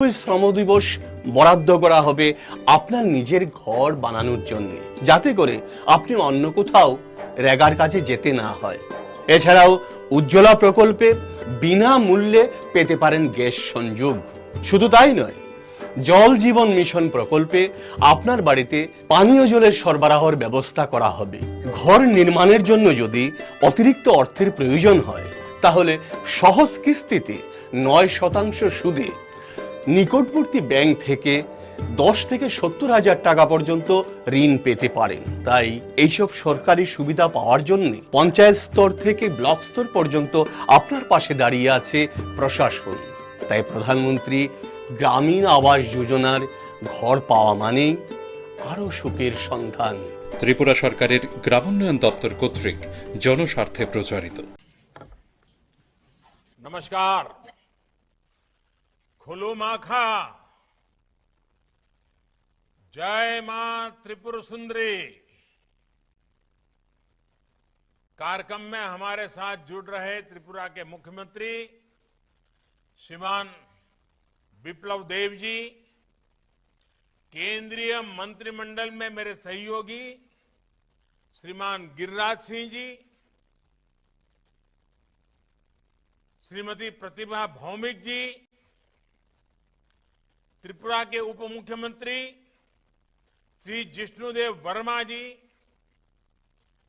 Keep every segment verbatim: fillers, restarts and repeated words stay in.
শ্রম দিবস বরাদ্দ করা হবে আপনার নিজের ঘর বানানোর জন্য, যাতে করে আপনি অন্য কোথাও রেগার কাজে যেতে না হয়। এছাড়াও উজ্জ্বলা প্রকল্পে বিনামূল্যে পেতে পারেন গ্যাস সংযোগ। শুধু তাই নয়, জল জীবন মিশন প্রকল্পে আপনার বাড়িতে পানীয় জলের সরবরাহর ব্যবস্থা করা হবে। ঘর নির্মাণের জন্য যদি অতিরিক্ত অর্থের প্রয়োজন হয়, তাহলে সহজ কিস্তিতে নয় শতাংশ সুদে নিকটবর্তী ব্যাংক থেকে দশ থেকে সত্তর হাজার টাকা পর্যন্ত ঋণ পেতে পারেন। তাই এইসব সরকারি সুবিধা পাওয়ার জন্য পঞ্চায়েত স্তর থেকে ব্লক স্তর পর্যন্ত আপনার পাশে দাঁড়িয়ে আছে প্রশাসন। তাই প্রধানমন্ত্রী গ্রামীণ আবাস যোজনার ঘর পাওয়া মানেই আরো সুখের সন্ধান। ত্রিপুরা সরকারের গ্রামোন্নয়ন দপ্তর কর্তৃক জনস্বার্থে প্রচারিত। নমস্কার। খুলুমাখা। জয় মা ত্রিপুর সুন্দরী। कार्यक्रम में हमारे साथ जुड़ रहे त्रिपुरा के मुख्यमंत्री श्रीमान विप्लव देव जी, केंद्रीय मंत्रिमंडल में मेरे सहयोगी श्रीमान गिरिराज सिंह जी, श्रीमती प्रतिभा भौमिक जी, त्रिपुरा के उप मुख्यमंत्री श्री जिष्णुदेव वर्मा जी,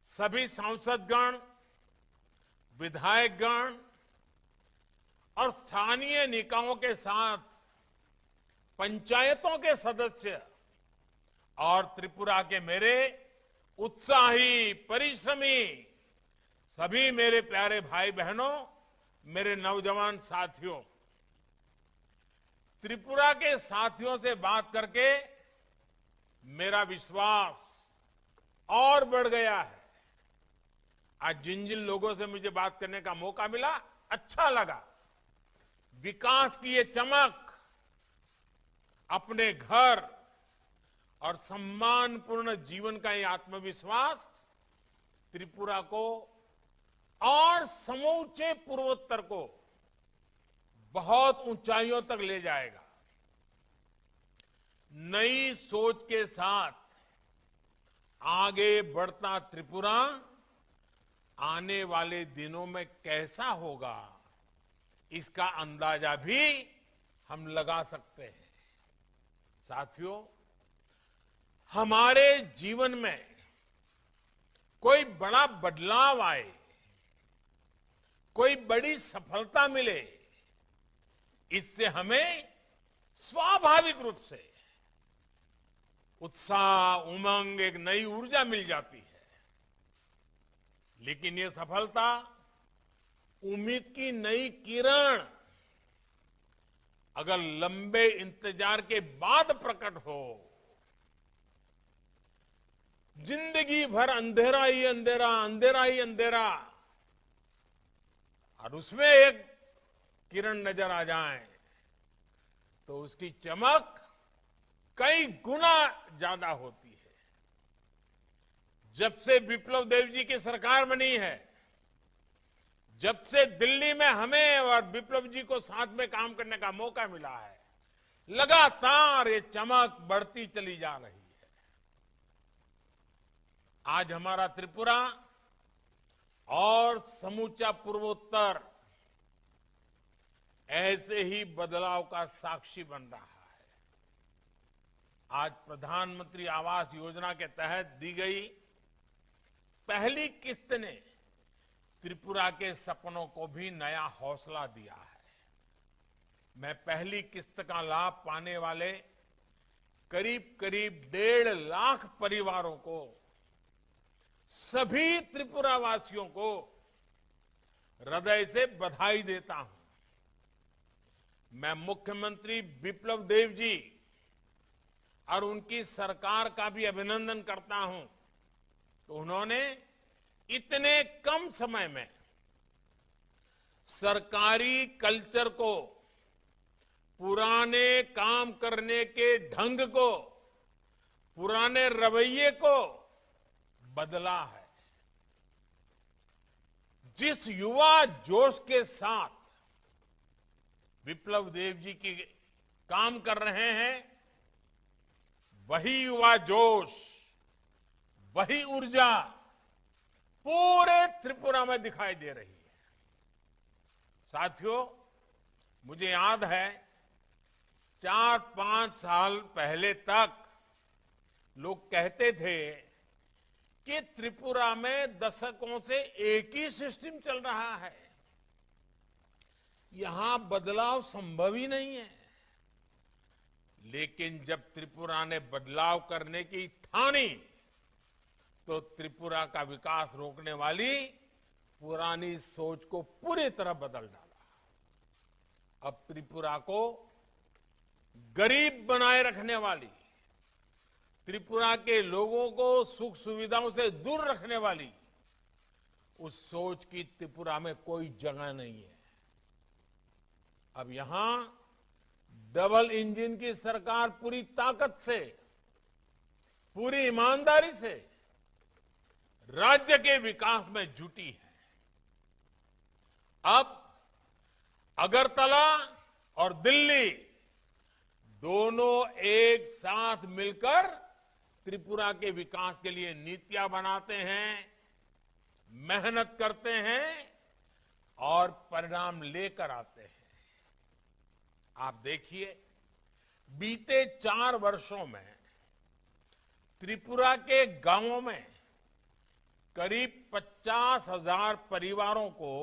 सभी सांसदगण, विधायकगण और स्थानीय निकायों के साथ पंचायतों के सदस्य और त्रिपुरा के मेरे उत्साही, परिश्रमी सभी मेरे प्यारे भाई बहनों, मेरे नौजवान साथियों, त्रिपुरा के साथियों से बात करके मेरा विश्वास और बढ़ गया है। आज जिन जिन लोगों से मुझे बात करने का मौका मिला, अच्छा लगा। विकास की ये चमक, अपने घर और सम्मानपूर्ण जीवन का ये आत्मविश्वास त्रिपुरा को और समूचे पूर्वोत्तर को बहुत ऊंचाइयों तक ले जाएगा। नई सोच के साथ आगे बढ़ता त्रिपुरा आने वाले दिनों में कैसा होगा, इसका अंदाजा भी हम लगा सकते हैं। साथियों, हमारे जीवन में कोई बड़ा बदलाव आए, कोई बड़ी सफलता मिले, इससे हमें स्वाभाविक रूप से उत्साह, उमंग, एक नई ऊर्जा मिल जाती है। लेकिन ये सफलता, उम्मीद की नई किरण अगर लंबे इंतजार के बाद प्रकट हो, जिंदगी भर अंधेरा ही अंधेरा, अंधेरा ही अंधेरा, और उसमें एक किरण नजर आ जाए, तो उसकी चमक कई गुना ज्यादा होती है। जब से विप्लव देव जी की सरकार बनी है, जब से दिल्ली में हमें और विप्लव जी को साथ में काम करने का मौका मिला है, लगातार ये चमक बढ़ती चली जा रही है। आज हमारा त्रिपुरा और समूचा पूर्वोत्तर ऐसे ही बदलाव का साक्षी बन रहा है। आज प्रधानमंत्री आवास योजना के तहत दी गई पहली किस्त ने त्रिपुरा के सपनों को भी नया हौसला दिया है। मैं पहली किस्त का लाभ पाने वाले करीब करीब डेढ़ लाख परिवारों को, सभी त्रिपुरा वासियों को हृदय से बधाई देता हूं। मैं मुख्यमंत्री विप्लव देव जी और उनकी सरकार का भी अभिनंदन करता हूं कि उन्होंने इतने कम समय में सरकारी कल्चर को, पुराने काम करने के ढंग को, पुराने रवैये को बदला है। जिस युवा जोश के साथ विप्लव देव जी की काम कर रहे हैं, वही युवा जोश, वही ऊर्जा पूरे त्रिपुरा में दिखाई दे रही है। साथियों, मुझे याद है, चार पांच साल पहले तक लोग कहते थे कि त्रिपुरा में दशकों से एक ही सिस्टम चल रहा है, यहां बदलाव संभव ही नहीं है। लेकिन जब त्रिपुरा ने बदलाव करने की ठानी, तो त्रिपुरा का विकास रोकने वाली पुरानी सोच को पूरी तरह बदल डाला। अब त्रिपुरा को गरीब बनाए रखने वाली, त्रिपुरा के लोगों को सुख सुविधाओं से दूर रखने वाली उस सोच की त्रिपुरा में कोई जगह नहीं है। अब यहां डबल इंजन की सरकार पूरी ताकत से, पूरी ईमानदारी से राज्य के विकास में जुटी है। अब अगरतला और दिल्ली दोनों एक साथ मिलकर त्रिपुरा के विकास के लिए नीतियां बनाते हैं, मेहनत करते हैं और परिणाम लेकर आते हैं। आप देखिए, बीते चार वर्षों में त्रिपुरा के गांवों में करीब पचास हजार परिवारों को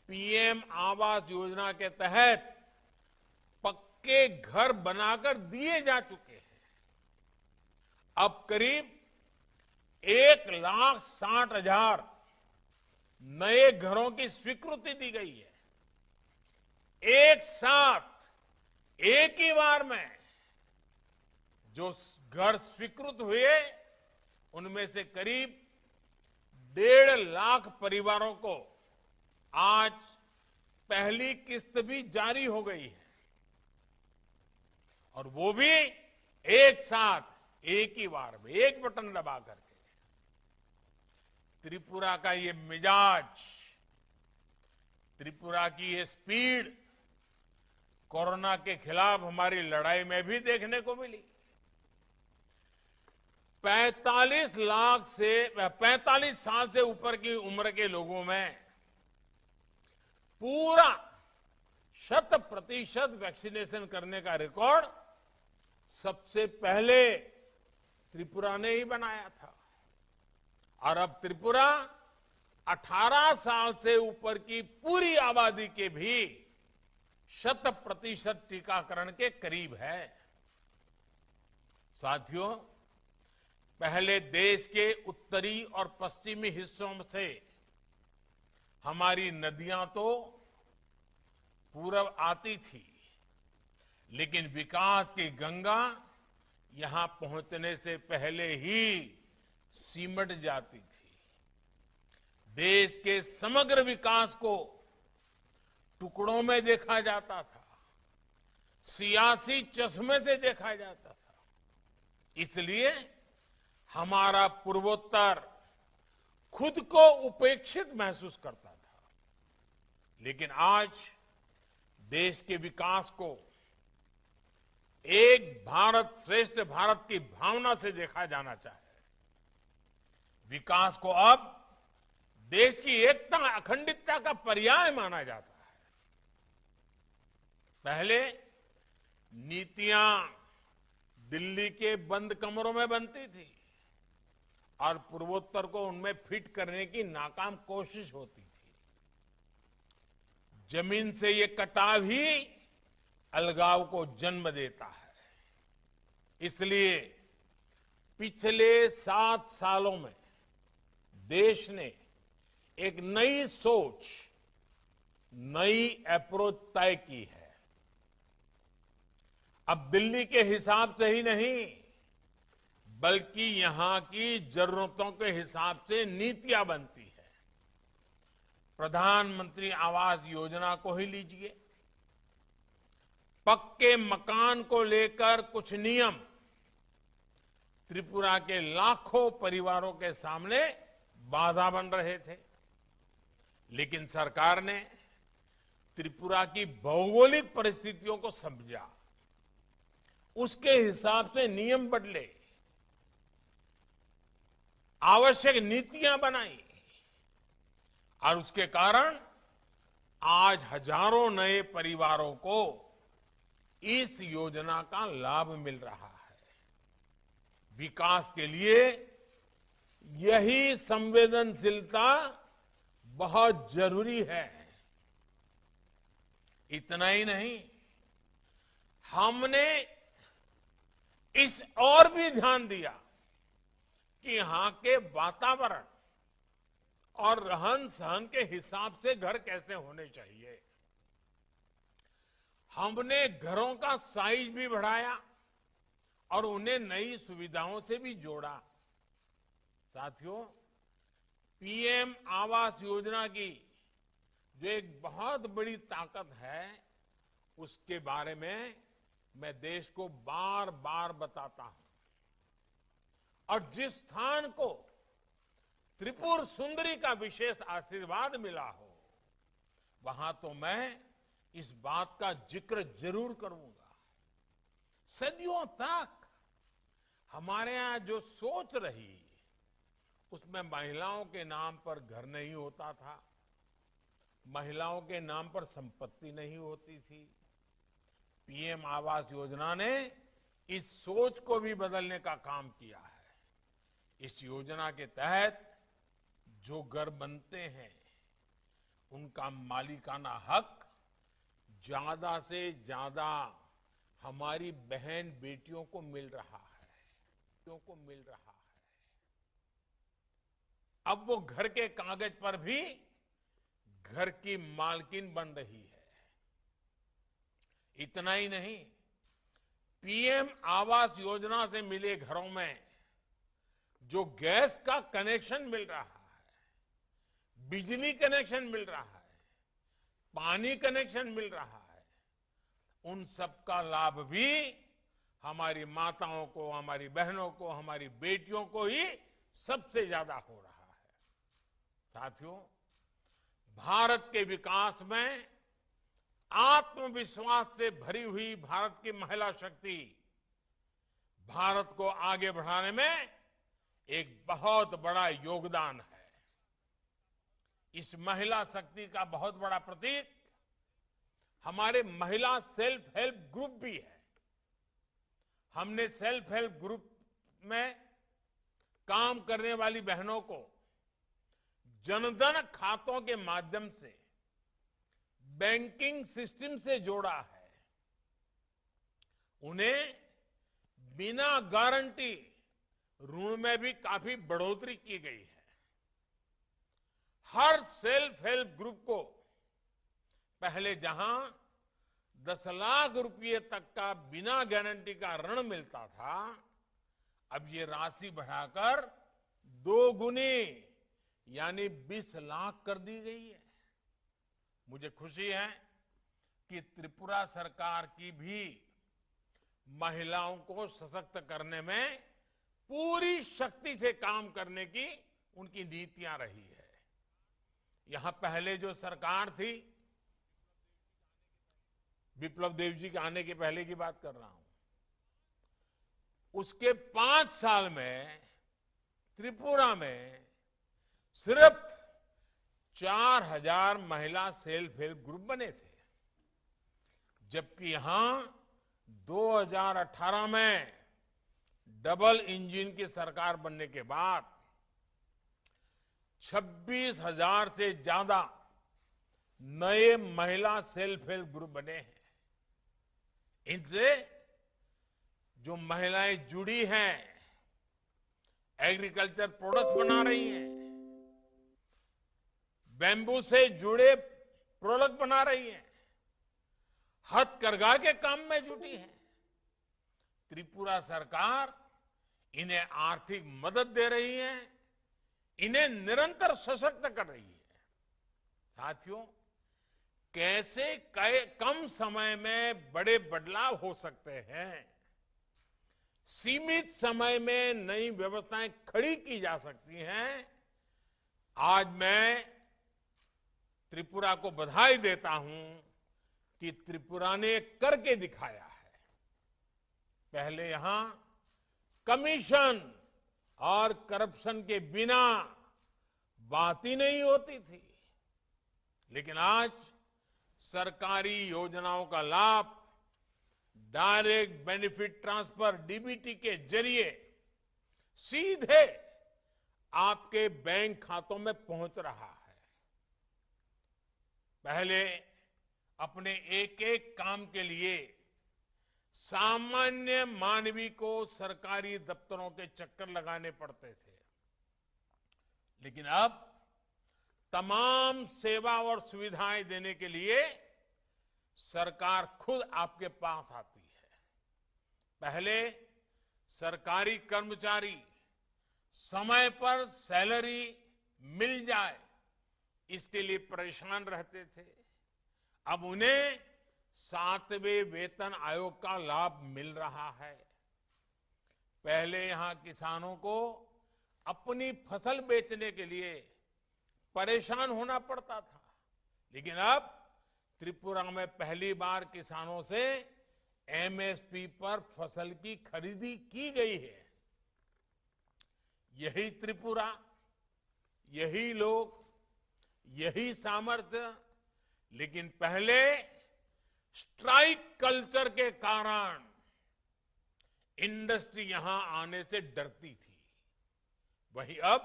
पीएम आवास योजना के तहत पक्के घर बनाकर दिए जा चुके हैं। अब करीब एक लाख साठ हजार नए घरों की स्वीकृति दी गई है। एक साथ, एक ही बार में जो घर स्वीकृत हुए, उनमें से करीब डेढ़ लाख परिवारों को आज पहली किस्त भी जारी हो गई है, और वो भी एक साथ, एक ही बार में, एक बटन दबा करके। त्रिपुरा का ये मिजाज, त्रिपुरा की ये स्पीड कोरोना के खिलाफ हमारी लड़ाई में भी देखने को मिली। पैंतालीस लाख से, पैंतालीस साल से ऊपर की उम्र के लोगों में पूरा शत प्रतिशत वैक्सीनेशन करने का रिकॉर्ड सबसे पहले त्रिपुरा ने ही बनाया था। और अब त्रिपुरा अठारह साल से ऊपर की पूरी आबादी के भी शत प्रतिशत टीकाकरण के करीब है। साथियों, पहले देश के उत्तरी और पश्चिमी हिस्सों से हमारी नदियां तो पूरब आती थी, लेकिन विकास की गंगा यहां पहुंचने से पहले ही सिमट जाती थी। देश के समग्र विकास को टुकड़ों में देखा जाता था, सियासी चश्मे से देखा जाता था। इसलिए हमारा पूर्वोत्तर खुद को उपेक्षित महसूस करता था, लेकिन आज देश के विकास को एक भारत श्रेष्ठ भारत की भावना से देखा जाना चाहिए। विकास को अब देश की एकता, अखंडितता का पर्याय माना जाता है। पहले नीतियां दिल्ली के बंद कमरों में बनती थी और पूर्वोत्तर को उनमें फिट करने की नाकाम कोशिश होती थी। जमीन से ये कटाव ही अलगाव को जन्म देता है। इसलिए पिछले सात सालों में देश ने एक नई सोच, नई अप्रोच तय की है। अब दिल्ली के हिसाब से ही नहीं, बल्कि यहां की जरूरतों के हिसाब से नीतियां बनती है। प्रधानमंत्री आवास योजना को ही लीजिए, पक्के मकान को लेकर कुछ नियम त्रिपुरा के लाखों परिवारों के सामने बाधा बन रहे थे, लेकिन सरकार ने त्रिपुरा की भौगोलिक परिस्थितियों को समझा उसके हिसाब से नियम बदले, आवश्यक नीतियां बनाई और उसके कारण आज हजारों नए परिवारों को इस योजना का लाभ मिल रहा है। विकास के लिए यही संवेदनशीलता बहुत जरूरी है। इतना ही नहीं, हमने इस और भी ध्यान दिया कि यहाँ के वातावरण और रहन सहन के हिसाब से घर कैसे होने चाहिए। हमने घरों का साइज भी बढ़ाया और उन्हें नई सुविधाओं से भी जोड़ा। साथियों, पीएम आवास योजना की जो एक बहुत बड़ी ताकत है, उसके बारे में मैं देश को बार बार बताता हूं। और जिस स्थान को त्रिपुर सुंदरी का विशेष आशीर्वाद मिला हो, वहां तो मैं इस बात का जिक्र जरूर करूंगा। सदियों तक हमारे यहां जो सोच रही, उसमें महिलाओं के नाम पर घर नहीं होता था, महिलाओं के नाम पर संपत्ति नहीं होती थी। पीएम आवास योजना ने इस सोच को भी बदलने का काम किया है। इस योजना के तहत जो घर बनते हैं, उनका मालिकाना हक ज्यादा से ज्यादा हमारी बहन बेटियों को मिल रहा है, बेटियों को मिल रहा है। अब वो घर के कागज पर भी घर की मालकिन बन रही है। इतना ही नहीं, पीएम आवास योजना से मिले घरों में जो गैस का कनेक्शन मिल रहा है, बिजली कनेक्शन मिल रहा है, पानी कनेक्शन मिल रहा है, उन सबका लाभ भी हमारी माताओं को, हमारी बहनों को, हमारी बेटियों को ही सबसे ज्यादा हो रहा है। साथियों, भारत के विकास में आत्मविश्वास से भरी हुई भारत की महिला शक्ति भारत को आगे बढ़ाने में एक बहुत बड़ा योगदान है। इस महिला शक्ति का बहुत बड़ा प्रतीक हमारे महिला सेल्फ हेल्प ग्रुप भी है। हमने सेल्फ हेल्प ग्रुप में काम करने वाली बहनों को जनधन खातों के माध्यम से बैंकिंग सिस्टम से जोड़ा है। उन्हें बिना गारंटी ऋण में भी काफी बढ़ोतरी की गई है। हर सेल्फ हेल्प ग्रुप को पहले जहां दस लाख रुपए तक का बिना गारंटी का ऋण मिलता था, अब ये राशि बढ़ाकर दो गुनी यानी बीस लाख कर दी गई है। मुझे खुशी है कि त्रिपुरा सरकार की भी महिलाओं को सशक्त करने में पूरी शक्ति से काम करने की उनकी नीतियां रही है। यहां पहले जो सरकार थी, विप्लव देव जी के आने के पहले की बात कर रहा हूं, उसके पांच साल में त्रिपुरा में सिर्फ चार हजार महिला सेल्फ हेल्प ग्रुप बने थे, जबकि यहां दो हज़ार अठारह में डबल इंजन की सरकार बनने के बाद छब्बीस हज़ार से ज्यादा नए महिला सेल्फ हेल्प ग्रुप बने हैं। इनसे जो महिलाएं जुड़ी हैं, एग्रीकल्चर प्रोडक्ट्स बना रही हैं, बैम्बू से जुड़े प्रोडक्ट बना रही हैं, हथकरघा के काम में जुटी हैं। त्रिपुरा सरकार इन्हें आर्थिक मदद दे रही है, इन्हें निरंतर सशक्त कर रही है। साथियों, कैसे कै-, कम समय में बड़े बदलाव हो सकते हैं, सीमित समय में नई व्यवस्थाएं खड़ी की जा सकती हैं। आज मैं त्रिपुरा को बधाई देता हूं कि त्रिपुरा ने करके दिखाया है। पहले यहां कमीशन और करप्शन के बिना बात ही नहीं होती थी, लेकिन आज सरकारी योजनाओं का लाभ डायरेक्ट बेनिफिट ट्रांसफर, डीबीटी के जरिए सीधे आपके बैंक खातों में पहुंच रहा है। पहले अपने एक एक काम के लिए सामान्य मानवी को सरकारी दफ्तरों के चक्कर लगाने पड़ते थे, लेकिन अब तमाम सेवा और सुविधाएं देने के लिए सरकार खुद आपके पास आती है। पहले सरकारी कर्मचारी समय पर सैलरी मिल जाए, इसके लिए परेशान रहते थे। अब उन्हें सातवें वेतन आयोग का लाभ मिल रहा है। पहले यहां किसानों को अपनी फसल बेचने के लिए परेशान होना पड़ता था, लेकिन अब त्रिपुरा में पहली बार किसानों से एमएसपी पर फसल की खरीदी की गई है। यही त्रिपुरा, यही लोग, यही सामर्थ्य। लेकिन पहले स्ट्राइक कल्चर के कारण इंडस्ट्री यहां आने से डरती थी। वहीं अब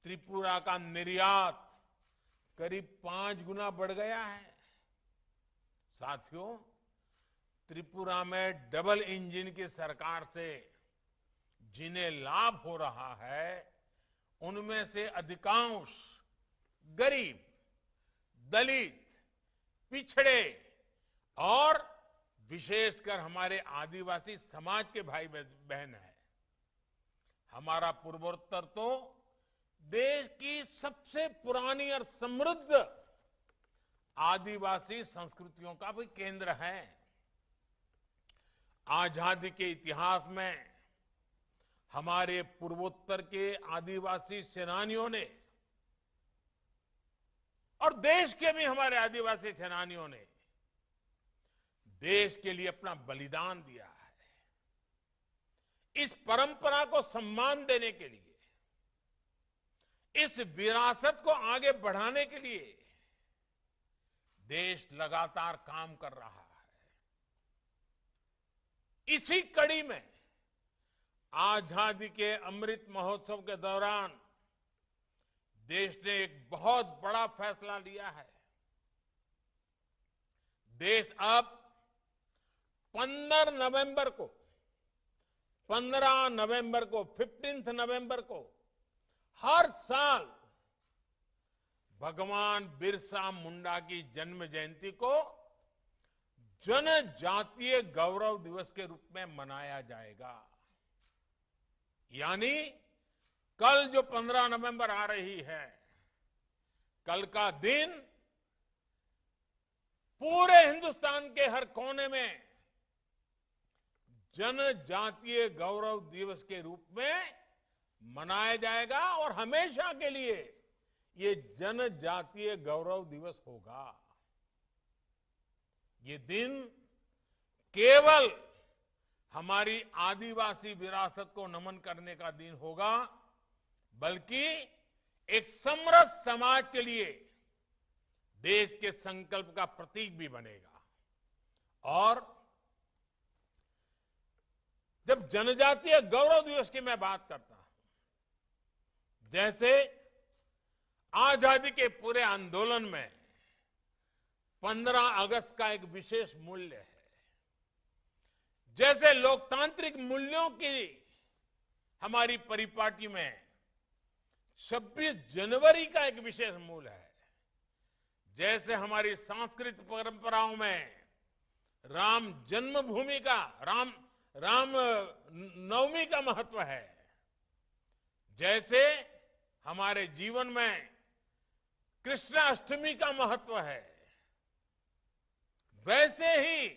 त्रिपुरा का निर्यात करीब पांच गुना बढ़ गया है। साथियों, त्रिपुरा में डबल इंजन की सरकार से जिन्हें लाभ हो रहा है, उनमें से अधिकांश गरीब, दलित, पिछड़े और विशेषकर हमारे आदिवासी समाज के भाई बह-, बहन हैं। हमारा पूर्वोत्तर तो देश की सबसे पुरानी और समृद्ध आदिवासी संस्कृतियों का भी केंद्र है। आजादी के इतिहास में हमारे पूर्वोत्तर के आदिवासी सेनानियों ने और देश के भी हमारे आदिवासी सेनानियों ने देश के लिए अपना बलिदान दिया है। इस परंपरा को सम्मान देने के लिए, इस विरासत को आगे बढ़ाने के लिए देश लगातार काम कर रहा है। इसी कड़ी में आजादी के अमृत महोत्सव के दौरान देश ने एक बहुत बड़ा फैसला लिया है। देश अब पन्द्रह नवंबर को, पन्द्रह नवंबर को, फिफ्टीन्थ नवंबर को हर साल भगवान बिरसा मुंडा की जन्म जयंती को जनजातीय गौरव दिवस के रूप में मनाया जाएगा। यानी कल जो पन्द्रह नवंबर आ रही है, कल का दिन पूरे हिंदुस्तान के हर कोने में जनजातीय गौरव दिवस के रूप में मनाया जाएगा और हमेशा के लिए ये जनजातीय गौरव दिवस होगा। ये दिन केवल हमारी आदिवासी विरासत को नमन करने का दिन होगा, बल्कि एक समरस समाज के लिए देश के संकल्प का प्रतीक भी बनेगा। और जब जनजातीय गौरव दिवस की मैं बात करता हूं, जैसे आजादी के पूरे आंदोलन में पन्द्रह अगस्त का एक विशेष मूल्य है, जैसे लोकतांत्रिक मूल्यों की हमारी परिपाटी में छब्बीस जनवरी का एक विशेष मूल है, जैसे हमारी सांस्कृतिक परंपराओं में राम जन्मभूमि का, राम, राम नवमी का महत्व है, जैसे हमारे जीवन में कृष्णाष्टमी का महत्व है, वैसे ही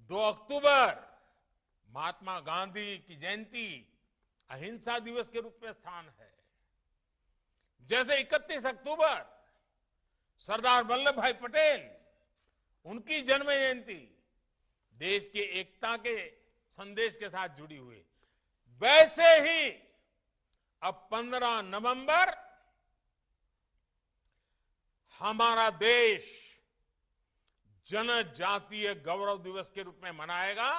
दो अक्टूबर महात्मा गांधी की जयंती अहिंसा दिवस के रूप में स्थान है। जैसे इकतीस अक्टूबर सरदार वल्लभ भाई पटेल, उनकी जन्म जयंती देश की एकता के संदेश के साथ जुड़ी हुई। वैसे ही अब पन्द्रह नवंबर हमारा देश जनजातीय गौरव दिवस के रूप में मनाएगा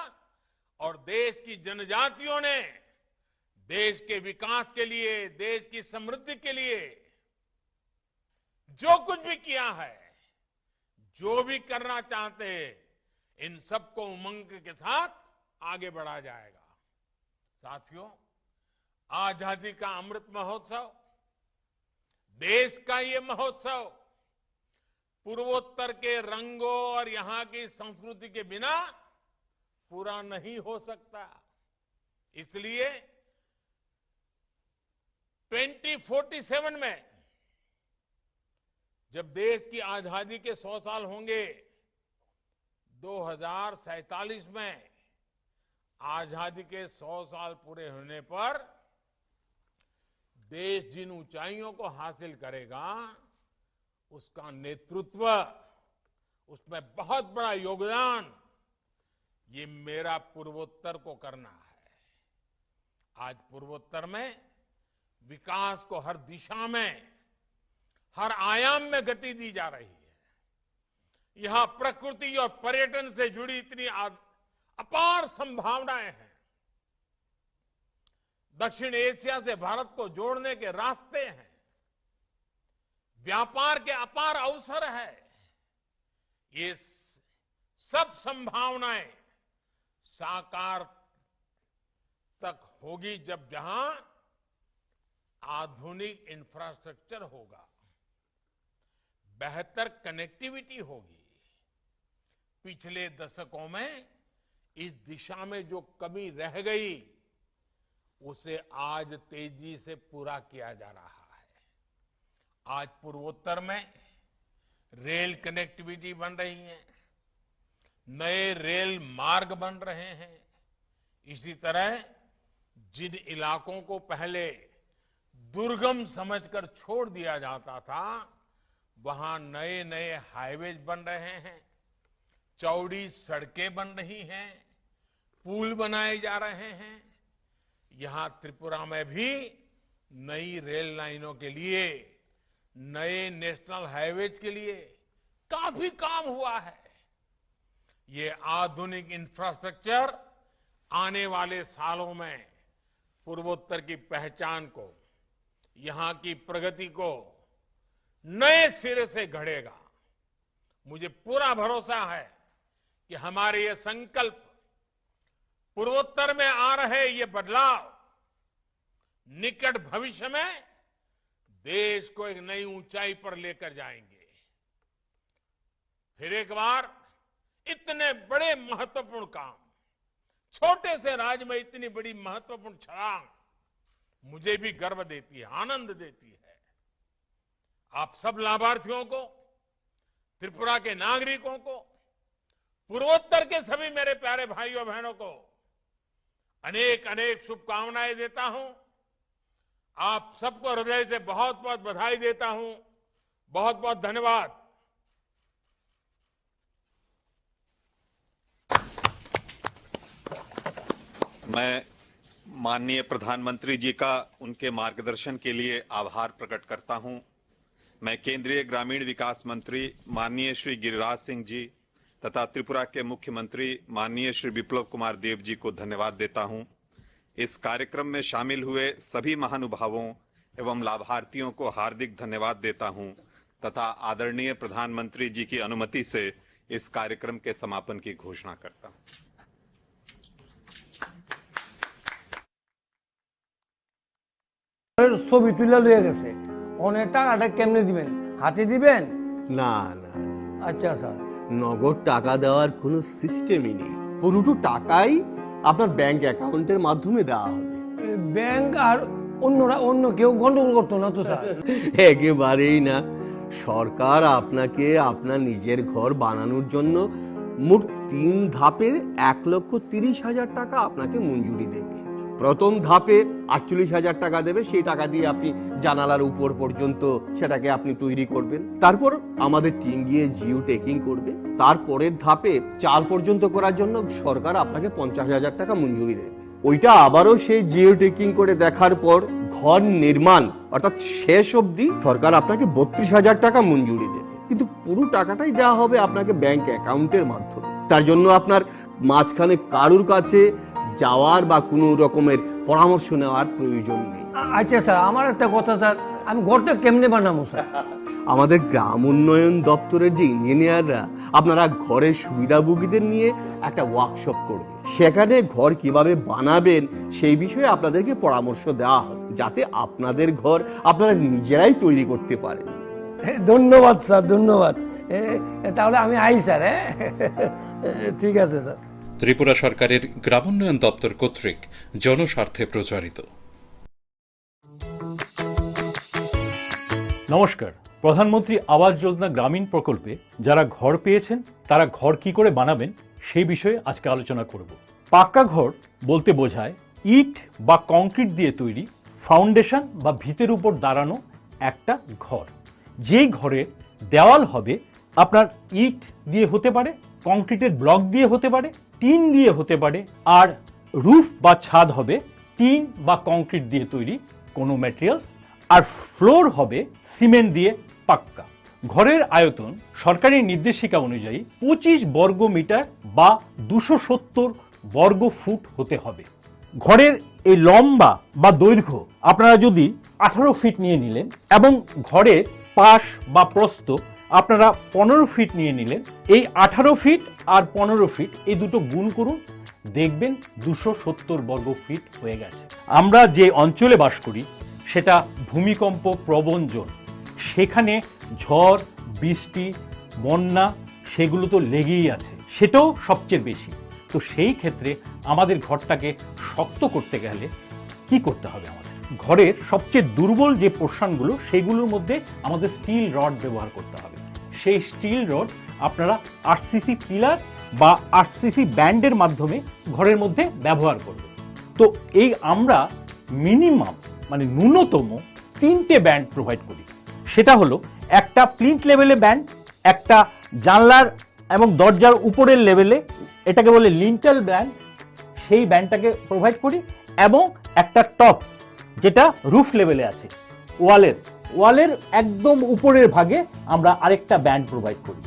और देश की जनजातियों ने देश के विकास के लिए, देश की समृद्धि के लिए जो कुछ भी किया है, जो भी करना चाहते हैं, इन सबको उमंग के साथ आगे बढ़ा जाएगा। साथियों, आजादी का अमृत महोत्सव, देश का ये महोत्सव पूर्वोत्तर के रंगों और यहाँ की संस्कृति के बिना पूरा नहीं हो सकता। इसलिए ट्वेंटी फ़ोर्टी सेवन में जब देश की आजादी के सौ साल होंगे, दो हज़ार सैंतालीस में आजादी के सौ साल पूरे होने पर देश जिन ऊंचाइयों को हासिल करेगा, उसका नेतृत्व, उसमें बहुत बड़ा योगदान ये मेरा पूर्वोत्तर को करना है। आज पूर्वोत्तर में विकास को हर दिशा में, हर आयाम में गति दी जा रही है। यहाँ प्रकृति और पर्यटन से जुड़ी इतनी आ-, अपार संभावनाएं हैं। दक्षिण एशिया से भारत को जोड़ने के रास्ते हैं, व्यापार के अपार अवसर है। ये स-, सब संभावनाएं साकार तक होगी, जब जहां आधुनिक इंफ्रास्ट्रक्चर होगा, बेहतर कनेक्टिविटी होगी। पिछले दशकों में इस दिशा में जो कमी रह गई, उसे आज तेजी से पूरा किया जा रहा है। आज पूर्वोत्तर में रेल कनेक्टिविटी बन रही है, नए रेल मार्ग बन रहे हैं। इसी तरह जिन इलाकों को पहले दुर्गम समझकर छोड़ दिया जाता था, वहां नए नए हाईवेज बन रहे हैं, चौड़ी सड़कें बन रही हैं, पुल बनाए जा रहे हैं। यहां त्रिपुरा में भी नई रेल लाइनों के लिए, नए नेशनल हाईवेज के लिए काफी काम हुआ है। ये आधुनिक इंफ्रास्ट्रक्चर आने वाले सालों में पूर्वोत्तर की पहचान को, यहां की प्रगति को नए सिरे से गढ़ेगा। मुझे पूरा भरोसा है कि हमारे ये संकल्प, पूर्वोत्तर में आ रहे ये बदलाव निकट भविष्य में देश को एक नई ऊंचाई पर लेकर जाएंगे। फिर एक बार इतने बड़े महत्वपूर्ण काम, छोटे से राज्य में इतनी बड़ी महत्वपूर्ण छलांग मुझे भी गर्व देती है, आनंद देती है। आप सब लाभार्थियों को, त्रिपुरा के नागरिकों को, पूर्वोत्तर के सभी मेरे प्यारे भाइयों बहनों को अनेक अनेक शुभकामनाएं देता हूं। आप सबको हृदय से बहुत बहुत बधाई देता हूं। बहुत बहुत धन्यवाद। मैं माननीय प्रधानमंत्री जी का उनके मार्गदर्शन के लिए आभार प्रकट करता हूं। मैं केंद्रीय ग्रामीण विकास मंत्री माननीय श्री गिरिराज सिंह जी तथा त्रिपुरा के मुख्यमंत्री माननीय श्री विप्लव कुमार देव जी को धन्यवाद देता हूं। इस कार्यक्रम में शामिल हुए सभी महानुभावों एवं लाभार्थियों को हार्दिक धन्यवाद देता हूं तथा आदरणीय प्रधानमंत्री जी की अनुमति से इस कार्यक्रम के समापन की घोषणा करता हूं। ছবি তুলে লইয়া গেছে। অনে টাকাটা কেমনে দিবেন? হাতে দিবেন? না না আচ্ছা স্যার। নগদ টাকা দেওয়ার কোনো সিস্টেমই নেই। পুরোটু টাকাই আপনার ব্যাংক অ্যাকাউন্টের মাধ্যমে দেওয়া হবে। ব্যাংক আর অন্যরা, অন্য কেউ গন্ডগোল করতো না তো স্যার? একেবারেই না। সরকার আপনাকে আপনার নিজের ঘর বানানোর জন্য মোট তিন ধাপে এক লক্ষ তিরিশ হাজার টাকা আপনাকে মঞ্জুরি দেবে। প্রথম ধাপে আটচল্লিশ হাজার টাকা দেবে, সেই টাকা দিয়ে আপনি জানালার উপর পর্যন্ত সেটাকে আপনি তৈরি করবেন। তারপর আমাদের টিম গিয়ে জিও ট্যাগিং করবে। তারপরের ধাপে চাল পর্যন্ত করার জন্য সরকার আপনাকে পঞ্চাশ হাজার টাকা মঞ্জুরি দেবে। ওইটা আবারও সেই জিও ট্যাগিং করে দেখার পর ঘর নির্মাণ অর্থাৎ শেষ অবধি সরকার আপনাকে বত্রিশ হাজার টাকা মঞ্জুরি দেবে, কিন্তু পুরো টাকাটাই দেওয়া হবে আপনাকে ব্যাংক অ্যাকাউন্টের মাধ্যমে। তার জন্য আপনার মাঝখানে কারুর কাছে যাওয়ার বা কোনো রকমের পরামর্শ নেওয়ার প্রয়োজন নেই। আ-, আচ্ছা স্যার, আমার একটা কথা স্যার, আমি ঘরটা কেমনে বানাবো স্যার? আমাদের গ্রাম উন্নয়ন দপ্তরের যে ইঞ্জিনিয়াররা আপনারা ঘরের সুবিধাভোগীদের নিয়ে একটা ওয়ার্কশপ করবে, সেখানে ঘর কিভাবে বানাবেন সেই বিষয়ে আপনাদেরকে পরামর্শ দেওয়া হবে, যাতে আপনাদের ঘর আপনারা নিজেরাই তৈরি করতে পারেন। এ, ধন্যবাদ স্যার, ধন্যবাদ। এ, এ, তাহলে আমি আই স্যার, হ্যাঁ? এ, ঠিক আছে স্যার। ত্রিপুরা সরকারের গ্রামোন্নয়ন দপ্তর কর্তৃক জনস্বার্থে প্রচারিত। নমস্কার। প্রধানমন্ত্রী আবাস যোজনা গ্রামীণ প্রকল্পে যারা ঘর পেয়েছেন, তারা ঘর কি করে বানাবেন, সেই বিষয়ে আজকে আলোচনা করব। পাক্কা ঘর বলতে বোঝায় ইট বা কংক্রিট দিয়ে তৈরি ফাউন্ডেশন বা ভিতের উপর দাঁড়ানো একটা ঘর। যেই ঘরের দেওয়াল হবে আপনার ইট দিয়ে হতে পারে, কংক্রিটের ব্লক দিয়ে হতে পারে, টিন দিয়ে হতে পারে, আর রুফ বা ছাদ হবে টিন বা কংক্রিট দিয়ে তৈরি কোনো ম্যাটেরিয়ালস, আর ফ্লোর হবে সিমেন্ট দিয়ে পাক্কা। ঘরের আয়তন সরকারি নির্দেশিকা অনুযায়ী পঁচিশ বর্গ মিটার বা দুশো সত্তর বর্গ ফুট হতে হবে। ঘরের এই লম্বা বা দৈর্ঘ্য আপনারা যদি আঠারো ফিট নিয়ে নিলেন এবং ঘরের পাশ বা প্রস্থ আপনারা পনেরো ফিট নিয়ে নিলেন, এই আঠারো ফিট আর পনেরো ফিট এই দুটো গুণ করুন, দেখবেন দুশো সত্তর বর্গ ফিট হয়ে গেছে। আমরা যে অঞ্চলে বাস করি সেটা ভূমিকম্প প্রবণ জোন, সেখানে ঝড়, বৃষ্টি, বন্যা সেগুলো তো লেগেই আছে, সেটাও সবচেয়ে বেশি। তো সেই ক্ষেত্রে আমাদের ঘরটাকে শক্ত করতে গেলে কি করতে হবে আমাদের? ঘরের সবচেয়ে দুর্বল যে পোর্শনগুলো, সেগুলোর মধ্যে আমাদের স্টিল রড ব্যবহার করতে হবে। সেই স্টিল রড আপনারা আরসিসি পিলার বা আরসিসি ব্যান্ডের মাধ্যমে ঘরের মধ্যে ব্যবহার করবেন। তো এই আমরা মিনিমাম, মানে ন্যূনতম তিনটে ব্যান্ড প্রোভাইড করি। সেটা হলো একটা প্লিন্থ লেভেলে ব্যান্ড, একটা জানলার এবং দরজার উপরের লেভেলে, এটাকে বলে লিন্টেল ব্যান্ড, সেই ব্যান্ডটাকে প্রোভাইড করি, এবং একটা টপ, যেটা রুফ লেভেলে আছে, ওয়ালের, ওয়ালের একদম উপরের ভাগে আমরা আরেকটা ব্যান্ড প্রোভাইড করি।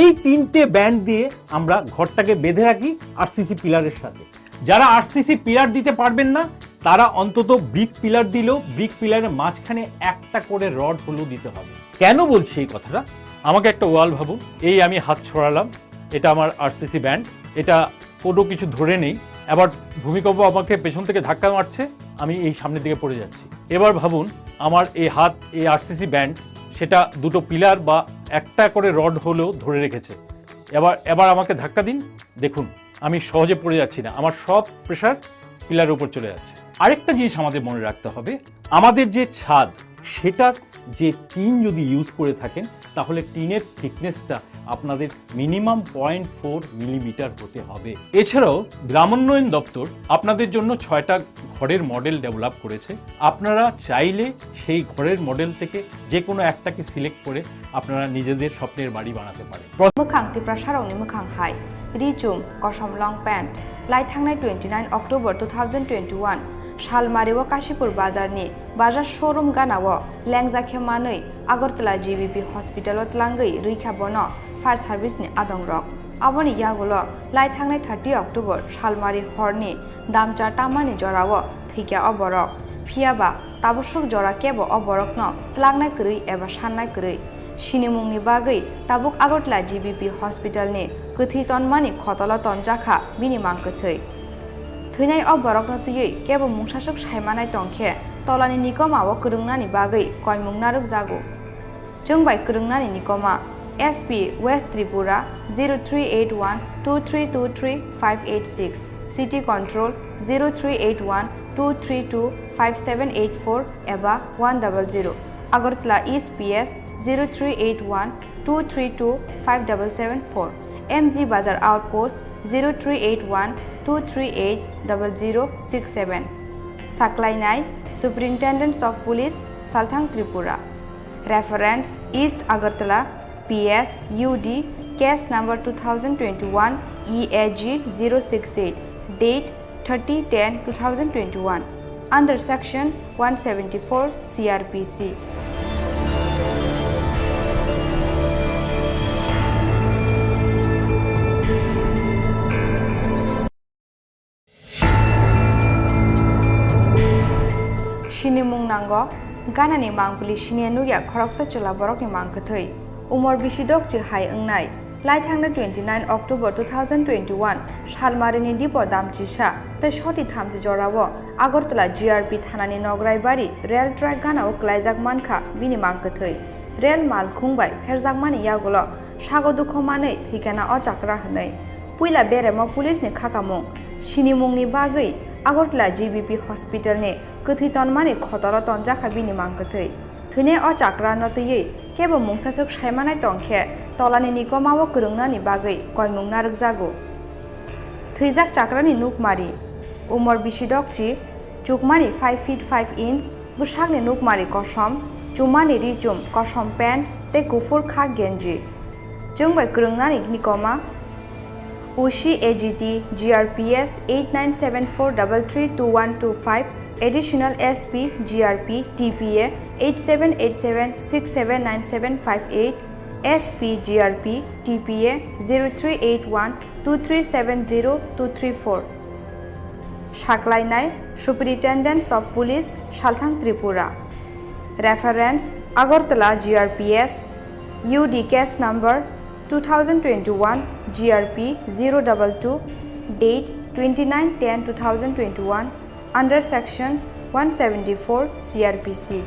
এই তিনটে ব্যান্ড দিয়ে আমরা ঘরটাকে বেঁধে রাখি আরসিসি পিলারের সাথে। যারা আরসিসি পিলার দিতে পারবেন না, তারা অন্তত ব্রিক পিলার দিলেও ব্রিক পিলারের মাঝখানে একটা করে রড হলেও দিতে হবে। কেন বলছি এই কথাটা? আমাকে একটা ওয়াল ভাবুন, এই আমি হাত ছড়ালাম, এটা আমার আরসিসি ব্যান্ড, এটা কোনো কিছু ধরে নেই। আবার ভূমিকম্প আমাকে পেছন থেকে ধাক্কা মারছে, আমি এই সামনের দিকে পড়ে যাচ্ছি। এবার ভাবুন, আমার এই হাত, এই আরসিসি ব্যান্ড, সেটা দুটো পিলার বা একটা করে রড হলেও ধরে রেখেছে। এবার, এবার আমাকে ধাক্কা দিন, দেখুন আমি সহজে পড়ে যাচ্ছি না, আমার সব প্রেশার পিলারের উপর চলে যাচ্ছে। আরেকটা জিনিস আমাদের মনে রাখতে হবে, আমাদের যে ছাদ, সেটার যে টিন যদি ইউজ করে থাকেন, তাহলে টিনের থিকনেসটা আপনাদের মিনিমাম পয়েন্ট ফোর মিলিমিটার হতে হবে। এছাড়াও গ্রামোন্নয়ন দপ্তর আপনাদের জন্য ছয়টা ঘরের মডেল ডেভেলপ করেছে। আপনারা চাইলে সেই ঘরের মডেল থেকে যে কোনো একটাকে সিলেক্ট করে আপনারা নিজেদের স্বপ্নের বাড়ি বানাতে পারেন। Mwkhang Tiprasarokni mwkhang hai, ri chum, kosom long pant. Lai thangnai twenty nine October two thousand twenty one, Salmari o Kashipur bazar ni bazar showroom gana o lengja khe manwi Agartala G B P hospital o tlangwi rwikha bono fire service ni adongrok. Aboni yagulo lai thangnai thirty October Salmari horni damcha tamani jorao thwikha o borok. Phiyaba tabuk swk jora kebo o borokno tlangnai kwrwi eba sannai kwrwi. Sinimungni bagwi tabuk Agartala G B P hospitalni kwthwi tonmani khotolo tonjakha bini mang kwthwi. Thwinai o borokno twiwi kebo mungsaswk saimanai tongkhe tolani nikoma o kwrwngnani bagwi koimung narwkjago. Chwng bai kwrwngnani nikoma, S P West Tripura zero three eight one two three two three five eight six, City Control zero three eight one two three two five seven eight four eba one double zero, Agartala East P S zero three eight one two three two five double seven four, M G Bazar Outpost zero three eight one two three eight double zero six seven. Saklainai Superintendent of Police, Salthang Tripura. Reference East Agartala, P S U D, case number two thousand twenty-one E A G zero six eight, date thirty ten two thousand twenty-one, under section one seventy-four C R P C. Sinimung nango, ganani mangpili sinia nukya khoroksa chwla borokni mang kwthwi. Umor bisi dokchi hai wngnai. Laithangna twenty nine October two thousand twenty one, Salmarini Dipo Damchisa tei soti thamchi jorao Agartala G R P thanani Nograibari rail track ganao kwlaijak mankha bini mang kwthwi. Rail malkhung bai pherjakmani yagulo sago dukho manwi thwikana o chakra hwnwi. Puila beremo police ni khakamung sinimungni bagwi Agartala G B P hospital ni kwthwi tonmani khotoro tonjakha bini mang kwthwi. Thwinai o chakra no twiwi kebo mungsaswk saimanai tongkhe tolani nikomao kwrwngnani bagwi koimung narwkjago. Thwijak chakrani nukmari, umor bisi dokchi, chukmani five feet five inch, bwsakni nukmari kosom, chumani richum kosom pant tei kuphur khak genji. Chwng bai kwrwngnani nikoma, U C A G T G R P S eight nine seven four double three two one two five, Additional S P G R P T P A eight seven eight seven six seven nine seven five eight, S P G R P T P A zero three eight one two three seven zero two three four. Saklainai Superintendent of Police, Salthang Tripura. Reference Agartala G R P S U D case number two thousand twenty-one G R P zero double two, date twenty nine ten two thousand twenty-one, under section one seventy-four C R P C.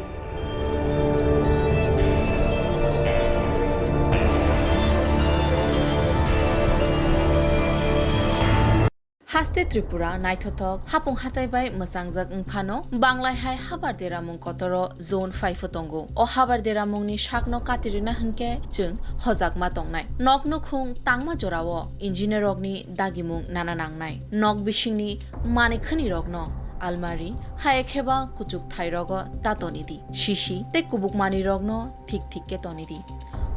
Haste Tripura naithothok hapung hatai bai mwchangjak wngphano, banglai hai habar deramung kotoro zone phai pho tongo. O habar deramungni sakno katirina hwnkhe chwng hojakma tongnai. Nok nukhung tangma jorao engineer rokni dagimung nana nangnai. Nok bisingni manwi khwnirokno almari, hai kheba kuchuk thairogo ta tonidi. Sisi tei kubuk manwirokno thik thik khe tonidi.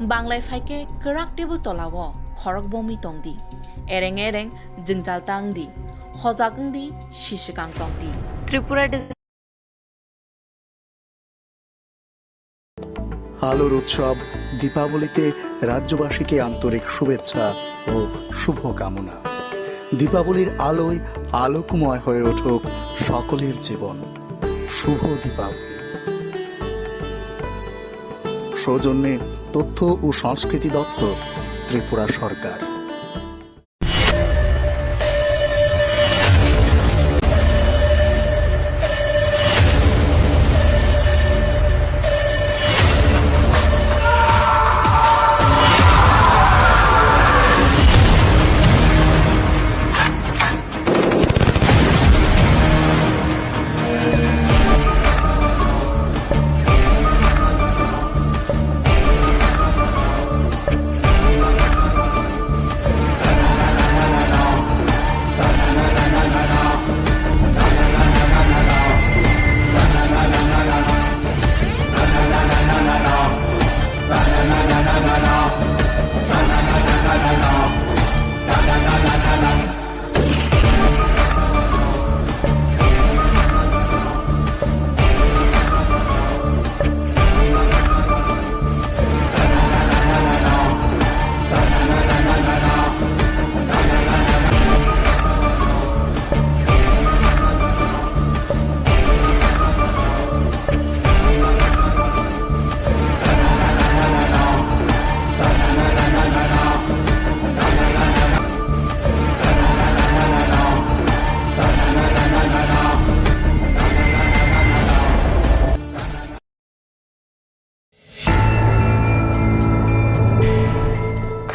Banglai phai khe kwrak table tolao khorok bomwi tongdi. Ereng ereng jwngjal ta wngdi. Hojak wngdi, si swkang tongdi. Tripura Dis- আলোর উৎসব দীপাবলিতে রাজ্যবাসীকে আন্তরিক শুভেচ্ছা ও শুভকামনা। দীপাবলির আলোয় আলোকময় হয়ে উঠুক সকলের জীবন। শুভ দীপাবলি। সৌজন্যে তথ্য ও সংস্কৃতি দপ্তর, ত্রিপুরা সরকার।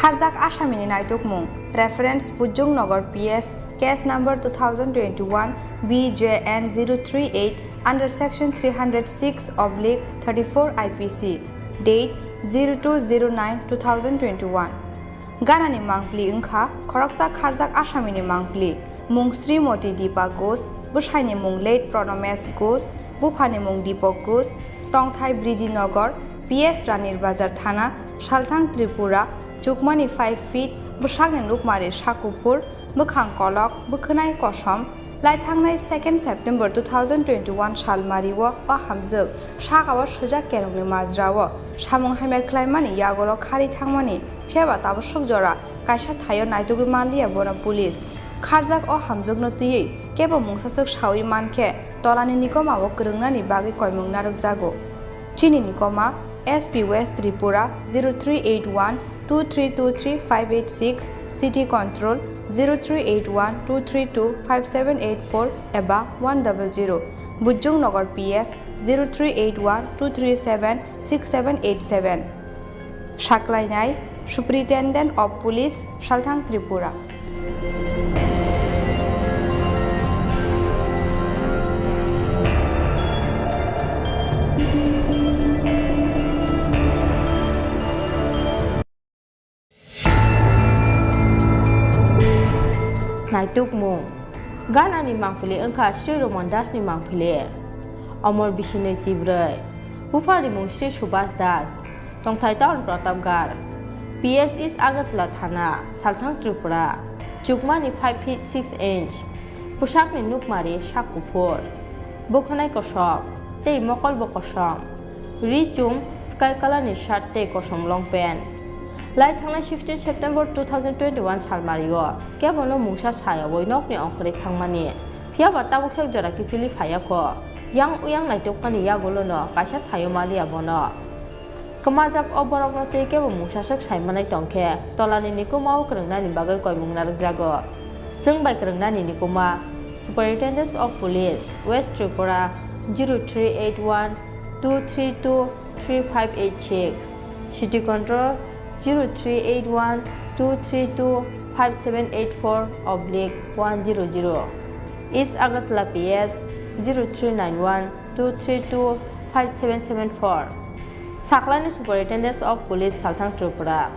Kharjak asamini naitukmung, reference Pujung Nagar P S, case number two thousand twenty-one B J N zero three eight under section three hundred six oblique thirty-four I P C, date zero two zero nine two thousand twenty-one. Ganani mangpili wngkha khoroksa kharjak asamini mangpili, mung Srimoti Deepa Ghosh, Bwsaini mung late Pronomes Ghosh, buphani mung Deepak Ghosh, tongthai Bridinogar, P S Ranir Bazar Thana, Salthang Tripura, chukmani five feet, bwsakni nukmari sak kuphur, mwkhang kolok, bwkhwnai kosom, lai thangnai second September two thousand twenty-one salmari o, o hamjwk, saka o swijak kerongni majra o, samung hamya khlaimani yagulo khari thangmani, phiyaba tabuk swk jora, kaisa thaio naitugwi manliya bono police. Kharjak o hamjwkno twiwi kebo mungsaswk sawi mankhe tolani nikoma o kwrwngnani bagwi koimung narwkjago. Chini nikoma S P West Tripura zero three eight one two three two three five eight six, City Control zero three eight one two three two five seven eight four eba one double zero, Bujung Nagar P S zero three eight one two three seven six seven eight seven. Saklainai Superintendent of Police, Salthang Tripura. Naitukmung. Ganani mangpili wngkha Sri Roman Dasni mangpili. Omor bisinoi chibrwi. Buphani mung Sri Subhas Das. Tongthai town Pratapgarh. P S East Agartala Thana, Salthang Tripura. Chukmani five feet six inch. Bwsakni nukmari sak kuphur. Bwkhwnai kosom, tei mokolbo kosom. Ri chum, sky color ni shirt tei kosom long pant. Lai thangnai sixteen September two thousand twenty-one salmari o kebono mungsa sayawi nokni ongkhorwi thangmani. Phiyaba tabuk sak jora kiphilwi phaiya kho. Yang uyang naitukmani yagulo no kaisa thaio maliya bono. Kwmajak o borokno tei kebo mungsaswk saimanai tongkhe, tolani nikuma o kwrwngnani bagwi koimung narwkjago. Chwng bai kwrwngnani nikuma, Superintendent of Police, West Tripura, zero three eight one two three two three five eight six, City Control, zero three eight one two three two five seven eight four oblique one zero zero, East Agartala P S, zero three nine one two three two five seven seven four. Saklaini Superintendent of Police, Salthang Tripura.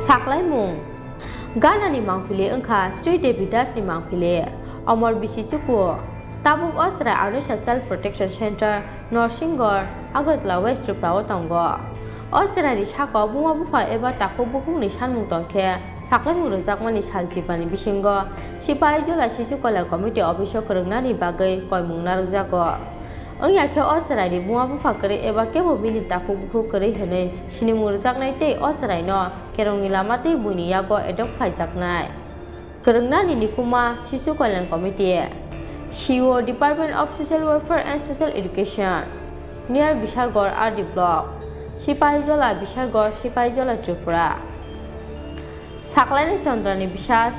Saklaimung. Ganani mangpili wngkha Sri Devi Das ni mangpili. Omor bisi chuku. Tabuk o chwrai Anusha Child Protection Center, Norsingor, Agartala West Tripura o tongo. O chwraini sakao buma bupha eba takhuk bukhukni sanmung tongkhe, saklaimung rwjakmani sal chibani bisingo Sipahijola Sishu Kalyan Committee office o kwrwngnani bagwi koimung narwkjago. Wngya khe o chwraini buma bupha kwrwi eba kebo bini takhuk bukhuk kwrwi hwnwi sinimung rwjaknai tei o chwraino kerongni lama tei buini yago adopt khaijaknai. Kwrwngnani nikuma Sishu Kalyan Committee, C O, Department of Social Welfare and Social Education, near Bishalgarh R D Block, Sipahijola, Bishalgarh, Sipahijola, Tripura. Saklaini Chandrani Biswas,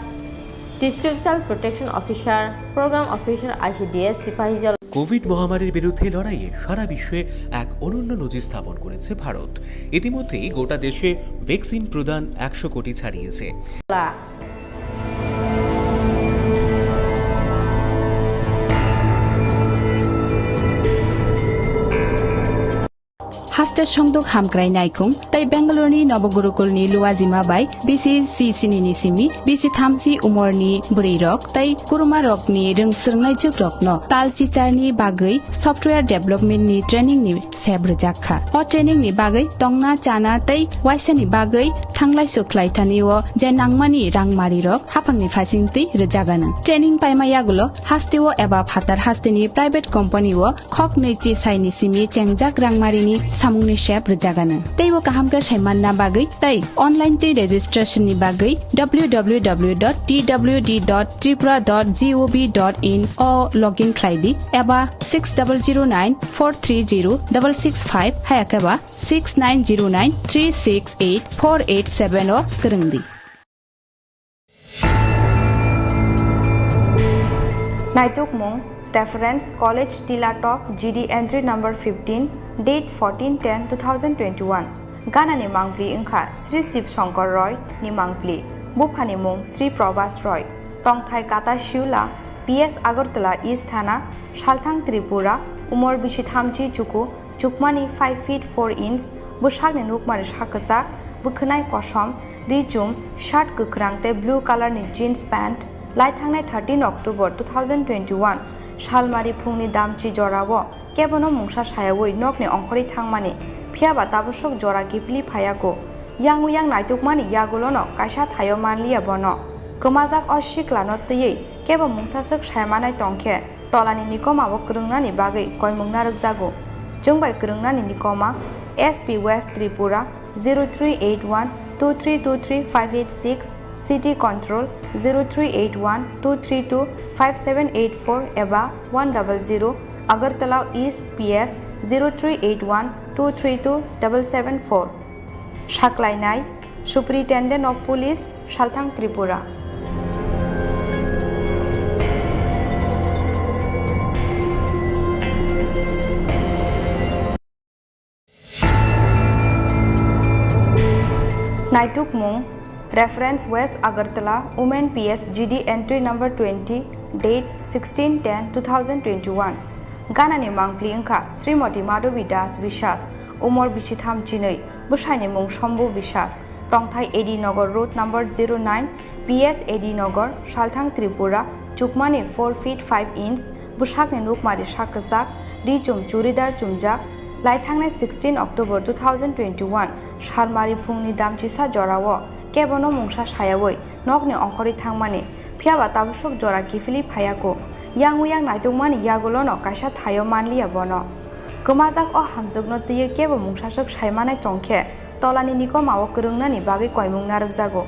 District Child Protection Officer, Program Officer, I C D S, Sipahijola. Covid মহামারীর বিরুদ্ধে লড়াইয়ে সারা বিশ্বে এক অনন্য নজির স্থাপন করেছে ভারত। ইতিমধ্যেই গোটা দেশে ভ্যাকসিন প্রদান একশো কোটি ছাড়িয়েছে। Haste songduk hamkrai naikhung tei Bangalore ni Nobogurukul ni luajima bai bisi si sini ni simi bisi thamchi umor ni bwrwi rok tei kuruma rok ni rwng swrwngnai jwk rok no tal chichar ni bagwi software development ni training ni sep rwjak kha. O training ni bagwi tongna, chana tei waisa ni bagwi thanglai sukhlai thani o je nangmani rang mari rok haphang ni phaising twi rwjak anw. Training paima yagulo haste o eba phatar haste ni private company o khok nwi chi sai ni simi chengjak rangmari ni samung ni sep rwjak anw. Tei bo kaham khe sai manna bagwi tei online twi registration ni bagwi W W W dot T W D dot tripura dot gov dot in o login khlai di eba six double zero nine four three zero double six five haya khe ba six nine zero nine three six eight four eight seven o kwrwng di. Naitukmung, reference College Tila Talk G D entry number fifteen, date fourteen ten two thousand twenty-one. Ganani mangpli wngkha Sri Shiv Shankar Roy ni mangpli, buphani mung Sri Prabhas Roy, tongthai Kata Shiula, P S Agartala East Thana, Salthang Tripura, umor bisi thamchi chuku, chukmani five feet four inch, bwsakni nukmari sak kwchak, bwkhwnai kosom, ri chum, shirt kwkhwrang tei blue colour ni jeans pant. Lai thangnai thirteen October two thousand twenty-one salmari phungni damchi jorao kebono mungsa sayaui nokni ongkhorwi thangmani, phiyaba tabosok jora kiphilwi phaiyaku. Yang uyang naitukmani yagulono kaisa thaio manliya bono. Kwmajak o siklano twiwi kebo mungsaswk saimanai tongkhe, tolani nikomao kwrwngnani bagwi koimung narwkjago. Chwng bai kwrwngnani nikoma S P West Tripura, zero three eight one two three two three five eight six, City Control, zero three eight one two three two five seven eight four eba one double zero, Agartala East P S, zero three eight one two three two double seven four. Saklainai, Superintendent of Police, Salthang Tripura. Naitukmung, reference West Agartala, Women P S G D entry number twenty, date sixteen ten two thousand twenty-one. Ganani mangpli wngkha Srimati Madhavi Das Biswas, umor bisi tham chinwi, bwsaini mung Shambhu Biswas, tongthai A D Nagar Road number zero nine, P S A D Nagar, Salthang Tripura, chukmani four feet five inch, bwsakni nukmari sak kwchak, ri chum churidar chumjak. Lai thangnai sixteen October two thousand twenty-one salmari phungni damchisa jorao kebono mungsa sayaui nokni ongkhorwi thangmani, phiyaba tabosok jora kiphilwi phaiyaku. Yang uyang naitukmani yagulono kaisa thaio manliya bono. Kwmajak o hamjwkno twiwi kebo mungsaswk saimanai tongkhe, tolani nikomao kwrwngnani bagwi koimung narwkjago.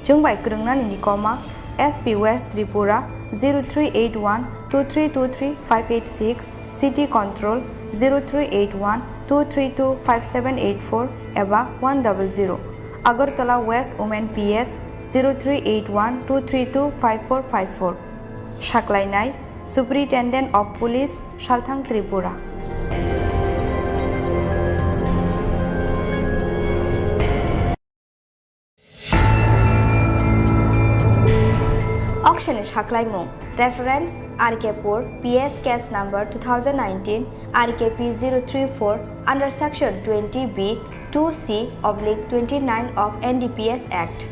Chwng bai kwrwngnani nikoma S P West Tripura, zero three eight one two three two three five eight six, City Control, zero three eight one two three two five seven eight four eba one double zero, Agartala West Women P S, zero three eight one two three two five four five four. Saklainai, Superintendent of Police, Salthang Tripura. Auction ni saklaimung, reference R K four, P S case number two thousand nineteen, R K P zero three four, under section twenty B two C oblique twenty-nine of N D P S Act,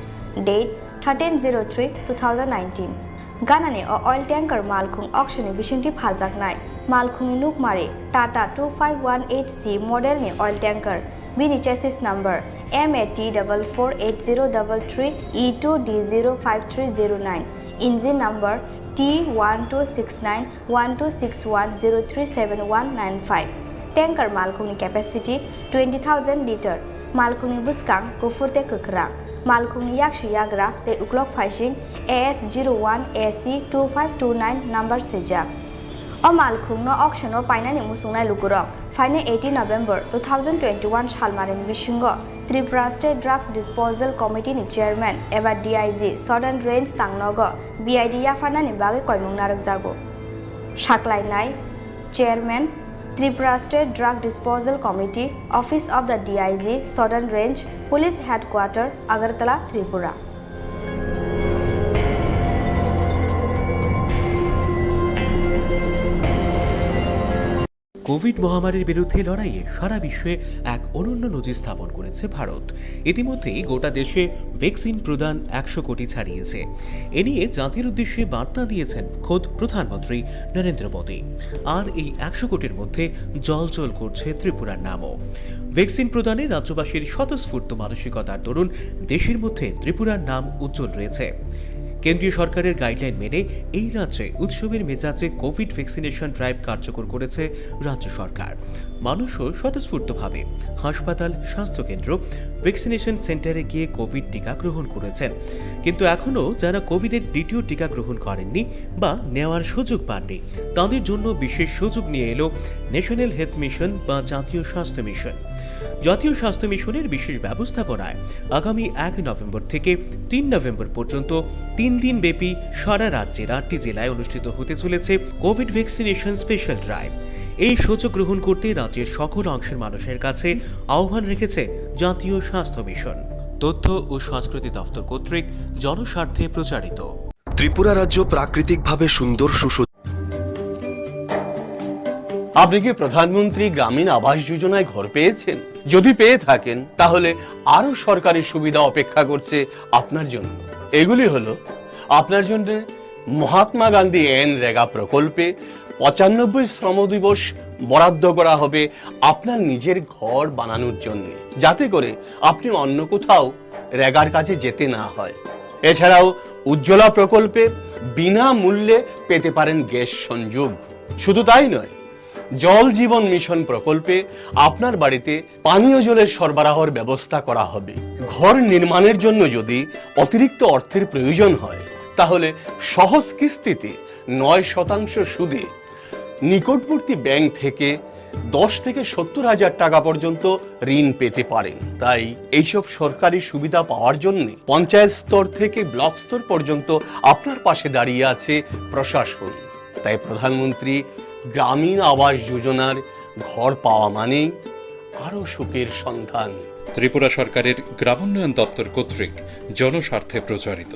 date thirteen zero three two thousand nineteen. Ganani o oil tanker malkhung auction ni bisingtwi phaljaknai. Malkhungni nukmari Tata two five one eight C model ni oil tanker. Bini chassis number M A T double four eight zero double three E two D zero five three zero nine. Engine number T one two six nine one two six one zero three seven one nine five. Tanker malkhungni capacity twenty thousand liter. Malkhungni bwskang kuphur tei kwkhwrang. Malkhungni yaksi yagra tei uklok phaising A S zero one A C two five two nine number swijak. O malkhungno auction-o painani muchungnai lukurok phainai eighteen November two thousand twenty-one salmarini bisingo Tripura State Drugs Disposal Committee ni Chairman eba D I G Southern Range Tangnogo B I D yapharnani bagwi koimung narwkjago. Saklainai, Chairman, Tripura State Drug Disposal Committee, Office of the D I G, Southern Range, Police Headquarter, Agartala, Tripura. Covid মহামারীর বিরুদ্ধে লড়াইয়ে সারা বিশ্বে এক অনন্য নজির স্থাপন করেছে ভারত। ইতিমধ্যেই গোটা দেশে ভ্যাকসিন প্রদান একশো কোটি ছাড়িয়েছে। এ নিয়ে জাতির উদ্দেশ্যে বার্তা দিয়েছেন খোদ প্রধানমন্ত্রী নরেন্দ্র মোদী। আর এই একশো কোটির মধ্যে জ্বলজ্বল করছে ত্রিপুরার নামও। ভ্যাকসিন প্রদানে রাজ্যবাসীর স্বতঃস্ফূর্ত মানসিকতার দরুন দেশের মধ্যে ত্রিপুরার নাম উজ্জ্বল রয়েছে। কেন্দ্রীয় সরকারের গাইডলাইন মেনে এই রাজ্যে উৎসবের মেজাজে কোভিড ভ্যাকসিনেশন ড্রাইভ কার্যকর করেছে রাজ্য সরকার। মানুষও স্বতঃস্ফূর্তভাবে হাসপাতাল, স্বাস্থ্যকেন্দ্র, ভ্যাকসিনেশন সেন্টারে গিয়ে কোভিড টিকা গ্রহণ করেছেন। কিন্তু এখনও যারা কোভিডের দ্বিতীয় টিকা গ্রহণ করেননি বা নেওয়ার সুযোগ পাননি, তাদের জন্য বিশেষ সুযোগ নিয়ে এলো ন্যাশনাল হেলথ মিশন বা জাতীয় স্বাস্থ্য মিশন। জাতীয় স্বাস্থ্য মিশনের বিশেষ ব্যবস্থাপনায় আগামী এক নভেম্বর থেকে তিন নভেম্বর পর্যন্ত তিন দিন ব্যাপী সারা রাজ্যের আটটি জেলায় অনুষ্ঠিত হতে চলেছে কোভিড ভ্যাকসিনেশন স্পেশাল ড্রাইভ। এই সুযোগ গ্রহণ করতে রাজ্যের সকল অংশের মানুষের কাছে আহ্বান রেখেছে জাতীয় স্বাস্থ্য মিশন। তথ্য ও সংস্কৃতি দপ্তর কর্তৃক জনস্বার্থে প্রচারিত। ত্রিপুরা রাজ্য প্রাকৃতিকভাবে সুন্দর, সুসজ্জিত। আপনি কি প্রধানমন্ত্রী গ্রামীণ আবাস যোজনায় ঘর পেয়েছেন? যদি পেয়ে থাকেন, তাহলে আরও সরকারি সুবিধা অপেক্ষা করছে আপনার জন্য। এগুলি হলো আপনার জন্য মহাত্মা গান্ধী এন রেগা প্রকল্পে পঁচানব্বই শ্রম দিবস বরাদ্দ করা হবে আপনার নিজের ঘর বানানোর জন্য, যাতে করে আপনি অন্য কোথাও রেগার কাজে যেতে না হয়। এছাড়াও উজ্জ্বলা প্রকল্পে বিনামূল্যে পেতে পারেন গ্যাস সংযোগ। শুধু তাই নয়, জল জীবন মিশন প্রকল্পে আপনার বাড়িতে পানীয় জলের সরবরাহর ব্যবস্থা করা হবে। ঘর নির্মাণের জন্য যদি অতিরিক্ত অর্থের প্রয়োজন হয়, তাহলে সহজ কিস্তিতে নয় শতাংশ সুদে নিকটবর্তী ব্যাংক থেকে দশ থেকে সত্তর হাজার টাকা পর্যন্ত ঋণ পেতে পারেন। তাই এইসব সরকারি সুবিধা পাওয়ার জন্য পঞ্চায়েত স্তর থেকে ব্লক স্তর পর্যন্ত আপনার পাশে দাঁড়িয়ে আছে প্রশাসন। তাই প্রধানমন্ত্রী গ্রামীণ আবাস যোজনার ঘর পাওয়া মানেই আরও সুখের সন্ধান। ত্রিপুরা সরকারের গ্রামোন্নয়ন দপ্তর কর্তৃক জনস্বার্থে প্রচারিত।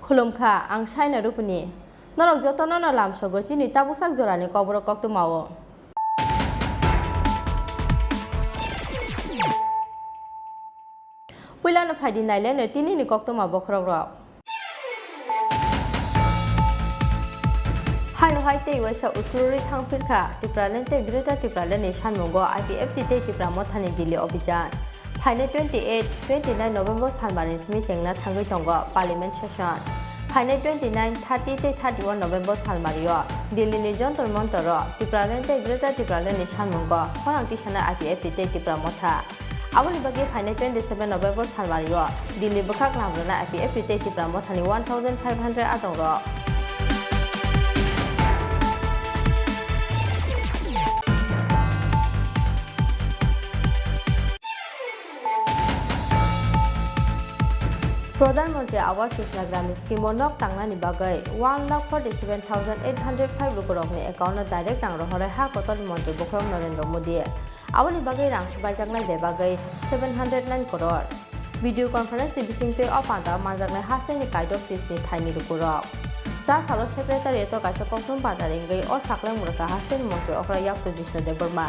Khulumkha, ang Saina Rupini. Norok jotono no lamsogo chini tabuksak jorani Kokborok koktwmao. Puilano phaidi naileno tinini koktwma bokhorokrok. Haino hai tei waisa usurwi thangphirkha Tipraland tei Greater Tipraland ni sanmungo I P F T tei Tipra Mothani Delhi Obhijan. Phainai twenty eight, twenty nine November salmani simi chengna thangwi tongo Parliament session. Phainai twenty nine, thirty tei thirty one November salmario Delhi ni Jantar Mantar o Tipraland tei Greater Tipraland ni sanmungo khorang tisana I P F T tei Tipra Motha. Aboni bagwi phainai twenty seven November salmario Delhi bwkhak lamrwna I P F T tei Tipra Mothani one thousand five hundred adongrok. Pradhan Mantri Awas Yojana Gramin Scheme o nok tangnani bagwi one lakh forty seven thousand eight hundred five lukurokni account o direct rang rohorwi ha kotorni montri bokhorok Narendra Modi. Aboni bagwi rang swbaijaknai bebagwi seven hundred nine crore. Video conference ni bisingtwi o panda manjaknai hasteni kaidok chisni thaini lukurok. Cha salo secretariat o kaisa kokthum panda ringwi o saklai mwrwkha hasteni montri okra Yakchu Jishnu Debbarma.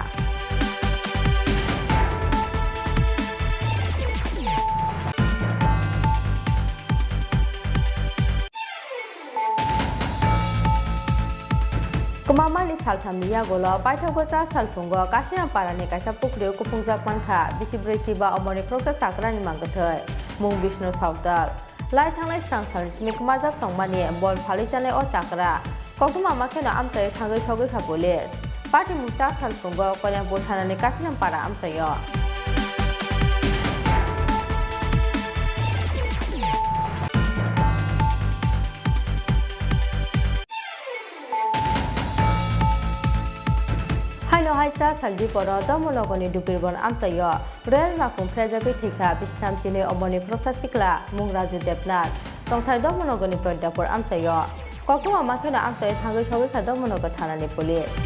Kwmamani salthamni yagulo paithago cha salphungo Kasinampara ni kaisa pukhrio kuphungjak mankha bisi bwrwi chiba omorni khoroksa chakrani mangkwthwi mung Bishnu Sawdal. Lai thangnai srang salni simi kwmajak tongmani bol phalwi chanai o chakra. Koktwma ma kheno amchaio thangwi sogwi kha police. Patimung cha salphungo Koinakpur thanani Kasinampara amchaio. Haino hai cha sal diporo Domologoni Dupirbon amchaio rail makhung phrejagwi thwikha bisnam chinwi omorni khoroksa sikla mung Raju Debnath. Tongthai Dharmanagarni Pradyapur amchaio koktwma makheno amchaio thangwi sogwi kha Dharmanagar thanani police.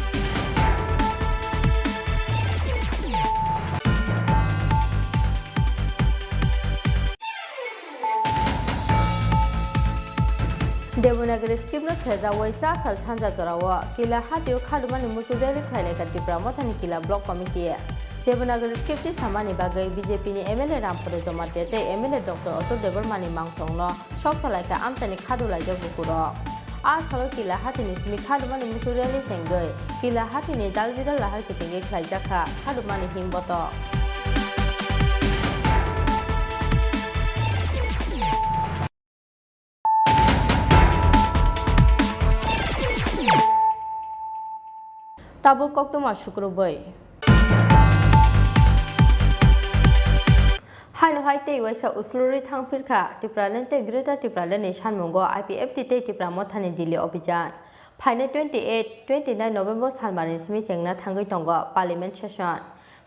Devanagari script no sejawi cha sal sanja jorao Kila hatio khadumani musu rally khlailaikha Tipra Mothani Kila Block Committee. Devanagari script tisamani bagwi B J P ni M L A Rampada Jamatia tei M L A Doctor Atul Debbarma ni mangthongno sok salaikha amchaini khadu laijak bukurok. A salo Kila hatini simi khadumani musu rally chengwi Kila hatini dal bidal lahar kitingwi khlaijakha khadumani himbotok. Tabuk koktwma sukrubwi. Haino hai tei waisa uslurwi thangphirkha Tipraland tei Greater Tipraland ni sanmungo I P F T tei Tipra Mothani Delhi Obhijan. Phainai twenty eight, twenty nine November salmani simi chengna thangwi tongo Parliament session.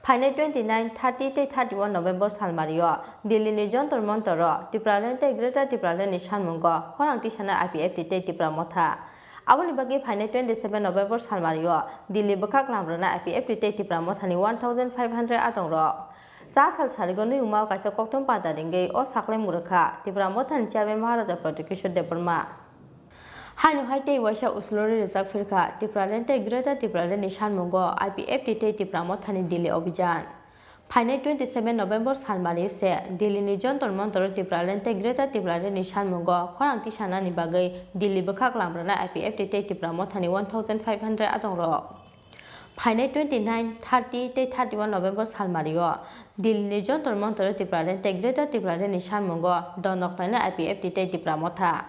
Phainai twenty nine, thirty tei thirty one November salmario Delhi ni Jantar Mantar o Tipraland tei Greater Tipraland ni sanmungo khorang tisana I P F T tei Tipra Motha. Aboni bagwi phainai twenty seven November salmario Delhi bwkhak lamrwna I P F T tei Tipra Mothani one thousand five hundred adongrok. Cha sal sarigo nwi wngmao kaisa koktwma panda ringwi o saklai mwrwkha Tipra Mothani Chairman Maharaja Pradyot Kishore Debbarma. Haino hai tei waisa uslurwi rijak phirkha Tipraland tei Greater Tipraland ni sanmungo I P F T tei Tipra Mothani Delhi Obhijan. Phainai twenty seven November salmario se Delhi ni Jantar Mantar o Tipraland tei Greater Tipraland ni sanmungo khorang tisanani bagwi Delhi bwkhak lamrwna I P F T tei Tipra Mothani one thousand five hundred adongrok. Phainai twenty nine, thirty tei thirty one November salmario Delhi ni Jantar Mantar o Tipraland tei Greater Tipraland ni sanmungo donok naina I P F T tei Tipra Motha.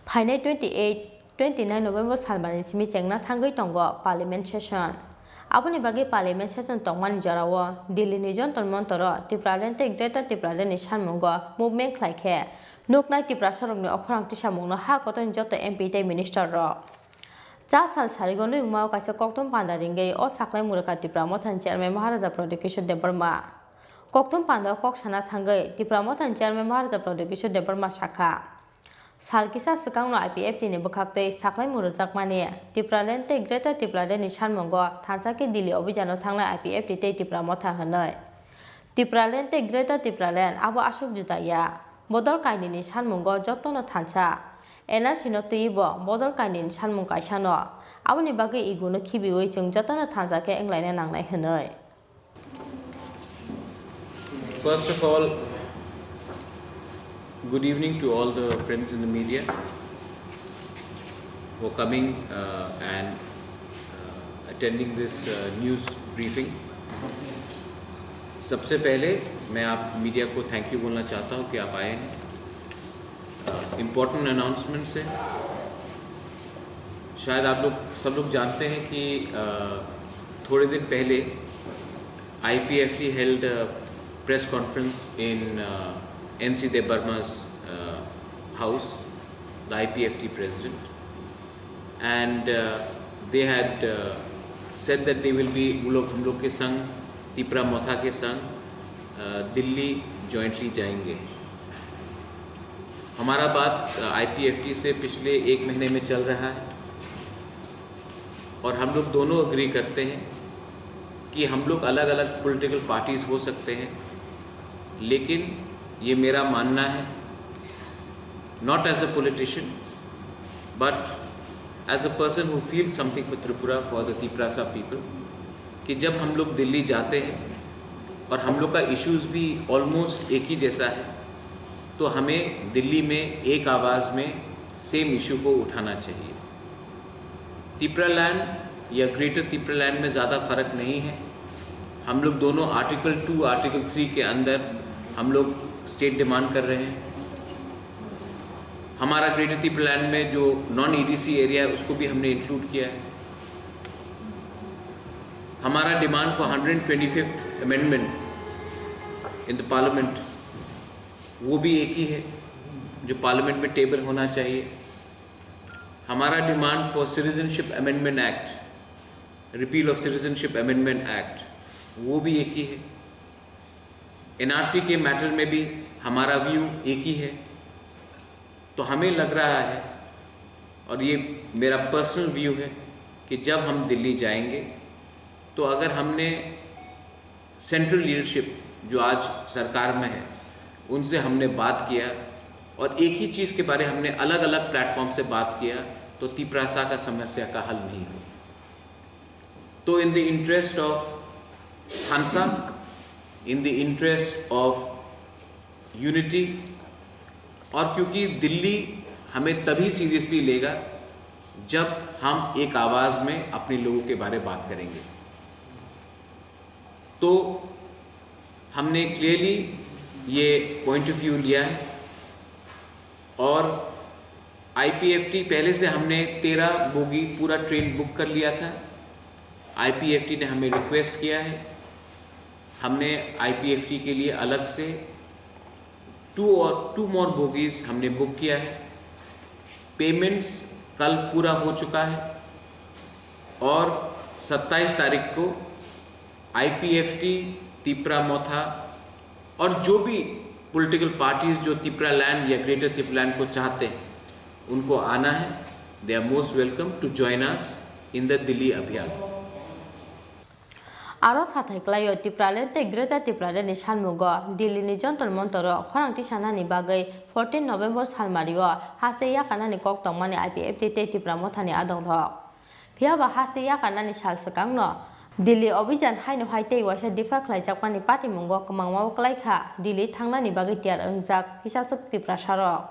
Phainai twenty eight, twenty nine November salmani simi chengna thangwi tongo Parliament session. Aboni bagwi Parliament session tongmani jorao Delhi ni Jantar Mantar o Tipraland tei Greater Tipraland ni sanmungo movement khlai khe nuknai Tiprasarokni okhorang tisamungno ha kotorni joto M P tei minister rok. Cha sal sarigo nwi wngmao kaisa koktwma panda ringwi o saklai mwrwkha Tipra Mothani Chairman Maharaja Pradyot Kishore Debbarma. Koktwma panda o kok sana thangwi Tipra Mothani Chairman Maharaja Pradyot Kishore Debbarma sakha. Sal kisa swkangno I P F T ni bwkhaktwi saklaimung rwjakmani Tipraland tei Greater Tipraland ni sanmungo thansa khe Delhi obhijano thangnai I P F T tei Tipra Motha hwnwi. Tipraland tei Greater Tipraland abo aswk juda ya. Bodol kainwini sanmungo jotono thansa. N R C no twiwi bo bodol kainwini sanmung kaisano. Aboni bagwi iguno khibiwi chwng jotono thansa khe wnglaina nangnai hwnwi. First of all, good evening to all the friends in the media for coming, uh, and, uh, attending this, uh, news briefing. सबसे पहले मैं आप मीडिया को thank you बोलना चाहता हूँ कि आप आए हैं। इम्पोर्टेंट अनाउंसमेंट्स है। शायद आप लोग, सब लोग जानते हैं कि, अ, थोड़े दिन पहले I P F T held a press conference in, uh, N C Debbarma's, uh, house, the I P F T president. And, uh, they had, uh, said that they will be, वो लोग हम लोग के संग, तिपरा मोथा के संग, uh, दिल्ली jointly जाएंगे। हमारा बात, uh, I P F T से पिछले एक महीने में चल रहा है और हम लोग दोनों एग्री करते हैं कि हम लोग अलग-अलग पॉलिटिकल पार्टीज हो सकते हैं, लेकिन ये मेरा मानना है, not as a politician, but as a person who feels something for Tripura, for the Tiprasa people, कि जब हम लोग दिल्ली जाते हैं और हम लोग का इश्यूज भी ऑलमोस्ट एक ही जैसा है, तो हमें दिल्ली में एक आवाज़ में सेम इशू को उठाना चाहिए। तिपरालैंड या ग्रेटर तिपरालैंड में ज़्यादा फ़र्क नहीं है। हम लोग दोनों आर्टिकल टू, आर्टिकल थ्री के अंदर हम लोग स्टेट डिमांड कर रहे हैं। हमारा ग्रेटर तिपरालैंड में जो नॉन ईडीसी एरिया है, उसको भी हमने इंक्लूड किया है। हमारा demand for hundred twenty fifth amendment in the parliament, वो भी एक ही है, जो पार्लियामेंट में टेबल होना चाहिए। हमारा demand for citizenship amendment act, repeal of citizenship amendment act, वो भी एक ही है। एनआरसी के मैटर में भी हमारा व्यू एक ही है। तो हमें लग रहा है, और ये मेरा पर्सनल व्यू है, कि जब हम दिल्ली जाएंगे तो अगर हमने सेंट्रल लीडरशिप जो आज सरकार में है, उनसे हमने बात किया और एक ही चीज़ के बारे हमने अलग अलग प्लेटफॉर्म से बात किया, तो तिपरासा का समस्या का हल नहीं हो। तो in the interest of Hansa, in the interest of unity, और क्योंकि दिल्ली हमें तभी सीरियसली लेगा जब हम एक आवाज़ में अपने लोगों के बारे बात करेंगे। तो हमने क्लियरली ये पॉइंट ऑफ व्यू लिया है। और आईपीएफटी पहले से हमने तेरह बोगी पूरा ट्रेन बुक कर लिया था। आईपीएफटी ने हमें रिक्वेस्ट किया है, हमने आईपीएफटी के लिए अलग से टू और टू मोर बोगीज हमने बुक किया है। पेमेंट्स कल पूरा हो चुका है और सत्ताईस तारीख को आईपीएफटी, तिपरा मोथा और जो भी पॉलिटिकल पार्टीज जो तिपरा लैंड या ग्रेटर तिपरा लैंड को चाहते हैं, उनको आना है। They are most welcome to join us in the Delhi Abhiyan. Aro sathai kwlaio Tipraland tei Greater Tipraland ni sanmungo Delhi ni Jantar Mantar o khorang tisanani bagwi fourteen November salmari o haste yakarnani kok tongmani I P F T tei Tipra Motha ni adongrok. Phiyaba haste yakarnani sal swkangno Delhi Abhijan haino hai tei waisa dipha khlaijakmani patimungo kwmangma o kwlaikha Delhi thangnani bagwi tiyar wngjak kisaswk Tiprasarok.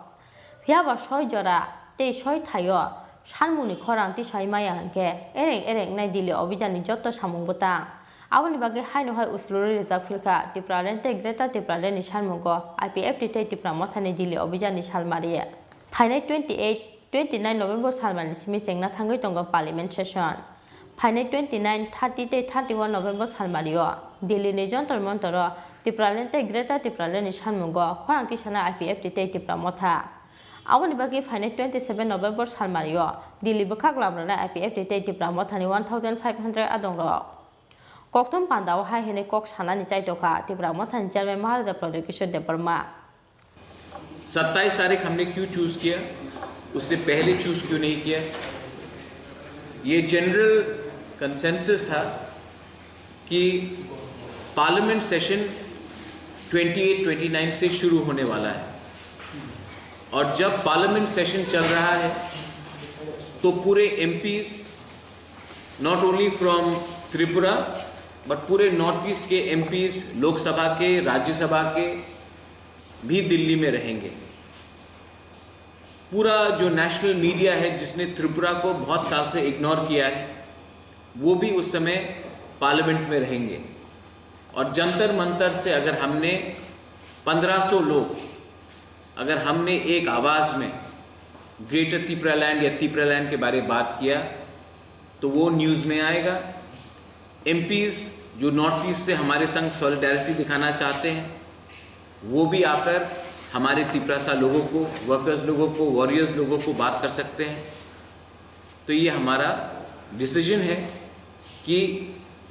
Phiyaba soi jora tei soi thaio sanmungni khorang tisai maya hwnkhe ereng ereng wngnai Delhi Abhijanni jotto samung bwtang. Aboni bagwi haino hai uslurwi rijak philkha Tipraland tei Greater Tipralandni sanmungo I P F T tei Tipra Mothani Delhi Abhijanni salmari. Phainai twenty eight, twenty nine November salmani simi chengna thangwi tongo Parliament session. Phainai twenty nine, thirty tei thirty one November salmario Delhi ni Jantar Mantar o Tipraland tei Greater Tipraland ni sanmungo khorang tisana I P F T tei Tipra Motha. Aboni bagwi phainai twenty seven November salmario Delhi bwkhak lamrana I P F T tei Tipra Mothani one thousand five hundred adongrok. Kokthum pandao hai hwnwi kok sanani chaitokha Tipra Mothani Chairman Maharaja Pradyot Kishore Debbarma. सत्ताईस तारीख हमने क्यों चूज़ किया, उससे पहले चूज़ क्यों नहीं किया? ये जनरल कंसेंसस था कि parliament session twenty eight twenty nine से शुरू होने वाला है और जब पार्लियामेंट सेशन चल रहा है तो पूरे MPs, not only from Tripura but पूरे नॉर्थ ईस्ट के एमपीज, लोकसभा के, राज्यसभा के, भी दिल्ली में रहेंगे। पूरा जो नेशनल मीडिया है जिसने त्रिपुरा को बहुत साल से इग्नोर किया है, वो भी उस समय पार्लियामेंट में रहेंगे। और जंतर मंतर से अगर हमने पन्द्रह सौ लोग, अगर हमने एक आवाज़ में ग्रेटर तिपरालैंड या तिपरालैंड के बारे बात किया तो वो न्यूज़ में आएगा। एमपीज जो नॉर्थ ईस्ट से हमारे संग सॉलिडारिटी दिखाना चाहते हैं, वो भी आकर हमारे तिपरासा लोगों को, वर्कर्स लोगों को, वॉरियर्स लोगों को बात कर सकते हैं। तो ये हमारा डिसीजन है कि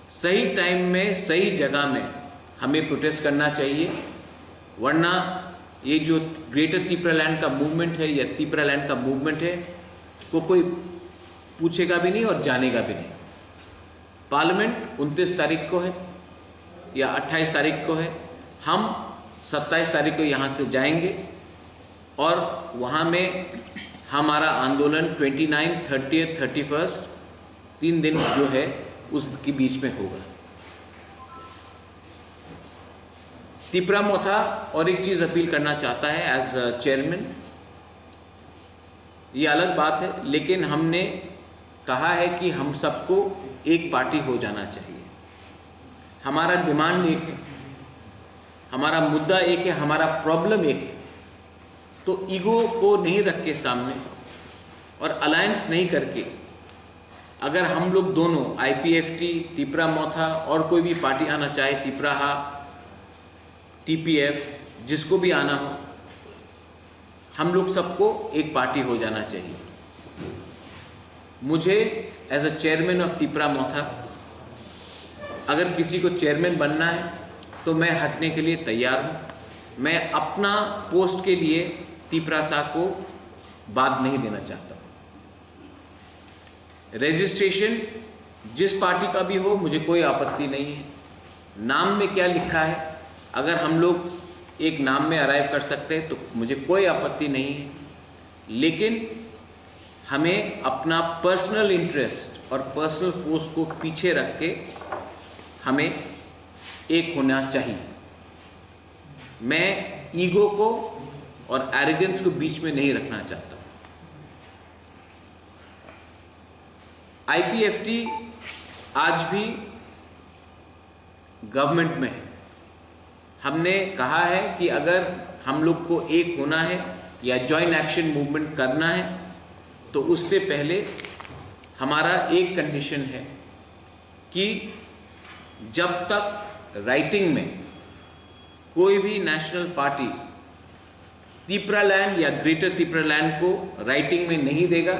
सही टाइम में सही जगह में हमें प्रोटेस्ट करना चाहिए, वरना ये जो ग्रेटर तिपरालैंड का मूवमेंट है या तिपरालैंड का मूवमेंट है, वो कोई पूछेगा भी नहीं और जानेगा भी नहीं। पार्लियामेंट उनतीस तारीख को है या अट्ठाईस तारीख को है, हम सत्ताईस तारीख को यहाँ से जाएंगे और वहाँ में हमारा आंदोलन twenty nine, thirty, thirty first, तीन दिन जो है उसके बीच में होगा। तिपरा मोथा और एक चीज़ अपील करना चाहता है एज चेयरमैन, ये अलग बात है, लेकिन हमने कहा है कि हम सबको एक पार्टी हो जाना चाहिए। हमारा डिमांड एक है, हमारा मुद्दा एक है, हमारा प्रॉब्लम एक है। तो ईगो को नहीं रख के सामने और अलायंस नहीं करके अगर हम लोग दोनों आईपीएफटी, तिपरा मोथा और कोई भी पार्टी आना चाहे, तिपराहा, टीपीएफ, जिसको भी आना हो, हम लोग सबको एक पार्टी हो जाना चाहिए। मुझे as a chairman of Tipra Motha, अगर किसी को चेयरमैन बनना है तो मैं हटने के लिए तैयार हूँ। मैं अपना पोस्ट के लिए तिपरासा को बाद नहीं देना चाहता हूँ। रजिस्ट्रेशन जिस पार्टी का भी हो, मुझे कोई आपत्ति नहीं है। नाम में क्या लिखा है, अगर हम लोग एक नाम में अराइव कर सकते हैं तो मुझे कोई आपत्ति नहीं है, लेकिन हमें अपना पर्सनल इंटरेस्ट और पर्सनल पोस्ट को पीछे रख के हमें एक होना चाहिए। मैं ईगो को और एरोगेंस को बीच में नहीं रखना चाहता। आईपीएफटी आज भी गवर्नमेंट में है। हमने कहा है कि अगर हम लोग को एक होना है या जॉइंट एक्शन मूवमेंट करना है, तो उससे पहले हमारा एक कंडीशन है कि जब तक राइटिंग में कोई भी नेशनल पार्टी तिपरालैंड या ग्रेटर तिपरालैंड को राइटिंग में नहीं देगा,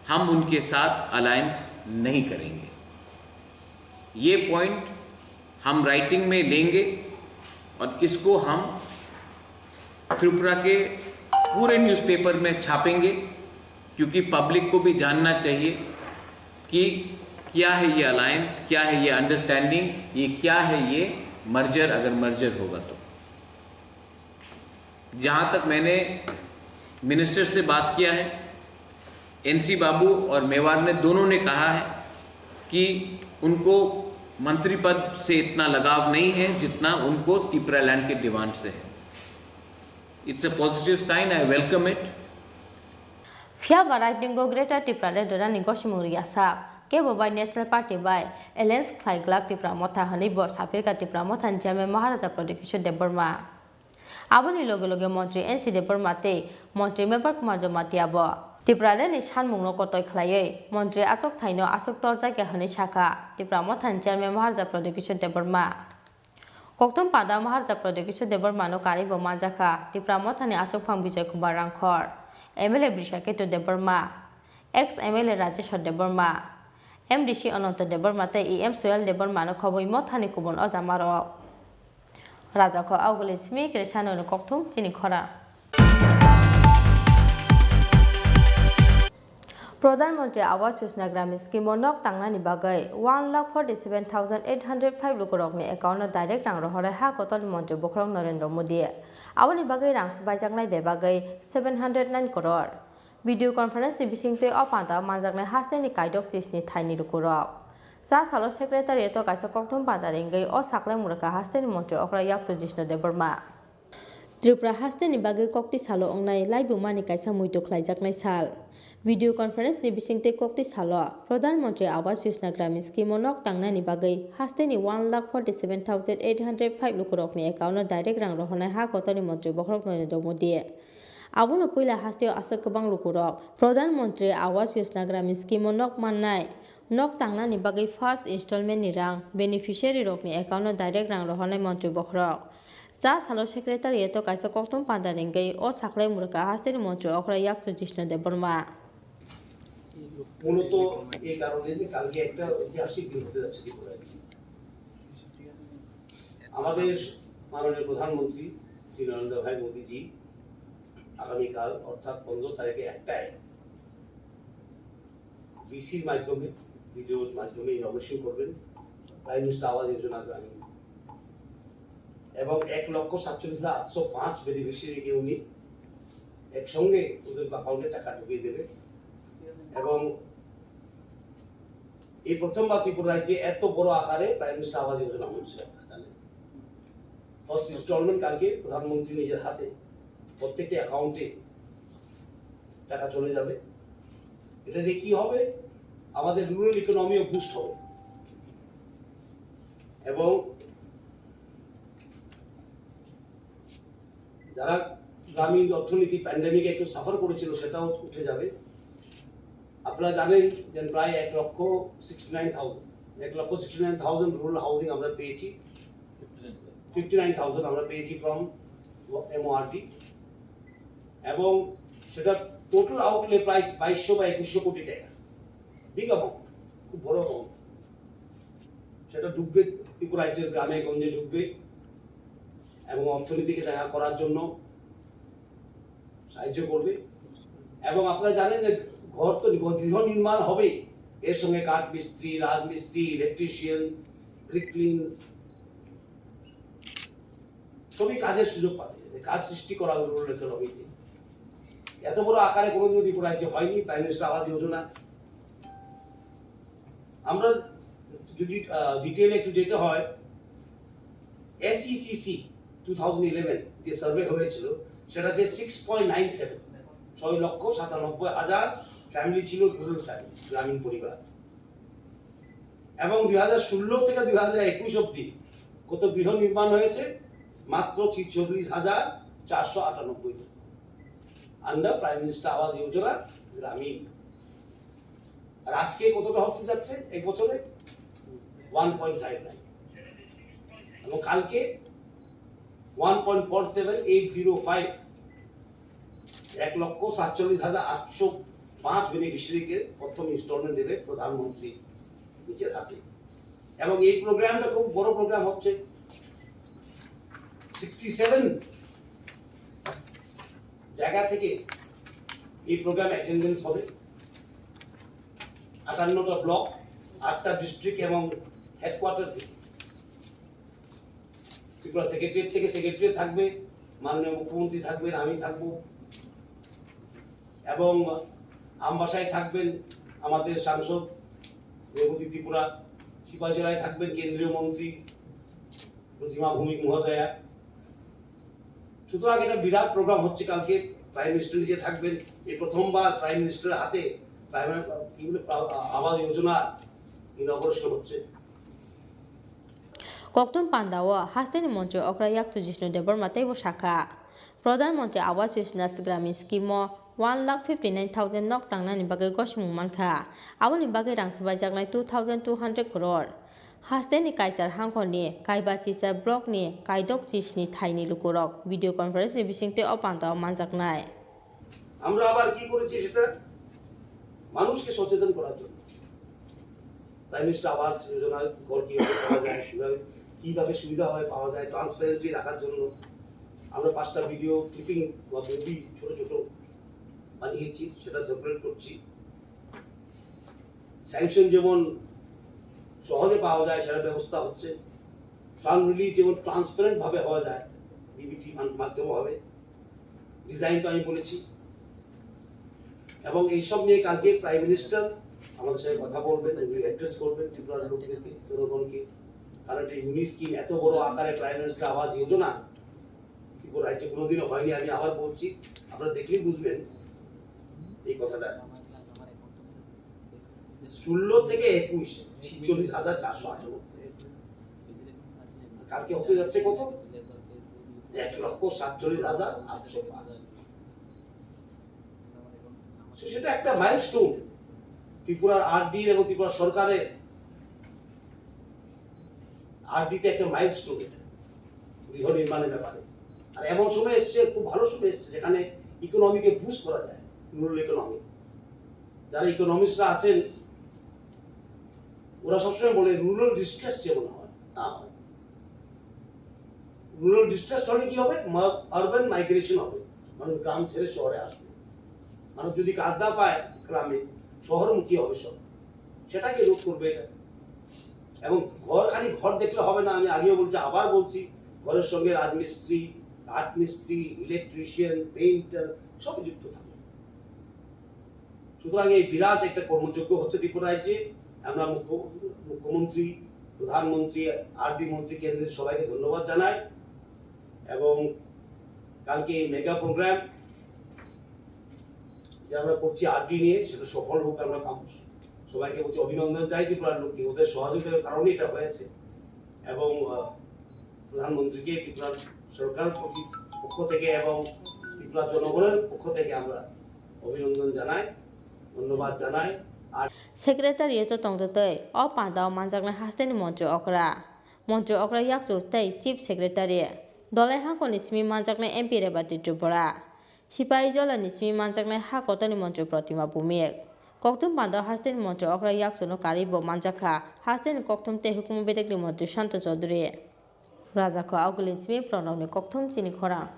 हम उनके साथ अलायंस नहीं करेंगे। ये पॉइंट हम राइटिंग में लेंगे और इसको हम त्रिपुरा के पूरे न्यूज़पेपर में छापेंगे, क्योंकि पब्लिक को भी जानना चाहिए कि क्या है ये अलायंस, क्या है ये अंडरस्टैंडिंग, ये क्या है ये मर्जर, अगर मर्जर होगा तो। जहाँ तक मैंने मिनिस्टर से बात किया है, एनसी बाबू और मेवाड़ ने, दोनों ने कहा है कि उनको मंत्री पद से इतना लगाव नहीं है जितना उनको तिपरालैंड के डिमांड से है। It's a positive sign, I welcome it. Phiya ba raidingo Greater Tipraland rwnani gosimung riyasa kebo bai National Party bai alliance khlai glak Tipra Motha hwnwi bo sapirkha Tipra Mothani chairman Maharaja Pradyot Kishore Debbarma. Aboni loge loge Montri N C Debbarma tei Montri Mevar Kumar Jamatia bo Tipralandni sanmungno kotoi khlaiwi Montri achuk thaino achuk torjakya hwnwi sakha Tipra Mothani chairman Maharaja Pradyot Kishore Debbarma. Kokthum panda Maharaja Pradyot Kishore Debbarmano karwi bo manjakha Tipra Mothani achukphang Bijoy Kumar Rangkhor, M L A Brishaketu Debbarma, ex M L A Rajeshwar Debbarma, M D C Ananta Debbarma tei E M Soyal Debbarmano khobwi Mothani kubun ojamarok. Rajako auguli simi kre sanoni kokthum chini khora. Pradhan Mantri Awas Yojana Gramin Scheme o nok tangnani bagwi one lakh forty seven thousand eight hundred five lukurokni account o direct rang rohorwi ha kotorni Mantri Bokhorok Narendra Modi. Aboni bagwi rang swbaijaknai bebagwi seven hundred nine crore. Video conference ni bisingtwi o panda o manjaknai hasteni kaidok chisni thaini lukurok. Cha salo secretariat o kaisa kokthum panda ringwi o saklai muraka hasteni Mantri okra yakchu Jishnu Debbarma. Tripura hasteni bagwi kokti salo wngnai laibumani kaisa muitu khlaijaknai sal. Video conference ni bisingtwi kokti salo Pradhan Mantri Awas Yojana Gramin Scheme o nok tangnani bagwi hasteni one lakh forty seven thousand eight hundred five lukurokni account o direct rang rohornai ha kotorni Mantri Bokhorok Narendra Modi. Abono puila hasteo aswk kwbang lukurok Pradhan Mantri Awas Yojana Gramin Scheme o nok mannai. Nok tangnani bagwi first installment ni rang beneficiary rokni account o direct rang rohornai Mantri Bokhorok. Cha salo secretariat o kaisa kokthum panda ringwi o saklai muraka hasteni Mantri okra yakchu Jishnu Debbarma. মূলত এই কারণে যে কালকে একটা ঐতিহাসিক দিন হতে যাচ্ছে ত্রিপুরায়। আমাদের মাননীয় প্রধানমন্ত্রী শ্রী নরেন্দ্র ভাই মোদীজি আগামীকাল অর্থাৎ পনেরো তারিখে একটায় ভিসির মাধ্যমে, ভিডিওর মাধ্যমে ইনগোরেশন করবেন প্রাইম মিনিস্টার আবাস যোজনা গ্রামীণ। এবং এক লক্ষ সাতচল্লিশ হাজার আটশো পাঁচ বেনিফিশিয়ারিকে উনি একসঙ্গে ওদের অ্যাকাউন্টে টাকা ঢুকিয়ে দেবে। এবং এই প্রথমবার ত্রিপুরা রাজ্যে এত বড় আকারে প্রাইম মিনিস্টার আবাস যোজনা হচ্ছে, আপনারা জানেন। ফার্স্ট ইনস্টলমেন্ট কালকে প্রধানমন্ত্রী নিজের হাতে প্রত্যেকটা অ্যাকাউন্টে টাকা চলে যাবে। এটা দিয়ে কি হবে? আমাদের রুরাল ইকোনমিও বুস্ট হবে এবং যারা গ্রামীণ অর্থনীতি প্যান্ডেমিকে একটু সাফার করেছিল, সেটাও উঠে যাবে। আপনারা জানেন যে প্রায় এক লক্ষ সিক্সটি নাইন থাউজেন্ড, এক লক্ষ sixty nine thousand rural housing আমরা পেয়েছি, ফিফটি নাইন থাউজেন্ড আমরা পেয়েছি ফ্রম এমওআরডি, এবং সেটার টোটাল আউটলে প্রায় বাইশশো বা একুশশো কোটি টাকা। বিগ অ্যামাউন্ট, খুব বড় অ্যামাউন্ট। সেটা ঢুকবে ত্রিপুরা রাজ্যের গ্রামে গঞ্জে ঢুকবে এবং অর্থনীতিকে জায়গা করার জন্য সাহায্য করবে। এবং আপনারা জানেন যে ঘর তো, গৃহ নির্মাণ হবে, এর সঙ্গে কাঠ মিস্ত্রি, রাজমিস্ত্রি, ইলেকট্রিশিয়ান, ব্রিকলিনস, সবই কাজের সুযোগ পাবে, কাজ সৃষ্টি করা রুরাল ইকোনমিতে। এত বড় আকারে কোনোদিনও ত্রিপুরা রাজ্যে হয়নি প্রাইম মিনিস্টার আবাস যোজনা। আমরা যদি ডিটেইলে একটু যেতে হয়, এসইসিসি টু থাউজেন্ড ইলেভেন যে সার্ভে হয়েছিল, সেটাতে সিক্স পয়েন্ট নাইন সেভেন, ছয় লক্ষ সাতানব্বই হাজার ফ্যামিলি ছিল, রুরাল ফ্যামিলি, গ্রামীণ পরিবার। এবং দুই হাজার ষোলো থেকে দুই হাজার একুশ অবধি কত গৃহ নির্মাণ হয়েছে? মাত্র ছিচল্লিশ হাজার চারশো আটানব্বই, আন্ডার প্রাইম মিনিস্টার আবাস যোজনা গ্রামীণ। আর আজকে কতটা হতে যাচ্ছে এক বছরে? One point five nine. এবং কালকে one point four seven eight zero five, এক লক্ষ সাতচল্লিশ হাজার আটশো পাঁচ বেনিফিশিয়ারিকে প্রথম ইনস্টলমেন্ট দেবে প্রধানমন্ত্রী নিজের হাতে। এবং এই প্রোগ্রামটা খুব বড় প্রোগ্রাম হচ্ছে, সিক্সটি সেভেন জায়গা থেকে এই প্রোগ্রাম অ্যাটেন্ডেন্স হবে, আটান্নটা ব্লক, আটটা ডিস্ট্রিক্ট এবং হেডকোয়ার্টার থেকে। ত্রিপুরা সেক্রেটারিয়েট থেকে সেক্রেটারি থাকবে, মাননীয় মুখ্যমন্ত্রী থাকবেন, আমি থাকব, এবং আমবাসায় থাকবেন আমাদের সাংসদ রেবতী ত্রিপুরা, সিপাহীজলায় থাকবেন কেন্দ্রীয় মন্ত্রী প্রতিমা ভৌমিক মহোদয়া। সুতরাং এটা বিরাট প্রোগ্রাম হচ্ছে কালকে। প্রাইম মিনিস্টার নিজে থাকবেন। এই প্রথমবার প্রাইম মিনিস্টারের হাতে প্রাইম, কি বলে, আ-, আ-, আবাস যোজনা ইনঅগারেশন হচ্ছে। Kokthum pandao hasteni montri okra yakchu Jishnu Debbarma teibo sakha, Pradhan Mantri Awas Yojana Gramin scheme o one lakh fifty nine thousand nok tangnani bagwi gosimung mankha, aboni bagwi rang swbaijaknai two thousand two hundred crore. Hasteni Kaichar hangkhorni Kaibachisa blockni kaidok chisni thaini lukurok video conference ni bisingtwi o pandao manjaknai. আমরা আবার কি করেছি সেটা মানুষকে সচেতন করার জন্য। Prime minister আবাস যোজনার ঘর কীভাবে পাওয়া যায়, কীভাবে, কীভাবে সুবিধা হয় পাওয়া যায়, ট্রান্সপারেন্সি রাখার জন্য আমরা পাঁচটা ভিডিও ক্লিপিং বা মুভি ছোট ছোট বানিয়েছি, সেটা সার্কুলেট করছি। স্যাংশন যেমন সহজে পাওয়া যায়, সেটার ব্যবস্থা হচ্ছে। ফান্ড রিলিজ যেমন ট্রান্সপারেন্ট ভাবে হওয়া যায়, ডিবিটি মাধ্যমে হবে, ডিজাইন তো আমি বলেছি। এবং এইসব নিয়ে কালকে প্রাইম মিনিস্টার আমাদের সঙ্গে কথা বলবেন, উনি অ্যাড্রেস করবেন ত্রিপুরার লোকদেরকে, জনগণকে। কারণ একটা ইউনিক স্কিম, এত বড় আকারে প্রাইম মিনিস্টার আবাস যোজনা ত্রিপুরা রাজ্যে কোনোদিনও হয়নি। আমি আবার বলছি, আপনারা দেখলেই বুঝবেন এই কথাটা। ষোলো থেকে একুশ, ছিচল্লিশ হাজার চারশো আঠারো। কালকে হতে যাচ্ছে কত? এক লক্ষ সাতচল্লিশ হাজার আটশো পাঁচ। So, সেটা একটা মাইলস্টোন। ত্রিপুরার আরডির এবং ত্রিপুরা সরকারের আরডিতে একটা মাইলস্টোন এটা, গৃহ নির্মাণের ব্যাপারে। আর এমন সময় এসছে, খুব ভালো সময় এসছে, যেখানে ইকোনমিকে বুস্ট করা যায়, রুরাল ইকোনমি। যারা ইকোনমিস্টরা আছেন, ওরা সবসময় বলে রুরাল ডিস্ট্রেস যেমন হয়, তা হয়। রুরাল ডিস্ট্রেস হলে কি হবে? আরবান মাইগ্রেশন হবে, মানুষ গ্রাম ছেড়ে শহরে আসবে। মানুষ যদি কাজ না পায় গ্রামে, শহরমুখী হবে সব। সেটাকে রোধ করবে এটা। এবং ঘর, খালি ঘর দেখলে হবে না, আমি আগেও বলছি, আবার বলছি, ঘরের সঙ্গে রাজমিস্ত্রি, কাঠমিস্ত্রি, ইলেকট্রিশিয়ান, পেইন্টার সব যুক্ত থাকে। সুতরাং এই বিরাট একটা কর্মযজ্ঞ হচ্ছে ত্রিপুরা রাজ্যে। আমরা মুখ্য মুখ্যমন্ত্রী, প্রধানমন্ত্রী, আরডি মন্ত্রী, কেন্দ্রের সবাইকে ধন্যবাদ জানাই। এবং কালকে এই মেগা প্রোগ্রাম যে আমরা করছি আরডি নিয়ে, সেটা সফল হোক। আমরা কাম-, সবাইকে বলছি অভিনন্দন চাই ত্রিপুরার লোককে, ওদের সহযোগিতার কারণে এটা হয়েছে। এবং আহ, প্রধানমন্ত্রীকে ত্রিপুরা সরকার প্রতি-, পক্ষ থেকে এবং ত্রিপুরা জনগণের পক্ষ থেকে আমরা অভিনন্দন জানাই, ধন্যবাদ জানাই। আর Secretariat o tongtwtwi o pandao manjaknai hasteni montri okra, montri okra yakchu tei chief secretary, Dolai hangkhorni simi manjaknai M P Rebati Tripura, Sipaijolani simi manjaknai ha kotorni montri Protima Bhumik. Kokthum pandao hasteni montri okra yakchuno karwi bo manjakha hasteni kokthum tei hukumu bedekni montri Shanto Chaudhury. Rajakho Augulin simi Pranobni kokthum chini khorang.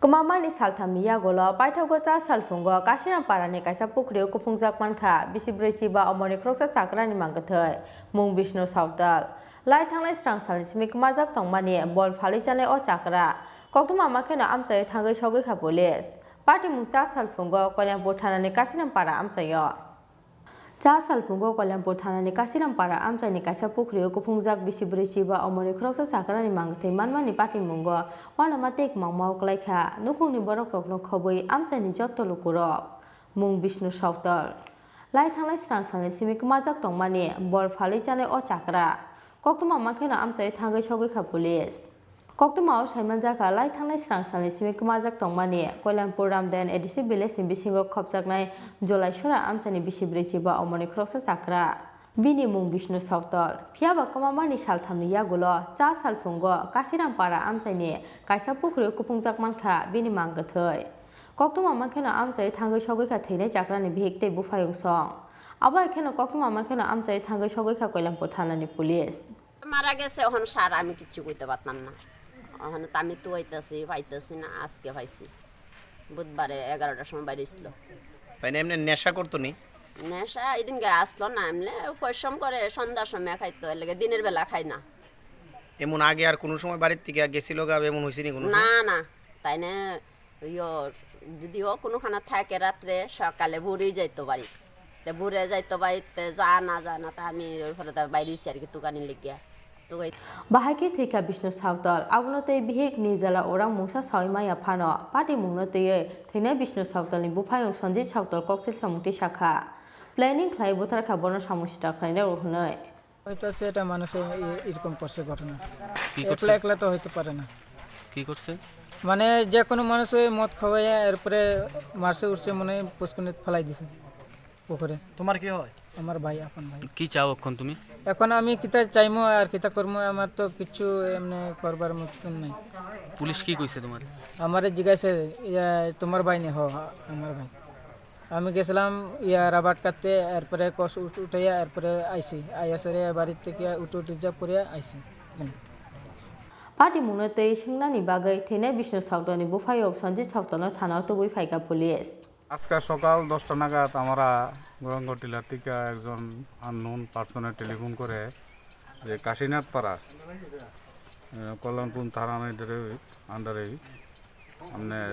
Kwmamani salthamni yagulo paithago cha salphungo Kasinampara ni kaisa pukhrio kuphungjak mankha bisi brwi chiba omorni khoroksa chakrani mangkwthwi mung Bishnu Sautal. Lai thanglai srang salni simi kwmajak tongmani bol phalwi chanai o chakra. Koktwma makheno amchai thangwi sogwi kha police. Patimung cha salphungo Koilampur thanani Kasinampara amchaio. Cha salphungo Koilampur thanani Kasinampara amchaini kaisa pukhrio kuphungjak bisi brwi chiba omorni khoroksa chakrani mangthwi manmani patimungo uanama tei kwmangma kwlaikha. Nukhungni borokrokno khobwi amchaini jotto lukurok mung Bishnu Sautal. Lai thanglai srang salni simi kwmajak tongmani bol phalwi chanai o chakra. Koktwma makheno amchai thangwi sogwi kha police. Koktwmao saimanjakha lai thanglai srang salni simi kwmajak tongmani Koilampur Ramdayan A D C village ni bisingo khopjaknai Jolaisora amchaini bisi brwi chiba omorni khoroksa chakra. Bini mung Bishnu Sautal. Phiyaba kwmamani salthamni yagulo cha salphungo Kasinampara amchaini kaisa pukhrio kuphungjak mankha bini mangkwthwi. Koktwma makheno amchai thangwi sogwi kha thwinai chakrani bihik tei buphayung song. Abo hai kheno koktwma makheno amchai thangwi sogwi kha Koilampur thanani police. মারা গেছে, এখন স্যার আমি কিচ্ছু কইতে পারতাম না। এখন তো আমি তো আইতাছি, পাইতেছি না, আজকে পাইছি। বুধবারে এগারোটার সময় বাইরে ছিল। মানে এমনি নেশা করতো নি? নেশা এদিনকে আসলো না, এমনি পরিশ্রম করে সন্ধ্যার সময় খাইতো, এর লেগে দিনের বেলা খাই না। এমন আগে আর কোনো সময় বাড়ির থেকে গেছিল গা, এমন হয়েছে নি কোনো সময়? না, না, তাই না। ইয়ো, যদিও কোনোখানে থাকে রাত্রে, সকালে ভোরেই যাইতো বাড়ি। তে ভোরে যাইতো বাড়িতে, যা না, যা না, তা আমি ওই ঘরে তার বাইরে হইছি আর কি, তুকানি লেগিয়া। তুকাই Bahai khe thwikha Bishnu Sautal, abono tei bihik Nirjala orang mungsa sawi maya phano, patimungno twiwi thwinai Bishnu Sautalni buphayung Sanjit Sautal koksil samung tisakha. Planning khlai butharkha bono samung sitra khlainai rw hwnwi. হয়তো আছে, এটা মানুষে এ-, এরকম করছে ঘটনা। কি করছে? একলা একলা তো হইতে পারে না। কি করছে? মানে যে কোনো মানুষ ওই মদ খাওয়াইয়া এরপরে মারছে উঠছে মনে হয় পুষ্কুনিত ফেলাই দিছে পুকুরে। তোমার কি হয়? আমার ভাই, আপন ভাই। কি চাও এখন তুমি? এখন আমি কিতা চাইমু আর কিতা করমু, আমার তো কিচ্ছু এমনি করবার মতন নাই। পুলিশ কি কইছে তোমার? আমারে জিজ্ঞাসা, ইয়া, তোমার ভাই নি? হ, আমার ভাই। আমি গেছিলাম ইয়া রাবার কাটতে, এরপরে কষ উঠ-, উঠাইয়া এরপরে আইছি। আইয়া সেরে বাড়ি থেকে উঠে উঠে যা পড়ে আইছি। Patimungno tei swngnani bagwi thwinai Bishnu Sautalni buphayung Sanjit Sautalno thanao tubui phaikha police. আজকে সকাল দশটা নাগাদ আমরা গৌরাঙ্গ টিলা থেকে একজন আননোন পার্সনে টেলিফোন করে যে কাশীনাথ পাড়া, আহ, কল্যাণপুর থানার আন্ডারে, আন্ডারে আপনার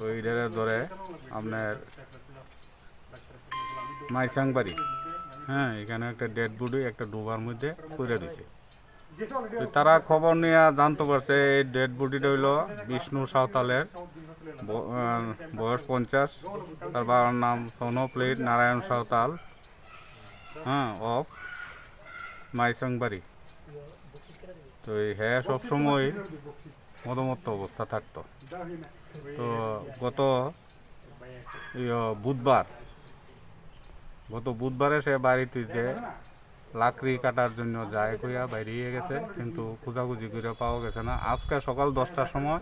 ওই ইটারে ধরে আপনার মাইসাংবাড়ি, হ্যাঁ, এখানে একটা ডেড বডি একটা ডোবার মধ্যে পড়ে রয়েছে। তো তারা খবর নিয়ে জানতে পারছে এই ডেড বডিটা হইলো বিষ্ণু সাঁওতালের, ব-, আহ, বয়স পঞ্চাশ, তার বাবার নাম সনপ্লেট নারায়ণ সাঁওতাল, হ্যাঁ, অফ মাইসাংবাড়ি। তো এই হ্যাঁ সবসময় মদমত্ত অবস্থা থাকতো। তো গত, ইয়ো, বুধবার, গত বুধবারে সে বাড়িটিতে লাকড়ি কাটার জন্য যায় কইয়া বাইরে গেছে, কিন্তু খোঁজাখুঁজি করে পাওয়া গেছে না। আজকে সকাল দশটার সময়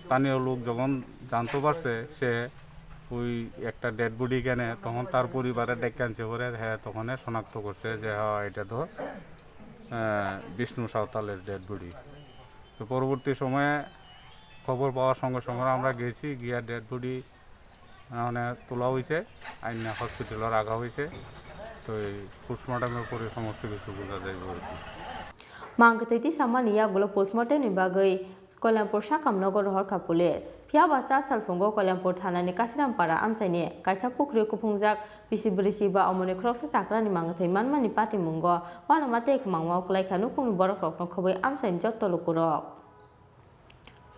স্থানীয় লোক যখন জানতে পারছে সে ওই একটা ডেড বডি কেনে, তখন তার পরিবারে ডেকে আনছে পরে, হ্যাঁ, তখন শনাক্ত করছে যে হ্যাঁ, এটা তো, আহ, বিষ্ণু সাঁওতালের ডেড বডি। তো পরবর্তী সময়ে খবর পাওয়ার সঙ্গে সঙ্গে আমরা গেছি, গিয়া ডেড বডি মানে তোলা হয়েছে, আইনা হসপিটালে রাখা হয়েছে। তো এই পোস্টমর্টমের পরে সমস্ত কিছু বোঝা যাইব আর কি। Mangkwthwi tisamani yagulo postmortem ni bagwi Koilampur sakam nogo rohorkha police. Phiyaba cha salphungo Koilampur thanani Kasirampara amchaini kaisa pukhri kuphungjak bisi brwi chiba omoni khoroksa chakrani mangkwthwi manmani patimungo uanama tei kwmangma kwlaikha nukhungni borokrokno khobwi amchaini jotto lukurok.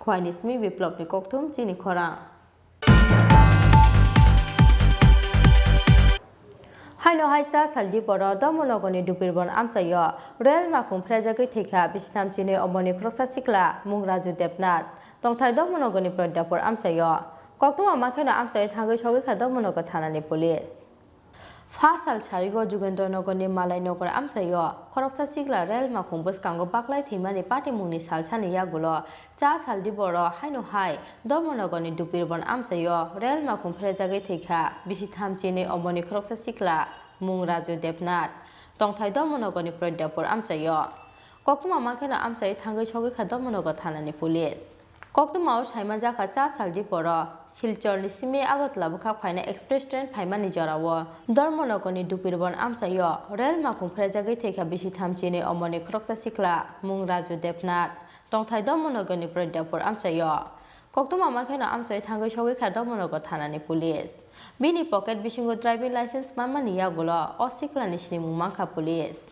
Khwaini simi Biplopni kokthum chini khorang. Haino hai cha sal diporo Dharmanagorni Dupirbon amchaio rel makhung phrajagwi thwikha bisitham chinwi omoni khoroksa sikla mung Raju Debnath. Tongthai Dharmanagorni Pradyapur amchaio. Koktwma makheno amchaio thangwi sogwikha Dharmanagar thanani police. Pha sal sarigo Jugendra Nagarni Malai Nagar amchaio khoroksa sikla rel makhung bwskango baklai thwimani patimungni salsani yagulo cha sal diboro haino hai Dharmanagarni Dupirbon amchaio rel makhung pherejagwi thwikha bisitham chinwi omoni khoroksa sikla mung Raju Debnath, tongthai Dharmanagarni Pradyapur amchaio. Koktwma makheno amchaio thangwi sogwikha Dharmanagar thanani police. Koktwmao saimanjakha cha salji poro Silchorni simi Agartala bwkhak phaina express train phaimani jorao Dharmanagarni Dupirban amchaio rel makhung phrajagwi thwikha bisi thamchinwi omorni khoroksa sikla mung Raju Debnath, tongthai Dharmanagarni Pradyapur amchaio. Koktwma makheno amchai thangwi sogwi kha Dharmanagar thanani police. Bini pocket bisingo driving license manmani yagulo o siklani sinimung mankha police.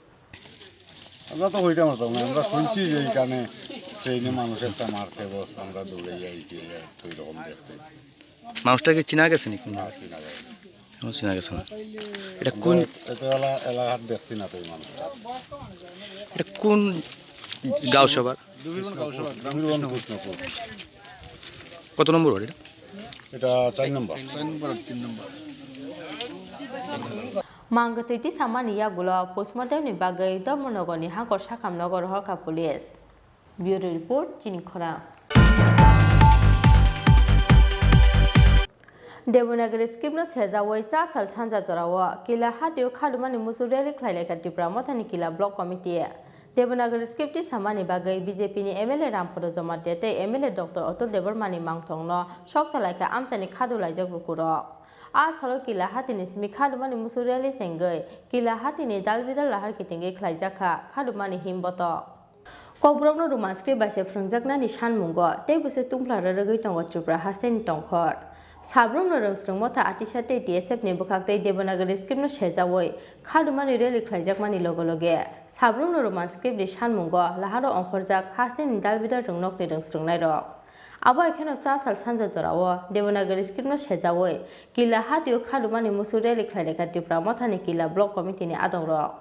আমরা তো হইতাম পারতাম না, আমরা শুনছি যে এইখানে ট্রেনে মানুষ একটা মারছে, বস আমরা দৌড়ে আইছি, এই তো এরকম দেখতে। মানুষটাকে চিনা গেছে নাকি? না, চিনা যায় না। এখনো চিনা গেছে না। এটা কোন আমরা এত এলা-, এলাকার দেখছি না তো এই মানুষটা। এটা কোন গাঁও সভার? দুবিরবন গাঁও সভা, গ্রাম দুবিরবন কৃষ্ণপুর। কৃষ্ণপুর। কত নম্বর ওয়ার্ড এটা? এটা চার নম্বর। চার নম্বর আর তিন নম্বর। Mang kwtwi tisamani yagulo postmortem ni bagwi Dharmanagarni Hangkor Sakam nogo rohorkha police. Bureau report, Chini Khorang. Devanagari script no sejawi cha sal sanja jorao Kila hatio khadumani musu rally khlailaikha Tipra Mothani Kila Block Committee. Devanagari script tisamani bagwi B J P ni M L A Rampada Jamatia tei M L A Doctor Atul Debbarma ni mangthongno sok salaikha amchaini khadu laijak lukurok. A salo Kila hatini simi khadumani musu rally chengwi Kila hatini dalbidal lahar kitingwi khlaijakha khadumani himbotok. Kokborokno Roman script bai se phwrwngjaknani sanmungo tei bwswk tungphla rwrwgwi tongo Tripura hasteni tongkhor. Sabrumno Rwngsrwng Motha Atisa tei T S F ni bwkhak tei Devanagari script no sejawi khadumani rally khlaijakmani loge loge sabrumno Roman script ni sanmungo laharo ongkhorjak hasteni dalbidal rwngnokni rwngsrwngnairok. Abo hai kheno cha sal sanja jorao Devanagari script no sejawi Kila hatio khadumani musu rally khlailaikha Tipra Mothani Kila Block Committee ni adongrok.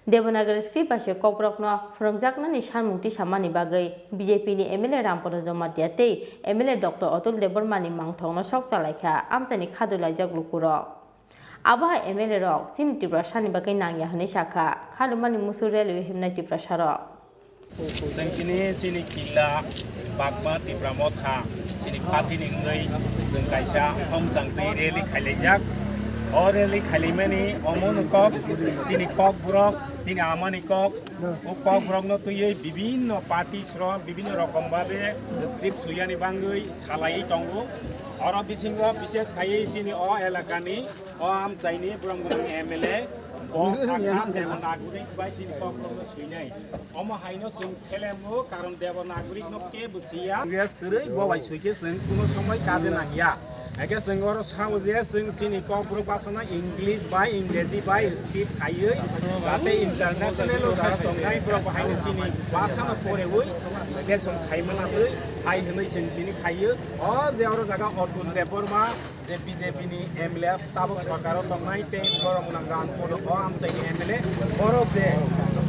Devanagari script bai se kokborokno phwrwngjaknani sanmung tisamani bagwi B J P ni M L A Rampada Jamatia tei M L A Doctor Atul Debbarma ni mangthokno sok chalaikha amchaini khadu laijak lukurok. Abo hai M L A rok chini Tiprasani bagwi nangya hwnwi sakha, khadumani musu rally himnai Tiprasarok. Chwng tini chini Killa Bagma Tipra Motha chini party ni wngwi chwng kaisa homchang twi rally khailaijak. O rally khailaimani omo ni kok chini Kokborok, chini amani kok. O Kokborokno twiwi bibinno parties rok bibinno rokom babe script suyani bagwi salaiwi tongo. Oro bisingo bishes khaiwi chini o elakani o amchaini borok borok M L A, bo sakha Devanagari bai chini Kokborokno suinai. Omo haino chwng selengo, karon Devanagari no kebo siya. Yes, kwrwi bo bai suikhe chwng kuno somoi kaje nangya. Eke chwng oro sao je chwng chini Kokborok bhasano English bai Ingreji bai skip khaiwi, jate international o jara tongnai borok bo haino chini bhasano porewi bisleshon khaimana twi hai hwnwi chwng tini khaiyo. O je oro jaga Atul Debbarma, je B J P ni M L A tabuk sorkaro tongnai tei borok nang rang kono o amchaini M L A borok je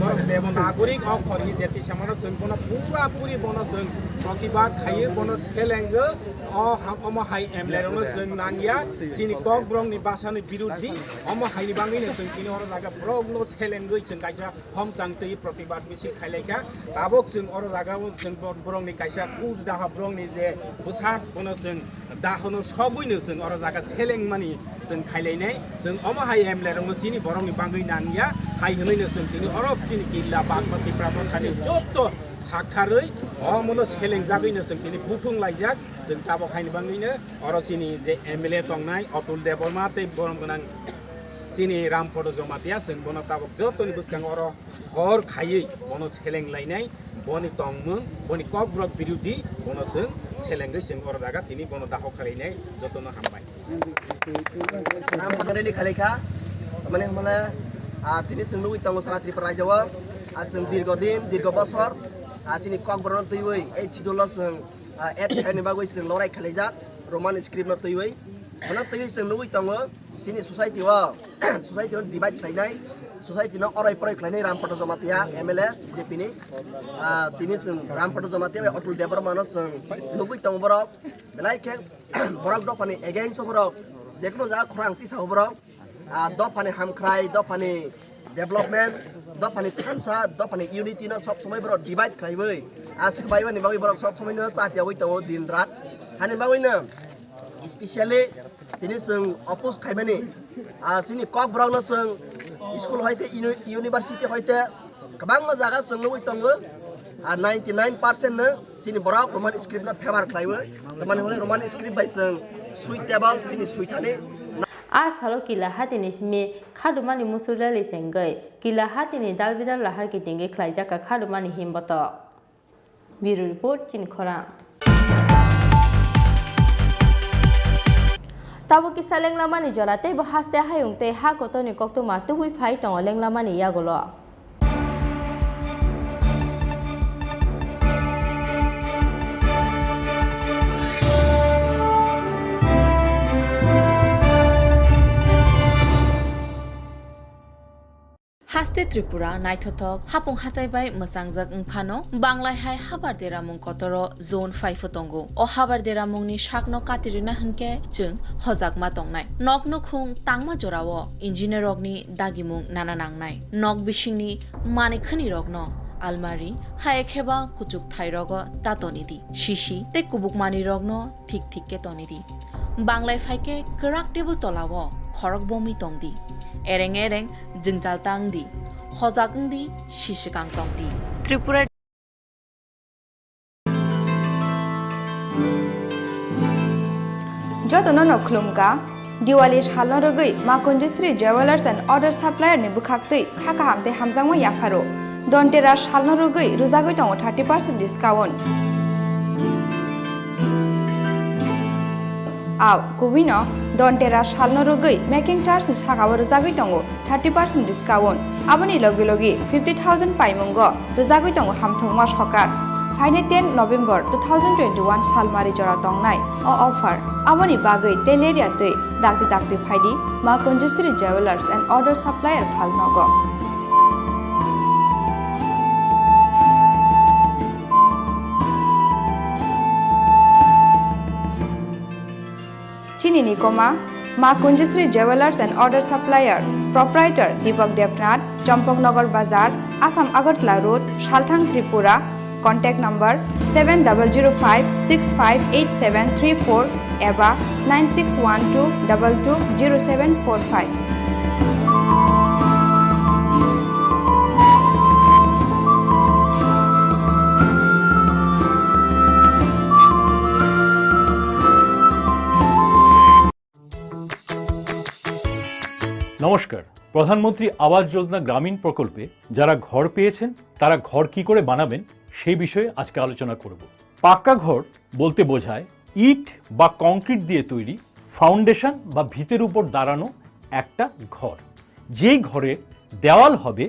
borok Devanagari okhorni je tisamano chwng bono pura puri bono chwng protibad khaiyo, bono selengo. O ha-, omo hai M L A rokno chwng nangya, chini Kokborokni bhasani biruddhi, omo haini bagwino chwng tini oro jaga borokno selengwi chwng kaisa homchang twi protibad misil khailaikha. Tabuk chwng oro jaga o chwng bo-, borokni kaisa kuch daha borokni je bwsak bono chwng dahono sogwino chwng oro jaga selengmani chwng khailainai. Chwng omo hai M L A rokno chini borokni bagwi nangya hai hwnwino chwng tini oro chini Killa Bagma Tipra Mothani jotto saktharwi omono selengjagwino chwng tini buthung laijak. Chwng tabuk haini bagwino oro chini je M L A tongnai Atul Debbarma tei borom gwnang chini Rampada Jamatia, chwng bono tabuk jottoni bwskango oro hor khaiwi bono seleng lainai, boni tongmung, boni Kokborok biruddhi bono chwng selengwi chwng oro jaga tini bono daho khalainai, jotono hambai. Rampada rally khalaikha, mane hwnmale, ah, tini chwng nugwi tongo sara Tripura rajyo-o, ah, chwng dirgo din, dirgo bosor, ah, chini Kokborokno twiwi eighth schedule-o chwng, ah, add khaini bagwi chwng lorai khalaijak, Roman script-no twiwi. Bono twiwi chwng nugwi tongo, chini society-o, society-no divide khlainai, society-no oroi poroi khlainai Rampada Jamatia, M L A, B J P-ni. Ah, chini chwng Rampada Jamatia bai Atul Debbarma-no chwng nugwi tongo borok. Belai khe borok dophani against-o borok, jekheno jaga khorang tisa-o borok. Ah, dophani hamkhrai, dophani development, dophani thansa, dophani unity-no sob somoi borok divide khlaiwi, ah, swbaimani bagwi borok sob somoi-no chatiyawi tongo din rat. Hani bagwino specially tini chwng oppose khaimani, ah, chini Kokborokno chwng school hoite uni-, university hoite kwbangma jaga chwng nugwi tongo. Ar ninety nine percent no chini borok Roman script no favor khlaiwi, tamani hwnwi Roman script bai chwng suitable chini suithani. A salo Kila hatini simi khadumani musu rally chengwi Kila hatini dalbidal lahar kitingwi khlaijak kha khadumani himboto. Bureau Report, Chini Khorang. Tabuk kisa lenglamani jora tei bo haste hayung tei ha kotorni koktwma tubui phai tongo lenglamani yagulo. Haste Tripura naithothok hapung hatai bai mwchangjak wng phano, banglai hai habar deramung kotoro zone phai pho tongo. O habar deramungni sakno katirina hwnkhe chwng hojakma tongnai. Nok nukhung tangma jorao engineer rokni dagimung nana nangnai. Nok bisingni manwi khwnirokno almari, hai kheba kuchuk thairogo ta toni di. Sisi tei kubuk manwirokno thik thik khe toni di. Banglai phai khe kwrak table tolao khorok bomwi tong di. Ereng ereng jwngjal tang di. Hojak wng di, sisikang tong di. Tripura. Jotono no khulumkha. Diwali salno rwgwi Ma Kunjusri Jewellers and Order Supplier ni bwkhaktwi kha kaham tei hamjakma yapharo. Dhanteras salno rwgwi rwjagwi tongo thirty percent discount. Au, kubui no Dhanteras salno rwgwi making charge ni sakao rwjagwi tongo thirty percent discount. Aboni logi logi fifty thousand paimungo rwjagwi tongo hamthwngma sokak. Phainai ten November two thousand twenty-one salmari jora tongnai o offer. Aboni bagwi tei lerya twi dakti dakti phaidi Ma Kunjusri Jewellers and Order Supplier phalnogo. Chini ni koma, Ma Kunjusri Jewellers and Order Supplier, Proprietor Deepak Debnath, Champaknagar Bazar, Assam Agartala Road, Salthang, Tripura. Contact number seven double zero five six five eight seven three four eba nine six one two double two zero seven four five. নমস্কার। প্রধানমন্ত্রী আবাস যোজনা গ্রামীণ প্রকল্পে যারা ঘর পেয়েছেন, তারা ঘর কি করে বানাবেন, সেই বিষয়ে আজকে আলোচনা করব। পাক্কা ঘর বলতে বোঝায় ইট বা কংক্রিট দিয়ে তৈরি ফাউন্ডেশন বা ভিতের উপর দাঁড়ানো একটা ঘর। যেই ঘরে দেওয়াল হবে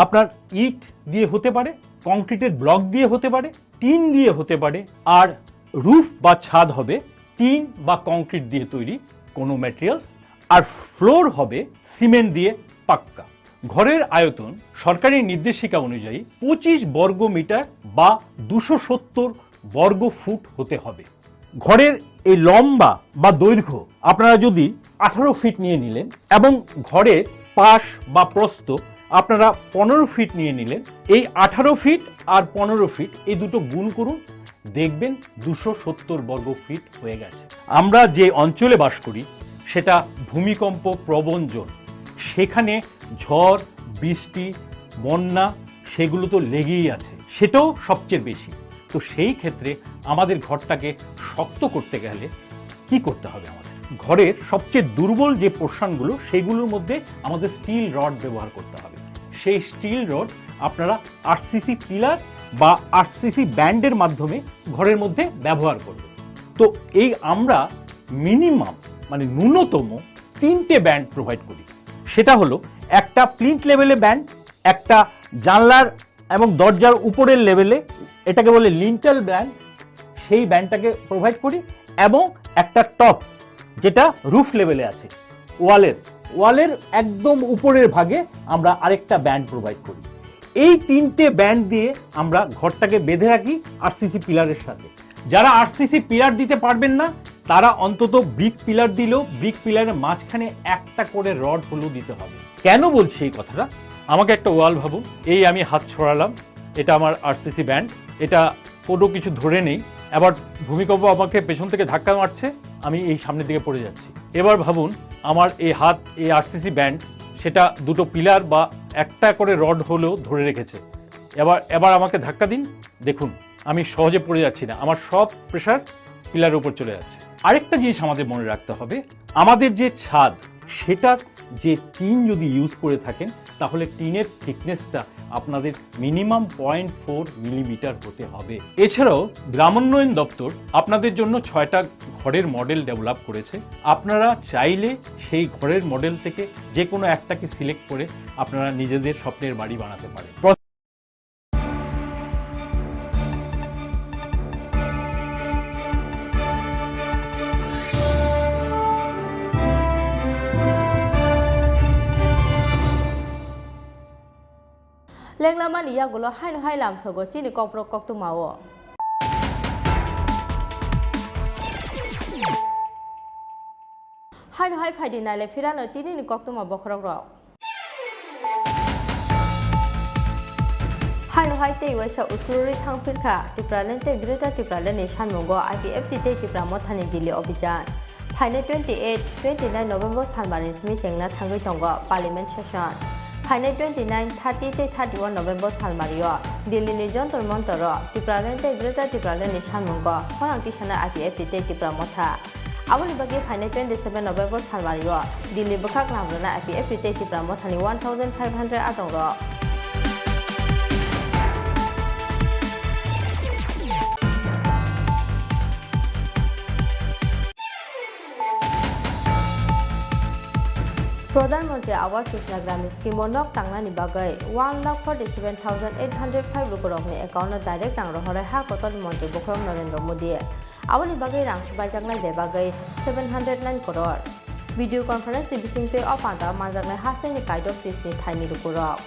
আপনার ইট দিয়ে হতে পারে, কংক্রিটের ব্লক দিয়ে হতে পারে, টিন দিয়ে হতে পারে, আর রুফ বা ছাদ হবে টিন বা কংক্রিট দিয়ে তৈরি কোনো ম্যাটেরিয়ালস, আর ফ্লোর হবে সিমেন্ট দিয়ে পাক্কা। ঘরের আয়তন সরকারি নির্দেশিকা অনুযায়ী পঁচিশ বর্গ মিটার বা দুশো সত্তর বর্গ ফুট হতে হবে। ঘরের এই লম্বা বা দৈর্ঘ্য আপনারা যদি আঠারো ফিট নিয়ে নিলেন এবং ঘরের পাশ বা প্রস্থ আপনারা পনেরো ফিট নিয়ে নিলেন, এই আঠারো ফিট আর পনেরো ফিট এই দুটো গুণ করুন, দেখবেন দুশো সত্তর বর্গ ফিট হয়ে গেছে। আমরা যে অঞ্চলে বাস করি সেটা ভূমিকম্প প্রবণ জোন, সেখানে ঝড়, বৃষ্টি, বন্যা সেগুলো তো লেগেই আছে, সেটাও সবচেয়ে বেশি। তো সেই ক্ষেত্রে আমাদের ঘরটাকে শক্ত করতে গেলে কি করতে হবে আমাদের? ঘরের সবচেয়ে দুর্বল যে পোর্শনগুলো, সেগুলোর মধ্যে আমাদের স্টিল রড ব্যবহার করতে হবে। সেই স্টিল রড আপনারা আরসিসি পিলার বা আরসিসি ব্যান্ডের মাধ্যমে ঘরের মধ্যে ব্যবহার করবেন। তো এই আমরা মিনিমাম, মানে ন্যূনতম তিনটে ব্যান্ড প্রোভাইড করি। সেটা হলো একটা প্লিন্থ লেভেলে ব্যান্ড, একটা জানলার এবং দরজার উপরের লেভেলে, এটাকে বলে লিন্টেল ব্যান্ড, সেই ব্যান্ডটাকে প্রোভাইড করি, এবং একটা টপ, যেটা রুফ লেভেলে আছে, ওয়ালের ওয়ালের একদম উপরের ভাগে আমরা আরেকটা ব্যান্ড প্রোভাইড করি। এই তিনটে ব্যান্ড দিয়ে আমরা ঘরটাকে বেঁধে রাখি আরসিসি পিলারের সাথে। যারা আরসিসি পিলার দিতে পারবেন না, তারা অন্তত ব্রিক পিলার দিলেও ব্রিক পিলারের মাঝখানে একটা করে রড হলেও দিতে হবে। কেন বলছি এই কথাটা? আমাকে একটা ওয়াল ভাবুন, এই আমি হাত ছড়ালাম, এটা আমার আরসিসি ব্যান্ড, এটা কোনো কিছু ধরে নেই, আবার ভূমিকম্প আমাকে পেছন থেকে ধাক্কা মারছে, আমি এই সামনের দিকে পড়ে যাচ্ছি। এবার ভাবুন, আমার এই হাত, এই আরসিসি ব্যান্ড, সেটা দুটো পিলার বা একটা করে রড হলেও ধরে রেখেছে। এবার, এবার আমাকে ধাক্কা দিন, দেখুন, আমি সহজে পড়ে যাচ্ছি না, আমার সব প্রেশার পিলারের উপর চলে যাচ্ছে। আরেকটা জিনিস আমাদের মনে রাখতে হবে, আমাদের যে ছাদ, সেটার যে টিন যদি ইউজ করে থাকেন, তাহলে টিনের থিকনেসটা আপনাদের মিনিমাম পয়েন্ট ফোর মিলিমিটার হতে হবে। এছাড়াও গ্রামোন্নয়ন দপ্তর আপনাদের জন্য ছয়টা ঘরের মডেল ডেভেলপ করেছে। আপনারা চাইলে সেই ঘরের মডেল থেকে যে কোনো একটাকে সিলেক্ট করে আপনারা নিজেদের স্বপ্নের বাড়ি বানাতে পারেন। Lenglamani yagulo haino hai lamsogo chini kokborok koktwmao. Haino hai phaidi naile phirano tinini koktwma bokhorokrok. Haino hai tei waisa uslurwi thang phirkha Tipraland tei Greater Tipraland ni sanmungo I P F T tei Tipra Mothani Delhi Obhijan. Phainai twenty eight, twenty nine November salmani simi chengna thangwi tongo Parliament session. Phainai twenty nine, thirty tei thirty one November salmario Delhi ni Jantar Mantar o Tipraland tei Greater Tipraland ni sanmungo khorang tisana I P F T tei Tipra Motha. Aboni bagwi phainai twenty seven November salmario Delhi bwkhak lamrwna I P F T tei Tipra Mothani one thousand five hundred adongrok. Pradhan Mantri Awas Yojana Gramin Scheme o nok tangnani bagwi one lakh forty seven thousand eight hundred five lukurokni account o direct rang rohorwi ha kotorni Mantri Bokhorok Narendra Modi. Aboni bagwi rang swbaijaknai bebagwi seven hundred nine crore. Video conference ni bisingtwi o panda o manjaknai hasteni kaidok chisni thaini lukurok.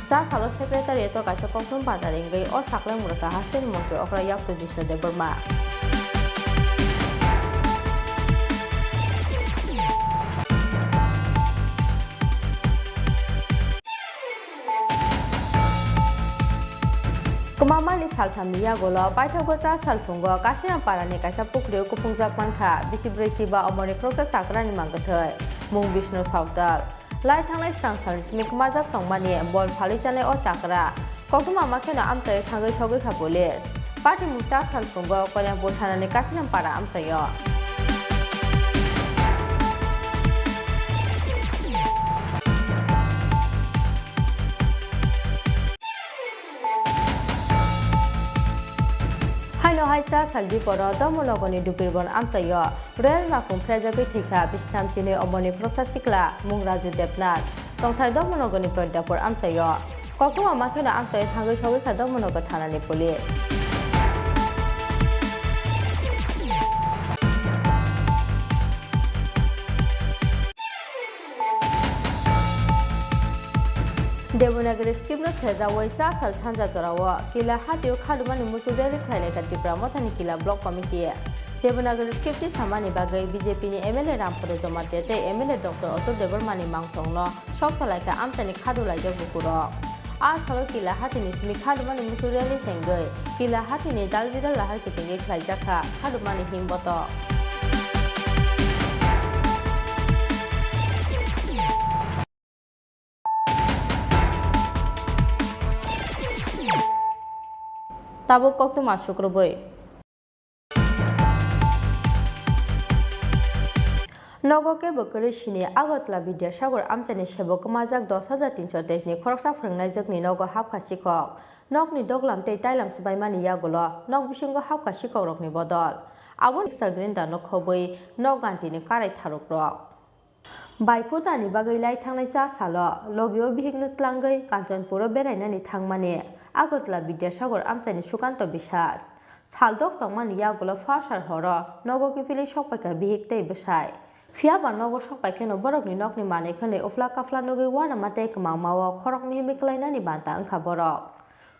Cha salo secretariat o kaisa kokthum panda ringwi o saklai murwkha hasteni montri okra yakchu Jishnu Debbarma. Kwmamani salthamni yagulo paithago cha salphungo Kasinampara ni kaisa pukhrio kuphungjak mankha bisi brwi chiba omorni khoroksa chakrani mangkwthwi mung Bishnu Sautal. Lai thanglai srang salni simi kwmajak tongmani bol phalwi chanai o chakra. Koktwma ma kheno amchai thangwi sogwi kha police. Patimung cha salphungo Koinakpur thanani Kasinampara amchaio. Haino hai cha sal diporo Dharmanagorni Dupirbon amchaio. Rel makhung phrejagwi thwikha bisitham chinwi omorni khoroksa sikla mung Raju Debnath, tongthai Dharmanagorni Pradyapur amchaio. Koktwma ma kheno amchaio thangwi sogwi kha Dharmanagar thanani police. Devanagari script no sejawi cha sal sanja jorao Kila hatio khadumani musu rally khlailaikha Tipra Mothani Kila Block Committee. Devanagari script tisamani bagwi B J P ni M L A Rampada Jamatia tei M L A Doctor Atul Debbarmani mangthongno sok salaikha amchaini khadu laijak bukurok. A salo Kila hatini simi khadumani musu rally chengwi Kila hatini dalbidal lahar kitingwi khlaijakha khadumani himbotok. Tabuk koktwma sukrubwi. Nogo kebo kwrwi sini Agartala Bidyasagar amchaini sebo kwmajak dos hajar tinso teis ni khoroksa phwrwngnaijwkni nogo hapkha sikhok. Nokni doglam tei tailam swbaimani yagulo nok bisingo hapkha sikhokrokni bodol. Aboni mixer grinder no khobwi nok gantini karai tharukrok. Bai phutani bagwi lai thangnai cha salo logio bihikno tlangwi Kanchanpuro berainani thangmani Agartala Bidyasagar amchaini Sukanto Biswas. Saldok tongmani yagulo pharsar horo nogo kiphilwi sokpaikha bihik tei bwsai. Phiyaba nogo sokpaikheno borokni nokni manwi khwnwi uphla kaphla nugwi uanama tei kwmangmao khoroknwi himwi kwlainani banta wngkha borok.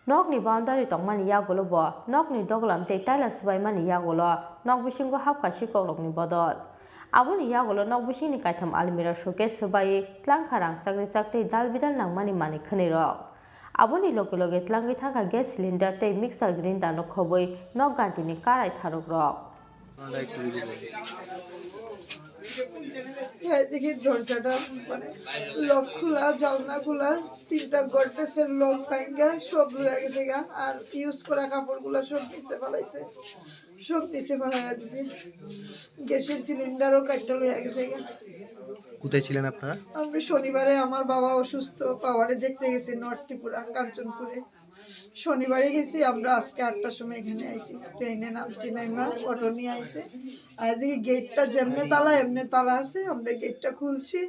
Nokni boundary tongmani yagulo bo nokni doglam tei taila swbaimani yagulo nok bisingo hapkha sikokrokni bodol. Aboni yagulo nok bisingni kaitham almirah showcase swbaiwi tlangkha rangchak rijak tei dal bidal nangmani manwi khwnwirok. Aboni loge loge tlangwi thangkha gas cylinder tei mixer grinder no khobwi nok gantini karai tharukrok. হ্যাঁ, দেখি দরজাটা মানে লক খোলা, জানলা খোলা, তিনটা গডরেজের লক ভাঙ্গা সব লইয়া গেছে গা। আর ইউজ করা কাপড়গুলো সব নিচে ফালাইছে, সব নিচে ফালাইয়া দিছে। গ্যাসের সিলিন্ডারও কাটটা লইয়া গেছে গা। কোথায় ছিলেন আপনারা? আমরা শনিবারে, আমার বাবা অসুস্থ, বাবারে দেখতে গেছি নর্থ ত্রিপুরা কাঞ্চনপুরে। শনিবারে গেছি আমরা, আজকে আটটার সময় এখানে আইছি। ট্রেনে নামছি, নাইমা অটো নিয়ে আইছে। আর এদিকে গেটটা যেমনে তালা, এমনে তালা আছে। আমরা গেটটা খুলছি,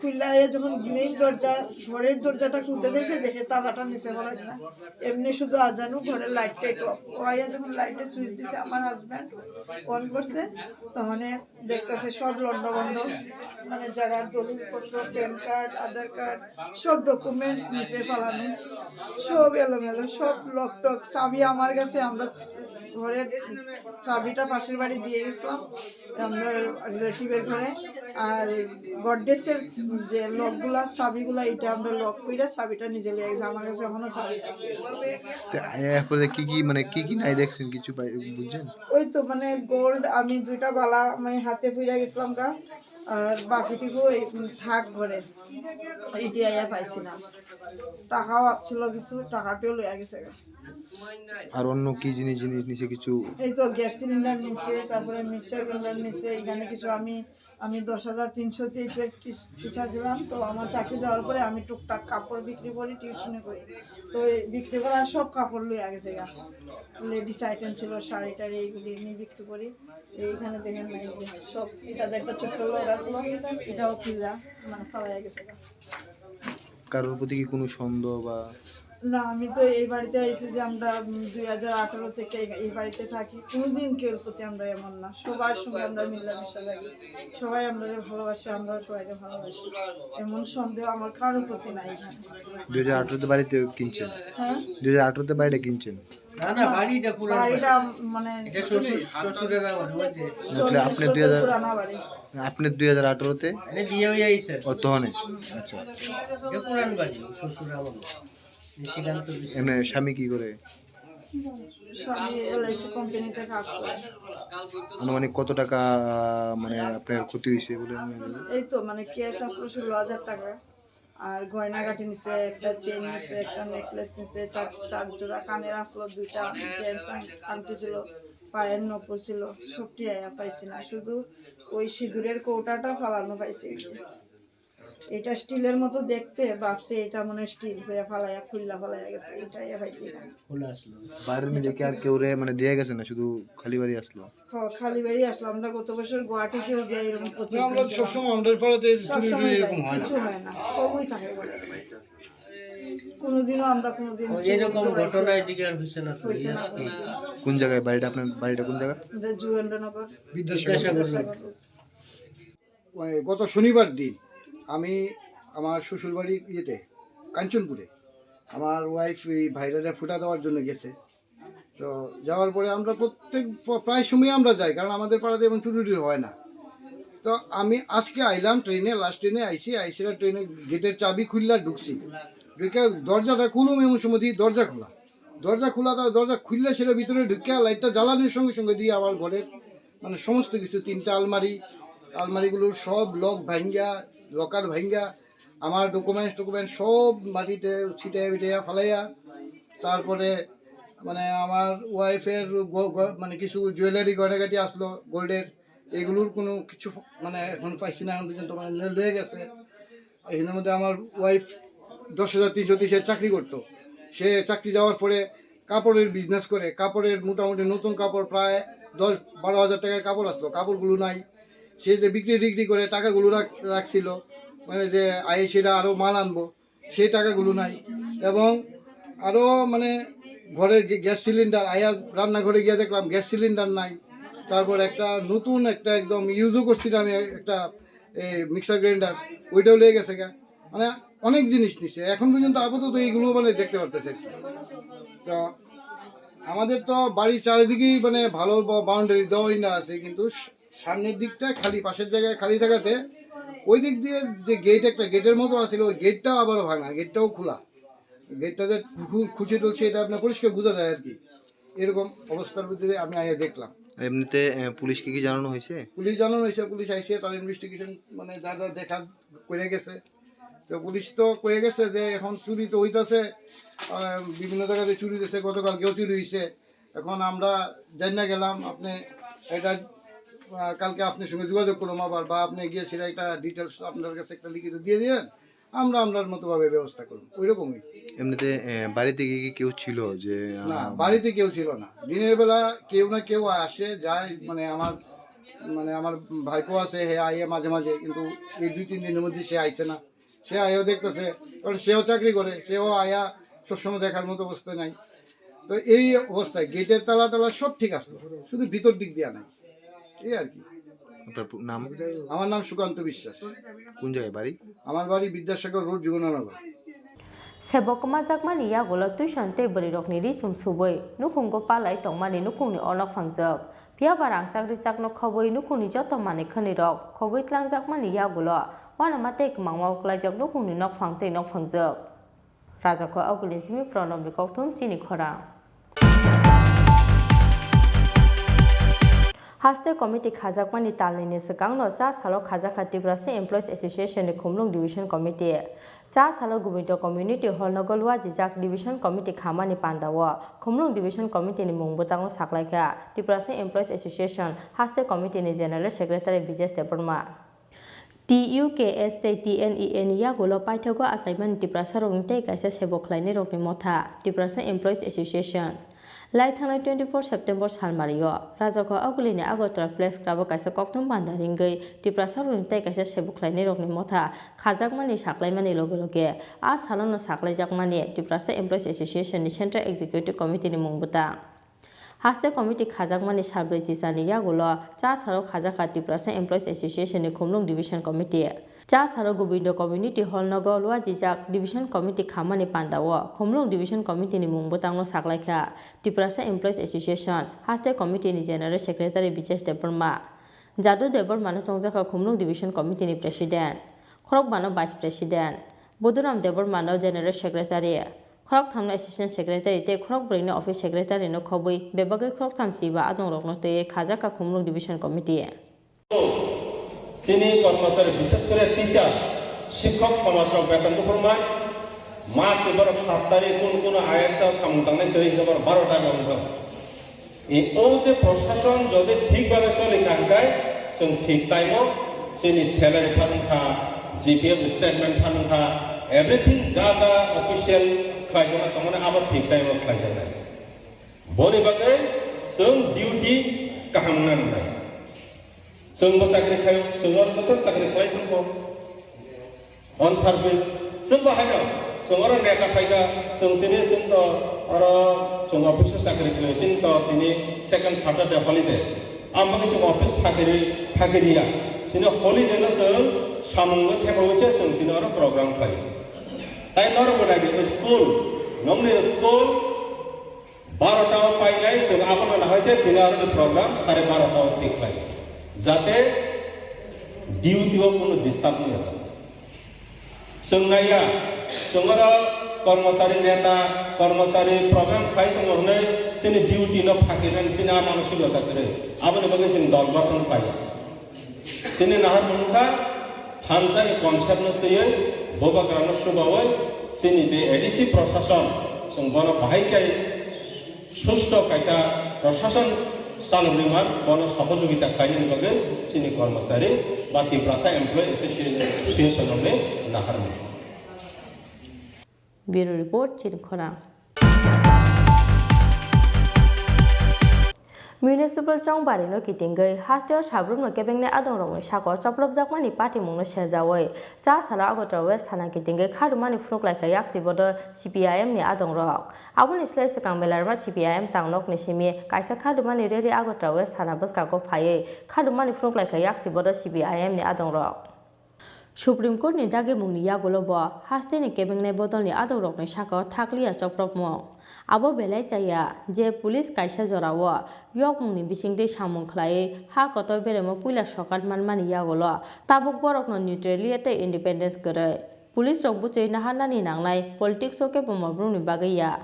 খুললে আইয়া যখন মেইন দরজা, ঘরের দরজাটা খুলতে চাইছে, দেখে তালাটা নিচে বলা না, এমনি শুধু আজানো, ঘরের লাইটটা একটু অফ। ও আইয়া যখন লাইটে সুইচ দিছে, আমার হাজব্যান্ড অন করছে, তার মানে দেখতেছে সব লন্ডভন্ড, মানে জায়গার দলিলপত্র, প্যান কার্ড, আধার কার্ড, সব ডকুমেন্টস নিচে ফালানো, সব এলোমেলো, সব লক টক। চাবি আমার কাছে, আমরা ঘরের চাবিটা পাশের বাড়ি দিয়ে গেছিলাম, আমরা রিলেটিভের ঘরে। আর গডরেজের যে লকগুলা, চাবিগুলা, এটা আমরা লক কইরা চাবিটা নিজে লিয়ে গেছি, আমার কাছে এখনো চাবি আছে। তো এরপরে কি কি, মানে, কি কি নাই দেখছেন, কিছু পাই-, বুঝছেন? ওই তো, মানে, গোল্ড, আমি দুইটা বালা, মানে, হাতে পইরা গেছিলাম গা, আর বাকিটুকু এই থাক ঘরে, ইটি আইয়া পাইছি না। টাকাও ছিল কিছু, টাকাটিও লইয়া গেছে গা। আর অন্য কি জিনিস, জিনিস নিচে কিছু? এই তো গ্যাস সিলিন্ডার নিচে, তারপরে মিক্সচার গ্রাইন্ডার নিচে, এখানে কিছু আমি, আমি দশ হাজার তিনশো তেইশের টিচ-, টিচার ছিলাম, তো আমার চাকরি দেওয়ার পরে আমি টুকটাক কাপড় বিক্রি করি, টিউশনি করি। তো এই বিক্রি করার সব কাপড় লইয়া গেছে গা, লেডিস আইটেম ছিল, শাড়ি টাড়ি, এইগুলি আমি বিক্রি করি। এইখানে দেখেন না, এই যে সব, এটা যে একটা ছোট্ট লোক আসলো, এটাও খুললা, মানে ফালাইয়া গেছে গা। কারোর প্রতি কি কোনো সন্দেহ বা? না, আমি তো এই বাড়িতে আইছি যে আমরা, উম, দুই হাজার আঠারো থেকে এই, এই বাড়িতে থাকি। কোনোদিন কেউর প্রতি আমরা এমন না, সবার সঙ্গে আমরা মিলামিশা থাকি, সবাই আমরা ভালোবাসে, আমরা সবাইকে ভালোবাসি। এমন সন্দেহ আমার কারোর প্রতি নাই এখানে। দুই হাজার আঠারোতে বাড়িতে কিনছেন? হ্যাঁ। দুই হাজার আঠারোতে বাড়িটা কিনছেন? না, না, বাড়িটা পুরান বাড়ি। বাড়িটা মানে এটা শ্বশুর, শ্বশুরের আমার, বুঝলি? না, তাহলে আপনি চল্লিশ বছর দুই হাজার, পুরানা বাড়ি। আপনি দুই হাজার আঠারোতে? আরে, বিয়ে হয়ে আইছে। ও, তখনই? আচ্ছা। এটা পুরান বাড়ি, শ্বশুর আমার। নিশিকান্ত বিশ। এমনি স্বামী কি করে? স্বামী এলআইসি কোম্পানিতে কাজ করে। আনুমানিক কত টাকা, মানে, আপনার ক্ষতি হয়েছে বলে মনে হয়? এই তো, মানে, ক্যাশ আসলো ষোলো হাজার টাকা। আর গয়নাগাটি নিছে, একটা চেইন নিছে, একটা নেকলেস নিছে, চার, চার জোড়া কানের আসলো দুইটা, জেন্টস আং-, আংটি ছিল, পায়ের নপুর ছিল, সবটি আয়া পাইছি না, শুধু ওই সিঁদুরের কৌটাটা ফালানো পাইছি। এটা স্টিলের মতো দেখতে, ভাবছে এটা মনে হয় স্টিল হয়ে ফালাইয়া, খুললা ফালাইয়া গেছে, এটা আয়া পাইছি না। খোলা আসলো। বাইরের মিলে কি আর কেউ রে, মানে, দিয়ে গেছে না, শুধু খালি বাড়ি আসলো? হ, খালি বাড়ি আসলো। আমরা গত বছর গুয়াহাটিতেও গিয়ে এরকম করতে আমরা হয়েছিল। সবসময় আমাদের পাড়াতে চুরি সবসময় টুরি যাই, এরকম হয় না। কিছু হয় না, কমই থাকে বলে। কোনোদিনও আমরা কোনোদিন ওই চুরি এরকম করেছি। ঘটনা এদিকে আর হয়েছে না তো, হয়েছে না। কোন জায়গায় বাড়িটা, আপনার বাড়িটা কোন জায়গা? এটা যুগেন্দ্রনগর। বিদ্যাসাগর। বিদ্যাসাগর রোড। বিদ্যাসাগর রোড। ওই গত শনিবার দিন আমি আমার শ্বশুর বাড়ি ইয়েতে, কাঞ্চনপুরে, আমার ওয়াইফ এই ভাইরারে ফুটা দেওয়ার জন্য গেছে। তো যাওয়ার পরে আমরা প্রত্যেক প-, প্রায় সময় আমরা যাই, কারণ আমাদের পাড়াতে এমন চুরি টুরি হয় না। তো আমি আজকে আইলাম ট্রেনে, লাস্ট ট্রেনে আইছি, আইসিরা ট্রেনে গেটের চাবি খুললা ঢুকছি, ঢুকে দরজাটা খুলুম, এমন সময় দেখি দরজা খোলা, দরজা খোলা, তার দরজা খুললে সেটা ভিতরে ঢুকে লাইটটা জ্বালানোর সঙ্গে সঙ্গে দিয়ে আমার ঘরের, মানে, সমস্ত কিছু, তিনটা আলমারি, আলমারিগুলোর সব লক ভাঙ্গা, লকার ভাঙ্গা, আমার ডকুমেন্টস টকুমেন্টস সব মাটিতে ছিটাইয়া বিটাইয়া ফালাইয়া, তারপরে, মানে, আমার ওয়াইফের গ-, গ-, মানে, কিছু জুয়েলারি গয়নাগাটি আসলো গোল্ডের, এগুলোর কোনো কিছু, মানে, এখন পাইছি না, এখন পর্যন্ত, মানে, লে-, লয়ে গেছে। এখানের মধ্যে আমার ওয়াইফ দশ হাজার তিনশো তেইশে চাকরি করতো। সে চাকরি যাওয়ার পরে কাপড়ের বিজনেস করে, কাপড়ের মোটামুটি নতুন কাপড় প্রায় দশ বারো হাজার টাকার কাপড় আসলো, কাপড়গুলো নাই। সে যে বিক্রি টিক্রি করে টাকাগুলো রাখ-, রাখছিল, মানে, যে আইসিরা আরও মাল আনবো, সেই টাকাগুলো নাই। এবং আরও, মানে, ঘরের গ্যা-, গ্যাস সিলিন্ডার, আয়া রান্নাঘরে গিয়ে দেখলাম গ্যাস সিলিন্ডার নাই। তারপর একটা নতুন একটা একদম ইউজও করছি না আমি, একটা এই মিক্সার গ্রাইন্ডার, ওইটাও লেগে গেছে গা। মানে, অনেক জিনিস নিছে, এখন পর্যন্ত আপাতত এইগুলো, মানে, দেখতে পারতেছে আর কি। তো আমাদের তো বাড়ির চারিদিকেই, মানে, ভালো বা-, বাউন্ডারি দেওয়াই না আছে, কিন্তু স-, সামনের দিকটা খালি, পাশের জায়গায় খালি থাকাতে ওই দিক দিয়ে যে গেট, একটা গেটের মতো আছিল, ওই গেটটাও আবারও ভাঙা, গেটটাও খোলা, গেটটা যে খু-, খুলছে টুলছে, এটা আপনার পরিষ্কার বোঝা যায় আর কি। এরকম অবস্থার মধ্যে দিয়ে আমি আইয়া দেখলাম। এমনিতে, এ, পুলিশকে কি জানানো হয়েছে? পুলিশ জানানো হয়েছে, পুলিশ আইছে, তার ইনভেস্টিগেশন, মানে, যা যা দেখা করে গেছে। তো পুলিশ তো কয়ে গেছে যে এখন চুরি তো হইতাছে, আহ, বিভিন্ন জায়গাতে চুরি হইছে, গতকালকেও চুরি হইছে। এখন আমরা জানি না গেলাম, আপনি এটা, আহ, কালকে আপনার সঙ্গে যোগাযোগ করলাম আবার, বা আপনি গিয়ে সেটা একটা ডিটেলস আপনার কাছে একটা লিখিত দিয়ে দিয়েন, আমরা আমরার মতো ভাবে ব্যবস্থা করব, ওইরকমই। এমনিতে, এ, বাড়িতে কি কি কেউ ছিল যে, আহ, না, বাড়িতে কেউ ছিল না। দিনের বেলা কেউ না কেউ আসে যায়, মানে আমার, মানে আমার ভাইপো আছে, হে আইয়ে মাঝে মাঝে, কিন্তু এই দুই তিন দিনের মধ্যে সে আইছে না। সে আইও দেখতেছে, কারণ সেও চাকরি করে, সেও আয়া সবসময় দেখার মতো অবস্থা নাই। তো এই অবস্থায় গেটের তালা টালা সব ঠিক আসলো, শুধু ভিতর দিক দিয়া নাই, এই আর কি। আপনার পু-, নাম? আমার নাম সুকান্ত বিশ্বাস। কোন জায়গায় বাড়ি? আমার বাড়ি বিদ্যাসাগর রোড, যুগনানগর। Sebo kwmajakmani yagulo tuition tei bwrwirokni ri chum subwi nukhungo palai tongmani nukhungni onok phangjak. Phiya ba rangchak richakno khobwi nukhungni joto manwi khwnwirok khobwi tlangjakmani yagulo uanama tei kwmangma uklaijak nukhungni nokphang tei nokphangjak. Rajako Augulin simi Pranobni kokthum chini khorang. Haste committee khajakmani talnini swkangno cha salo khajakha Tiprasa Employees Association ni Khumlung Division Committee. Cha salo Govinda Community Hall nogo luajijak Division Committee khamani pandao Khumlung Division Committee ni mung bwtango saklaikha Tiprasa Employees Association Haste Committee ni General Secretary Bijesh Debbarma. T U K S tei T N E A ni yagulo paithago achaimani Tiprasarokni tei kaisa sebo khlainairokni motha, Tiprasa Employees Association. Lai thangnai twenty four September salmario, Rajako Augulini Agartala Press Club o kaisa kokthum banda ringwi Tiprasarokni tei kaisa sebo khlainairokni motha khajakmani saklaimani loge loge a salono saklaijakmani Tiprasa Employees Association ni Central Executive Committee ni mung bwtang. Haste committee khajakmani salbrwi chichani yagulo cha salo khajakha Tiprasa Employees Association ni Khumlung Division Committee. Cha salo Govinda Community Hall nogo luajijak Division Committee khamani pandao Khumlung Division Committee ni mung bwtangno saklaikha Tiprasa Employees Association Haste Committee ni General Secretary Bijesh Debbarma. Jadu Debbarma no chongjakha Khumlung Division Committee ni President, khorokbano Vice President, Bodhuram Debbarma no General Secretary, khoroktham no Assistant Secretary tei khorokbrwi no Office Secretary no khobwi bebagwi khoroktham chiba adongrokno twiwi khajakha Khumlung Division Committee. Chini kormochari, bishes kore teacher, shikhok somajrok beton kuphurmai, mas ni borok sat tarik kun kun I S samung tangnai twi hwnkhe borok baro ta wngkha. E, o je prosason jodi thik bhabe choli kha hwnkhe, chwng thik time o chini salary phan wngkha, G P F statement phan wngkha, everything ja ja official khlaijaknai tongmani abo thik time o khlaijaknai. Boni bagwi chwng duty kaham wngna nangnai. Chwngbo chakri khlaio, chwng oro joto chakri khlai thangkho. On service, chwngbo haino, chwng oro neta phaikha, chwng tini chwng to oro chwng office o chakri khlaio, chini to tini second Saturday holiday. Ang bagwi chwng office phakiri, phakiriya. Chini holiday no chwng samung no thepawi se chwng tini oro program khlaio. Tai norok bo naidi school, nongni school, Barota o painai chwng abono nahai se tini aroni program sare barota o tikhlai, jate duty o kunu disturb wngya. Chwng naiya, chwng oro kormochari neta, kormochari program khlai tongo hwnwi chini duty no phakinani chini a manusikota kwrwi. Aboni bagwi chwng dol gothon khlai. Chini naharmung wngkha, thansa ni concept no twiwi, bubagra no subawi, chini je A D C prosason, chwng bono bahai khe susto kaisa prosason chalogwi man, bono sohojogita khlainani bagwi chini kormochari ba Tiprasa Employee Association rokni naharmung. Bureau Report, chini khorang. Municipal chongbari no kitingwi hasteo sabrumno kebengnai adongrokni sakao choplopjakmani patimungno sejawi cha salo Agartala West thana kitingwi khadumani phunuk laikha yaksi bodo C P I M ni adongrok. Aboni slai swkang Belarma C P I M tangnokni simi kaisa khadumani rally Agartala West thana bwskango phaiwi khadumani phunuk laikha yaksi bodo C P I M ni adongrok. Supreme Court ni dagimungni yagulo bo hasteni kebengnai bodolni adongrokni sakao thakliya chopropmung. Abo belai chaya je police kaisa jorao yokmungni bisingtwi samung khlaiwi ha kotor beremo puila sokat manmani yagulo tabuk borokno neutrality tei independence kwrwi. Police rok bwchwi naharnani nangnai politics o kebo mobrumni bagwi ya.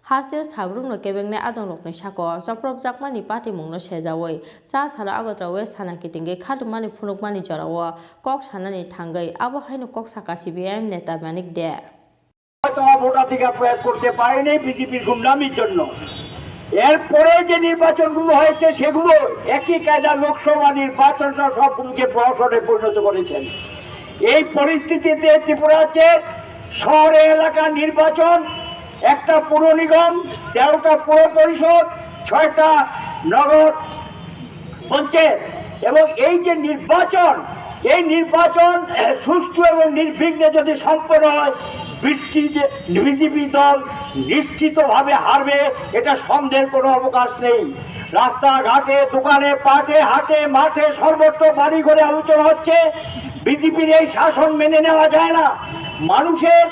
Hasteo sabrumno kebengnai adongrokni sako chopropjakmani patimungno sejaui cha salo Agartala West thana kitingwi khadumani phunukmani jorao kok sanani thangwi abo haino kok saka C P I M neta Manik De. হয়তো ভোটাধিকার প্রয়োগ করতে পারেনি বিজেপির গুন্ডামির জন্য। এরপরে যে নির্বাচনগুলো হয়েছে, সেগুলো একই কায়দা লোকসভা নির্বাচন সহ সবগুলোকে প্রহসনে পরিণত করেছেন। এই পরিস্থিতিতে ত্রিপুরা রাজ্যের শহরে এলাকার নির্বাচন, একটা পৌর নিগম, তেরোটা পৌর পরিষদ, ছয়টা নগর পঞ্চায়েত, এবং এই যে নির্বাচন, এই নির্বাচন সুষ্ঠু এবং নির্বিঘ্নে যদি সম্পন্ন হয়, বৃষ্টি বিজেপি দল নিশ্চিতভাবে হারবে, এটা সন্দেহের কোনো অবকাশ নেই। রাস্তাঘাটে, দোকানে পাটে, হাটে মাঠে সর্বত্র বাড়ি ঘরে আলোচনা হচ্ছে। বিজেপির এই শাসন মেনে নেওয়া যায় না। মানুষের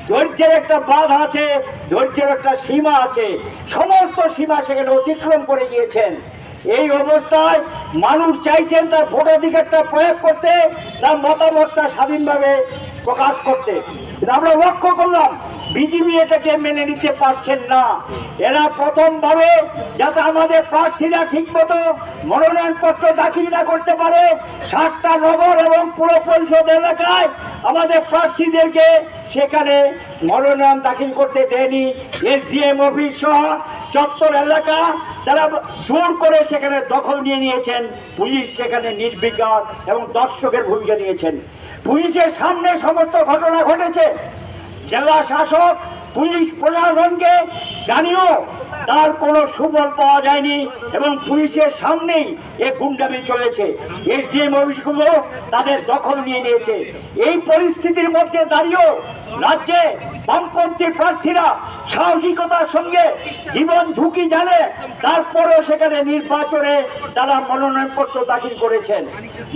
ধৈর্যের একটা বাঁধ আছে, ধৈর্যের একটা সীমা আছে। সমস্ত সীমা সেখানে অতিক্রম করে গিয়েছেন। এই অবস্থায় মানুষ চাইছেন তার ভোটাধিকারটা প্রয়োগ করতে, তার মতামতটা স্বাধীনভাবে প্রকাশ করতে। কিন্তু আমরা লক্ষ্য করলাম, বিজেপি এটাকে মেনে নিতে পারছেন না। এরা প্রথমভাবে যাতে আমাদের প্রার্থীরা ঠিকমতো মনোনয়নপত্র দাখিল না করতে পারে, সাতটা নগর এবং পৌর পরিষদ এলাকায় আমাদের প্রার্থীদেরকে সেখানে মনোনয়ন দাখিল করতে দেয়নি। এসডিএম অফিস সহ চত্বর এলাকা তারা জোর করে সেখানে দখল নিয়ে নিয়েছেন। পুলিশ সেখানে নির্বিকার এবং দর্শকের ভূমিকা নিয়েছেন। পুলিশের সামনে সমস্ত ঘটনা ঘটেছে। জেলা শাসক পুলিশ প্রশাসনকে জানিয়েও তার কোনো সুফল পাওয়া যায়নি এবং পুলিশের সামনেই এ গুন্ডামি চলেছে। এসডিএম অফিসগুলো তাদের দখল নিয়ে নিয়েছে। এই পরিস্থিতির মধ্যে দাঁড়িয়েও রাজ্যে বামপন্থী প্রার্থীরা সাহসিকতার সঙ্গে জীবন ঝুঁকি জানে, তারপরেও সেখানে নির্বাচনে তারা মনোনয়নপত্র দাখিল করেছেন।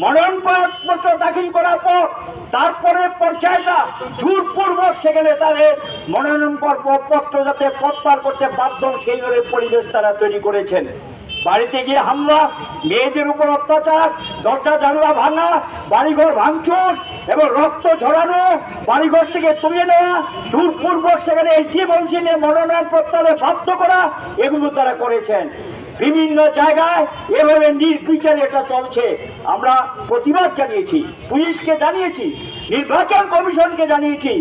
মনোনয়নপত্র দাখিল করার পর তারপরে পর্যায়টা জোরপূর্বক সেখানে তাদের মনোনয়ন পর-, পত্র যাতে প্রত্যাহার করতে বাধ্য হন, সেই ধরনের পরিবেশ তারা তৈরি করেছেন। বাড়িতে গিয়ে হামলা, মেয়েদের উপর অত্যাচার, দরজা জানলা ভাঙা, বাড়িঘর ভাঙচুর এবং রক্ত ঝরানো, বাড়িঘর থেকে তুলে নেওয়া, জোরপূর্বক সেখানে এসডিএম অফিসে নিয়ে মনোনয়ন প্রত্যাহারে বাধ্য করা, এগুলো তারা করেছেন। বিভিন্ন জায়গায় এভাবে নির্বিচারে এটা চলছে। আমরা প্রতিবাদ জানিয়েছি, পুলিশকে জানিয়েছি, নির্বাচন কমিশনকে জানিয়েছি।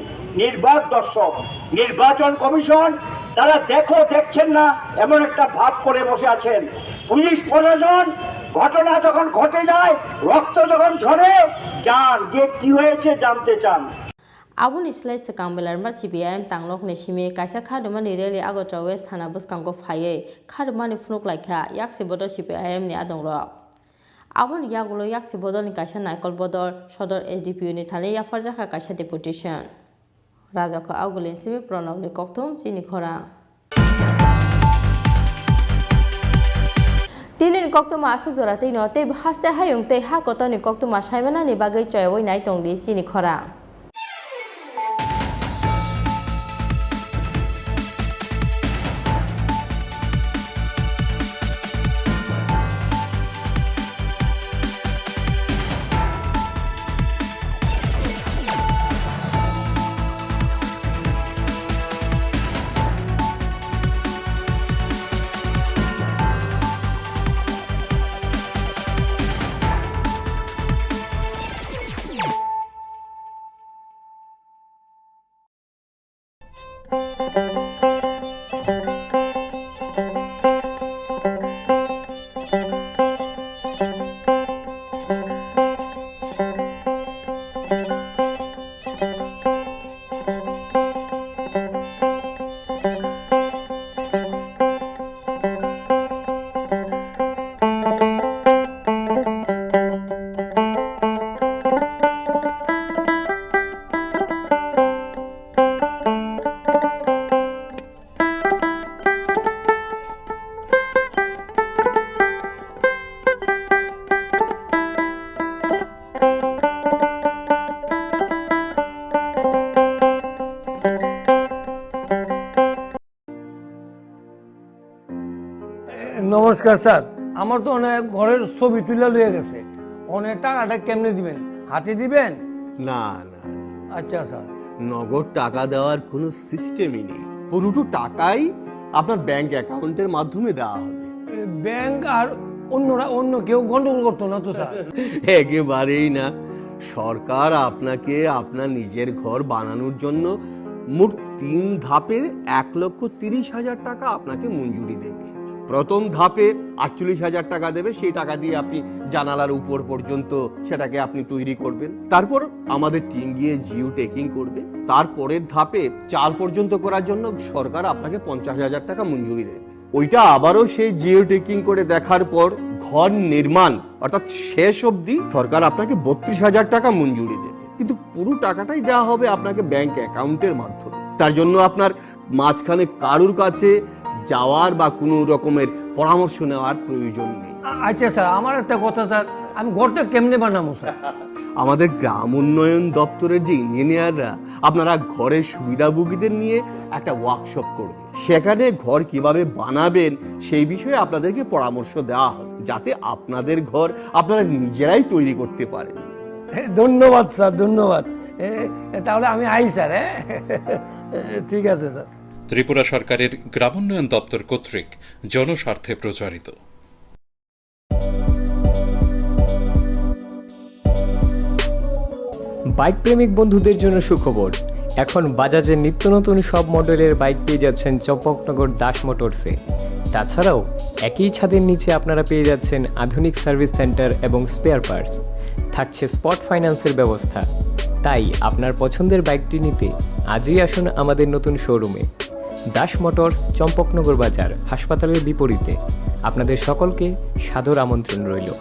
নির্বাক দর্শক, নির্বাচন কমিশন তারা দেখো দেখছেন না, এমন একটা ভাব করে বসে আছেন। পুলিশ প্রশাসন ঘটনা যখন ঘটে যায়, রক্ত যখন ঝরে, যান গিয়ে কি হয়েছে জানতে চান। Aboni slai swkang belarma C P I M tangnokni simi kaisa khadumani rally Agartala West thana bwskango phaiwi khadumani phunuk laikha yaksi bodol C P I M ni adongrok. Aboni yagulo yaksi bodolni kaisa naikol bodol sodor S D P O ni thani yapharjakha kaisa deputation. Rajako Augulin simi Pranobni kokthum chini khorang. Tinini koktwma aswk jora twino tei haste hayung tei ha kotorni koktwma saimanani bagwi choyaui nai tongdi chini khorang. নমস্কার স্যার, আমার তো অনেক ঘরের ছবি তুলে লইয়া গেছে, অনেক টাকাটা কেমনে দিবেন? হাতে দিবেন? না, না, না। আচ্ছা স্যার। নগদ টাকা দেওয়ার কোনো সিস্টেমই নেই। পুরোটো টাকাই আপনার ব্যাংক অ্যাকাউন্টের মাধ্যমে দেওয়া হবে। এ, ব্যাংক আর অন্যরা, অন্য কেউ গন্ডগোল করতো না তো, স্যার? একেবারেই না। সরকার আপনাকে আপনার নিজের ঘর বানানোর জন্য মোট তিন ধাপে এক লক্ষ তিরিশ হাজার টাকা আপনাকে মঞ্জুরি দেবে। প্রথম ধাপে আটচল্লিশ হাজার টাকা দেবে, সেই টাকা দিয়ে আপনি জানালার উপর পর্যন্ত সেটাকে আপনি তৈরি করবেন। তারপর আমাদের টিম গিয়ে জিও ট্যাগিং করবে। তারপরের ধাপে চাল পর্যন্ত করার জন্য সরকার আপনাকে পঞ্চাশ হাজার টাকা মঞ্জুরি দেবে। ওইটা আবারও সেই জিও ট্যাগিং করে দেখার পর ঘর নির্মাণ অর্থাৎ শেষ অবধি সরকার আপনাকে বত্রিশ হাজার টাকা মঞ্জুরি দেবে, কিন্তু পুরো টাকাটাই দেওয়া হবে আপনাকে ব্যাংক অ্যাকাউন্টের মাধ্যমে। তার জন্য আপনার মাঝখানে কারুর কাছে যাওয়ার বা কোনো রকমের পরামর্শ নেওয়ার প্রয়োজন নেই। আ-, আচ্ছা স্যার, আমার একটা কথা স্যার, আমি ঘরটা কেমনে বানাবো স্যার? আমাদের গ্রাম উন্নয়ন দপ্তরের যে ইঞ্জিনিয়াররা আপনারা ঘরের সুবিধাভোগীদের নিয়ে একটা ওয়ার্কশপ করবে, সেখানে ঘর কিভাবে বানাবেন সেই বিষয়ে আপনাদেরকে পরামর্শ দেওয়া হবে, যাতে আপনাদের ঘর আপনারা নিজেরাই তৈরি করতে পারেন। এ, ধন্যবাদ স্যার, ধন্যবাদ। এ, এ, তাহলে আমি আই স্যার, হ্যাঁ? এ, ঠিক আছে স্যার। ত্রিপুরা সরকারের গ্রামোন্নয়ন দপ্তর কর্তৃক জনস্বার্থে প্রচারিত। বাইক প্রেমিক বন্ধুদের জন্য সুখবর। এখন বাজাজের নিত্য নতুন সব মডেলের বাইক পেয়ে যাচ্ছেন চম্পকনগর দাস মোটরসে। তাছাড়াও একই ছাদের নিচে আপনারা পেয়ে যাচ্ছেন আধুনিক সার্ভিস সেন্টার এবং স্পেয়ার পার্টস। থাকছে স্পট ফাইন্যান্সের ব্যবস্থা। তাই আপনার পছন্দের বাইকটি নিতে আজই আসুন আমাদের নতুন শোরুমে। দাস মোটরস, চম্পকনগর বাজার, হাসপাতালের বিপরীতে। আপনাদের সকলকে সাদর আমন্ত্রণ রইল।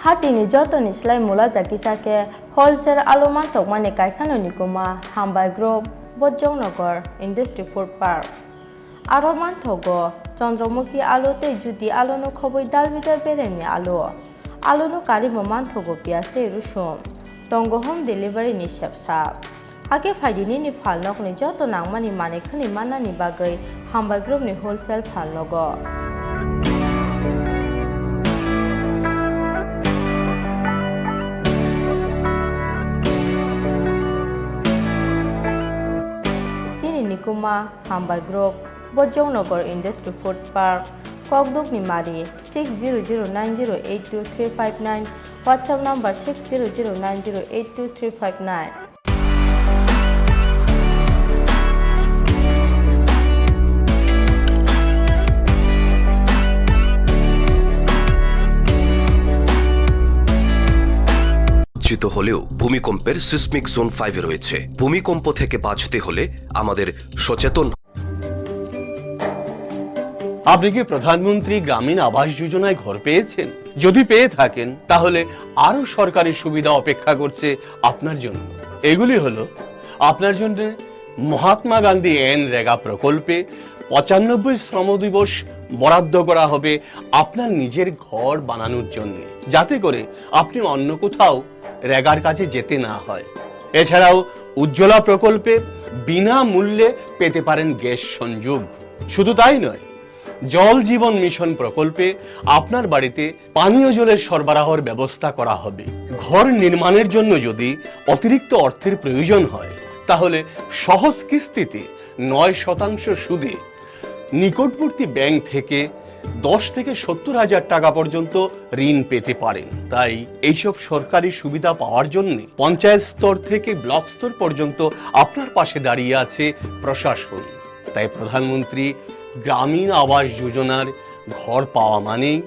Hatini jotoni slai mula ja kisa khe wholesale alu mantokmani kaisano nikuma Hambai Group, Bojongnagar Industry Food Park. Aro manthogo Chandramukhi alu tei Jyoti aluno khobwi dalbidal beremni alu. Aluno karimo manthogo piyaj tei rusum. Tongo home delivery ni sepsa. Hakhe phaidi nini phalnokni joto nangmani manwi khwnwi mannani bagwi Hambai Group ni wholesale phalnogo. Chini nikuma Hambai Group, Bojongnagar Industry Food Park, Kokdukni Mari, six zero zero nine zero eight two three five nine, WhatsApp number six zero zero nine zero eight two three five nine. নিশ্চিত হলেও ভূমিকম্পের seismic zone ফাইভে রয়েছে। ভূমিকম্প থেকে বাঁচতে হলে আমাদের সচেতন। আপনি কি প্রধানমন্ত্রী গ্রামীণ আবাস যোজনায় ঘর পেয়েছেন? যদি পেয়ে থাকেন, তাহলে আরও সরকারি সুবিধা অপেক্ষা করছে আপনার জন্য। এগুলি হলো আপনার জন্য মহাত্মা গান্ধী এন রেগা প্রকল্পে পঁচানব্বই শ্রম দিবস বরাদ্দ করা হবে আপনার নিজের ঘর বানানোর জন্য, যাতে করে আপনি অন্য কোথাও রেগার কাজে যেতে না হয়। এছাড়াও উজ্জ্বলা প্রকল্পে বিনামূল্যে পেতে পারেন গ্যাস সংযোগ। শুধু তাই নয়, জল জীবন মিশন প্রকল্পে আপনার বাড়িতে পানীয় জলের সরবরাহর ব্যবস্থা করা হবে। ঘর নির্মাণের জন্য যদি অতিরিক্ত অর্থের প্রয়োজন হয়, তাহলে সহজ কিস্তিতে নয় শতাংশ সুদে নিকটবর্তী ব্যাংক থেকে দশ থেকে সত্তর হাজার টাকা পর্যন্ত ঋণ পেতে পারেন। তাই এইসব সরকারি সুবিধা পাওয়ার জন্য পঞ্চায়েত স্তর থেকে ব্লক স্তর পর্যন্ত আপনার পাশে দাঁড়িয়ে আছে প্রশাসন। তাই প্রধানমন্ত্রী গ্রামীণ আবাস যোজনার ঘর পাওয়া মানেই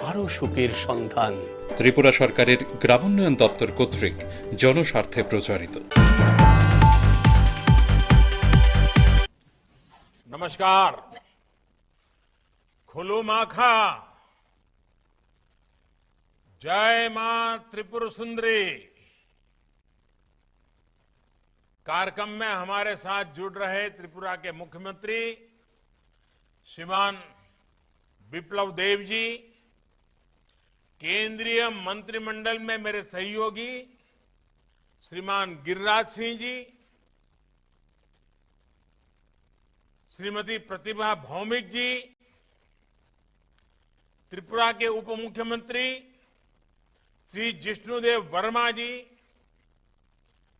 আরও সুখের সন্ধান। ত্রিপুরা সরকারের গ্রামোন্নয়ন দপ্তর কর্তৃক জনস্বার্থে প্রচারিত। नमस्कार। खुलुम आखा। जय मां त्रिपुर सुंदरी। कार्यक्रम में हमारे साथ जुड़ रहे त्रिपुरा के मुख्यमंत्री श्रीमान विप्लव देव जी, केंद्रीय मंत्रिमंडल में मेरे सहयोगी श्रीमान गिरिराज सिंह जी, श्रीमती प्रतिभा भौमिक जी, त्रिपुरा के उप मुख्यमंत्री श्री जिष्णुदेव वर्मा जी,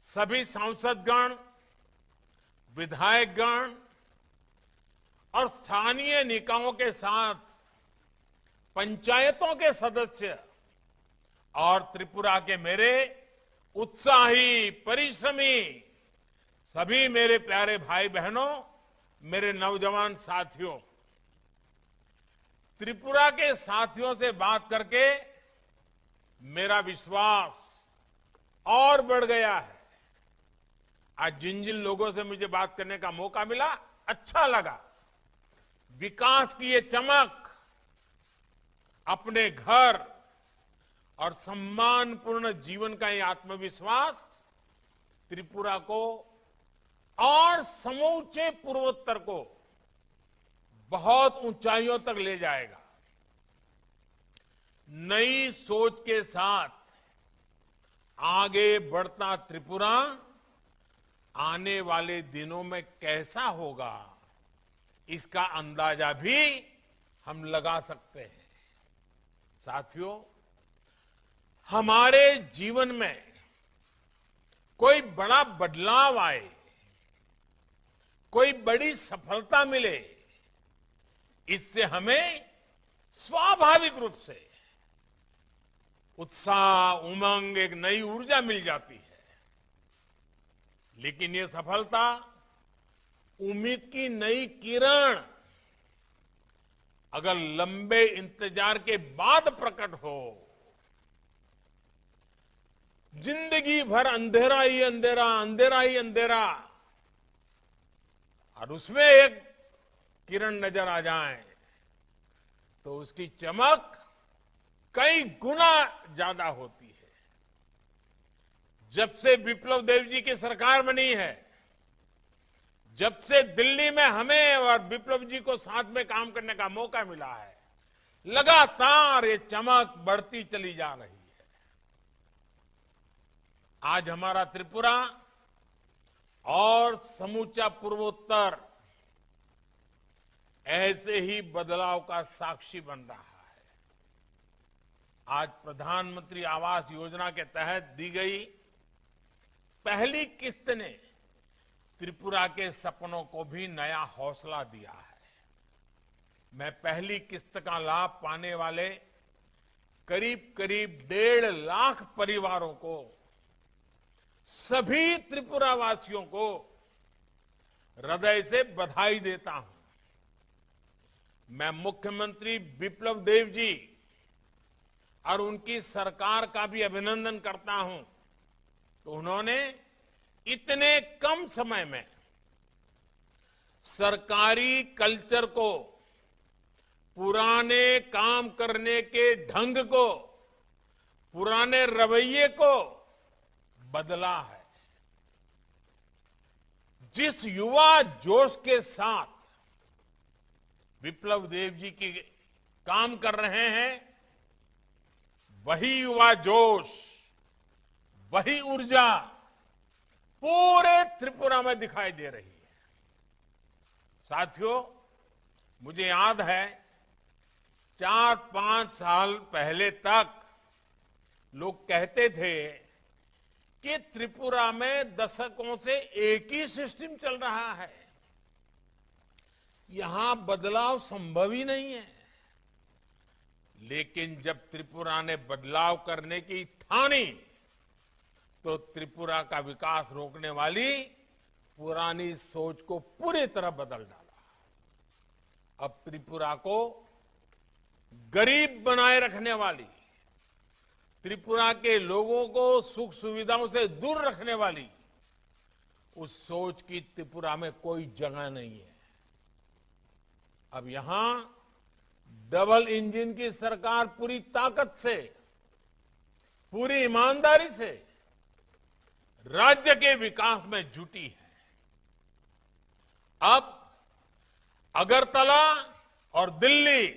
सभी सांसदगण, विधायकगण और स्थानीय निकायों के साथ पंचायतों के सदस्य और त्रिपुरा के मेरे उत्साही, परिश्रमी सभी मेरे प्यारे भाई बहनों, मेरे नौजवान साथियों, त्रिपुरा के साथियों से बात करके मेरा विश्वास और बढ़ गया है। आज जिन जिन लोगों से मुझे बात करने का मौका मिला, अच्छा लगा। विकास की ये चमक, अपने घर और सम्मानपूर्ण जीवन का ये आत्मविश्वास त्रिपुरा को और समूचे पूर्वोत्तर को बहुत ऊंचाइयों तक ले जाएगा। नई सोच के साथ आगे बढ़ता त्रिपुरा आने वाले दिनों में कैसा होगा, इसका अंदाजा भी हम लगा सकते हैं। साथियों, हमारे जीवन में कोई बड़ा बदलाव आए, कोई बड़ी सफलता मिले, इससे हमें स्वाभाविक रूप से उत्साह, उमंग, एक नई ऊर्जा मिल जाती है। लेकिन ये सफलता, उम्मीद की नई किरण अगर लंबे इंतजार के बाद प्रकट हो, जिंदगी भर अंधेरा ही अंधेरा, अंधेरा ही अंधेरा, और उसमें एक किरण नजर आ जाए, तो उसकी चमक कई गुना ज्यादा होती है। जब से विप्लव देव जी की सरकार बनी है, जब से दिल्ली में हमें और विप्लव जी को साथ में काम करने का मौका मिला है, लगातार ये चमक बढ़ती चली जा रही है। आज हमारा त्रिपुरा और समूचा पूर्वोत्तर ऐसे ही बदलाव का साक्षी बन रहा है। आज प्रधानमंत्री आवास योजना के तहत दी गई पहली किस्त ने त्रिपुरा के सपनों को भी नया हौसला दिया है। मैं पहली किस्त का लाभ पाने वाले करीब करीब डेढ़ लाख परिवारों को, सभी त्रिपुरा वासियों को हृदय से बधाई देता हूं। मैं मुख्यमंत्री विप्लव देव जी और उनकी सरकार का भी अभिनंदन करता हूं कि उन्होंने इतने कम समय में सरकारी कल्चर को, पुराने काम करने के ढंग को, पुराने रवैये को बदला है। जिस युवा जोश के साथ विप्लव देव जी की काम कर रहे हैं, वही युवा जोश, वही ऊर्जा पूरे त्रिपुरा में दिखाई दे रही है। साथियों, मुझे याद है, चार पांच साल पहले तक लोग कहते थे कि त्रिपुरा में दशकों से एक ही सिस्टम चल रहा है, यहां बदलाव संभव ही नहीं है। लेकिन जब त्रिपुरा ने बदलाव करने की ठानी, तो त्रिपुरा का विकास रोकने वाली पुरानी सोच को पूरी तरह बदल डाला। अब त्रिपुरा को गरीब बनाए रखने वाली, त्रिपुरा के लोगों को सुख सुविधाओं से दूर रखने वाली उस सोच की त्रिपुरा में कोई जगह नहीं है। अब यहां डबल इंजन की सरकार पूरी ताकत से, पूरी ईमानदारी से राज्य के विकास में जुटी है। अब अगरतला और दिल्ली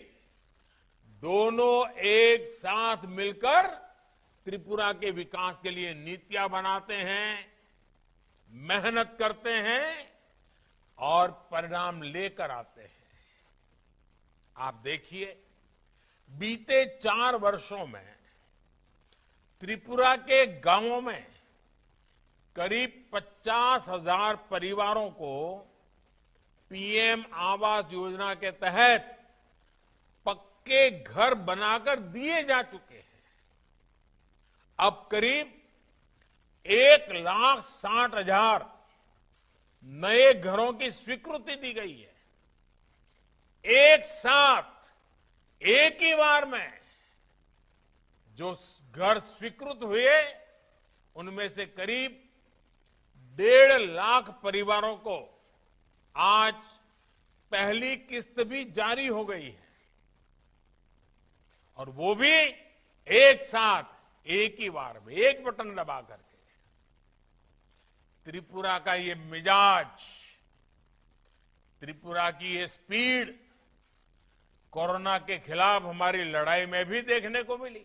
दोनों एक साथ मिलकर त्रिपुरा के विकास के लिए नीतियां बनाते हैं, मेहनत करते हैं और परिणाम लेकर आते हैं। आप देखिए, बीते चार वर्षों में त्रिपुरा के गांवों में करीब पचास हज़ार परिवारों को पीएम आवास योजना के तहत पक्के घर बनाकर दिए जा चुके हैं। अब करीब एक लाख साठ हज़ार नए घरों की स्वीकृति दी गई है। एक साथ, एक ही बार में जो घर स्वीकृत हुए, उनमें से करीब डेढ़ लाख परिवारों को आज पहली किस्त भी जारी हो गई है। और वो भी एक साथ, एक ही बार में, एक बटन दबा करके। त्रिपुरा का ये मिजाज, त्रिपुरा की ये स्पीड कोरोना के खिलाफ हमारी लड़ाई में भी देखने को मिली।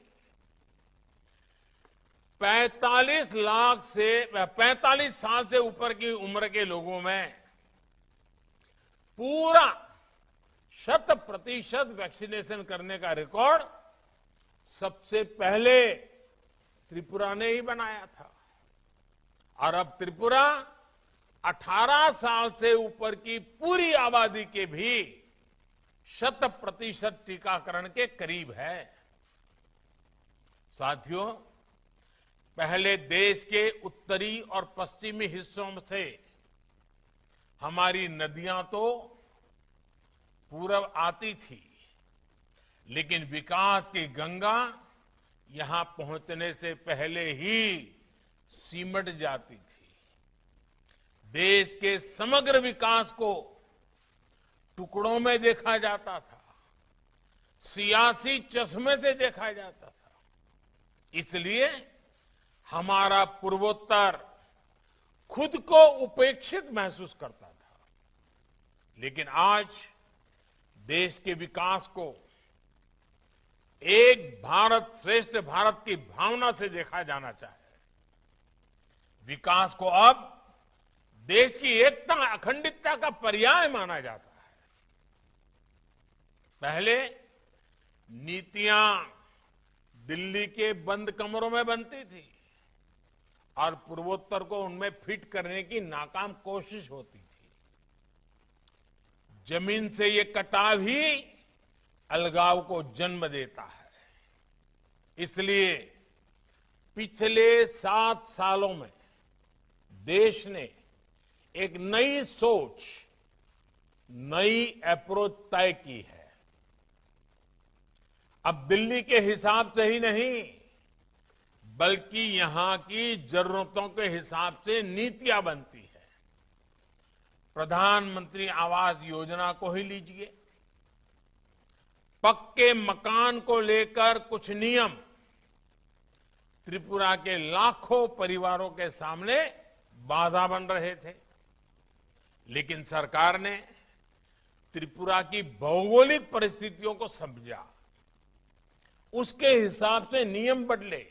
पैंतालीस लाख से, पैंतालीस साल से ऊपर की उम्र के लोगों में पूरा शत प्रतिशत वैक्सीनेशन करने का रिकॉर्ड सबसे पहले त्रिपुरा ने ही बनाया था। और अब त्रिपुरा अठारह साल से ऊपर की पूरी आबादी के भी शत प्रतिशत टीकाकरण के करीब है। साथियों, पहले देश के उत्तरी और पश्चिमी हिस्सों से हमारी नदियां तो पूरब आती थी, लेकिन विकास की गंगा यहां पहुंचने से पहले ही सिमट जाती थी। देश के समग्र विकास को टुकड़ों में देखा जाता था, सियासी चश्मे से देखा जाता था। इसलिए हमारा पूर्वोत्तर खुद को उपेक्षित महसूस करता था। लेकिन आज देश के विकास को एक भारत श्रेष्ठ भारत की भावना से देखा जाना चाहिए। विकास को अब देश की एकता, अखंडता का पर्याय माना जाता है। पहले नीतियां दिल्ली के बंद कमरों में बनती थी और पूर्वोत्तर को उनमें फिट करने की नाकाम कोशिश होती थी। जमीन से ये कटाव ही अलगाव को जन्म देता है। इसलिए पिछले सात सालों में देश ने एक नई सोच, नई अप्रोच तय की है। अब दिल्ली के हिसाब से ही नहीं, बल्कि यहां की जरूरतों के हिसाब से नीतियां बनती है। प्रधानमंत्री आवास योजना को ही लीजिए, पक्के मकान को लेकर कुछ नियम त्रिपुरा के लाखों परिवारों के सामने बाधा बन रहे थे, लेकिन सरकार ने त्रिपुरा की भौगोलिक परिस्थितियों को समझा, उसके हिसाब से नियम बदले,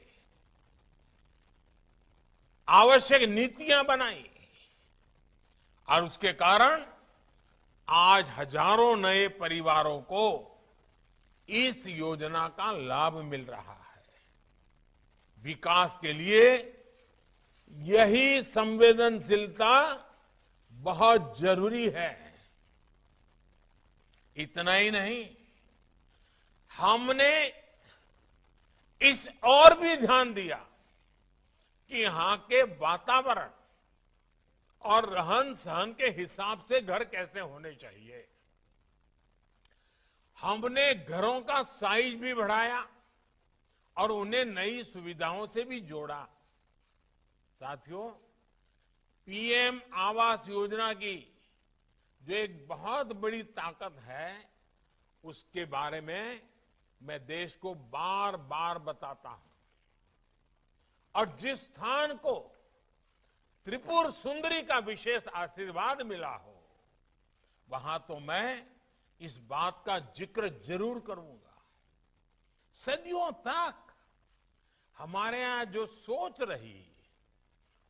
आवश्यक नीतियां बनाई और उसके कारण आज हजारों नए परिवारों को इस योजना का लाभ मिल रहा है। विकास के लिए यही संवेदनशीलता बहुत जरूरी है। इतना ही नहीं, हमने इस और भी ध्यान दिया कि यहां के वातावरण और रहन सहन के हिसाब से घर कैसे होने चाहिए। हमने घरों का साइज भी बढ़ाया और उन्हें नई सुविधाओं से भी जोड़ा। साथियों, पीएम आवास योजना की जो एक बहुत बड़ी ताकत है, उसके बारे में मैं देश को बार बार बताता हूं। और जिस स्थान को त्रिपुर सुंदरी का विशेष आशीर्वाद मिला हो, वहां तो मैं इस बात का जिक्र जरूर करूंगा। सदियों तक हमारे यहाँ जो सोच रही,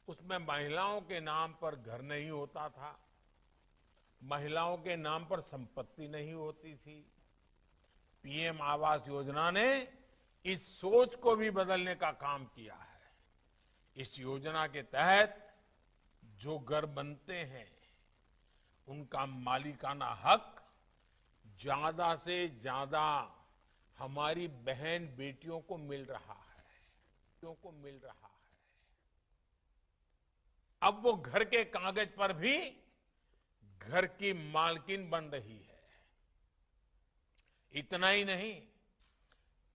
उसमें महिलाओं के नाम पर घर नहीं होता था, महिलाओं के नाम पर संपत्ति नहीं होती थी। पीएम आवास योजना ने इस सोच को भी बदलने का काम किया है। इस योजना के तहत जो घर बनते हैं, उनका मालिकाना हक ज्यादा से ज्यादा हमारी बहन बेटियों को मिल रहा है, बेटियों को मिल रहा है। अब वो घर के कागज पर भी घर की मालकिन बन रही है। इतना ही नहीं,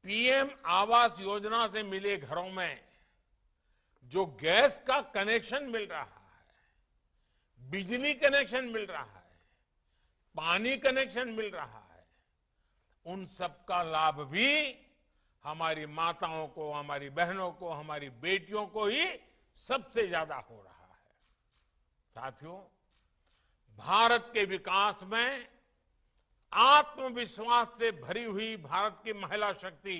पीएम आवास योजना से मिले घरों में जो गैस का कनेक्शन मिल रहा है, बिजली कनेक्शन मिल रहा है, पानी कनेक्शन मिल रहा है, उन सबका लाभ भी हमारी माताओं को, हमारी बहनों को, हमारी बेटियों को ही सबसे ज्यादा हो रहा है। साथियों, भारत के विकास में आत्मविश्वास से भरी हुई भारत की महिला शक्ति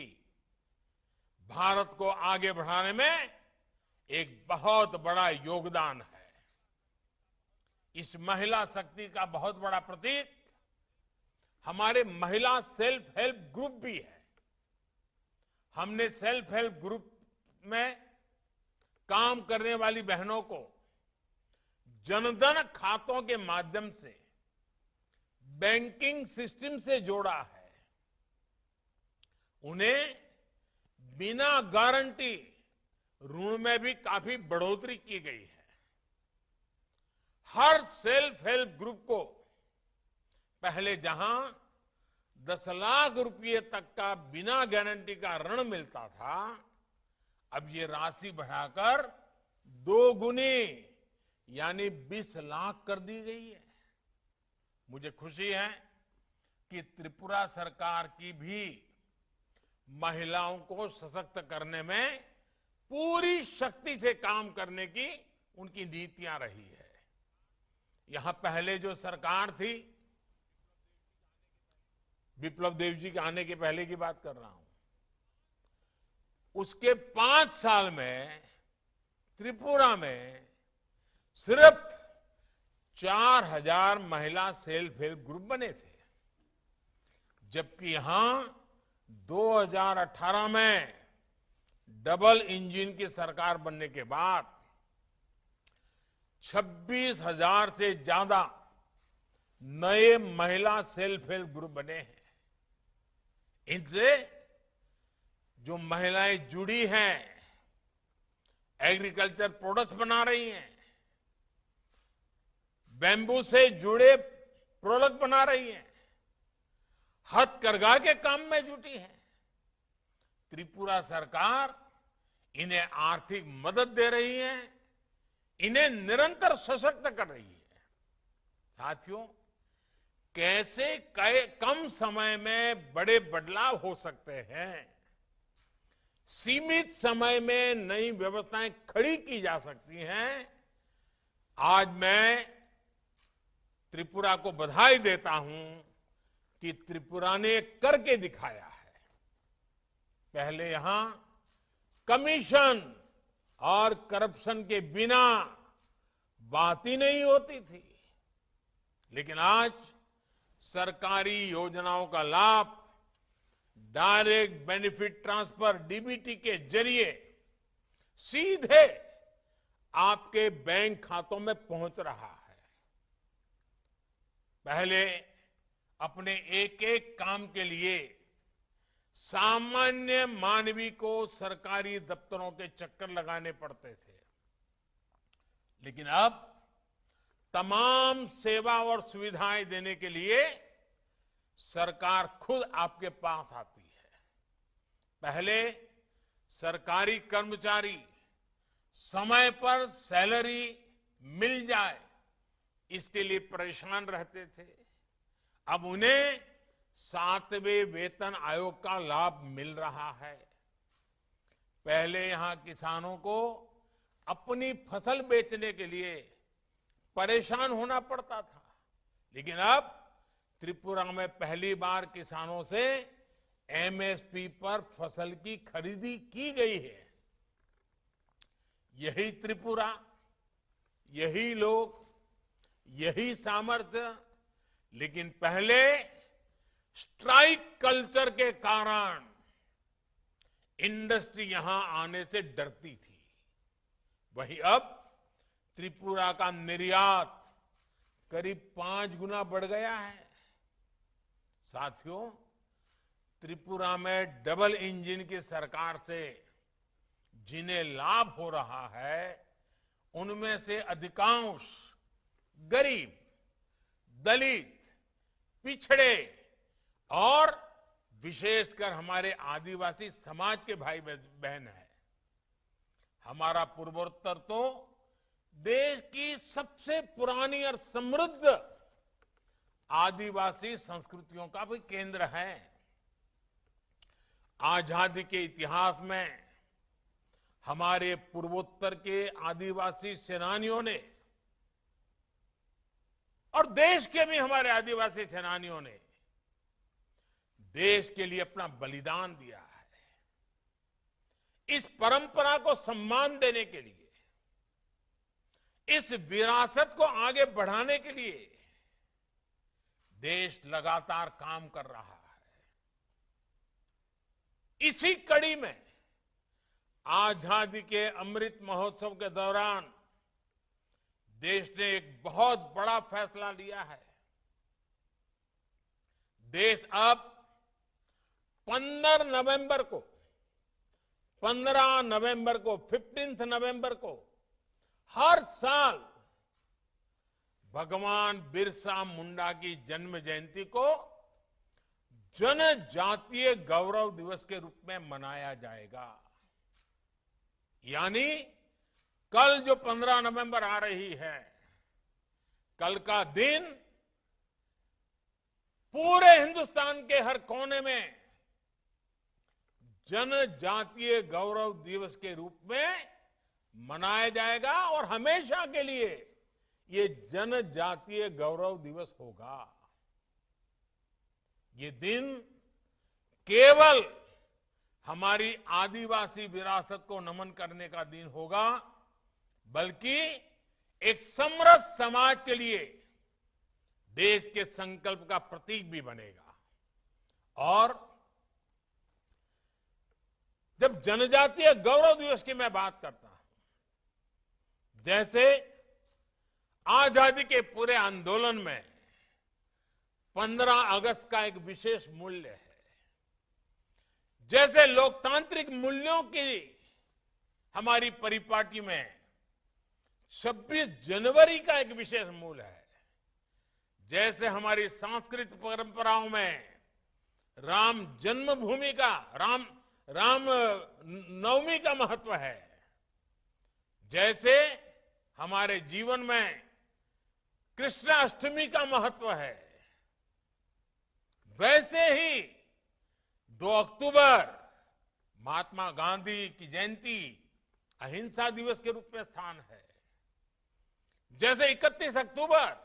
भारत को आगे बढ़ाने में एक बहुत बड़ा योगदान है। इस महिला शक्ति का बहुत बड़ा प्रतीक हमारे महिला सेल्फ हेल्प ग्रुप भी है। हमने सेल्फ हेल्प ग्रुप में काम करने वाली बहनों को जनधन खातों के माध्यम से बैंकिंग सिस्टम से जोड़ा है। उन्हें बिना गारंटी ऋण में भी काफी बढ़ोतरी की गई है। हर सेल्फ हेल्प ग्रुप को पहले जहां दस लाख रुपये तक का बिना गारंटी का ऋण मिलता था, अब ये राशि बढ़ाकर दो गुनी यानी बीस लाख कर दी गई है। मुझे खुशी है कि त्रिपुरा सरकार की भी महिलाओं को सशक्त करने में पूरी शक्ति से काम करने की उनकी नीतियां रही है। यहां पहले जो सरकार थी, विप्लव देव जी के आने के पहले की बात कर रहा हूं, उसके पांच साल में त्रिपुरा में सिर्फ चार हज़ार महिला सेल्फ हेल्प ग्रुप बने थे, जबकि यहां दो हज़ार अठारह में डबल इंजन की सरकार बनने के बाद छब्बीस हज़ार से ज्यादा नए महिला सेल्फ हेल्प ग्रुप बने हैं। इनसे जो महिलाएं जुड़ी हैं, एग्रीकल्चर प्रोडक्ट्स बना रही हैं, बैम्बू से जुड़े प्रोडक्ट बना रही हैं, हथकरघा के काम में जुटी हैं, त्रिपुरा सरकार इन्हें आर्थिक मदद दे रही है, इन्हें निरंतर सशक्त कर रही है। साथियों, कैसे कै-, कम समय में बड़े बदलाव हो सकते हैं, सीमित समय में नई व्यवस्थाएं खड़ी की जा सकती हैं, आज मैं त्रिपुरा को बधाई देता हूं कि त्रिपुरा ने करके दिखाया है। पहले यहां कमीशन और करप्शन के बिना बात ही नहीं होती थी, लेकिन आज सरकारी योजनाओं का लाभ डायरेक्ट बेनिफिट ट्रांसफर, डीबीटी के जरिए सीधे आपके बैंक खातों में पहुंच रहा है। पहले अपने एक एक काम के लिए सामान्य मानवी को सरकारी दफ्तरों के चक्कर लगाने पड़ते थे, लेकिन अब तमाम सेवा और सुविधाएं देने के लिए सरकार खुद आपके पास आती है। पहले सरकारी कर्मचारी समय पर सैलरी मिल जाए, इसके लिए परेशान रहते थे। अब उन्हें सातवें वेतन आयोग का लाभ मिल रहा है। पहले यहां किसानों को अपनी फसल बेचने के लिए परेशान होना पड़ता था, लेकिन अब त्रिपुरा में पहली बार किसानों से एमएसपी पर फसल की खरीदी की गई है। यही त्रिपुरा, यही लोग, यही सामर्थ्य। लेकिन पहले स्ट्राइक कल्चर के कारण इंडस्ट्री यहां आने से डरती थी। वहीं अब त्रिपुरा का निर्यात करीब पांच गुना बढ़ गया है। साथियों, त्रिपुरा में डबल इंजन की सरकार से जिन्हें लाभ हो रहा है, उनमें से अधिकांश गरीब, दलित, पिछड़े और विशेषकर हमारे आदिवासी समाज के भाई बह-, बहन हैं। हमारा पूर्वोत्तर तो देश की सबसे पुरानी और समृद्ध आदिवासी संस्कृतियों का भी केंद्र है। आजादी के इतिहास में हमारे पूर्वोत्तर के आदिवासी सेनानियों ने और देश के भी हमारे आदिवासी सेनानियों ने देश के लिए अपना बलिदान दिया है। इस परंपरा को सम्मान देने के लिए, इस विरासत को आगे बढ़ाने के लिए देश लगातार काम कर रहा है। इसी कड़ी में आजादी के अमृत महोत्सव के दौरान देश ने एक बहुत बड़ा फैसला लिया है। देश अब पन्द्रह नवंबर को, पन्द्रह नवंबर को, फिफ्टींथ नवंबर को हर साल भगवान बिरसा मुंडा की जन्म जयंती को जनजातीय गौरव दिवस के रूप में मनाया जाएगा। यानी कल जो पन्द्रह नवंबर आ रही है, कल का दिन पूरे हिंदुस्तान के हर कोने में जनजातीय गौरव दिवस के रूप में मनाया जाएगा और हमेशा के लिए ये जनजातीय गौरव दिवस होगा। ये दिन केवल हमारी आदिवासी विरासत को नमन करने का दिन होगा, बल्कि एक समरस समाज के लिए देश के संकल्प का प्रतीक भी बनेगा। और जब जनजातीय गौरव दिवस की मैं बात करता हूं, जैसे आजादी के पूरे आंदोलन में पन्द्रह अगस्त का एक विशेष मूल्य है, जैसे लोकतांत्रिक मूल्यों की हमारी परिपाटी में छब्बीस जनवरी का एक विशेष मूल्य है, जैसे हमारी सांस्कृतिक परंपराओं में राम जन्मभूमि का, राम, राम नवमी का महत्व है, जैसे हमारे जीवन में कृष्णाष्टमी का महत्व है, वैसे ही दो अक्टूबर महात्मा गांधी की जयंती अहिंसा दिवस के रूप में स्थान है। जैसे इकतीस अक्टूबर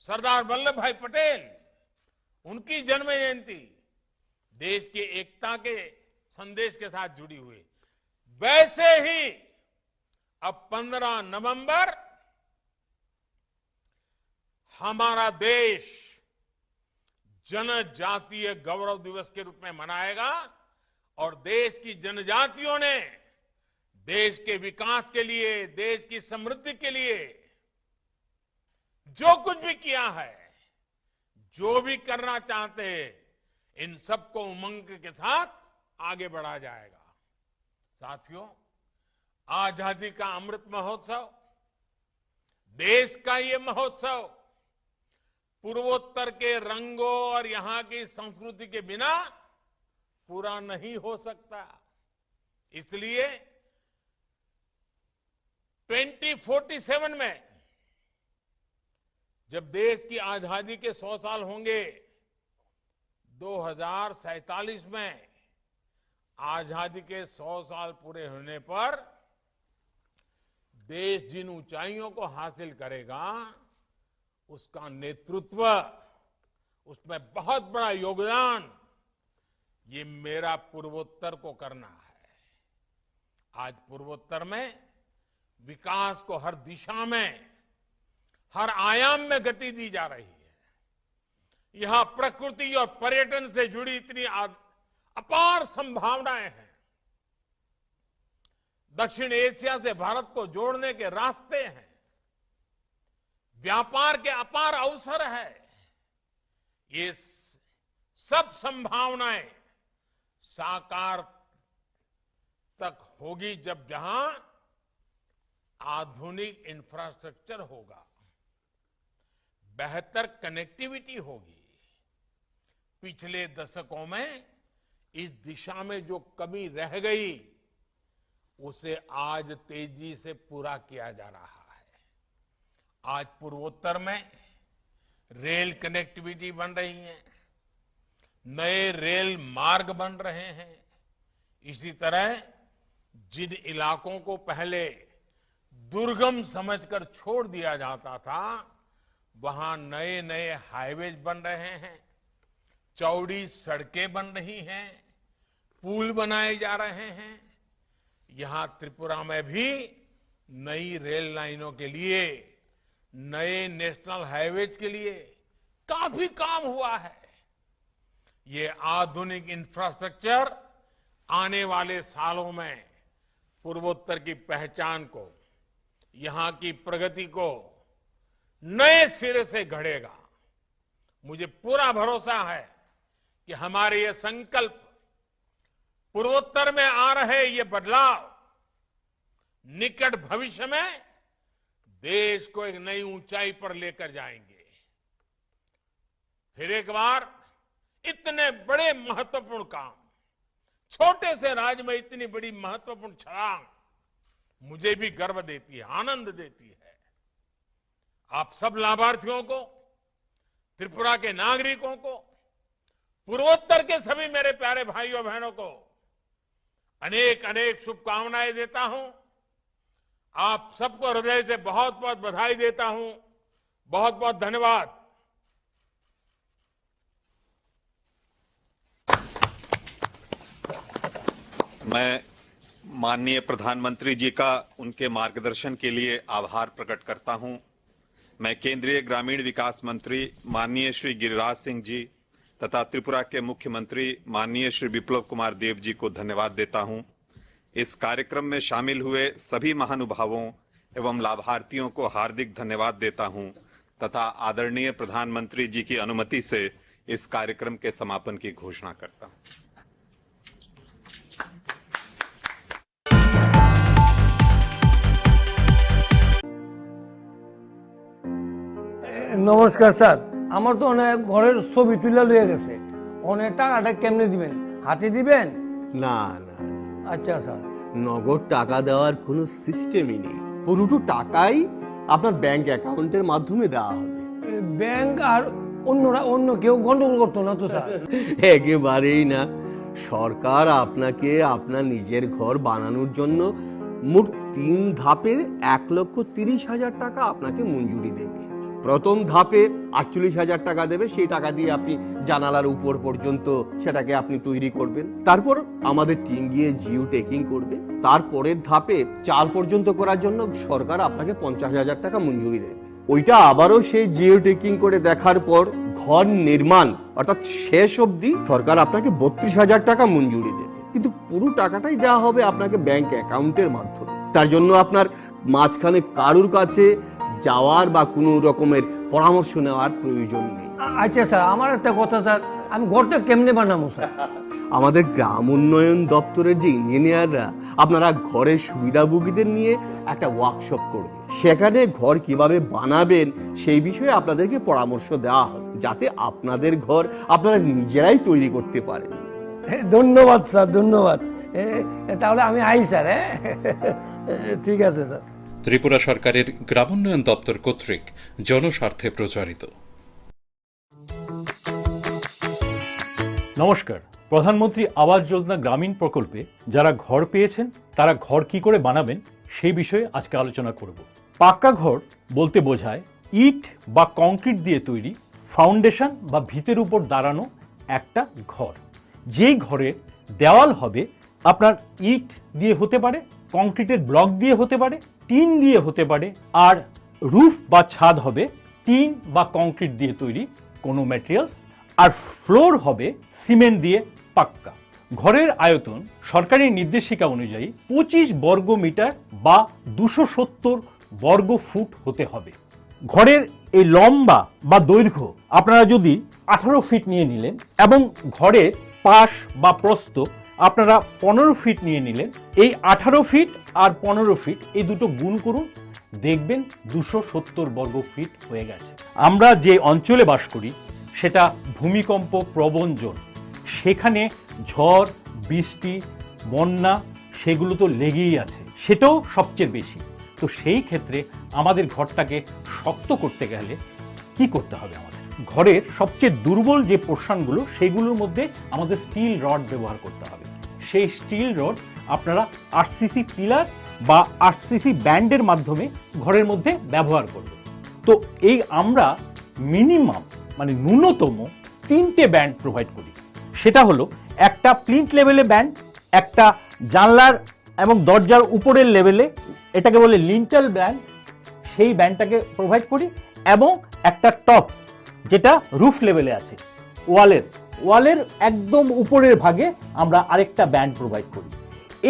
सरदार वल्लभ भाई पटेल, उनकी जन्म जयंती देश की एकता के संदेश के साथ जुड़ी हुई, वैसे ही अब पन्द्रह नवंबर हमारा देश जनजातीय गौरव दिवस के रूप में मनाएगा और देश की जनजातियों ने देश के विकास के लिए, देश की समृद्धि के लिए जो कुछ भी किया है, जो भी करना चाहते हैं, इन सबको उमंग के साथ आगे बढ़ा जाएगा। साथियों, आजादी का अमृत महोत्सव, देश का ये महोत्सव पूर्वोत्तर के रंगों और यहाँ की संस्कृति के बिना पूरा नहीं हो सकता। इसलिए ट्वेंटी फ़ोर्टी सेवन में जब देश की आजादी के सौ साल होंगे, दो हज़ार सैंतालीस में आजादी के सौ साल पूरे होने पर देश जिन ऊंचाइयों को हासिल करेगा, उसका नेतृत्व, उसमें बहुत बड़ा योगदान ये मेरा पूर्वोत्तर को करना है। आज पूर्वोत्तर में विकास को हर दिशा में, हर आयाम में गति दी जा रही है। यहां प्रकृति और पर्यटन से जुड़ी इतनी आ-, अपार संभावनाएं हैं। दक्षिण एशिया से भारत को जोड़ने के रास्ते हैं, व्यापार के अपार अवसर है। ये स-, सब संभावनाएं साकार तक होगी, जब जहां आधुनिक इंफ्रास्ट्रक्चर होगा, बेहतर कनेक्टिविटी होगी। पिछले दशकों में इस दिशा में जो कमी रह गई, उसे आज तेजी से पूरा किया जा रहा है। आज पूर्वोत्तर में रेल कनेक्टिविटी बन रही है, नए रेल मार्ग बन रहे हैं। इसी तरह जिन इलाकों को पहले दुर्गम समझकर छोड़ दिया जाता था, वहां नए नए हाईवेज बन रहे हैं, चौड़ी सड़कें बन रही हैं, पुल बनाए जा रहे हैं। यहां त्रिपुरा में भी नई रेल लाइनों के लिए, नए नेशनल हाईवेज के लिए काफी काम हुआ है। ये आधुनिक इंफ्रास्ट्रक्चर आने वाले सालों में पूर्वोत्तर की पहचान को, यहां की प्रगति को नए सिरे से गढ़ेगा। मुझे पूरा भरोसा है कि हमारे ये संकल्प, पूर्वोत्तर में आ रहे ये बदलाव निकट भविष्य में देश को एक नई ऊंचाई पर लेकर जाएंगे। फिर एक बार इतने बड़े महत्वपूर्ण काम, छोटे से राज्य में इतनी बड़ी महत्वपूर्ण छलांग मुझे भी गर्व देती है, आनंद देती है। आप सब लाभार्थियों को, त्रिपुरा के नागरिकों को, पूर्वोत्तर के सभी मेरे प्यारे भाइयों बहनों को अनेक अनेक शुभकामनाएं देता हूं। आप सबको हृदय से बहुत बहुत बधाई देता हूं। बहुत बहुत धन्यवाद। मैं माननीय प्रधानमंत्री जी का उनके मार्गदर्शन के लिए आभार प्रकट करता हूं। मैं केंद्रीय ग्रामीण विकास मंत्री माननीय श्री गिरिराज सिंह जी तथा त्रिपुरा के मुख्यमंत्री माननीय श्री विप्लव कुमार देव जी को धन्यवाद देता हूं। इस कार्यक्रम में शामिल हुए सभी महानुभावों एवं लाभार्थियों को हार्दिक धन्यवाद देता हूं तथा आदरणीय प्रधानमंत्री जी की अनुमति से इस कार्यक्रम के समापन की घोषणा करता हूं। এ, নমস্কার স্যার, আমার তো অনেক ঘরের ছবি তুলে লইয়া গেছে, অনেক টাকাটা কেমনে দিবেন? হাতে দিবেন? না না, আচ্ছা স্যার। নগদ টাকা দেওয়ার কোনো সিস্টেমই নেই। পুরোটো টাকাই আপনার ব্যাংক অ্যাকাউন্টের মাধ্যমে দেওয়া হবে। এ, ব্যাংক আর অন্যরা, অন্য কেউ গন্ডগোল করতো না তো স্যার? একেবারেই না। সরকার আপনাকে আপনার নিজের ঘর বানানোর জন্য মোট তিন ধাপে এক লক্ষ তিরিশ হাজার টাকা আপনাকে মঞ্জুরি দেবে। প্রথম ধাপে আটচল্লিশ হাজার টাকা দেবে, সেই টাকা দিয়ে আপনি জানালার উপর পর্যন্ত সেটাকে আপনি তৈরি করবেন। তারপর আমাদের টিম গিয়ে জিও টেকিং করবে। তারপরের ধাপে চাল পর্যন্ত করার জন্য সরকার আপনাকে পঞ্চাশ হাজার টাকা মঞ্জুরি দেবে। ওইটা আবারও সেই জিও টেকিং করে দেখার পর ঘর নির্মাণ অর্থাৎ শেষ অবধি সরকার আপনাকে বত্রিশ হাজার টাকা মঞ্জুরি দেবে, কিন্তু পুরো টাকাটাই দেওয়া হবে আপনাকে ব্যাংক অ্যাকাউন্টের মাধ্যমে। তার জন্য আপনার মাঝখানে কারুর কাছে যাওয়ার বা কোনো রকমের পরামর্শ নেওয়ার প্রয়োজন নেই। আ- আচ্ছা স্যার, আমার একটা কথা স্যার, আমি ঘরটা কেমনে বানাবো স্যার? আমাদের গ্রাম উন্নয়ন দপ্তরের যে ইঞ্জিনিয়াররা আপনারা ঘরের সুবিধাভোগীদের নিয়ে একটা ওয়ার্কশপ করবে, সেখানে ঘর কিভাবে বানাবেন সেই বিষয়ে আপনাদেরকে পরামর্শ দেওয়া হবে, যাতে আপনাদের ঘর আপনারা নিজেরাই তৈরি করতে পারেন। এ, ধন্যবাদ স্যার, ধন্যবাদ। এ, এ, তাহলে আমি আই স্যার, হ্যাঁ? এ, ঠিক আছে স্যার। ত্রিপুরা সরকারের গ্রামোন্নয়ন দপ্তর কর্তৃক জনস্বার্থে প্রচারিত। নমস্কার। প্রধানমন্ত্রী আবাস যোজনা গ্রামীণ প্রকল্পে যারা ঘর পেয়েছেন, তারা ঘর কি করে বানাবেন, সেই বিষয়ে আজকে আলোচনা করব। পাক্কা ঘর বলতে বোঝায় ইট বা কংক্রিট দিয়ে তৈরি ফাউন্ডেশন বা ভিতের উপর দাঁড়ানো একটা ঘর। যেই ঘরের দেওয়াল হবে আপনার ইট দিয়ে হতে পারে, কংক্রিটের ব্লক দিয়ে হতে পারে, টিন দিয়ে হতে পারে, আর রুফ বা ছাদ হবে টিন বা কংক্রিট দিয়ে তৈরি কোনো ম্যাটেরিয়ালস, আর ফ্লোর হবে সিমেন্ট দিয়ে পাক্কা। ঘরের আয়তন সরকারি নির্দেশিকা অনুযায়ী পঁচিশ বর্গ মিটার বা দুশো সত্তর বর্গ ফুট হতে হবে। ঘরের এই লম্বা বা দৈর্ঘ্য আপনারা যদি আঠারো ফিট নিয়ে নিলেন এবং ঘরের পাশ বা প্রস্থ আপনারা পনেরো ফিট নিয়ে নিলেন, এই আঠারো ফিট আর পনেরো ফিট এই দুটো গুণ করুন, দেখবেন দুশো সত্তর বর্গ ফিট হয়ে গেছে। আমরা যে অঞ্চলে বাস করি সেটা ভূমিকম্প প্রবণ জোন, সেখানে ঝড়, বৃষ্টি, বন্যা সেগুলো তো লেগেই আছে, সেটাও সবচেয়ে বেশি। তো সেই ক্ষেত্রে আমাদের ঘরটাকে শক্ত করতে গেলে কি করতে হবে আমাদের? ঘরের সবচেয়ে দুর্বল যে পোর্শনগুলো, সেইগুলোর মধ্যে আমাদের স্টিল রড ব্যবহার করতে হবে। সেই স্টিল রড আপনারা আরসিসি পিলার বা আরসিসি ব্যান্ডের মাধ্যমে ঘরের মধ্যে ব্যবহার করবেন। তো এই আমরা মিনিমাম, মানে ন্যূনতম তিনটে ব্যান্ড প্রোভাইড করি। সেটা হলো একটা প্লিন্থ লেভেলে ব্যান্ড, একটা জানলার এবং দরজার উপরের লেভেলে, এটাকে বলে লিন্টেল ব্যান্ড, সেই ব্যান্ডটাকে প্রোভাইড করি, এবং একটা টপ, যেটা রুফ লেভেলে আছে, ওয়ালের ওয়ালের একদম উপরের ভাগে আমরা আরেকটা ব্যান্ড প্রোভাইড করি।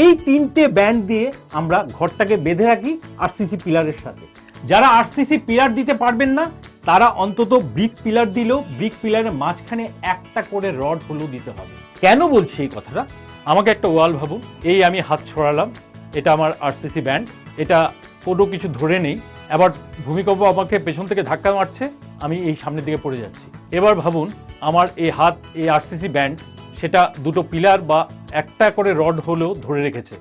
এই তিনটে ব্যান্ড দিয়ে আমরা ঘরটাকে বেঁধে রাখি আরসিসি পিলারের সাথে। যারা আরসিসি পিলার দিতে পারবেন না, তারা অন্তত ব্রিক পিলার দিলেও ব্রিক পিলারের মাঝখানে একটা করে রড হলেও দিতে হবে। কেন বলছি এই কথাটা? আমাকে একটা ওয়াল ভাবুন, এই আমি হাত ছড়ালাম, এটা আমার আরসিসি ব্যান্ড, এটা কোনো কিছু ধরে নেই। আবার ভূমিকম্প আমাকে পেছন থেকে ধাক্কা মারছে, আমি এই সামনের দিকে পড়ে যাচ্ছি। এবার ভাবুন, আমার এই হাত, এই আরসিসি ব্যান্ড, সেটা দুটো পিলার বা একটা করে রড হলেও ধরে রেখেছে।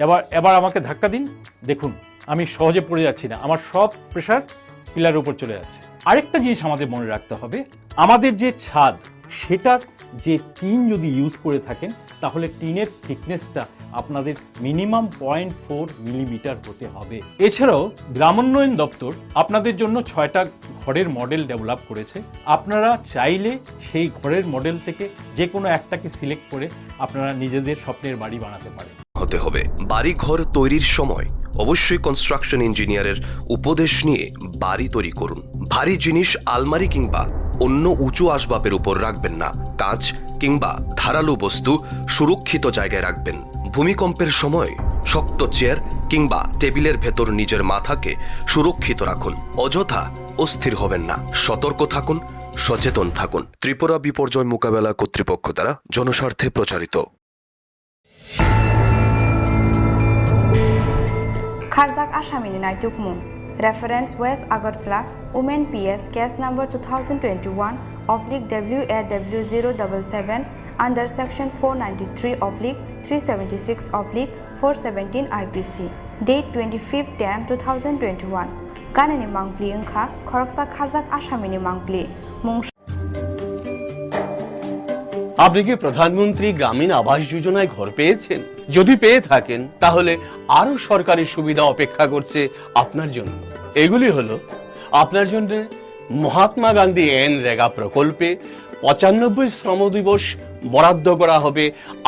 এবার এবার আমাকে ধাক্কা দিন, দেখুন আমি সহজে পড়ে যাচ্ছি না, আমার সব প্রেশার পিলারের উপর চলে যাচ্ছে। আরেকটা জিনিস আমাদের মনে রাখতে হবে, আমাদের যে ছাদ, সেটার যে টিন যদি ইউজ করে থাকেন, তাহলে টিনের থিকনেসটা আপনাদের মিনিমাম পয়েন্ট ফোর মিলিমিটার হতে হবে। এছাড়াও গ্রামোন্নয়ন দপ্তর আপনাদের জন্য ছয়টা ঘরের মডেল ডেভেলপ করেছে। আপনারা চাইলে সেই ঘরের মডেল থেকে যে কোনো একটাকে সিলেক্ট করে আপনারা নিজেদের স্বপ্নের বাড়ি বানাতে পারেন। হতে হবে। বাড়িঘর তৈরির সময় অবশ্যই কনস্ট্রাকশন ইঞ্জিনিয়ারের উপদেশ নিয়ে বাড়ি তৈরি করুন। ভারী জিনিস আলমারি কিংবা অন্য উঁচু আসবাবের উপর রাখবেন না। কাঁচ কিংবা ধারালো বস্তু সুরক্ষিত জায়গায় রাখবেন। ভূমিকম্পের সময় শক্ত চেয়ার কিংবা টেবিলের ভেতর নিজের মাথাকে সুরক্ষিত রাখুন। অযথা অস্থির হবেন না। সতর্ক থাকুন, সচেতন থাকুন। ত্রিপুরা বিপর্যয় মোকাবেলা কর্তৃপক্ষ দ্বারা জনস্বার্থে প্রচারিত। Kharjak Asamini naitukmung. Reference West Agartala, Women P S, case number two thousand twenty-one oblique W A W zero double seven, under section four ninety-three oblique three seventy-six oblique four seventeen I P C, date twenty-fifth ten two thousand twenty-one. Ganani mangpli wngkha khoroksa kharjak asamini mangpli. Mung আপনি কি প্রধানমন্ত্রী গ্রামীণ আবাস যোজনায় ঘর পেয়েছেন? যদি পেয়ে থাকেন, তাহলে আরও সরকারি সুবিধা অপেক্ষা করছে আপনার জন্য। এগুলি হলো আপনার জন্য মহাত্মা গান্ধী এন রেগা প্রকল্পে পঁচানব্বই শ্রম দিবস বরাদ্দ করা হবে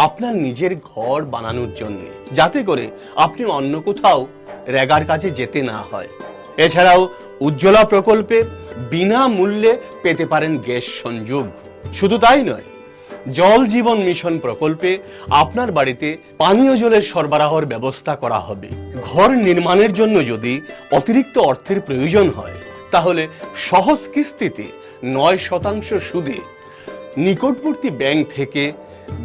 আপনার নিজের ঘর বানানোর জন্য, যাতে করে আপনি অন্য কোথাও রেগার কাজে যেতে না হয়। এছাড়াও উজ্জ্বলা প্রকল্পে বিনামূল্যে পেতে পারেন গ্যাস সংযোগ। শুধু তাই নয়, জল জীবন মিশন প্রকল্পে আপনার বাড়িতে পানীয় জলের সরবরাহর ব্যবস্থা করা হবে। ঘর নির্মাণের জন্য যদি অতিরিক্ত অর্থের প্রয়োজন হয়, তাহলে সহজ কিস্তিতে নয় শতাংশ সুদে নিকটবর্তী ব্যাংক থেকে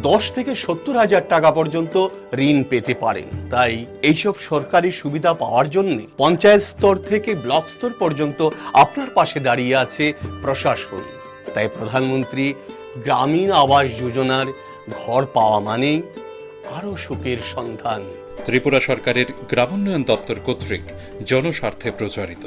দশ থেকে সত্তর হাজার টাকা পর্যন্ত ঋণ পেতে পারেন। তাই এইসব সরকারি সুবিধা পাওয়ার জন্য পঞ্চায়েত স্তর থেকে ব্লক স্তর পর্যন্ত আপনার পাশে দাঁড়িয়ে আছে প্রশাসন। তাই প্রধানমন্ত্রী গ্রামীণ আবাস যোজনার ঘর পাওয়া মানেই আরও সুখের সন্ধান। ত্রিপুরা সরকারের গ্রামোন্নয়ন দপ্তর কর্তৃক জনস্বার্থে প্রচারিত।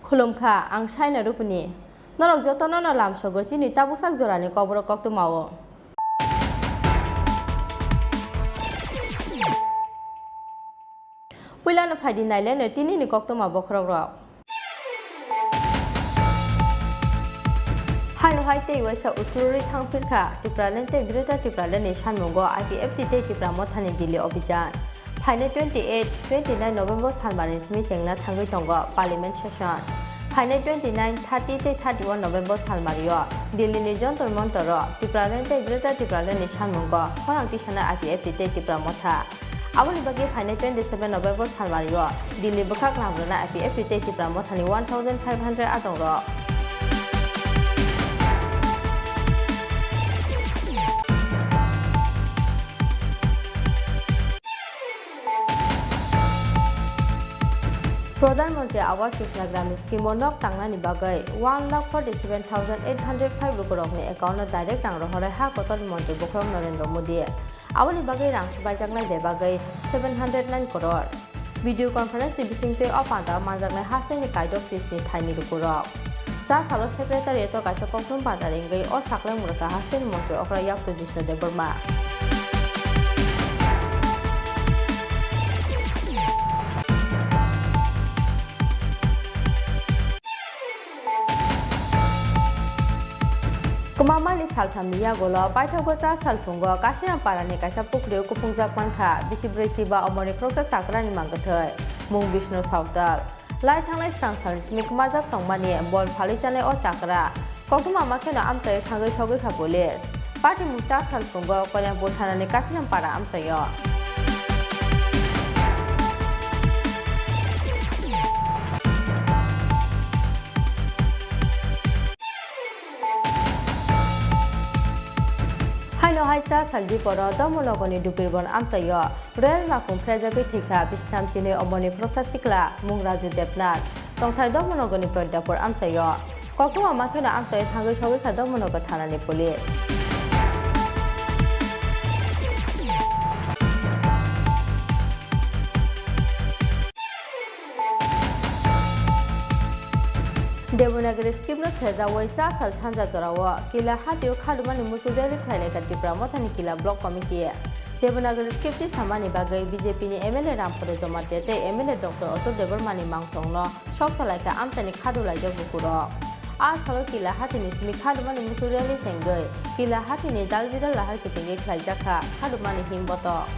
Khulumkha, ang Saina Rupini. Norok jotono no lamsogo chini tabuksak jorani kokborok koktwmao. Puilano phaidi naileno tinini koktwma bokhorokrok. Haino hai tei waisa uslurwi thangphirkha Tipraland tei Greater Tipraland ni sanmungo I P F T tei Tipra Mothani Delhi Obhijan. Phainai twenty eight, twenty nine November salmani simi chengna thangwi tongo Parliament session. Phainai twenty nine, thirty tei thirty one November salmario Delhi ni Jantar Mantar o Tipraland tei Greater Tipraland ni sanmungo khorang tisana I P F T tei Tipra Motha. Aboni bagwi phainai twenty seven November salmario Delhi bwkhak lamrwna I P F T tei Tipra Mothani one thousand five hundred adongrok. Pradhan Mantri Awas Yojana Gramin Scheme o nok tangnani bagwi one lakh forty seven thousand eight hundred five lukurokni account o direct rang rohorwi ha kotorni Mantri Bokhorok Narendra Modi. Aboni bagwi rang swbaijaknai bebagwi seven hundred nine crore. Video conference ni bisingtwi o panda manjaknai hasteni kaidok chisni thaini lukurok. Cha salo secretariat o kaisa kokthum panda ringwi o saklai mwrwkha hasteni montri okra yakchu Jishnu Debbarma. Kwmamani salthamni yagulo paithago cha salphungo Kasinampara ni kaisa pukhrio kuphungjak mankha bisi brwi chiba omorni khoroksa chakrani mangkwthwi mung Bishnu Sautal. Lai thangnai srang salni simi kwmajak tongmani bol phalwi chanai o chakra. Koktwma ma kheno amchaio thangwi sogwi kha police. Patimung cha salphungo Koilampur thanani Kasinampara amchaio. Haino hai cha sal diporo Dharmanagarni Dupirbon amchaio rail makung phrajagwi thwikha bisitham chinwi omorni khoroksa sikla mung Raju Debnath. Tongthai Dharmanagarni Pradyapur amchaio. Koktwma ma kheno amchaio thangwi sogwi kha Dharmanagar thanani police. Devanagari script no sejawi cha sal sanja jorao Kila hatio khadumani musu rally khlai laikha Tipra Mothani Kila Block Committee. Devanagari script ti samani bagwi B J P ni M L A Rampada Jamatia tei M L A Doctor Atul Debbarma ni mangthong no sok sa laikha amchaini khadu laijak bukurok. A salo Kila hatini simi khadumani musu rally chengwi Kila hatini dal bidal lahar kitingwi khlaijakha khadumani himbotok.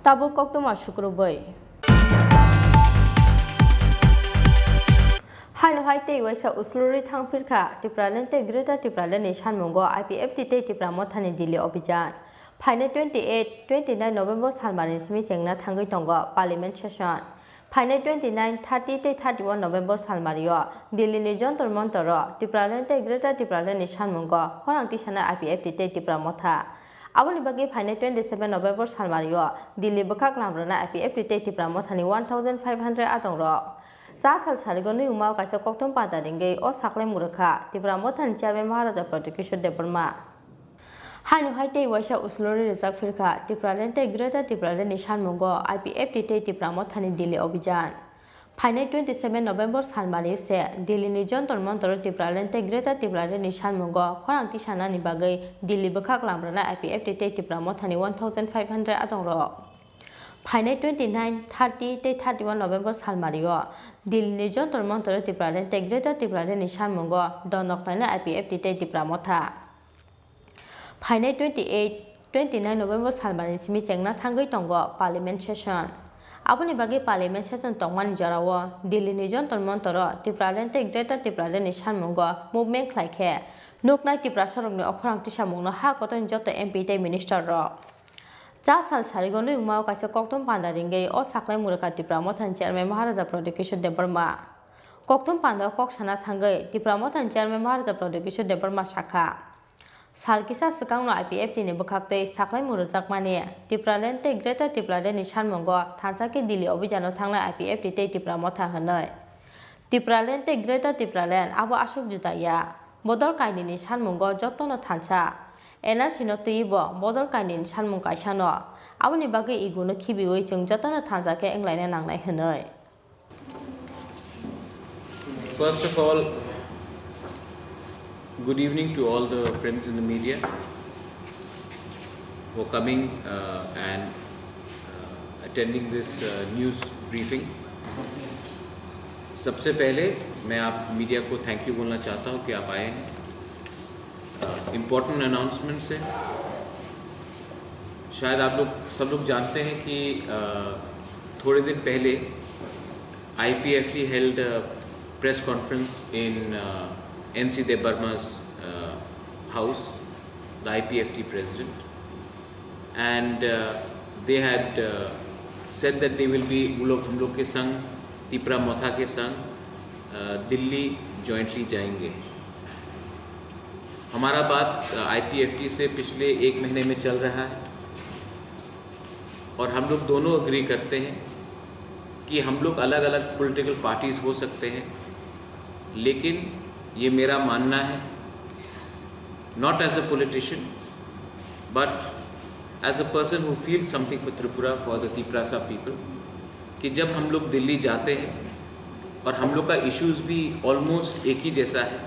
Tabuk koktwma sukrubwi. Haino hai tei waisa uslurwi thangphirkha Tipraland tei Greater Tipraland ni sanmungo I P F T tei Tipra Mothani Delhi Obhijan. Phainai twenty eight, twenty nine November salmani simi chengna thangwi tongo Parliament session. Phainai twenty nine, thirty tei thirty one November salmario Delhi ni Jantar Mantar o Tipraland tei Greater Tipraland ni sanmungo khorang tisana I P F T tei Tipra Motha. Aboni bagwi phainai twenty seven November salmario Delhi bwkhak lamrwna I P F T tei Tipra Mothani one thousand five hundred adongrok. Cha sal sarigo nwi wngmao kaisa kokthum panda ringwi o saklai mwrwkha Tipra Mothani Chairman Maharaja Pradyot Kishore Debbarma. Haino hai tei waisa uslorwi rijak phirkha Tipraland tei Greater Tipraland ni sanmungo I P F T tei Tipra Mothani Delhi Obhijan. Phainai twenty seven November salmani se Delhi ni Jantar Mantar o Tipraland tei Greater Tipraland ni sanmungo khorang tisanani bagwi Delhi bwkhak lamrwna I P F T tei Tipra Mothani one thousand five hundred adongrok. Phainai twenty nine, thirty tei thirty one November salmario Delhi ni Jantar Mantar o Tipraland tei Greater Tipraland ni sanmungo donok nainai I P F T tei Tipra Motha. Phainai twenty eight, twenty nine November salmani simi chengna thangwi tongo Parliament session. Aboni bagwi Parliament session tongmani jorao Delhi ni Jantar Mantar o Tipraland tei Greater Tipraland ni sanmungo movement khlai khe nuknai Tiprasarokni okhorang tisamungno ha kotorni joto M P tei minister rok. Cha sal sarigo nwi wngmao kaisa kokthum panda ringwi o saklai murwkha Tipra Mothani chairman Maharaja Pradyot Kishore Debbarma. Kokthum pandao kok sana thangwi Tipra Mothani chairman Maharaja Pradyot Kishore Debbarma sakha, sal kisa swkangno I P F T ni bwkhaktwi saklai murwkjakmani Tipraland tei Greater Tipraland ni sanmungo thansa khe Delhi obijano thangnai I P F T tei Tipra Motha hwnwi. Tipraland tei Greater Tipraland abo aswk juda ya. Bodol kainwini sanmungo jotono thansa. N R C no twiwi bo bodol kainwini sanmung kaisano. Aboni bagwi iguno khibiwi chwng jotono thansa khe wnglaina nangnai hwnwi. First of all, good evening to all the friends in the media for coming uh, and uh, attending this uh, news briefing. सबसे पहले मैं आप मीडिया को thank you बोलना चाहता हूँ कि आप आए हैं। इम्पोर्टेंट अनाउंसमेंट्स है। शायद आप लोग सब लोग जानते हैं कि अ, थोड़े दिन पहले I P F T held a press conference in uh, N C Debbarma's uh, house, the I P F T president, and uh, they had uh, said that they will be वो लोग हम लोग के संग तिपरा मोथा के संग अ, दिल्ली जॉइंटली जाएंगे। हमारा बात आईपीएफटी से पिछले एक महीने में चल रहा है और हम लोग दोनों एग्री करते हैं कि हम लोग अलग अलग पॉलिटिकल पार्टीज हो सकते हैं, लेकिन ये मेरा मानना है, not as a politician but as a person who feels something for Tripura, for the Tiprasa people, कि जब हम लोग दिल्ली जाते हैं और हम लोग का इश्यूज भी ऑलमोस्ट एक ही जैसा है,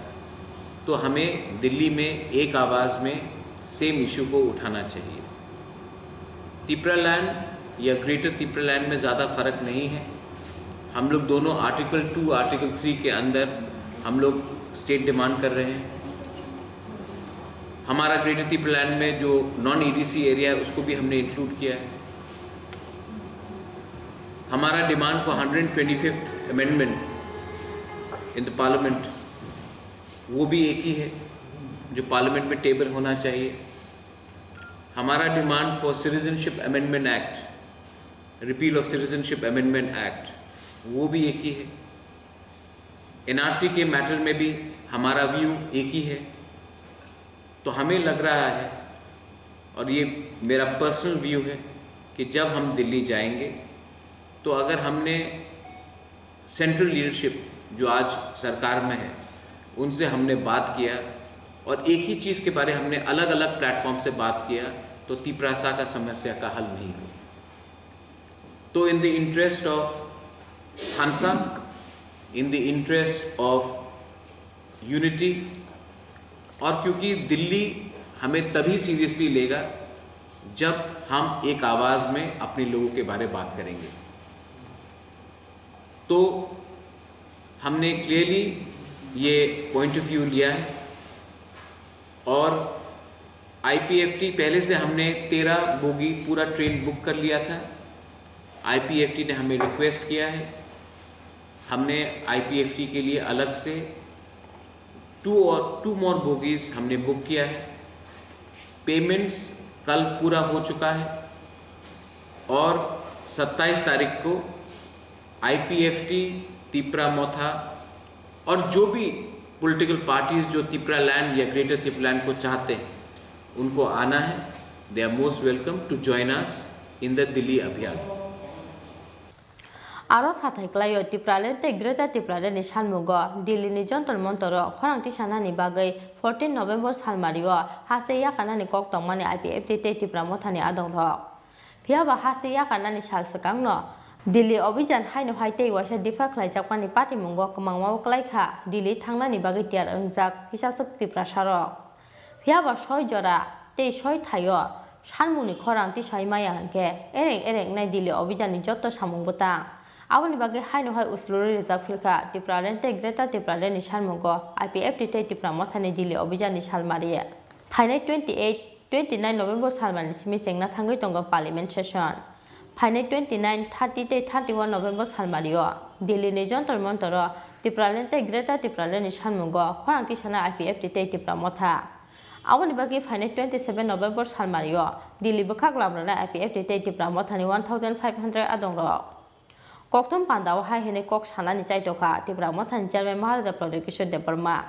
तो हमें दिल्ली में एक आवाज़ में सेम इशू को उठाना चाहिए। तिपरा लैंड या ग्रेटर तिपरा लैंड में ज़्यादा फ़र्क नहीं है। हम लोग दोनों आर्टिकल टू, आर्टिकल थ्री के अंदर हम लोग स्टेट डिमांड कर रहे हैं। हमारा ग्रेटर तिपरा लैंड में जो नॉन ईडीसी एरिया है, उसको भी हमने इंक्लूड किया है। हमारा demand for hundred twenty fifth amendment in the parliament, वो भी एक ही है जो पार्लियामेंट में टेबल होना चाहिए। हमारा demand for citizenship amendment act, repeal of citizenship amendment act, वो भी एक ही है। एनआरसी के मैटर में भी हमारा व्यू एक ही है। तो हमें लग रहा है, और ये मेरा पर्सनल व्यू है, कि जब हम दिल्ली जाएंगे तो अगर हमने सेंट्रल लीडरशिप जो आज सरकार में है, उनसे हमने बात किया और एक ही चीज़ के बारे हमने अलग-अलग प्लेटफॉर्म से बात किया, तो तिपरासा का समस्या का हल नहीं हो। तो in the interest of Thansa, in the interest of unity, और क्योंकि दिल्ली हमें तभी सीरियसली लेगा जब हम एक आवाज़ में अपने लोगों के बारे बात करेंगे। तो हमने क्लियरली ये पॉइंट ऑफ व्यू लिया है। और आईपीएफटी पहले से हमने तेरह बोगी पूरा ट्रेन बुक कर लिया था। आईपीएफटी ने हमें रिक्वेस्ट किया है, हमने आईपीएफटी के लिए अलग से टू और टू मोर बोगीज हमने बुक किया है। पेमेंट्स कल पूरा हो चुका है और सत्ताईस तारीख को आईपीएफटी, तिपरा मोथा और जो भी पॉलिटिकल पार्टीज जो तिपरा लैंड या ग्रेटर तिपरा लैंड को चाहते हैं, उनको आना है। They are most welcome to join us in the Delhi अभियान। Aro sathai kwlaio Tipraland tei Greater Tipraland ni sanmungo Delhi ni Jantar Mantar o khorang tisanani bagwi fourteen November salmario haste yakarnani kok tongmani I P F T tei Tipra Mothani adongrok. Phiya ba haste yakarnani sal swkangno Delhi Abhijan haino hai tei waisa dipha khlaijakmani patimungo kwmangmao kwlai kha Delhi thangnani bagwi tiyar wngjak kisaswk Tiprasarok. Phiya ba soi jora tei soi thaio Sanmungni khorang tisai maya hwnkhe ereng ereng nai Delhi obhijanni jotto samung bwtang. Aboni bagwi haino hai uslurwi rijak philkha Tipraland tei Greater Tipralandni sanmungo I P F T tei Tipra Mothani Delhi obhijanni salmari. Phainai twenty eight, twenty nine November salmani simi chengna thangwi tongo Parliament session. Phainai twenty nine, thirty tei thirty one November salmario Delhini Jantar Mantaro Tipraland tei Greater Tipralandni sanmungo khorang tisana I P F T tei Tipra Motha. Aboni bagwi phainai twenty seven November salmario Delhi bwkhak lamrana I P F T tei Tipra Mothani one thousand five hundred adongrok. Kokthum pandao hai hwnwi kok sanani chaitokha Tipra Mothani Chairman Maharaja Pradyot Kishore Debbarma.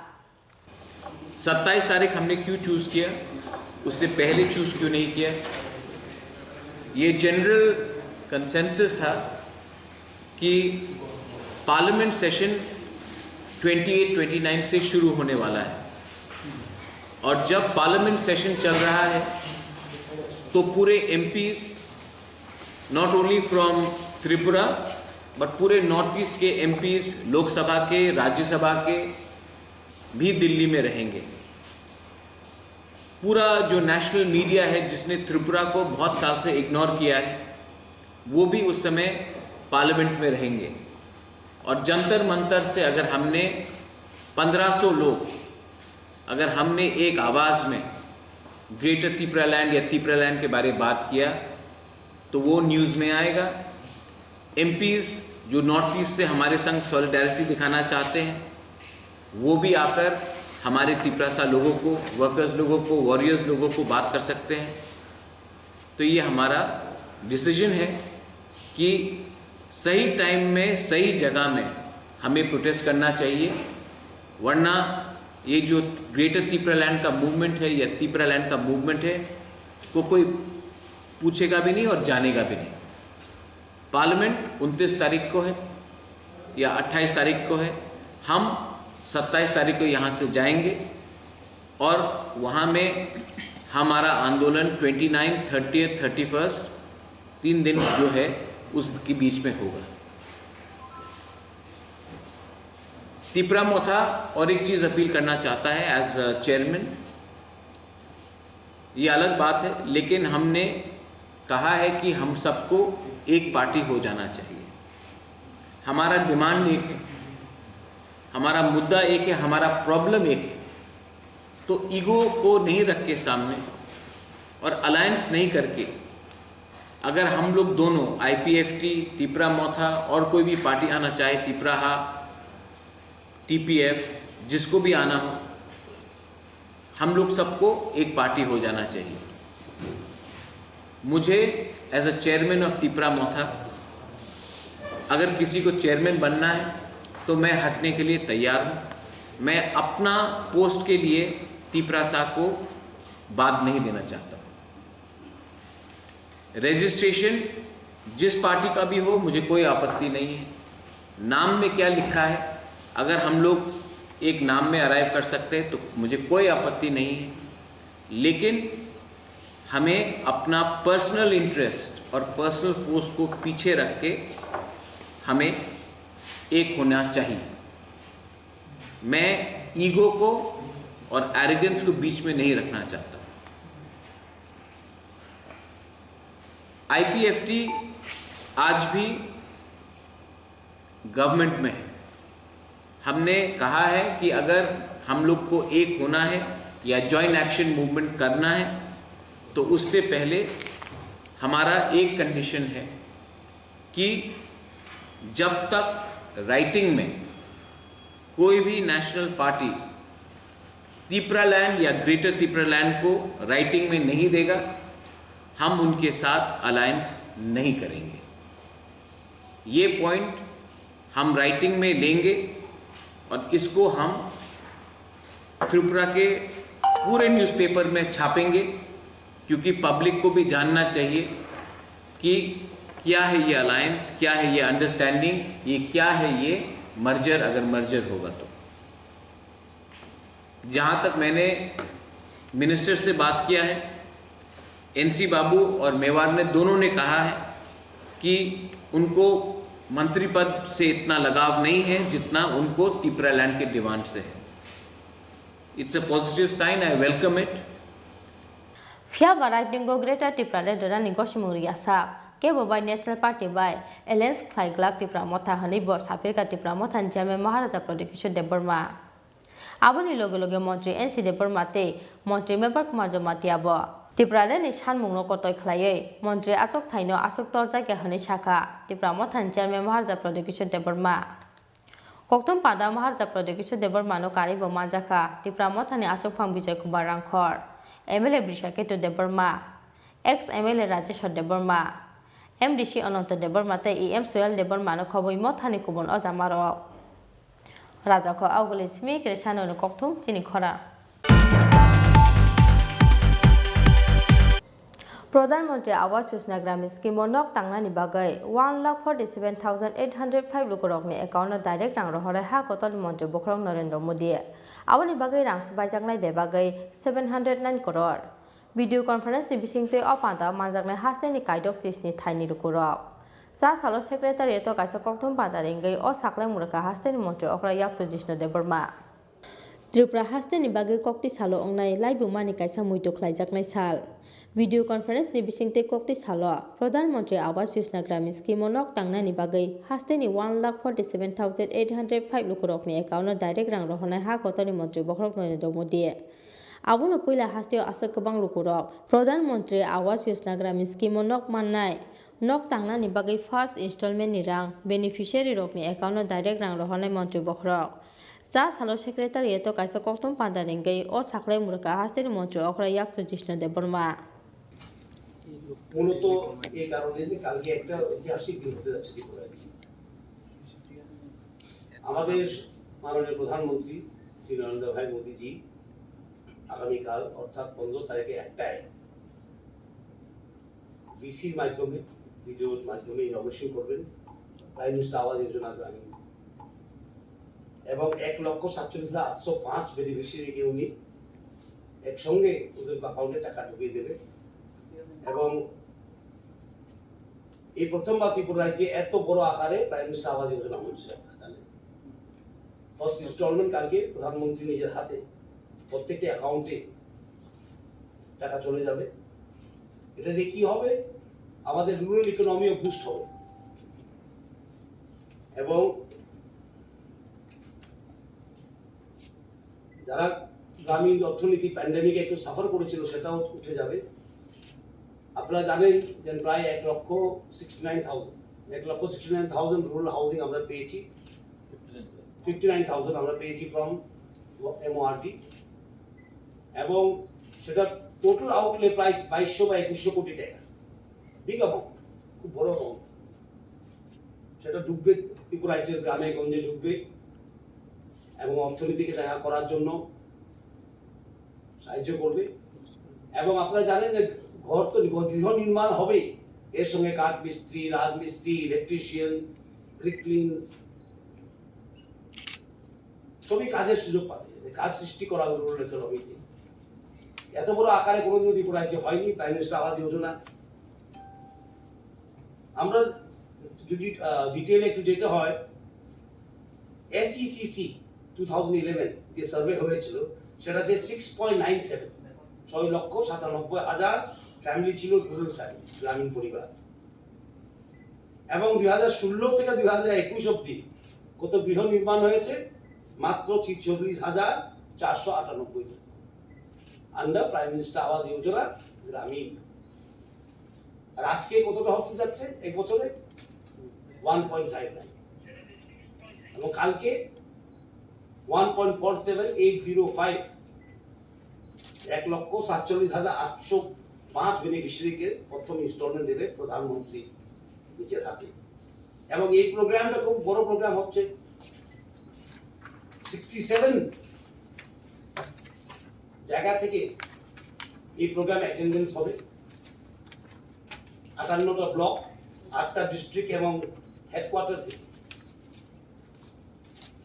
सत्ताईस तारीख हमने क्यों चूज किया, उससे पहले चूज क्यों नहीं किया? ये जनरल कंसेंसस था कि parliament session twenty eight twenty nine से शुरू होने वाला है, और जब पार्लियामेंट सेशन चल रहा है तो पूरे MPs, not only from Tripura, but पूरे नॉर्थ ईस्ट के एमपीज, लोकसभा के, राज्यसभा के भी दिल्ली में रहेंगे। पूरा जो नेशनल मीडिया है, जिसने त्रिपुरा को बहुत साल से इग्नोर किया है, वो भी उस समय पार्लियामेंट में रहेंगे। और जंतर मंतर से अगर हमने पन्द्रह सौ लोग, अगर हमने एक आवाज़ में ग्रेटर तिप्रालैंड या तिप्रालैंड के बारे बात किया, तो वो न्यूज़ में आएगा। एमपीज जो नॉर्थ ईस्ट से हमारे संग सॉलिडारिटी दिखाना चाहते हैं, वो भी आकर हमारे तिप्रासा लोगों को, वर्कर्स लोगों को, वॉरियर्स लोगों को बात कर सकते हैं। तो ये हमारा डिसीजन है कि सही टाइम में, सही जगह में हमें प्रोटेस्ट करना चाहिए, वरना ये जो ग्रेटर तिप्रालैंड का मूवमेंट है या तिप्रालैंड का मूवमेंट है, वो कोई पूछेगा भी नहीं और जानेगा भी नहीं। पार्लियामेंट उनतीस तारीख को है या अट्ठाईस तारीख को है, हम सत्ताईस तारीख को यहाँ से जाएंगे और वहाँ में हमारा आंदोलन twenty nine, thirtieth, thirty first, तीन दिन जो है, उसके बीच में होगा। तिप्रा मोथा और एक चीज़ अपील करना चाहता है एज चेयरमैन, ये अलग बात है, लेकिन हमने कहा है कि हम सबको एक पार्टी हो जाना चाहिए। हमारा डिमांड एक है, हमारा मुद्दा एक है, हमारा प्रॉब्लम एक है। तो ईगो को नहीं रख के सामने और अलायंस नहीं करके, अगर हम लोग दोनों, आईपीएफटी, तिप्रा मोथा और कोई भी पार्टी आना चाहे, तिप्राहा, टीपीएफ, जिसको भी आना हो, हम लोग सबको एक पार्टी हो जाना चाहिए। मुझे as a chairman of Tipra Motha, अगर किसी को चेयरमैन बनना है तो मैं हटने के लिए तैयार हूँ। मैं अपना पोस्ट के लिए तिप्रासा को बाद नहीं देना चाहता हूँ। रजिस्ट्रेशन जिस पार्टी का भी हो, मुझे कोई आपत्ति नहीं है। नाम में क्या लिखा है, अगर हम लोग एक नाम में अराइव कर सकते हैं तो मुझे कोई आपत्ति नहीं है, लेकिन हमें अपना पर्सनल इंटरेस्ट और पर्सनल पोस्ट को पीछे रख के हमें एक होना चाहिए। मैं ईगो को और एरोगेंस को बीच में नहीं रखना चाहता। आईपीएफटी आज भी गवर्नमेंट में है। हमने कहा है कि अगर हम लोग को एक होना है या जॉइंट एक्शन मूवमेंट करना है, तो उससे पहले हमारा एक कंडीशन है कि जब तक राइटिंग में कोई भी नेशनल पार्टी तिप्रालैंड या ग्रेटर तिप्रालैंड को राइटिंग में नहीं देगा, हम उनके साथ अलायंस नहीं करेंगे। ये पॉइंट हम राइटिंग में लेंगे और इसको हम त्रिपुरा के पूरे न्यूज़पेपर में छापेंगे, क्योंकि पब्लिक को भी जानना चाहिए कि क्या है ये अलायंस, क्या है ये अंडरस्टैंडिंग, ये क्या है ये मर्जर, अगर मर्जर होगा तो। जहाँ तक मैंने मिनिस्टर से बात किया है, एनसी बाबू और मेवाड़ ने दोनों ने कहा है कि उनको मंत्री पद से इतना लगाव नहीं है जितना उनको तिप्रालैंड के डिमांड से है। It's a positive sign, I welcome it. Phiya ba writing-o Greater Tipraland rwnani gosimung rwya sak, kebo bai National Party bai alliance khlai glak Tipra Motha hwnwi bo sapirkha Tipra Mothani Chairman Maharaja Pradyot Kishore Debbarma. Aboni loge loge Montri N C Debbarma tei Montri Mevar Kumar Jamatia bo Tipralandni sanmungno kotoi khlaiwi Montri achokthaino aswk torjakya hwnwi sakha Tipra Mothani Chairman Maharaja Pradyot Kishore Debbarma. Kokthum panda Maharaja Pradyot Kishore Debbarmano karwi bo manjakha Tipra Mothani achukphang Bijoy Kumar Rangkhor, M L A Brishaketu Debbarma, ex M L A Rajeshwar Debbarma, M D C Ananta Debbarma tei E M Soyal Debbarmano khobwi Mothani kubun ojamarok. Rajakho auguli simi kre sanono kokthum chini khora. Pradhan Mantri Awas Yojana Gramin Scheme o nok tangnani bagwi one lakh forty seven thousand eight hundred five lukurokni account o direct rang rohornai ha kotorni Montri Bokhorok Narendra Modi. Aboni bagwi rang swbaijaknai bebagwi seven hundred nine crore. Video conference ni bisingtwi o panda o manjaknai hasteni kaidok chisni thaini lukurok. Cha salo secretariat o kaisa kokthum panda ringwi o saklai mwrwkha hasteni Montri okra Yakchu Jishnu Debbarma. Tripura hasteni bagwi kokti salo wngnai laibumani kaisa muitu khlaijaknai sal. Video conference ni bisingtwi kokti salo Pradhan Mantri Awas Yojana Gramin Scheme o nok tangnani bagwi hasteni one lakh forty seven thousand eight hundred five lukurokni account o direct rang rohornai ha kotorni Montri Bokhorok Narendra Modi. Abono puila hasteo aswk kwbang lukurok Pradhan Mantri Awas Yojana Gramin Scheme o nok mannai. Nok tangnani bagwi first installment ni rang beneficiary rokni account o direct rang rohornai Montri Bokhorok. Cha salo secretariat o kaisa kokthum panda ringwi o saklai mwrwkha hasteni Montri okra Yakchu Jishnu Debbarma. মূলত এই কারণে যে কালকে একটা ঐতিহাসিক দিন হতে যাচ্ছে ত্রিপুরায়। আমাদের মাননীয় প্রধানমন্ত্রী শ্রী নরেন্দ্র ভাই মোদীজি আগামীকাল অর্থাৎ পনেরো তারিখে একটায় ভিসির মাধ্যমে, ভিডিওর মাধ্যমে ইনগোরেশন করবেন প্রাইম মিনিস্টার আবাস যোজনা গ্রামীণ, এবং এক লক্ষ সাতচল্লিশ হাজার আটশো পাঁচ বেনিফিশিয়ারিকে উনি একসঙ্গে ওদের অ্যাকাউন্টে টাকা ঢুকিয়ে দেবে। এবং এই প্রথমবার ত্রিপুরা রাজ্যে এত বড় আকারে প্রাইম মিনিস্টার আবাস যোজনা হচ্ছে, আপনারা জানেন। ফার্স্ট ইনস্টলমেন্ট কালকে প্রধানমন্ত্রী নিজের হাতে প্রত্যেকটি অ্যাকাউন্টে টাকা চলে যাবে। এটা দিয়ে কি হবে? আমাদের রুরাল ইকোনমিও বুস্ট হবে এবং যারা গ্রামীণ অর্থনীতি প্যান্ডেমিকে একটু সাফার করেছিল, সেটাও উঠে যাবে। আপনারা জানেন যে প্রায় এক লক্ষ সিক্সটি নাইন থাউজেন্ড, এক লক্ষ sixty nine thousand rural housing আমরা পেয়েছি, ফিফটি নাইন থাউজেন্ড আমরা পেয়েছি ফ্রম এমওআরডি, এবং সেটার টোটাল আউটলে প্রায় বাইশশো বা একুশশো কোটি টাকা। বিগ অ্যামাউন্ট, খুব বড় অ্যামাউন্ট। সেটা ঢুকবে ত্রিপুরা রাজ্যের গ্রামে গঞ্জে ঢুকবে এবং অর্থনীতিকে চাঙ্গা করার জন্য সাহায্য করবে। এবং আপনারা জানেন যে ঘর তো, গৃহ নির্মাণ হবে, এর সঙ্গে কাঠ মিস্ত্রি, রাজমিস্ত্রি, ইলেকট্রিশিয়ান, ব্রিকলিনস, সবই কাজের সুযোগ পাবে, কাজ সৃষ্টি করা রুরাল ইকোনমিতে। এত বড় আকারে কোনোদিনও ত্রিপুরা রাজ্যে হয়নি প্রাইম মিনিস্টার আবাস যোজনা। আমরা যদি, আহ, ডিটেইলে একটু যেতে হয়, এসইসিসি টু থাউজেন্ড ইলেভেন যে সার্ভে হয়েছিল, সেটাতে সিক্স পয়েন্ট নাইন সেভেন, ছয় লক্ষ সাতানব্বই হাজার ফ্যামিলি ছিল, রুরাল ফ্যামিলি, গ্রামীণ পরিবার। এবং দুই হাজার ষোলো থেকে দুই হাজার একুশ অবধি কত গৃহ নির্মাণ হয়েছে? মাত্র ছেচল্লিশ হাজার চারশো আটানব্বই জন, আন্ডার প্রাইম মিনিস্টার আবাস যোজনা গ্রামীণ। আর আজকে কতটা হতে যাচ্ছে এক বছরে? One point five nine. এবং কালকে one point four seven eight zero five, এক লক্ষ সাতচল্লিশ হাজার আটশো পাঁচ বেনিফিশিয়ারিকে প্রথম ইনস্টলমেন্ট দেবে প্রধানমন্ত্রী নিজের হাতে। এবং এই প্রোগ্রামটা খুব বড় প্রোগ্রাম হচ্ছে, সিক্সটি সেভেন জায়গা থেকে এই প্রোগ্রাম অ্যাটেন্ডেন্স হবে। আটান্নটা ব্লক, আটটা ডিস্ট্রিক্ট এবং হেডকোয়ার্টার থেকে।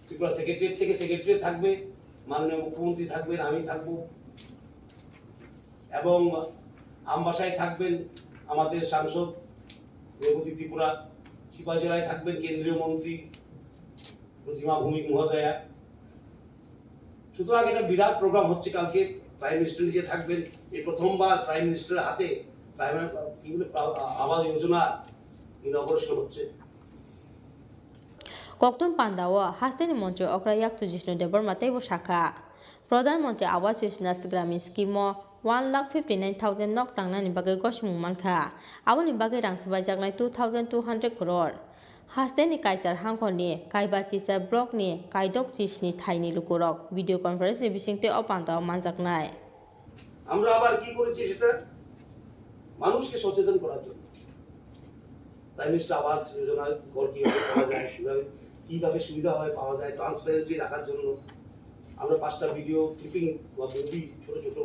ত্রিপুরা সেক্রেটারিয়েট থেকে সেক্রেটারি থাকবে, মাননীয় মুখ্যমন্ত্রী থাকবেন, আমি থাকব, এবং আমবাসায় থাকবেন আমাদের সাংসদ রেবতী ত্রিপুরা, সিপাহীজলায় থাকবেন কেন্দ্রীয় মন্ত্রী প্রতিমা ভৌমিক মহোদয়া, সুতরাং এটা বিরাট প্রোগ্রাম হচ্ছে কালকে। প্রাইম মিনিস্টার নিজে থাকবেন। এই প্রথমবার প্রাইম মিনিস্টারের হাতে প্রাইম কি বলে, আ-, আবাস যোজনা ইনঅগুরেশন হচ্ছে। Kokthum pandao hasteni montri okra yakchu Jishnu Debbarma teibo sakha, Pradhan Mantri Awas Yojana Gramin scheme o one lakh fifty nine thousand nok tangnani bagwi gosimung mankha, aboni bagwi rang swbaijaknai two thousand two hundred crore. Hasteni Kaichar hangkhorni Kaibachisa blockni kaidok chisni thaini lukurok video conference ni bisingtwi o pandao manjaknai. আমরা আবার কি করেছি সেটা মানুষকে সচেতন করার জন্য। Prime minister আবাস যোজনার ঘর কীভাবে পাওয়া যায়, কীভাবে, কীভাবে সুবিধা হয় পাওয়া যায়, ট্রান্সপারেন্সি রাখার জন্য আমরা পাঁচটা ভিডিও ক্লিপিং বা মুভি ছোট ছোট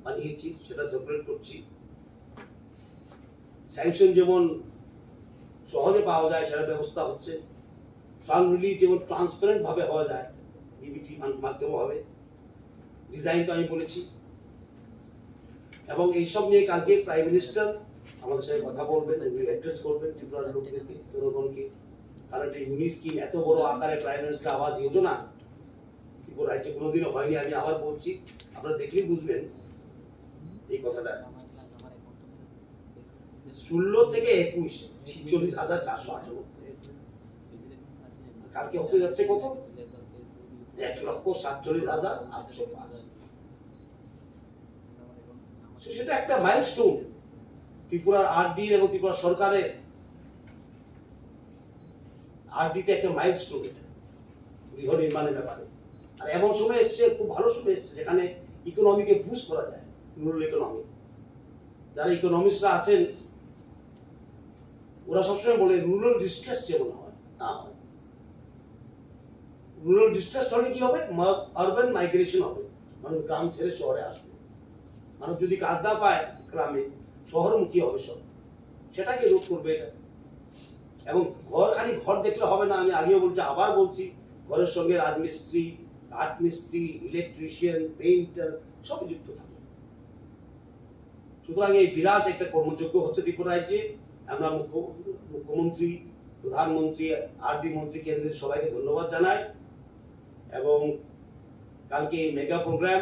বানিয়েছি, সেটা সার্কুলেট করছি। স্যাংশন যেমন সহজে পাওয়া যায়, সেটা ব্যবস্থা হচ্ছে। ফান্ড রিলিজ যেমন ট্রান্সপারেন্ট ভাবে হওয়া যায়, ডিবিটি মাধ্যমে হবে, ডিজাইন তো আমি বলেছি। এবং এইসব নিয়ে কালকে প্রাইম মিনিস্টার আমাদের সঙ্গে কথা বলবেন, উনি অ্যাড্রেস করবেন ত্রিপুরার লোকদেরকে, জনগণকে। কারণ একটা ইউনিক স্কিম, এত বড় আকারে প্রাইম মিনিস্টার আবাস যোজনা ত্রিপুরা রাজ্যে কোনোদিনও হয়নি। আমি আবার বলছি, আপনারা দেখলেই বুঝবেন এই কথাটা। ষোলো থেকে একুশ, ছিচল্লিশ হাজার চারশো আটানব্বই। কালকে হতে যাচ্ছে কত? এক লক্ষ সাতচল্লিশ হাজার আটশো পাঁচ। সে-, সেটা একটা মাইলস্টোন। ত্রিপুরার আরডি এবং ত্রিপুরা সরকারের আরডিতে একটা মাইলস্টোন এটা, গৃহ নির্মাণের ব্যাপারে। আর এমন সময় এসছে, খুব ভালো সময় এসছে, যেখানে ইকোনমিকে বুস্ট করা যায়, রুরাল ইকোনমি। যারা ইকোনমিস্টরা আছেন, ওরা সবসময় বলে রুরাল ডিস্ট্রেস যেমন হয়, না হয়। রুরাল ডিস্ট্রেস হলে কি হবে? আরবান মাইগ্রেশন হবে, মানুষ গ্রাম ছেড়ে শহরে আসবে। মানুষ যদি কাজ না পায় গ্রামে, শহরমুখী হবে সব। সেটাকে রোধ করবে এটা। এবং ঘর খালি ঘর দেখলে হবে না, আমি আগেও বলছি, আবার বলছি, ঘরের সঙ্গে রাজমিস্ত্রি, কাঠমিস্ত্রি, ইলেকট্রিশিয়ান, পেইন্টার সব যুক্ত থাকে। সুতরাং এই বিরাট একটা কর্মযজ্ঞ হচ্ছে ত্রিপুরা রাজ্যে। আমরা মুখ্য-, মুখ্যমন্ত্রী, প্রধানমন্ত্রী, আরডি মন্ত্রী, কেন্দ্রের সবাইকে ধন্যবাদ জানাই। এবং কালকে এই মেগা প্রোগ্রাম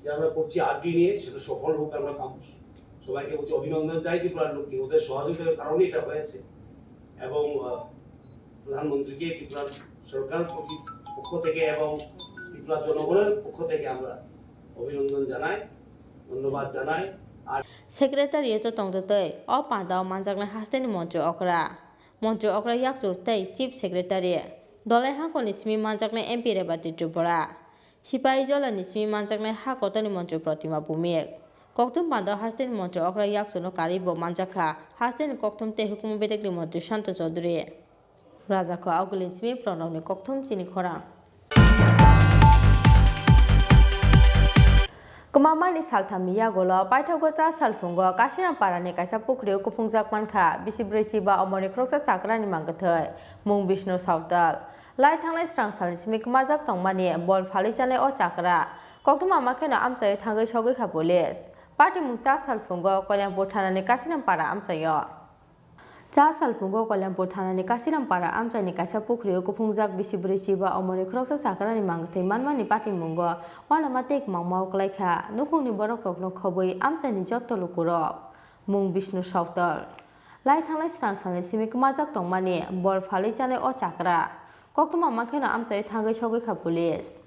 যে আমরা করছি আরডি নিয়ে, সেটা সফল হোক। আমরা কাম-, সবাইকে বলছি অভিনন্দন জানাই ত্রিপুরার লোককে, ওদের সহযোগিতার কারণে এটা হয়েছে। এবং, আহ, প্রধানমন্ত্রীকে ত্রিপুরা সরকার প্রতি-, পক্ষ থেকে এবং ত্রিপুরা জনগণের পক্ষ থেকে আমরা অভিনন্দন জানাই, ধন্যবাদ জানাই। আর Secretariat o tongtwtwi o pandao manjaknai hasteni montri okra, montri okra yakchu tei chief secretary, Dolai hangkhorni simi manjaknai M P Rebati Tripura, Sipaijolani simi manjaknai ha kotorni montri Protima Bhumik. Kokthum pandao hasteni montri okra yakchuno karwi bo manjakha hasteni kokthum tei hukumu bedekni montri Santo Chaudhury. Rajakho Augulin simi pronokni kokthum chini khorang. Kwmamani salthamni yagulo paithago cha salphungo Kasinampara ni kaisa pukhrio kuphungjak mankha bisi brwi chiba omorni khoroksa chakrani mangkwthwi mung Bishnu Sautal. Lai thangnai srang salni simi kwmajak tongmani bol phalwi chanai o chakra. Koktwma makheno amchaiwi thangwi sogwi kha police. Patimung cha salphungo Koilampur thanani Kasinampara amchaio. Cha salphungo Koilampur thanani Kasirampara amchaini kaisa pukhrio kuphungjak bisi brwi chiba omorni khoroksa chakrani mangthwi manmani patimungo uanama tei kwmangmao kwlaikha. Nukhungni borokrokno khobwi amchaini jotto lukurok. Mung Bishnu Sautal. Lai thanglai srang salni simi kwmajak tongmani bol phalwi chanai o chakra. Koktwma makheno amchaiwi thangwi sogwi kha police.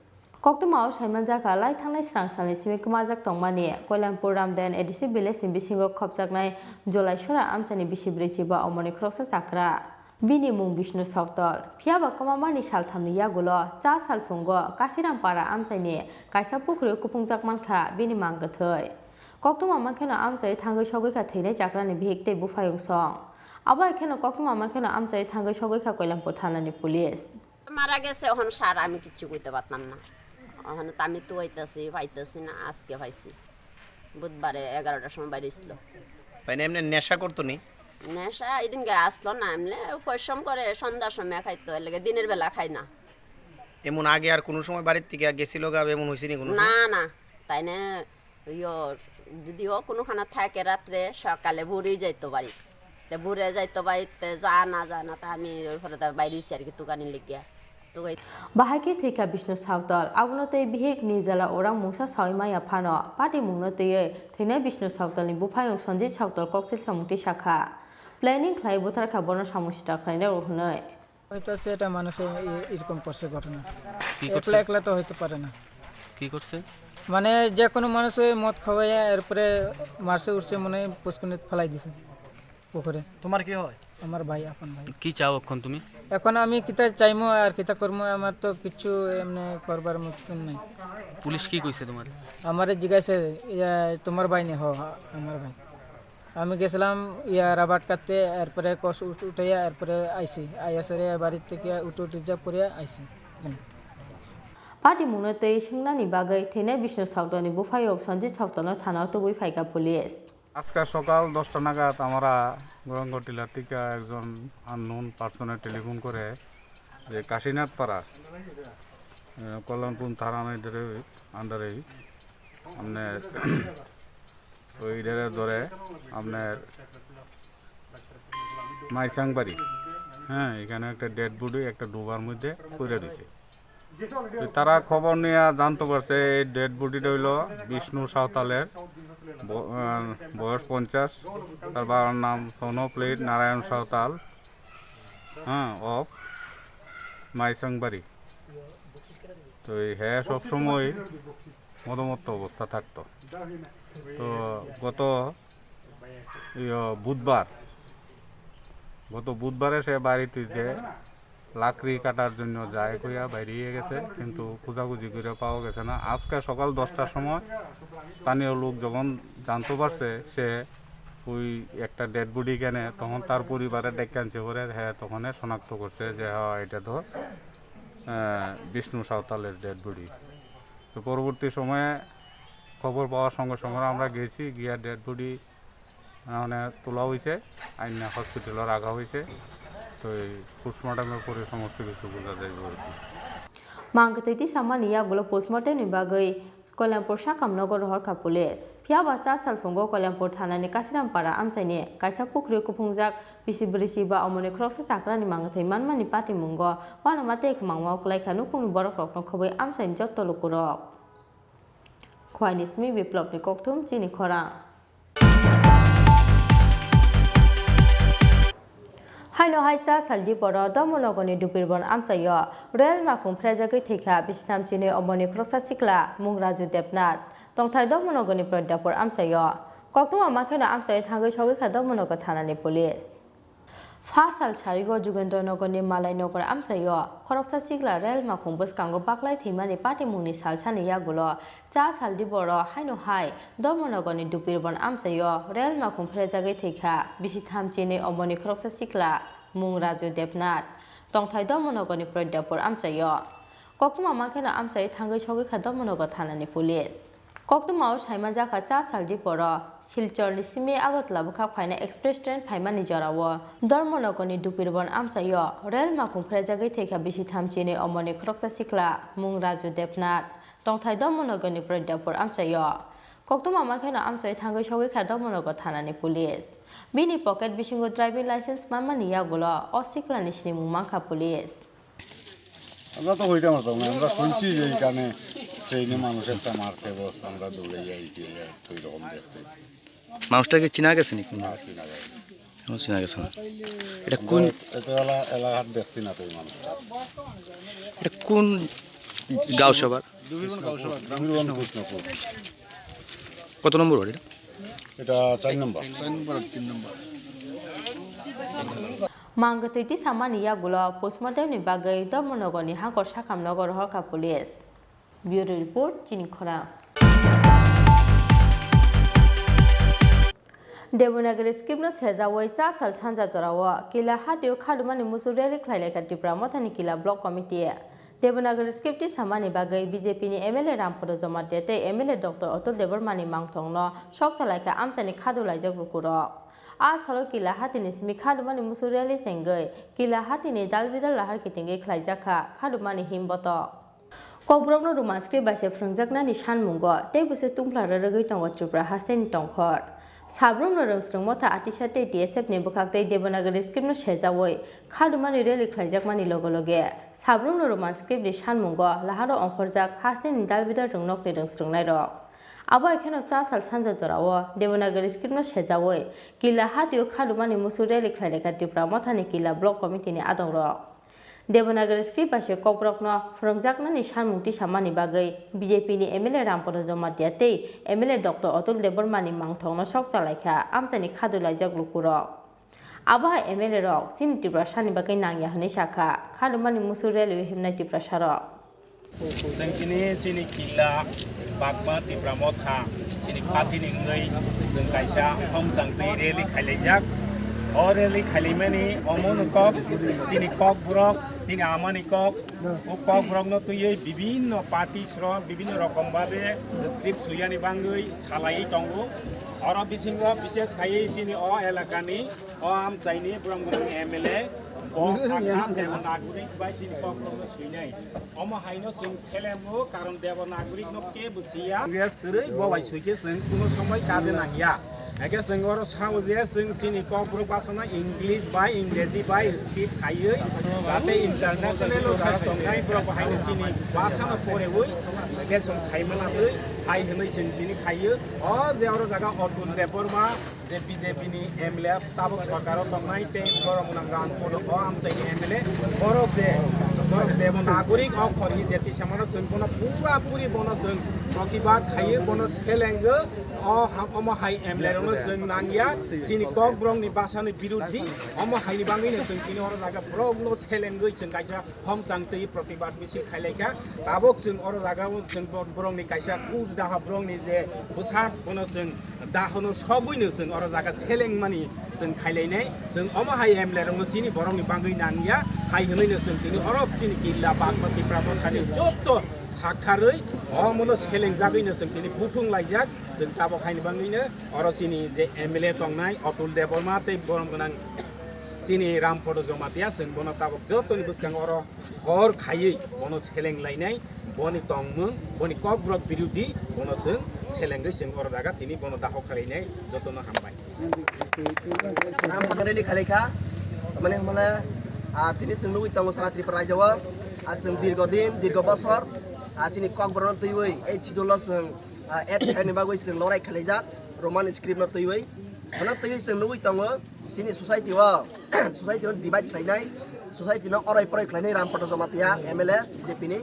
Koktwmao saimanjakha, lai thangnai srang salni simi kwmajak tongmani Koilampur Ramdayan A D C village ni bisingo khopjaknai Jolaisora amchaini bisi brwi chiba omorni khoroksa chakra. Bini mung Bishnu Sautal. Phiyaba kwmamani salthamni yagulo cha salphungo Kasirampara amchaini kaisa pukhrio kuphungjak mankha bini mang kwthwi. Koktwma mankheno amchai thangwi sogwi kha thwinai chakrani bihik tei buphayung song. Abo hai kheno koktwma mankheno amchai thangwi sogwi kha Koilampur thanani police. মারা গেছে, এখন স্যার আমি কিচ্ছু কইতে পারতাম না। এখন তো আমি তো আইতাছি, পাইতেছি না, আজকে পাইছি। বুধবারে এগারোটার সময় বাইরে ছিল। মানে এমনি নেশা করতো নি? নেশা এদিনকে আসলো না, এমনি পরিশ্রম করে সন্ধ্যার সময় খাইতো, এর লাগে দিনের বেলা খাই না। এমন আগে আর কোনো সময় বাড়ির থেকে গেছিল গা, এমন হয়েছে নি কোনো সময়? না, না, তাই না। ইয়ো, যদিও কোনোখানে থাকে রাত্রে, সকালে ভোরেই যাইতো বাড়ি। তে ভোরে যাইতো বাড়িতে, যা না, যা না, তা আমি ওই ঘরে তার বাইরে হইছি আর কি, দোকানে লেগে। Bahai khe thwikha Bishnu Sawtal, abono tei bihik Nirjala Orang mungsa sawi maya phano. Patimungno twiwi thwinai Bishnu Sawtalni buphayung Sanjit Sawtal koksil samung twi sakha. Planning khlai butharkha bono samung sitra khlainai rw hwnwi. হয়তো সেটা মানুষে এ-, এরকম করছে ঘটনা। কি করছে? একলা একলা তো হইতে পারে না। কি করছে? মানে যে কোনো মানুষ ওই মদ খাওয়াইয়া এরপরে মারছে উঠছে মনে হয় পুষ্কুনিত ফেলাই দিছে পুকুরে। তোমার কি হয়? আমার ভাই, আপন ভাই। কি চাও এখন তুমি? এখন আমি কিতা চাইমু আর কিতা করমু, আমার তো কিচ্ছু এমনি করবার মতন নাই। পুলিশ কি কইছে তোমার? আমারে জিজ্ঞাসা, ইয়া, তোমার ভাই নি? হ, আমার ভাই। আমি গেছিলাম ইয়া রাবার কাটতে, এরপরে কষ উঠ-, উঠাইয়া এরপরে আইছি। আইয়া সেরে বাড়ি থেকে উঠে উঠে যা করে আইছি। এখানে। Patimungno tei swngnani bagwi thwinai Bishnu Sawtalni buphayung Sanjit Sawtalno thanao tubui phaikha police. আজকে সকাল দশটা নাগাদ আমরা গৌরাঙ্গ টিলা থেকে একজন আননোন পার্সনে টেলিফোন করে যে কাশীনাথ পাড়া, আহ, কল্যাণপুর থানার আন্ডারে, আন্ডারে আপনার ওই ইডারে ধরে আপনার মাইসাংবাড়ি, হ্যাঁ, এখানে একটা ডেড বডি একটা ডোবার মধ্যে পড়ে রয়েছে। তো তারা খবর নিয়ে জানতে পারছে এই ডেড বডিটা হইলো বিষ্ণু সাঁওতালের, ব-, আহ, বয়স পঞ্চাশ, তার বাবার নাম সনপ্লেট নারায়ণ সাঁওতাল, হ্যাঁ, অফ মাইসাংবাড়ি। তো এই হ্যাঁ সবসময় মদমত্ত অবস্থা থাকতো। তো গত ইয়ো, বুধবার, গত বুধবারে সে বাড়ি থেকে লাকড়ি কাটার জন্য যায় কইয়া বাইরে গেছে, কিন্তু খোঁজাখুঁজি করে পাওয়া গেছে না। আজকে সকাল দশটার সময় স্থানীয় লোক যখন জানতে পারছে সে ওই একটা ডেড বডি কেনে, তখন তার পরিবারে ডেকে আনছে পরে, হ্যাঁ, তখন শনাক্ত করছে যে, হ্যাঁ, এটা তো, আহ, বিষ্ণু সাঁওতালের ডেড বডি। তো পরবর্তী সময়ে খবর পাওয়ার সঙ্গে সঙ্গে আমরা গেছি, গিয়া ডেড বডি মানে তোলা হয়েছে, আইনা হসপিটালে রাখা হয়েছে। তো এই পোস্টমর্টমের পরে সমস্ত কিছু বোঝা যাইব আর কি। Mang kwtwi tisamani yagulo postmortemni bagwi Koilampur sakam nogo rohorkha police. Phiya ba cha salphungo Koilampur thanani Kasirampara amchaini kaisa pukhri kuphungjak bisi brisi ba omoni khoroksa chakrani mang kwthwi manmani patimungo uanama tei kwmangma kwlaikha nukhungni borokrokno khobwi amchaini jotto lukurok. Khwaini simi Biplopni kokthum chini khorang. Haino hai cha saldi boro Dharmanagorni Dupirbon amchaio rel makhung phrejagwi thwikha bisitham chinwi omoni khoroksa sikla mung Raju Debnath. Tongthai Dharmanagorni Pradyapur amchaio. Koktwma makheno amchaio thangwi sogwikha Dharmanagar thanani police. Pha sal sarigo Jugendra Nagarni Malai Nagar amchaio khoroksa sikla rel makhung bwskango baklai thwimani patimungni salsani yagulo cha saldi boro haino hai Dharmanagarni Dupirbon amchaio rel makhung phrejagwi thwikha bisitham chinwi omoni khoroksa sikla mung Raju Debnath, tongthai Dharmanagarni Pradyapur amchaio. Koktwma makheno amchaio thangwi sogwikha Dharmanagar thanani police. Koktwmao saimanjakha cha saldi boro Silchorni simi Agartala bwkhak phaina express train phaimani jorao Dharmanagarni Dupirbon amchaio rel makhung phrejagwi thwikha bisitham chinwi omoni khoroksa sikla mung Raju Debnath, tongthai Dharmanagarni Pradyapur amchaio. Koktwma makheno amchaio thangwi sogwikha Dharmanagar thanani police. Bini pocket bisingo driving license manmani yagulo o siklani sinimung mankha police. আমরা তো হইতে পারতাম না, আমরা শুনছি যে এখানে ট্রেনে মানুষ একটা মারছে, বস আমরা দৌড়ে আইছি, এই আর তো এরকম দেখতে। মানুষটাকে চিনা গেছে নাকি? না, চিনা যায় না। এখনো চিনা গেছে না। এটা কোন আমরা এত এলা-, এলাকার দেখছি না তো এই মানুষটা। এটা কোন গাঁও সভার? দুবিরবন গাঁও সভা, গ্রাম দুবিরবন কৃষ্ণপুর। কৃষ্ণপুর। কত নম্বর ওয়ার্ড এটা? এটা চার নম্বর। চার নম্বর আর তিন নম্বর। Mang kwtwi tisamani yagulo postmortemni bagwi Dharmanagarni Hangkor sakam nogo rohorkha police. Bureau report, chini khorang. Devanagari script no sejawi cha sal sanja jorao Kila hatio khadumani musu rally khlai laikha Tipra Mothani Kila Block Committee. Devanagari script tisamani bagwi B J P ni M L A Rampada Jamatia tei M L A Doctor Atul Debbarma ni mangthong no sok sa laikha amchaini khadu laijak lukurok. A salo Kila hatini simi khadumani musu rally chengwi Kila hatini dal bidal lahar kitingwi khlaijakha khadumani himbotok. Kokborokno Roman script bai se phwrwngjaknani sanmungo tei bwswk tungphla rwrwgwi tongo Tripura hasteni tongkhor. Sabrumno rwngsrwng motha atisa tei T S F ni bwkhak tei Devanagari script no sejawi khadumani rally khlaijakmani loge loge sabrumno Roman script ni sanmungo laharo ongkhorjak hasteni dalbidal rwngnokni rwngsrwngnairok. Abo hai kheno cha sal sanja jorao Devanagari script no sejawi Killa hatio khadumani musu rally khlailaikha Tipra Mothani Killa Block Committee ni adongrok. Devanagari script bai se kokborokno phwrwngjaknani sanmung tisamani bagwi B J P ni M L A Rampada Jamatia tei M L A Doctor Atul Debbarma ni mangthokno sok chalaikha amchaini khadu laijak lukurok. Abo hai M L A rok chini Tiprasani bagwi nangya hwnwi sakha khadumani musu rally o himnai Tiprasarok. Chwng tini chini Killa Bagma Tipra Motha chini party ni wngwi chwng kaisa homchang twi rally khailaijak. O rally khailaimani omo no kok chini kokborok, chini amani kok, o kokborokno twiwi bibinno parties rok bibinno rokom babe script suyani bangwi salaiwi tongo. Oro bisingo bishes khaiwi chini o elakani o amchaini borok gwnang M L A bo sakha Devanagari bai chini kokborokno suinai. Omo haino chwng selengo, karon Devanagari no kebo siya. Yes, kwrwi bo bai suikhe chwng kuno somoi kaje nangya. Eke chwng oro sao je chwng chini kokborok basana English bai Ingreji bai script khaiwi jate international o jara tongnai borok bo haino chini basano porewi bisleshon khaimana twi hai hwnwi chwng tini khaiyo. O je oro jaga Atul Debbarma je B J P ni M L A tabuk sorkaro tongnai tei borok gwnang Rampada o amchaini M L A borok je borok Devanagari okhorni je tisamano chwng bono pura puri bono chwng protibad khaiyo, bono selengo. O ha-, omo hai M L A rokno chwng nangya, chini kokborokni basani birodhi, omo haini bagwino chwng tini oro jaga borokno selengwi chwng kaisa homchang twi protibad misil khailaikha. Tabuk chwng oro jaga o chwng bo-, borokni kaisa kuch daha borokni je bwsak bono chwng dahono sogwino chwng oro jaga selengmani chwng khailainai. Chwng omo hai M L A rokno chini borokni bagwi nangya hai hwnwino chwng tini oro chini Killa Bagma Tipra Mothani joto saktharwi omono selengjagwino chwng tini buthung laijak. Chwng tabuk haini bagwino oro chini je M L A tongnai Atul Debbarma tei borom gwnang chini Rampada Jamatia chwng bono tabuk jotoni bwskango oro hor khaiwi bono seleng lainai, boni tongmung, boni kokborok birodhi bono chwng selengwi chwng oro jaga tini bono daho khalainai jotono hambai. Rampada rally khalaikha, mane hwnmale, ah, tini chwng nugwi tongo sara Tripura rajyo o, ah, chwng dirgo din, dirgo bosor, ah, chini kokborokno twiwi eight schedule o chwng, ah, add khaini bagwi chwng lorai khalaijak Roman script no twiwi. Bono twiwi chwng nugwi tongo chini society o, society no divide khlainai, society no oroi poroi khlainai Rampada Jamatia M L A B J P ni.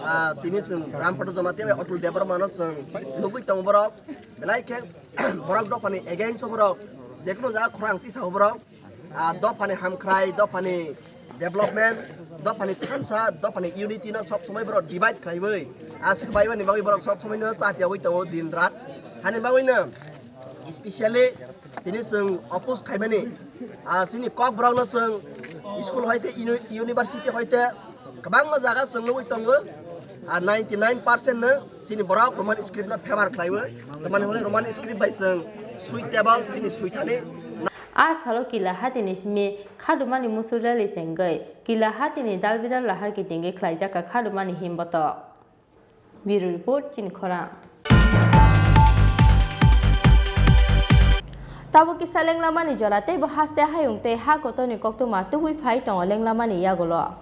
Ah, tini chwng Rampada Jamatia bai Atul Debbarma no chwng nugwi tongo borok. Belai khe borok dophani against o borok, jekunu jaga khorang tisa o borok, ah, dophani hamkhrai, dophani development, dophani thansa, dophani unity no sob somoi borok divide khlaiwi, ah, swbaimani bagwi borok sob somoi no chatiyawi tongo din rat. Hani bagwi no specially tini chwng oppose khaimani, ah, chini kokborok no chwng school hoite uni-, university hoite kwbangma jaga chwng nugwi tongo, ah, ninety nine percent no chini borok Roman script no favor khlaiwi, tamani hwnwi Roman script bai chwng suitable chini suithani. A salo Killa hatini simi khadumani musu rally se wngwi Killa hatini dalbidal lahar kitingwi khlaijakha khadumani himbotok. Bureau Report, Chini Khorang. Tabuk kisa lenglamani jora tei bo haste hayung tei ha kotorni koktwma tubui phai tongo lenglamani yagulo.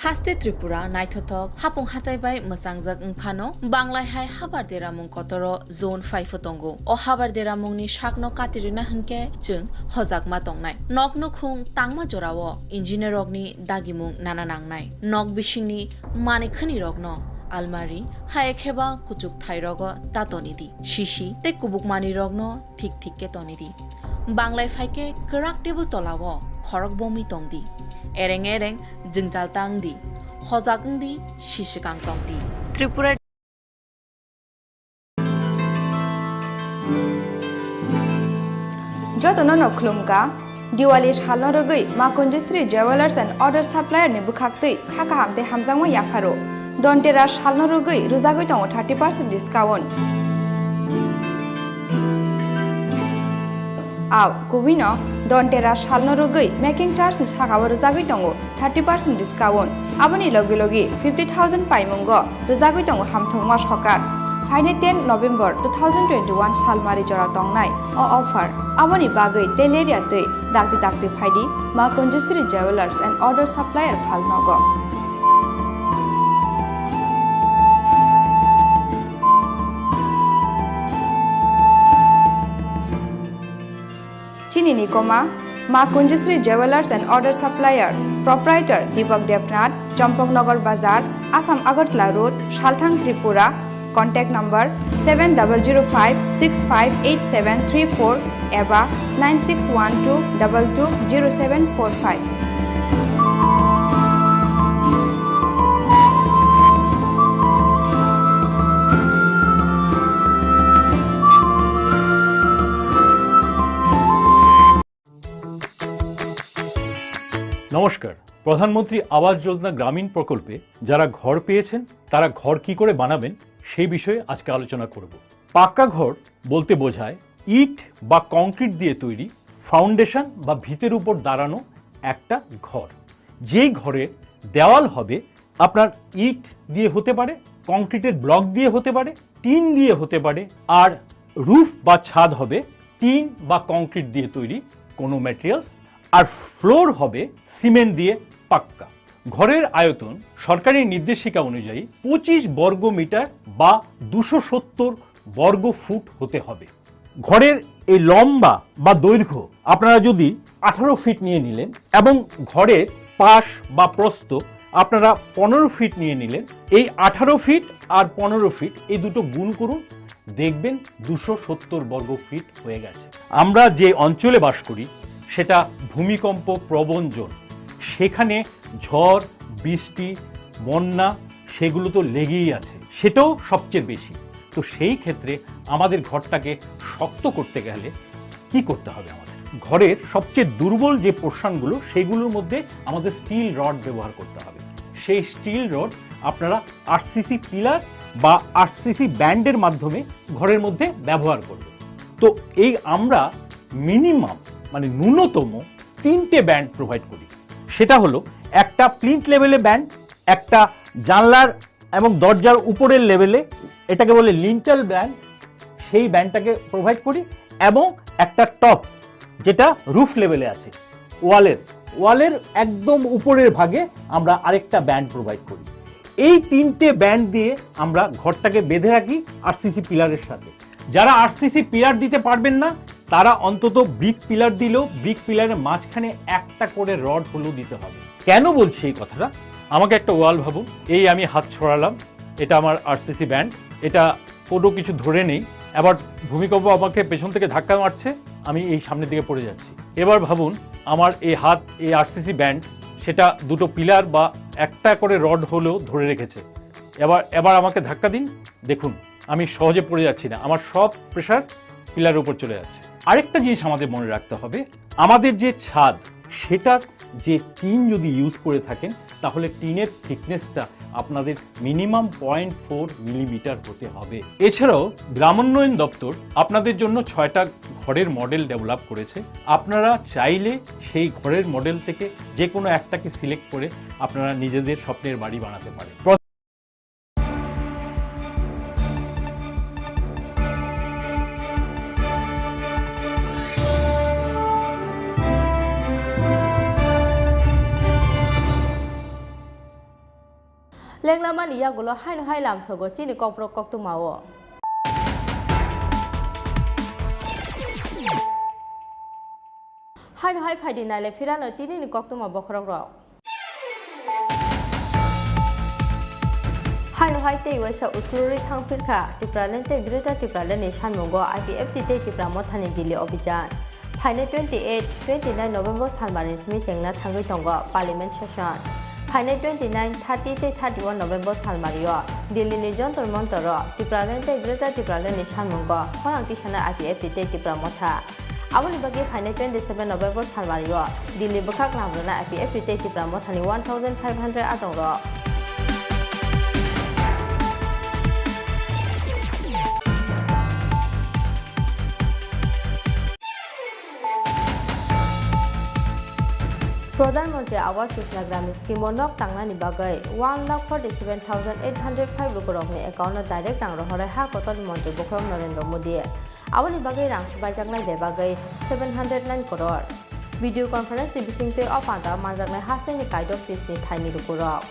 Haste Tripura naithothok hapung hatai bai mwchangjak wngphano, banglai hai habar deramung kotoro zone phai pho tongo. O habar deramungni sakno katirina hwnkhe chwng hojakma tongnai. Nok nukhung tangma jorao engineer rokni dagimung nana nangnai. Nok bisingni manikhani rokno almari, hai ekheba kuchuk thai rogo ta toni di. Sisi tei kubuk mani rokno thik thik khe toni di. Banglai phai khe kwrak table tola o khorok bomwi tong di. Ereng ereng jwngjal ta wng di. Hojak wng di, sisikang tong di. Tripura. Jotono no khulumkha. Diwali salno rwgwi Makunjisri Jewellers and Other Supplier ni bwkhaktwi kha kaham tei hamjakma yapharo. Dhanteras salno rwgwi rwjagwi tongo thirty percent discount. Au, kubui no Dhanteras salno rwgwi making charge ni saka o rwjagwi tongo thirty percent discount. Aboni logi logi fifty thousand paimungo rwjagwi tongo hamthokma sokak. Phainai ten November two thousand twenty-one salmari jora tongnai o offer. Aboni bagwi teleria twi dakti dakti phaidi Ma Kanjasri Jewellers and Order Supplier phalnogo. Chini ni koma, Ma Kanjasri Jewellers and Order Supplier, Proprietor Deepak Debnath, Champaknagar Bazar, Assam Agartala Road, Salthang, Tripura. Contact number seven double zero five six five eight seven three four eba nine six one two double two zero seven four five. নমস্কার। প্রধানমন্ত্রী আবাস যোজনা গ্রামীণ প্রকল্পে যারা ঘর পেয়েছেন, তারা ঘর কি করে বানাবেন, সেই বিষয়ে আজকে আলোচনা করব। পাক্কা ঘর বলতে বোঝায় ইট বা কংক্রিট দিয়ে তৈরি ফাউন্ডেশন বা ভিতের উপর দাঁড়ানো একটা ঘর, যেই ঘরের দেওয়াল হবে আপনার ইট দিয়ে হতে পারে, কংক্রিটের ব্লক দিয়ে হতে পারে, টিন দিয়ে হতে পারে, আর রুফ বা ছাদ হবে টিন বা কংক্রিট দিয়ে তৈরি কোনো ম্যাটেরিয়ালস, আর ফ্লোর হবে সিমেন্ট দিয়ে পাক্কা। ঘরের আয়তন সরকারি নির্দেশিকা অনুযায়ী পঁচিশ বর্গ মিটার বা দুশো সত্তর বর্গ ফুট হতে হবে। ঘরের এই লম্বা বা দৈর্ঘ্য আপনারা যদি আঠারো ফিট নিয়ে নিলেন এবং ঘরের পাশ বা প্রস্থ আপনারা পনেরো ফিট নিয়ে নিলেন, এই আঠারো ফিট আর পনেরো ফিট এই দুটো গুণ করুন, দেখবেন দুশো সত্তর বর্গ ফিট হয়ে গেছে। আমরা যে অঞ্চলে বাস করি সেটা ভূমিকম্প প্রবণ জোন, সেখানে ঝড়, বৃষ্টি, বন্যা সেগুলো তো লেগেই আছে, সেটাও সবচেয়ে বেশি। তো সেই ক্ষেত্রে আমাদের ঘরটাকে শক্ত করতে গেলে কি করতে হবে আমাদের? ঘরের সবচেয়ে দুর্বল যে পোর্শনগুলো, সেগুলোর মধ্যে আমাদের স্টিল রড ব্যবহার করতে হবে। সেই স্টিল রড আপনারা আরসিসি পিলার বা আরসিসি ব্যান্ডের মাধ্যমে ঘরের মধ্যে ব্যবহার করবেন। তো এই আমরা মিনিমাম, মানে ন্যূনতম তিনটে ব্যান্ড প্রোভাইড করি। সেটা হলো একটা প্লিন্থ লেভেলে ব্যান্ড, একটা জানলার এবং দরজার উপরের লেভেলে, এটাকে বলে লিন্টেল ব্যান্ড, সেই ব্যান্ডটাকে প্রোভাইড করি, এবং একটা টপ, যেটা রুফ লেভেলে আছে, ওয়ালের, ওয়ালের একদম উপরের ভাগে আমরা আরেকটা ব্যান্ড প্রোভাইড করি। এই তিনটে ব্যান্ড দিয়ে আমরা ঘরটাকে বেঁধে রাখি আরসিসি পিলারের সাথে। যারা আরসিসি পিলার দিতে পারবেন না, তারা অন্তত ব্রিক পিলার দিলেও ব্রিক পিলারের মাঝখানে একটা করে রড হলেও দিতে হবে। কেন বলছি এই কথাটা? আমাকে একটা ওয়াল ভাবুন, এই আমি হাত ছড়ালাম, এটা আমার আরসিসি ব্যান্ড, এটা কোনো কিছু ধরে নেই, আবার ভূমিকম্প আমাকে পেছন থেকে ধাক্কা মারছে, আমি এই সামনের দিকে পড়ে যাচ্ছি। এবার ভাবুন, আমার এই হাত, এই আরসিসি ব্যান্ড, সেটা দুটো পিলার বা একটা করে রড হলেও ধরে রেখেছে। এবার, এবার আমাকে ধাক্কা দিন, দেখুন আমি সহজে পড়ে যাচ্ছি না, আমার সব প্রেশার পিলারের উপর চলে যাচ্ছে। আরেকটা জিনিস আমাদের মনে রাখতে হবে, আমাদের যে ছাদ, সেটার যে টিন যদি ইউজ করে থাকেন, তাহলে টিনের থিকনেসটা আপনাদের মিনিমাম পয়েন্ট ফোর মিলিমিটার হতে হবে। এছাড়াও গ্রামোন্নয়ন দপ্তর আপনাদের জন্য ছয়টা ঘরের মডেল ডেভেলপ করেছে। আপনারা চাইলে সেই ঘরের মডেল থেকে যে কোনো একটাকে সিলেক্ট করে আপনারা নিজেদের স্বপ্নের বাড়ি বানাতে পারেন। Lenglamani yagulo haino hai lamsogo chini kokborok koktwmao. Haino hai phaidi naile phirano tinini koktwma bokhorokrok. Haino hai tei waisa uslurwi thang phirkha Tipraland tei Greater Tipraland ni sanmungo I P F T tei Tipra Mothani Delhi Obhijan. Phainai twenty eight, twenty nine November salmari simi chengna thangwi tongo Parliament session. Phainai twenty nine, thirty tei thirty one November salmario Delhi ni Jantar Mantar o Tipraland tei Greater Tipraland ni sanmungo khorang tisana I P F T tei Tipra Motha. Aboni bagwi phainai twenty seven November salmario Delhi bwkhak lamrwna I P F T tei Tipra Mothani one thousand five hundred adongrok. Pradhan Mantri Awas Yojana Gramin Scheme o nok tangnani bagwi one lakh forty seven thousand eight hundred five lukurokni account o direct rang rohorwi ha kotorni montri bokhorok Narendra Modi. Aboni bagwi rang swbaijaknai bebagwi seven hundred nine crore. Video conference ni bisingtwi o panda o manjaknai hasteni kaidok chisni thaini lukurok.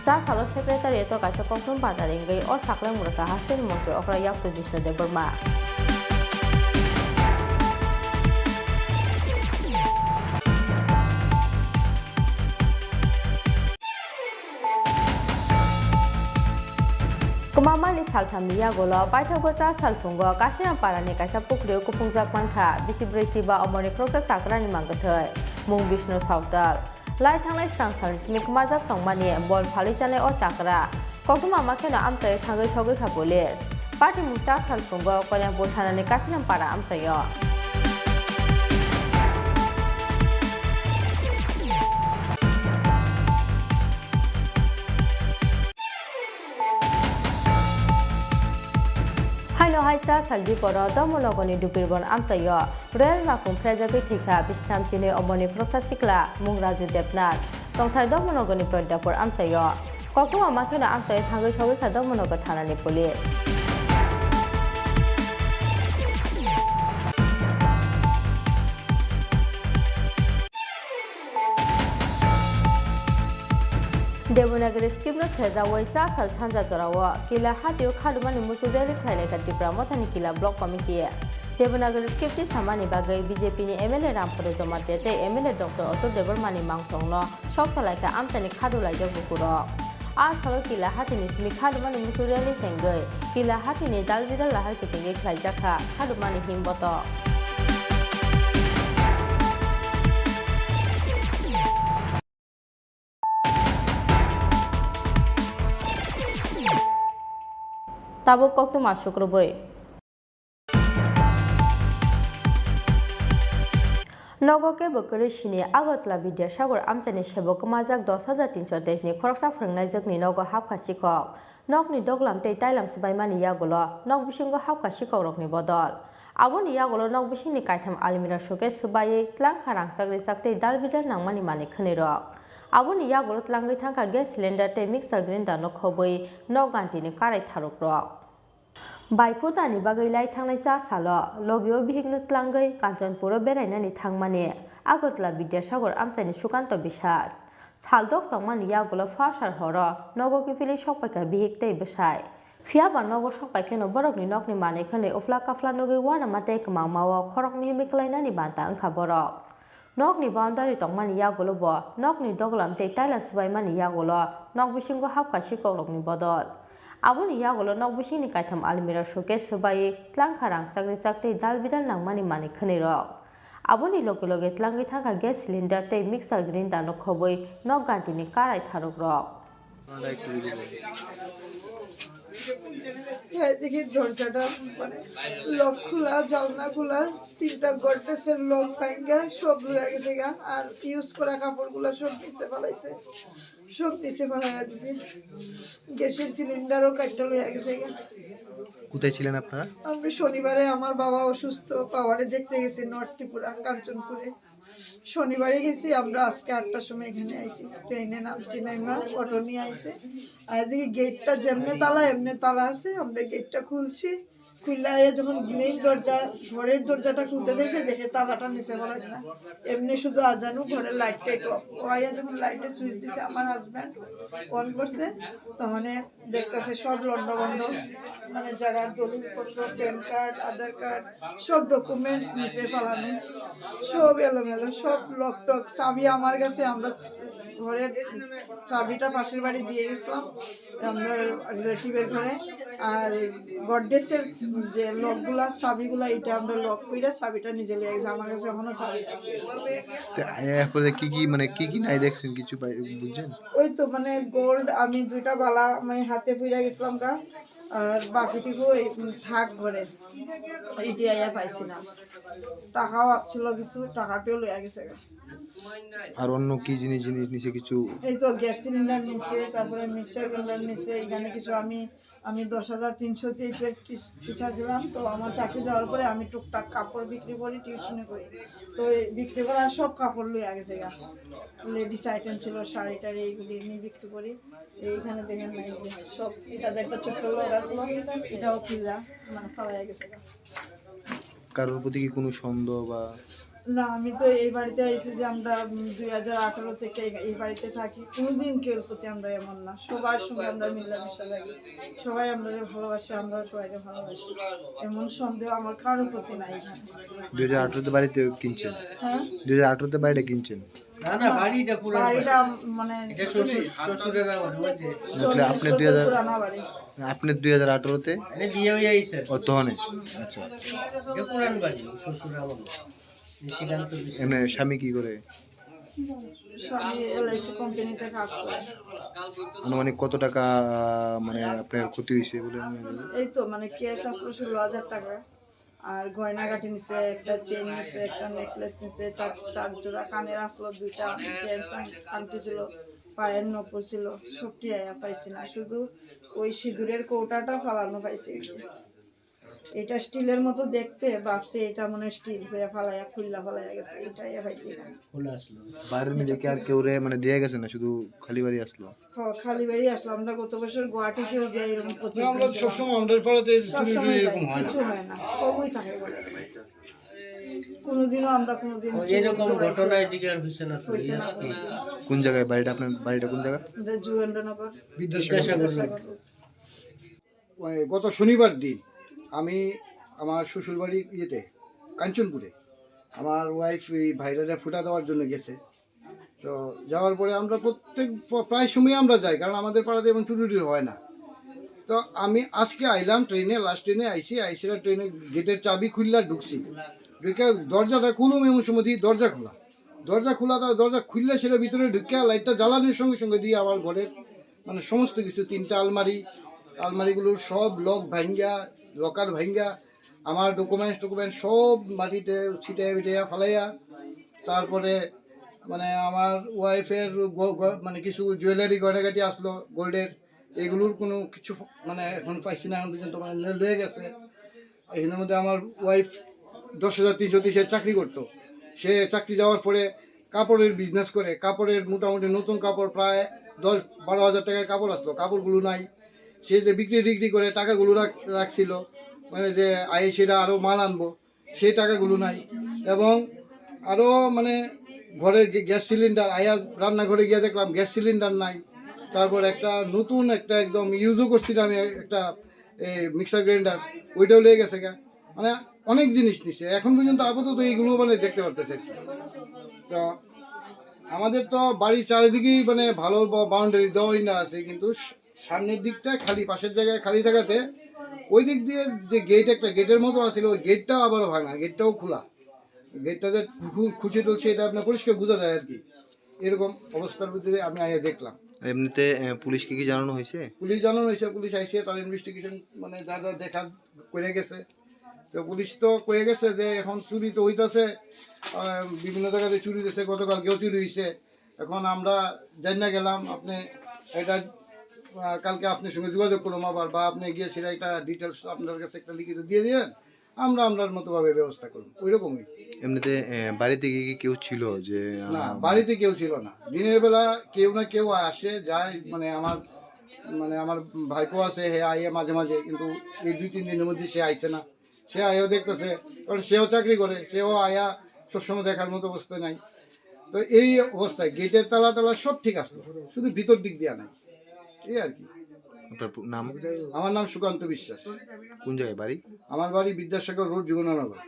Cha salo secretariat o kaisa kokthum panda ringwi o saklai mwrwkha hasteni montri okra yakchu Jishnu Debbarma. Kwmamani salthamni yagulo paithago cha salphungo Kasinampara ni kaisa pukhrio kuphungjak mankha bisi brwi chiba omorni khoroksa chakrani mangkwthwi mung Bishnu Sautal. Lai thanglai srang salni simi kwmajak tongmani bol phalwi chanai o chakra. Koktwma ma kheno amchai thangwi sogwi kha police. Patimung cha salphungo Koilampuh thanani Kasinampara amchaio. Haino hai cha sal diporo Dharmanagorni Dupirbon amchaio. Rel makhung phrejagwi thwikha bisitham chinwi omorni khoroksa sikla mung Raju Debnath. Tongthai Dharmanagorni Pradyapur amchaio. Koktwma ma kheno amchai thangwi sogwi kha Dharmanagar thanani police. Devanagari scheme no sejawi cha sal sanja jorao Kila hatio khadumani musu rally khlailaikha Tipra Mothani Kila Block Committee. Devanagari scheme tisamani bagwi B J P ni M L A Rampada Jamatia tei M L A Doctor Atul Debbarma ni mangthong no sok salaikha amchaini khadu laijak lukurok. A salo Kila hatini simi khadumani musu rally chengwi Kila hatini dal bidal lahar kitingwi khlaijakha khadumani himbotok. Tabuk koktwma sukrubwi. Nogo kebo kwrwi sini Agartala Bidyasagar amchaini sebo kwmajak dos hajar tinso teis ni khoroksa phwrwngnaijwkni nogo hapkha sikhok. Nokni doglam tei tailam swbaimani yagulo nok bisingo hapkha sikhokrokni bodol. Aboni yagulo nok bisingni kaitham almirah showcase swbaiwi tlangkha rangchak rijak tei dal bidal nangmani manwi khwnwirok. Aboni yagulo tlangwi thangkha gas cylinder tei mixer grinder no khobwi nok gantini karai tharukrok. Bai phutani bagwi lai thangnai cha salo logio bihikno tlangwi Kanchanpuro berainani thangmani Agartala Bidyasagar amchaini Sukanto Biswas. Saldok tongmani yagulo pharsar horo nogo kiphilwi sokpaikha bihik tei bwsai. Phiyaba nogo sokpaikheno borokni nokni manwi khwnwi uphla kaphla nugwi uanama tei kwmangmao khoroknwi himwi kwlainani banta wngkha borok. Nokni boundary tongmani yagulo bo nokni doglam tei taila swbaimani yagulo nok bisingo hapkha sikokrokni bodol. Aboni yagulo nok bisingni kaitham almirah showcase swbaiwi tlangkha rangchak rijak tei dal bidal nangmani manwi khwnwirok. Aboni loge loge tlangwi thangkha gas cylinder tei mixer grinder no khobwi nok gantini karai tharukrok. হ্যাঁ, দেখি দরজাটা মানে লক খোলা, জানলা খোলা, তিনটা গডরেজের লক ভাঙ্গা, সব লইয়া গেছে গা। আর ইউজ করা কাপড়গুলো সব নিচে ফালাইছে, সব নিচে ফালাইয়া দিছে। গ্যাসের সিলিন্ডারও কাটটা লইয়া গেছে গা। কোথায় ছিলেন আপনারা? আমরা শনিবারে, আমার বাবা অসুস্থ, পাওয়ারে দেখতে গেছি নর্থ ত্রিপুরা, কাঞ্চনপুরে। শনিবারে গেছি আমরা, আজকে আটটার সময় এখানে আইছি। ট্রেনে নামছি, নাইমা অটো নিয়ে আইছে। আর এদিকে গেটটা যেমনে তালা, এমনে তালা আছে। আমরা গেটটা খুলছি, খুললে আইয়া যখন মেইন দরজা, ঘরের দরজাটা খুলতে চাইছে, দেখে তালাটা নিচে বলা না, এমনি শুধু আজানো, ঘরের লাইট টাইট অফ। ও আইয়া যখন লাইটের সুইচ দিছে, আমার হাজব্যান্ড অন করছে, তার মানে দেখতেছে সব লন্ডভন্ড, মানে জায়গার দলিলপত্র, প্যান কার্ড, আধার কার্ড, সব ডকুমেন্টস নিচে ফালানো, সব এলোমেলো, সব লক টক, চাবি আমার কাছে, আমরা ঘরের চাবিটা পাশের বাড়ি দিয়ে গেছিলাম, আমরা রিলেটিভের ঘরে। আর গডরেজের যে লকগুলা, চাবিগুলা, এটা আমরা লক কইরা চাবিটা নিজে লিয়ে গেছি, আমার কাছে এখনো চাবি আছে। তো এরপরে কি কি, মানে কি কি নাই দেখছেন, কিছু পাই-, বুঝছেন? ওই তো মানে গোল্ড, আমি দুইটা বালা আমি হাতে পইরা গেছিলাম গা, আর বাকিটুকু ওই থাক ঘরে, ইটি আইয়া পাইছি না। টাকাও ছিল কিছু, টাকাটিও লইয়া গেছে গা। আর অন্য কি জিনিস, জিনিস নিছে কিছু? এই তো গ্যাস সিলিন্ডার নিছে, তারপরে মিক্সার গ্রাইন্ডার নিছে, এখানে কিছু আমি আমি দশ হাজার তিনশো তেইশের টিচ-, টিচার ছিলাম। তো আমার চাকরি যাওয়ার পরে আমি টুকটাক কাপড় বিক্রি করি, টিউশনি করি। তো এই বিক্রি করার সব কাপড় লইয়া গেছে গা, লেডিস আইটেম ছিল, শাড়ি টাড়ি, এইগুলি আমি বিক্রি করি। এইখানে দেখেন না, এই যে সব, এটা যে একটা ছোট্ট ব্যাগ আসলো, এটাও খুললা, মানে ফালাইয়া গেছে গা। কারোর প্রতি কি কোনো সন্দেহ বা? না, আমি তো এই বাড়িতে আইছি যে আমরা, উম, দুই হাজার আঠারো থেকে এই, এই বাড়িতে থাকি। কোনোদিন কেউর প্রতি আমরা এমন না, সবার সঙ্গে আমরা মিলামিশা থাকি, সবাই আমরা ভালোবাসে, আমরা সবাইকে ভালোবাসি। এমন সন্দেহ আমার কারোর প্রতি নাই এখানে। দুই হাজার আঠারোতে বাড়িতে কিনছেন? হ্যাঁ। দুই হাজার আঠারোতে বাড়িটা কিনছেন? না, না, বাড়িটা পুরান বাড়ি। বাড়িটা মানে এটা শ্বশুর, শ্বশুরের আমার, ওই যে তাহলে আপনি চল্লিশ বছর দুই হাজার পুরানা বাড়ি। আপনি দুই হাজার আঠারোতে? মানে বিয়ে হয়ে আইছে। ও, তখনই। আচ্ছা। এটা পুরান বাড়ি, শ্বশুর আমার। নিশিকান্ত বিশ্বজিৎ। এমনি স্বামী কি করে? স্বামী এলআইসি কোম্পানিতে কাজ করে। আনুমানিক কত টাকা, মানে, আপনার ক্ষতি হয়েছে বলে মনে হয়? এই তো, মানে, ক্যাশ আসলো ষোলো হাজার টাকা। আর গয়নাগাটি নিছে, একটা চেইন নিছে, একটা নেকলেস নিছে, চার, চার জোড়া কানের আসলো, দুইটা জেন্টস আং-, আংটি ছিল, পায়ের নপুর ছিল, সবটি আয়া পাইছি না, শুধু ওই সিঁদুরের কৌটাটা ফালানো পাইছি। এটা স্টিলের মতো দেখতে, ভাবছি এটা মনে হয় স্টিল হয়ে ফালাইয়া, খুললা ফালাইয়া গেছে, এটা আয়া পাইছি না। খোলা আসলো। বাইরের মিলে কি আর কেউ রে, মানে, দিয়ে গেছে না, শুধু খালি বাড়ি আসলো? হ, খালি বাড়ি আসলো। আমরা গত বছর গুয়াহাটিতেও গিয়ে এরকম না, আমরা সবসময় আমাদের পাড়াতে চুরি সবসময় টুরি যায়, এরকম হয় না। কিছু হয় না, খুবই থাকে বলে। কোনোদিনও আমরা কোনোদিন ও, চুরি এরকম করেছি। ঘটনা এদিকে আর হয়েছে না তো, হয়েছে না yes, কোনো। কোন জায়গায় বাড়িটা? আপনার বাড়িটা কোন জায়গা? এটা যুগেন্দ্রনগর। বিদ্যাসাগর। বিদ্যাসাগর রোড। বিদ্যাসাগর রোড। ওই গত শনিবার দিন আমি আমার শ্বশুরবাড়ি ইয়েতে, কাঞ্চনপুরে, আমার ওয়াইফ এই ভাইরারে ফুটা দেওয়ার জন্য গেছে। তো যাওয়ার পরে আমরা প্রত্যেক প-, প্রায় সময় আমরা যাই, কারণ আমাদের পাড়াতে এমন চুরি টুরি হয় না। তো আমি আজকে আইলাম ট্রেনে, লাস্ট ট্রেনে আইসি, আইসিরা ট্রেনের গেটের চাবি খুললা ঢুকছি, ঢুকে দরজাটা খুলুম, এমন সময় দেখি দরজা খোলা। দরজা খোলা, তো দরজা খুললে সেটা ভিতরে ঢুকে লাইটটা জ্বালানোর সঙ্গে সঙ্গে দিয়ে আমার ঘরের, মানে, সমস্ত কিছু, তিনটা আলমারি, আলমারিগুলোর সব লক ভাঙ্গা, লকার ভাঙ্গা, আমার ডকুমেন্টস টকুমেন্টস সব মাটিতে ছিটাইয়া বিটাইয়া ফালাইয়া, তারপরে, মানে, আমার ওয়াইফের গ-, গ-, মানে, কিছু জুয়েলারি গয়নাগাটি আসলো গোল্ডের, এগুলোর কোনো কিছু, মানে, এখন পাইছি না, এখন পর্যন্ত, মানে, ল-, লয়ে গেছে। এখানের মধ্যে আমার ওয়াইফ দশ হাজার তিনশো তিরিশের চাকরি করতো। সে চাকরি যাওয়ার পরে কাপড়ের বিজনেস করে, কাপড়ের মোটামুটি নতুন কাপড় প্রায় দশ বারো হাজার টাকার কাপড় আসলো, কাপড়গুলো নাই। সে যে বিক্রি টিক্রি করে টাকাগুলো রাখ-, রাখছিল, মানে, যে আইসিরা আরও মাল আনবো, সেই টাকাগুলো নাই। এবং আরও, মানে, ঘরের গ্যা-, গ্যাস সিলিন্ডার, আয়া রান্নাঘরে গিয়ে দেখলাম গ্যাস সিলিন্ডার নাই। তারপর একটা নতুন একটা একদম ইউজও করছি না আমি একটা, এই মিক্সার গ্রাইন্ডার, ওইটাও লেগে গেছে গা। মানে, অনেক জিনিস নিছে, এখন পর্যন্ত আপাতত এইগুলো, মানে, দেখতে পারতেছে আর কি। তো আমাদের তো বাড়ির চারিদিকেই, মানে, ভালো বা-, বাউন্ডারি দেওয়াই না আছে, কিন্তু স-, সামনের দিকটা খালি, পাশের জায়গায় খালি থাকাতে ওই দিক দিয়ে যে গেট, একটা গেটের মতো আছিল, ওই গেটটাও আবারও ভাঙা, গেটটাও খোলা। গেটটা যে খু-, খুলছে টুলছে, এটা আপনার পরিষ্কার বোঝা যায় আর কি। এরকম অবস্থার মধ্যে আমি আইয়া দেখলাম। এমনিতে, আহ, পুলিশকে কি জানানো হয়েছে? পুলিশ জানানো হয়েছে, পুলিশ আইছে, তার ইনভেস্টিগেশন, মানে, যা যা দেখার করে গেছে। তো পুলিশ তো কয়ে গেছে যে এখন চুরি তো হইতাছে, আহ, বিভিন্ন জায়গাতে চুরি হইতেছে, গতকালকেও চুরি হইছে। এখন আমরা জানি না গেলাম, আপনি এটা, আহ, কালকে আপনার সঙ্গে যোগাযোগ করলাম আবার, বা আপনি গিয়ে সেটা একটা ডিটেলস আপনার কাছে একটা লিখিত দিয়ে দিয়েন, আমরা আমরার মতো ভাবে ব্যবস্থা করব, ওই রকমই। এমনিতে, আহ, বাড়িতে কি কি কেউ ছিল যে, না, আহ, বাড়িতে কেউ ছিল না। দিনের বেলা কেউ না কেউ আসে যায়, মানে আমার, মানে আমার ভাইপো আছে, হে আইয়া মাঝে মাঝে, কিন্তু এই দুই তিন দিনের মধ্যে সে আইছে না। সে আইয়াও দেখতেছে, কারণ সেও চাকরি করে, সেও আয়া সবসময় দেখার মতো অবস্থা নাই। তো এই অবস্থায় গেটের তালা টালা সব ঠিক আসলো, শুধু ভিতর দিক দিয়া নাই, এই আর কি। আপনার পু-, নাম? আমার নাম সুকান্ত বিশ্বাস। কোন জায়গায় বাড়ি? আমার বাড়ি বিদ্যাসাগর রোড, যুগনানগর।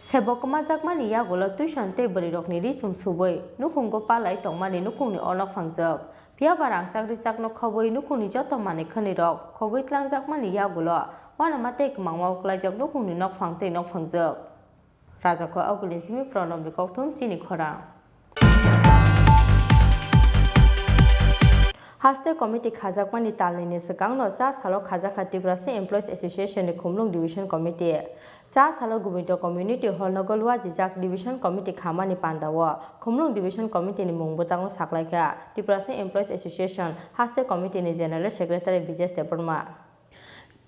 Sebo kwmajakmani yagulo tuition tei bwrwirokni ri chum subwi nukhungo palai tongmani nukhungni onok phangjak. Phiya ba rangchak richakno khobwi nukhungni joto manwi khwnwirok khogwi tlangjakmani yagulo uanama tei kwmangma uklaijak nukhungni nokphang tei nokphangjak. Rajakho Agulin simi Pranobni kokthum chini khorang. Haste committee khajakmani talnini swkangno cha salo khajakha Tiprasa Employees Association ni Khumlwng Division Committee. Cha salo Govinda Community Hall nogo luajijak Division Committee khamani pandao Khumlwng Division Committee ni mung bwtangno saklaikha Tiprasa Employees Association Haste Committee ni General Secretary Bijesh Debbarma.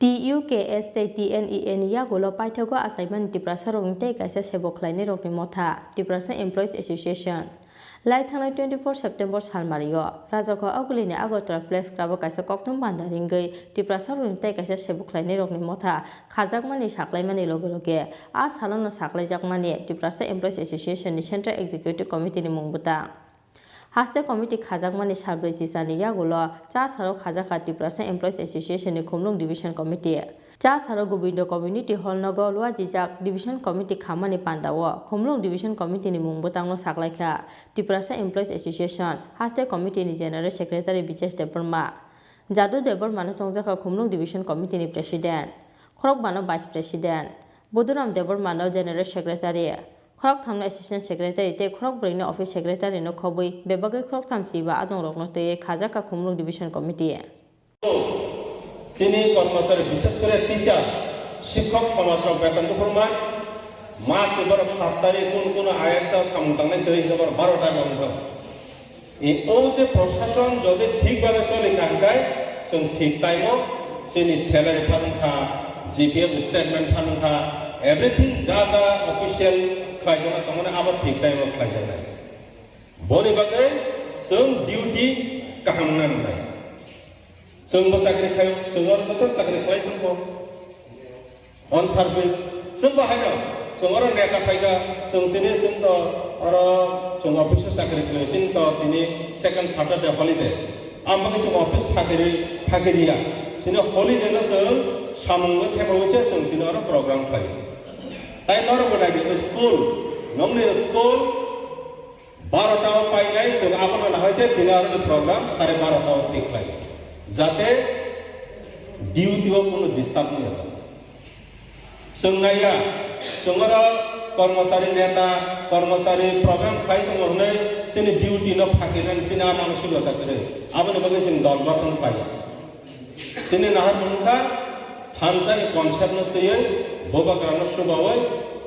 T U K S tei T N E A ni yagulo paithago achaimani Tiprasarokni tei kaisa sebo khlainairokni motha, Tiprasa Employees Association. Lai thangnai twenty-four September salmario Rajakha Ogulini Agartala Press Club o kaisa kokthum banda ringwi Tiprasarokni tei kaisa sebo khlainairokni motha khajakmani saklaimani loge loge a salono saklaijakmani Tiprasa Employees Association ni Central Executive Committee ni mung bwtang. Haste committee khajakmani salbrwi chichani yagulo cha salo khajakha Tiprasa Employees Association ni Khumlung Division Committee. Cha salo Gobindo Community Hall nogo luajijak Division Committee khamani pandao Khumlung Division Committee ni mung bwtangno saklaikha Tiprasa Employees Association Haste Committee ni General Secretary Bijesh Debbarma. Jadu Debbarma no chongjakha Khumlung Division Committee ni President, Khorokba no Vice President, Budhuram Debbarma no General Secretary, khoroktham no Assistant Secretary tei khorokbrwi no Office Secretary no khobwi bebagwi khoroktham chiba adongrokno twiwi khajakha Khumlung Division Committee. Chini kormochari, bishes kore teacher, shikhok somaj rok beton kuphurma, mas ni borok sat tarik kun kun I S samung tangnai twi hwnkhe borok baro ta wngkha. E, o je prosason jodi thik bhabe choli kha hwnkhe, chwng thik time o chini salary phanwng kha, G P F statement phanwng kha, everything ja ja official khlaijaknai tongmani abo thik time o khlaijaknai. Boni bagwi chwng duty kaham nangnai. Chwngbo chakri khlaio, chwng oro joto chakri khlai thangbo. On service, chwngbo haino, chwng oro neta phaikha, chwng tini chwng to oro chwng office o chakri khlaio, chini to tini second Saturday holiday. Ang bagwi chwng office phakiri, phakiriya. Chini holiday no chwng samungno thepawi se chwng tini oro program khlaio. Tai norokbo naidi, school, nongni school, Barota o painai chwng abono nahai se tini aroni program sare barota o thik khlai. Jate duty o kunu disturb wngya. Chwng naiya, chwng oro kormochari neta, kormochari program khlai tongo hwnwi chini duty no phakinan chini a mansukya kwrwi. Aboni bagwi chwng dol gothon khlai. Chini naharmung wngkha thansa ni concept no twiwi bubagra no chubawi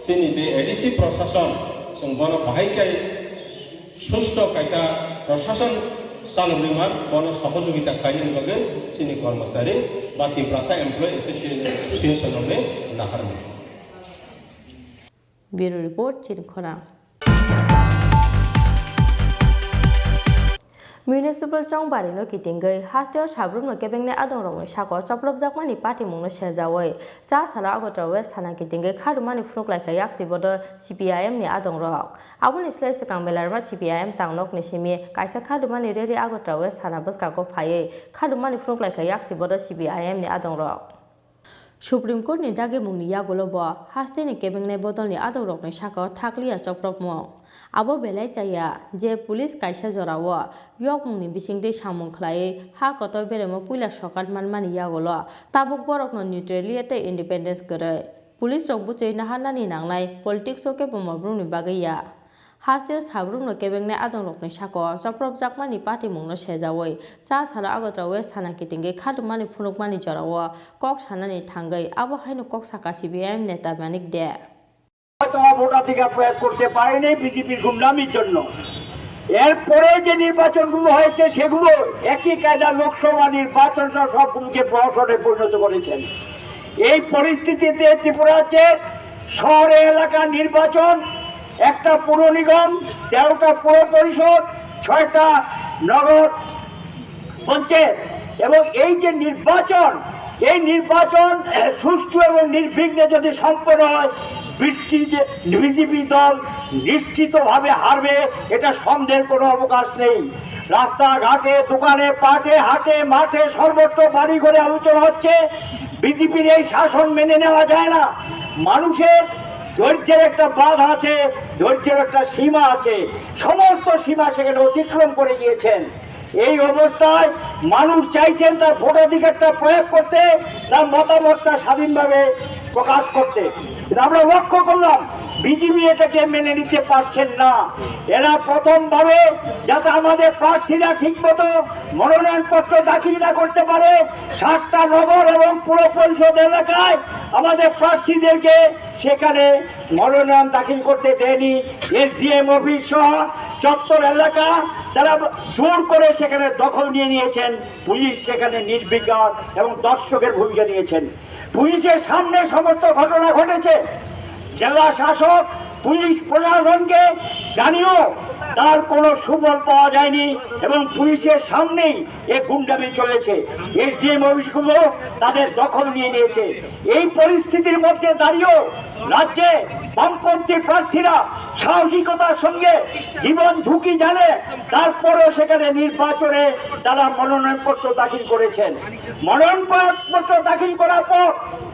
chini je A D C prosason chwng bono bahai khe susto kaisa prosason chalogwi man bono sohojogita khlainani bagwi chini kormochari ba Tiprasa Employee Association rokni naharmung. Bureau Report, Chini Khorang. Municipal chongbari no kitingwi hasteo sabrumno kebengnai adongrokni sako choplopjakmani patimungno sejawi cha salo Agartala West thana kitingwi khadumani phunuk laikha yaksi bodo C P I M ni adongrok. Aboni slai swkang Belarma C P I M tangnokni simi kaisa khadumani rally Agartala West thana bwskango phaiwi khadumani phunuk laikha yaksi bodo C P I M ni adongrok. Supreme Court ni dagimungni yagulo bo hasteni kebengnai bodolni adongrokni sakao thakliya chopropmung. Abo belai chaya je police kaisa jorao yokmungni bisingtwi samung khlaiwi ha kotor beremo puila sokat manmani yagulo tabuk borokno neutrality tei independence kwrwi. Police rok bwchwi naharnani nangnai politics o kebo mobrumni bagwi ya. Hasteo sabrumno kebengnai adongrokni sako chopropjakmani patimungno sejawi cha salo Agartala West thana kitingwi khadumani phunukmani jorao kok sanani thangwi abo haino kok saka C P I M neta Manik De. হয়তো ভোটাধিকার প্রয়োগ করতে পারেনি বিজেপির গুন্ডামির জন্য। এরপরে যে নির্বাচনগুলো হয়েছে সেগুলো একই কায়দা লোকসভা নির্বাচন সহ সবগুলোকে প্রহসনে পরিণত করেছেন। এই পরিস্থিতিতে ত্রিপুরা রাজ্যের শহরে এলাকা নির্বাচন, একটা পুর নিগম, তেরোটা পুর পরিষদ, ছয়টা নগর পঞ্চায়েত, এবং এই যে নির্বাচন, এই নির্বাচন সুষ্ঠু এবং নির্বিঘ্নে যদি সম্পন্ন হয়, বৃষ্টি যে বিজেপি দল নিশ্চিতভাবে হারবে, এটা সন্দেহের কোনো অবকাশ নেই। রাস্তাঘাটে, দোকানে, পাটে, হাটে, মাঠে, সর্বত্র বাড়িঘরে আলোচনা হচ্ছে। বিজেপির এই শাসন মেনে নেওয়া যায় না। মানুষের ধৈর্যের একটা বাঁধ আছে, ধৈর্যের একটা সীমা আছে। সমস্ত সীমা সেখানে অতিক্রম করে গিয়েছেন। এই অবস্থায় মানুষ চাইছেন তার ভোটাধিকারটা প্রয়োগ করতে, তার মতামতটা স্বাধীনভাবে প্রকাশ করতে। কিন্তু আমরা লক্ষ্য করলাম, বিজেপি এটাকে মেনে নিতে পারছেন না। এরা প্রথমভাবে যাতে আমাদের প্রার্থীরা ঠিকমতো মনোনয়নপত্র দাখিল না করতে পারে, সাতটা নগর এবং পুর পরিষদ এলাকায় আমাদের প্রার্থীদেরকে সেখানে মনোনয়ন দাখিল করতে দেয়নি। এসডিএম অফিস সহ চত্বর এলাকা তারা জোর করে সেখানে দখল নিয়ে নিয়েছেন। পুলিশ সেখানে নির্বিকার এবং দর্শকের ভূমিকা নিয়েছেন। পুলিশের সামনে সমস্ত ঘটনা ঘটেছে। জেলা শাসক পুলিশ প্রশাসনকে জানিয়েও তার কোনো সুফল পাওয়া যায়নি এবং পুলিশের সামনেই এ গুন্ডামি চলেছে। এসডিএম অফিসগুলো তাদের দখল নিয়ে নিয়েছে। এই পরিস্থিতির মধ্যে দাঁড়িয়েও রাজ্যে বামপন্থী প্রার্থীরা সাহসিকতার সঙ্গে জীবন ঝুঁকি জানে, তারপরেও সেখানে নির্বাচনে তারা মনোনয়নপত্র দাখিল করেছেন। মনোনয়নপত্র দাখিল করার পর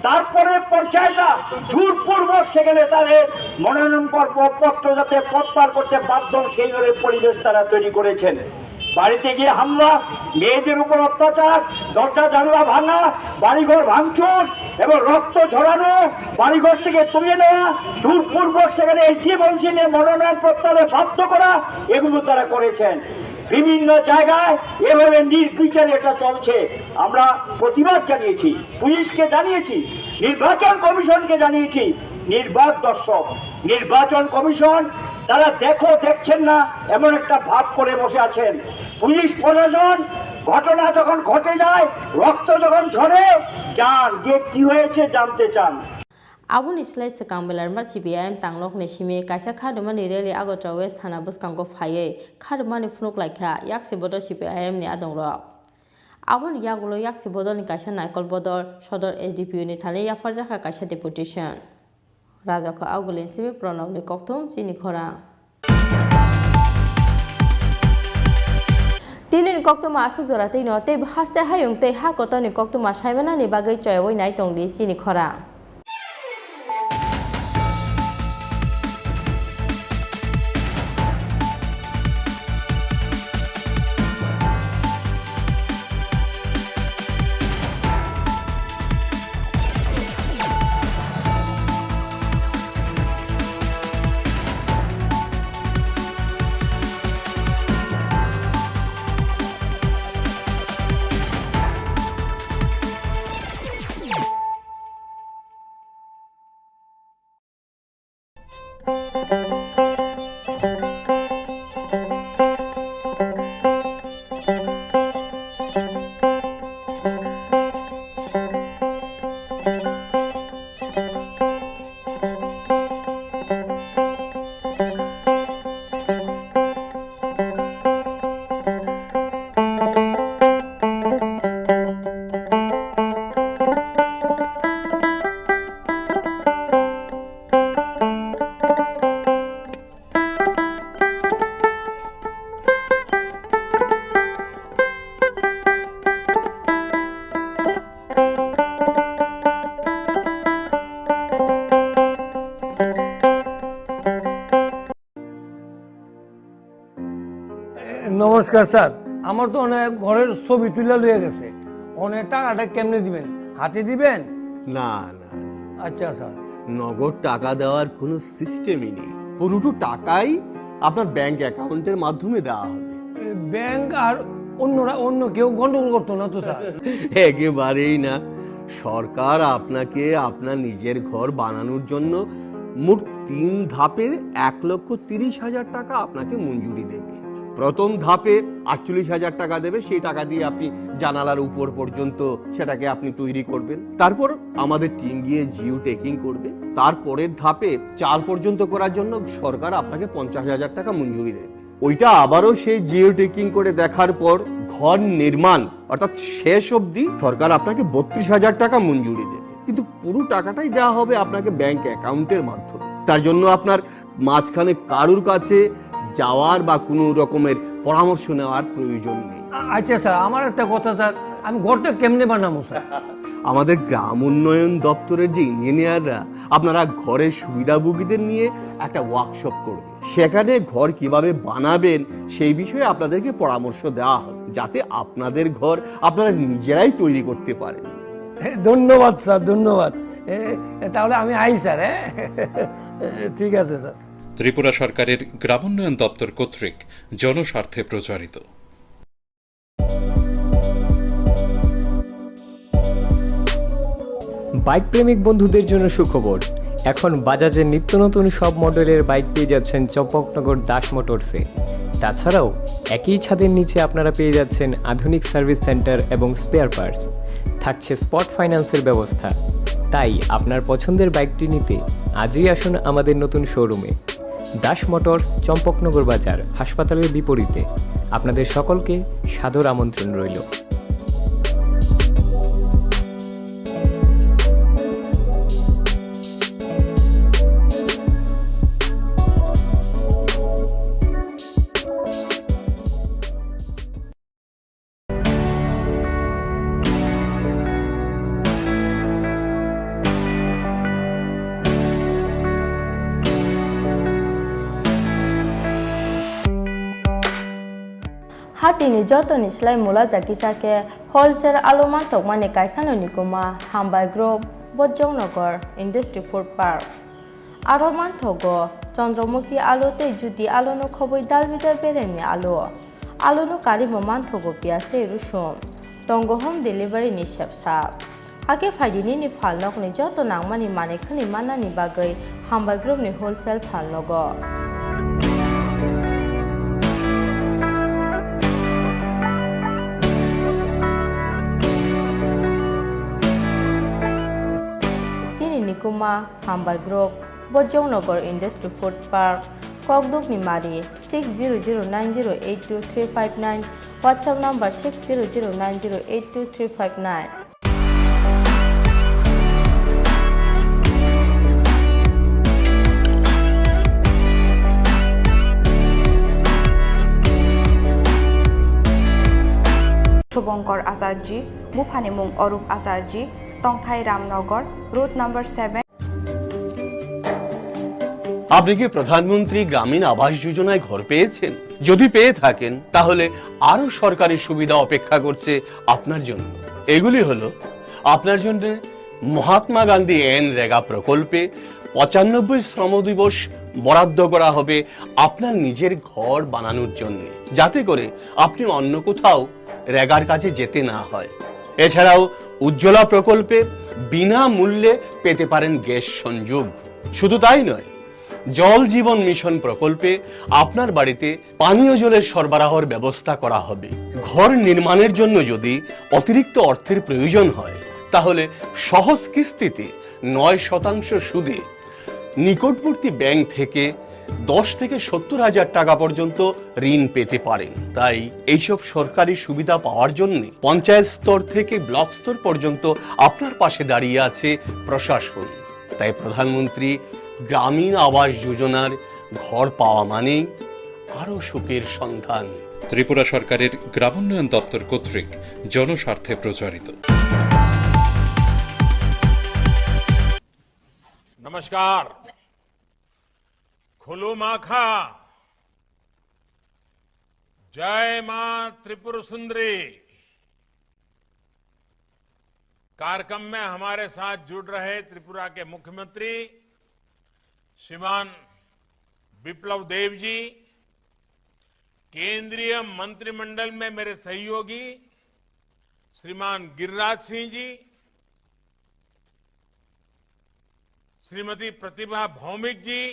তারপরে পর্যায়টা জোরপূর্বক সেখানে তাদের মনোনয়ন পর-, পত্র যাতে প্রত্যাহার করতে বাধ্য হন, সেই ধরনের পরিবেশ তারা তৈরি করেছেন। বাড়িতে গিয়ে হামলা, মেয়েদের উপর অত্যাচার, দরজা জানলা ভাঙা, বাড়িঘর ভাঙচুর এবং রক্ত ঝরানো, বাড়িঘর থেকে তুলে নেওয়া, জোরপূর্বক সেখানে এসডিএম অফিসে নিয়ে মনোনয়ন প্রত্যাহারে বাধ্য করা, এগুলো তারা করেছেন। বিভিন্ন জায়গায় এভাবে নির্বিচারে এটা চলছে। আমরা প্রতিবাদ জানিয়েছি, পুলিশকে জানিয়েছি, নির্বাচন কমিশনকে জানিয়েছি। নির্বাক দর্শক, নির্বাচন কমিশন তারা দেখো দেখছেন না, এমন একটা ভাব করে বসে আছেন। পুলিশ প্রশাসন ঘটনা যখন ঘটে যায়, রক্ত যখন ঝরে, যান গিয়ে কি হয়েছে জানতে চান। Aboni slai swkang Belarma C P I M tangnokni simi kaisa khadumani rally Agartala West thana bwskango phaiwi khadumani phunuk laikha yaksi bodol C P I M ni adongrok. Aboni yagulo yaksi bodolni kaisa naikol bodol sodor S D P O ni thani yapharjakha kaisa deputation. Rajakho Augulin simi Pranabni kokthum chini khorang. Tinini koktwma aswk jora twino tei haste hayung tei ha kotorni koktwma saimanani bagwi choyaui nai tongdi chini khorang. এ, নমস্কার স্যার, আমার তো অনেক ঘরের ছবি তুলে লয়ে গেছে, অনেক টাকাটা কেমনে দিবেন? হাতে দিবেন? না, না, না। আচ্ছা স্যার। নগদ টাকা দেওয়ার কোনো সিস্টেমই নেই। পুরোটো টাকাই আপনার ব্যাংক অ্যাকাউন্টের মাধ্যমে দেওয়া হবে। এ, ব্যাংক আর অন্যরা, অন্য কেউ গন্ডগোল করতো না তো স্যার? একেবারেই না। সরকার আপনাকে আপনার নিজের ঘর বানানোর জন্য মোট তিন ধাপে এক লক্ষ তিরিশ হাজার টাকা আপনাকে মঞ্জুরি দেবে। প্রথম ধাপে আটচল্লিশ হাজার টাকা দেবে, সেই টাকা দিয়ে আপনি জানালার উপর পর্যন্ত সেটাকে আপনি তৈরি করবেন। তারপর আমাদের টিম গিয়ে জিও ট্যাগিং করবে। তারপরের ধাপে চাল পর্যন্ত করার জন্য সরকার আপনাকে পঞ্চাশ হাজার টাকা মঞ্জুরি দেবে। ওইটা আবারও সেই জিও ট্যাগিং করে দেখার পর ঘর নির্মাণ অর্থাৎ শেষ অবধি সরকার আপনাকে বত্রিশ হাজার টাকা মঞ্জুরি দেবে, কিন্তু পুরো টাকাটাই দেওয়া হবে আপনাকে ব্যাংক অ্যাকাউন্টের মাধ্যমে। তার জন্য আপনার মাঝখানে কারুর কাছে যাওয়ার বা কোনো রকমের পরামর্শ নেওয়ার প্রয়োজন নেই। আ-, আচ্ছা স্যার, আমার একটা কথা স্যার, আমি ঘরটা কেমনে বানাবো স্যার? আমাদের গ্রাম উন্নয়ন দপ্তরের যে ইঞ্জিনিয়াররা আপনারা ঘরের সুবিধাভোগীদের নিয়ে একটা ওয়ার্কশপ করবে, সেখানে ঘর কিভাবে বানাবেন সেই বিষয়ে আপনাদেরকে পরামর্শ দেওয়া হবে, যাতে আপনাদের ঘর আপনারা নিজেরাই তৈরি করতে পারেন। ধন্যবাদ স্যার, ধন্যবাদ। এ, তাহলে আমি আই স্যার, হ্যাঁ? ঠিক আছে স্যার। ত্রিপুরা সরকারের গ্রামোন্নয়ন দপ্তর কর্তৃক জনস্বার্থে প্রচারিত। বাইক প্রেমিক বন্ধুদের জন্য সুখবর। এখন বাজাজের নিত্য নতুন সব মডেলের বাইক পেয়ে যাচ্ছেন চম্পকনগর দাস মোটরসে। তাছাড়াও একই ছাদের নিচে আপনারা পেয়ে যাচ্ছেন আধুনিক সার্ভিস সেন্টার এবং স্পেয়ার পার্টস। থাকছে স্পট ফাইন্যান্সের ব্যবস্থা। তাই আপনার পছন্দের বাইকটি নিতে আজই আসুন আমাদের নতুন শোরুমে। দাস মোটরস, চম্পকনগর বাজার, হাসপাতালের বিপরীতে। আপনাদের সকলকে সাদর আমন্ত্রণ রইল। Hatini jotoni slai mula jakisa khe wholesale alu manthokmani kaisano nikuma Hambai Group, Bojongnagar Industry Food Park. Aro manthogo Chandramukhi alu tei Jyoti aluno khobwi dal bidal beremni alu. Aluno karimo manthogo piyaj tei rusum. Tongo home delivery ni sepsa. Hakhe phaidi nini phalnokni joto nangmani manwi khwnwi mannani bagwi Hambai Group ni wholesale phalnogo. Chini nikuma Hambai Group, Bojongnagar Industry Food Park, Kokdukni Mari, six zero zero nine zero eight two three five nine, WhatsApp number six zero zero nine zero eight two three five nine. Shubhankar Acharji, buphani mung Orup Acharji, tongthai Ramnagar, road number seven. আপনি কি প্রধানমন্ত্রী গ্রামীণ আবাস যোজনায় ঘর পেয়েছেন? যদি পেয়ে থাকেন, তাহলে আরও সরকারি সুবিধা অপেক্ষা করছে আপনার জন্য। এগুলি হলো আপনার জন্য মহাত্মা গান্ধী এন রেগা প্রকল্পে পঁচানব্বই শ্রম দিবস বরাদ্দ করা হবে আপনার নিজের ঘর বানানোর জন্য, যাতে করে আপনি অন্য কোথাও রেগার কাজে যেতে না হয়। এছাড়াও উজ্জ্বলা প্রকল্পে বিনামূল্যে পেতে পারেন গ্যাস সংযোগ। শুধু তাই নয়, জল জীবন মিশন প্রকল্পে আপনার বাড়িতে পানীয় জলের সরবরাহর ব্যবস্থা করা হবে। ঘর নির্মাণের জন্য যদি অতিরিক্ত অর্থের প্রয়োজন হয়, তাহলে সহজ কিস্তিতে নয় শতাংশ সুদে নিকটবর্তী ব্যাংক থেকে দশ থেকে সত্তর হাজার টাকা পর্যন্ত ঋণ পেতে পারেন। তাই এইসব সরকারি সুবিধা পাওয়ার জন্য পঞ্চায়েত স্তর থেকে ব্লক স্তর পর্যন্ত আপনার পাশে দাঁড়িয়ে আছে প্রশাসন। তাই প্রধানমন্ত্রী গ্রামীণ আবাস যোজনার ঘর পাওয়া মানেই আরও সুখের সন্ধান। ত্রিপুরা সরকারের গ্রামোন্নয়ন দপ্তর কর্তৃক জনস্বার্থে প্রচারিত। नमस्कार। खुलुमाखा। जय मां त्रिपुर सुंदरी। कार्यक्रम में हमारे साथ जुड़ रहे त्रिपुरा के मुख्यमंत्री श्रीमान विप्लव देव जी, केंद्रीय मंत्रिमंडल में मेरे सहयोगी श्रीमान गिरिराज सिंह जी, श्रीमती प्रतिभा भौमिक जी,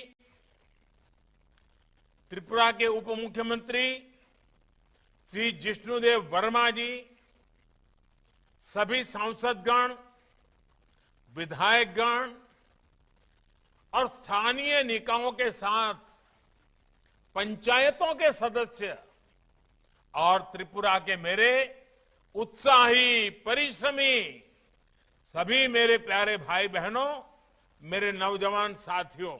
त्रिपुरा के उप मुख्यमंत्री श्री जिष्णुदेव वर्मा जी, सभी सांसदगण, विधायकगण और स्थानीय निकायों के साथ पंचायतों के सदस्य और त्रिपुरा के मेरे उत्साही, परिश्रमी सभी मेरे प्यारे भाई बहनों, मेरे नौजवान साथियों,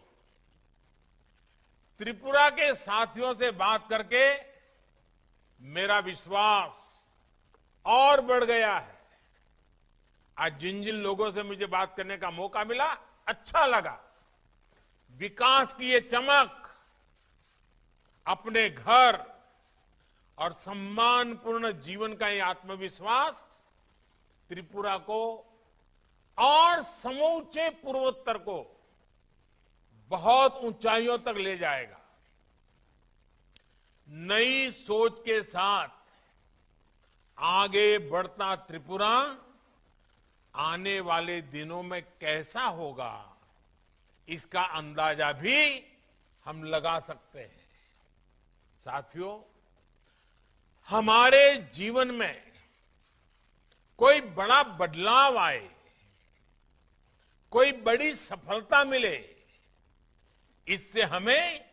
त्रिपुरा के साथियों से बात करके मेरा विश्वास और बढ़ गया है। आज जिन जिन लोगों से मुझे बात करने का मौका मिला, अच्छा लगा। विकास की ये चमक, अपने घर और सम्मानपूर्ण जीवन का ये आत्मविश्वास त्रिपुरा को और समूचे पूर्वोत्तर को बहुत ऊंचाइयों तक ले जाएगा। नई सोच के साथ आगे बढ़ता त्रिपुरा आने वाले दिनों में कैसा होगा, इसका अंदाजा भी हम लगा सकते हैं। साथियों, हमारे जीवन में कोई बड़ा बदलाव आए, कोई बड़ी सफलता मिले, इससे हमें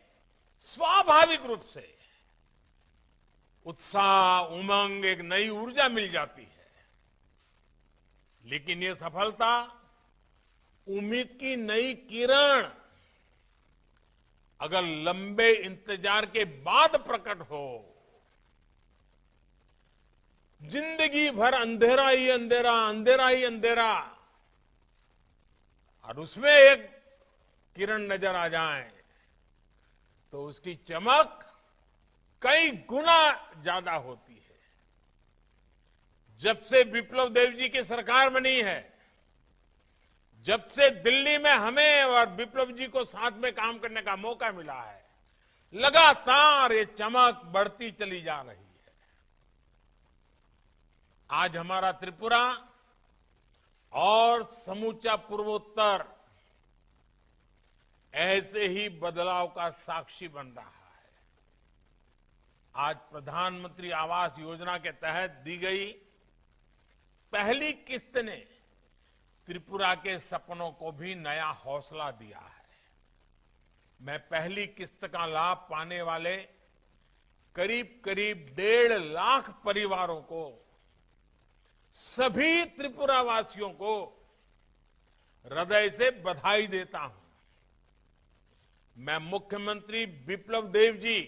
स्वाभाविक रूप से उत्साह, उमंग, एक नई ऊर्जा मिल जाती है। लेकिन ये सफलता, उम्मीद की नई किरण अगर लंबे इंतजार के बाद प्रकट हो, जिंदगी भर अंधेरा ही अंधेरा, अंधेरा ही अंधेरा, और उसमें एक किरण नजर आ जाए, तो उसकी चमक कई गुना ज्यादा होती है। जब से विप्लव देव जी की सरकार बनी है, जब से दिल्ली में हमें और विप्लव जी को साथ में काम करने का मौका मिला है, लगातार ये चमक बढ़ती चली जा रही है। आज हमारा त्रिपुरा और समूचा पूर्वोत्तर ऐसे ही बदलाव का साक्षी बन रहा है। आज प्रधानमंत्री आवास योजना के तहत दी गई पहली किस्त ने त्रिपुरा के सपनों को भी नया हौसला दिया है। मैं पहली किस्त का लाभ पाने वाले करीब करीब डेढ़ लाख परिवारों को, सभी त्रिपुरा वासियों को हृदय से बधाई देता हूं। मैं मुख्यमंत्री विप्लव देव जी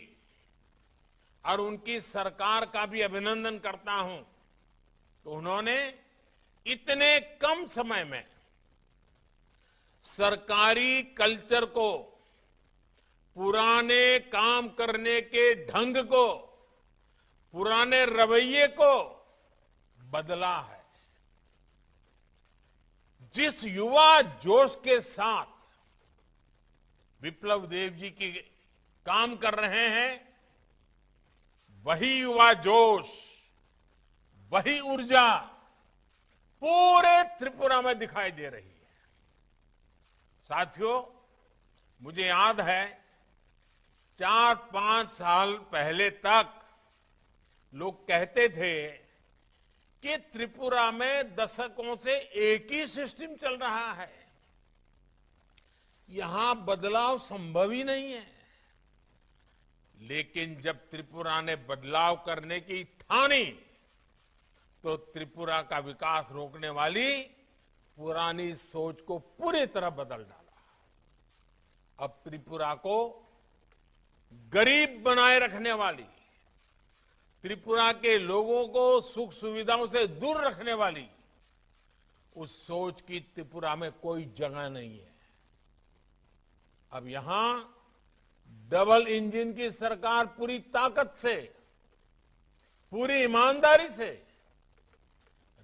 और उनकी सरकार का भी अभिनंदन करता हूं कि उन्होंने इतने कम समय में सरकारी कल्चर को, पुराने काम करने के ढंग को, पुराने रवैये को बदला है। जिस युवा जोश के साथ विप्लव देव जी की काम कर रहे हैं, वही युवा जोश, वही ऊर्जा पूरे त्रिपुरा में दिखाई दे रही है। साथियों, मुझे याद है, चार पांच साल पहले तक लोग कहते थे कि त्रिपुरा में दशकों से एक ही सिस्टम चल रहा है, यहां बदलाव संभव ही नहीं है। लेकिन जब त्रिपुरा ने बदलाव करने की ठानी, तो त्रिपुरा का विकास रोकने वाली पुरानी सोच को पूरी तरह बदल डाला। अब त्रिपुरा को गरीब बनाए रखने वाली, त्रिपुरा के लोगों को सुख सुविधाओं से दूर रखने वाली उस सोच की त्रिपुरा में कोई जगह नहीं है। अब यहां डबल इंजन की सरकार पूरी ताकत से, पूरी ईमानदारी से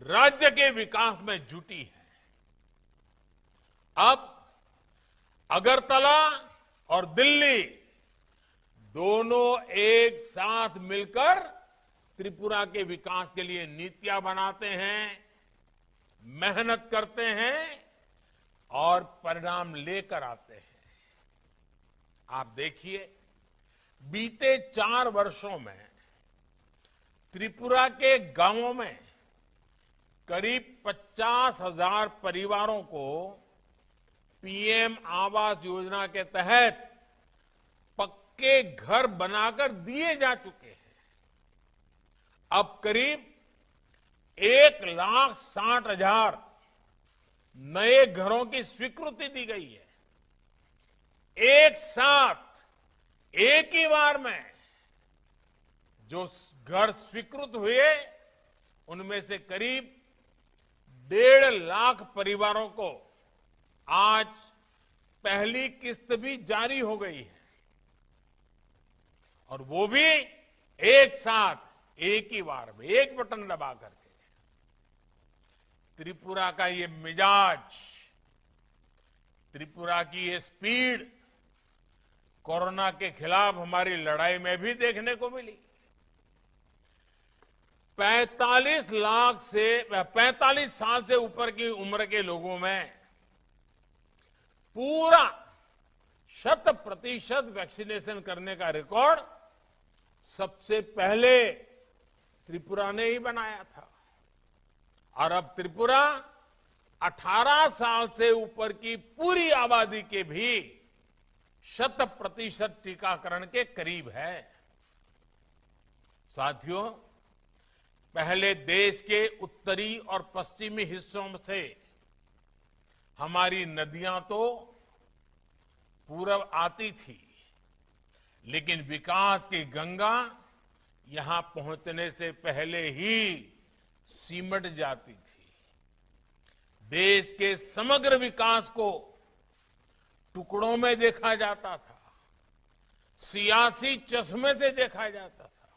राज्य के विकास में जुटी है। अब अगरतला और दिल्ली दोनों एक साथ मिलकर त्रिपुरा के विकास के लिए नीतियां बनाते हैं, मेहनत करते हैं और परिणाम लेकर आते हैं। आप देखिए, बीते चार वर्षों में त्रिपुरा के गांवों में करीब पचास हजार परिवारों को पीएम आवास योजना के तहत पक्के घर बनाकर दिए जा चुके हैं। अब करीब एक लाख साठ हजार नए घरों की स्वीकृति दी गई है। एक साथ, एक ही बार में जो घर स्वीकृत हुए, उनमें से करीब डेढ़ लाख परिवारों को आज पहली किस्त भी जारी हो गई है, और वो भी एक साथ, एक ही बार में, एक बटन दबा करके। त्रिपुरा का ये मिजाज, त्रिपुरा की ये स्पीड कोरोना के खिलाफ हमारी लड़ाई में भी देखने को मिली। पैंतालीस लाख से, पैंतालीस साल से ऊपर की उम्र के लोगों में पूरा शत प्रतिशत वैक्सीनेशन करने का रिकॉर्ड सबसे पहले त्रिपुरा ने ही बनाया था। और अब त्रिपुरा अठारह साल से ऊपर की पूरी आबादी के भी शत प्रतिशत टीकाकरण के करीब है। साथियों, पहले देश के उत्तरी और पश्चिमी हिस्सों से हमारी नदियां तो पूरब आती थी, लेकिन विकास की गंगा यहां पहुंचने से पहले ही सिमट जाती थी। देश के समग्र विकास को टुकड़ों में देखा जाता था, सियासी चश्मे से देखा जाता था।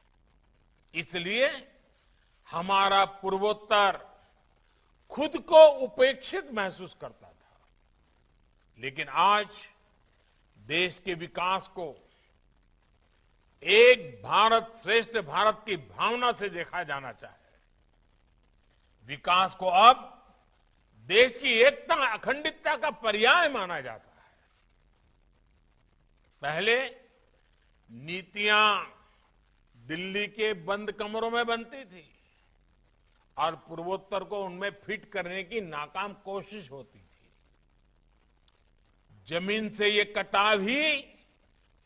इसलिए हमारा पूर्वोत्तर खुद को उपेक्षित महसूस करता था। लेकिन आज देश के विकास को एक भारत श्रेष्ठ भारत की भावना से देखा जाना चाहिए। विकास को अब देश की एकता, अखंडितता का पर्याय माना जाता है। पहले नीतियां दिल्ली के बंद कमरों में बनती थी और पूर्वोत्तर को उनमें फिट करने की नाकाम कोशिश होती थी। जमीन से ये कटाव ही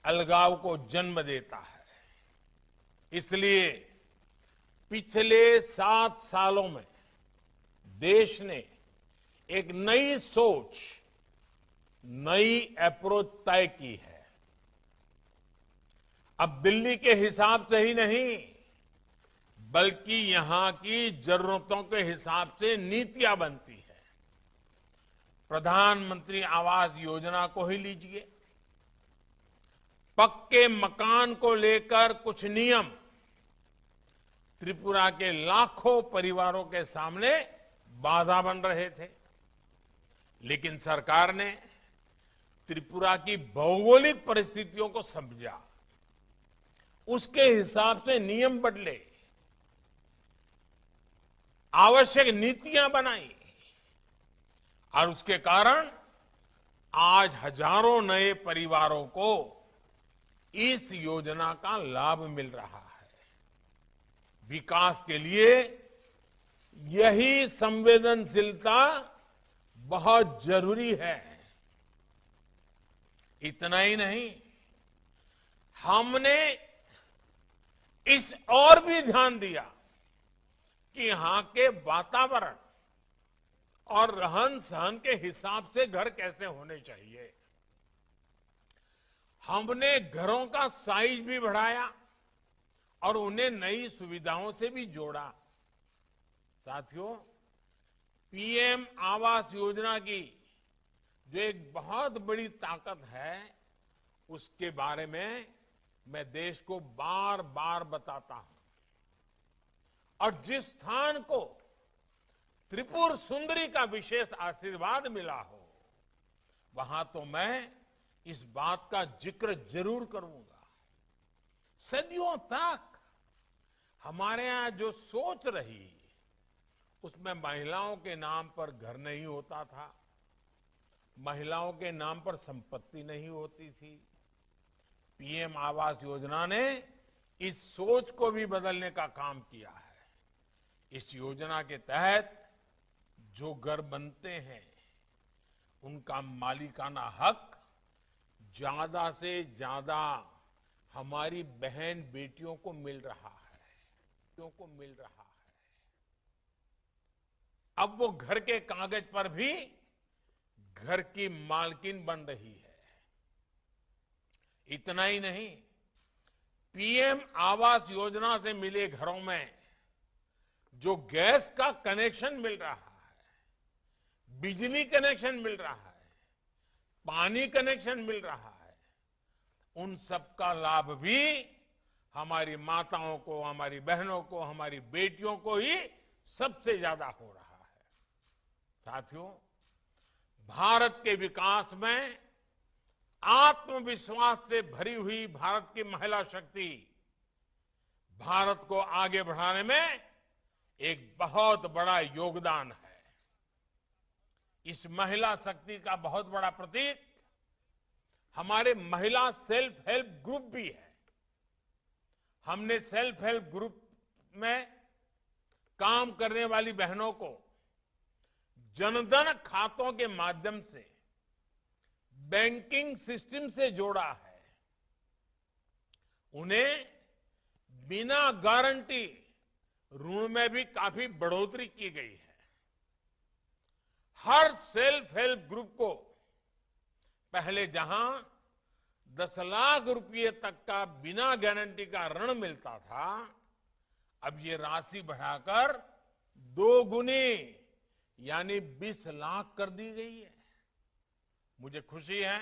अलगाव को जन्म देता है। इसलिए पिछले सात सालों में देश ने एक नई सोच, नई अप्रोच तय की है। अब दिल्ली के हिसाब से ही नहीं, बल्कि यहां की जरूरतों के हिसाब से नीतियां बनती है। प्रधानमंत्री आवास योजना को ही लीजिए, पक्के मकान को लेकर कुछ नियम त्रिपुरा के लाखों परिवारों के सामने बाधा बन रहे थे, लेकिन सरकार ने त्रिपुरा की भौगोलिक परिस्थितियों को समझा, उसके हिसाब से नियम बदले, आवश्यक नीतियां बनाई और उसके कारण आज हजारों नए परिवारों को इस योजना का लाभ मिल रहा है। विकास के लिए यही संवेदनशीलता बहुत जरूरी है। इतना ही नहीं, हमने इस और भी ध्यान दिया कि यहां के वातावरण और रहन सहन के हिसाब से घर कैसे होने चाहिए। हमने घरों का साइज भी बढ़ाया और उन्हें नई सुविधाओं से भी जोड़ा। साथियों, पीएम आवास योजना की जो एक बहुत बड़ी ताकत है, उसके बारे में मैं देश को बार बार बताता हूं। और जिस स्थान को त्रिपुर सुंदरी का विशेष आशीर्वाद मिला हो, वहां तो मैं इस बात का जिक्र जरूर करूंगा। सदियों तक हमारे यहां जो सोच रही, उसमें महिलाओं के नाम पर घर नहीं होता था, महिलाओं के नाम पर संपत्ति नहीं होती थी। पीएम आवास योजना ने इस सोच को भी बदलने का काम किया है। इस योजना के तहत जो घर बनते हैं, उनका मालिकाना हक ज्यादा से ज्यादा हमारी बहन बेटियों को मिल रहा है, बेटियों को मिल रहा है। अब वो घर के कागज पर भी घर की मालकिन बन रही है। इतना ही नहीं, पीएम आवास योजना से मिले घरों में जो गैस का कनेक्शन मिल रहा है, बिजली कनेक्शन मिल रहा है, पानी कनेक्शन मिल रहा है, उन सबका लाभ भी हमारी माताओं को, हमारी बहनों को, हमारी बेटियों को ही सबसे ज्यादा हो रहा है। साथियों, भारत के विकास में आत्मविश्वास से भरी हुई भारत की महिला शक्ति भारत को आगे बढ़ाने में एक बहुत बड़ा योगदान है। इस महिला शक्ति का बहुत बड़ा प्रतीक हमारे महिला सेल्फ हेल्प ग्रुप भी है। हमने सेल्फ हेल्प ग्रुप में काम करने वाली बहनों को जनधन खातों के माध्यम से बैंकिंग सिस्टम से जोड़ा है। उन्हें बिना गारंटी ऋण में भी काफी बढ़ोतरी की गई है। हर सेल्फ हेल्प ग्रुप को पहले जहां दस लाख रुपए तक का बिना गारंटी का ऋण मिलता था, अब ये राशि बढ़ाकर दो गुनी यानी बीस लाख कर दी गई है। मुझे खुशी है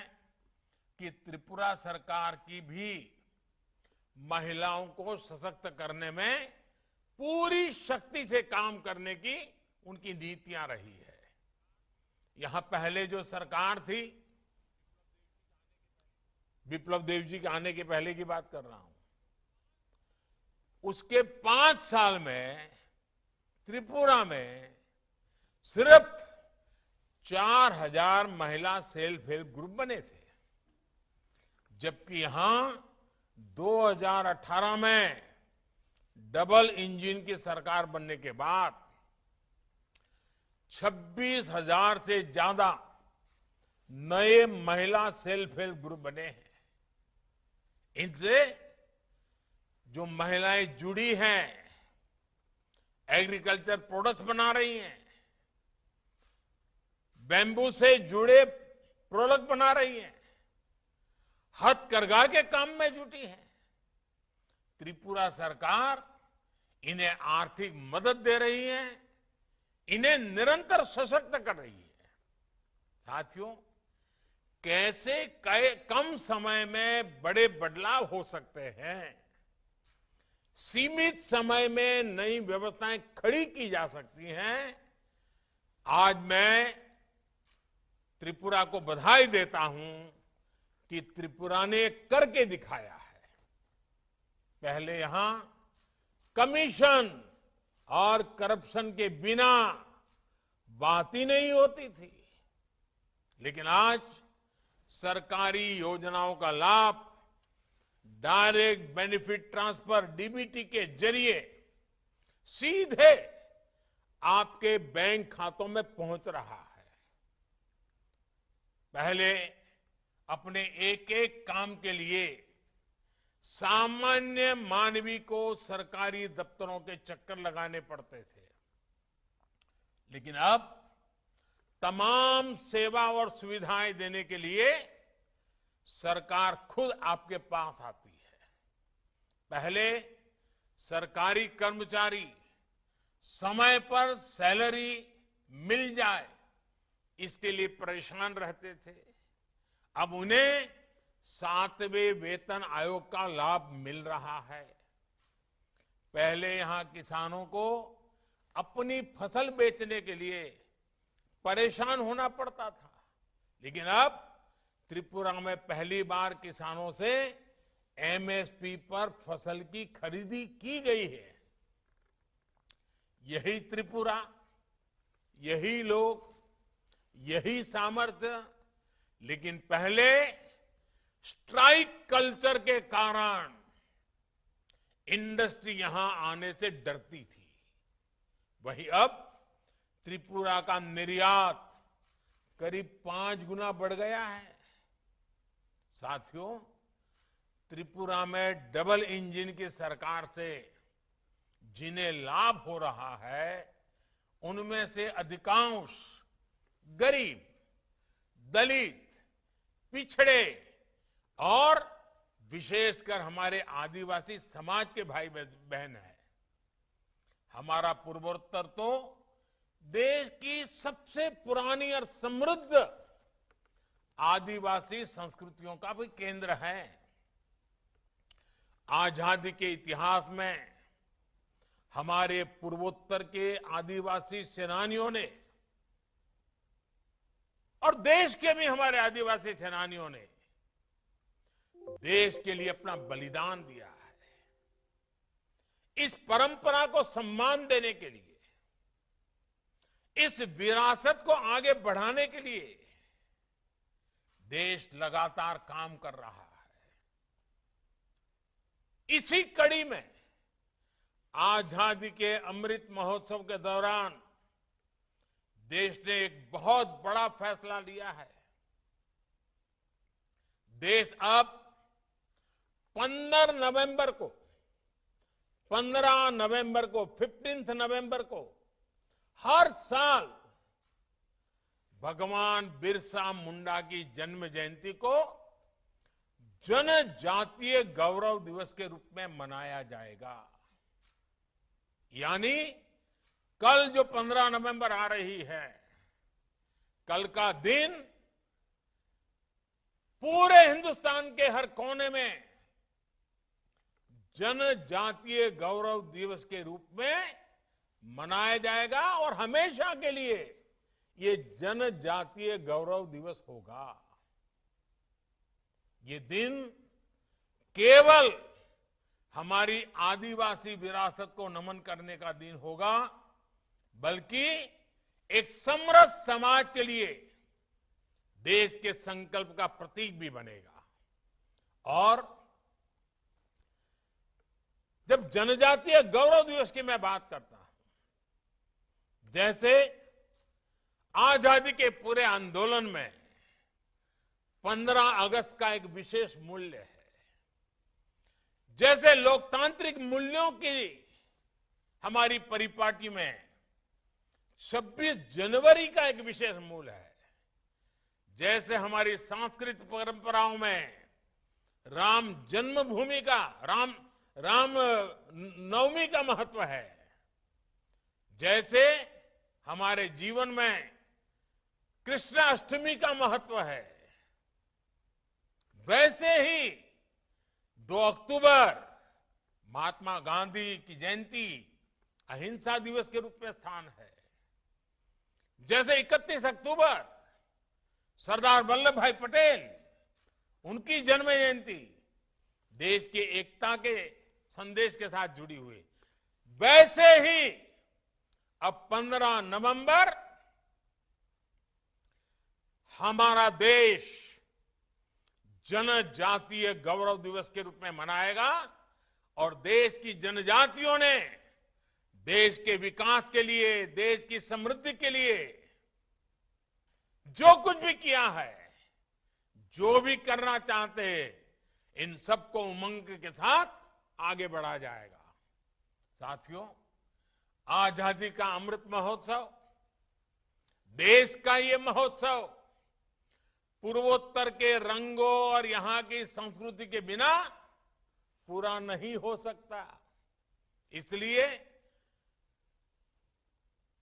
कि त्रिपुरा सरकार की भी महिलाओं को सशक्त करने में पूरी शक्ति से काम करने की उनकी नीतियां रही है। यहां पहले जो सरकार थी, विप्लव देव जी के आने के पहले की बात कर रहा हूं, उसके पांच साल में त्रिपुरा में सिर्फ चार हज़ार महिला सेल्फ हेल्प ग्रुप बने थे, जबकि यहां दो हज़ार अठारह में डबल इंजन की सरकार बनने के बाद छब्बीस हज़ार से ज्यादा नए महिला सेल्फ हेल्प ग्रुप बने हैं। इनसे जो महिलाएं जुड़ी हैं, एग्रीकल्चर प्रोडक्ट्स बना रही हैं, बैम्बू से जुड़े प्रोडक्ट बना रही हैं, हथकरघा के काम में जुटी हैं। त्रिपुरा सरकार इन्हें आर्थिक मदद दे रही है, इन्हें निरंतर सशक्त कर रही है। साथियों, कैसे कै-, कम समय में बड़े बदलाव हो सकते हैं, सीमित समय में नई व्यवस्थाएं खड़ी की जा सकती हैं, आज मैं त्रिपुरा को बधाई देता हूं कि त्रिपुरा ने करके दिखाया है। पहले यहां कमीशन और करप्शन के बिना बात ही नहीं होती थी, लेकिन आज सरकारी योजनाओं का लाभ डायरेक्ट बेनिफिट ट्रांसफर, डीबीटी के जरिए सीधे आपके बैंक खातों में पहुंच रहा है। पहले अपने एक एक काम के लिए सामान्य मानवी को सरकारी दफ्तरों के चक्कर लगाने पड़ते थे, लेकिन अब तमाम सेवा और सुविधाएं देने के लिए सरकार खुद आपके पास आती है। पहले सरकारी कर्मचारी समय पर सैलरी मिल जाए, इसके लिए परेशान रहते थे। अब उन्हें सातवें वेतन आयोग का लाभ मिल रहा है। पहले यहां किसानों को अपनी फसल बेचने के लिए परेशान होना पड़ता था, लेकिन अब त्रिपुरा में पहली बार किसानों से एमएसपी पर फसल की खरीदी की गई है। यही त्रिपुरा, यही लोग, यही सामर्थ्य। लेकिन पहले स्ट्राइक कल्चर के कारण इंडस्ट्री यहां आने से डरती थी। वहीं अब त्रिपुरा का निर्यात करीब पांच गुना बढ़ गया है। साथियों, त्रिपुरा में डबल इंजन की सरकार से जिन्हें लाभ हो रहा है, उनमें से अधिकांश गरीब, दलित, पिछड़े और विशेषकर हमारे आदिवासी समाज के भाई बह-, बहन हैं। हमारा पूर्वोत्तर तो देश की सबसे पुरानी और समृद्ध आदिवासी संस्कृतियों का भी केंद्र है। आजादी के इतिहास में हमारे पूर्वोत्तर के आदिवासी सेनानियों ने और देश के भी हमारे आदिवासी सेनानियों ने देश के लिए अपना बलिदान दिया है। इस परंपरा को सम्मान देने के लिए, इस विरासत को आगे बढ़ाने के लिए देश लगातार काम कर रहा है। इसी कड़ी में आजादी के अमृत महोत्सव के दौरान देश ने एक बहुत बड़ा फैसला लिया है। देश अब पन्द्रह नवंबर को, पन्द्रह नवंबर को, फिफ्टींथ नवंबर को हर साल भगवान बिरसा मुंडा की जन्म जयंती को जनजातीय गौरव दिवस के रूप में मनाया जाएगा। यानी कल जो पन्द्रह नवंबर आ रही है, कल का दिन पूरे हिंदुस्तान के हर कोने में जनजातीय गौरव दिवस के रूप में मनाया जाएगा और हमेशा के लिए ये जनजातीय गौरव दिवस होगा। ये दिन केवल हमारी आदिवासी विरासत को नमन करने का दिन होगा, बल्कि एक समरस समाज के लिए देश के संकल्प का प्रतीक भी बनेगा। और जब जनजातीय गौरव दिवस की मैं बात करता हूं, जैसे आजादी के पूरे आंदोलन में पन्द्रह अगस्त का एक विशेष मूल्य है, जैसे लोकतांत्रिक मूल्यों की हमारी परिपाटी में छब्बीस जनवरी का एक विशेष मूल्य है, जैसे हमारी सांस्कृतिक परंपराओं में राम जन्मभूमि का, राम, राम नवमी का महत्व है, जैसे हमारे जीवन में कृष्णाष्टमी का महत्व है, वैसे ही दो अक्टूबर महात्मा गांधी की जयंती अहिंसा दिवस के रूप में स्थान है। जैसे इकतीस अक्टूबर सरदार वल्लभ भाई पटेल, उनकी जन्म जयंती देश की एकता के संदेश के साथ जुड़ी हुई, वैसे ही अब पन्द्रह नवंबर हमारा देश जनजातीय गौरव दिवस के रूप में मनाएगा और देश की जनजातियों ने देश के विकास के लिए, देश की समृद्धि के लिए जो कुछ भी किया है, जो भी करना चाहते हैं, इन सबको उमंग के साथ आगे बढ़ा जाएगा। साथियों, आजादी का अमृत महोत्सव, देश का ये महोत्सव पूर्वोत्तर के रंगों और यहाँ की संस्कृति के बिना पूरा नहीं हो सकता। इसलिए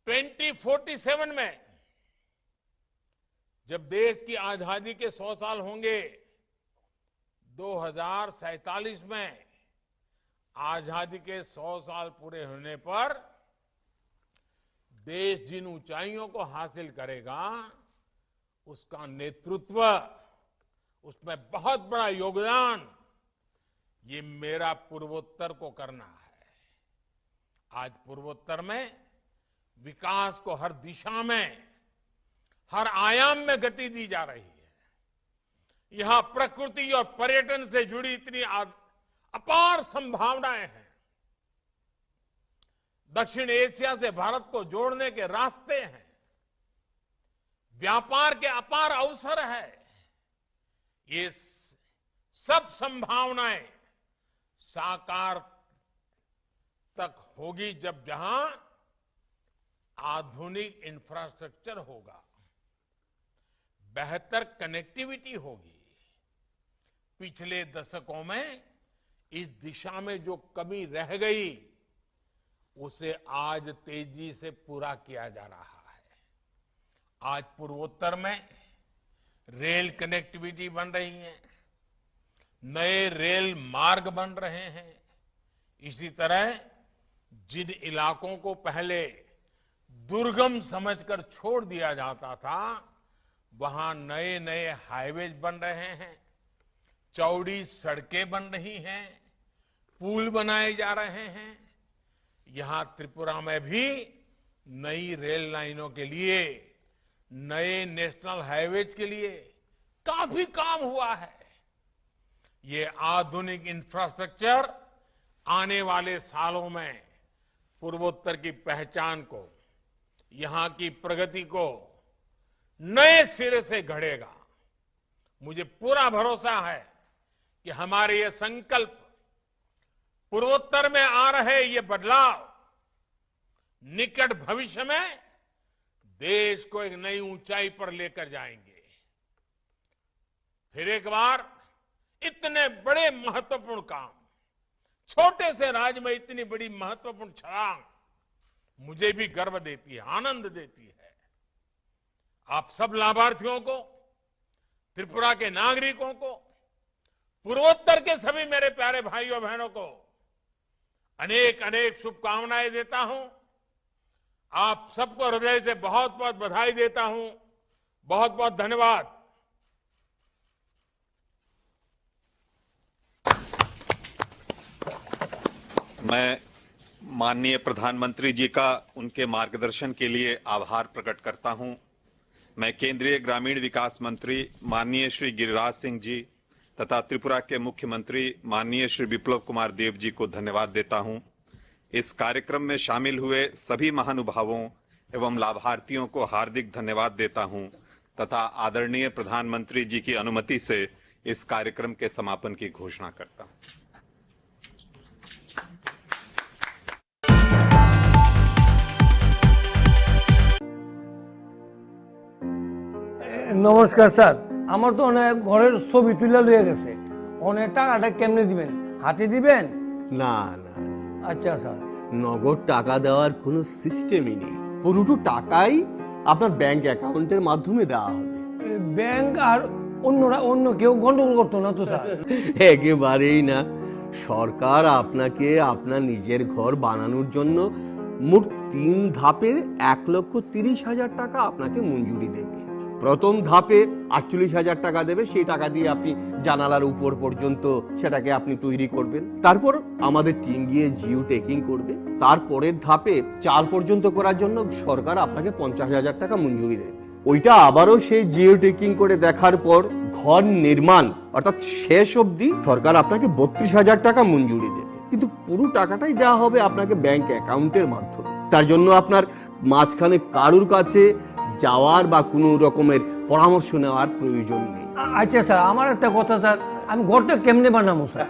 ट्वेंटी फ़ोर्टी सेवन में जब देश की आजादी के सौ साल होंगे, दो हज़ार सैंतालीस में आजादी के सौ साल पूरे होने पर देश जिन ऊंचाइयों को हासिल करेगा, उसका नेतृत्व, उसमें बहुत बड़ा योगदान ये मेरा पूर्वोत्तर को करना है। आज पूर्वोत्तर में विकास को हर दिशा में, हर आयाम में गति दी जा रही है। यहाँ प्रकृति और पर्यटन से जुड़ी इतनी आ-, अपार संभावनाएं हैं। दक्षिण एशिया से भारत को जोड़ने के रास्ते हैं, व्यापार के अपार अवसर है। ये स-, सब संभावनाएं साकार तक होगी जब जहां आधुनिक इंफ्रास्ट्रक्चर होगा, बेहतर कनेक्टिविटी होगी। पिछले दशकों में इस दिशा में जो कमी रह गई, उसे आज तेजी से पूरा किया जा रहा है। आज पूर्वोत्तर में रेल कनेक्टिविटी बन रही है, नए रेल मार्ग बन रहे हैं। इसी तरह जिन इलाकों को पहले दुर्गम समझकर छोड़ दिया जाता था, वहां नए नए हाईवेज बन रहे हैं, चौड़ी सड़कें बन रही हैं, पुल बनाए जा रहे हैं। यहां त्रिपुरा में भी नई रेल लाइनों के लिए, नए नेशनल हाईवेज के लिए काफी काम हुआ है। ये आधुनिक इंफ्रास्ट्रक्चर आने वाले सालों में पूर्वोत्तर की पहचान को, यहां की प्रगति को नए सिरे से गढ़ेगा। मुझे पूरा भरोसा है कि हमारे ये संकल्प, पूर्वोत्तर में आ रहे ये बदलाव निकट भविष्य में देश को एक नई ऊंचाई पर लेकर जाएंगे। फिर एक बार इतने बड़े महत्वपूर्ण काम, छोटे से राज्य में इतनी बड़ी महत्वपूर्ण छलांग मुझे भी गर्व देती है, आनंद देती है। आप सब लाभार्थियों को, त्रिपुरा के नागरिकों को, पूर्वोत्तर के सभी मेरे प्यारे भाइयों बहनों को अनेक अनेक शुभकामनाएं देता हूं। आप सबको हृदय से बहुत बहुत बधाई देता हूं। बहुत बहुत धन्यवाद। मैं माननीय प्रधानमंत्री जी का उनके मार्गदर्शन के लिए आभार प्रकट करता हूं। मैं केंद्रीय ग्रामीण विकास मंत्री माननीय श्री गिरिराज सिंह जी तथा त्रिपुरा के मुख्यमंत्री माननीय श्री विप्लव कुमार देव जी को धन्यवाद देता हूं। इस कार्यक्रम में शामिल हुए सभी महानुभावों एवं लाभार्थियों को हार्दिक धन्यवाद देता हूं तथा आदरणीय प्रधानमंत्री जी की अनुमति से इस कार्यक्रम के समापन की घोषणा करता हूं। নমস্কার স্যার। আমার তো অনেক ঘরের ছবি তুলে লইয়া গেছে। অনেক টাকাটা কেমনে দিবেন? হাতে দিবেন? না না। আচ্ছা স্যার। নগদ টাকা দেওয়ার কোনো সিস্টেমই নেই। পুরোটো টাকাই আপনার ব্যাংক অ্যাকাউন্টের মাধ্যমে দেওয়া হবে। ব্যাংক আর অন্যরা অন্য কেউ গন্ডগোল করতো না তো স্যার? একেবারেই না। সরকার আপনাকে আপনার নিজের ঘর বানানোর জন্য মোট তিন ধাপে এক লক্ষ তিরিশ হাজার টাকা আপনাকে মঞ্জুরি দেবে। প্রথম ধাপে আটচল্লিশ হাজার টাকা দেবে, সেই টাকা দিয়ে আপনি জানালার উপর পর্যন্ত সেটাকে আপনি তৈরি করবেন। তারপর আমাদের টিম গিয়ে জিও টেকিং করবে। তারপরের ধাপে চাল পর্যন্ত করার জন্য সরকার আপনাকে পঞ্চাশ হাজার টাকা মঞ্জুরি দেবে। ওইটা আবারও সেই জিও টেকিং করে দেখার পর ঘর নির্মাণ অর্থাৎ শেষ অবধি সরকার আপনাকে বত্রিশ হাজার টাকা মঞ্জুরি দেবে, কিন্তু পুরো টাকাটাই দেওয়া হবে আপনাকে ব্যাংক অ্যাকাউন্টের মাধ্যমে। তার জন্য আপনার মাঝখানে কারুর কাছে যাওয়ার বা কোনো রকমের পরামর্শ নেওয়ার প্রয়োজন নেই। আ- আচ্ছা স্যার, আমার একটা কথা স্যার, আমি ঘরটা কেমনে বানাবো স্যার?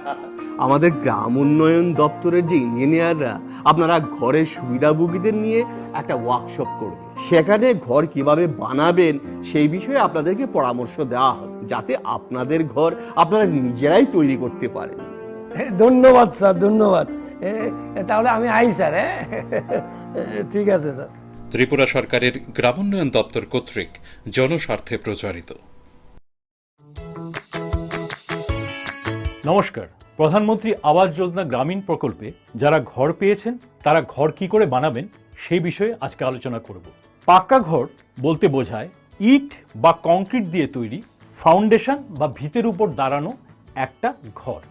আমাদের গ্রাম উন্নয়ন দপ্তরের যে ইঞ্জিনিয়াররা আপনারা ঘরের সুবিধাভোগীদের নিয়ে একটা ওয়ার্কশপ করবে, সেখানে ঘর কিভাবে বানাবেন সেই বিষয়ে আপনাদেরকে পরামর্শ দেওয়া হবে, যাতে আপনাদের ঘর আপনারা নিজেরাই তৈরি করতে পারেন। ধন্যবাদ স্যার, ধন্যবাদ। এ, এ, তাহলে আমি আই স্যার, হ্যাঁ? ঠিক আছে স্যার। ত্রিপুরা সরকারের গ্রামোন্নয়ন দপ্তর কর্তৃক জনস্বার্থে প্রচারিত। নমস্কার। প্রধানমন্ত্রী আবাস যোজনা গ্রামীণ প্রকল্পে যারা ঘর পেয়েছেন, তারা ঘর কি করে বানাবেন, সেই বিষয়ে আজকে আলোচনা করব। পাক্কা ঘর বলতে বোঝায় ইট বা কংক্রিট দিয়ে তৈরি ফাউন্ডেশন বা ভিতের উপর দাঁড়ানো একটা ঘর,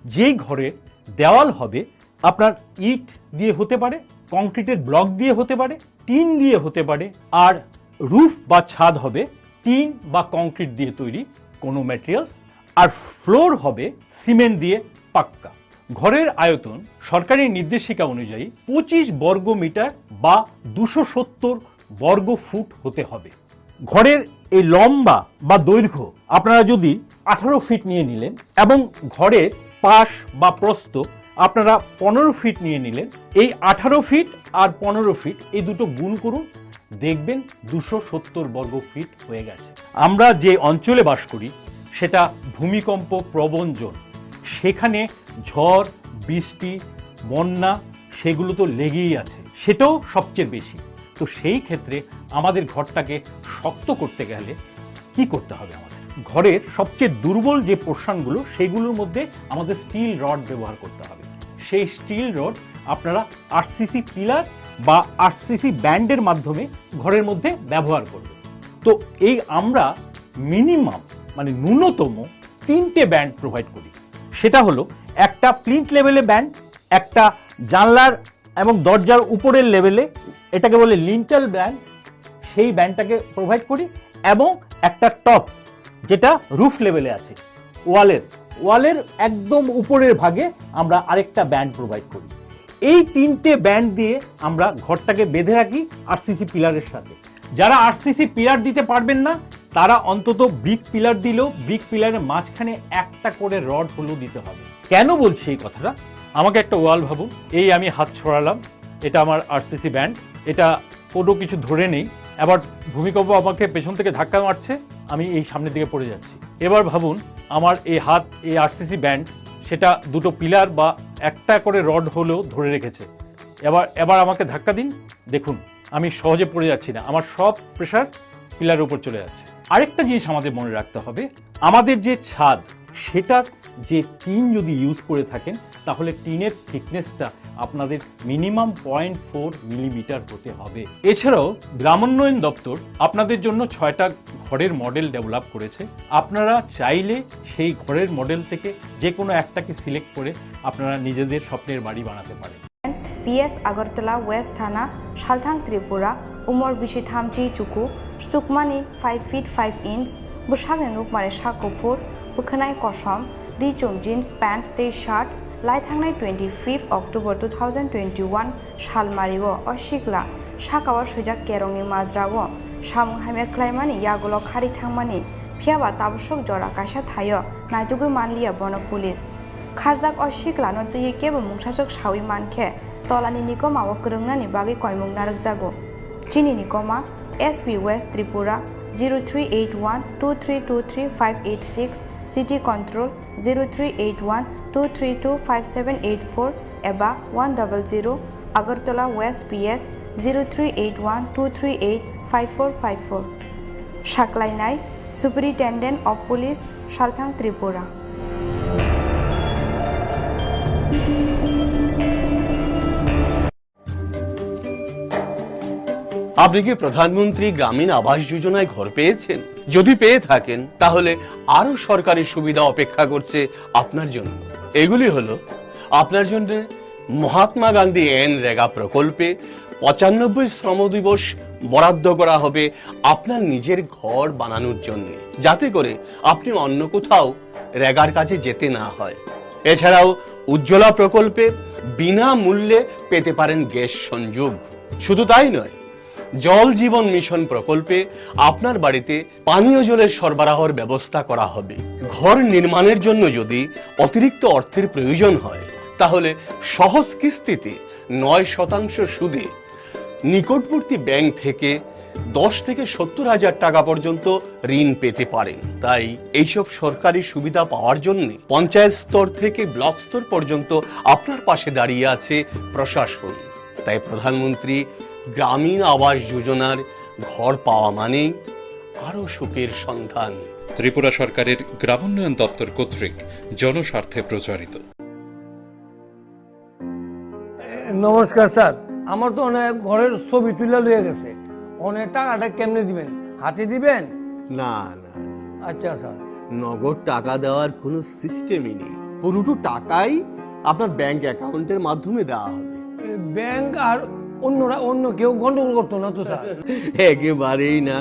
যেই ঘরের দেওয়াল হবে আপনার ইট দিয়ে হতে পারে, কংক্রিটের ব্লক দিয়ে হতে পারে, টিন দিয়ে হতে পারে, আর রুফ বা ছাদ হবে টিন বা কংক্রিট দিয়ে তৈরি কোনো ম্যাটেরিয়ালস, আর ফ্লোর হবে সিমেন্ট দিয়ে পাক্কা। ঘরের আয়তন সরকারি নির্দেশিকা অনুযায়ী পঁচিশ বর্গ মিটার বা দুশো সত্তর বর্গ ফুট হতে হবে। ঘরের এই লম্বা বা দৈর্ঘ্য আপনারা যদি আঠারো ফিট নিয়ে নিলেন এবং ঘরের পাশ বা প্রস্থ আপনারা পনেরো ফিট নিয়ে নিলেন, এই আঠারো ফিট আর পনেরো ফিট এই দুটো গুণ করুন, দেখবেন দুশো সত্তর বর্গ ফিট হয়ে গেছে। আমরা যে অঞ্চলে বাস করি সেটা ভূমিকম্প প্রবণ জোন, সেখানে ঝড়, বৃষ্টি, বন্যা সেগুলো তো লেগেই আছে, সেটাও সবচেয়ে বেশি। তো সেই ক্ষেত্রে আমাদের ঘরটাকে শক্ত করতে গেলে কি করতে হবে আমাদের? ঘরের সবচেয়ে দুর্বল যে পোর্শনগুলো, সেগুলোর মধ্যে আমাদের স্টিল রড ব্যবহার করতে হবে। সেই স্টিল রড আপনারা আরসিসি পিলার বা আরসিসি ব্যান্ডের মাধ্যমে ঘরের মধ্যে ব্যবহার করবেন। তো এই আমরা মিনিমাম, মানে ন্যূনতম তিনটে ব্যান্ড প্রোভাইড করি। সেটা হলো একটা প্লিন্থ লেভেলে ব্যান্ড, একটা জানলার এবং দরজার উপরের লেভেলে, এটাকে বলে লিন্টেল ব্যান্ড, সেই ব্যান্ডটাকে প্রোভাইড করি, এবং একটা টপ, যেটা রুফ লেভেলে আছে, ওয়ালের, ওয়ালের একদম উপরের ভাগে আমরা আরেকটা ব্যান্ড প্রোভাইড করি। এই তিনটে ব্যান্ড দিয়ে আমরা ঘরটাকে বেঁধে রাখি আরসিসি পিলারের সাথে। যারা আরসিসি পিলার দিতে পারবেন না, তারা অন্তত ব্রিক পিলার দিলেও ব্রিক পিলারের মাঝখানে একটা করে রড হলেও দিতে হবে। কেন বলছি এই কথাটা? আমাকে একটা ওয়াল ভাবুন, এই আমি হাত ছড়ালাম, এটা আমার আরসিসি ব্যান্ড, এটা কোনো কিছু ধরে নেই, আবার ভূমিকম্প আমাকে পেছন থেকে ধাক্কা মারছে, আমি এই সামনের দিকে পড়ে যাচ্ছি। এবার ভাবুন, আমার এই হাত এই আরসিসি ব্যান্ড, সেটা দুটো পিলার বা একটা করে রড হলেও ধরে রেখেছে। এবার এবার আমাকে ধাক্কা দিন, দেখুন আমি সহজে পড়ে যাচ্ছি না, আমার সব প্রেশার পিলারের উপর চলে যাচ্ছে। আরেকটা জিনিস আমাদের মনে রাখতে হবে, আমাদের যে ছাদ, সেটার যে টিন যদি ইউজ করে থাকেন, তাহলে টিনের থিকনেসটা আপনাদের মিনিমাম পয়েন্ট ফোর মিলিমিটার হতে হবে। এছাড়াও গ্রামোন্নয়ন দপ্তর আপনাদের জন্য ছয়টা ঘরের মডেল ডেভেলপ করেছে। আপনারা চাইলে সেই ঘরের মডেল থেকে যে কোনো একটাকে সিলেক্ট করে আপনারা নিজেদের স্বপ্নের বাড়ি বানাতে পারেন। P S Agartala West Thana, Salthang Tripura, umor bisi thamchi chuku, chukmani five feet five inch, bwsakni nukmani sak kuphur, bwkhwnai kosom, ri chum jeans pant tei shirt, lai thangnai twenty fifth October two thousand twenty-one salmario o sikla sakao swijak kerongni majrao samung hamya khlaimani yagulo khari thangmani, phiyaba tabuk jora kaisa thaio naitugwi manliya bono police. Kharjak o siklano twiwi kebo mungsaswk sawi mankhe, tolani nikoma o kwrwngnani bagwi koimung narwkjago. Chini nikoma, S P West Tripura, zero three eight one two three two three five eight six, City Control, zero three eight one two three two five seven eight four eba one double zero, Agartala West P S, zero three eight one two three eight five four five four. Saklainai, Superintendent of Police, Salthang Tripura. আপনি কি প্রধানমন্ত্রী গ্রামীণ আবাস যোজনায় ঘর পেয়েছেন? যদি পেয়ে থাকেন, তাহলে আরও সরকারি সুবিধা অপেক্ষা করছে আপনার জন্য। এগুলি হলো আপনার জন্য মহাত্মা গান্ধী এন রেগা প্রকল্পে পঁচানব্বই শ্রম দিবস বরাদ্দ করা হবে আপনার নিজের ঘর বানানোর জন্য, যাতে করে আপনি অন্য কোথাও রেগার কাজে যেতে না হয়। এছাড়াও উজ্জ্বলা প্রকল্পে বিনামূল্যে পেতে পারেন গ্যাস সংযোগ। শুধু তাই নয়, জল জীবন মিশন প্রকল্পে আপনার বাড়িতে পানীয় জলের সরবরাহর ব্যবস্থা করা হবে। ঘর নির্মাণের জন্য যদি অতিরিক্ত অর্থের প্রয়োজন হয়, তাহলে সহজ কিস্তিতে নয় শতাংশ সুদে নিকটবর্তী ব্যাংক থেকে দশ থেকে সত্তর হাজার টাকা পর্যন্ত ঋণ পেতে পারেন। তাই এইসব সরকারি সুবিধা পাওয়ার জন্য পঞ্চায়েত স্তর থেকে ব্লক স্তর পর্যন্ত আপনার পাশে দাঁড়িয়ে আছে প্রশাসন। তাই প্রধানমন্ত্রী গ্রামীণ আবাস যোজনার ঘর পাওয়া মানেই আরও সুখের সন্ধান। ত্রিপুরা সরকারের গ্রামোন্নয়ন দপ্তর কর্তৃক জনস্বার্থে প্রচারিত। এ, নমস্কার স্যার, আমার তো অনেক ঘরের ছবি তুলে লইয়া গেছে, অনেক টাকাটা কেমনে দিবেন? হাতে দিবেন? না, না, না। আচ্ছা স্যার। নগদ টাকা দেওয়ার কোনো সিস্টেমই নেই। পুরোটা টাকাই আপনার ব্যাংক অ্যাকাউন্টের মাধ্যমে দেওয়া হবে। এ, ব্যাংক আর অন্যরা, অন্য কেউ গন্ডগোল করতো না তো স্যার? একেবারেই না।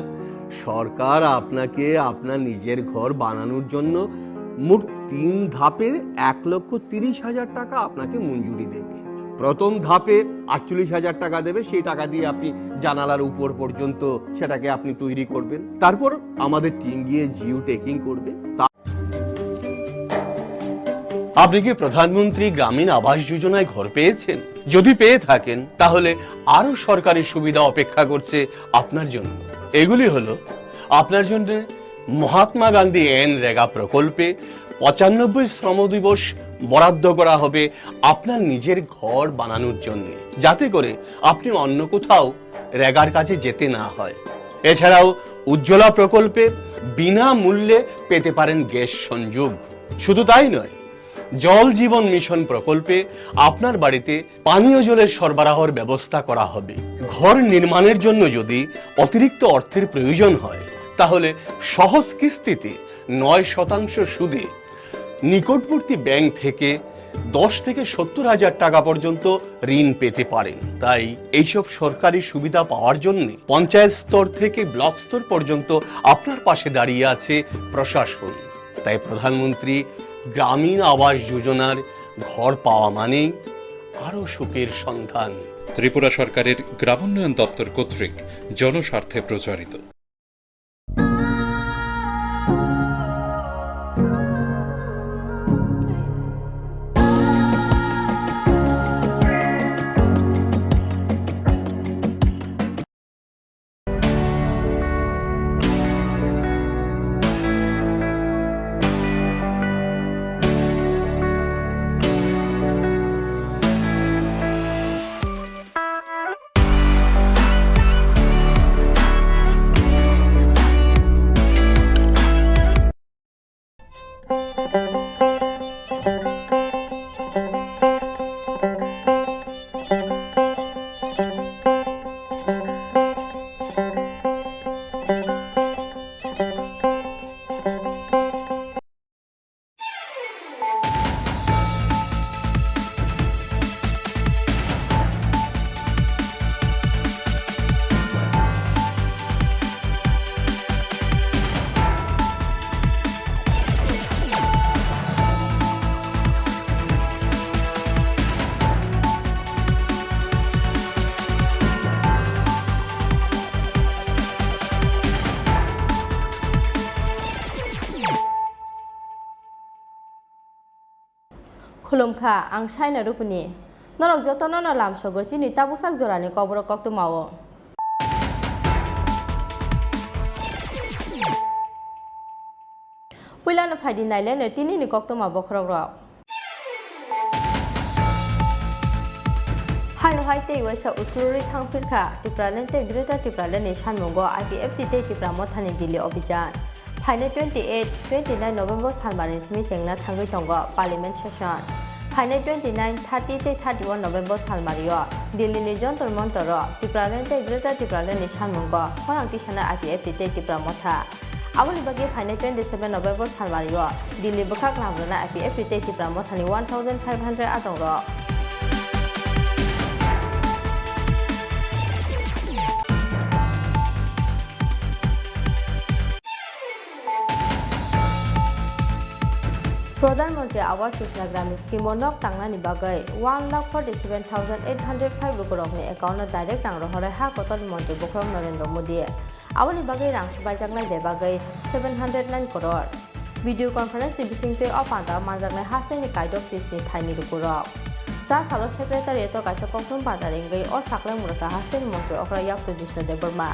সরকার আপনাকে আপনার নিজের ঘর বানানোর জন্য মোট তিন ধাপে এক লক্ষ তিরিশ হাজার টাকা আপনাকে মঞ্জুরি দেবে। প্রথম ধাপে আটচল্লিশ হাজার টাকা দেবে, সেই টাকা দিয়ে আপনি জানালার উপর পর্যন্ত সেটাকে আপনি তৈরি করবেন। তারপর আমাদের টিম গিয়ে জিও ট্যাগিং করবে। তা- আপনি কি প্রধানমন্ত্রী গ্রামীণ আবাস যোজনায় ঘর পেয়েছেন? যদি পেয়ে থাকেন, তাহলে আরও সরকারি সুবিধা অপেক্ষা করছে আপনার জন্য। এগুলি হলো আপনার জন্য মহাত্মা গান্ধী এন রেগা প্রকল্পে পঁচানব্বই শ্রম দিবস বরাদ্দ করা হবে আপনার নিজের ঘর বানানোর জন্য, যাতে করে আপনি অন্য কোথাও রেগার কাজে যেতে না হয়। এছাড়াও উজ্জ্বলা প্রকল্পে বিনামূল্যে পেতে পারেন গ্যাস সংযোগ। শুধু তাই নয়, জল জীবন মিশন প্রকল্পে আপনার বাড়িতে পানীয় জলের সরবরাহর ব্যবস্থা করা হবে। ঘর নির্মাণের জন্য যদি অতিরিক্ত অর্থের প্রয়োজন হয়, তাহলে সহজ কিস্তিতে নয় শতাংশ সুদে নিকটবর্তী ব্যাংক থেকে দশ থেকে সত্তর হাজার টাকা পর্যন্ত ঋণ পেতে পারেন। তাই এইসব সরকারি সুবিধা পাওয়ার জন্য পঞ্চায়েত স্তর থেকে ব্লক স্তর পর্যন্ত আপনার পাশে দাঁড়িয়ে আছে প্রশাসন। তাই প্রধানমন্ত্রী গ্রামীণ আবাস যোজনার ঘর পাওয়া মানেই আরও সুখের সন্ধান। ত্রিপুরা সরকারের গ্রামোন্নয়ন দপ্তর কর্তৃক জনস্বার্থে প্রচারিত। Khulumkha, ang Saina Rupini. Norok jotono no lamsogo chini tabuksak jorani Kokborok koktwmao. Puilano phaidi naileno tinini koktwma bokhorokrok. Haino hai tei waisa uslurwi thangphirkha Tipraland tei Greater Tipraland ni sanmungo I P F T tei Tipra Mothani Delhi Obhijan. Phainai twenty eight, twenty nine November salmani simi chengna thangwi tongo Parliament session. Phainai twenty nine, thirty tei thirty one November salmario Delhi ni Jantar Mantar o Tipraland tei Greater Tipraland ni sanmungo khorang tisana I P F T tei Tipra Motha. Aboni bagwi phainai twenty seven November salmario Delhi bwkhak lamrwna I P F T tei Tipra Mothani one thousand five hundred adongrok. Pradhan Mantri Awas Yojana Gramin Scheme o nok tangnani bagwi one lakh forty seven thousand eight hundred five lukurokni account o direct rang rohorwi ha kotorni Mantri Bokhorok Narendra Modi. Aboni bagwi rang swbaijaknai bebagwi seven hundred nine crore. Video conference ni bisingtwi o panda manjaknai hasteni kaidok chisni thaini lukurok. Cha salo secretariat o kaisa kokthum panda ringwi o saklai mwrwkha hasteni montri okra yakchu Jishnu Debbarma.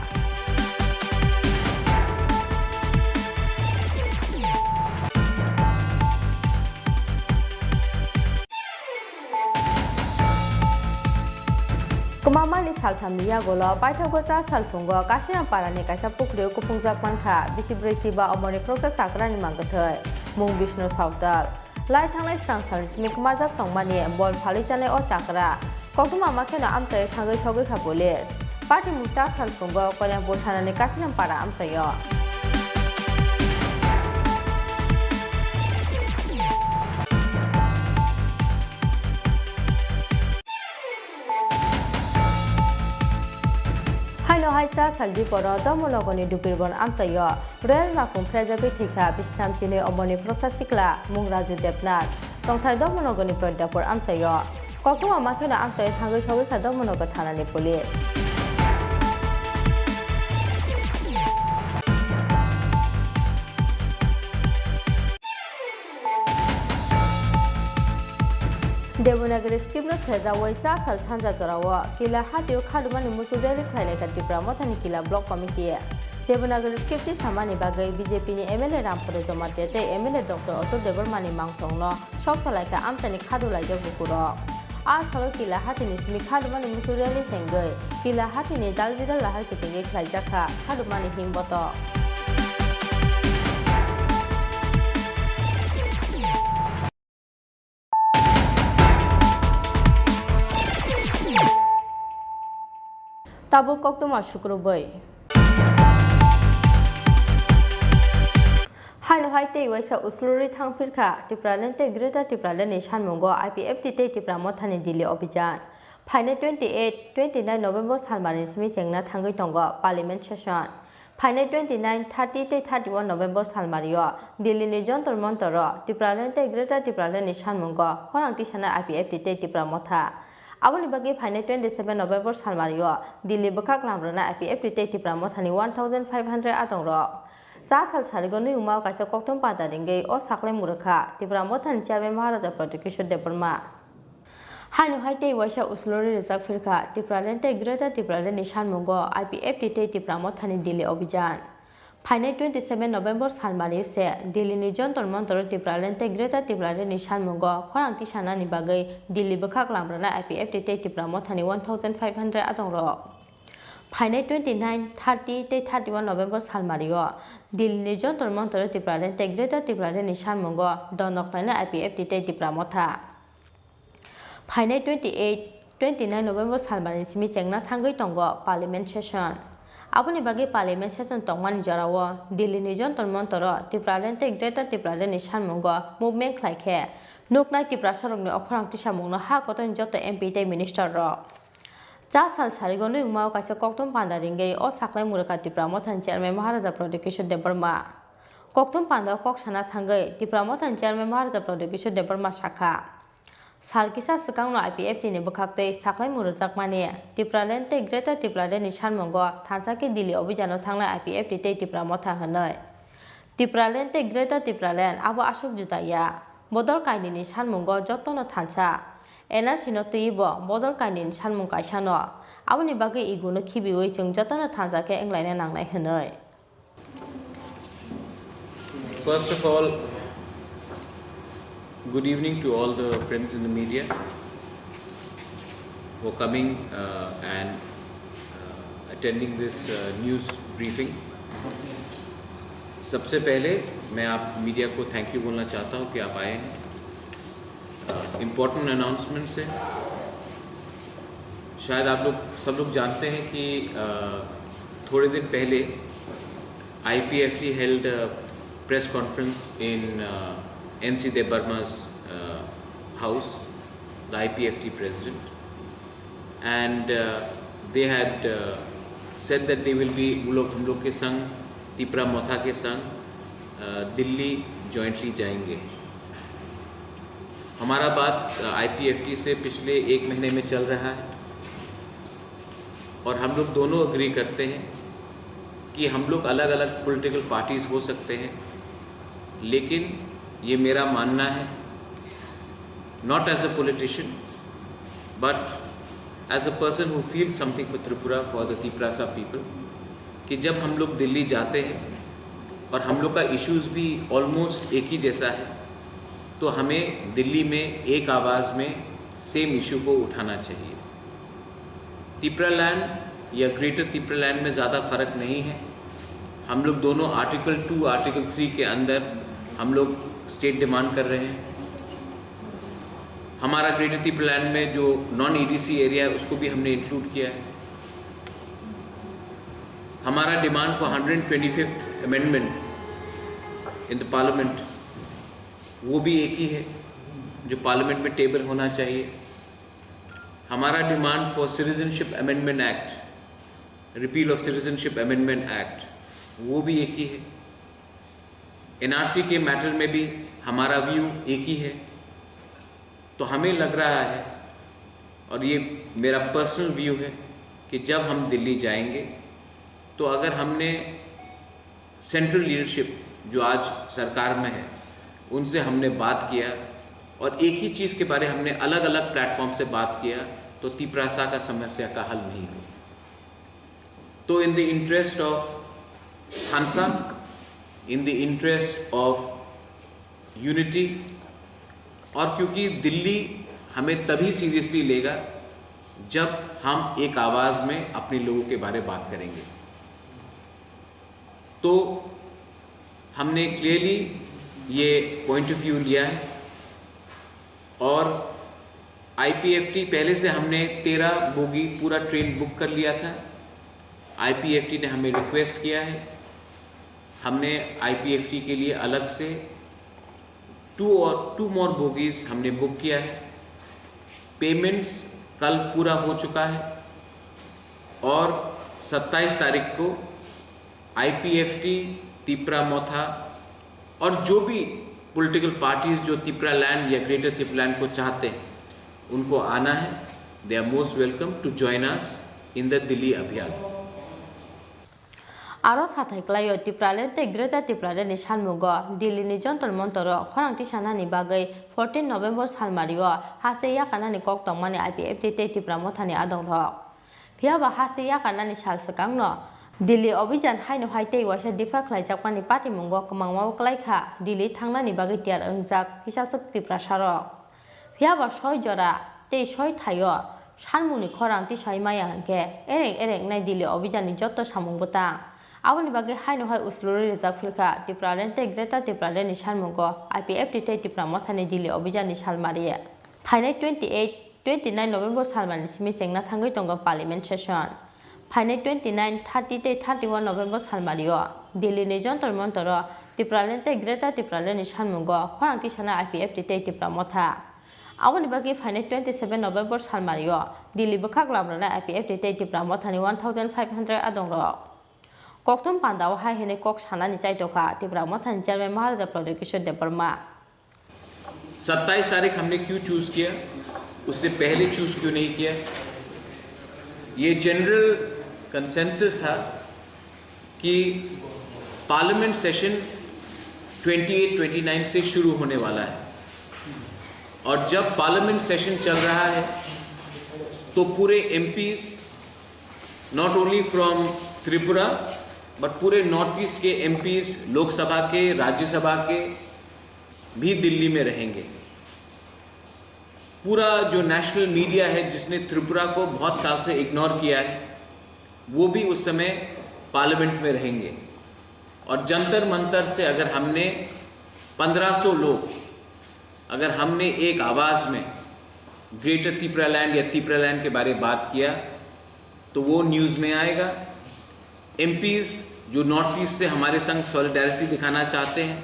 Kwmamani salthamni yagulo paithago cha salphungo Kasinampara ni kaisa pukhrio kuphungjak mankha bisi brwi chiba omorni khoroksa chakrani mangkwthwi mung Bishnu Sautal. Lai thanglai srang salni simi kwmajak tongmani bol phalwi chanai o chakra. Koktwma ma kheno amchai thangwi sogwi kha police. Patimung cha salphungo Koilampuh thanani Kasinampara amchaio. Haino hai cha sal diporo Dharmanagarni Dupirbon amchaio. Rel makung phrejagwi thwikha bisnam chinwi omorni khoroksa sikla mung Raju Debnath. Tongthai Dharmanagarni Pradyapur amchaio. Koktwma ma kheno amchai thangwi sogwi kha Dharmanagar thanani police. Devanagari script no sejawi cha sal sanja jorao Kila hatio khadumani musu rally khlailaikha Tipra Mothani Kila Block Committee. Devanagari script tisamani bagwi B J P ni M L A Rampada Jamatia tei M L A Doctor Atul Debbarmani mangthongno sok salaikha amchaini khadu laijak lukurok. A salo Kila hatini simi khadumani musu rally chengwi Kila hatini dal bidal lahar kitingwi khlaijakha khadumani himbotok. Tabuk koktwma sukrubwi. Phai tei waisa usluri thang phirkha Tipraland tei Greater Tipraland ni sanmungo I P F T tei Tipra Mothani Delhi Obhijan. Phainai twenty eight, twenty nine November salmani simi chengna thangwi tongo Parliament session. Phainai twenty nine, thirty tei thirty one November salmario Delhi ni Jantar Mantaro Tipraland tei Greater Tipraland ni sanmungo khorang tisana I P F T tei Tipra Motha. Aboni bagwi phainai twenty seven November salmario Delhi bwkhak lamrwna I P F T tei Tipra Mothani one thousand five hundred adongrok. Cha sal sarigo nwngmao kaisa kokthum panda ringwi o saklai mwrwkha Tipra Mothani Chairman Maharaja Pradyot Kishore Debbarma. Haino hai tei waisa usluri rijak phirkha Tipraland tei Greater Tipraland ni sanmungo I P F T tei Tipra Mothani Delhi Obhijan. Phainai twenty seven November salmani se Delhi ni Jantar Mantaro Tipraland tei Greater Tipraland ni sanmungo khorang tisanani bagwi Delhi bwkhak lamrwna I P F T tei Tipra Mothani one thousand five hundred adongrok. Phainai twenty nine, thirty tei thirty one November salmario Delhi ni Jantar Mantaro Tipraland tei Greater Tipraland ni sanmungo donok naina I P F T tei Tipra Motha. Phainai twenty eight, twenty nine November salmani simi chengna thangwi tongo Parliament session. Aboni bagwi Parliament session tongmani jorao Delhi ni Jantar Mantaro Tipraland tei Greater Tipraland ni sanmungo movement khlai khe nuknai Tiprasarokni okhorang tisamungno ha kotorni joto M P tei minister rok. Cha sal sarigo nwngmao kaisa kokthum panda ringwi o saklai mwrwkha Tipra Mothani Chairman Maharaja Pradyot Kishore Debbarma. Kokthum pandao kok sana thangwi Tipra Mothani Chairman Maharaja Pradyot Kishore Debbarma sakha, sal kisa swkangno I P F T ni bwkhaktwi saklai mwrwkjakmani Tipraland tei Greater Tipraland ni sanmungo thansa khe Delhi Obhijano thangnai I P F T tei Tipra Motha hwnwi. Tipraland tei Greater Tipraland abo aswk juda ya. Bodol kainwini sanmungo jotono thansa. N R C no twiwi bo bodol kainwini sanmung kaisano. Aboni bagwi iguno khibiwi chwng jotono thansa khe wnglaina nangnai hwnwi. First of all, good evening to all the friends in the media for coming, uh, and, uh, attending this, uh, news briefing. सबसे पहले मैं आप मीडिया को thank you बोलना चाहता हूँ कि आप आए हैं। इम्पोर्टेंट अनाउंसमेंट्स है। शायद आप लोग, सब लोग जानते हैं कि, अ, थोड़े दिन पहले I P F T held a press conference in, uh, N C Debbarma's, uh, house, the I P F T president. And, uh, they had, uh, said that they will be, वो लोग हम लोग के संग, तिपरा मोथा के संग, uh, दिल्ली जॉइंटली जाएंगे। हमारा बात, uh, I P F T से पिछले एक महीने में चल रहा है और हम लोग दोनों एग्री करते हैं कि हम लोग अलग-अलग पॉलिटिकल पार्टीज हो सकते हैं, लेकिन ये मेरा मानना है, not as a politician, but as a person who feels something for Tripura, for the Tiprasa people, कि जब हम लोग दिल्ली जाते हैं और हम लोग का इश्यूज भी ऑलमोस्ट एक ही जैसा है, तो हमें दिल्ली में एक आवाज़ में सेम इशू को उठाना चाहिए। तिपरालैंड या ग्रेटर तिपरालैंड में ज़्यादा फ़र्क नहीं है। हम लोग दोनों आर्टिकल टू, आर्टिकल थ्री के अंदर हम लोग स्टेट डिमांड कर रहे हैं। हमारा ग्रेटर तिपरालैंड में जो नॉन ईडीसी एरिया है, उसको भी हमने इंक्लूड किया है। हमारा demand for hundred twenty fifth amendment in the parliament, वो भी एक ही है, जो पार्लियामेंट में टेबल होना चाहिए। हमारा demand for citizenship amendment act, repeal of citizenship amendment act, वो भी एक ही है। एनआरसी के मैटर में भी हमारा व्यू एक ही है। तो हमें लग रहा है, और ये मेरा पर्सनल व्यू है, कि जब हम दिल्ली जाएंगे, तो अगर हमने सेंट्रल लीडरशिप जो आज सरकार में है, उनसे हमने बात किया और एक ही चीज़ के बारे हमने अलग-अलग प्लेटफॉर्म से बात किया, तो तिपरासा का समस्या का हल नहीं हो। तो in the interest of thansa, in the interest of unity, और क्योंकि दिल्ली हमें तभी सीरियसली लेगा जब हम एक आवाज़ में अपने लोगों के बारे बात करेंगे। तो हमने क्लियरली ये पॉइंट ऑफ व्यू लिया है और आईपीएफटी पहले से हमने तेरह बोगी पूरा ट्रेन बुक कर लिया था। आईपीएफटी ने हमें रिक्वेस्ट किया है हमने आईपीएफटी के लिए अलग से टू और टू मोर बोगीज हमने बुक किया है। पेमेंट्स कल पूरा हो चुका है और सत्ताईस तारीख को आईपीएफटी, तिपरा मोथा और जो भी पॉलिटिकल पार्टीज जो तिपरा लैंड या ग्रेटर तिपरा लैंड को चाहते हैं, उनको आना है। They are most welcome to join us in the Delhi अभियान। Aro sathai kwlaio Tipraland tei Greater Tipraland ni sanmungo Delhi ni Jantar Mantar o khorang tisanani bagwi fourteen November salmario haste yakarnani kok tongmani I P F T tei Tipra Mothani adongrok. Phiyaba haste yakarnani sal swkangno Delhi Abhijan haino hai tei waisa dipha khlaijakmani patimungo kwmangmao kwlaikha Delhi thangnani bagwi tiyar wngjak kisaswk Tiprasarok. Phiyaba soi jora tei soi thaio sanmungni khorang tisai maya hwnkhe ereng ereng wngnai Delhi Abhijanni jotto samung bwtang. Aboni bagwi haino hai uslurwi rijak philkha Tipraland tei Greater Tipralandni sanmungo I P F T tei Tipra Mothani Delhi Abhijanni salmari. Phainai twenty eight, twenty nine November salmani simi chengna thangwi tongo Parliament session. Phainai twenty nine, thirty tei thirty one November salmario Delhi ni Jantar Mantar o Tipraland tei Greater Tipraland ni sanmungo khorang tisana I P F T tei Tipra Motha. Aboni bagwi phainai twenty seven November salmario Delhi bwkhak lamrana I P F T tei Tipra Mothani one thousand five hundred adongrok. Kokthum pandao hai hwnwi kok sanani chaitokha Tipra Mothani Chairman Maharaja Pradyot Kishore Debbarma. सत्ताईस तारीख हमने क्यों चूज किया, उससे पहले चूज क्यों नहीं किया? ये जनरल कंसेंसस था कि parliament session twenty eight, twenty nine से शुरू होने वाला है, और जब पार्लियामेंट सेशन चल रहा है तो पूरे MPs, not only from Tripura, but पूरे नॉर्थ ईस्ट के एमपीज, लोकसभा के, राज्यसभा के, भी दिल्ली में रहेंगे। पूरा जो नेशनल मीडिया है, जिसने त्रिपुरा को बहुत साल से इग्नोर किया है, वो भी उस समय पार्लियामेंट में रहेंगे। और जंतर मंतर से अगर हमने पन्द्रह सौ लोग, अगर हमने एक आवाज़ में ग्रेटर तिपरा लैंड या तिपरा लैंड के बारे में बात किया, तो वो न्यूज़ में आएगा। एमपीज जो नॉर्थ ईस्ट से हमारे संग सॉलिडारिटी दिखाना चाहते हैं,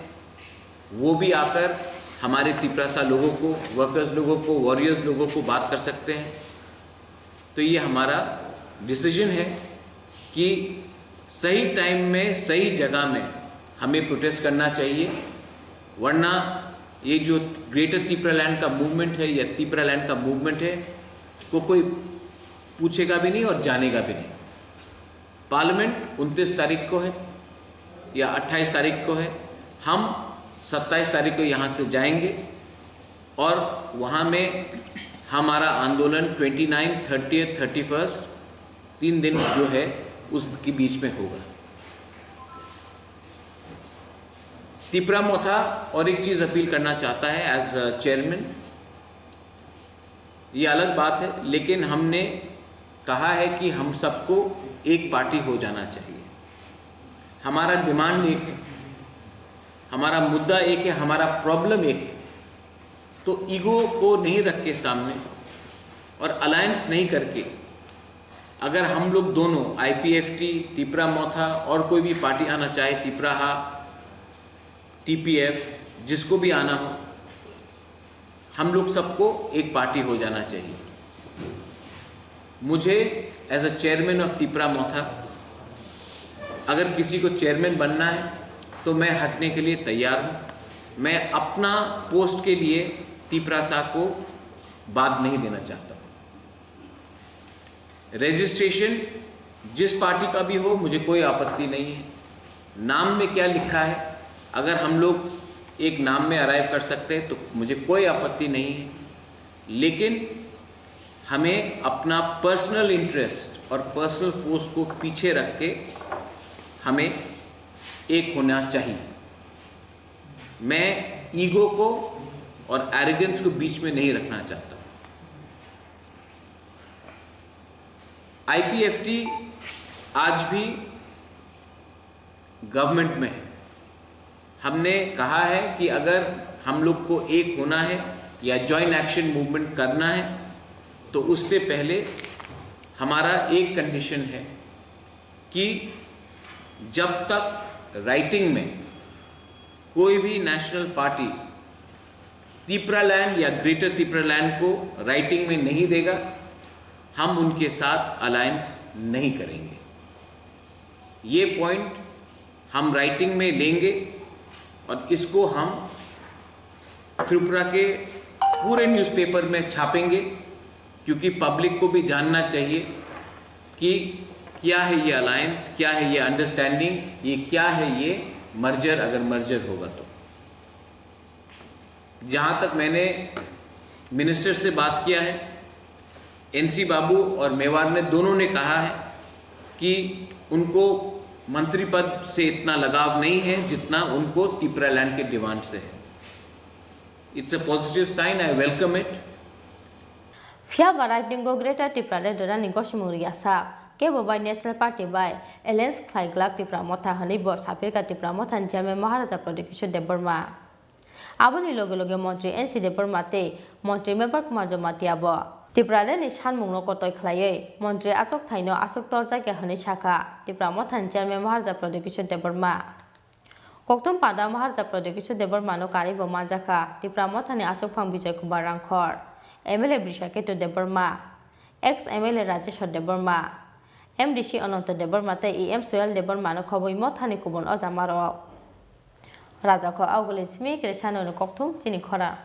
वो भी आकर हमारे तिपरासा लोगों को, वर्कर्स लोगों को, वॉरियर्स लोगों को बात कर सकते हैं। तो ये हमारा डिसीजन है कि सही टाइम में, सही जगह में हमें प्रोटेस्ट करना चाहिए, वरना ये जो ग्रेटर तिपरा लैंड का मूवमेंट है या तिपरा लैंड का मूवमेंट है, को कोई पूछेगा भी नहीं और जानेगा भी नहीं। पार्लियामेंट उनतीस तारीख को है या अट्ठाईस तारीख को है, हम सत्ताईस तारीख को यहाँ से जाएंगे और वहाँ में हमारा आंदोलन twenty nine, thirtieth, thirty first, तीन दिन जो है, उसके बीच में होगा। तिपरा मोथा और एक चीज़ अपील करना चाहता है एज अ चेयरमैन। ये अलग बात है, लेकिन हमने कहा है कि हम सबको एक पार्टी हो जाना चाहिए। हमारा डिमांड एक है, हमारा मुद्दा एक है, हमारा प्रॉब्लम एक है। तो ईगो को नहीं रख के सामने और अलायंस नहीं करके, अगर हम लोग दोनों, आईपीएफटी, तिपरा मोथा और कोई भी पार्टी आना चाहे, तिपरा हा, टीपीएफ, जिसको भी आना हो, हम लोग सबको एक पार्टी हो जाना चाहिए। मुझे as a chairman of Tipra Motha, अगर किसी को चेयरमैन बनना है, तो मैं हटने के लिए तैयार हूँ। मैं अपना पोस्ट के लिए तिपरासा को बाद नहीं देना चाहता हूँ। रजिस्ट्रेशन जिस पार्टी का भी हो, मुझे कोई आपत्ति नहीं है। नाम में क्या लिखा है, अगर हम लोग एक नाम में अराइव कर सकते हैं, तो मुझे कोई आपत्ति नहीं है। लेकिन हमें अपना पर्सनल इंटरेस्ट और पर्सनल पोस्ट को पीछे रख के हमें एक होना चाहिए। मैं ईगो को और एरोगेंस को बीच में नहीं रखना चाहता। आईपीएफटी आज भी गवर्नमेंट में है। हमने कहा है कि अगर हम लोग को एक होना है या जॉइंट एक्शन मूवमेंट करना है, तो उससे पहले हमारा एक कंडीशन है कि जब तक राइटिंग में कोई भी नेशनल पार्टी तिपरालैंड या ग्रेटर तिपरालैंड को राइटिंग में नहीं देगा, हम उनके साथ अलायंस नहीं करेंगे। ये पॉइंट हम राइटिंग में लेंगे और इसको हम त्रिपुरा के पूरे न्यूज़पेपर में छापेंगे, क्योंकि पब्लिक को भी जानना चाहिए कि क्या है ये अलायंस, क्या है ये अंडरस्टैंडिंग, ये क्या है ये मर्जर, अगर मर्जर होगा तो। जहाँ तक मैंने मिनिस्टर से बात किया है, एनसी बाबू और मेवाड़ ने दोनों ने कहा है कि उनको मंत्री पद से इतना लगाव नहीं है जितना उनको तिपरालैंड के डिमांड से है। It's a positive sign, I welcome it. Phiya ba raidingo Greater Tipraland rwnani gosimung riyasa kebo bai National Party bai alliance khlai glak Tipra Motha hwnwi bo sapirkha Tipra Mothani Chairman Maharaja Pradyot Kishore Debbarma. Aboni loge loge Montri N C Debbarma tei Montri Mevar Kumar Jamatia bo Tipralandni sanmungno kotoi khlaiwi Montri achokthaino aswk torjakya hwnwi sakha Tipra Mothani Chairman Maharaja Pradyot Kishore Debbarma. Kokthum panda Maharaja Pradyot Kishore Debbarmano karwibo manjakha Tipra Mothani achukphang Bijoy Kumar Rangkhor, M L A Brishaketu Debbarma, ex M L A Rajeshwar Debbarma, M D C Ananta Debbarma tei E M Soyal Debbarmano khobwi Mothani kubun ojamarok. Rajako Auguli Chimi Kre Sanoni Kokthum chini khorang.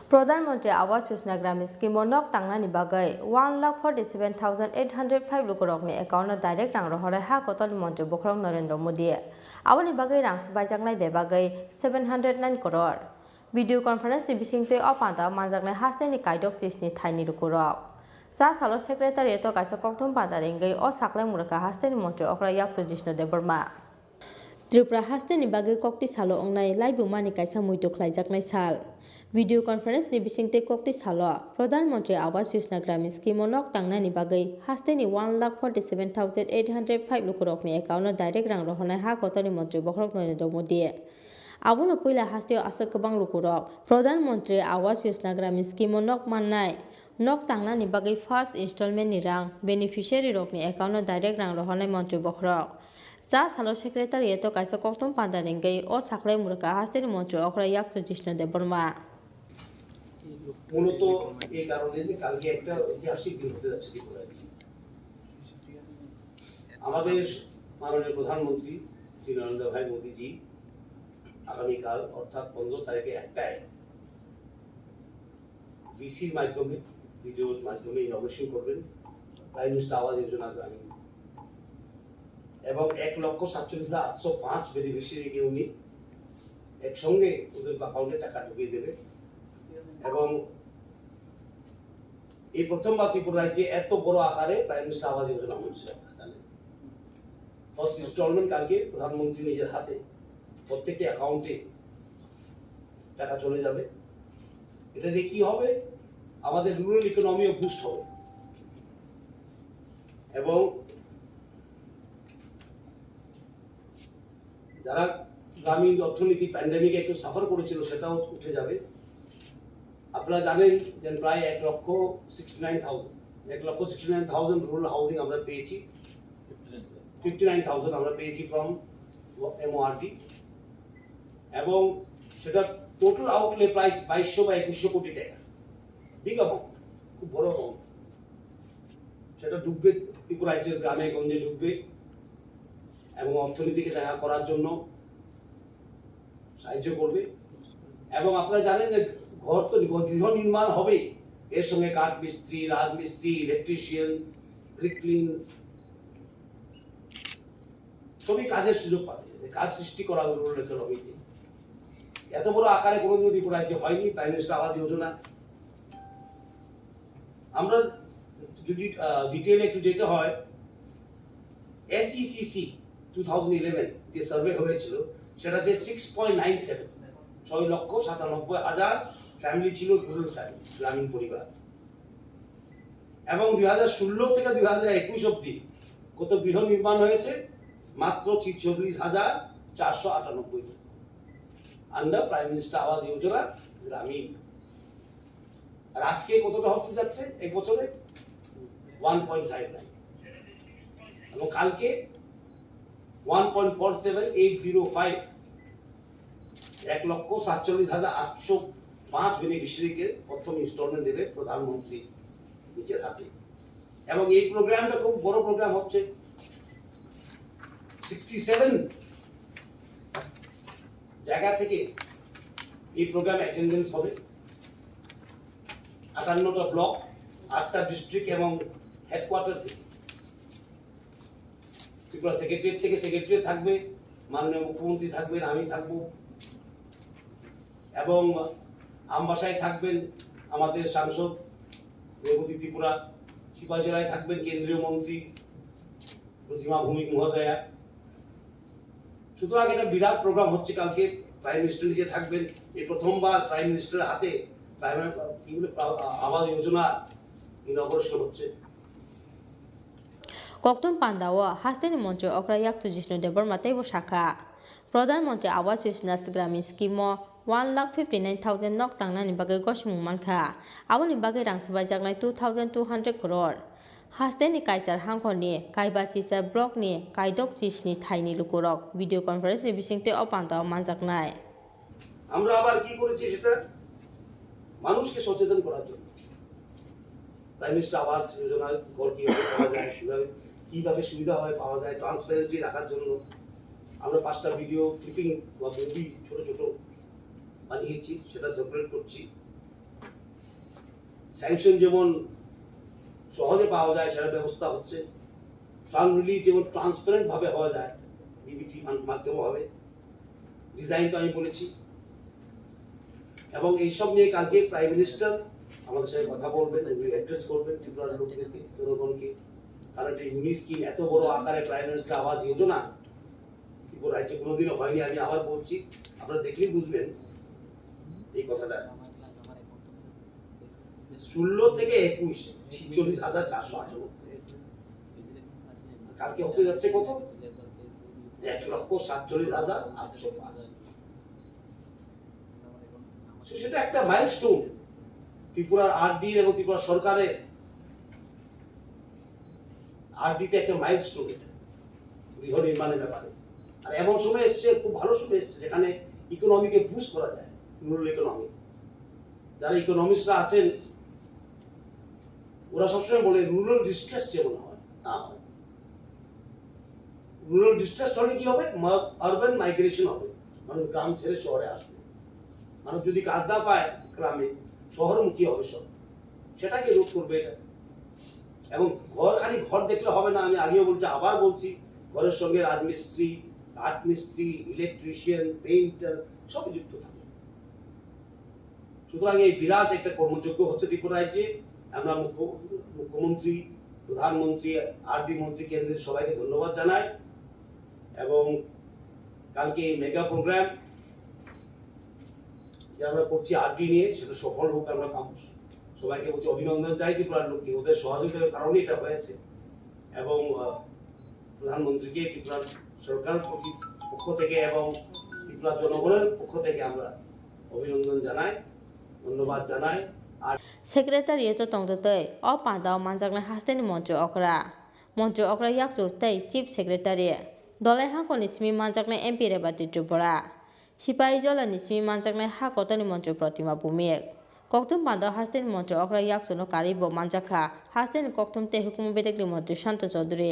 Pradhan Mantri Awas Yojana Gramin Scheme o nok tangnani bagwi one lakh forty seven thousand eight hundred five lukurokni account o direct rang rohorwi ha kotorni Mantri Bokhorok Narendra Modi. Aboni bagwi rang swbaijaknai bebagwi seven hundred nine crore. Video conference ni bisingtwi o panda o manjaknai hasteni kaidok chisni thaini lukurok. Cha salo secretariat o kaisa kokthum panda ringwi o saklai mwrwkha hasteni Mantri okra yakchu Jishnu Debbarma. Tripura hasteni bagwi kokti salo wngnai laibumani kaisa muitu khlaijaknai sal. Video conference ni bisingtwi kokti salo Pradhan Mantri Awas Yojana Gramin Scheme o nok tangnani bagwi hasteni one lakh forty seven thousand eight hundred five lukurokni account o direct rang rohornai ha kotorni Mantri Bokhorok Narendra Modi. Abono puila hasteo aswk kwbang lukurok Pradhan Mantri Awas Yojana Gramin Scheme o nok mannai. Nok tangnani bagwi first installment ni rang beneficiary rokni account o direct rang rohornai Mantri Bokhorok. Cha salo secretariat o kaisa kokthum panda ringwi o saklai mwrwkha hasteni Mantri okra yakchu Jishnu Debbarma. মূলত এই কারণে যে কালকে একটা ঐতিহাসিক দিন হতে যাচ্ছে ত্রিপুরায়। আমাদের মাননীয় প্রধানমন্ত্রী শ্রী নরেন্দ্র ভাই মোদীজি আগামীকাল অর্থাৎ পনেরো তারিখে একটায় ভিসির মাধ্যমে, ভিডিওর মাধ্যমে ইনগোরেশন করবেন প্রাইম মিনিস্টার আবাস যোজনা গ্রামীণ এবং এক লক্ষ সাতচল্লিশ হাজার আটশো পাঁচ বেনিফিশিয়ারিকে উনি একসঙ্গে ওদের অ্যাকাউন্টে টাকা ঢুকিয়ে দেবে এবং এই প্রথমবার ত্রিপুরা রাজ্যে এত বড় আকারে প্রাইম মিনিস্টার আবাস যোজনা হচ্ছে, আপনারা জানেন। ফার্স্ট ইনস্টলমেন্ট কালকে প্রধানমন্ত্রী নিজের হাতে প্রত্যেকটি অ্যাকাউন্টে টাকা চলে যাবে। এটা দিয়ে কি হবে? আমাদের রুরাল ইকোনমিও বুস্ট হবে এবং যারা গ্রামীণ অর্থনীতি প্যান্ডেমিকে একটু সাফার করেছিল, সেটাও উঠে যাবে। আপনারা জানেন যে প্রায় এক লক্ষ সিক্সটি নাইন থাউজেন্ড, এক লক্ষ sixty nine thousand rural housing আমরা পেয়েছি, ফিফটি নাইন থাউজেন্ড আমরা পেয়েছি ফ্রম এমওআরডি, এবং সেটার টোটাল আউটলে প্রায় বাইশশো বা একুশশো কোটি টাকা। বিগ অ্যামাউন্ট, খুব বড় অ্যামাউন্ট। সেটা ঢুকবে ত্রিপুরা রাজ্যের গ্রামে গঞ্জে ঢুকবে এবং অর্থনীতিকে জায়গা করার জন্য সাহায্য করবে। এবং আপনারা জানেন যে ঘর তো গৃহ নির্মাণ হবে, এর সঙ্গে কাঠ মিস্ত্রি, রাজমিস্ত্রি, ইলেকট্রিশিয়ান, ব্রিকলিনস, সবই কাজের সুযোগ পাবে, কাজ সৃষ্টি করা রুরাল ইকোনমিতে। এত বড় আকারে কোনোদিনও ত্রিপুরা রাজ্যে হয়নি প্রাইম মিনিস্টার আবাস যোজনা। আমরা যদি ডিটেইলে একটু যেতে হয়, এসইসিসি টু থাউজেন্ড ইলেভেন যে সার্ভে হয়েছিল, সেটাতে সিক্স পয়েন্ট নাইন সেভেন, ছয় লক্ষ সাতানব্বই হাজার ফ্যামিলি ছিল, রুরাল ফ্যামিলি, গ্রামীণ পরিবার। এবং দুই হাজার ষোলো থেকে দুই হাজার একুশ অবধি কত গৃহ নির্মাণ হয়েছে? মাত্র ছিচল্লিশ হাজার চারশো আটানব্বই, আন্ডার প্রাইম মিনিস্টার আবাস যোজনা গ্রামীণ। আর আজকে কতটা হতে যাচ্ছে এক বছরে? One point five nine. এবং কালকে one point four seven eight zero five, এক লক্ষ সাতচল্লিশ হাজার আটশো পাঁচ বেনিফিশিয়ারিকে প্রথম ইনস্টলমেন্ট দেবে প্রধানমন্ত্রী নিজের হাতে। এবং এই প্রোগ্রামটা খুব বড় প্রোগ্রাম হচ্ছে, সিক্সটি সেভেন জায়গা থেকে এই প্রোগ্রাম অ্যাটেন্ডেন্স হবে, আটান্নটা ব্লক, আটটা ডিস্ট্রিক্ট এবং হেডকোয়ার্টার থেকে। ত্রিপুরা সেক্রেটারিয়েট থেকে সেক্রেটারি থাকবে, মাননীয় মুখ্যমন্ত্রী থাকবেন, আমি থাকব, এবং আমবাসায় থাকবেন আমাদের সাংসদ রেবতী ত্রিপুরা, সিপাহীজলায় থাকবেন কেন্দ্রীয় মন্ত্রী প্রতিমা ভৌমিক মহোদয়া। সুতরাং এটা বিরাট প্রোগ্রাম হচ্ছে কালকে। প্রাইম মিনিস্টার নিজে থাকবেন। এই প্রথমবার প্রাইম মিনিস্টারের হাতে প্রাইম, কি বলে, আ-, আবাস যোজনা ইনঅগারেশন হচ্ছে। Kokthum pandao hasteni montri okra yakchu Jishnu Debbarma teibo sakha, Pradhan Mantri Awas Yojana Gramin scheme o one lakh fifty nine thousand nok tangnani bagwi gosimung mankha. Aboni bagwi rang swbaijaknai two thousand two hundred crore. Hasteni Kaichar hangkhorni Kaibachisa blockni kaidok chisni thaini lukurok video conference ni bisingtwi o pandao manjaknai. আমরা আবার কি করেছি সেটা মানুষকে সচেতন করার জন্য। Prime minister আবাস যোজনার ঘর কিভাবে পাওয়া যায়, কিভাবে, কিভাবে সুবিধা হয় পাওয়া যায়, ট্রান্সপারেন্সি রাখার জন্য আমরা পাঁচটা ভিডিও ক্লিপিং বা মুভি ছোট ছোট বানিয়েছি, সেটা সার্কুলেট করছি। স্যাংশন যেমন সহজে পাওয়া যায়, সেটা ব্যবস্থা হচ্ছে। ফান্ড রিলিজ যেমন ট্রান্সপারেন্ট ভাবে হওয়া যায়, ডিবিটি ফান্ড মাধ্যমে হবে, ডিজাইন তো আমি বলেছি। এবং এইসব নিয়ে কালকে প্রাইম মিনিস্টার আমাদের সঙ্গে কথা বলবেন, উনি অ্যাড্রেস করবেন ত্রিপুরার লোকদেরকে, জনগণকে। কারণ একটা ইউনিক স্কিম, এত বড় আকারে প্রাইম মিনিস্টার আবাস যোজনা ত্রিপুরা রাজ্যে কোনোদিনও হয়নি। আমি আবার বলছি, আপনারা দেখলেই বুঝবেন এই কথাটা। ষোলো থেকে একুশ, ছিচল্লিশ হাজার চারশো আটানব্বই। কালকে হতে যাচ্ছে কত? এক লক্ষ সাতচল্লিশ হাজার আটশো পাঁচ। So, সেটা একটা মাইলস্টোন ত্রিপুরার আরডি এবং ত্রিপুরা সরকারের আরডিতে একটা মাইলস্টোন এটা, গৃহ নির্মাণের ব্যাপারে। আর এমন সময় এসছে, খুব ভালো সময় এসছে, যেখানে ইকোনমিকে বুস্ট করা যায়, রুরাল ইকোনমি। যারা ইকোনমিস্টরা আছেন, ওরা সবসময় বলে রুরাল ডিস্ট্রেস যেমন হয়, না হয়। রুরাল ডিস্ট্রেস হলে কি হবে? আরবান মাইগ্রেশন হবে, মানুষ গ্রাম ছেড়ে শহরে আসবে। মানুষ যদি কাজ না পায় গ্রামে, শহরমুখী হবে সব। সেটাকে রোধ করবে এটা। এবং ঘর, খালি ঘর দেখলে হবে না, আমি আগেও বলছি, আবার বলছি, ঘরের সঙ্গে রাজমিস্ত্রি, কাঠমিস্ত্রি, ইলেকট্রিশিয়ান, পেইন্টার সবই যুক্ত থাকে। সুতরাং এই বিরাট একটা কর্মযজ্ঞ হচ্ছে ত্রিপুরা রাজ্যে। আমরা মুখ্য-, মুখ্যমন্ত্রী, প্রধানমন্ত্রী, আরডি মন্ত্রী, কেন্দ্রের সবাইকে ধন্যবাদ জানাই। এবং কালকে এই মেগা প্রোগ্রাম যে আমরা করছি আরডি নিয়ে, সেটা সফল হোক। আমরা কাম-, সবাইকে বলছি অভিনন্দন জানাই ত্রিপুরার লোককে, ওদের সহযোগিতার কারণে এটা হয়েছে। এবং, আহ, প্রধানমন্ত্রীকে ত্রিপুরার সরকার প্রতি-, পক্ষ থেকে এবং ত্রিপুরা জনগণের পক্ষ থেকে আমরা অভিনন্দন জানাই, ধন্যবাদ জানাই। আর Secretariat o tongtwtwi o pandao manjaknai hasteni montri okra, montri okra yakchu tei chief secretary, dolai hangkhorni simi manjaknai M P Rebati Tripura, Sipaijolani simi manjaknai ha kotorni montri Protima Bhumik. Kokthum pandao hasteni montri okra yakchuno karwi bo manjakha hasteni kokthum tei hukumu bedekni montri Shanto Chaudhury.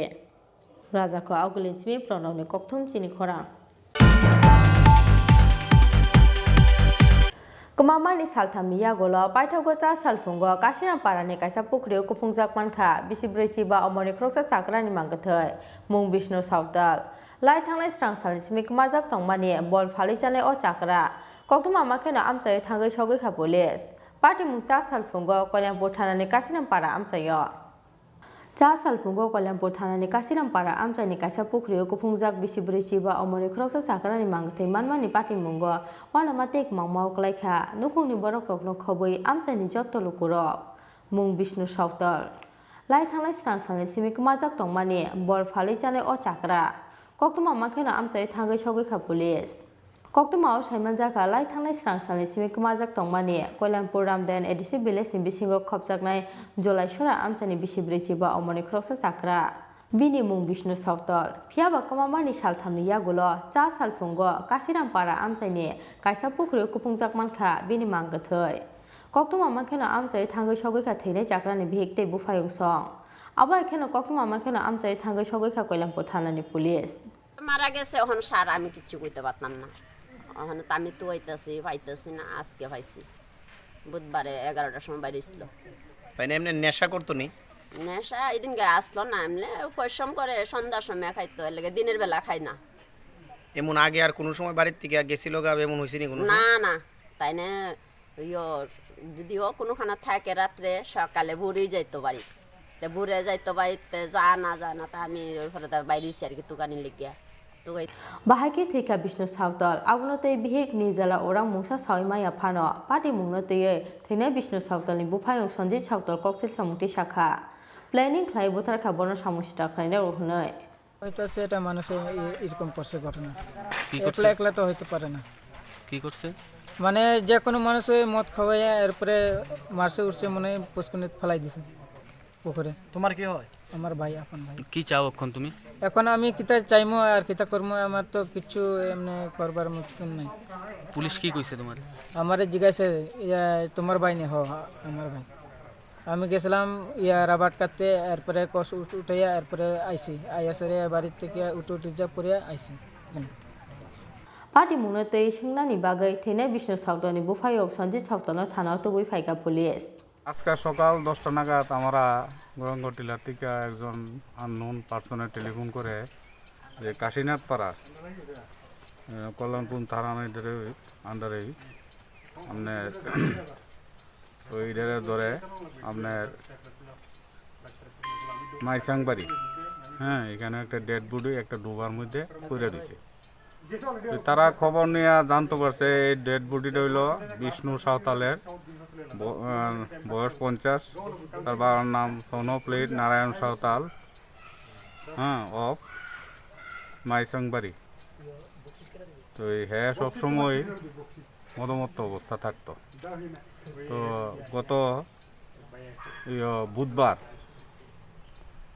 Rajakho Augulin simi Pranobni kokthum chini khorang. Kwmamani salthamni yagulo paithago cha salphungo Kasinampara ni kaisa pukhrio kuphungjak mankha bisi brwi chiba omorni khoroksa chakrani mangkwthwi mung Bishnu Sautal. Lai thanglai srang salni simi kwmajak tongmani bol phalwi chanai o chakra. Koktwma ma kheno amchaio thangwi sogwi kha police. Patimung cha salphungo Koilampur thanani Kasinampara amchaio. Cha salphungo Koilampur thanani Kasinampara amchaini kaisa pukhrio kuphungjak bisi brwi chiba omorni khoroksa chakrani mangthwi manmani patimungo uanama tei kwmangmao kwlaikha. Nukhungni borokrokno khobwi amchaini jotto lukurok. Mung Bishnu Sautal. Lai thanglai srang salni simi kwmajak tongmani bol phalwi chanai o chakra. Koktwma ma kheno amchaio thangwi sogwi kha police. Koktwmao saimanjakha lai thanglai srang salni simi kwmajak tongmani Koilampur Ramdayan A D C village ni bisingo khopjaknai Jolaisora amchaini bisi brwi chiba omorni khoroksa chakra. Bini mung Bishnu Sautal. Phiya ba kwmamani salthamni yagulo cha salphungo Kasirampara amchaini kaisa pukhrio kuphungjak mankha bini mang kwthwi. Koktwma mankheno amchai thangwi sogwi kha thwinai chakrani bihik tei buphayung song. Abo hai kheno koktwma mankheno amchai thangwi sogwi kha Koilampur thanani police. মারা গেছে, এখন স্যার আমি কিচ্ছু কইতে পারতাম না। এখন তো আমি তো আইতাছি, পাইতাছি না, আজকে পাইছি। বুধবারে এগারোটার সময় বাইরে ছিল। তাই না, এমনি নেশা করতো নি? নেশা এদিনকে আসলো না, এমনি পরিশ্রম করে সন্ধ্যার সময় খাইতো, এর লাগে দিনের বেলা খাই না। এমন আগে আর কোনো সময় বাড়ির থেকে গেছিল গা, এমন হয়েছে নি কোনো সময়? না, না, তাই না। ইয়ো, যদিও কোনোখানে থাকে রাত্রে, সকালে ভোরেই যাইতো বাড়ি। তে ভোরে যাইতো বাড়িতে, যা না, যা না, তা আমি ওই ঘরে তার বাইরে হইছি আর কি, তুকানি লেগে। তুকাই Bahai khe thwikha Bishnu Sautal, abono tei bihik Nirjala Orang mungsa sawi maya phano, pati mungno twiwi thwinai Bishnu Sautalni buphayung Sanjit Sautal koksil samung twi sakha. Planning khlai butharkha bono samung sitra khlainai rw hwnwi. হয়তো আছে এটা মানুষে এ-, এরকম করছে ঘটনা। কি করছে? একলা একলা তো হইতে পারে না। কি করছে? মানে যে কোনো মানুষ ওই মদ খাওয়াইয়া এরপরে মারছে উঠছে মনে হয় পুষ্কুনিত ফেলাই দিছে পুকুরে। তোমার কি হয়? আমার ভাই, আপন ভাই। কি চাও এখন তুমি? এখন আমি কিতা চাইমু আর কিতা করমু, আমার তো কিচ্ছু এমনি করবার মতন নাই। পুলিশ কি কইছে তোমার? আমারে জিজ্ঞাসা, ইয়া, তোমার ভাই নি? হ, আমার ভাই। আমি গেছিলাম ইয়া রাবার কাটতে, এরপরে কষ উঠ-, উঠাইয়া এরপরে আইছি, আইয়া সেরে বাড়ির থেকে উঠে উঠে যা পড়ে আইছি। Pati mungno twi swngnani bagwi thwinai Bishnu Sautalni buphayung Sanjit Sautalno thana o tubui phaikha police. আজকে সকাল দশটা নাগাদ আমরা গৌরাঙ্গ টিলা থেকে একজন আননোন পার্সনে টেলিফোন করে যে কাশীনাথ পাড়া, আহ, কল্যাণপুর থানার আন্ডারে, আন্ডারে আপনার ওই ইডারে ধরে আপনার মাইসাংবাড়ি, হ্যাঁ, এখানে একটা ডেড বডি একটা ডোবার মধ্যে পড়ে রয়েছে। তো তারা খবর নিয়ে জানতে পারছে এই ডেড বডিটা হইলো বিষ্ণু সাঁওতালের, ব-, আহ, বয়স পঞ্চাশ, তার বাবার নাম সনপ্লেট নারায়ণ সাঁওতাল, হ্যাঁ, অফ মাইসাংবাড়ি। তো এই হ্যাঁ সবসময় মদমত্ত অবস্থা থাকতো। তো গত, ইয়ো, বুধবার,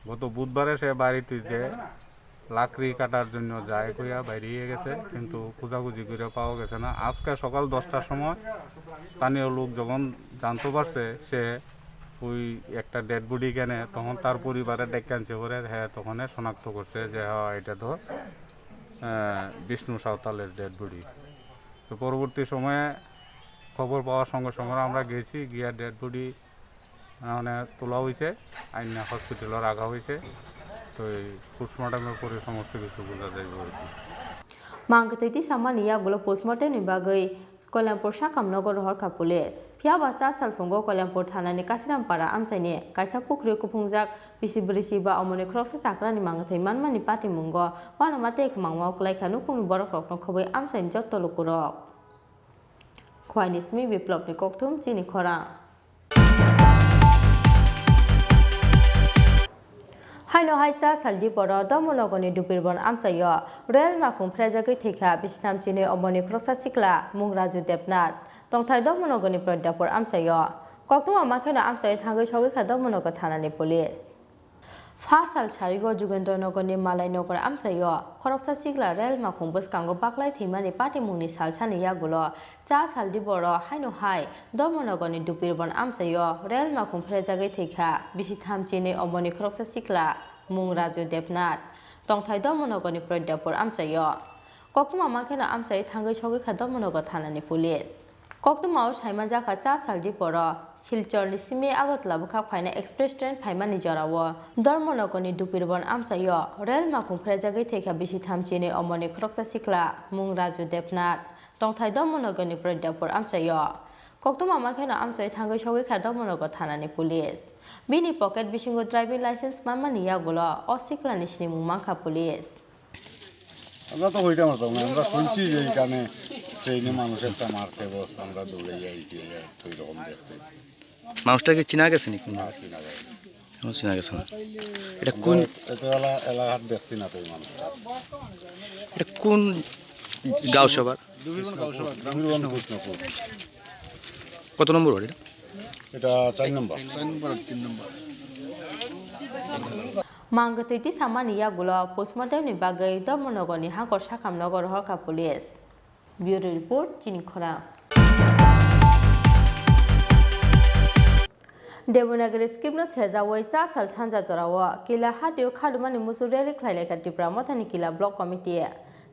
গত বুধবারে সে বাড়িতে যে লাকড়ি কাটার জন্য যায় কইয়া বাইরে গেছে, কিন্তু খোঁজাখুঁজি করে পাওয়া গেছে না। আজকে সকাল দশটার সময় স্থানীয় লোক যখন জানতে পারছে সে ওই একটা ডেড বডি কেনে, তখন তার পরিবারের ডেকে আনছে পরে, হ্যাঁ, তখন শনাক্ত করছে যে হ্যাঁ, এটা তো, আহ, বিষ্ণু সাঁওতালের ডেড বডি। তো পরবর্তী সময়ে খবর পাওয়ার সঙ্গে সঙ্গে আমরা গেছি, গিয়া ডেড বডি মানে তোলা হয়েছে, আইনা হসপিটালে রাখা হয়েছে। তো এই পোস্টমর্টমের পরে সমস্ত কিছু বোঝা যাইব আর কি। Mang kwthwi tisamani yagulo postmortemni bagwi Koilampur sakam nogo rohorkha police. Phiya ba cha salphungo Koilampur thanani Kasirampara amchaini kaisa pukhrio kuphungjak bisi brisi ba omoni khoroksa chakrani mang kwthwi manmani patimungo uanama tei kwmangma kwlaikha nukhungni borokrokno khobwi amchaini jotto lukurok. Khwaini simi Biplopni kokthum chini khorang. Haino hai cha sal diporo Dharmanagorni Dupirbon amchaio rel makhung phrajagwi thwikha bisitham chini omoni khoroksa sikla mung Raju Debnath, tongthai Dharmanagorni Pradyapur amchaio. Koktwma makheno amchaio thangwi sogwi kha Dharmanagar thanani police. Pha sal sarigo Jugendra Nagarni Malai Nagar amchaio khoroksa sikla rel makhung bwskango baklai thwimani patimungni salsani yagulo cha sal diboro haino hai Dharmanagarni Dupirbon amchaio rel makhung phrejagwi thwikha bisi thamchinwi omoni khoroksa sikla mung Raju Debnath, tongthai Dharmanagarni Pradyapur amchaio. Koktwma makheno amchai thangwi sogwi kha Dharmanagar thanani police. Koktwmao saimanjakha cha sal diporo Silchorni simi Agartala bwkhak phaina express train phaimani jorao Dharmanagarni Dupirbon amchaio rel makhung phrejagwi thwikha bisi thamchinwi omoni khoroksa sikla mung Raju Debnath, tongthai Dharmanagarni Pradyapur amchaio. Koktwma makheno amchai thangwi sogwi kha Dharmanagar thanani police. Bini pocket bisingo driving license manmani yagulo o siklani sinimung mankha police. আমরা তো হইতে পারতাম না, আমরা শুনছি যে এখানে ট্রেনে মানুষ একটা মারছে, বস, আমরা দৌড়ে আইছি, এই রকম দেখতে। মানুষটা কি চিনা গেছে নি কোনো? না, চিনা যায় না। কোনো চিনা গেছে না। এটা কোন আমরা এত এলা-, এলাকার দেখছি না তো এই মানুষটা। এটা কোন গাঁও সভা? দুবিরবন গাঁও সভা, দুবিরবন কৃষ্ণপুর। কত নম্বর ওয়ার্ড এটা? এটা চার নম্বর। চার নম্বর আর তিন নম্বর। Mangtwi tisamani yagulo postmortem ni bagwi Dharmanagar ni Hakor Sakham nogo rohorkha police. Bureau report, chini khorang. Devanagari script no sejawi cha sal sanja jorao Kila hatio khadumani musu rally khlailaikha Tipra Mothani Kila Block Committee.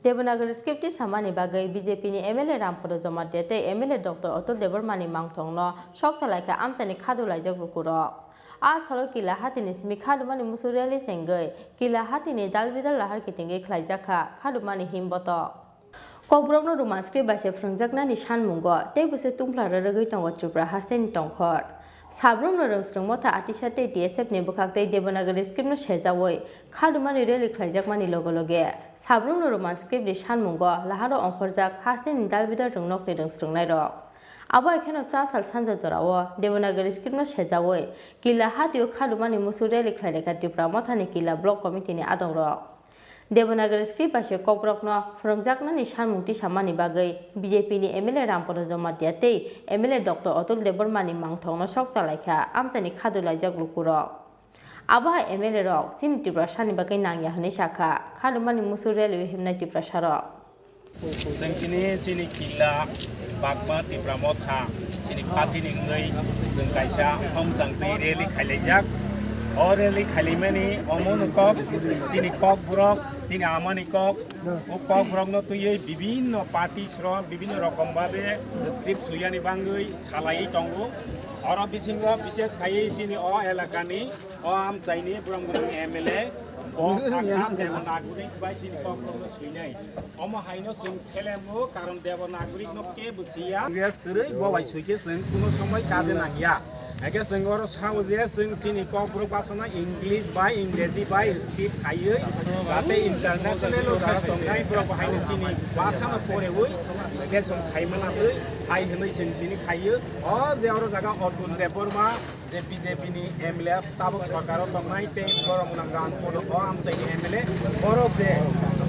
Devanagari script tisamani bagwi B J P ni M L A Rampada Jamatia tei M L A Doctor Atul Debbarma ni mangthong no sok salaikha amchaini khadu laijak lukurok. A salo Kila hatini simi khadumani musu rally chengwi Kila hatini dalbidal lahar kitingwi khlaijakha khadumani himboto. Kokborokno Roman script bai se phwrwngjaknani sanmungo tei bwswk tungphla rwrwgwi tongo Tripura hasteni tongkhor. Sabrumno Rwngsrwng Motha Atisa tei T S F ni bwkhaktwi Devanagari script no sejawi khadumani rally khlaijakmani loge loge sabrumno Roman script ni sanmungo laharo ongkhorjak hasteni dalbidal rwngnokni rwngsrwngnairok. Abo hai kheno cha sal sanja jorao Devanagari script no sejawi Kila hatio khadumani musu rally khlailaikha Tipra Mothani Kila Block Committee ni adongrok. Devanagari script bai se kokborokno phwrwngjaknani sanmung tisamani bagwi B J P ni M L A Rampada Jamatia tei M L A Doctor Atul Debbarma ni mangthokno sok chalaikha amchaini khadu laijak lukurok. Abo hai M L A rok chini Tiprasa ni bagwi nangya hwnwi sakha khadumani musu rally o himnai Tiprasa rok. Chwng tini chini Kila Bagma Tipra Motha chini party ni wngwi chwng kaisa homchang twi rally khailaijak. O rally khailaimani omo no kok chini kokborok, chini amani kok, o kokborokno twiwi bibinno party srok bibinno rokom babe script suyani bangwi salaiwi tongo. Oro bisingo bishes khaiwi chini o elakani o amchaini borok borok M L A, bo sakha Devanagari bai chini kokborokno swinai. Omo haino chwng selengo, karon Devanagari no kebo siya. Yes, kwrwi bo bai swikhe chwng kuno somoi kaje nangya. Eke chwng oro sao je chwng chini kokborok basana English bai, Ingreji bai script khaiwi, jate international o jara tongnai borok bo haino chini basano porewi, bisleshon khaimana twi, hai hwnwi chwng tini khaiyo. O je oro jaga Atul Debbarma, je B J P ni M L A tabuk sorkar o tongnai tei borok nang Rampada o amchaini M L A, borok je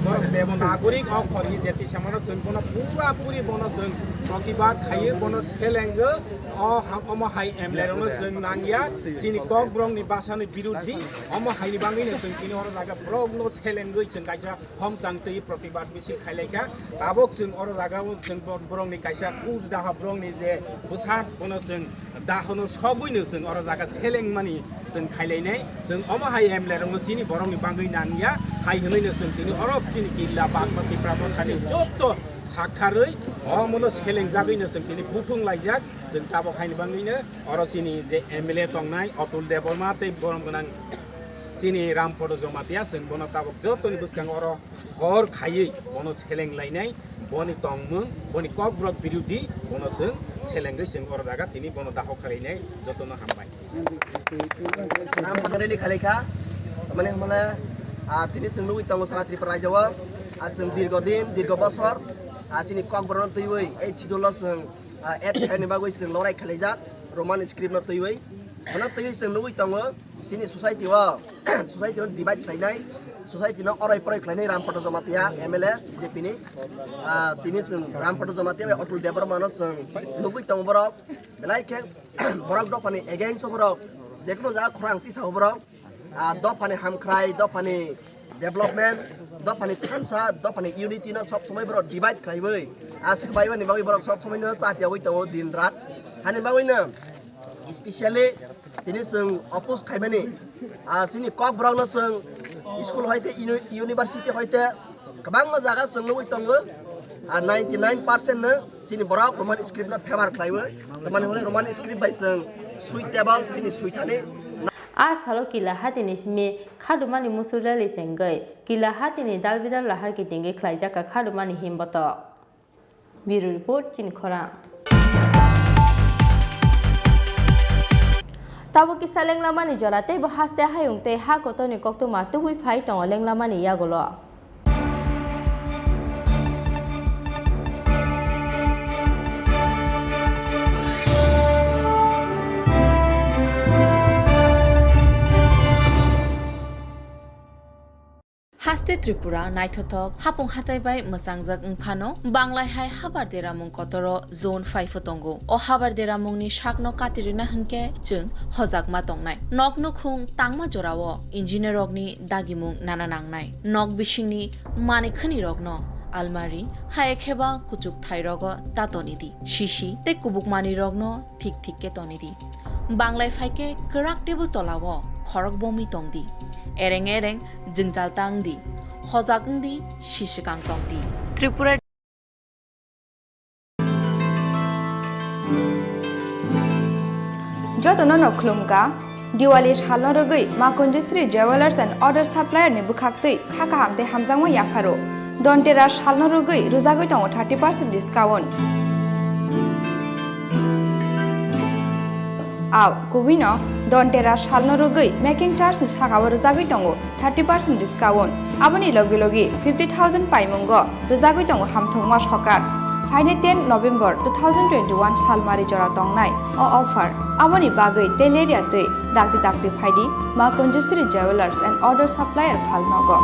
borok Devanagari okhor ni je tisamano chwng bono pura puri bono chwng protibad khaiyo, bono selengo. O ha-, omo hai M L A rokno chwng nangya, chini kokborok ni basani birodhi, omo hai ni bangwi no chwng tini oro jaga borok no selengwi chwng kaisa homchang twi protibad misil khailaikha. Tabuk chwng oro jaga o chwng bo-, borokni kaisa kuch daha borokni je bwsak bono chwng dahono sogwino chwng oro jaga selengmani chwng khailainai. Chwng omo hai M L A rokno chini borokni bangwi nangya hai hwnwino chwng tini oro chini Killa Bagma Tipra Mothani joto saktharwi omono selengjagwino chwng tini buthung laijak. Chwng tabuk haini bangwino oro chini je M L A tongnai Atul Debbarma tei borom gwnang chini Rampada Jamatia, chwng bono tabuk jotoni bwskango oro hor khaiwi bono seleng lainai, boni tongmung, boni kokborok birodhi, bono chwng selengwi chwng oro jaga tini bono daho khalainai, jotono hambai. Rampada rally khalaikha, mane hwnmale, ah, tini chwng nugwi tongo sara Tripura rajyo o, ah, chwng dirgo din, dirgo bosor, ah, chini kokborokno twiwi, ei schedule o chwng, ah, add khaini bagwi chwng lorai khalaijak, Roman script no twiwi, bono twiwi chwng nugwi tongo. Chini society o, society no divide khlainai, society no orai porai khlainai Rampada Jamatia M L A B J P ni. Ah, chini chwng Rampada Jamatia bai Atul Debbarma no chwng nugwi tongo borok. Belai khe borok dophani against o borok, jekhuno jaga khorang tisa o borok. Ah, dophani hamkhrai, dophani development, dophani thansa, dophani unity no sob somoi borok divide khlaiwi. Ah, swbaimani bagwi borok sob somoi no chatiyawi tongo din rat. Hani bagwi no specially tini chwng oppose khaimani, ah, chini kokborokno chwng school hoite uni-, university hoite kwbangma jaga chwng nugwi tongo, ah, ninety nine percent no chini borok Roman script no favor khlaiwi, tamani hwnwi Roman script bai chwng suitable chini suithani. A salo Killa hatini simi khadumani musu rally chengwi Killa hatini dalbidal lahar kitingwi khlaijakha khadumani himboto. Bureau report, chini khorang. Tabuk kisa lenglamani jora tei bo haste hayung tei ha kotorni koktwma tubui phai tongo lenglamani yagulo. Haste Tripura naithothok hapung hatai bai mwchangjak wngphano, banglai hai habar deramung kotoro zone phai pho tongo. O habar deramungni sakno katirina hwnkhe chwng hojakma tongnai. Nok nukhung tangma jorao engineer rokni dagimung nana nangnai. Nok bisingni manwi khwnirokno almari, hai ekheba kuchuk thairogo ta toni di. Sisi tei kubuk manwirokno thik thik khe toni di. Banglai phai khe kwrak table tolao khorok bomwi tong di. Ereng ereng jwngjal ta wng di. Hojak wng di, si swkang tong di. Tripura. Jotono no khulumkha. Diwali salno rwgwi Ma Kunjusri Jewellers and Order Supplier ni bwkhaktwi kha kaham tei hamjakma yapharo. Dhanteras salno rwgwi rwjagwi tongo thirty percent discount. Au, kubui no Dhanteras salno rwgwi making charge ni sakao rwjagwi tongo thirty percent discount. Aboni logi logi fifty thousand paimungo rwjagwi tongo hamthwngma sokat. Phainai ten November two thousand twenty-one salmari jora tongnai o offer. Aboni bagwi tei lerya twi dakti dakti phaidi Ma Kunjusri Jewellers and Order Supplier phalnogo.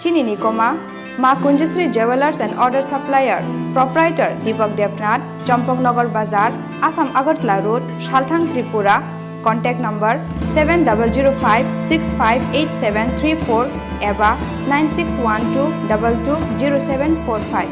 Chini ni koma, Ma Kunjusri Jewellers and Order Supplier, Proprietor Deepak Debnath, Champaknagar Bazar, Assam Agartala Road, Salthang, Tripura. Contact number seven double zero five six five eight seven three four eba nine six one two double two zero seven four five.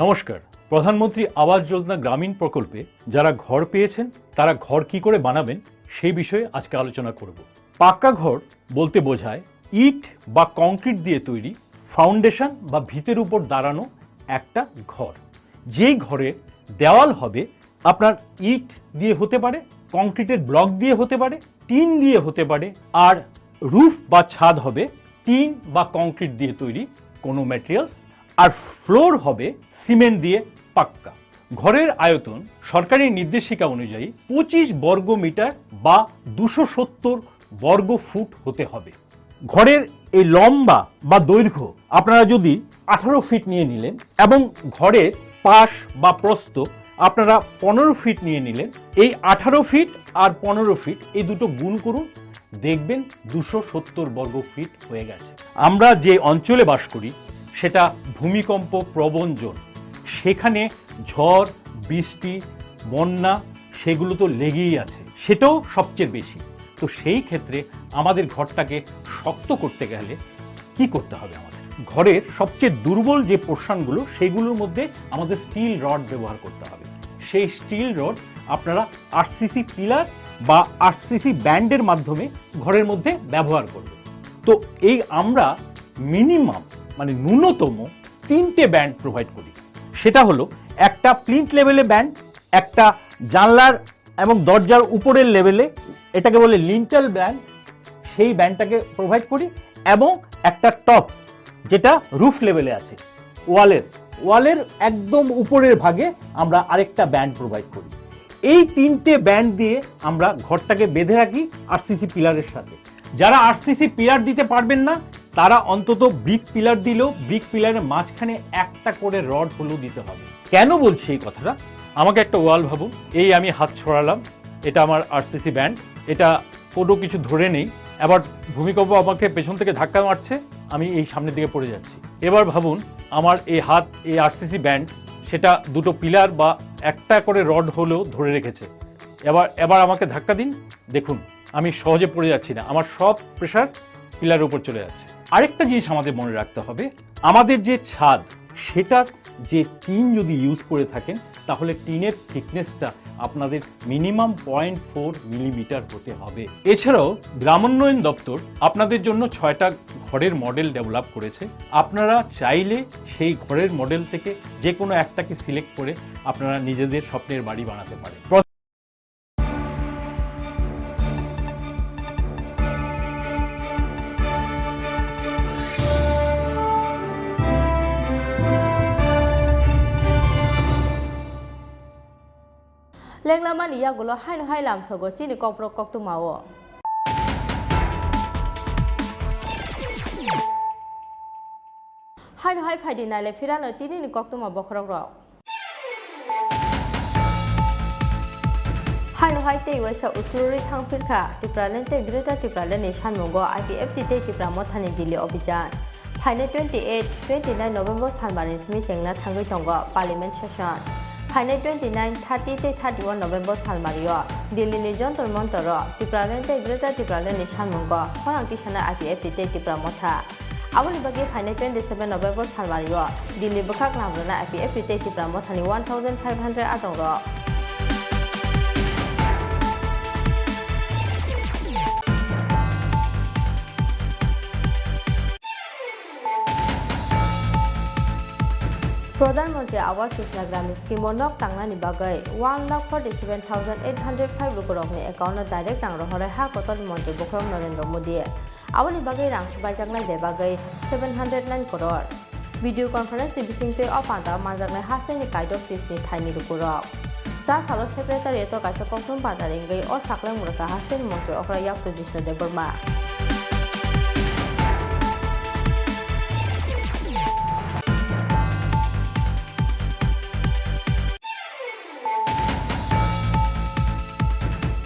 নমস্কার। প্রধানমন্ত্রী আবাস যোজনা গ্রামীণ প্রকল্পে যারা ঘর পেয়েছেন, তারা ঘর কি করে বানাবেন, সেই বিষয়ে আজকে আলোচনা করব। পাক্কা ঘর বলতে বোঝায় ইট বা কংক্রিট দিয়ে তৈরি ফাউন্ডেশন বা ভিতের উপর দাঁড়ানো একটা ঘর। যেই ঘরের দেওয়াল হবে আপনার ইট দিয়ে হতে পারে, কংক্রিটের ব্লক দিয়ে হতে পারে, টিন দিয়ে হতে পারে, আর রুফ বা ছাদ হবে টিন বা কংক্রিট দিয়ে তৈরি কোনো ম্যাটেরিয়ালস, আর ফ্লোর হবে সিমেন্ট দিয়ে পাক্কা। ঘরের আয়তন সরকারি নির্দেশিকা অনুযায়ী পঁচিশ বর্গ মিটার বা দুশো সত্তর বর্গ ফুট হতে হবে। ঘরের এই লম্বা বা দৈর্ঘ্য আপনারা যদি আঠারো ফিট নিয়ে নিলেন এবং ঘরের পাশ বা প্রস্থ আপনারা পনেরো ফিট নিয়ে নিলেন, এই আঠারো ফিট আর পনেরো ফিট এই দুটো গুণ করুন, দেখবেন দুশো সত্তর বর্গ ফিট হয়ে গেছে। আমরা যে অঞ্চলে বাস করি সেটা ভূমিকম্প প্রবণ জোন, সেখানে ঝড়, বৃষ্টি, বন্যা সেগুলো তো লেগেই আছে, সেটাও সবচেয়ে বেশি। তো সেই ক্ষেত্রে আমাদের ঘরটাকে শক্ত করতে গেলে কি করতে হবে আমাদের? ঘরের সবচেয়ে দুর্বল যে পোর্শনগুলো, সেইগুলোর মধ্যে আমাদের স্টিল রড ব্যবহার করতে হবে। সেই স্টিল রড আপনারা আরসিসি পিলার বা আরসিসি ব্যান্ডের মাধ্যমে ঘরের মধ্যে ব্যবহার করবেন। তো এই আমরা মিনিমাম, মানে ন্যূনতম তিনটে ব্যান্ড প্রোভাইড করি। সেটা হলো একটা প্লিন্থ লেভেলে ব্যান্ড, একটা জানলার এবং দরজার উপরের লেভেলে, এটাকে বলে লিন্টেল ব্যান্ড, সেই ব্যান্ডটাকে প্রোভাইড করি, এবং একটা টপ, যেটা রুফ লেভেলে আছে, ওয়ালের ওয়ালের একদম উপরের ভাগে আমরা আরেকটা ব্যান্ড প্রোভাইড করি। এই তিনটে ব্যান্ড দিয়ে আমরা ঘরটাকে বেঁধে রাখি আরসিসি পিলারের সাথে। যারা আরসিসি পিলার দিতে পারবেন না, তারা অন্তত ব্রিক পিলার দিলেও ব্রিক পিলারের মাঝখানে একটা করে রড হলেও দিতে হবে। কেন বলছি এই কথাটা? আমাকে একটা ওয়াল ভাবুন, এই আমি হাত ছড়ালাম, এটা আমার আরসিসি ব্যান্ড, এটা কোনো কিছু ধরে নেই, আবার ভূমিকম্প আমাকে পেছন থেকে ধাক্কা মারছে, আমি এই সামনের দিকে পড়ে যাচ্ছি। এবার ভাবুন, আমার এই হাত, এই আরসিসি ব্যান্ড, সেটা দুটো পিলার বা একটা করে রড হলেও ধরে রেখেছে। এবার, এবার আমাকে ধাক্কা দিন, দেখুন আমি সহজে পড়ে যাচ্ছি না, আমার সব প্রেশার পিলারের উপর চলে যাচ্ছে। আরেকটা জিনিস আমাদের মনে রাখতে হবে, আমাদের যে ছাদ, সেটার যে টিন যদি ইউজ করে থাকেন, তাহলে টিনের থিকনেসটা আপনাদের মিনিমাম পয়েন্ট ফোর মিলিমিটার হতে হবে। এছাড়াও গ্রামোন্নয়ন দপ্তর আপনাদের জন্য ছয়টা ঘরের মডেল ডেভেলপ করেছে। আপনারা চাইলে সেই ঘরের মডেল থেকে যে কোনো একটাকে সিলেক্ট করে আপনারা নিজেদের স্বপ্নের বাড়ি বানাতে পারেন। Tenglamani yagulo haino hai lamsogo chini kokborok koktwmao. Haino hai phaidi naile phirano tinini koktwma bokhorokrok. Haino hai tei waisa usurwi thangphirkha Tipraland tei Greater Tipraland ni sanmungo I P F T tei Tipra Mothani Delhi Obhijan. Phainai twenty eight, twenty nine November salmani simi chengna thangwi tongo Parliament session. Phainai twenty nine, thirty tei thirty one November salmario Delhi ni Jantar Mantar o Tipraland tei Greater Tipraland ni sanmungo khorang tisana I P F T tei Tipra Motha. Aboni bagwi phainai twenty seven November salmario Delhi bwkhak lamrwna I P F T tei Tipra Mothani one thousand five hundred adongrok. Pradhan Mantri Awas Yojana Gramin Scheme o nok tangnani bagwi one lakh forty seven thousand eight hundred five lukurokni account o direct rang rohorwi ha kotorni montri bokhorok Narendra Modi. Aboni bagwi rang swbaijaknai bebagwi seven hundred nine crore. Video conference ni bisingtwi o panda manjaknai hasteni kaidok chisni thaini lukurok. Cha salo secretariat o kaisa kokthum panda ringwi o saklai mwrwkha hasteni montri okra Yakchu Jishnu Debbarma.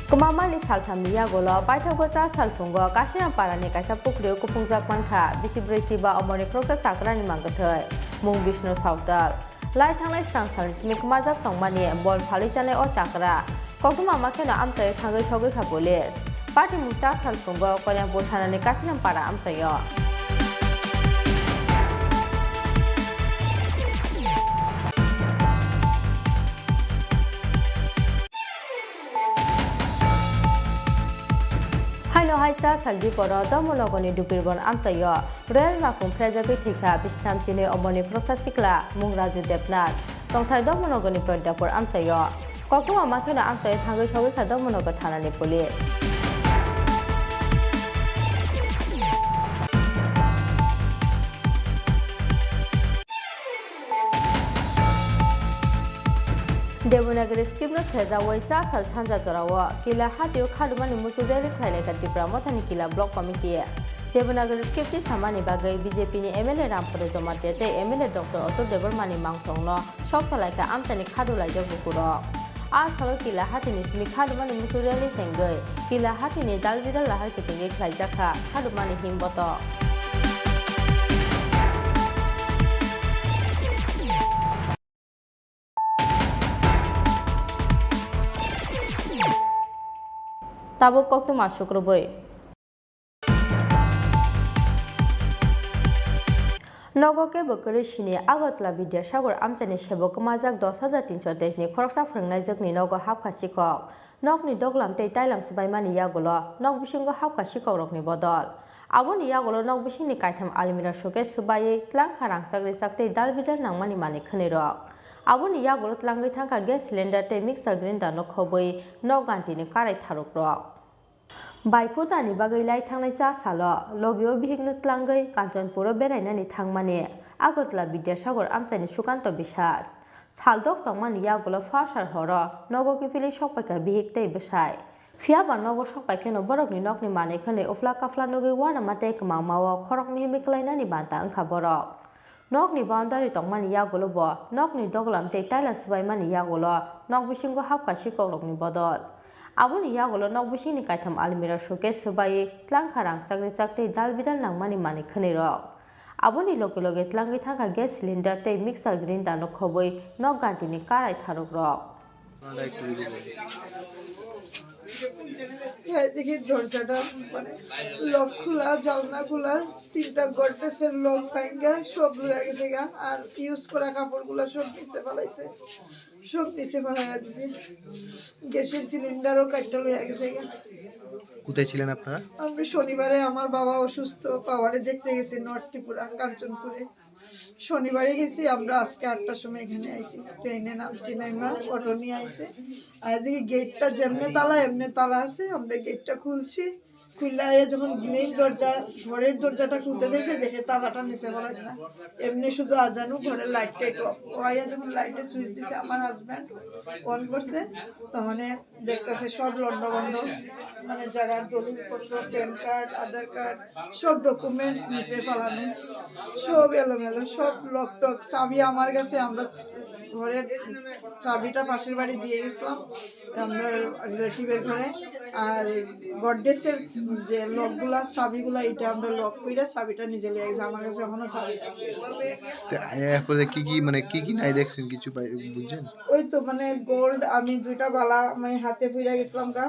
Kwmamani salthamni yagulo paithago cha salphungo Kasinampara ni kaisa pukhrio kuphungjak mankha bisi bwrwi chiba omorni khoroksa chakrani mangkwthwi mung Bishnu Sautal. Lai thangnai srang salni simi kwmajak tongmani bol phalwi chanai o chakra. Koktwma ma kheno amchaio thangwi sogwi kha police. Patimung cha salphungo Koilampur thanani Kasinampara amchaio. Haino hai cha sal diporo Dharmanagorni Dupirbon amchaio rail makhung phrejagwi thwikha bisithamchi nwi omorni khoroksa sikla mung Raju Debnath. Tongthai Dharmanagorni Pradyapur amchaio. Koktwma ma kheno amchaio thangwi sogwi kha Dharmanagar thanani police. Devanagari script no sejawi cha sal sanja jorao Kila hatio khadumani musu rally khlailaikha Tipra Mothani Kila Block Committee. Devanagari script tisamani bagwi B J P ni M L A Rampada Jamatia tei M L A Doctor Atul Debbarmani mangthongno sok salaikha amchaini khadu laijak bukurok. A salo Kila hatini simi khadumani musu rally chengwi Kila hatini dal bidal lahar kitingwi khlaijakha khadumani himbotok. Tabuk koktwma sukrubwi. Nogo kebo kwrwi sini Agartala Bidyasagar amchaini sebo kwmajak dos hajar tinso teis ni khoroksa phwrwngnaijwkni nogo hapkha sikhok. Nokni doglam tei tailam swbaimani yagulo nok bisingo hapkha sikokrokni bodol. Aboni yagulo nok bisingni kaitham almirah showcase swbaiwi tlangkha rangchak rijak tei dal bidal nangmani manwi khwnwirok. Aboni yagulo tlangwi thangkha gas cylinder tei mixer grinder no khobwi nok gantini karai tharukrok. Bai phutani bagwi lai thangnai cha salo logio bihikno tlangwi Kanchanpuro berainani thangmani Agartala Bidyasagar amchaini Sukanto Biswas. Saldok tongmani yagulo pharsar horo nogo kiphilwi sokpaikha bihik tei bwsai. Phiyaba nogo sokpaikheno borokni nokni manwi khwnwi uphla kaphla nugwi uanama tei kwmangmao khoroknwi himwi kwlainani banta wngkha borok. Nokni boundary tongmani yagulo bo nokni doglam tei taila swbaimani yagulo nok bisingo hapkha sikokrokni bodol. Aboni yagulo nok bisingni kaitham almirah showcase swbaiwi tlangkha rangchak rijak tei dal bidal nangmani manwi khwnwirok. Aboni loge loge tlangwi thangkha gas cylinder tei mixer grinder no khobwi nok gantini karai tharukrok. এদিকে দরজাটা মানে লক খোলা, জানলা খোলা, তিনটা গডরেজের লক ভাঙ্গা সব লইয়া গেছে গা। আর ইউজ করা কাপড়গুলো সব নিচে ফালাইছে, সব নিচে ফালাইয়া দিছে। গ্যাসের সিলিন্ডারও কাটটা লইয়া গেছে গা। কোথায় ছিলেন আপনারা? আমরা শনিবারে আমার বাবা অসুস্থ, বাবারে দেখতে গেছি নর্থ ত্রিপুরা, কাঞ্চনপুরে। শনিবারে গেছি আমরা, আজকে আটটার সময় এখানে আইছি। ট্রেনে নামছি, নেমা অটো নিয়ে আইছে। আর এদিকে গেটটা যেমনে তালা, এমনে তালা আছে। আমরা গেটটা খুলছি, খুললা আইয়া যখন মেইন দরজা, ঘরের দরজাটা খুলতে চাইছে, দেখে তালাটা নিচে বলা যায় না। এমনি শুধু আজানো, ঘরের লাইট টাইট অফ। ও আইয়া যখন লাইটের সুইচ দিছে আমার হাজব্যান্ড, অন করছে, তো মানে দেখতেছে সব লন্ডভন্ড, মানে জায়গার দলিলপত্র, প্যান কার্ড, আধার কার্ড, সব ডকুমেন্টস নিচে ফালানো, সব এলোমেলো, সব লক টক। চাবি আমার কাছে, আমরা ঘরের চাবিটা পাশের বাড়ি দিয়ে গেছিলাম, আমরা রিলেটিভের ঘরে। আর গডরেজের যে লকগুলা, চাবিগুলা, এটা আমরা লক কইরা চাবিটা নিজে লিয়ে গেছি। আমার কাছে এখনো চাবি আছে। তে আয়া এরপরে কি কি মানে কি কি নাই দেখছেন কিছু পাই- বুঝছেন? ওই তো মানে গোল্ড, আমি দুইটা বালা আমি হাতে পুইরা গেছিলাম গা,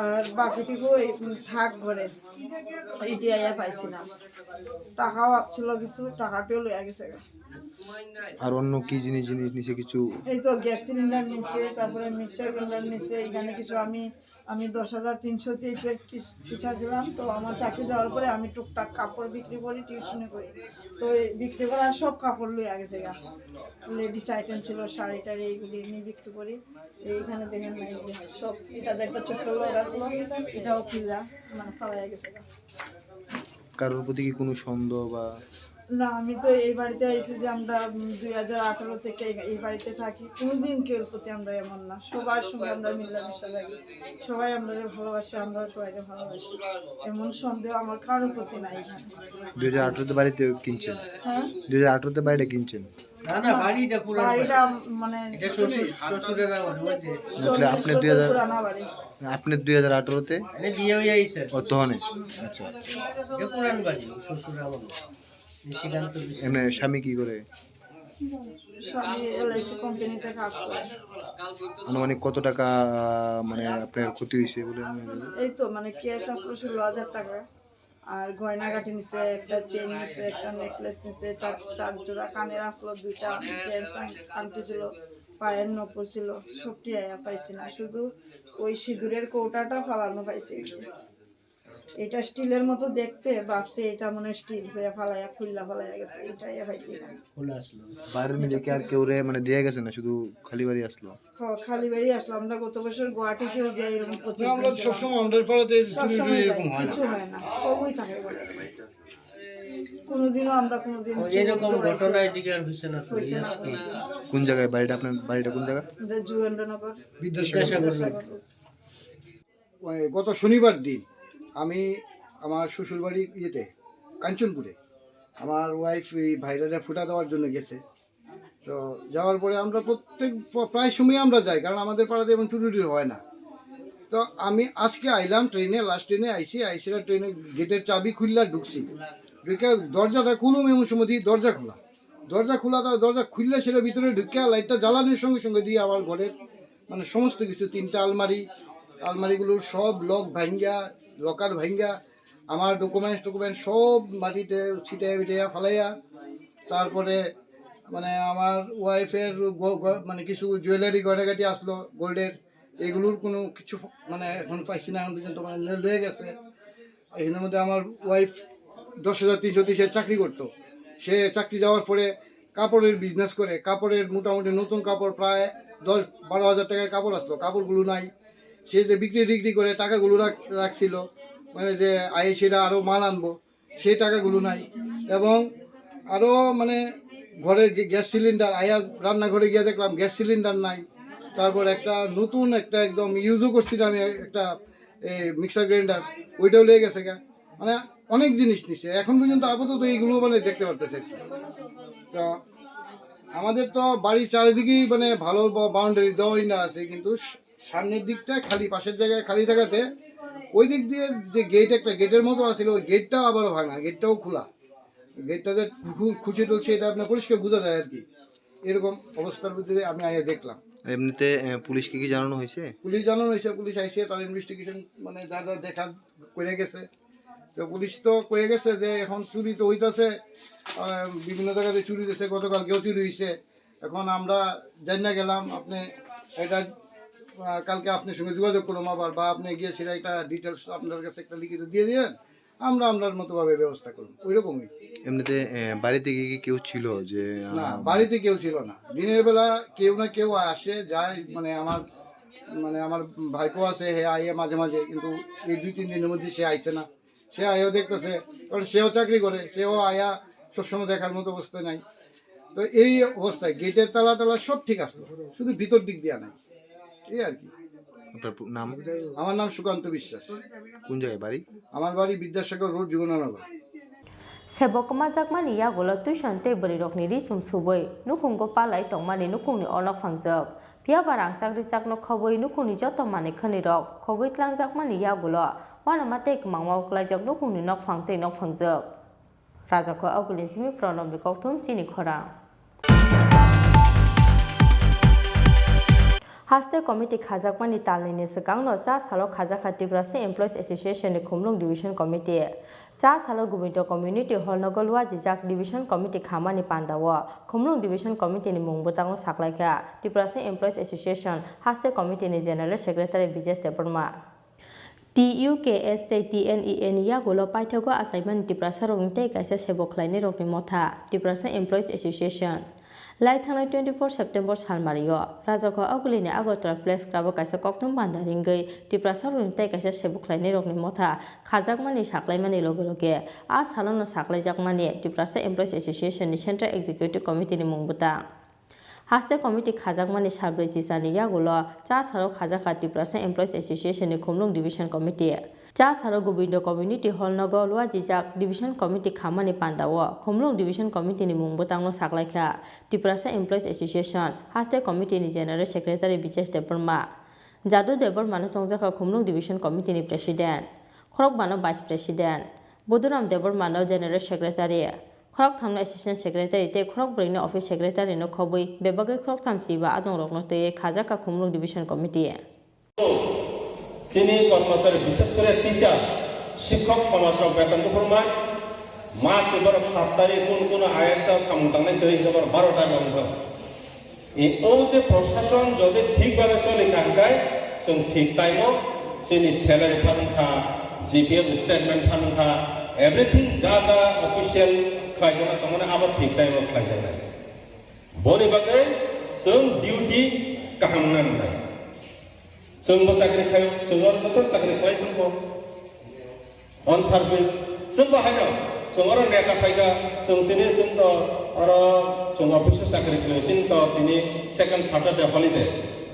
আর বাকিটুকু ওই থাক ঘরে, ইটি আইয়া পাইছি না। টাকাও ছিল কিছু, টাকাটিও লইয়া গেছে গা। আর অন্য কি জিনিস জিনিস নিচে কিছু? এই তো গ্যাস সিলিন্ডার নিচে, তারপরে মিক্সচার গ্রাইন্ডার নিচে, এখানে কিছু আমি আমি দশ হাজার তিনশো দিয়ে টিচার ছিলাম, তো আমার চাকরি যাওয়ার পরে আমি টুকটাক কাপড় বিক্রি করি, টিউশনি করি। তো এই বিক্রি করার সব কাপড় লইয়া গেছে গা। লেডিস আইটেম ছিল, শাড়ি টাড়ি, এইগুলি আমি বিক্রি করি। এইখানে দেখেন না, এই যে সব, এটা দেখো ছোট্ট লোক আসলো, এটাও খুললা, মানে ফালাইয়া গেছে গা। কারোর প্রতি কি কোনো সন্দেহ বা? না, আমি তো এই বাড়িতে আইছি যে আমরা দুই হাজার আঠারো থেকে এই বাড়িতে থাকি। কোনোদিন কেউর প্রতি আমরা এমন না, সবার সঙ্গে আমরা মিলামিশা থাকি, সবাই আমরা ভালোবাসে, আমরা সবাইকে ভালোবাসি। এমন সন্দেহ আমার কারোর প্রতি নাই এখানে। দুই হাজার আঠারোতে বাড়িতে কিনছেন? হ্যাঁ। দুই হাজার আঠারোতে বাড়িটা কিনছেন? না না, বাড়িটা পুরো বাড়িটা মানে এটা শ্বশুর শ্বশুরের আমার ওই যে তাহলে আপনি দুই হাজার পুরানা বাড়ি। আপনি দুই হাজার আঠারোতে? মানে বিয়ে হয়ে আইছে। ও তখনই। আচ্ছা। এটা পুরান বাড়ি, শ্বশুর আমার। শ্রীকান্ত। এমনি স্বামী কি করে? স্বামী এলআইসি কোম্পানিতে কাজ করে। আনুমানিক কত টাকা মানে আপনার ক্ষতি হয়েছে বলে? এই তো মানে ক্যাশ আসলো ষোলো হাজার টাকা, আর গয়নাগাটি নিছে, একটা চেইন নিছে, একটা নেকলেস নিছে, চার চার জোড়া কানের আসলো, দুইটা জেন্টস আংটি ছিল, পায়ের নপুর ছিল, সবটি আয়া পাইছি না, শুধু ওই সিঁদুরের কৌটাটা ফালানো পাইছি। এটা স্টিলের মতো দেখতে, ভাবছে এটা মনে হয় স্টিল হয়ে ফালাইয়া, খুললা ফালাইয়া গেছে, এটাই পাইছি না। খোলা আসলো। বাড়ির মিলে কি আর কেউ রে মানে দিয়ে গেছে না, শুধু খালি বাড়ি আসলো? হ, খালি বাড়ি আসলো। আমরা গত বছর গুয়াহাটিতেও যাই, এরকম প্রচুর আমরা দিন সবসময় আমাদের পাড়াতে এই চুরি সবসময় টুরি যাই, এরকম হয় না। কিছু হয় না, খুবই থাকে বলে। কোনোদিনও আমরা কোনোদিন এরকম ঘটনা এদিকে আর হচ্ছে না তো। হয়েছে না কোনো। কোন জায়গায় বাড়িটা আপনার? বাড়িটা কোন জায়গা? আমাদের যুগেন্দ্রনগর। বিদ্যাসাগর। বিদ্যাসাগর রোড। ওই গত শনিবার দিন আমি আমার শ্বশুরবাড়ি ইয়েতে, কাঞ্চনপুরে, আমার ওয়াইফ এই ভাইরারে ফুটা দেওয়ার জন্য গেছে। তো যাওয়ার পরে আমরা প্রত্যেক প্রায় সময় আমরা যাই, কারণ আমাদের পাড়াতে এমন চুরি টুরি হয় না। তো আমি আজকে আইলাম ট্রেনে, লাস্ট ট্রেনে আইসি, আইসিরা ট্রেনের গেটের চাবি খুললা ঢুকছি। ঢুকে দরজাটা খুলুম, এমন সময় দিয়ে দরজা খোলা। দরজা খোলা, তার দরজা খুললে সেটা ভিতরে ঢুকে লাইটটা জ্বালানোর সঙ্গে সঙ্গে দিয়ে আমার ঘরের মানে সমস্ত কিছু, তিনটা আলমারি, আলমারিগুলোর সব লক ভাঙ্গা, লকার ভাঙ্গা, আমার ডকুমেন্টস টকুমেন্টস সব মাটিতে ছিটাইয়া বিটাইয়া ফালাইয়া, তারপরে মানে আমার ওয়াইফের মানে কিছু জুয়েলারি গয়নাগাটি আসলো গোল্ডের, এগুলোর কোনো কিছু মানে এখন পাইছি না, এখন পর্যন্ত মানে লয়ে গেছে। এখানের মধ্যে আমার ওয়াইফ দশ হাজার তিনশো তিরিশে চাকরি করতো। সে চাকরি যাওয়ার পরে কাপড়ের বিজনেস করে, কাপড়ের মোটামুটি নতুন কাপড় প্রায় দশ বারো হাজার টাকার কাপড় আসলো, কাপড়গুলো নাই। সে যে বিক্রি টিক্রি করে টাকাগুলো রাখ রাখছিল, মানে যে আইসিরা আরও মাল আনবো, সেই টাকাগুলো নাই। এবং আরও মানে ঘরের গ্যাস সিলিন্ডার, আয়া রান্নাঘরে গিয়ে দেখলাম গ্যাস সিলিন্ডার নাই। তারপর একটা নতুন একটা একদম ইউজও করছিলাম একটা মিক্সার গ্রাইন্ডার, ওইটাও লেগে গেছে গা। মানে অনেক জিনিস নিছে, এখন পর্যন্ত আপাতত এইগুলো মানে দেখতে পারতেছে আর কি। তো আমাদের তো বাড়ির চারিদিকেই মানে ভালো বাউন্ডারি দেওয়াই না আছে, কিন্তু সামনের দিকটা খালি, পাশের জায়গায় খালি থাকাতে ওই দিক দিয়ে যে গেট, একটা গেটের মতো আছিল, ওই গেটটাও আবারও ভাঙা, গেটটাও খোলা। গেটটা যে খুলছে টুলছে, এটা আপনার পরিষ্কার বোঝা যায় আর কি। এরকম অবস্থার মধ্যে আমি আগে দেখলাম। এমনিতে আহ, পুলিশকে কি জানানো হয়েছে? পুলিশ জানানো হয়েছে, পুলিশ আইসে, তার ইনভেস্টিগেশন মানে যা যা দেখা করে গেছে। তো পুলিশ তো কয়ে গেছে যে এখন চুরি তো হইতাছে, বিভিন্ন জায়গাতে চুরি হইতেছে, গতকালকেও চুরি হয়েছে। এখন আমরা জানি না গেলাম, আপনি এটা কালকে আপনার সঙ্গে যোগাযোগ করলাম আবার, বা আপনি গিয়ে সেটা একটা ডিটেলস আপনার কাছে একটা লিখিত দিয়ে দিয়েন, আমরা আমরার মতো ভাবে ব্যবস্থা করবো, ওই রকমই। এমনিতে আহ, বাড়িতে কি কি কেউ ছিল যে আহ, না, বাড়িতে কেউ ছিল না। দিনের বেলা কেউ না কেউ আসে যায়, মানে আমার মানে আমার ভাইপো আছে, হে আইয়া মাঝে মাঝে, কিন্তু এই দুই তিন দিনের মধ্যে সে আইছে না। সে আইয়াও দেখতেছে, কারণ সেও চাকরি করে, সেও আয়া সবসময় দেখার মতো অবস্থা নাই। তো এই অবস্থায় গেটের তালা টালা সব ঠিক আসলো, শুধু ভিতর দিক দিয়া নাই, এই আর কি। আপনার পু-, নাম? আমার নাম সুকান্ত বিশ্বাস। কোন জায়গায় বাড়ি? আমার বাড়ি বিদ্যাসাগর রোড, Yamunanagar. Sebo kwmajakmani yagulo tuition tei bwrwirokni ri chum subwi nukhungo palai tongmani nukhungni onok phangjak. Phiya ba rangchak richakno khobwi nukhungni joto manwi khwnirok khobwi tlangjakmani yagulo uanama tei kwmangma uklaijak nukhungni nokphang tei nokphangjak. Rajakho Agulin simi Pranobni kokthum chini khorang. Haste committee khajakmani talnini swkangno cha salo khajakha Tiprasa Employees Association ni Khumlwng Division Committee. Cha salo Gobindo Community Hall nogo luajijak Division Committee khamani pandao Khumlwng Division Committee ni mung bwtangno saklaikha Tiprasa Employees Association Haste Committee ni General Secretary Bijesh Debbarma. T U K S tei T N E A ni yagulo paithago achaimani Tiprasarokni tei kaisa sebo khlainairokni motha, Tiprasa Employees Association. Lai thangnai twenty four September salmario Rajakho Agulini Agartala Press Club o kaisa kokthum banda ringwi Tiprasarokni tei kaisa sebo khlainairokni motha khajakmani saklaimani loge loge a salono saklaijakmani Tiprasa Employees Association ni Central Executive Committee ni mung bwtang. Haste committee khajakmani salbrwi chichani yagulo cha salo khajakha Tiprasa Employees Association ni Khumlwng Division Committee. Cha salo Gobindo Community Hall nogo luajijak Division Committee khamani pandao Khumlwng Division Committee ni mung bwtangno saklaikha Tiprasa Employees Association Haste Committee ni General Secretary Bijesh Debbarma. Jadu Debbarma no chongjakha Khumlwng Division Committee ni President, Khorokba no Vice President, Buduram Debbarma no General Secretary, khoroktham no Assistant Secretary tei khorokbrwi no Office Secretary no khobwi bebagwi khoroktham chiba adongrokno twiwi khajakha Khumlwng Division Committee. Chini kormochari, bishes kore teacher, shikhok somajrok beton kuphurma, mas ni borok sat tarik kun kun I S samung tangnai twi hwnkhe borok baro ta wngkha. E, o je prosason jodi thik bhabe choli kha hwnkhe, chwng thik time o chini salary phanwng kha, G P F statement phanwng kha, everything ja ja official khlaijaknai tongmani abo thik time o khlaijaknai. Boni bagwi chwng duty kaham wngna nangnai. Chwngbo chakri khlaio, chwng oro joto chakri khlai thangkho. On service, chwngbo haino, chwng oro neta phaikha, chwng tini chwngno oro chwng office o chakri khlaio, chini to tini second Saturday holiday.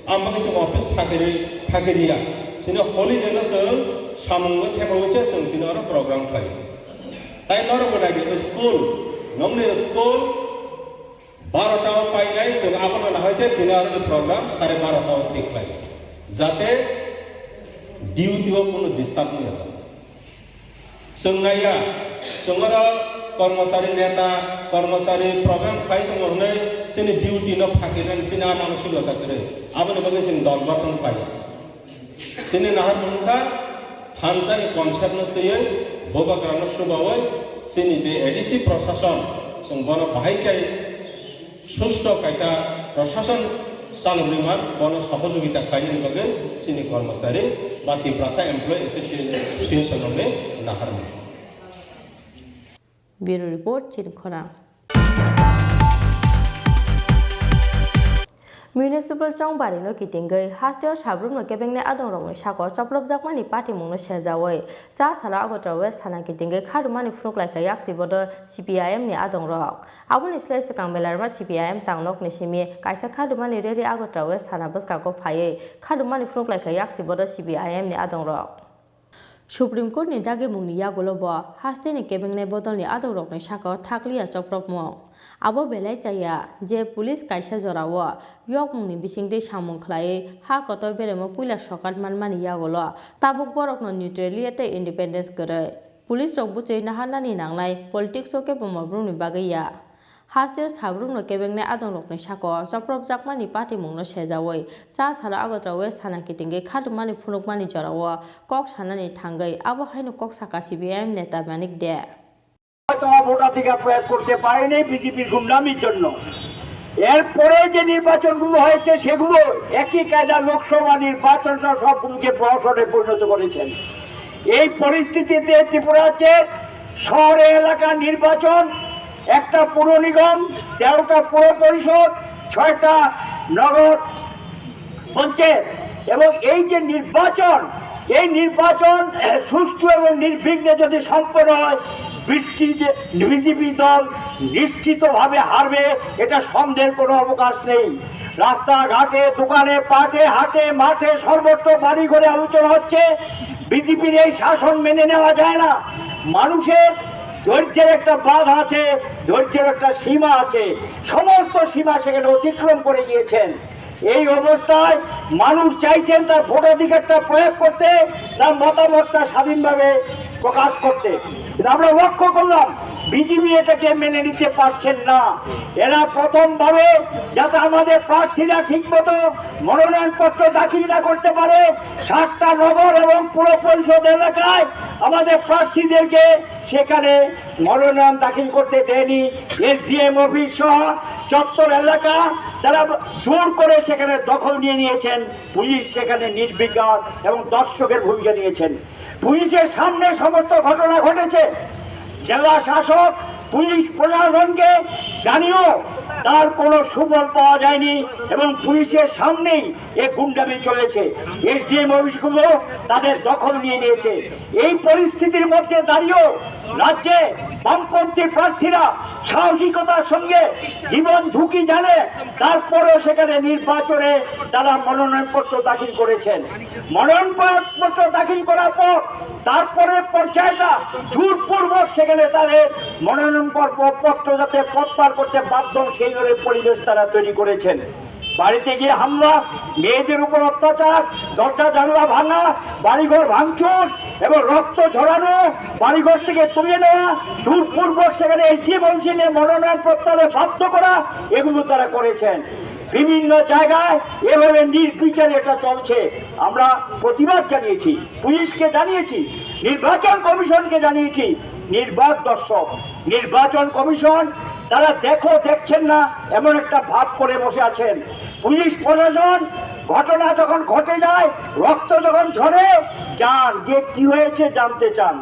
Ang bagwi chwng office phakiri, phakiriya. Chini holiday no chwng samungno thepawi se chwng tini oro program khlaio. Tai norokbo naidi, school, nongni school, Barota o painai chwng abono nahai se tini aroni program sare barota o tiklai. Jate duty o kunu disturb wngya. Chwng naiya, chwng oro kormochari neta, kormochari program khai tongo hwnwi chini duty no phakirnani chini a manusikota kwrwi. Aboni bagwi chwng dol gotton khlai. Chini naharmung wngkha thansa ni concept no twiwi bubagra no chubawi chini je A D C prosason chwng bono bahai khe susto kaisa prosason chalogwi man bono sohojogita khlainani bagwi chini kormochari ba Tiprasa Employee Association rokni naharmung. Bureau Report, Chini Khorang. Municipal chongbari no kitingwi hasteo sabrumno kebengnai adongrokni sakao choplopjakmani patimungno sejawi cha salo Agartala West thana kitingwi khadumani phunuk laikha yaksi bodo C P I M ni adongrok. Aboni slai swkang Belarma C P I M tangnokni simi kaisa khadumani rally Agartala West thana bwskango phaiwi khadumani phunuk laikha yaksi bodo C P I M ni adongrok. Supreme Court ni dagimungni yagulo bo hasteni kebengnai bodolni adongrokni sakao thakliya chopropmung. Abo belai chaya je police kaisa jorao yokmungni bisingtwi samung khlaiwi ha kotor beremo puila sokat manmani yagulo tabuk borokno neutrality tei independence kwrwi. Police rok bwchwi naharnani nangnai politics o kebo borokni bagwi ya. Hasteo sabrumno kebengnai adongrokni sakao chopropjakmani patimungno sejawi cha salo Agartala West thana kitingwi khadumani phunukmani jorao kok sanani thangwi abo haino kok saka C P I M neta Manik De. হয়তো ভোটাধিকার প্রয়োগ করতে পারেনি বিজেপির গুন্ডামির জন্য। এরপরে যে নির্বাচনগুলো হয়েছে সেগুলো একই কায়দা লোকসভা নির্বাচন সহ সবগুলোকে প্রহসনে পরিণত করেছেন। এই পরিস্থিতিতে ত্রিপুরা রাজ্যের শহরে এলাকা নির্বাচন, একটা পৌর নিগম, তেরোটা পৌর পরিষদ, ছয়টা নগর পঞ্চায়েত, এবং এই যে নির্বাচন, এই নির্বাচন সুষ্ঠু এবং নির্বিঘ্নে যদি সম্পন্ন হয়, বৃষ্টি যে বিজেপি দল নিশ্চিতভাবে হারবে, এটা সন্দেহের কোনো অবকাশ নেই। রাস্তাঘাটে, দোকানে, পাটে, হাটে, মাঠে সর্বত্র বাড়ি ঘরে আলোচনা হচ্ছে, বিজেপির এই শাসন মেনে নেওয়া যায় না। মানুষের ধৈর্যের একটা বাঁধ আছে, ধৈর্যের একটা সীমা আছে, সমস্ত সীমা সেখানে অতিক্রম করে গিয়েছেন। এই অবস্থায় মানুষ চাইছেন তার ভোটাধিকারটা প্রয়োগ করতে, তার মতামতটা স্বাধীনভাবে প্রকাশ করতে। কিন্তু আমরা লক্ষ্য করলাম বিজেপি এটাকে মেনে নিতে পারছেন না। এরা প্রথমভাবে যাতে আমাদের প্রার্থীরা ঠিকমতো মনোনয়নপত্র দাখিল না করতে পারে, সাতটা নগর এবং পুর পরিষদ এলাকায় আমাদের প্রার্থীদেরকে সেখানে মনোনয়ন দাখিল করতে দেয়নি। এসডিএম অফিস সহ চত্বর এলাকা তারা জোর করে সেখানে দখল নিয়ে নিয়েছেন। পুলিশ সেখানে নির্বিকার এবং দর্শকের ভূমিকা নিয়েছেন। পুলিশের সামনে সমস্ত ঘটনা ঘটেছে। জেলা শাসক পুলিশ প্রশাসনকে জানিয়েও তার কোনো সুফল পাওয়া যায়নি এবং পুলিশের সামনেই এ গুন্ডামি চলেছে। এসডিএম অফিসগুলো তাদের দখল নিয়ে নিয়েছে। এই পরিস্থিতির মধ্যে দাঁড়িয়েও রাজ্যে বামপন্থী প্রার্থীরা সাহসিকতার সঙ্গে জীবন ঝুঁকি জানে, তারপরেও সেখানে নির্বাচনে তারা মনোনয়নপত্র দাখিল করেছেন। মনোনয়নপত্র দাখিল করার পর তারপরে পর্যায়টা জোরপূর্বক সেখানে তাদের মনোনয়নপত্র যাতে প্রত্যাহার করতে বাধ্য হন, সেই ধরনের পরিবেশ তারা তৈরি করেছেন। বাড়িতে গিয়ে হামলা, মেয়েদের উপর অত্যাচার, দরজা জানলা ভাঙা, বাড়িঘর ভাঙচুর এবং রক্ত ঝরানো, বাড়িঘর থেকে তুলে নেওয়া, জোরপূর্বক সেখানে এসডিএম অফিসে নিয়ে মনোনয়ন প্রত্যাহারে বাধ্য করা, এগুলো তারা করেছেন। বিভিন্ন জায়গায় এভাবে নির্বিচারে এটা চলছে। আমরা প্রতিবাদ জানিয়েছি, পুলিশকে জানিয়েছি, নির্বাচন কমিশনকে জানিয়েছি। নির্বাক দর্শক, নির্বাচন কমিশন তারা দেখো দেখছেন না, এমন একটা ভাব করে বসে আছেন। পুলিশ প্রশাসন ঘটনা যখন ঘটে যায়, রক্ত যখন ঝরে, যান গিয়ে কি হয়েছে জানতে চান।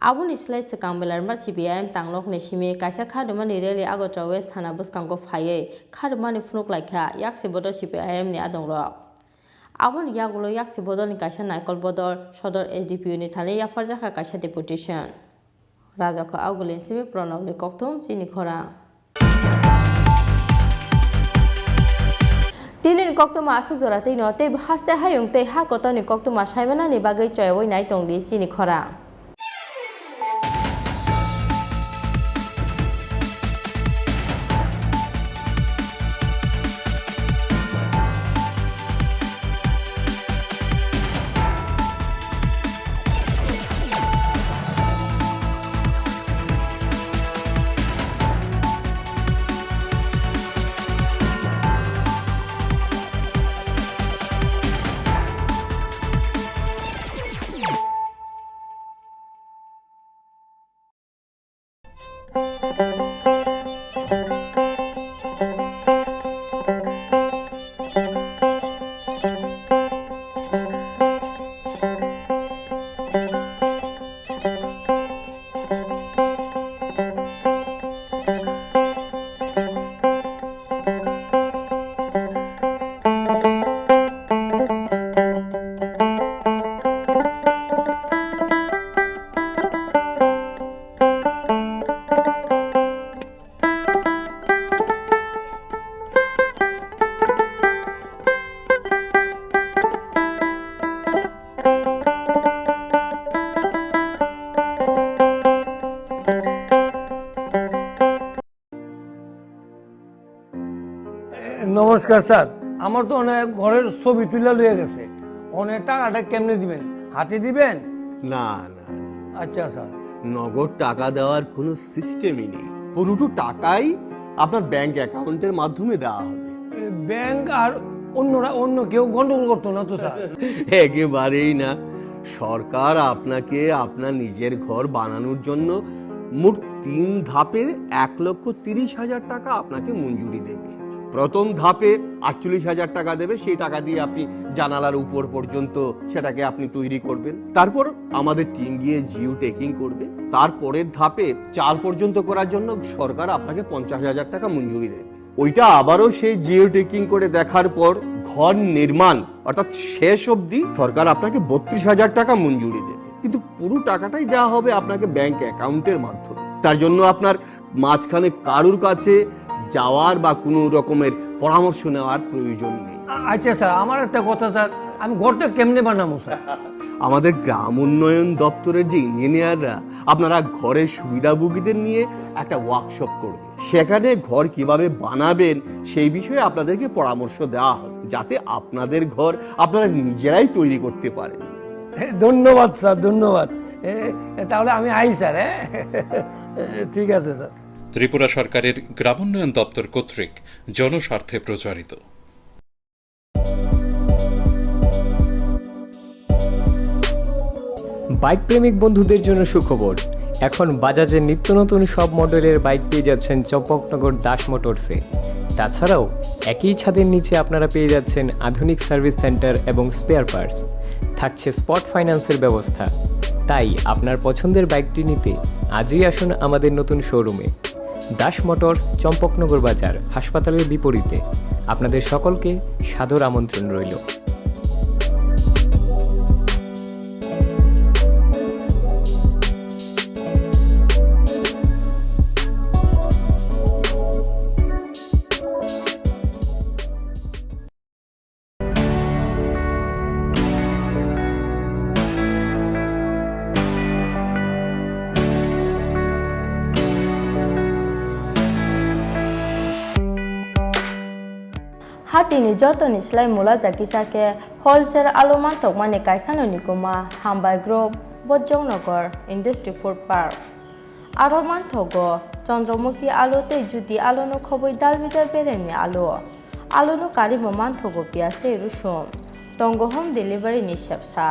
Aboni slai swkang Belarma C P I M tanglokni simi kaisa khadumani rally Agartala West thana bwskango phaiwi khadumani phunuk laikha yaksi bodo C P I M ni adongrok. Aboni yagulo yaksi bodolni kaisa naikol bodol sodor S D P O ni thani yapharjakha kaisa deputation. Rajakho Augulin simi Pranobni kokthum chini khorang. Tinini koktwma aswk jora twino tei haste hayung tei ha kotorni koktwma saimanani bagwi choyaui nai tongdi chini khorang. এ, নমস্কার স্যার, আমার তো অনেক ঘরের ছবি তুলে লইয়া গেছে, অনেক টাকাটা কেমনে দিবেন? হাতে দিবেন? না, না, না। আচ্ছা স্যার। নগদ টাকা দেওয়ার কোনো সিস্টেমই নেই। পুরোটো টাকাই আপনার ব্যাংক অ্যাকাউন্টের মাধ্যমে দেওয়া হবে। এ, ব্যাংক আর অন্যরা, অন্য কেউ গন্ডগোল করতো না তো স্যার? একেবারেই না। সরকার আপনাকে আপনার নিজের ঘর বানানোর জন্য মোট তিন ধাপে এক লক্ষ তিরিশ হাজার টাকা আপনাকে মঞ্জুরি দেবে। প্রথম ধাপে আটচল্লিশ হাজার টাকা দেবে, সেই টাকা দিয়ে আপনি জানালার উপর পর্যন্ত সেটাকে আপনি তৈরি করবেন। তারপর আমাদের টিম গিয়ে জিও ট্যাগিং করবে। তারপরের ধাপে চার পর্যন্ত করার জন্য সরকার আপনাকে পঞ্চাশ হাজার টাকা মঞ্জুরি দেবে। ওইটা আবারও সেই জিও ট্যাগিং করে দেখার পর ঘর নির্মাণ অর্থাৎ শেষ অবধি সরকার আপনাকে বত্রিশ হাজার টাকা মঞ্জুরি দেবে, কিন্তু পুরো টাকাটাই দেওয়া হবে আপনাকে ব্যাংক অ্যাকাউন্টের মাধ্যমে। তার জন্য আপনার মাঝখানে কারুর কাছে যাওয়ার বা কোনো রকমের পরামর্শ নেওয়ার প্রয়োজন নেই। আ-, আচ্ছা স্যার, আমার একটা কথা স্যার, আমি ঘরটা কেমনে বানাবো স্যার? আমাদের গ্রাম উন্নয়ন দপ্তরের যে ইঞ্জিনিয়াররা আপনারা ঘরের সুবিধাভোগীদের নিয়ে একটা ওয়ার্কশপ করবে, সেখানে ঘর কিভাবে বানাবেন সেই বিষয়ে আপনাদেরকে পরামর্শ দেওয়া হবে, যাতে আপনাদের ঘর আপনারা নিজেরাই তৈরি করতে পারেন। ধন্যবাদ স্যার, ধন্যবাদ। এ, এ, তাহলে আমি আই স্যার, হ্যাঁ? ঠিক আছে স্যার। ত্রিপুরা সরকারের গ্রামোন্নয়ন দপ্তর কর্তৃক জনস্বার্থে প্রচারিত। বাইক প্রেমিক বন্ধুদের জন্য সুখবর, এখন বাজাজের নিত্য নতুন সব মডেলের বাইক পেয়ে যাচ্ছেন চম্পকনগর দাস মোটরসে। তাছাড়াও একই ছাদের নিচে আপনারা পেয়ে যাচ্ছেন আধুনিক সার্ভিস সেন্টার এবং স্পেয়ার পার্টস। থাকছে স্পট ফাইন্যান্সের ব্যবস্থা। তাই আপনার পছন্দের বাইকটি নিতে আজই আসুন আমাদের নতুন শোরুমে। দাস মোটরস, চম্পকনগর বাজার, হাসপাতালের বিপরীতে। আপনাদের সকলকে সাদর আমন্ত্রণ রইল। Hatini jotoni slai mula jakisa khe wholesale alo manthokmani kaisano nikuma Hambai Group, Bojongnagar Industry Food Park. Aro manthogo Chandramukhi alo tei Jyoti alono khobwi dalbidal beremni alo. Alono karibo manthogo piyaj tei rusum. Tongo home delivery ni sepsa.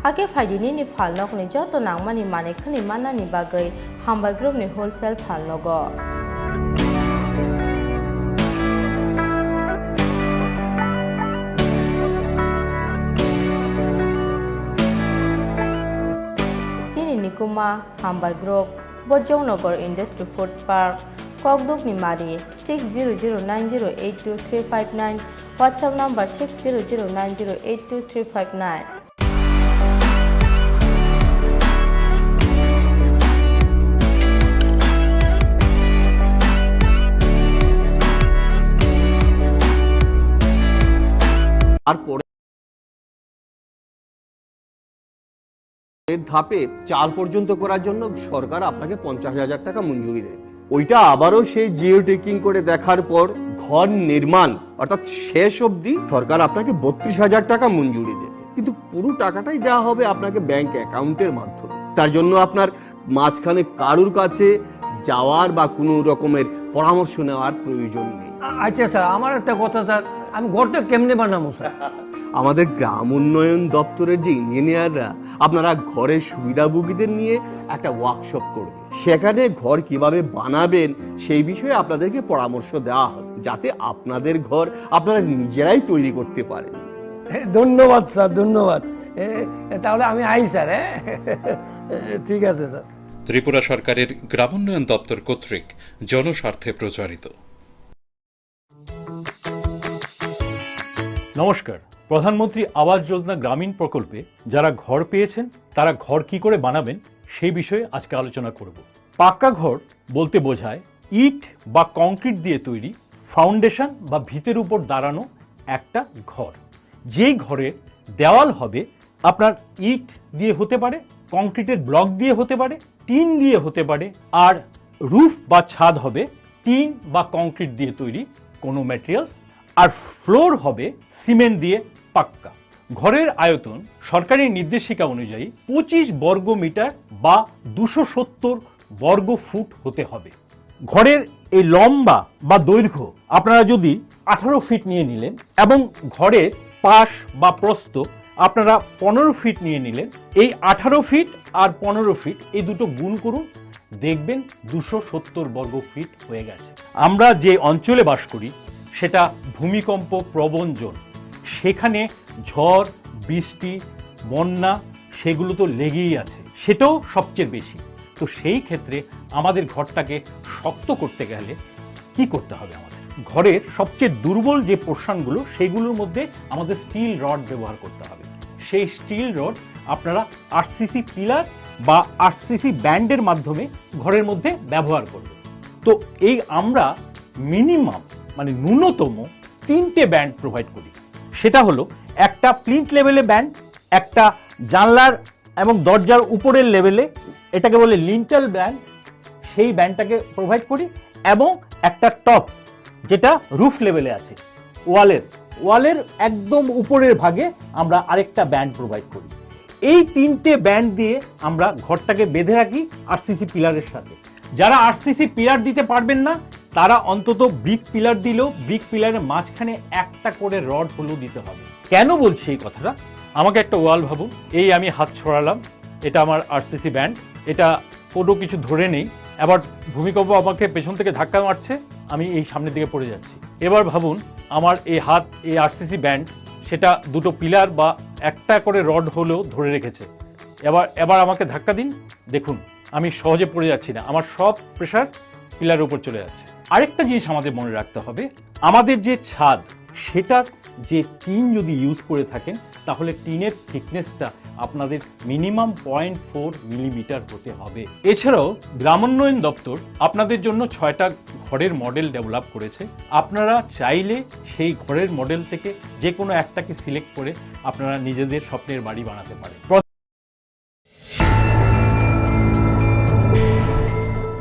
Hakhe phaidi nini phalnokni joto nangmani manwi khwnwi mannani bagwi Hambai Group ni wholesale phalnogo. Chini nikuma Hambai Group, Bojongnagar Industry Food Park, Kokdukni Mari, six zero zero nine zero eight two three five nine, WhatsApp number six zero zero nine zero eight two three five nine. আর পরে ধাপে চার পর্যন্ত করার জন্য সরকার আপনাকে পঞ্চাশ হাজার টাকা মঞ্জুরি দেবে। ওইটা আবারও সেই জিও ট্যাগিং করে দেখার পর ঘর নির্মাণ অর্থাৎ শেষ অবধি সরকার আপনাকে বত্রিশ হাজার টাকা মঞ্জুরি দেবে, কিন্তু পুরো টাকাটাই দেওয়া হবে আপনাকে ব্যাংক অ্যাকাউন্টের মাধ্যমে। তার জন্য আপনার মাঝখানে কারুর কাছে যাওয়ার বা কোনো রকমের পরামর্শ নেওয়ার প্রয়োজন নেই। আ-, আচ্ছা স্যার, আমার একটা কথা স্যার, আমি ঘরটা কেমনে বানাবো স্যার? আমাদের গ্রাম উন্নয়ন দপ্তরের যে ইঞ্জিনিয়াররা আপনারা ঘরের সুবিধাভোগীদের নিয়ে একটা ওয়ার্কশপ করবে, সেখানে ঘর কিভাবে বানাবেন সেই বিষয়ে আপনাদেরকে পরামর্শ দেওয়া হবে, যাতে আপনাদের ঘর আপনারা নিজেরাই তৈরি করতে পারেন। এ, ধন্যবাদ স্যার, ধন্যবাদ। এ, এ, তাহলে আমি আই স্যার, হ্যাঁ? এ, ঠিক আছে স্যার। ত্রিপুরা সরকারের গ্রামোন্নয়ন দপ্তর কর্তৃক জনস্বার্থে প্রচারিত। নমস্কার। প্রধানমন্ত্রী আবাস যোজনা গ্রামীণ প্রকল্পে যারা ঘর পেয়েছেন, তারা ঘর কি করে বানাবেন, সেই বিষয়ে আজকে আলোচনা করব। পাক্কা ঘর বলতে বোঝায় ইট বা কংক্রিট দিয়ে তৈরি ফাউন্ডেশন বা ভিতের উপর দাঁড়ানো একটা ঘর। যেই ঘরের দেওয়াল হবে আপনার ইট দিয়ে হতে পারে, কংক্রিটের ব্লক দিয়ে হতে পারে, টিন দিয়ে হতে পারে, আর রুফ বা ছাদ হবে টিন বা কংক্রিট দিয়ে তৈরি কোনো ম্যাটেরিয়ালস, আর ফ্লোর হবে সিমেন্ট দিয়ে পাক্কা। ঘরের আয়তন সরকারি নির্দেশিকা অনুযায়ী পঁচিশ বর্গ মিটার বা দুশো সত্তর বর্গ ফুট হতে হবে। ঘরের এই লম্বা বা দৈর্ঘ্য আপনারা যদি আঠারো ফিট নিয়ে নিলেন এবং ঘরের পাশ বা প্রস্থ আপনারা পনেরো ফিট নিয়ে নিলেন, এই আঠারো ফিট আর পনেরো ফিট এই দুটো গুণ করুন, দেখবেন দুশো সত্তর বর্গ ফিট হয়ে গেছে। আমরা যে অঞ্চলে বাস করি সেটা ভূমিকম্প প্রবণ জোন, সেখানে ঝড়, বৃষ্টি, বন্যা সেগুলো তো লেগেই আছে, সেটাও সবচেয়ে বেশি। তো সেই ক্ষেত্রে আমাদের ঘরটাকে শক্ত করতে গেলে কি করতে হবে আমাদের? ঘরের সবচেয়ে দুর্বল যে পোর্শনগুলো, সেইগুলোর মধ্যে আমাদের স্টিল রড ব্যবহার করতে হবে। সেই স্টিল রড আপনারা আরসিসি পিলার বা আরসিসি ব্যান্ডের মাধ্যমে ঘরের মধ্যে ব্যবহার করবেন। তো এই আমরা মিনিমাম, মানে ন্যূনতম তিনটে ব্যান্ড প্রোভাইড করি। সেটা হলো একটা প্লিন্থ লেভেলে ব্যান্ড, একটা জানলার এবং দরজার উপরের লেভেলে, এটাকে বলে লিন্টেল ব্যান্ড, সেই ব্যান্ডটাকে প্রোভাইড করি, এবং একটা টপ, যেটা রুফ লেভেলে আছে, ওয়ালের, ওয়ালের একদম উপরের ভাগে আমরা আরেকটা ব্যান্ড প্রোভাইড করি। এই তিনটে ব্যান্ড দিয়ে আমরা ঘরটাকে বেঁধে রাখি আরসিসি পিলারের সাথে। যারা আরসিসি পিলার দিতে পারবেন না, তারা অন্তত ব্রিক পিলার দিলেও ব্রিক পিলারের মাঝখানে একটা করে রড হলেও দিতে হবে। কেন বলছি এই কথাটা? আমাকে একটা ওয়াল ভাবুন, এই আমি হাত ছড়ালাম, এটা আমার আরসিসি ব্যান্ড, এটা কোনো কিছু ধরে নেই, আবার ভূমিকম্প আমাকে পেছন থেকে ধাক্কা মারছে, আমি এই সামনের দিকে পড়ে যাচ্ছি। এবার ভাবুন, আমার এই হাত, এই আরসিসি ব্যান্ড, সেটা দুটো পিলার বা একটা করে রড হলেও ধরে রেখেছে। এবার, এবার আমাকে ধাক্কা দিন, দেখুন আমি সহজে পড়ে যাচ্ছি না, আমার সব প্রেশার পিলারের উপর চলে যাচ্ছে। আরেকটা জিনিস আমাদের মনে রাখতে হবে, আমাদের যে ছাদ, সেটার যে টিন যদি ইউজ করে থাকেন, তাহলে টিনের থিকনেসটা আপনাদের মিনিমাম পয়েন্ট ফোর মিলিমিটার হতে হবে। এছাড়াও গ্রামোন্নয়ন দপ্তর আপনাদের জন্য ছয়টা ঘরের মডেল ডেভেলপ করেছে। আপনারা চাইলে সেই ঘরের মডেল থেকে যে কোনো একটাকে সিলেক্ট করে আপনারা নিজেদের স্বপ্নের বাড়ি বানাতে পারেন।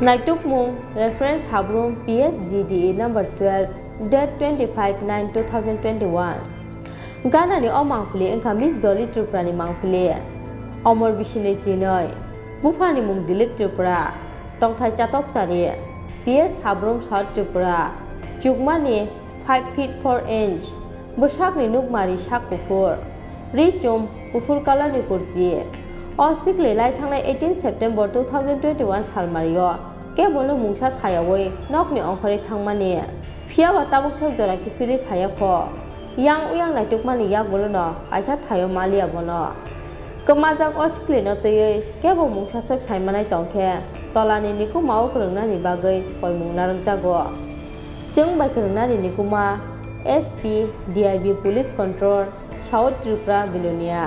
Naitukmung, reference habrum P S G D A number twelve, date twenty-five nine two thousand twenty-one. Ganani o mangpili wngkha Miss Dolly Tripura ni mangpili. Omor bisinoi chinoi. Buphani mung Dilip Tripura. Tongthai chatok chari. P S habrum South Tripura. Chukmani five feet four inch. Bwsakni nukmari sak kuphur. Ri chum kuphur colour ni kurti. O sikli lai thangnai eighteen September two thousand twenty-one salmario kebo no mungsa sayawi nokni ongkhorwi thangmani. Phiya ba tabuk sak jora kiphilwi phaiya kho. Yang uyang naitukmani yagulo no kaisa thaio maliya bono. Kwmajak o siklino twiwi kebo mungsaswk saimanai tongkhe tolani nikumao kwrwngnani bagwi koimung narwkjago. Chwng bai kwrwngnani nikuma S P D I B Police Control South Tripura Bilonia.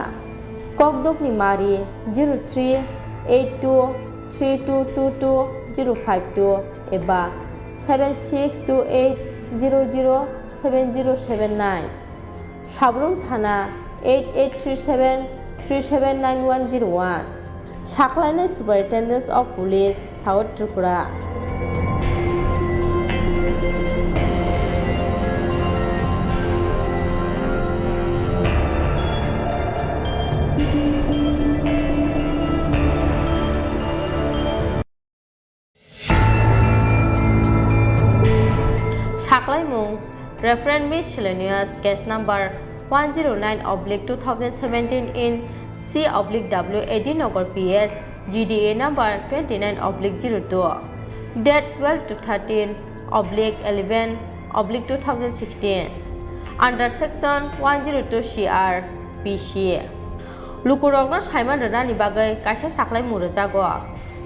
Kokdokni mari zero three eight two three two two two zero five two eba seven six two eight zero zero seven zero seven nine. Sabrum Thana eight eight three seven three seven nine one zero one. Saklainai Superintendent of Police, South Tripura. Saklaimung, Referent Miscellaneous Case Number one zero nine oblique two thousand seventeen in C oblique W A D Nagar P S, G D A number twenty nine oblique zero two, date twelve to thirteen oblique eleven oblique two thousand sixteen, under section one zero two C R P C. Lukurokno saiman rwnani bagwi kaisa saklaimung rwjago.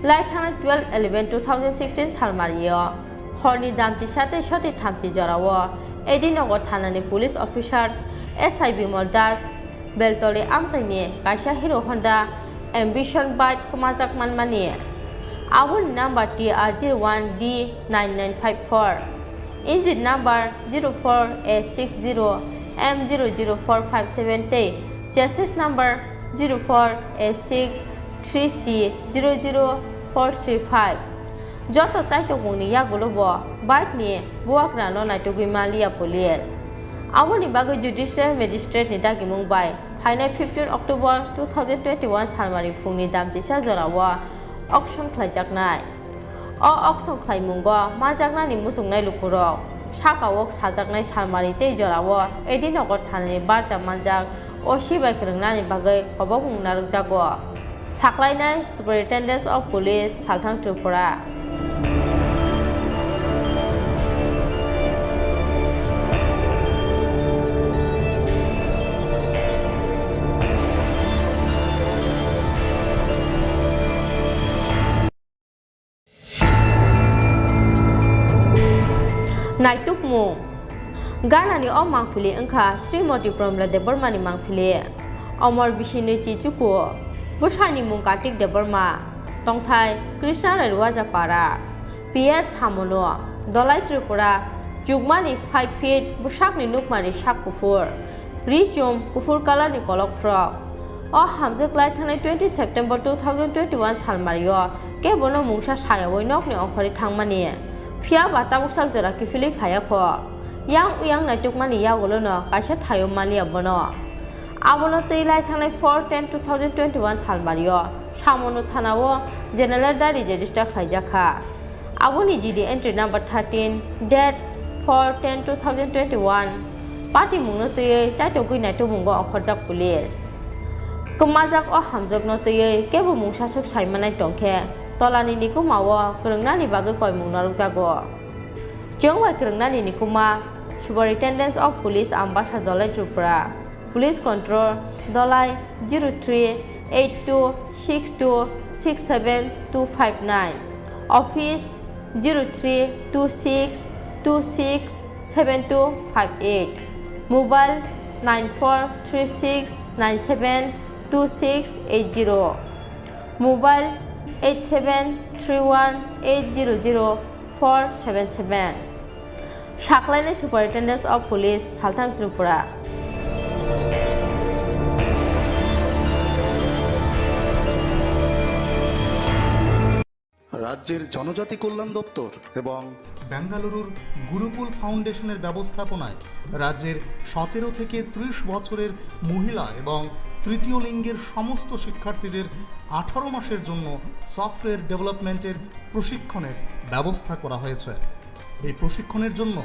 Lai thangnai twelve eleven two thousand sixteen salmario horni damchisa tei soti thamchi jorao A D Nagar thanani police officers S I Bimol Das, Beltoli amchaini kaisa Hero Honda Ambition bike kwmajak manmani. Aboni number T R zero one D nine nine five four. Engine number zero four A six zero M zero zero four five seven tei chassis number zero four A six three C zero zero four three five. Joto chaitokmungni yagulo bo bike ni bubagrano naitugwi maliya police. Aboni bagwi judicial magistrate ni dagimung bai phainai fifteen October two thousand twenty-one salmari phungni damchisa jorao auction khlaijaknai. O auction khlaimungo manjaknani muchungnai lukurok sakao sajaknai salmari tei jorao A D Nagar thanani barja manjak O C bai kwrwngnani bagwi kobokmung narwkjago. Saklainai Superintendent of Police, Salthang Tripura. Naitukmung. Ganani o mangpili wngkha Srimoti Promila Debbarmani mangpili. Omor bisinni chichuku. Bwsani mung Kartik Debbarma. Tongthai Krishna Rairuwaja Para. P S Hamono. Dolai Tripura. Chukmani five feet, bwsakni nukmani sak kuphur. Ri chum kuphur kalarni kolok phrok. O hamjwk lai thangnai twenty September two thousand twenty-one salmario kebono mungsa sayaui nokni ongkhorwi thangmani. Phiya ba tabuksak jora kiphilwi phaiya kho. Yang uyang naitukmani yagulono kaisa thaio maliya bono. Abono twi lai thangnai four ten two thousand twenty-one salmario Samono thanao General Diary register khlaijak kha. Aboni G D entry number thirteen, date four ten two thousand twenty-one, patimungno twiwi chaitokgwi naitukmungo okhorjak police. Kwmajak o hamjwkno twiwi kebo mungsaswk saimanai tongkhe, tolani nikumao kwrwngnani bagwi koimung norokjago. Chwng bai kwrwngnani nikuma, Superintendence of Police Ambassa Dolai Tripura. Police Control, Dolai zero three eight two six two six seven two five nine. Office zero three two six two six seven two five eight. Mobile nine four three six nine seven two six eight zero. Mobile eight seven three one eight zero zero four seven seven. Saklaini Superintendence of Police, Saltham Tripura. রাজ্যের জনজাতি কল্যাণ দপ্তর এবং বেঙ্গালুরুর গুরুকুল ফাউন্ডেশনের ব্যবস্থাপনায় রাজ্যের সতেরো থেকে ত্রিশ বছরের মহিলা এবং তৃতীয় লিঙ্গের সমস্ত শিক্ষার্থীদের আঠারো মাসের জন্য সফটওয়্যার ডেভেলপমেন্টের প্রশিক্ষণের ব্যবস্থা করা হয়েছে। এই প্রশিক্ষণের জন্য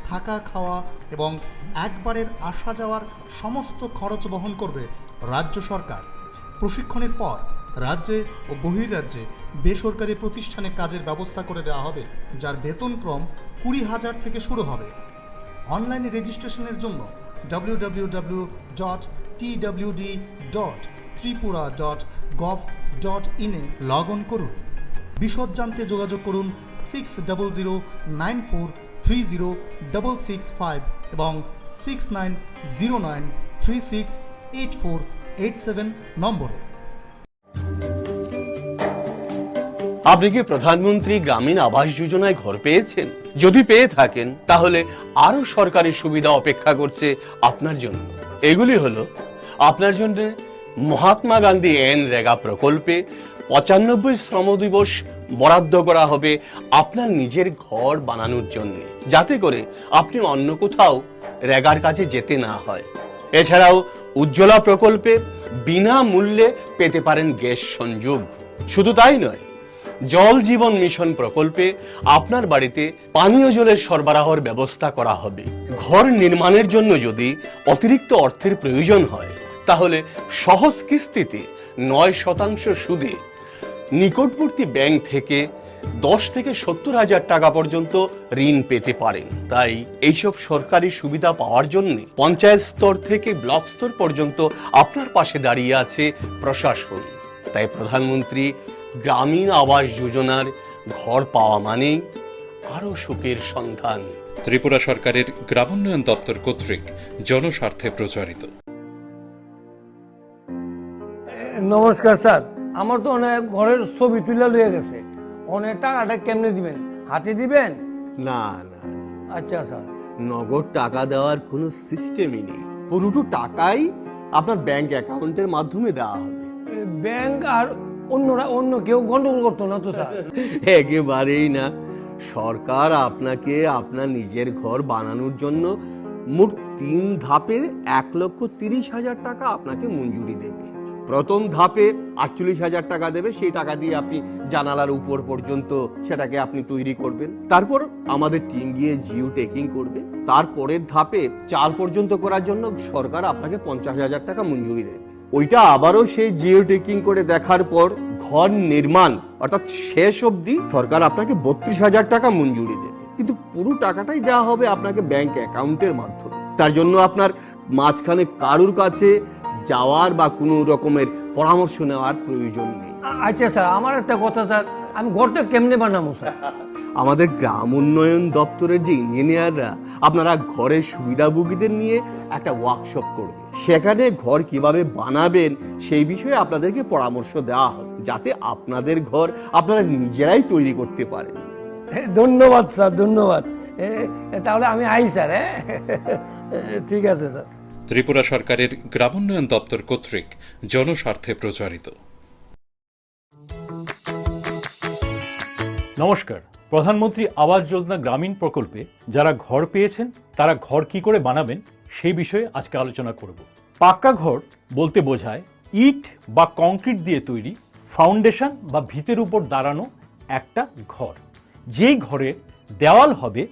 থাকা, খাওয়া এবং একবারের আসা যাওয়ার সমস্ত খরচ বহন করবে রাজ্য সরকার। প্রশিক্ষণের পর রাজ্যে ও বহির্রাজ্যে বেসরকারি প্রতিষ্ঠানে কাজের ব্যবস্থা করে দেওয়া হবে, যার বেতনক্রম কুড়ি হাজার থেকে শুরু হবে। অনলাইনে রেজিস্ট্রেশনের জন্য W W W dot T W D dot Tripura dot gov dot in এ লগ অন করুন। বিশদ জানতে যোগাযোগ করুন six double zero nine four three zero double six five এবং six nine zero nine three six eight four eight seven নম্বরে। আপনি কি প্রধানমন্ত্রী গ্রামীণ আবাস যোজনায় ঘর পেয়েছেন? যদি পেয়ে থাকেন, তাহলে আরও সরকারি সুবিধা অপেক্ষা করছে আপনার জন্য। এগুলি হলো, আপনার জন্য মহাত্মা গান্ধী এন রেগা প্রকল্পে পঁচানব্বই শ্রম দিবস বরাদ্দ করা হবে আপনার নিজের ঘর বানানোর জন্য, যাতে করে আপনি অন্য কোথাও রেগার কাজে যেতে না হয়। এছাড়াও উজ্জ্বলা প্রকল্পে বিনামূল্যে পেতে পারেন গ্যাস সংযোগ। শুধু তাই নয়, জল জীবন মিশন প্রকল্পে আপনার বাড়িতে পানীয় জলের সরবরাহর ব্যবস্থা করা হবে। ঘর নির্মাণের জন্য যদি অতিরিক্ত অর্থের প্রয়োজন হয়, তাহলে সহজ কিস্তিতে নয় শতাংশ সুদে নিকটবর্তী ব্যাংক থেকে দশ থেকে সত্তর হাজার টাকা পর্যন্ত ঋণ পেতে পারেন। তাই এইসব সরকারি সুবিধা পাওয়ার জন্য পঞ্চায়েত স্তর থেকে ব্লক স্তর পর্যন্ত আপনার পাশে দাঁড়িয়ে আছে প্রশাসন। তাই প্রধানমন্ত্রী গ্রামীণ আবাস যোজনার ঘর পাওয়া মানেই আরও সুখের সন্ধান। ত্রিপুরা সরকারের গ্রামোন্নয়ন দপ্তর কর্তৃক জনস্বার্থে প্রচারিত। এ, নমস্কার স্যার, আমার তো অনেক ঘরের ছবি তুলে লয়ে গেছে, অনেক টাকাটা কেমনে দিবেন? হাতে দিবেন? না, না, না। আচ্ছা স্যার। নগদ টাকা দেওয়ার কোনো সিস্টেমই নেই। পুরোটো টাকাই আপনার ব্যাংক অ্যাকাউন্টের মাধ্যমে দেওয়া হবে। এ, ব্যাংক আর অন্যরা, অন্য কেউ গন্ডগোল করতো না তো স্যার? একেবারেই না। সরকার আপনাকে আপনার নিজের ঘর বানানোর জন্য মোট তিন ধাপে এক লক্ষ তিরিশ হাজার টাকা আপনাকে মঞ্জুরি দেবে। প্রথম ধাপে আটচল্লিশ হাজার টাকা দেবে, সেই টাকা দিয়ে আপনি জানালার উপর পর্যন্ত সেটাকে আপনি তৈরি করবেন। তারপর আমাদের টিম গিয়ে জিও ট্যাগিং করবে। তারপরের ধাপে চাল পর্যন্ত করার জন্য সরকার আপনাকে পঞ্চাশ হাজার টাকা মঞ্জুরি দেবে। ওইটা আবারও সেই জিও ট্যাগিং করে দেখার পর ঘর নির্মাণ অর্থাৎ শেষ অবধি সরকার আপনাকে বত্রিশ হাজার টাকা মঞ্জুরি দেবে, কিন্তু পুরো টাকাটাই দেওয়া হবে আপনাকে ব্যাংক অ্যাকাউন্টের মাধ্যমে। তার জন্য আপনার মাঝখানে কারুর কাছে যাওয়ার বা কোনো রকমের পরামর্শ নেওয়ার প্রয়োজন নেই। আ-, আচ্ছা স্যার, আমার একটা কথা স্যার, আমি ঘরটা কেমনে বানাবো, স্যার? আমাদের গ্রাম উন্নয়ন দপ্তরের যে ইঞ্জিনিয়াররা আপনারা ঘরের সুবিধাভোগীদের নিয়ে একটা ওয়ার্কশপ করবে। সেখানে ঘর কিভাবে বানাবেন সেই বিষয়ে আপনাদেরকে পরামর্শ দেওয়া হবে, যাতে আপনাদের ঘর আপনারা নিজেরাই তৈরি করতে পারেন। এ, ধন্যবাদ স্যার, ধন্যবাদ। এ, এ, তাহলে আমি আই স্যার, হ্যাঁ? এ, ঠিক আছে স্যার। ত্রিপুরা সরকারের গ্রামোন্নয়ন দপ্তর কর্তৃক জনস্বার্থে প্রচারিত। নমস্কার। প্রধানমন্ত্রী আবাস যোজনা গ্রামীণ প্রকল্পে যারা ঘর পেয়েছেন, তারা ঘর কি করে বানাবেন, সেই বিষয়ে আজকে আলোচনা করব। পাক্কা ঘর বলতে বোঝায় ইট বা কংক্রিট দিয়ে তৈরি ফাউন্ডেশন বা ভিতের উপর দাঁড়ানো একটা ঘর। যেই ঘরের দেওয়াল হবে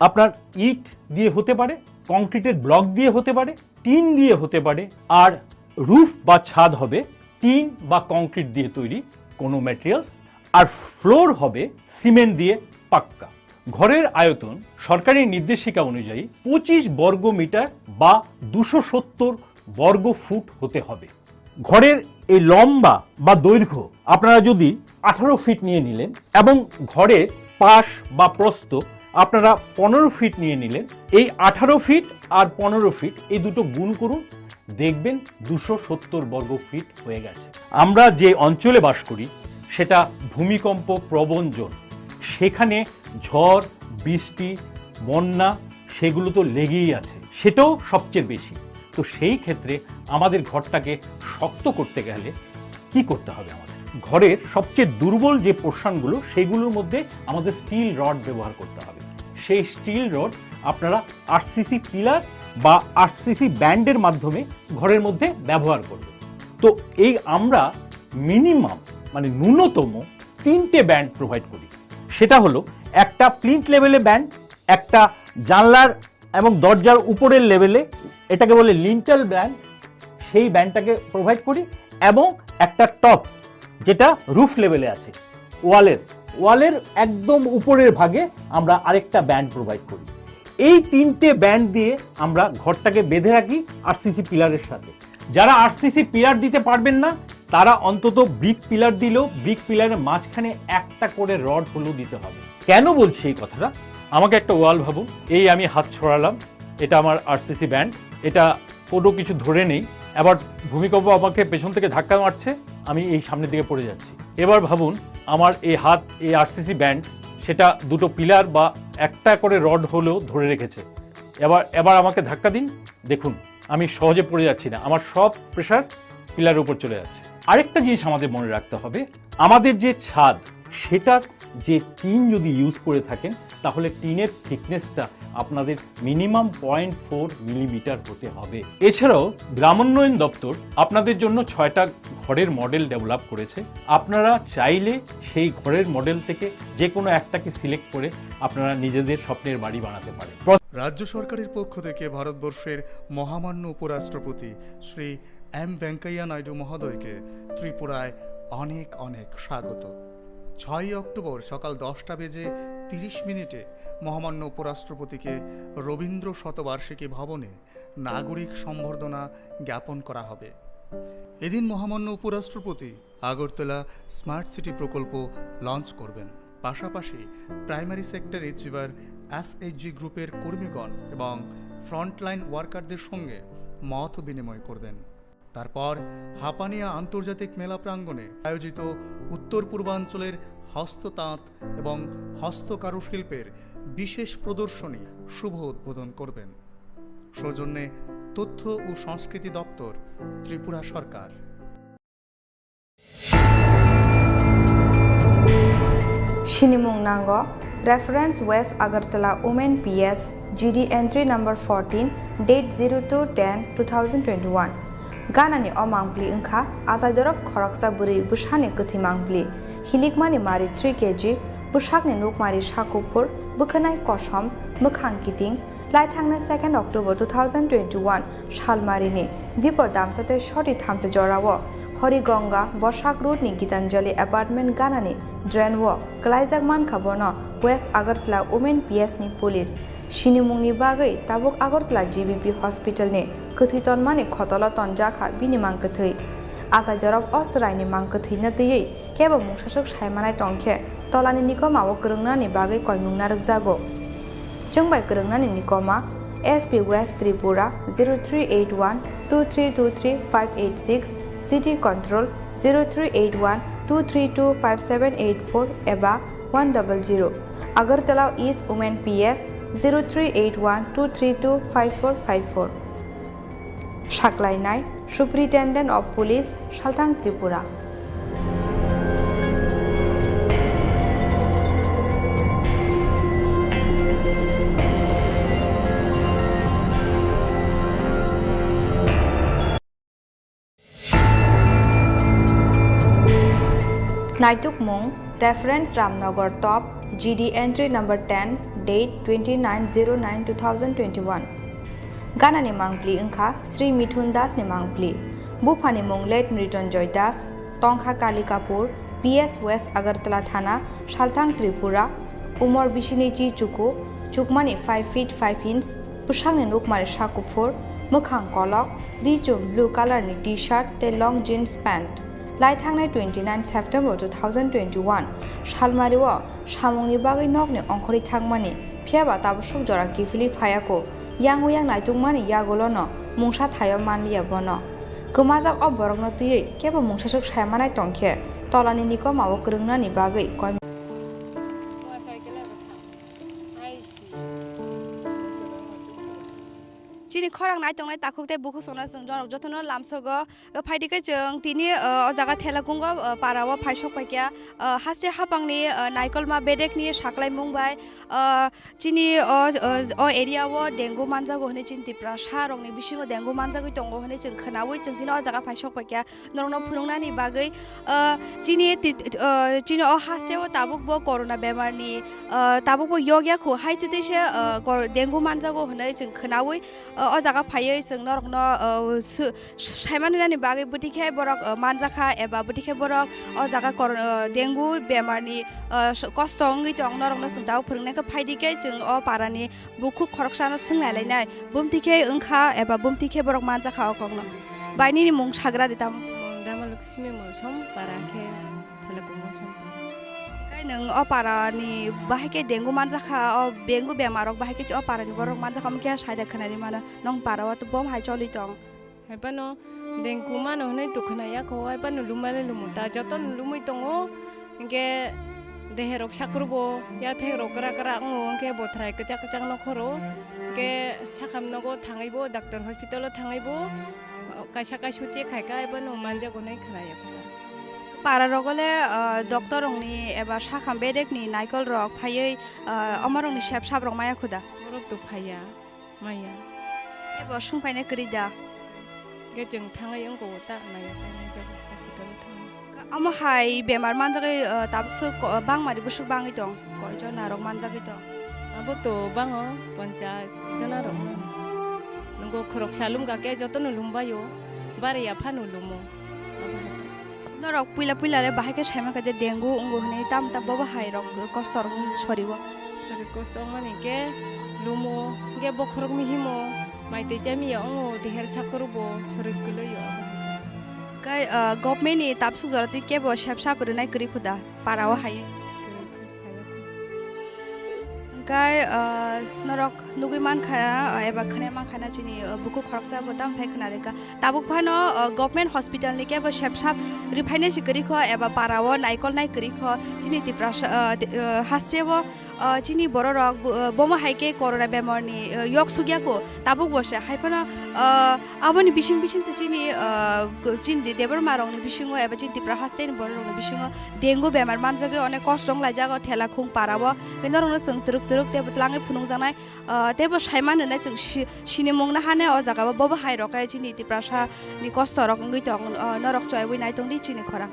আপনার ইট দিয়ে হতে পারে, কংক্রিটের ব্লক দিয়ে হতে পারে, টিন দিয়ে হতে পারে, আর রুফ বা ছাদ হবে টিন বা কংক্রিট দিয়ে তৈরি কোনো ম্যাটেরিয়ালস, আর ফ্লোর হবে সিমেন্ট দিয়ে পাক্কা। ঘরের আয়তন সরকারি নির্দেশিকা অনুযায়ী পঁচিশ বর্গ মিটার বা দুশো সত্তর বর্গ ফুট হতে হবে। ঘরের এই লম্বা বা দৈর্ঘ্য আপনারা যদি আঠারো ফিট নিয়ে নিলেন এবং ঘরের পাশ বা প্রস্থ আপনারা পনেরো ফিট নিয়ে নিলেন, এই আঠারো ফিট আর পনেরো ফিট এই দুটো গুণ করুন, দেখবেন দুশো সত্তর বর্গ ফিট হয়ে গেছে। আমরা যে অঞ্চলে বাস করি সেটা ভূমিকম্প প্রবণ জোন, সেখানে ঝড়, বৃষ্টি, বন্যা সেগুলো তো লেগেই আছে, সেটাও সবচেয়ে বেশি। তো সেই ক্ষেত্রে আমাদের ঘরটাকে শক্ত করতে গেলে কি করতে হবে আমাদের? ঘরের সবচেয়ে দুর্বল যে পোর্শনগুলো, সেইগুলোর মধ্যে আমাদের স্টিল রড ব্যবহার করতে হবে। সেই স্টিল রড আপনারা আরসিসি পিলার বা আরসিসি ব্যান্ডের মাধ্যমে ঘরের মধ্যে ব্যবহার করবেন। তো এই আমরা মিনিমাম, মানে ন্যূনতম তিনটে ব্যান্ড প্রোভাইড করি। সেটা হলো একটা প্লিন্থ লেভেলে ব্যান্ড, একটা জানলার এবং দরজার উপরের লেভেলে, এটাকে বলে লিন্টেল ব্যান্ড, সেই ব্যান্ডটাকে প্রোভাইড করি, এবং একটা টপ, যেটা রুফ লেভেলে আছে, ওয়ালের ওয়ালের একদম উপরের ভাগে আমরা আরেকটা ব্যান্ড প্রোভাইড করি। এই তিনটে ব্যান্ড দিয়ে আমরা ঘরটাকে বেঁধে রাখি আরসিসি পিলারের সাথে। যারা আরসিসি পিলার দিতে পারবেন না, তারা অন্তত ব্রিক পিলার দিলেও ব্রিক পিলারের মাঝখানে একটা করে রড হলেও দিতে হবে। কেন বলছি এই কথাটা? আমাকে একটা ওয়াল ভাবুন, এই আমি হাত ছড়ালাম, এটা আমার আরসিসি ব্যান্ড, এটা কোনো কিছু ধরে নেই। আবার ভূমিকম্প আমাকে পেছন থেকে ধাক্কা মারছে, আমি এই সামনের দিকে পড়ে যাচ্ছি। এবার ভাবুন, আমার এই হাত, এই আরসিসি ব্যান্ড, সেটা দুটো পিলার বা একটা করে রড হলেও ধরে রেখেছে। এবার এবার আমাকে ধাক্কা দিন, দেখুন আমি সহজে পড়ে যাচ্ছি না, আমার সব প্রেশার পিলারের উপর চলে যাচ্ছে। আরেকটা জিনিস আমাদের মনে রাখতে হবে, আমাদের যে ছাদ, সেটার যে টিন যদি ইউজ করে থাকেন, তাহলে টিনের থিকনেসটা আপনাদের মিনিমাম পয়েন্ট ফোর মিলিমিটার হতে হবে। এছাড়াও গ্রামোন্নয়ন দপ্তর আপনাদের জন্য ছয়টা ঘরের মডেল ডেভেলপ করেছে। আপনারা চাইলে সেই ঘরের মডেল থেকে যে কোনো একটাকে সিলেক্ট করে আপনারা নিজেদের স্বপ্নের বাড়ি বানাতে পারেন। প্র- রাজ্য সরকারের পক্ষ থেকে ভারতবর্ষের মহামান্য উপরাষ্ট্রপতি শ্রী এম ভেঙ্কাইয়া নাইডু মহোদয়কে ত্রিপুরায় অনেক অনেক স্বাগত। ছয়ই অক্টোবর সকাল দশটা বেজে তিরিশ মিনিটে মহামান্য উপরাষ্ট্রপতিকে রবীন্দ্র শতবার্ষিকী ভবনে নাগরিক সম্বর্ধনা জ্ঞাপন করা হবে। এদিন মহামান্য উপরাষ্ট্রপতি আগরতলা স্মার্ট সিটি প্রকল্প লঞ্চ করবেন। পাশাপাশি প্রাইমারি সেক্টর এচিভার এসএইচজি গ্রুপের কর্মীগণ এবং ফ্রন্টলাইন ওয়ার্কারদের সঙ্গে মত বিনিময় করবেন। তারপর হাপানিয়া আন্তর্জাতিক মেলা প্রাঙ্গণে আয়োজিত উত্তর পূর্বাঞ্চলের হস্ততাঁত এবং হস্তকারুশিল্পের বিশেষ প্রদর্শনী শুভ উদ্বোধন করবেন। সৌজন্যে তথ্য ও সংস্কৃতি দপ্তর, ত্রিপুরা সরকার। Sinimung nango, Reference West Agartala Women P S, G D entry number fourteen, date zero two ten two thousand twenty-one. Ganani o mangpli wngkha Achaidorop khoroksa bwrwi bwsani kwthwi mangpli. Hilikmani mari three K G, bwsakni nukmari sakuphur, bwkhwnai kosom, mwkhang kiting, lai thangnai second October two thousand twenty-one salmarini dipor damsa tei soti thamsa jorao Hori Ganga, Bosak Road ni Gitanjali apartment ganani drain o kwlaijak mankha bono West Agartala Women P S ni police. Sinimungni bagwi tabuk Agartala G B P hospital ni kwthwi tonmani khotolo tonjakha bini mangkwthwi. Achaidorop o chwraini mangkwthwino twiwi kebo mungsaswk saimanai tongkhe Tolani nikoma o kwrwngnani bagwi koimung narwkjago. Chwng bai kwrwngnani nikoma: S P West Tripura zero three eight one two three two three five eight six, City Control zero three eight one two three two five seven eight four eba one double zero, Agartala East Women P S zero three eight one two three two five four five four. Saklainai Superintendent of Police, Salthang Tripura. Naitukmung: Reference Ramnagar Top, G D entry number ten, date twenty nine zero nine two thousand twenty one. Ganani mangpli wngkha Sri Mithun Das ni mangpli. Buphani mung late Mrityunjoy Das, tongkha Kalikapur, P S West Agartala Thana, Salthang Tripura, umor bisini chi chuku, chukmani five feet five inch, bwsakni nukmari sak kuphur, mwkhang kolok, ri chum blue colour ni T-shirt tei long jeans pant. Lai thangnai twenty nine September two thousand twenty one salmario samungni bagwi nokni ongkhorwi thangmani, phiyaba tabuk suk jora kiphilwi phaiyaku. Yang uyang naitukmani yagulono mungsa thaio manliya bono. Kwmajak o borokno twiwi kebo mungsaswk sai manai tongkhe, tolani nikoma o kwrwngnani bagwi koi. Chini khorang nai tongnai takhuk tei bukhuk songno chwng jorok jotono lamsogo. Phaidi khe chwng tini, o jaga Thelakungo, para o phai sok paikha. Haste hapangni, naikolma bedekni saklaimung bai, chini o, o, o area o dengue manjago hwnwi chini Tiprasa rokni bisingo dengue manjagwi tongo hwnwi chwng khwnawi chwng tini o jaga phai sok paikha. Norokno phunuknani bagwi, ah, chini ti-, ah, chini o hasteo tabukbo corona bemarni, ah, tabukbo yokya kho, hai twi twi se, ah, kor-, dengue manjago hwnwi chwng khwnawi, ah, o jaga phaiwi chwng norokno, ah, su-, saimani nani bagwi bwtwi khe borok, ah, manjakha eba bwtwi khe borok o jaga kor-, ah, dengue bemarni, ah, s-, kosto wngwi tong norokno chwng tabuk phwrwngnaikhe phaidi khe chwng o parani bukhuk khoroksano swngnai lainai, bumti khe wngkha eba bumti khe borok manjakha o kokno. Bai nini mung sagra di tamo? Mung Dama Lakshmi Mosom, para khe Thelakungo Mosom. Kai nwng o para ni bahai khe dengue manjakha, o dengue bemar rok bahai khe o para ni borok manjakha, omo khe saida khwnari mano, nong para o to bom hai choli tong. Hai phano dengue mano hwnwi tukuna ya kho, hai phano lumani lumu ta jotono lumwi tongo. Hinkhe deherok sakrubo, yathekrok kwrak kwrak wngo, hinkhe bothrai kwchak kwchak nokhoro, hinkhe sakham nogo thangwibo, doctor hospital o thangwibo, kaisa kaisa check khaikha, hai phano manjago hwnwi khwlaiya kho. Para rogo le, ah, doctor rokni eba sakham bedekni naikol rok phaiwi, ah, omo rokni sep sap rok maya kho da? Borok to phaiya. Maya. Ebo sung paina kwrwi da? Ge chwng thangwi wngko ta nai, ta nai jago hospital o thangwi. Omo hai bemar manjagwi, uh, tabuk swk ko-, bangmani bwswk bangwi tong? Koi jona rok manjagwi tong? Abo to bango ponchas jona rok. Nungo khoroksa lumga khe jotono lumbaio, bari ya phano lumo. Norok puila puila le bahai khe sai mankha je dengue wngo hwnwi, tam tam bobo hai rok kosto rok wng sori o. Sori kosto wngmani khe lumo, hwnkhe bokhorok mihimo, mai twi chamiya wngo, deher sakrubo, sori kwlwi o. Kai, ah, government ni tabswk jora twi kebo sep sap rwnai kwrwi kho da para o hai? Hwnkhe, ah, norok nugwi mankha, ah, eba khwnai mankha na chini, ah, bukhuk khoroksa bo tamo sai khwna rwkha. Tabuk phano, ah, government hospital ni kebo sep sap rwphainai se kwrwi kho eba para o naikol nai kwrwi kho. Chini Tiprasa, ah, ti-, ah, haste o, ah, chini borok rok bo, ah, bomo hai khe corona bemar ni, ah, yok sukya kho. Tabuk bo se hai phano, ah, Aboni bising bising se chini, ah, chini Debbarma rokni bisingo eba chini Tipra haste ni borok rokni bisingo dengue bemar manjagwi onek kosto wng laijago Thelakhung para o. Norokno chwng twrwk twrwk teibo twlangwi phunukjaknai, ah, teibo sai mano hinwi chwng si-, sinimung nahane o jaga o. Bobo hai rok khe chini Tiprasa ni kosto rok wngwi tong, ah, norok choiwi nai tong di chini khorang.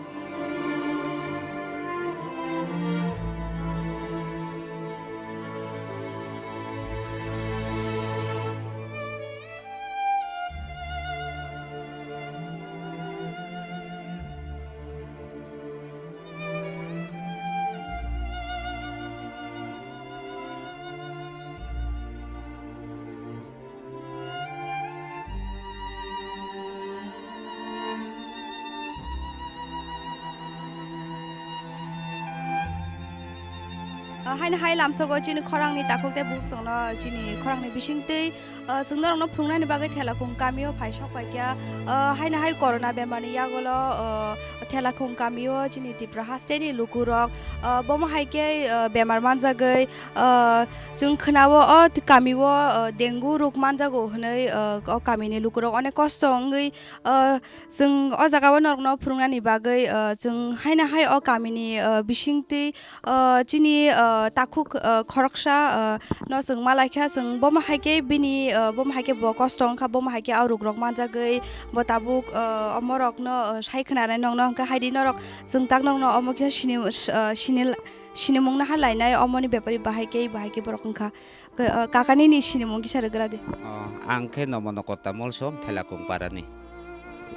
Ah, haino hai lamsogo chini khorangni takhuk tei bukhuk chwngno chini khorangni bisingtwi, ah, chwng norokno phunuknani bagwi Thelakhung kamio phai sok paikha. Ah, haino hai corona bemarni yagolo, ah, Thelakhung kamio chini Tipra hasteni lukurok, ah, bomo hai khe, ah, bemar manjagwi, ah, chwng khwnao o t-, kamio, ah, dengue rok manjago hwnwi, ah, o kamini lukurok onek kosto wngwi, ah, chwng o jagao norokno phunuknani bagwi, ah, chwng haino hai o kamini, ah, bisingtwi, ah, chini, ah, takhuk, ah, khoroksa, ah, no chwng malaikha, chwng bomo hai khe bini, ah, bomo hai khe bo kosto wngkha, bomo hai khe o rugrok manjagwi bo tabuk, ah, omorokno, ah, sai khwnanai nokno hwnkha, haidi norok chwng tak nokno omo kisa sini, ah, sini, sinimung naha lainai omoni bepari bahai khe, bahai khe borok wngkha. Ka-, ah, kaka nini sinimung kisa rwgra di. Oh, ang khe Nomonokota Molsom, Thelakhung parani.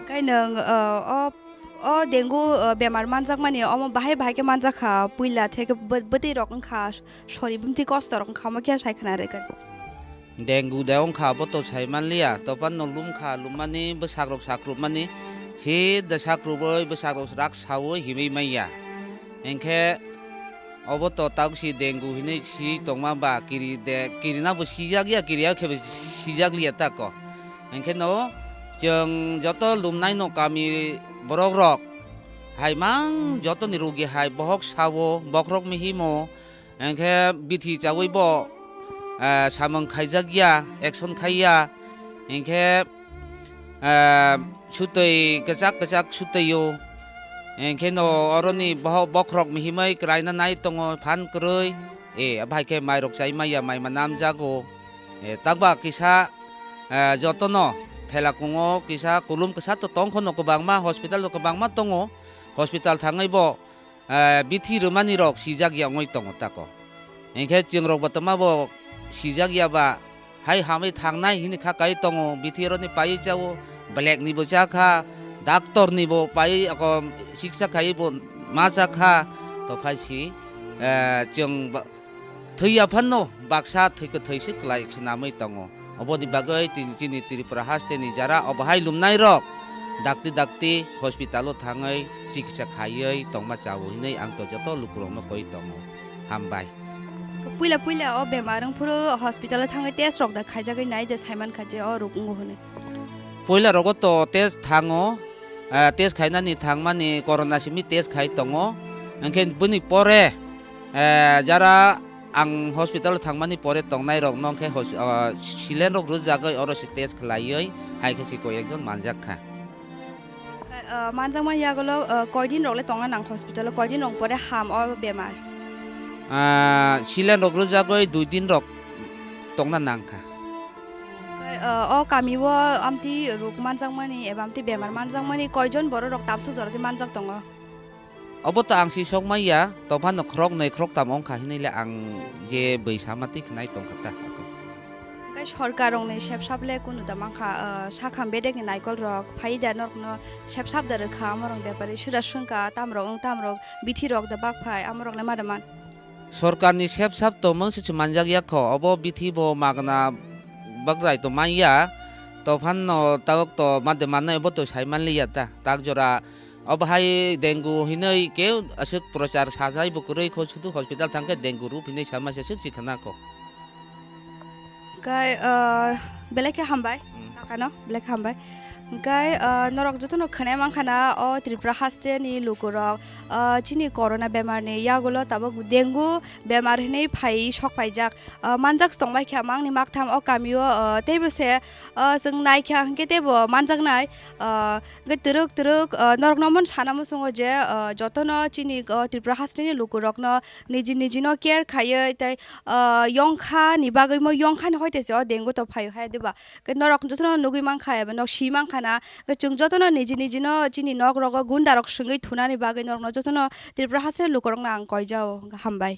Kai nwng, ah, o, o dengue, ah, bemar manjakmani omo bahai bahai khe manjakha, puila theke bw-, bwtwi rok wngkha, sori bumthi kosto rok wngkha, omo khe sai khna rwkha. Dengue de wngkha, abo to sai manliya, topan no lumkha, lummani bwsak rok sakrupmani, si de sakruboi bwsak rok rak saui himwi manya. Hinkhe obo to tausi dengue hinwi si tongma ba kiri de, kirina bo sijak ya, kiriya khe bo sijak liya ta ko. Hinkhe no chwng joto lumnai no kami borok rok hai mang jotoni rugi hai bohok sao, bokhorok mihimo, hinkhe bithi chaui bo, eh, samung khaijak ya, action khai ya, hinkhe, eh, sutwi kwchak kwchak sutwi o. Hinkhe no oroni boho-, bokhorok mihimwi kwraina nai tongo, phan kwrwi. E, bai khe mairok chai maya, mai ma namjago. E, takba kisa, eh, jotono Thelakhungo kisa kulum kisa to tongkhono kwbangma, hospital to kwbangma tongo. Hospital thangwi bo, eh, bithi rwmani rok sijak ya wngwi tongo tako. Hinkhe chwng rok bo twma bo sijak ya ba, hai hamwi thangnai hini kha kai tongo, bithi roni paiwi chao, black ni bo cha kha, doctor ni bo paiwi ako siksa khai bo ma cha kha, to phai si, eh, chwng ba, thwi ya phanno baksa thwi kwthwi se kwlai se namwi tongo. Oboni bagwi tini chini Tripura hasteni jara obo hai lumnai rok dakti dakti hospital o thangwi chikitsa khaiwi tongma chao hinwi ang to joto lukurokno koi tongo. Hambai. Puila puila o bemar wng phuru hospital o thangwi test rok da khaijagwi nai de saiman kha je o rok wngo hwnwi. Puila rogo to test thango, eh, test khainani thangmani corona simi test khai tongo. Hinkhe bini pore, eh, jara ang hospital o thangmani pore tongnai rok no khe hos-, ah, silen rok rwjagwi oro se test khlaiwi hai khe se koi ekjon manjak kha. Ah, manjakmani yagulo, ah, koidin rok le tongna nang hospital o, koidin rok pore ham o bemar? Ah, silen rok rwjagwi dui din rok tongna nang kha. Ah, o kami o amtwi rok manjakmani eba amtwi bemar manjakmani koijon borok rok tamsuk jora twi manjak tongo? Obo to ang si sok maya, tongphano khorok noi khorok tam wng kha hinwi le ang je bwisa ma twi khnai tong kha ta. Hwnkhe sorkar rokni sepsap le kunu da mankha, ah, sakham bedekni naikol rok phai da norokno sepsap da rwkha, amorok bepari sura swngkha, tamrok wng tamrok bithi rok da bak phai, amorok le ma da man? Sorkarni sepsap to mungsa se manjak ya kho, obo bithi bo magna bagrai to man ya, tongphano tabok to ma de mannai obo to sai man li ya ta, tak jora. Obo hai dengue hinwi keu aswk prochar sajai bo kwrwi kho, sudu hospital thang khe dengue rup hinwi sama se swk si khna kho. Kai, ah, belai khe hambai, Hmm. Kakano belai khe hambai. Kai, ah, norok jotono khwnai mankha na o Tripura hasteni lukurok, ah, chini corona bemarni yagulo tabuk dengue bemar hinwi phai sok paijak, ah, manjak tongbai kha mangni maktham o kamio, ah, teibo se, ah, chwng nai kha hinkhe teibo manjaknai, ah, Hwnkhe twrwk twrwk, ah, norokno omo sana muchungo je, ah, jotono chini, ah, Tripura hasteni lukurokno niji nijino care khaiwi tei, ah, yongkhani bagwi mo yongkhani hoite se o dengue to phaio hai diba? Hwnkhe norok jotono nugwi mankha eba nok si mankha na. Hwnkhe chwng jotono niji nijino chini nok rogo gunda rok swngwi thunani bagwi norokno jotono Tripura hasteni lukurokno ang koijao. Hambai.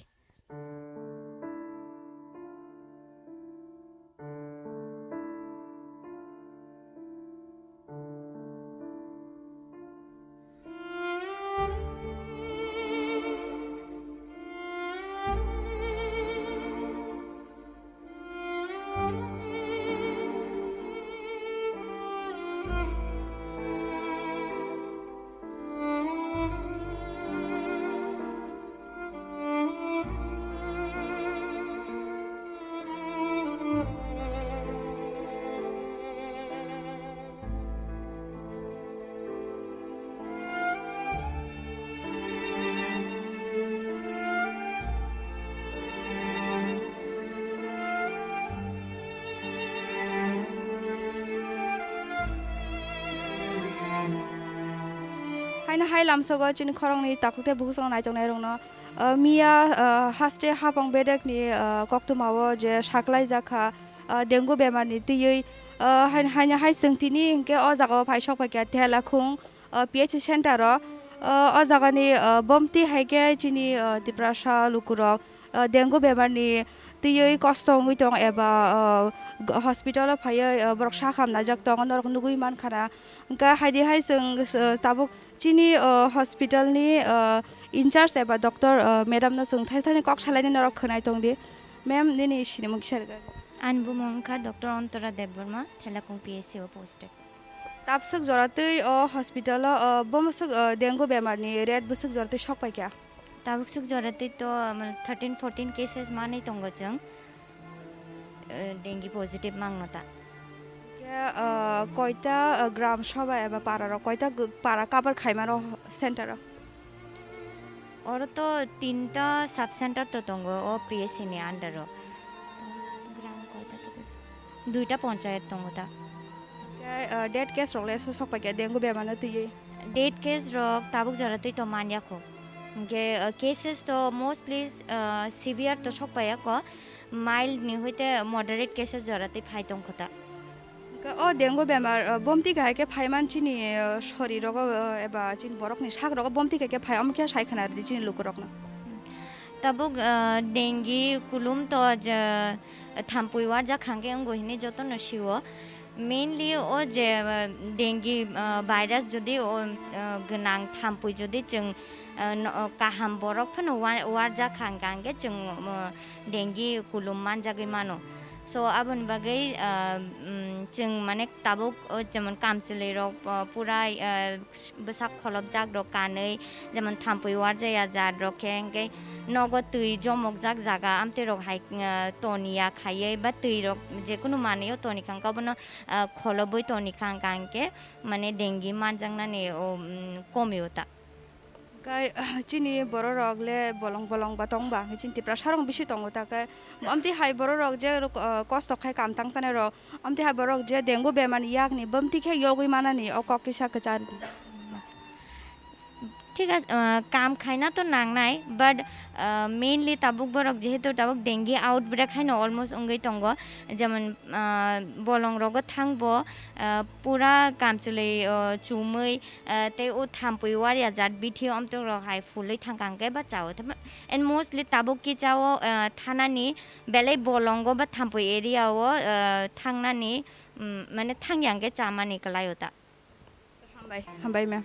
Hai lamsogo chini khoroknwi takhuk tei bukhuk songno naitongnai rokno, ah, miya, ah, haste hapang bedekni, ah, koktwmao je saklaijak kha, ah, dengue bemarni twiwi, ah, hai, haino hai chwng tini hinkhe o jagao phai sok paikha Thelakhung, ah, P H C center o, ah, o jagani, ah, bomti hai khe chini, ah, Tiprasa lukurok, ah, dengue bemarni twiwi kosto wngwi tong eba, ah, g-, hospital o phaiwi, ah, borok sak hamnajak tongo norok nugwi mankha na. Hwnkhe haidi hai chwng, ah, tabuk chini, ah, hospital ni, ah, in charge eba doctor, ah, madam no chwng thai thani kok salaini norok khwnai tong di. Ma'am, nini sinimung kisa rwgwk? Ani bumung wngkha Doctor Antora Debbarma, Thelakhung P H C o posted. Tabswk joratwi o hospital o, o, bo mwswk, o, dengue bemarni rate bwswk joratwi sok paikha? Tabuk swk joratwi to, um, thirteen fourteen cases manwi tongo chwng, uh, dengue positive mangno ta. Khe, o, koita, o, gram sabha eba para rok koita g-, para cover khaimano center o? Oro to tinta sub center to tongo o P H C ni under o. Gram koita to? Duita ponchayat tongo ta. Khe, o, dead case rok le so sok paikha dengue bemar no twiwi? Dead case rok tabuk jora twi to manya kho. Hwnkhe, o, cases to mostly, o, severe to sok paiya kho, mild ni hoite moderate cases jora twi phai tong kho ta. Hwnkhe o dengue bemar, o, bomti kahai khe phaiman chini, o, sori rogo, o, eba chini borok ni sak rogo bomti kahai khe phai, omo khe sai khna rwdi chini luku rok no. Tabuk, o, dengue kulum to je thampui warjak hwnkhe wngo hinwi jotono sio. Mainly o je, o, dengue, o, virus jodi o, o, gwnang thampui jodi chwng, o, no, o, kaham borok phano wa-, warjak hwnkha hwnkhe chwng, o, dengue kulum manjagwi mano. So, aboni bagwi, ah, mm, chwng mane tabuk, o, jemon kamchwlwi rok, o, pura, ah, bwsak kholopjak rok kanwi, jemon thampui warjaya jat rok khe, hwnkhe nogo twi jomokjak jaga amtwi rok hai, ah, toniya khaiwi ba twi rok jekunu manwi o toni kha, hwnkhe obono, ah, kholobwi toni kha, hwnkha hwnkhe mane dengue manjaknani, o, mm, komio ta. Kai, chini borok rok le bolong bolong ba tong ba, chini Tiprasa rok bisi tongo ta, kai amtwi hai borok rok je rok, ah, kosto khai kam tang sanai rok, amtwi hai borok je dengue bemar ni yak ni bomti khe yogwi manani o kok kisa kwchar. Thik ase, ah, kam khaina to nangnai, but, ah, mainly tabuk borok jehetu tabuk dengue outbreak haino almost wngwi tongo, jemon, ah, bolong rogo thangbo, ah, pura kamchwlwi, ah, chumui, ah, tei o thampui warya jat bithi omtok rok hai phulwi thangkang khe ba chao. And mostly tabuk kichao, ah, thanani belai bolongo ba thampui area o, ah, thangnani, mm, mane thangyang khe chamani kwlai o ta. Hambai, hambai ma'am.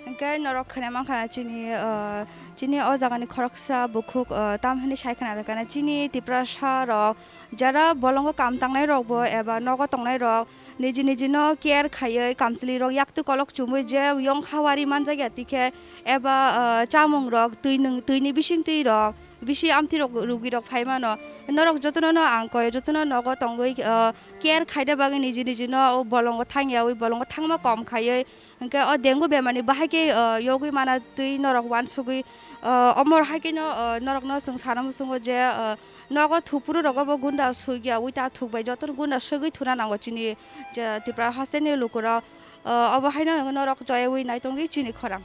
Hwnkhe norok khwnai mankha chini, ah, chini o jagani khoroksa bukhuk, ah, tam hwnwi sai khna rwkha na chini Tiprasa rok jara bolongo kam tangnai rokbo eba nogo tongnai rok niji niji no care khaiwi kamchwlwi rok yaktwi kolok chumui je yong hawari manjakya tikhe eba, ah, chamung rok twi nwng, twini bising twi rok bisi amtwi rok rugwi rok phai mano. Norok jotono no ang koi jotono nogo tongwi, ah, care khaina bagwi niji niji no o bolongo thangyawi bolongo thangma kom khaiwi. Hwnkhe o dengue bemar ni bahai khe, o, yogwi mana twi norok uansugwi, o, omo hai khe no, o, norok no chwng sana muchungo je, o, nogo thupuru rogo bo gunda sugya ui ta thuk bai joto no gunda sugwi thuna nango chini je Tripura haste ni luku rok, o, obo hai no norok choyawi nai tongdi chini khorang.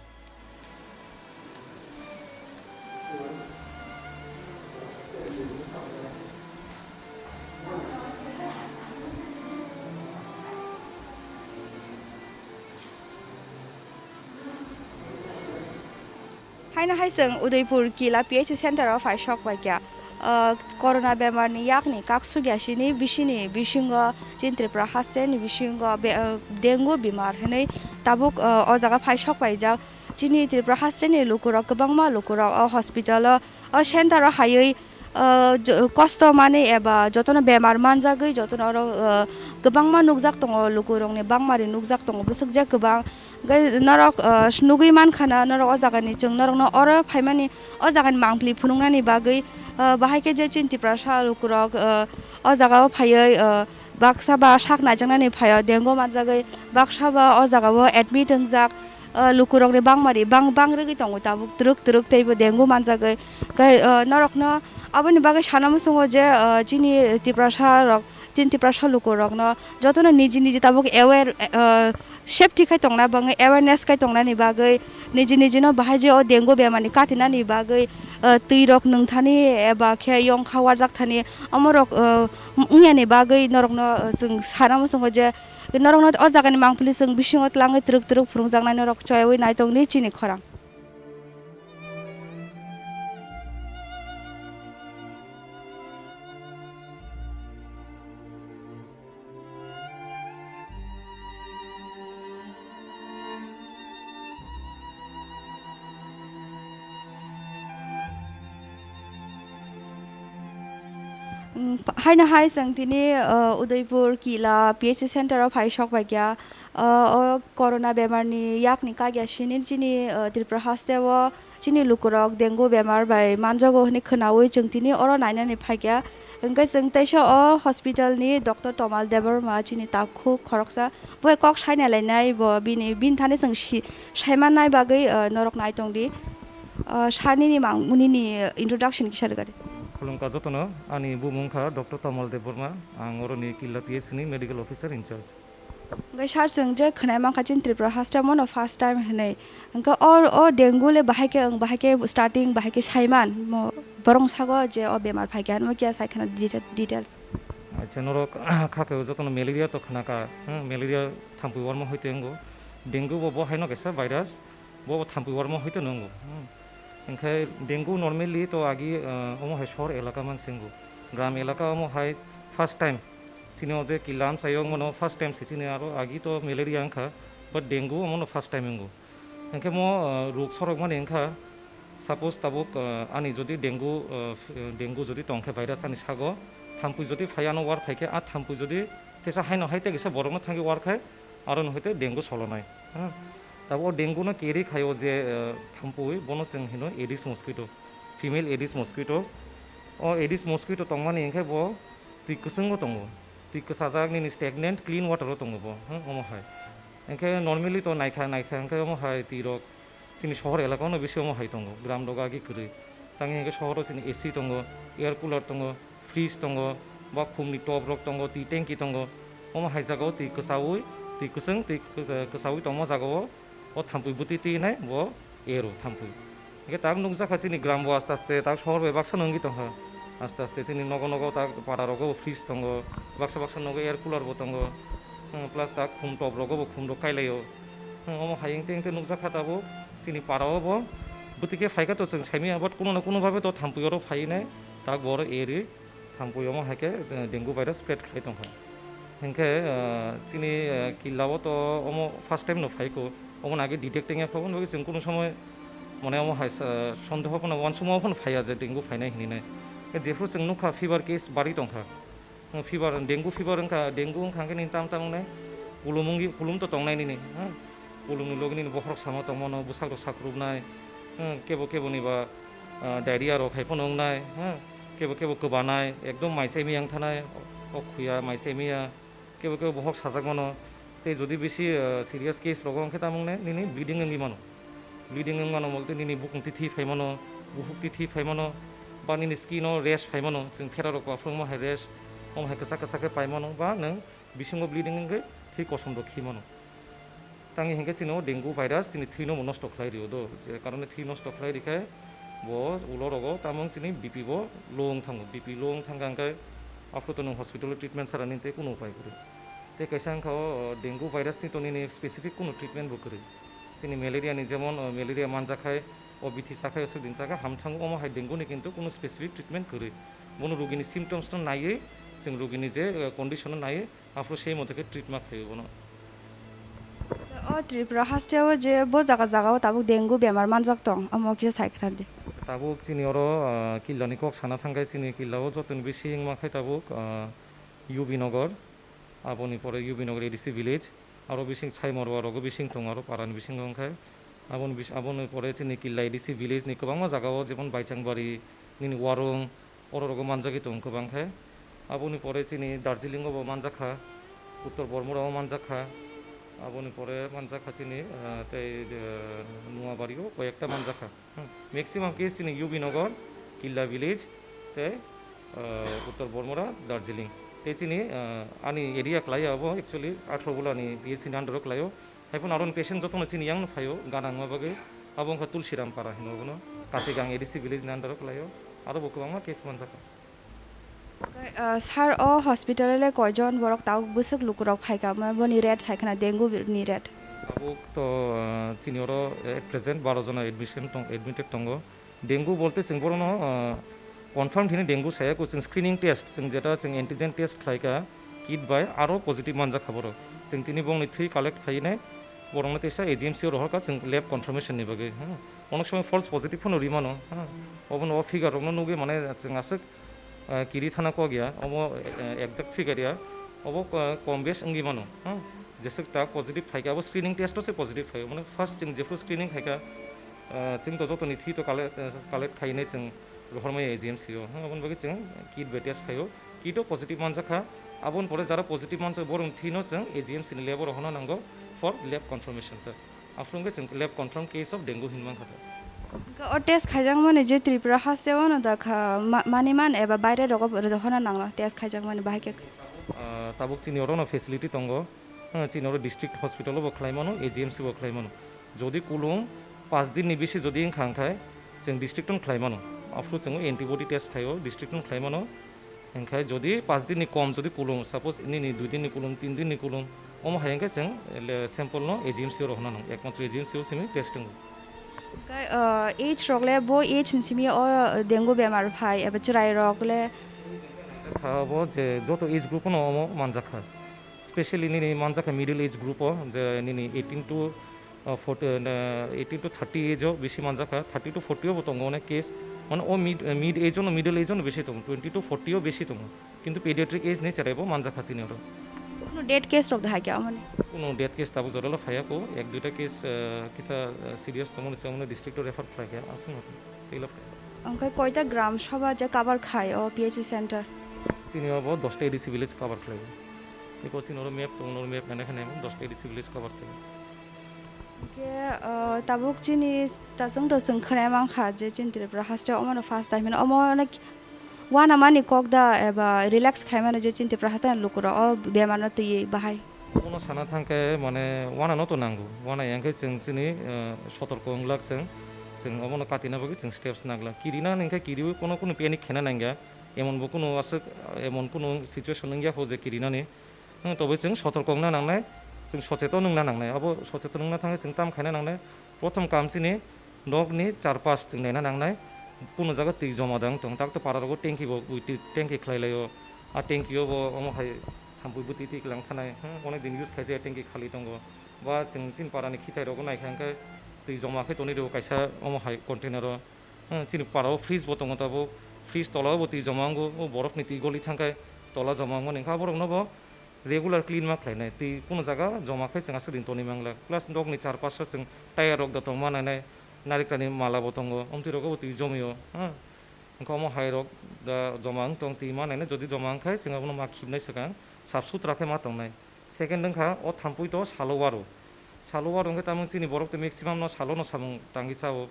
Haino hai chwng Udaipur Kila P H C center o phai sok bai kha. O, corona bemar ni yak ni kak sugya sini bisini bisingo chini Tripura haste ni bisingo be-, o, dengue bemar hinwi tabuk, o, o jaga phai sok bai jak. Chini Tripura haste ni lukurok, kwbangma lukurok o hospital o, o center o haiwi, o, jo-, kosto manwi eba jotono bemar manjagwi jotono oro, o, kwbangma nukjak tongo, lukurokni bangmari nukjak tongo, bwswk je kwbang. Hwnkhe norok, o, nugwi mankha na norok o jagani, chwng norokno oro phaimani, o jagani mangpili phunuknani bagwi, o, bahai khe je chini Tiprasa lukurok, o, o jagao phaiwi, o, baksa ba sak naijaknani phaio dengue manjagwi, baksa ba o jagao admit wngjak, o, lukurokni bangmari bang, bang rwgwi tongo tabuk twrwk twrwk teibo dengue manjagwi. Kai, o, norokno aboni bagwi sana muchungo je, o, chini Tiprasa rok Chini Tiprasa lukurokno jotono niji niji tabuk aware, eh, safety khai tongna bagwi, awareness khai tongnani bagwi, niji nijino bahai je o dengue bemarni katinani bagwi, eh, twirok nwngthani eba khe yongkha warjak thani, omorok, eh, wngyani bagwi norokno, eh, chwng sana muchungo je norokno o jagani mangpili chwng bisingo twlangwi twrwk twrwk phwrwngjaknai norok choyaui naitongdi chini khorang. Mm, haino hai chwng tini, uh, Udaipur Kila P H C center o phai sok bai kha. Uh, o corona bemar ni yak ni kagya sini chini, uh, Tripura haste o chini lukurok dengue bemar bai manjago hwnwi khwnaui chwng tini oro nainani phaikha. Hwnkhe chwng teisa o hospital ni Doctor Tomal Debbarma chini takhuk khoroksa bo kok saina lainai bo bini, bini thani chwng si-, saimannai bagwi, uh, norok naitongdi. Uh, sir nini mang-, nini introduction kisa rwgadi. Khulumkha jotono, ani bumung kha Doctor Tomal Debbarma, ang oroni Killa P H C ni medical officer in charge. Hwnkhe sir, chwng je khwnai mankha chini Tripura haste mono first time hwnwi. Hwnkhe o, o dengue le bahai khe, wng bahai khe starting bahai khe saiman mo borong sago je o bemar phaikha, hwnwi kya sai khna detail-, details. Acha, norok kha khe jotono malaria to khna kha, hmm, malaria thampui warmo hoite wngo. Dengue bo, bo haino kaisa virus, bo, bo thampui warmo hoite no wngo. Hmm. Hwnkhe dengue normally to agi, ah, omo hai sohor elaka man se wngo. Gram elaka omo hai first time. Chini o je Killa amchaio wngmano first time se chini aro agi to malaria wngkha, but dengue omono first time wngo. Hwnkhe mo, ah, rok sorokmani wngkha, suppose tabuk, ah, ani jodi dengue, ah, f-, dengue jodi tongkhe virus ani sago, thampui jodi phai ano war phaikhe, a thampui jodi teisa haino hai tei kisa borokno thangwi war khai, arono hoite dengue solonai. Ha? Tabuk o dengue no carry khaio je, ah, thampui, bono chwng hino Aedes mosquito, female Aedes mosquito. O Aedes mosquito tongmani hwnkhe bo twi kwchwngo tongo. Twi kwchajak nini stagnant clean water o tongo bo, hmm, omo hai. Hwnkhe normally to naikha, naikha hwnkhe omo hai twi rok chini sohor elaka o no bisi omo hai tongo, gram dogo agi kwrwi. Tangwi hwnkhe sohor o chini A C tongo, air cooler tongo, fridge tongo, ba khum ni top rok tongo, twi tanki tongo. Omo hai jaga o twi kwchaui, twi kwchwng, twi kwchaui tongma jaga o o thampui bwtwi twi nai bo ero thampui. Hwnkhe tak nukjakha chini gram bo aste aste tak sohor bai baksa no wngwi tongkha. Aste aste chini nogo nogo tak para rogo bo fridge tongo, baksa baksa nogo air cooler bo tongo, hmm, plus tak khum top rogo bo khum rok kailaio. Hmm, omo hai wngte wngte nukjakha tabuk chini para o bo bwtwi khe phaikha to chwng saimanya, but kuno na kuno bhabe to thampui oro phai nai tak bo oro eri. Thampui omo hai khe, eh, dengue virus spread khlai tongkha. Hinkhe, eh, chini, eh, Killa o to omo first time no phaikho, omo age detect wngya kho, omo chwng kunu somoi mane omo hai sa, sondeho phano uansukma phano phaiya je dengue phainai hinwi nai. Jephru chwng nukha fever case bari tongkha. Hmm, fever, dengue fever wngkha, dengue wngkha hwnkhe nini tam tam wngnai, pulum wngwi, pulum to tongnai nini, ha? Pulumni logi nini bokhorok samo tongmano, bwsakrok sakrubnai, hmm, kebo keboni ba, ah, diarrhea rok hai phano wngnai, ha? Kebo kebo kwbanai, ekdom mai chai miyang thanai, o khuya mai chai miya, kebo kebo bokhok sajak mano. Tei jodi bisi, ah, serious case rogo wngkhe tamo wngnai nini bleeding wngwi mano. Bleeding wngmano molte nini bukung twi thwi phaimano, bukhuk twi thwi phaimano, ba nini skin o rash phaimano, chwng phera rok aphuru wngma hai rash, omo hai kwchak kwchak khe paimano, ba nwng bisingo bleeding wngwi thwi kosom rok khimano. Tangwi hinkhe chini o dengue virus chini thwino bo nosto khlai rio do, je karone thwi nosto khlai rikhe bo ulo rogo tamo chini B P bo low wng thango, B P low wng thangkha hinkhe aphuru to nwng hospital o treatment sara nini tei kunu upai kwrwi. Tei kaisa wngkha o, o, dengue virus ni to nini specific kunu treatment bo kwrwi. Chini malaria ni jemon, o, malaria manjak khai, o bithi chakhai, o swkdin chakhai ham thango, omo hai dengue ni kintu kunu specific treatment kwrwi. Bono rugini symptoms no naiwi, chwng rugini je, o, condition no naiwi, aphuru sei moto khe treat ma khlaio bono. O Tripura haste o je bo jaga jaga o tabuk dengue bemar manjak tong, omo kisa sai khna di. Tabuk chini oro, o, Killa ni kok sana thangkhai chini Killa o jotoni bisi wngma khai tabuk, o, U B Nagar, aboni pore U B Nagar A D C village, aro bising Saimorwa rogo bising tongo, aro parani bisingo wngkhe. Aboni bis-, aboni pore chini Killa A D C village ni kwbangma jaga o, jemon Baichangbari, nini Warung, oro rogo manjagwi tongo kwbang khe. Aboni pore chini Darjeeling o bo manjakha, Uttor Bormura o manjakha, aboni pore manjakha chini, ah, tei, ah, Noabari o koi ekta manjakha. Hmm. Maximum case chini U B Nagar, Killa village, tei, ah, Uttor Bormura, Darjeeling. Tei chini, ah, ani area khlai abo actually atharo bula ni P H C ni under o khlai o. Hai phano aro ni patient jotono chini yang no phai o, gana wngma bagwi. Abo wngkha Tulsiram Para hino bono. Kasigang A D C village ni under o khlai o. Aro bo kwbangma case manjak. Okay, ah, sir, o hospital le koijon borok tabuk bwswk lukurok phaikha, ma-, boni rate sai khna dengue ni rate? Tabuk to, ah, chini oro at present baro jona admission tong-, admitted tongo. Dengue bolte chwng borokno, ah, confirm hini dengue saya ko chwng screening test, chwng jeta chwng antigen test khlaika kit bai aro positive manjak kha borok. Chwng tini bongni thwi collect khainai borokno teisa A G M C o rohorka chwng lab confirmation ni bagwi, ha. Onek somoi false positive phano ri mano, ha. Obono o figure rokno nugwi mane chwng aswk, ah, kiri thana kok ya, omo, eh, exact figure ya, obo, ah, kom bes wngwi mano, ha. Jeswk ta positive phaika abo screening test o se positive phaio, mane first chwng jephru screening khaika, ah, chwng to jotoni thwi to collect, ah, collect khainai chwng rohormaya A G M C o, ha. Aboni bagwi chwng kit bai test khaio, kit o positive manjak kha, aboni pore jara positive manjak borokni thwi no chwng A G M C ni lab o rohorna nango for lab confirmation ta. After hwnkhe chwng lab confirm case of dengue hinwi mankha ta. Hwnkhe o test khaijakmani je Tripura haste o no da kha, ma-, mani man eba baire rogo rohorna nangno test khaijakmani bahai khe? Ah, tabuk chini oro no facility tongo. Ah, chini oro district hospital o bo khlai mano, A G M C bo khlai mano. Jodi kulung paanch din ni bisi jodi wngkha hwnkhe chwng district o no khlai mano. After chwng antibody test khlaio, district o no khlai mano. Hwnkhe jodi paanch din ni kom jodi kulung, suppose nini dui din ni kulung, tin din ni kulung, omo hai hwnkhe chwng le sample no A G M C o rohorna nang, ekmatro A G M C o simi test wngo. Hwnkhe, ah, age rok le bo age ni simi o dengue bemar phai eba chwrai rok le? Kha bo je joto age group no omo manjak kha, specially nini manjak kha middle age group o, je nini eighteen to, ah, forty, ah, eighteen to thirty age o bisi manjak kha, thirty to forty o bo tongo onek case, mane o mid, ah, mid age o no, middle age o no bisi tongo, twenty to forty o bisi tongo. Kintu pediatric age ni cherai bo manjak kha chini oro. Kuno death case rok da hai khe amoni? Kuno death case tabuk jora lo phaiya ko, ek duita case, ah, kisa, ah, serious tongmani chwngno district o refer khlai kha, aswk no tei lo phaiya. Onkhe koita gram sabha je cover khai o P H C center? Chini o bo dosta A D C village cover khlai o. Niko chini oro map tong, oro map nai khe nai dosta A D C village cover khlai o. Hwnkhe, ah, tabuk chini ta chwng to chwng khwnai mankha je chini Tripura haste omo no first time hino, omo no ki-, uanamani kok da eba relax khaimano je chini Tripura haste ni lukurok o bemar no twiwi bahai? Omono sana thangkhe mane uanano to nango, uana yang khe chwng chini, ah, sotorko wng glak chwng, chwng omono katina bagwi chwng steps nang glak. Kirina hwnkhe kiriwi kono kono panic khena nangya, emon bo kono aswk, emon kono situation wngya ho je kirinani. Hmm, tobwi chwng sotorko wngna nangnai, chwng socheton wngna nangnai. Abo socheton wngna thangwi chwng tam khaina nangnai. Prothom kam chini nokni charpas chwng naina nangnai. Kuno jaga twi joma da wng tong, tak to para rogo tanki bo, ui twi tanki khlai laio. A tanki o bo omo hai thampui bwtwi twi kwlang thanai. Hmm, onek din use khaijak tanki khali tongo. Ba chwng chini para ni khitai rogo naikha hwnkhe twi joma khe tonwi rwo kaisa omo hai container o. Hmm, chini para o fridge bo tongo tabuk. Fridge tola o bo twi joma wngo, o borok ni twi goli thangkhe tola joma wngmani wngkha borok no bo regular clean ma khlainai, twi kuno jaga joma khai chwng aswk din tonwi manglak. Plus nokni charpaso chwng tayar rok da tongma nainai, narikrani mala bo tongo, omtwi rogo bo twi jomio, ha. Wngkha omo hai rok da joma wng tong twi ma nainai, jodi joma wng khai chwng abono ma khibnai swkang sap sutra khe ma tongnai. Second wngkha o thampui to salo waro, salo waro wngkhe tamung chini borok to maximum no salo no samung tangwi chao.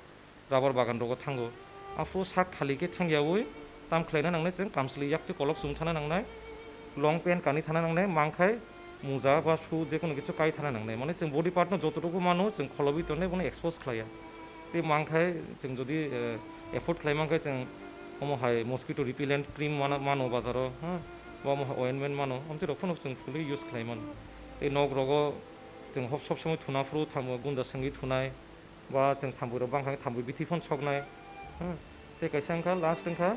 Rubber bagan rogo thango. Aphuru sak khali khe thangyaui tam khlaina nangnai, chwng kamchwlwi yaktwi kolok chum thana nangnai, long pant kanwi thana nangnai, mangkhai muja ba shoe jekono kichu kai thana nangnai. Mane chwng body part no joto rogo mano chwng kholobwi tongnai, bono expose khlaiya. Tei mangkhai chwng jodi, eh, afford khlai mankhe chwng omo hai mosquito repellent cream mano, mano bazaro, ha, ba omo hai ointment mano, amtwi rok phano chwng fully use khlai mano. Tei nok rogo chwng hop sob somoi thuna phuru tamo gunda swngwi thunai. Ba chwng thampui rok bangkha khe thampui bithi phano soknai. Hmm. Tei kaisa wngkha last wngkha,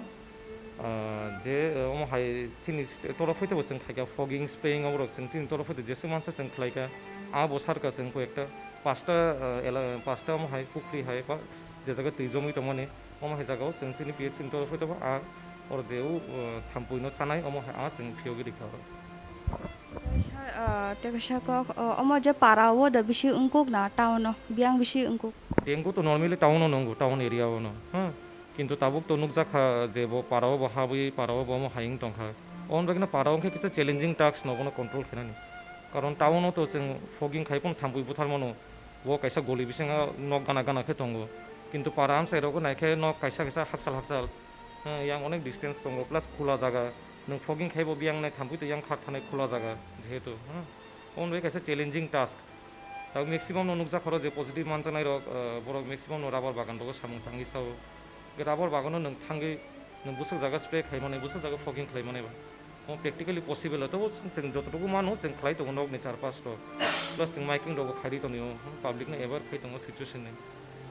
ah, je, eh, omo hai chini st-, toro phoito bo chwng khaikha fogging, spraying oborok chwng chini toro phoito jeswk mansa chwng khlaikha. Abo sarkha chwng koi ekta pasta, eh, ela-, pasta omo hai pukhri hai pa-, je jaga twi jomwi tongmani omo hai jagao chwng chini P H C ni toro phoito bo a oro je o, eh, thampui no chanai omo hai a chwng phiyogwi rikha oro. Sir, ah, tei kaisa kok, ah, omo je para o da bisi wngkuk na town o, biyang bisi wngkuk? Dengue to normally town o nungo, town area o no, ha. Kintu tabuk to nukjak kha je bo para o bo habwi, para o bo omo hai wng tong kha. Oboni bagwi no para o wngkhe kisa challenging task no bono control khainani. Karon town o to chwng fogging khai phano thampui buthar mano, bo kaisa goli bisingo nok gana gana khe tongo. Kintu para amchai rogo naikhe nok kaisa kaisa hakchal hakchal, ha, yang onek distance tongo, plus khula jaga. Nwng fogging khai bo biyang nai thampui to yang khat thanai khula jaga jehetu, hmm. Omo bai kaisa challenging task. Tabuk maximum no nukjak khoro je positive manjaknai rok, eh, borok maximum no rubber bagan rogo samung tangwi sao. Ke rubber bagan no nwng thangwi nwng bwswk jaga spray khai mani, bwswk jaga fogging khlai mani ba. Omo practically possible, tobo chwng jototogo mano, chwng khlai tongo nokni char pash rok. Plus chwng miking rogo khaidi tonio, public no aware khai tongo situation ni.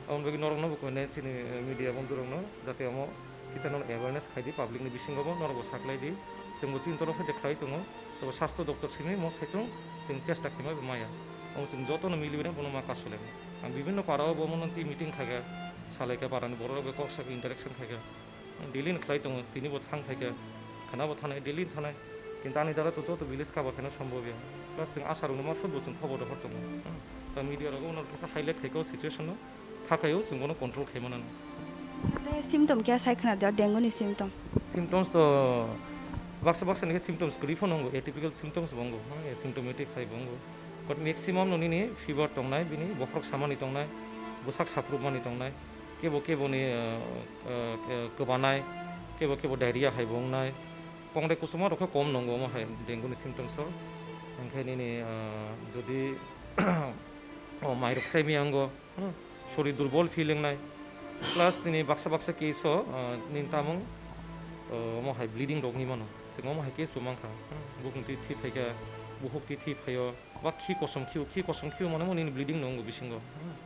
Aboni bagwi norokno bo koine chini, eh, media bondhu rokno jate omo kisa norok awareness khaidi, public ni bisingo bo norok bo saklaidi. Chwng bo chini torof hai de khlai tongo, tobo sastho doptor simi mo saichung chwng chesta khaima bo maya. Omo chwng jotono miliwi bono ma kasule. Ang bibinno para o bo mono twi meeting khaikha, salaikha para ni borok rok bai kok sak interaction khaikha. Daily ni khlai tongo, tini bo thang phaikha, khana bo thanai, daily thanai. Kintu ani dara to joto village cover khaina sombhob ya. Plus chwng asha rokno ma phut bo chwng khobor rohor tongo. Hmm. Ta media rogo uno kisa highlight khaikha o situation no, thakaio chwng bono control khai manano. Tei symptom kya sai khna de dengue ni symptom? Symptoms to baksa baksa ni symptoms kwrwi phano wngo, atypical symptoms bo wngo, hmm, asymptomatic hai bo wngo. But maximum no nini fever tongnai, bini bokhorok samani tongnai, bwsak saprupmani tongnai, kebo kebo ni, eh, eh, kwbanai, kebo kebo diarrhea hai bo wngnai. Kongdai kusuma rok khe kom nongo omo hai dengue ni symptoms o. Hingkhe nini, eh, jodi o mai rok chai maya wngo, hmm, sori durbol feel wngnai. Plus nini baksa baksa case o, eh, nini tamung, eh, omo hai bleeding rok ni mano. Chwng omo hai case bo mankha. Hmm, bukhung twi thwi phaikha, bukhuk twi thwi phaio. Ba khi kosom khio, khi kosom khio mane mo nini bleeding no wngo bisingo. Hmm.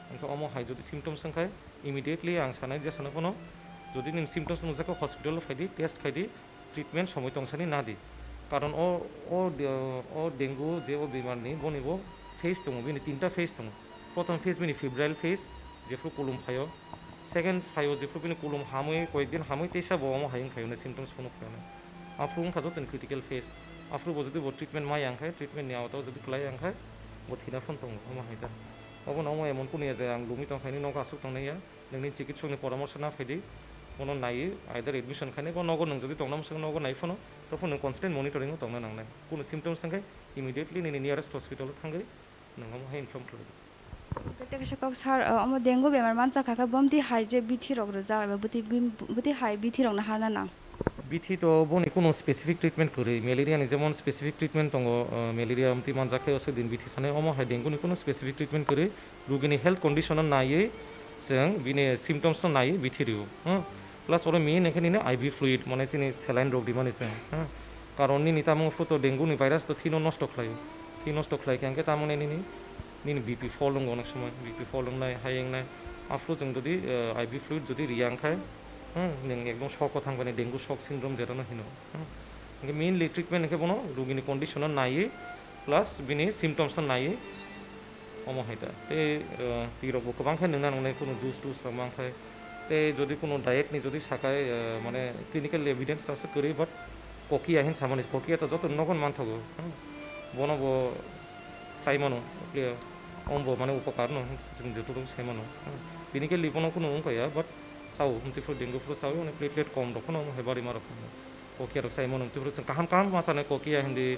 Hingkhe omo hai jodi symptoms wngkha, immediately ang sanai je sana phano, jodi nini symptoms nukjakha, hospital o phaidi, test khaidi, treatment somoi tongsani nadi. Karon o, o de-, o dengue je o bemar ni, boni bo phase tongo, bini tinta phase tongo. Prothom phase bini febrile phase, jephru kulum phaio. Second phaio, jephru bini kulum hamwi, koyekdin hamwi teisa bo omo hai wng phaio, symptoms phunuk phaio. Aphuru wngkha jotoni critical phase. Aphuru bo jodi bo treatment maya wngkha, treatment ni awatao jodi kwlaiya wngkha, bo thina phano tongo, omo hai ta. Obono omo emon kunu ya je ang lumi tongkha, nini nogo aswk tongnai ya, nini chikitsok ni poramorsho na phaidi, bono naiwi either admission khainai, bo nogo nwng jodi tongna mwswk nogo nai phano, to phano nwng constant monitoring o tongna nangnai. Kunu symptoms wngkhe immediately nini nearest hospital o thangwi nwng omo hai inform khlai di. Tei kaisa kok sir, uh, omo dengue bemar mancha kha khe, bomti hai je bithi rok rwjak, eba bwtwi bim-, bwtwi hai bithi rok no harna nang? Bithi to boni kuno specific treatment kwrwi, malaria ni jemon specific treatment tongo, uh, malaria amtwi manjak khe o se din bithi sanai, omo hai dengue ni kuno specific treatment kwrwi, rugi ni health condition no naiwi chwng bini symptoms no naiwi bithi rw-o. Hmm? Plus oro main hwnkhe nini I V fluid, mane chini saline rok rimani chwng, ha. Karon nini tamo photo dengue ni virus to thino nosto khlaio. Thino nosto khlai khe hwnkhe tamo nini, nini B P fall wngo onek somoi, B P fall wngnai, high wngnai. Aphuru chwng jodi, eh, I V fluid jodi riya wngkhai, hmm, nwng ekdom shock o thangbai, dengue shock syndrome jeta no hino, hmm. Hwnkhe mainly treatment hwnkhe bono rugini condition no naiwi, plus bini symptoms no naiwi, omo hai ta. Tei, eh, twi rok bo kwbang khe nwngna nangnai, kunu juice tuice rok mang khai. Tei jodi kunu diet ni jodi sakai, eh, mane clinical evidence ta se kwrwi, but kokia hin samani, kokia ta joto nogon manthogo. Hmm. Bono bo chai mano, khe omo bo mane upokar no, chwng joto rok sai mano. Hmm. Clinically bono kunu wng kaya, but sao, hwnkhe phuru dengue phuru sao, mane platelet kom rok phano omo hai bari ma rok phano. Kokia rok sai mano, tei phuru chwng kaham kaham ma sanai, kokia hindi,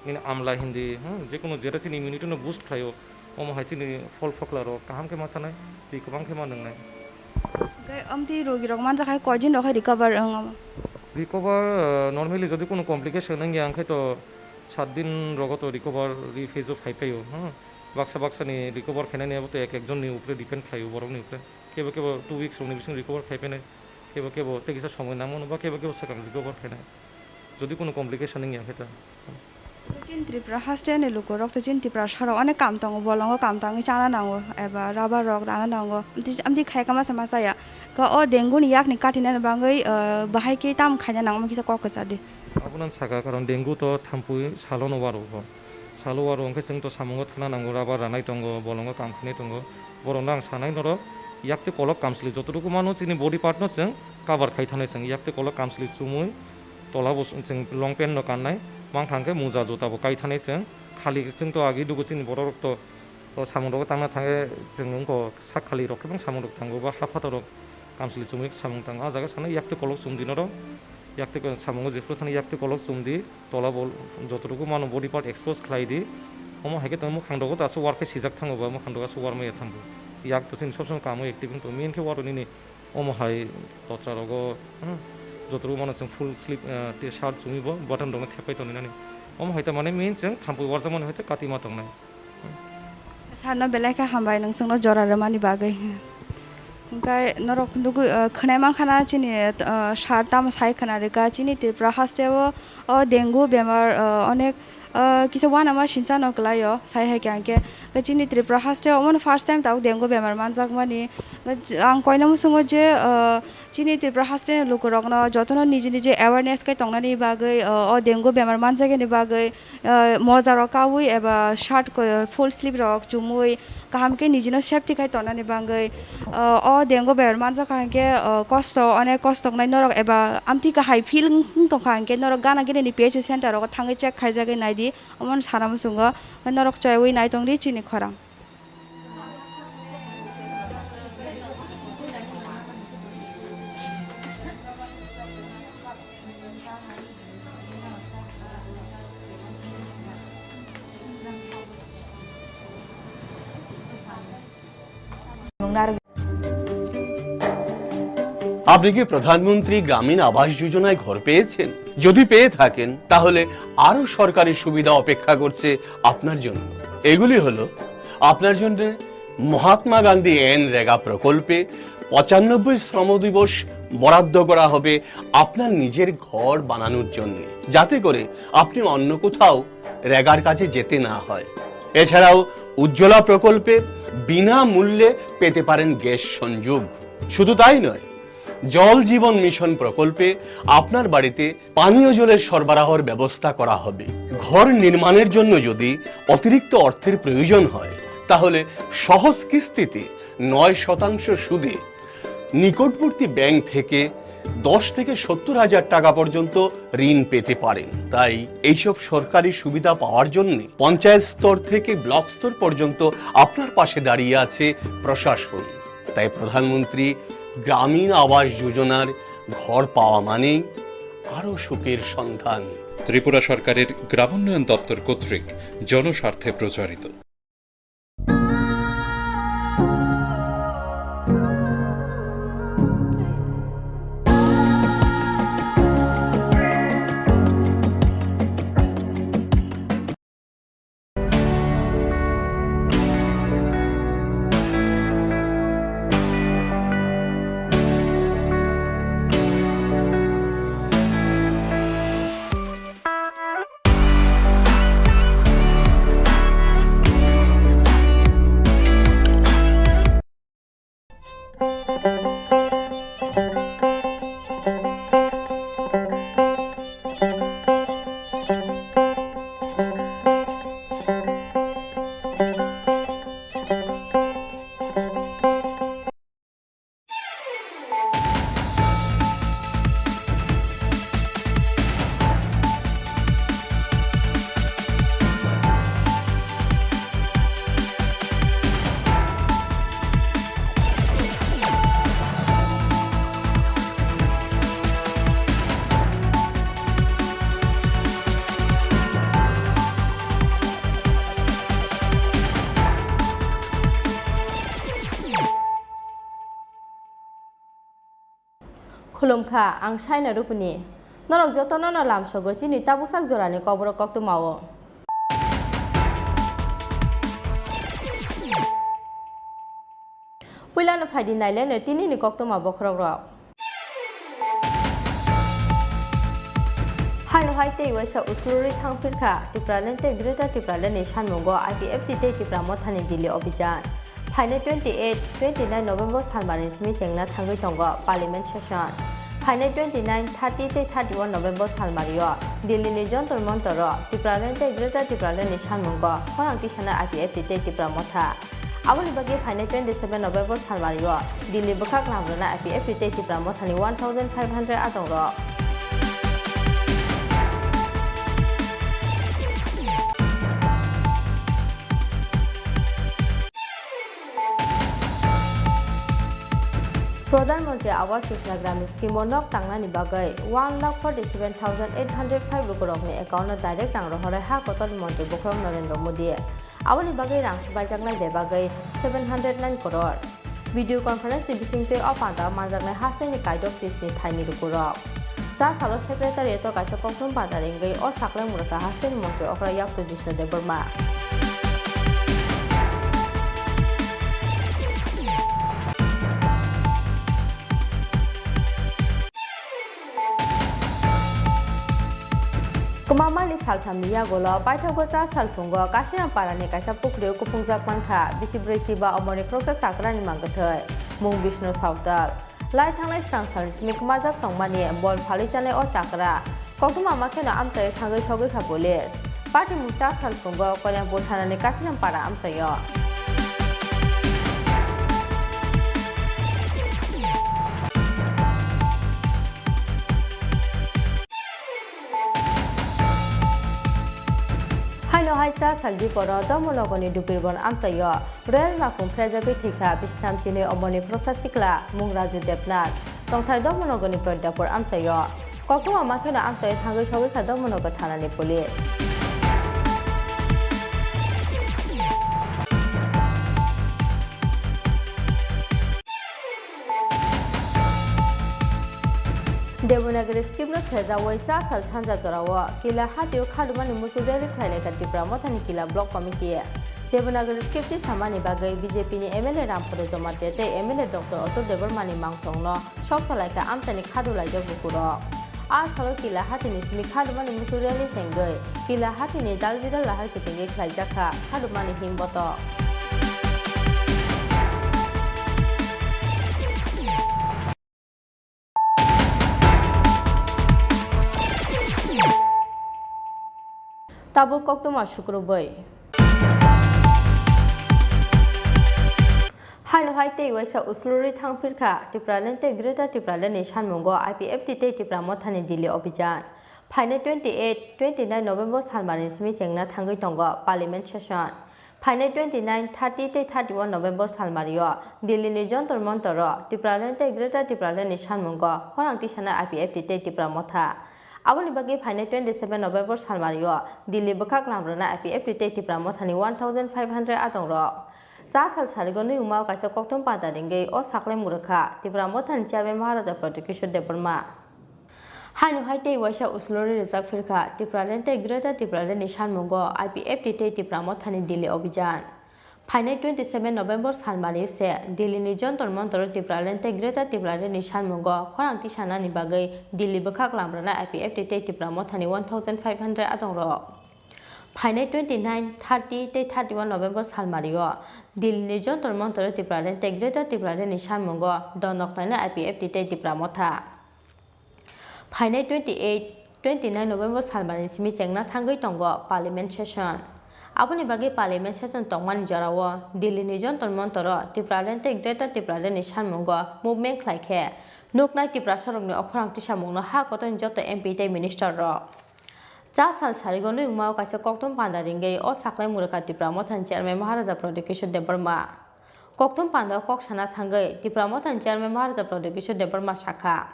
nini amla hindi, hmm, je kunu jera chini immunity no boost khlaio, omo hai chini phol phokla rok kaham khe ma sanai, twi kwbang khe ma nwngnai. Hwnkhe amtwi rogi rok manjak hai koi din rok hai recover wng omo? Recover, uh, normally jodi kunu complication wngya, hwnkhe to sat din rogo to recovery phase o phai phaio, hmm. Baksa baksa ni recover khainani abo to ek ek jon ni upre depend khlaio, borok ni upre. Kebo kebo two weeks rokni bising recover khai phainai, kebo kebo tei kisa somoi nangmano ba kebo kebo swkang recover khainai. Jodi kunu complication wngya khe ta. Chini Tripura haste ni lukurok tei chini Tripura sarok onek kam tongo, bolongo kam tangwi chana nango eba rubber rok rana nango. Amtwi, amtwi khai kha masa masa ya. Khe o dengue ni yak ni katinani bagwi, eh, bahai khe tamo khaina nango, kisa kok kwchar di. Abono saka, karon dengue to thampui salo no waro bo. Salo waro hwnkhe chwng to samungo thana nango, rubber ranai tongo, bolongo kam khainai tongo. Borokno ang sanai norok, yak tei kolok kamchwlwi jototoku mano chini body part no chwng cover khai thanai chwng. Yak tei kolok kamchwlwi chumui, tola bo chwng long pant no kannai, mangthang khe muja juta bo kai thanai chwng. Khali chwng to agi dugo chini borok rok to, to samung rogo tangna thangkhe chwng wngkha sak khali rok khe bang samung rok thango ba ha phatar rok. Kamchwlwi chumui samung tang. Ah jaga sanai yak tei kolok chumdi norok. Yak tei ko-, samungo jephuru thani yak tei kolok chumdi. Tola bo jototoku mano body part expose khlai di. Omo hai khe tong mukhang rogo to aswk war khe sijak thango ba mukhang rogo aswk war maya thango. Yak to chini sob somoi kamo active wng tongo. Main khe waro nini omo hai totra rogo, hmm, Joto rok mano chwng full sleeve, ah, tei shirt chumui bo button rokno thepai tongwi nani. Omo hai ta mane main chwng thampui warjakmani hai ta kati ma tongnai. Sir no belai khe hambai nwng chwngno jora rwmani bagwi. Hwnkhe norok nugui, ah, khwnai mankha na chini, ah, sir tamo sai khwna rwkha chini Tripura haste o, o dengue bemar, ah, onek Ah, kisa uanama sinchano kwlaio, sai hai khe ang khe. Khe chini Tripura haste omono first time tabuk dengue bemar manjakmani. Ang koina muchungo je, ah, chini Tripura haste ni lukurokno jotono niji niji awareness khe tongnani bagwi, ah, o dengue bemar manjakani bagwi, ah, mojarok kaui eba shirt ko-, full sleeve rok chumui, kaham khe nijino safety khai tongnani bagwi, o, o dengue bemar manjakha hinkhe, o, kosto, onek kosto wngnai norok eba amtwi kahai feel wng tongkha hinkhe norok gana gini ni P H C center rogo thangwi check khaijagwi naidi, omono sana muchungo norok choyaui nai tongdi chini khorang. আপনি কি প্রধানমন্ত্রী গ্রামীণ আবাস যোজনায় ঘর পেয়েছেন? যদি পেয়ে থাকেন, তাহলে আরো সরকারি সুবিধা অপেক্ষা করছে আপনার জন্য। এগুলি হলো আপনার জন্য মহাত্মা গান্ধী এন রেগা প্রকল্পে পঁচানব্বই শ্রম দিবস বরাদ্দ করা হবে আপনার নিজের ঘর বানানোর জন্য, যাতে করে আপনি অন্য কোথাও রেগার কাজে যেতে না হয়। এছাড়াও উজ্জ্বলা প্রকল্পে বিনামূল্যে পেতে পারেন গ্যাস সংযোগ। শুধু তাই নয়, জল জীবন মিশন প্রকল্পে আপনার বাড়িতে পানীয় জলের সরবরাহর ব্যবস্থা করা হবে। ঘর নির্মাণের জন্য যদি অতিরিক্ত অর্থের প্রয়োজন হয়, তাহলে সহজ কিস্তিতে নয় শতাংশ সুদে নিকটবর্তী ব্যাংক থেকে দশ থেকে সত্তর হাজার টাকা পর্যন্ত ঋণ পেতে পারেন। তাই এইসব সরকারি সুবিধা পাওয়ার জন্য পঞ্চায়েত স্তর থেকে ব্লক স্তর পর্যন্ত আপনার পাশে দাঁড়িয়ে আছে প্রশাসন। তাই প্রধানমন্ত্রী গ্রামীণ আবাস যোজনার ঘর পাওয়া মানেই আরও সুখের সন্ধান। ত্রিপুরা সরকারের গ্রামোন্নয়ন দপ্তর কর্তৃক জনস্বার্থে প্রচারিত। Khulumkha, ang Saina Rupini. Norok jotono no lamsogo chini tabuksak jorani Kokborok koktwmao. Puilano phaidi naileno tinini koktwma bokhorokrok. Haino hai tei waisa usurwi thangphirkha Tipraland tei Greater Tipraland ni sanmungo I P F T tei Tipra Mothani Delhi Obhijan. Phainai twenty eight, twenty nine November salmani simi chengna thangwi tongo Parliament session. Phainai twenty nine, thirty tei thirty one November salmario Delhi ni Jantar Mantar o Tipraland tei Greater Tipraland ni sanmungo khorang tisana I P F T tei Tipra Motha. Aboni bagwi phainai twenty seven November salmario Delhi bwkhak lamrwna I P F T tei Tipra Mothani one thousand five hundred adongrok. Pradhan Mantri Awas Yojana Gramin Scheme o nok tangnani bagwi one lakh forty seven thousand eight hundred five lukurokni account o direct rang rohorwi ha kotorni montri bokhorok Narendra Modi. Aboni bagwi rang swbaijaknai bebagwi seven hundred nine crore. Video conference ni bisingtwi o panda manjaknai hasteni kaidok chisni thaini lukurok. Cha salo secretariat-o kaisa kokthum panda ringwi o saklai murwkha hasteni montri okra Yakchu Jishnu Debbarma. Kwmamani salthamni yagulo paithago cha salphungo Kasinampara ni kaisa pukhri kuphungjak mankha bisi brwi chiba omorni khoroksa chakrani mangkwthwi mung Bishnu Sautal. Lai thangnai srang salni simi kwmajak tongmani bol phalwi chanai o chakra koktwma ma kheno amchaio thangwi sogwi kha police. Patimung cha salphungo Koilampur thanani Kasinampara amchaio. Haino hai cha saldi poro Dharmanagorni Dupirbon amchaio rail makung phrajagwi thwikha bisitham chinwi omorni khoroksa sikla mung Raju Debnath, tongthai Dharmanagorni Pradyapur amchaio. Koktwma ma kheno amchaio thangwi sogwi kha Dharmanagar thanani police. Devanagari script no sejawi cha sal sanja jorao Kila hatio khadumani musu rally khlai laikha Tipra Mothani Kila Block Committee. Devanagari script ti samani bagwi B J P ni M L A Rampada Jamatia tei M L A Doctor Atul Debbarma ni mangthong no sok sa laikha amchani khadu laijak bukurok. A salo Kila hatini simi khadumani musu rally chengwi Kila hatini dal bidal lahar kitingwi khlaijak kha khadumani himbotok. Tabuk koktwma sukrubwi. Haino hai tei waisa uslurwi thangphirkha Tipraland tei Greater Tipraland ni sanmungo I P F T tei Tipra Mothani Delhi Obhijan. Phainai twenty eight, twenty nine November salmani simi chengna thangwi tongo Parliament session. Phainai twenty nine, thirty tei thirty one November salmario Delhi ni Jantar Mantar o Tipraland tei Greater Tipraland ni sanmungo khorang tisana I P F T tei Tipra Motha. Aboni bagwi phainai twenty seven November salmario Delhi bwkhak lamrwna I P F T tei Tipra Mothani one thousand five hundred adongrok. Cha sal sarigo nuyungmao kaisa kokthum panda ringwi o saklai murwkha Tipra Mothani Chairman Maharaja Pradyot Kishore Debbarma. Haino hai tei waisa uslurwi rijak phirkha Tipraland tei Greater Tipraland ni sanmungo I P F T tei Tipra Mothani Delhi Obhijan. Phainai twenty seven November salmario se Delhi ni Jantar Mantar o Tipraland tei Greater Tipraland ni sanmungo khorang tisanani bagwi Delhi bwkhak lamrwna I P F T tei Tipra Mothani one thousand five hundred adongrok. Phainai twenty nine, thirty tei thirty one November salmario Delhi ni Jantar Mantar o Tipraland tei Greater Tipraland ni sanmungo donok naina I P F T tei Tipra Motha. Phainai twenty eight, twenty nine November salmani simi chengna thangwi tongo Parliament session. Aboni bagwi Parliament session tongmani jorao Delhi ni Jantar Mantar o Tipraland tei Greater Tipraland ni sanmungo movement khlai khe nuknai Tiprasarokni okhorang tisamungno ha kotorni joto M P tei minister rok. Cha sal sarigo nuyungmao kaisa kokthum panda ringwi o saklai murwkha Tipra Mothani Chairman Maharaja Pradyot Kishore Debbarma. Kokthum pandao kok sana thangwi Tipra Mothani Chairman Maharaja Pradyot Kishore Debbarma sakha.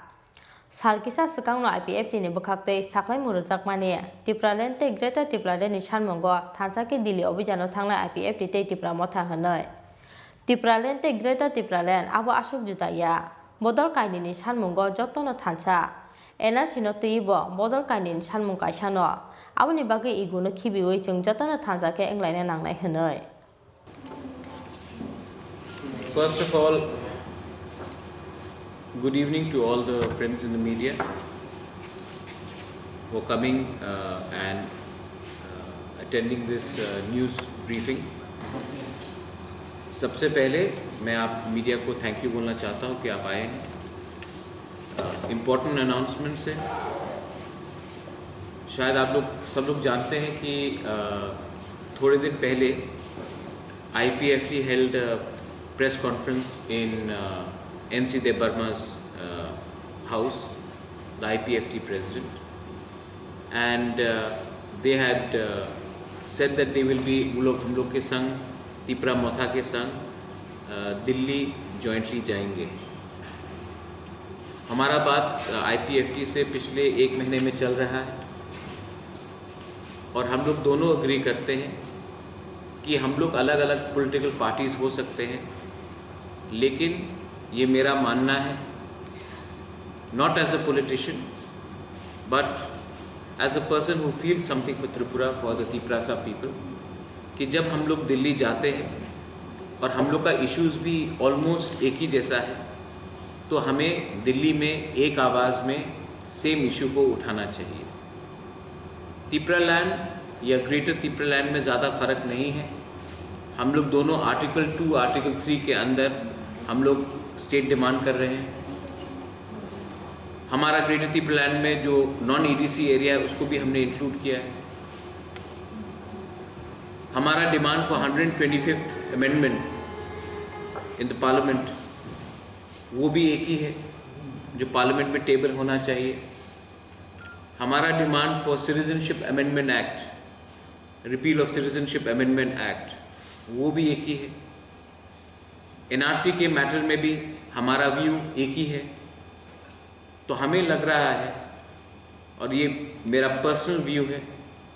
Sal kisa swkangno I P F T ni bwkhaktwi saklaimung rwjakmani Tipraland tei Greater Tipraland ni sanmungo thansa khe Delhi obhijano thangnai I P F T tei Tipra Motha hwnwi. Tipraland tei Greater Tipraland abo aswk juda ya. Bodol kainwini sanmungo jotono thansa. N R C no twiwi bo bodol kainwini sanmung kaisano. Aboni bagwi ego no khibiwi chwng jotono thansa khe wnglaina nangnai hwnwi. First of all, good evening to all the friends in the media for coming, uh, and, uh, attending this, uh, news briefing. सबसे पहले मैं आप मीडिया को thank you बोलना चाहता हूँ कि आप आए हैं। इम्पोर्टेंट अनाउंसमेंट्स है। शायद आप लोग, सब लोग जानते हैं कि, अ, थोड़े दिन पहले I P F T held a press conference in, uh, N C Debbarma's, uh, house, the I P F T president. And, uh, they had, uh, said that they will be, वो लोग, हम लोग के संग, तिपरा मोथा के संग, uh, दिल्ली jointly जाएंगे। हमारा बात, uh, I P F T से पिछले एक महीने में चल रहा है और हम लोग दोनों एग्री करते हैं कि हम लोग अलग-अलग पॉलिटिकल पार्टीज हो सकते हैं, लेकिन ये मेरा मानना है, not as a politician, But as a person who feels something for Tripura, for the Tiprasa people, कि जब हम लोग दिल्ली जाते हैं और हम लोग का इश्यूज भी ऑलमोस्ट एक ही जैसा है, तो हमें दिल्ली में एक आवाज़ में सेम इशू को उठाना चाहिए। तिपरा लैंड या ग्रेटर तिपरा लैंड में ज़्यादा फ़र्क नहीं है। हम लोग दोनों आर्टिकल टू, आर्टिकल थ्री के अंदर हम लोग स्टेट डिमांड कर रहे हैं। हमारा ग्रेटर तिपरा लैंड में जो नॉन ईडीसी एरिया है, उसको भी हमने इंक्लूड किया है। हमारा demand for hundred twenty fifth amendment in the parliament, वो भी एक ही है जो पार्लियामेंट में टेबल होना चाहिए। हमारा demand for citizenship amendment act, repeal of citizenship amendment act, वो भी एक ही है। एनआरसी के मैटर में भी हमारा व्यू एक ही है। तो हमें लग रहा है, और ये मेरा पर्सनल व्यू है,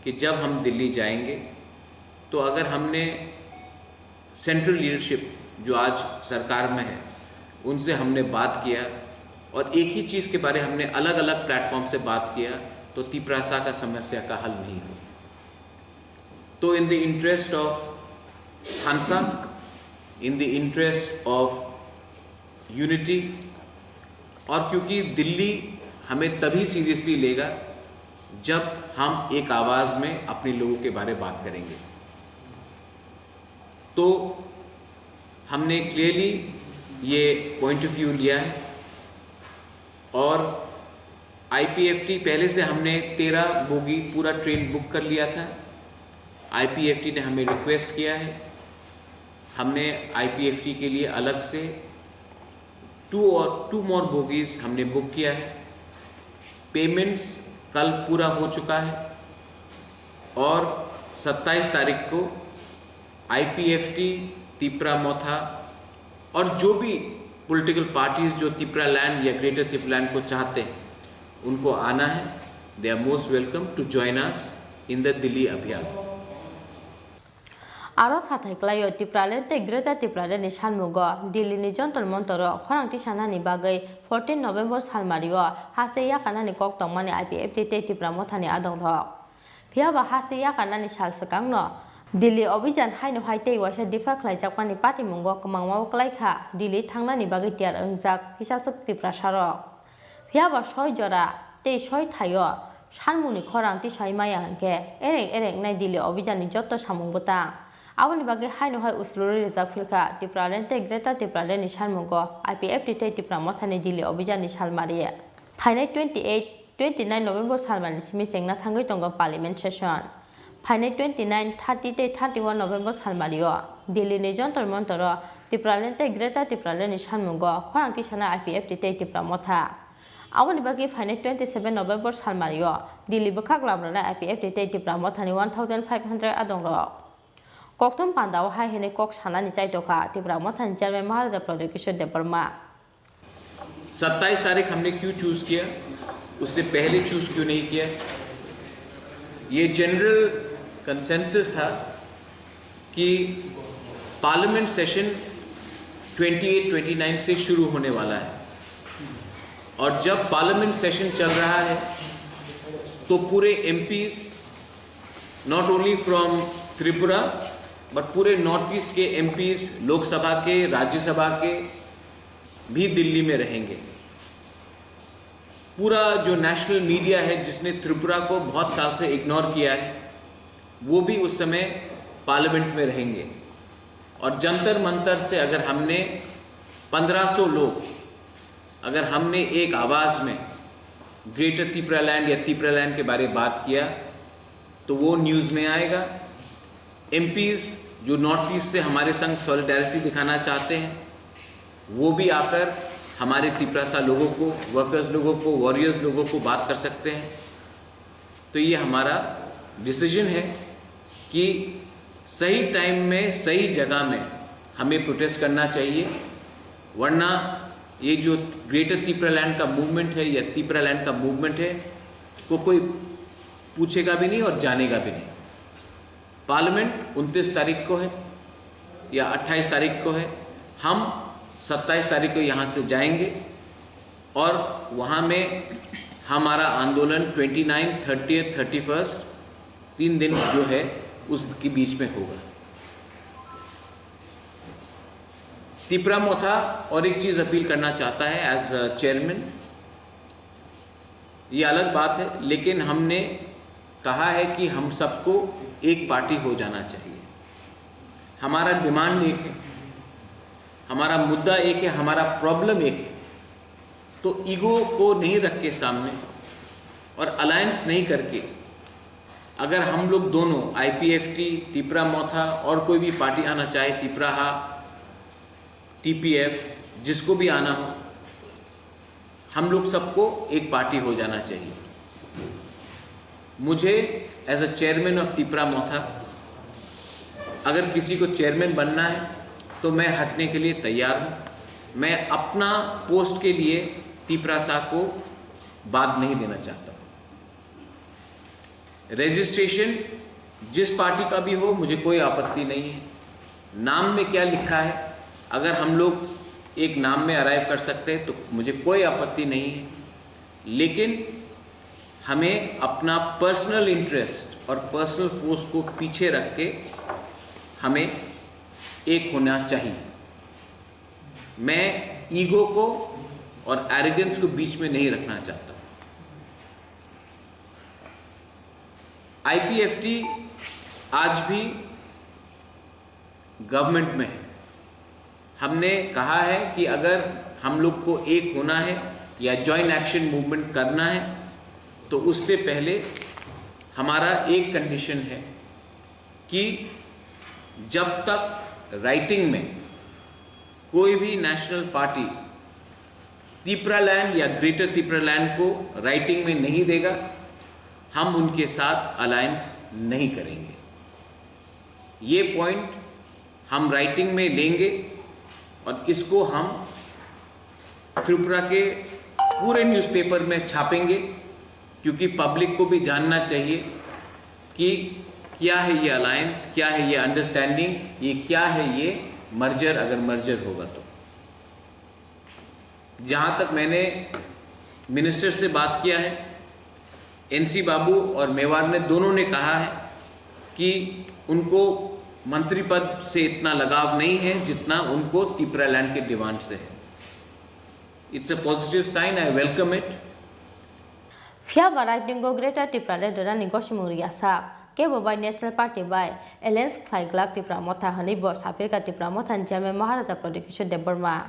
कि जब हम दिल्ली जाएंगे तो अगर हमने सेंट्रल लीडरशिप जो आज सरकार में है, उनसे हमने बात किया और एक ही चीज़ के बारे हमने अलग अलग प्लेटफॉर्म से बात किया, तो तिपरासा का समस्या का हल नहीं हो। तो इन द इंटरेस्ट ऑफ थानसा, in the interest of unity, और क्योंकि दिल्ली हमें तभी सीरियसली लेगा जब हम एक आवाज़ में अपने लोगों के बारे बात करेंगे। तो हमने क्लियरली ये पॉइंट ऑफ व्यू लिया है। और आईपीएफटी पहले से हमने तेरह बोगी पूरा ट्रेन बुक कर लिया था। आईपीएफटी ने हमें रिक्वेस्ट किया है, हमने आईपीएफटी के लिए अलग से टू और टू मोर बोगीज हमने बुक किया है। पेमेंट्स कल पूरा हो चुका है और सत्ताईस तारीख को आईपीएफटी, तिपरा मोथा और जो भी पॉलिटिकल पार्टीज जो तिपरा लैंड या ग्रेटर तिपरा लैंड को चाहते हैं, उनको आना है। They are most welcome to join us in the Delhi Abhiyan. Aro sathai kwlaio Tipraland tei Greater Tipraland ni sanmungo Delhi ni Jantar Mantar o khorang tisanani bagwi fourteen November salmario haste yakarnani kok tongmani I P F T tei Tipra Mothani adongrok. Phiya ba haste yakarnani sal swkangno Delhi Abhijan haino hai tei waisa dipha khlaijakmani patimungo kwmangma-o kwlai kha Delhi thangnani bagwi tiyar wngjak hisaswk Tiprasarok. Phiya ba soi jora tei soi thaio sanmungni khorang tisai maya hwnkhe ereng ereng wngnai Delhi Abhijanni jotto samung bwtang. Aboni bagwi haino hai uslurwi rijak philkha Tipraland tei Greater Tipralandni sanmungo I P F T tei Tipra Mothani Delhi Abhijanni salmari. Phainai twenty eight, twenty nine November salmani simi chengna thangwi tongo Parliament session. Phainai twenty nine, thirty tei thirty one November salmario Delhi ni Jantar Mantar o Tipraland tei Greater Tipraland ni sanmungo khorang tisana I P F T tei Tipra Motha. Aboni bagwi phainai twenty seven November salmario Delhi bwkhak lamrana I P F T tei Tipra Mothani one thousand five hundred adongrok. Kokthum pandao hai hwnwi kok sanani chaitokha Tipra Mothani Chairman Maharaja Pradyot Kishore Debbarma. सत्ताईस तारीख हमने क्यों चूज़ किया, उससे पहले चूज़ क्यों नहीं किया? ये जनरल कंसेंसस था कि parliament session twenty eight twenty nine से शुरू होने वाला है, और जब पार्लियामेंट सेशन चल रहा है तो पूरे MPs, not only from Tripura, but पूरे नॉर्थ ईस्ट के एमपीज, लोकसभा के, राज्यसभा के, भी दिल्ली में रहेंगे। पूरा जो नेशनल मीडिया है, जिसने त्रिपुरा को बहुत साल से इग्नोर किया है, वो भी उस समय पार्लियामेंट में रहेंगे। और जंतर मंतर से अगर हमने पन्द्रह सौ लोग, अगर हमने एक आवाज़ में ग्रेटर तिपरालैंड या तिपरालैंड के बारे बात किया, तो वो न्यूज़ में आएगा। एमपीज जो नॉर्थ ईस्ट से हमारे संग सॉलिडारिटी दिखाना चाहते हैं, वो भी आकर हमारे तिपरासा लोगों को, वर्कर्स लोगों को, वॉरियर्स लोगों को बात कर सकते हैं। तो ये हमारा डिसीजन है कि सही टाइम में, सही जगह में हमें प्रोटेस्ट करना चाहिए, वरना ये जो ग्रेटर तिपरालैंड का मूवमेंट है या तिपरालैंड का मूवमेंट है, वो कोई पूछेगा भी नहीं और जानेगा भी नहीं। पार्लियामेंट उनतीस तारीख को है या अट्ठाईस तारीख को है, हम सत्ताईस तारीख को यहाँ से जाएंगे और वहाँ में हमारा आंदोलन twenty nine, thirtieth, thirty first, तीन दिन जो है, उसके बीच में होगा। तिपरा मोथा और एक चीज़ अपील करना चाहता है एज चेयरमैन, ये अलग बात है, लेकिन हमने कहा है कि हम सबको एक पार्टी हो जाना चाहिए। हमारा डिमांड एक है, हमारा मुद्दा एक है, हमारा प्रॉब्लम एक है। तो ईगो को नहीं रख के सामने और अलायंस नहीं करके, अगर हम लोग दोनों, आईपीएफटी, तिपरा मोथा और कोई भी पार्टी आना चाहे, तिपरा हा, टीपीएफ, जिसको भी आना हो, हम लोग सबको एक पार्टी हो जाना चाहिए। मुझे as a chairman of Tipra Motha, अगर किसी को चेयरमैन बनना है तो मैं हटने के लिए तैयार हूँ। मैं अपना पोस्ट के लिए तिपरासा को बाद नहीं देना चाहता हूँ। रजिस्ट्रेशन जिस पार्टी का भी हो, मुझे कोई आपत्ति नहीं है। नाम में क्या लिखा है, अगर हम लोग एक नाम में अराइव कर सकते हैं तो मुझे कोई आपत्ति नहीं है, लेकिन हमें अपना पर्सनल इंटरेस्ट और पर्सनल पोस्ट को पीछे रख के हमें एक होना चाहिए। मैं ईगो को और एरोगेंस को बीच में नहीं रखना चाहता। आईपीएफटी आज भी गवर्नमेंट में है। हमने कहा है कि अगर हम लोग को एक होना है या जॉइंट एक्शन मूवमेंट करना है, तो उससे पहले हमारा एक कंडीशन है कि जब तक राइटिंग में कोई भी नेशनल पार्टी तिपरालैंड या ग्रेटर तिपरालैंड को राइटिंग में नहीं देगा, हम उनके साथ अलायंस नहीं करेंगे। ये पॉइंट हम राइटिंग में लेंगे और इसको हम त्रिपुरा के पूरे न्यूज़पेपर में छापेंगे, क्योंकि पब्लिक को भी जानना चाहिए कि क्या है ये अलायंस, क्या है ये अंडरस्टैंडिंग, ये क्या है ये मर्जर, अगर मर्जर होगा तो। जहाँ तक मैंने मिनिस्टर से बात किया है, एनसी बाबू और मेवाड़ ने दोनों ने कहा है कि उनको मंत्री पद से इतना लगाव नहीं है जितना उनको तिपरालैंड के डिमांड से है। It's a positive sign, I welcome it. Phiya ba raidingo Greater Tipraland rwnani gosimung rwya sak, kebo bai National Party bai alliance khlai glak Tipra Motha hwnwi bo sapirkha Tipra Mothani Chairman Maharaja Pradyot Kishore Debbarma.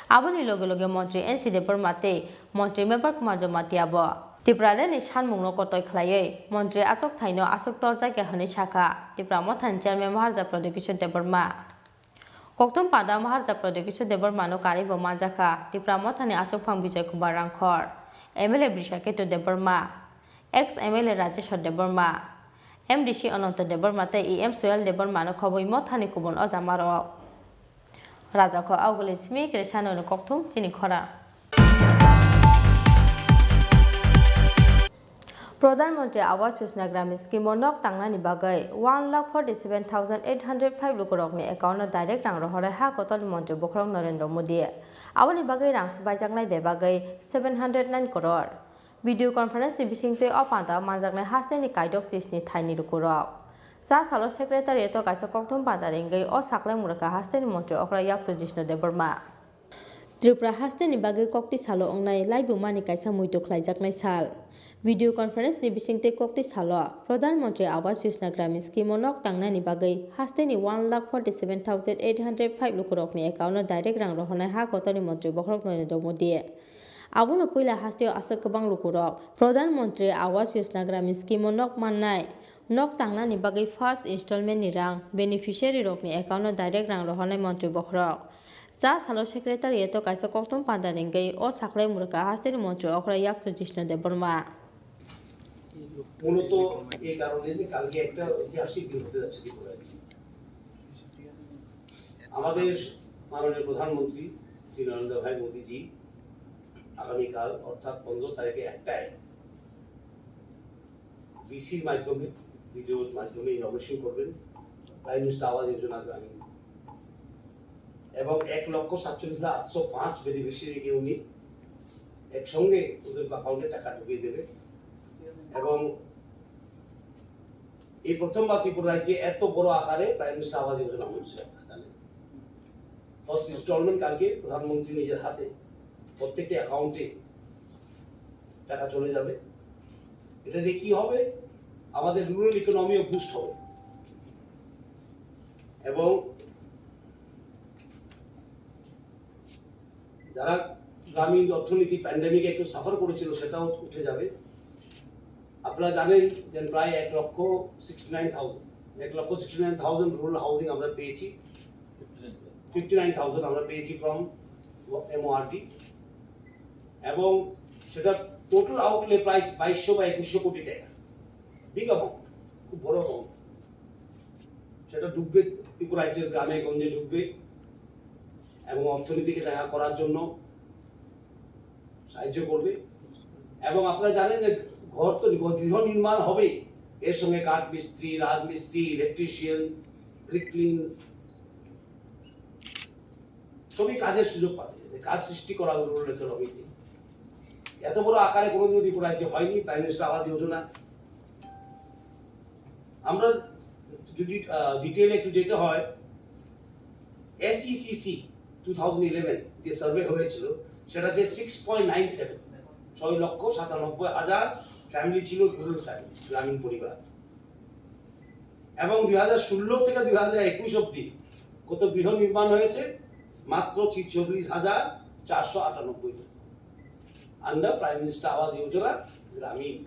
Aboni loge loge Montri N C Debbarma tei Montri Mevar Kumar Jamatia bo Tipralandni sanmungno kotoi khlaiwi Montri achuk thaino achuk torjakya hwnwi sakha Tipra Mothani Chairman Maharaja Pradyot Kishore Debbarma. Kokthum panda Maharaja Pradyot Kishore Debbarmano karwi bo manjakha Tipra Mothani achukphang Bijoy Kumar Rangkhor, M L A Brishaketu Debbarma, ex M L A Rajeshwar Debbarma, M D C Ananta Debbarma tei E M Soyal Debbarmano khobwi Mothani kubun ojamarok. Rajako Auguli Chimi Kresano ni kokthum chini khorang. Pradhan Mantri Awas Yojana Gramin Scheme o nok tangnani bagwi one lakh forty seven thousand eight hundred five lukurokni account o direct rang rohorwi ha kotorni Montri Bokhorok Narendra Modi. Aboni bagwi rang swbaijaknai bebagwi seven hundred nine crore. Video conference ni bisingtwi o panda o manjaknai hasteni kaidok chisni thaini lukurok. Cha salo secretariat o kaisa kokthum panda ringwi o saklai muraka hasteni Montri okra yakchu Jishnu Debbarma. Tripura hasteni bagwi kokti salo wngnai laibumani kaisa muitu khlaijaknai sal. Video conference ni bisingtwi kokti salo Pradhan Mantri Awas Yojana Gramin Scheme o nok tangnani bagwi hasteni one lakh forty seven thousand eight hundred five lukurokni account o direct rang rohornai ha kotorni Montri Bokhorok Narendra Modi. Abono puila hasteo aswk kwbang lukurok Pradhan Mantri Awas Yojana Gramin Scheme o nok mannai. Nok tangnani bagwi first installment ni rang beneficiary rokni account o direct rang rohornai Montri Bokhorok. Cha salo secretariat o kaisa kokthum panda ringwi o saklai muraka hasteni Montri okra yakchu Jishnu Debbarma. মূলত এই কারণে যে কালকে একটা ঐতিহাসিক দিন হতে যাচ্ছে ত্রিপুরায়। আমাদের মাননীয় প্রধানমন্ত্রী শ্রী নরেন্দ্র ভাই মোদীজি আগামীকাল অর্থাৎ পনেরো তারিখে একটায় ভিসির মাধ্যমে, ভিডিওর মাধ্যমে ইনগরেশন করবেন প্রাইম মিনিস্টার আবাস যোজনা গ্রামীণ, এবং এক লক্ষ সাতচল্লিশ হাজার আটশো পাঁচ বেনিফিশিয়ারিকে উনি একসঙ্গে ওদের অ্যাকাউন্টে টাকা ঢুকিয়ে দেবে। এবং এই প্রথমবার ত্রিপুরা রাজ্যে এত বড় আকারে প্রাইম মিনিস্টার আবাস যোজনা হচ্ছে, আপনারা জানেন। ফার্স্ট ইনস্টলমেন্ট কালকে প্রধানমন্ত্রী নিজের হাতে প্রত্যেকটা অ্যাকাউন্টে টাকা চলে যাবে। এটা দিয়ে কি হবে? আমাদের রুরাল ইকোনমিও বুস্ট হবে। এবং যারা গ্রামীণ অর্থনীতি প্যান্ডেমিকে একটু সাফার করেছিল, সেটাও উঠে যাবে। আপনারা জানেন যে প্রায় এক লক্ষ সিক্সটি নাইন থাউজেন্ড, এক লক্ষ sixty nine thousand rural housing আমরা পেয়েছি। ফিফটি নাইন থাউজেন্ড আমরা পেয়েছি ফ্রম এমওআরডি। এবং সেটা টোটাল আউটলে প্রায় বাইশশো বা একুশশো কোটি টাকা। বিগ অ্যামাউন্ট, খুব বড় অ্যামাউন্ট। সেটা ঢুকবে ত্রিপুরা রাজ্যের গ্রামে গঞ্জে ঢুকবে এবং অর্থনীতিকে জায়গা করার জন্য সাহায্য করবে। এবং আপনারা জানেন যে ঘর তো, ঘর, গৃহ নির্মাণ হবে, এর সঙ্গে কাঠ মিস্ত্রি, রাজমিস্ত্রি, ইলেকট্রিশিয়ান, ব্রিকলিনস, সবই কাজের সুযোগ পাবে, কাজ সৃষ্টি করা রুরাল ইকোনমিতে। এত বড় আকারে কোনোদিনও ত্রিপুরা রাজ্যে হয়নি প্রাইম মিনিস্টার আবাস যোজনা। আমরা যদি ডিটেইলে একটু যেতে হয়, এসইসিসি টু থাউজেন্ড ইলেভেন যে সার্ভে হয়েছিল, সেটাতে সিক্স পয়েন্ট নাইন সেভেন, ছয় লক্ষ সাতানব্বই হাজার ফ্যামিলি ছিল, রুরাল ফ্যামিলি, গ্রামীণ পরিবার। এবং দুই হাজার ষোলো থেকে দুই হাজার একুশ অবধি কত গৃহ নির্মাণ হয়েছে? মাত্র ছেচল্লিশ হাজার চারশো আটানব্বই জন, আন্ডার প্রাইম মিনিস্টার আবাস যোজনা গ্রামীণ।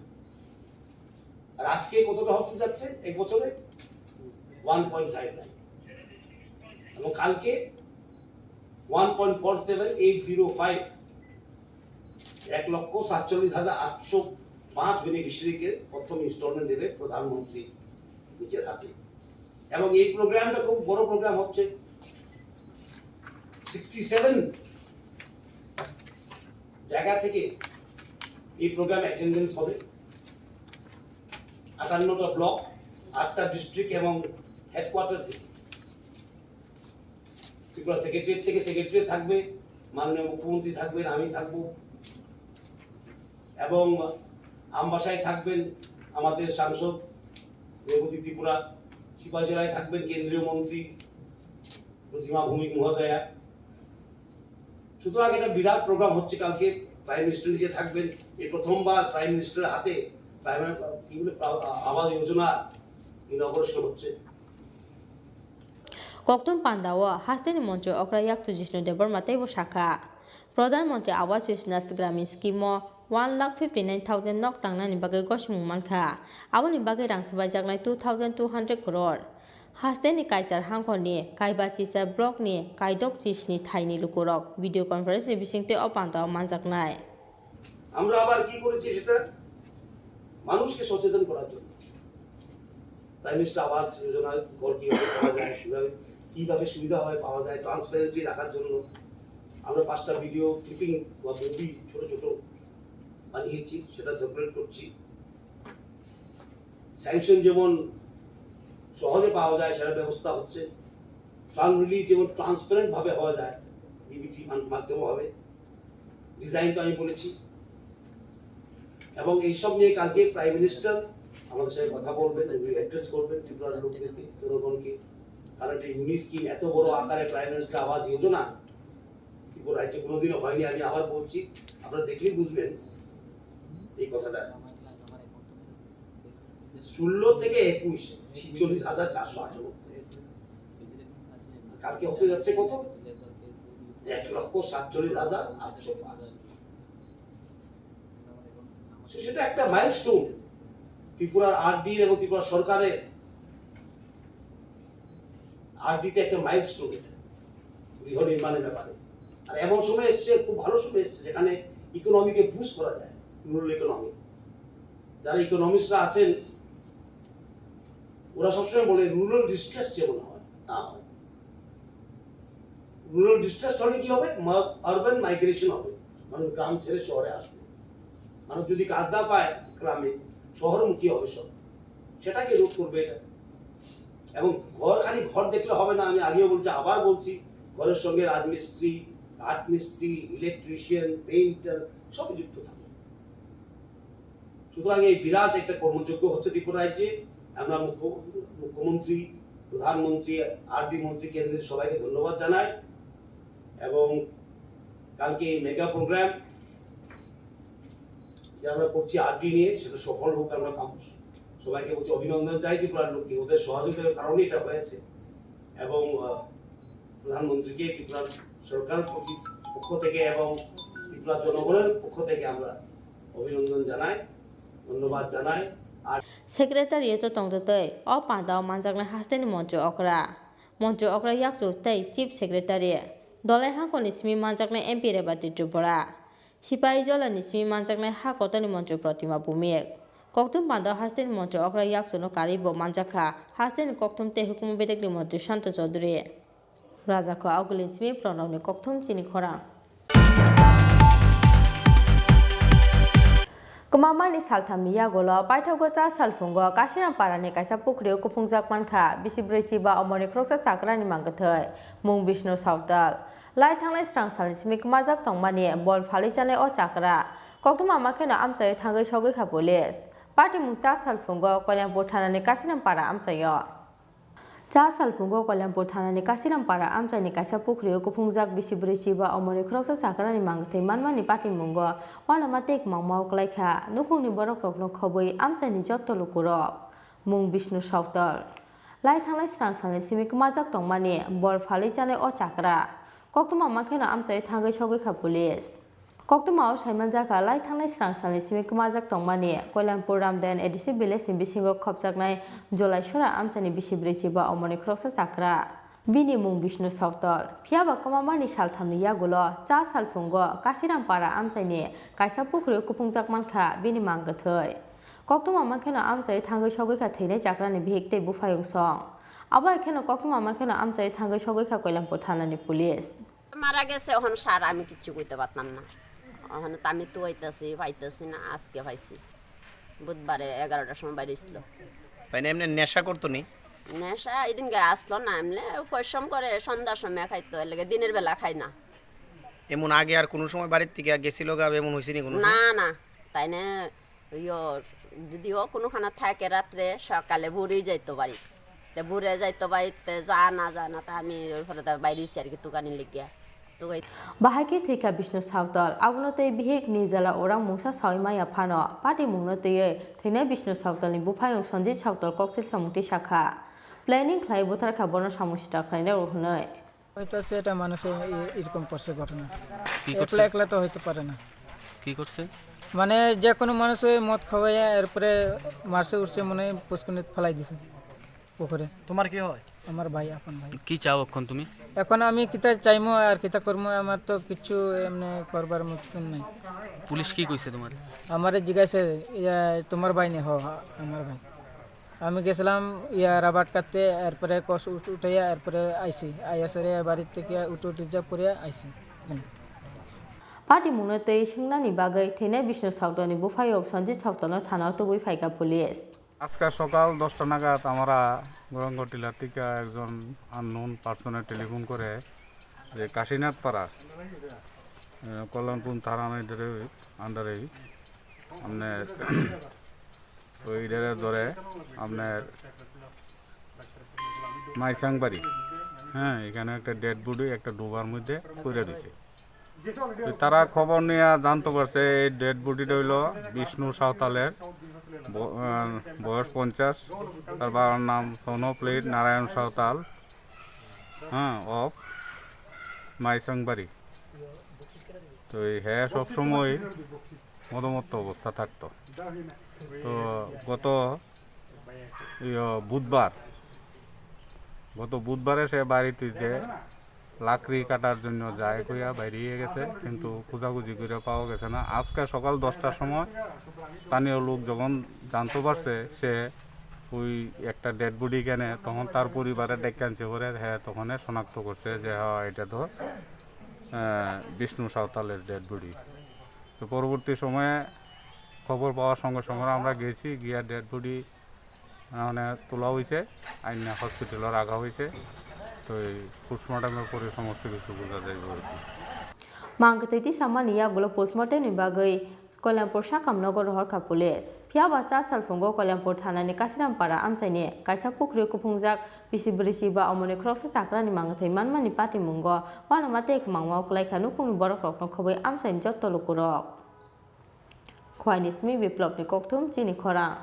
আর আজকে কতটা হতে যাচ্ছে এক বছরে? One point five nine. এবং কালকে one point four seven eight zero five, এক লক্ষ সাতচল্লিশ হাজার আটশো পাঁচ বেনিফিশিয়ারিকে প্রথম ইনস্টলমেন্ট দেবে প্রধানমন্ত্রী নিজের হাতে। এবং এই প্রোগ্রামটা খুব বড় প্রোগ্রাম হচ্ছে। সিক্সটি সেভেন জায়গা থেকে এই প্রোগ্রাম অ্যাটেন্ডেন্স হবে, আটান্নটা ব্লক, আটটা ডিস্ট্রিক্ট এবং হেডকোয়ার্টার থেকে। ত্রিপুরা সেক্রেটারিয়েট থেকে সেক্রেটারি থাকবে, মাননীয় মুখ্যমন্ত্রী থাকবেন, আমি থাকব, এবং আমবাসায় থাকবেন আমাদের সাংসদ রেবতী ত্রিপুরা, সিপাহীজলায় থাকবেন কেন্দ্রীয় মন্ত্রী প্রতিমা ভৌমিক মহোদয়া। সুতরাং এটা বিরাট প্রোগ্রাম হচ্ছে কালকে। প্রাইম মিনিস্টার নিজে থাকবেন, এই প্রথমবার প্রাইম মিনিস্টারের হাতে প্রাইম, কি বলে, আ-, আবাস যোজনা ইনঅগুরেশন হচ্ছে। Koktun pandao hasteni montri okra yakchu Jishnu Debbarma teibo sakha, Pradhan Mantri Awas Yojana Gramin scheme o one lakh fifty nine thousand nok tangnani bagwi gosimung mankha, aboni bagwi rang swbaijaknai two thousand two hundred crore. Hasteni Kaichar hangkhorni Kaibachisa blockni kaidok chisni thaini lukurok video conference ni bisingtwi o pandao manjaknai. আমরা আবার কি করেছি সেটা মানুষকে সচেতন করার জন্য। Prime minister আবাস যোজনার ঘর কীভাবে পাওয়া যায়, কীভাবে, কীভাবে সুবিধা হয় পাওয়া যায়, ট্রান্সপারেন্সি রাখার জন্য আমরা পাঁচটা ভিডিও ক্লিপিং বা মুভি ছোট ছোট বানিয়েছি, সেটা সার্কুলেট করছি। স্যাংশন যেমন সহজে পাওয়া যায়, সেটা ব্যবস্থা হচ্ছে। ফান্ড রিলিজ যেমন ট্রান্সপারেন্ট ভাবে হওয়া যায়, ডিবিটি ফান্ড মাধ্যমে হবে, ডিজাইন তো আমি বলেছি। এবং এইসব নিয়ে কালকে প্রাইম মিনিস্টার আমাদের সাথে কথা বলবেন, উনি অ্যাড্রেস করবেন ত্রিপুরার লোকদেরকে, জনগণকে। কারণ একটা ইউনিক স্কিম, এত বড় আকারে প্রাইম মিনিস্টার আবাস যোজনা ত্রিপুরা রাজ্যে কোনোদিনও হয়নি। আমি আবার বলছি, আপনারা দেখলেই বুঝবেন এই কথাটা। ষোলো থেকে একুশ, ছিচল্লিশ হাজার চারশো আঠারো। কালকে হতে যাচ্ছে কত? এক লক্ষ সাতচল্লিশ হাজার আটশো পাঁচ। So, সেটা একটা মাইলস্টোন। ত্রিপুরার আরডির এবং ত্রিপুরা সরকারের আরডিতে একটা মাইলস্টোন এটা, গৃহ নির্মাণের ব্যাপারে। আর এমন সময় এসছে, খুব ভালো সময় এসছে, যেখানে ইকোনমিকে বুস্ট করা যায়, রুরাল ইকোনমি। যারা ইকোনমিস্টরা আছেন, ওরা সবসময় বলে রুরাল ডিস্ট্রেস যেমন হয়, না হয়। রুরাল ডিস্ট্রেস হলে কি হবে? আরবান মাইগ্রেশন হবে, মানুষ গ্রাম ছেড়ে শহরে আসবে। মানুষ যদি কাজ না পায় গ্রামে, শহরমুখী হবে সব। সেটাকে রোধ করবে এটা। এবং ঘর খালি ঘর দেখলে হবে না, আমি আগেও বলছি, আবার বলছি, ঘরের সঙ্গে রাজমিস্ত্রি, কাঠমিস্ত্রি, ইলেকট্রিশিয়ান, পেইন্টার, সবাই যুক্ত থাকবে। সুতরাং এই বিরাট একটা কর্মযজ্ঞ হচ্ছে ত্রিপুরা রাজ্যে। আমরা মুখ্য-, মুখ্যমন্ত্রী, প্রধানমন্ত্রী, আরডি মন্ত্রী, কেন্দ্রের সবাইকে ধন্যবাদ জানাই। এবং কালকে এই মেগা প্রোগ্রাম যে আমরা করছি আরডি নিয়ে, সেটা সফল হোক, আমরা কাম-, সবাইকে বলছি অভিনন্দন জানাই ত্রিপুরার লোককে, ওদের সহযোগিতার কারণে এটা হয়েছে। এবং, আহ, প্রধানমন্ত্রীকে ত্রিপুরা সরকার পক্ষ থেকে এবং ত্রিপুরা জনগণের পক্ষ থেকে আমরা অভিনন্দন জানাই, ধন্যবাদ জানাই। আর Secretariat-o tongtwtwi o pandao manjaknai hasteni montri okra, montri okra yakchu tei Chief Secretary, Dolai Hangkoni simi manjaknai M P Rebati Tripura, Sipai Jolani simi manjaknai ha kotorni montri Protima Bhumik, Kokthum Pandao hasteni montri okra yakchuno karwi bo manjakha hasteni kokthum tei hukumu bedekni montri Santo Chaudhury. Rajakho Augulin simi pronokni kokthum chini khorang. Kwmamani salthamni yagulo paithago cha salphungo Kasinampara ni kaisa pukhrio kuphungjak mankha bisi brwi chiba omorni khoroksa chakrani mangkwthwi mung Bishnu Sautal. Lai thanglai srang salni simi kwmajak tongmani bol phalwi chanai o chakra. Koktwma ma kheno amchai thangwi sogwi kha police. Patimung cha salphungo Koilampur thanani Kasinampara amchaio. Cha salphungo Koilampur thanani Kasirampara amchaini kaisa pukhrio kuphungjak bisi brwi chiba omorni khoroksa chakrani mangthwi manmani patimwngo uanama tei kwmangmao kwlaikha. Nukhungni borokrokno khobwi amchaini jotto lukurok mung Bishnu Sautal. Lai thanglai srang salni simi kwmajak tongmani bol phalwi chanai o chakra. Koktwma ma kheno amchai thangwi sogwi kha police. Koktwmao saimanjakha lai thanglai srang salni simi kwmajak tongmani Koilampur Ramdayan A D C village ni bisingo khopjaknai Jolaisora amchaini bisi brwi chiba omorni khoroksa chakra. Bini mung Bishnu Sautal. Phiyaba kwmamani salthamni yagulo cha salphungo Kasirampara amchaini kaisa pukhrio kuphungjak mankha bini mangkwthwi. Koktwma ma kheno amchai thangwi sogwi kha thwinai chakrani bihik tei buphayung song. Abo hai kheno koktwma ma kheno amchai thangwi sogwi kha Koilampur thanani police. মারা গেছে, ওখানে স্যার আমি কিচ্ছু কইতে পারতাম না। ওখানে তো আমি তো হইতেছি, পাইতেছি না, আজকে পাইছি। বুধবারে এগারোটার সময় বাইরে ছিল। তাই না, এমনি নেশা করতো নি? নেশা এই দিনকে আসলো না, এমনি পরিশ্রম করে সন্ধ্যার সময় খাইতো, এর লাগে দিনের বেলা খাই না। এমন আগে আর কোনো সময় বাড়ির থেকে গেছিল গা, এমন হয়েছে নি কোনো সময়? না, না, তাই না। ইয়ো, যদিও কোনোখানে থাকে রাত্রে, সকালে ভোরেই যাইতো বাড়ি। তে ভোরে যাইতো বাড়িতে, যা না যায় না, তা আমি ওই ফলে তার বাইরে হইছি আর কি, তুকানি লিখিয়া। তুকাই Bahai khe thwikha Bishnu Sautal. Abono tei bihik Nirjala Orang mungsa sawi maya phano patimungno twiwi thwinai Bishnu Sautalni buphayung Sanjit Sautal koksil samung tisa kha. Planning khlai butharkha bono samung sita khlainai rw hwnwi. হয়তো সেটা মানুষে এ-, এরকম করছে ঘটনা। কি করছে? একলা একলা তো হইতে পারে না। কি করছে? মানে যে কোনো মানুষ ওই মদ খাওয়াইয়া এরপরে মারছে উঠছে মনে হয় পুষ্কুনিত ফেলাই দিছে পুকুরে। তোমার কি হয়? আমার ভাই, আপন ভাই। কি চাও এখন তুমি? এখন আমি কিতা চাইমু আর কিতা করমু, আমার তো কিচ্ছু এমনি করবার মতন নাই। পুলিশ কি কইছে তোমার? আমারে জিজ্ঞাসা, ইয়া, তোমার ভাই নি? হ, আমার ভাই। আমি গেছিলাম ইয়া রাবার কাটতে, এরপরে কষ উঠ-, উঠাইয়া এরপরে আইছি, আইয়া সেরে বাড়ির থেকে উঠে উঠে যা করে আইছি এখানে। Patimungno tei swngnani bagwi thwinai Bishnu Sautalni buphayok Sanjit Sautalno thanao tubui phaikha police. আজকে সকাল দশটা নাগাদ আমরা গৌরাঙ্গ টিলা থেকে একজন আননোন পার্সনে টেলিফোন করে যে কাশীনাথ পাড়া, আহ, কল্যাণপুর থানার আন্ডারে, আন্ডারে আপনার ওই ইডারে ধরে আপনার মাইসাংবাড়ি, হ্যাঁ, এখানে একটা ডেড বডি একটা ডোবার মধ্যে পড়ে রয়েছে। তো তারা খবর নিয়ে জানতে পারছে এই ডেড বডিটা হইলো বিষ্ণু সাঁওতালের, ব-, আহ, বয়স পঞ্চাশ, তার বাবার নাম সনপ্লেট নারায়ণ সাঁওতাল, হ্যাঁ, অফ মাইসাংবাড়ি। তো এই হ্যাঁ সবসময় মদমত্ত অবস্থা থাকতো। তো গত, ইয়ো, বুধবার, গত বুধবারে সে বাড়িতে যে লাকড়ি কাটার জন্য যায় কইয়া বাইরে গেছে, কিন্তু খোঁজাখুঁজি করে পাওয়া গেছে না। আজকে সকাল দশটার সময় স্থানীয় লোক যখন জানতে পারছে সে ওই একটা ডেড বডি কেনে, তখন তার পরিবারের ডেকে আনছে পরে, হ্যাঁ, তখন শনাক্ত করছে যে হ্যাঁ, এটা তো, আহ, বিষ্ণু সাঁওতালের ডেড বডি। তো পরবর্তী সময়ে খবর পাওয়ার সঙ্গে সঙ্গে আমরা গেছি, গিয়া ডেড বডি মানে তোলা হয়েছে, আইনা হসপিটালে রাখা হয়েছে। তো এই পোস্টমর্টমের পরে সমস্ত কিছু বোঝা যাইব আর কি। Mang kwthwi tisamani yagulo postmortem ni bagwi Kalyanpur sakam nogo rohorkha police. Phiya ba cha salphungo Kalyanpur thanani Kasirampara amchaini kaisa pukri kuphungjak bisi brisi ba omoni khoroksa chakrani mang kwthwi manmani patimungo uanama tei kwmangma kwlaikha nukhungni borokrokno khobwi amchaini jotto lukurok. Khwaini simi Biplopni kokthum chini khorang.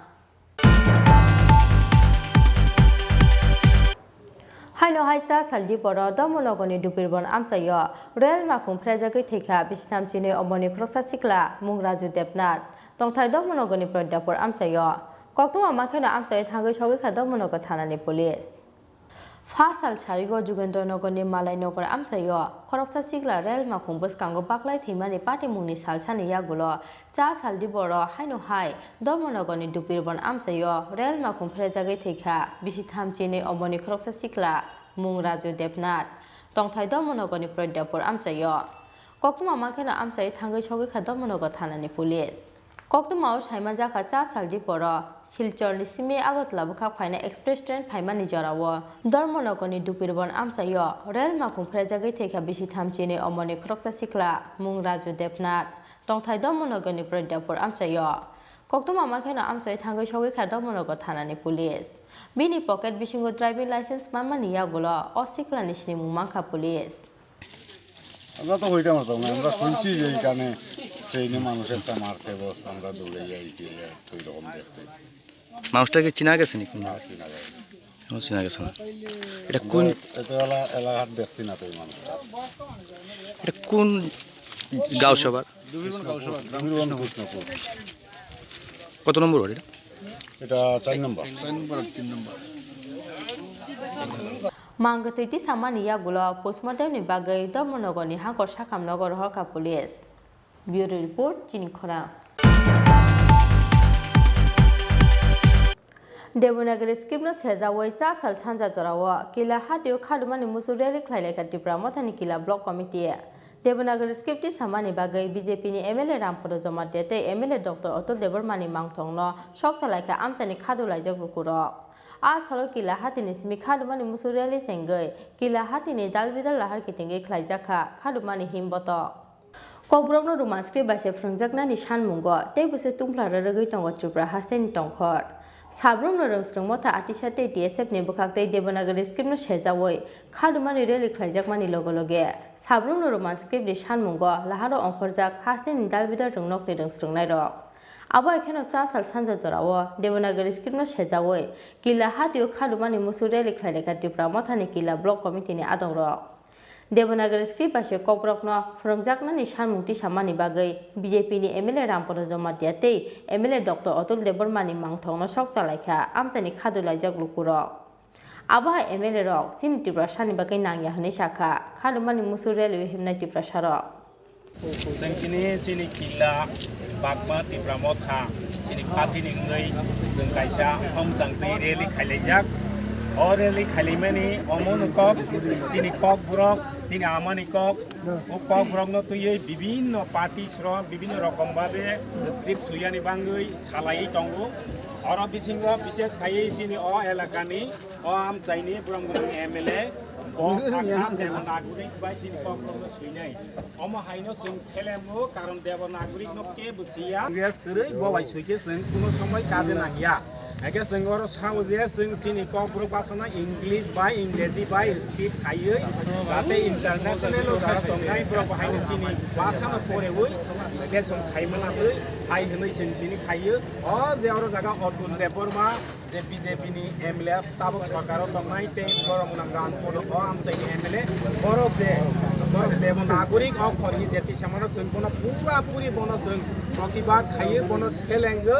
Haino hai cha sal diporo Dharmanagorni Dupirbon amchaio rel makhung phrajagwi thwikha bisitham chinwi omoni khoroksa sikla mung Raju Debnath, tongthai Dharmanagorni Pradyapur amchaio. Koktwma makheno amchaio thangwi sogwikha Dharmanagar thanani police. Pha sal sarigo Jugendranagarni Malainagar amchaio khoroksa sikla rel makhung bwskango baklai thwimani patimungni salsani yagulo cha sal diboro haino hai Dharmanagarni Dupirbon amchaio rel makhung phrejagwi thwikha bisitham chinwi omoni khoroksa sikla mung Raju Debnath, tongthai Dharmanagarni Pradyapur amchaio. Koktwma makheno amchaio thangwi sogwikha Dharmanagar thanani police. Koktwmao saimanjakha cha sal diporo Silchorni simi Agartala bwkhak phaina express train phaimani jorao Dharmanagarni Dupirbon amchaio rel makhung phrejagwi thwikha bisitham chinwi omoni khoroksa sikla mung Raju Debnath, tongthai Dharmanagarni Pradyapur amchaio. Koktwma makheno amchaio thangwi sogwikha Dharmanagar thanani police. Bini pocket bisingo driving license manmani yagulo o siklani sinimung mankha police. আমরা তো হইতাম পারতাম না, আমরা শুনছি যে এখানে ট্রেনে মানুষ একটা মারছে, বস আমরা দৌড়ে আইছি, এই রকম দেখতে। মানুষটাকে চিনা গেছে নি কোনো? না, চিনা যায় না। কোনো চিনা গেছে না। এটা কোন আমরা এটা এলা-, এলাকার দেখছি না তো এই মানুষটা। এটা কোন গাঁও সভার? দুবিরবন গাঁও সভা, গ্রাম দুবিরবন কৃষ্ণপুর। কৃষ্ণপুর। কত নম্বর ওয়ার্ড এটা? এটা চার নম্বর। চার নম্বর আর তিন নম্বর। Mang kwthwi tisamani yagulo postmortem ni bagwi Dharmanagarni Hangkor sakam nogo rohorkha police. Bureau report, chini khorang. Devanagari script no sejawi cha sal sanja jorao Kila hatio khadumani musu rally khlailaikha Tipra Mothani Kila Block Committee. Devanagari script tisamani bagwi B J P ni M L A Rampada Jamatia tei M L A Doctor Atul Debbarma ni mangthong no sok salaikha amchaini khadu laijak lukurok. A salo Kila hatini simi khadumani musu rally chengwi Kila hatini dalbidal lahar kitingwi khlaijakha khadumani himbotok. Kokborokno Roman script bai se phwrwngjaknani sanmungo tei bwswk tungphla rwrwgwi tongo Tripura hasteni tongkhor. Sabrumno rwngswrwng motha atisa tei T S F ni bwkhak tei Devanagari script no sejawi khadumani rally khlaijakmani loge loge sabrumno Roman script ni sanmungo laharo ongkhorjak hasteni dalbidal rwngnokni rwngswrwngnairok. Abo hai kheno cha sal sanja jorao Devanagari script no sejawi Kila hatio khadumani musu rally khlailaikha Tipra Mothani Kila Block Committee ni adongrok. Devanagari script bai se kokborokno phwrwngjaknani sanmung tisamani bagwi B J P ni M L A Rampada Jamatia tei M L A Doctor Atul Debbarma ni mangthokno sok chalaikha amchaini khadu laijak lukurok. Abo hai M L A rok chini Tiprasani bagwi nangya hwnwi sakha khadumani musu rally himnai Tiprasarok. Chwng tini chini Killa Bagma Tipra Motha chini party ni wngwi chwng kaisa hongchang twi rally khailaijak. O rally khailaimani omono kok chini kokborok, chini amani kok, o kokborokno twiwi bibinno party srok bibinno rokom babe script suyani bangwi salaiwi tongo. Oro bisingo bishes khaiwi chini o elakani o amchaini borok borok M L A bo sakha Devanagari bai chini kokborokno suinai. Omo haino chwng selengo, karon Devanagari no kebo siya. Congress kwrwi bo bai suikhe chwng kuno somoi kaje nangya. Eke chwng oro sao je chwng chini kokborok basana English bai Ingreji bai speak khaiwi jate international o jara tongnai borok bo haino chini basano porewi bisleshon khaimana twi hai hwnwi chwng tini khaiyo. O je oro jaga Atul Debbarma je B J P ni M L A tabuk sorkaro tongnai tei borok nang Rampada o amchaini M L A borok je borok Devanagari o khorni je tisamano chwng bono pura puri bono chwng protibad khaiyo, bono selengo.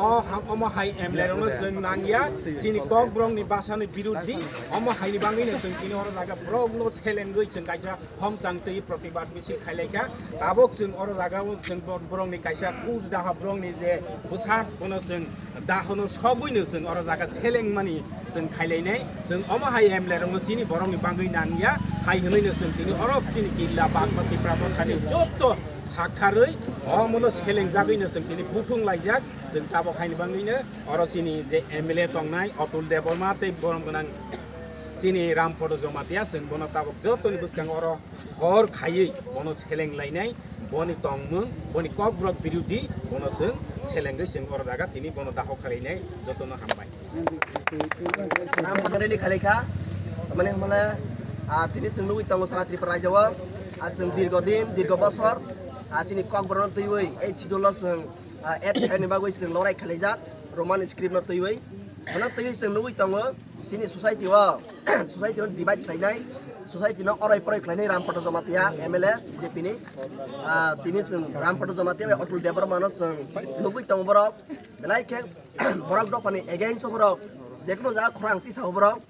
O ha-, omo hai M L A rokno chwng nangya, chini kokborokni basani birodhi, omo haini bangwino chwng tini oro jaga borokno selengwi chwng kaisa hongchang twi protibad misil khailaikha. Tabuk chwng oro jaga o chwng bo-, borokni kaisa kuch daha borokni je bwsak bono chwng dahono sogwino chwng oro jaga selengmani chwng khailainai. Chwng omo hai M L A rokno chini borokni bangwi nangya hai hwnwino chwng tini oro chini Killa Bagma Tipra Mothani jotto saktharwi omono selengjagwino chwng tini buthung laijak. Chwng tabuk haini bangwino oro chini je M L A tongnai Atul Debbarma tei borom gwnang Chini Rampodo Jamatia chwng bono tabuk jotoni bwskango oro hor khaiwi bono seleng lainai, boni tongmung, boni kokborok birodhi bono chwng selengwi chwng oro jaga tini bono daho khlainai jotono hambai. Ang phatarni khalai kha, mane hwnmale, ah, tini chwng nugwi tongo sara Tripura rajyo o, ah, chwng dirgo din, dirgo bosor, ah, chini kokborokno twiwi, ei chidolo chwng, ah, add khaini bagwi chwng lorai khalaijak, Roman script no twiwi. Bono twiwi chwng nugwi tongo, chini society o, society no divide khlainai, society no oroi poroi khlainai Rampodo Jamatia M L A B J P ni, ah, chini chwng Rampodo Jamatia bai Atul Debbarma no chwng nugwi tongo borok, belai khe borok dophani against o borok, jekunu jaga khorang tisa o borok,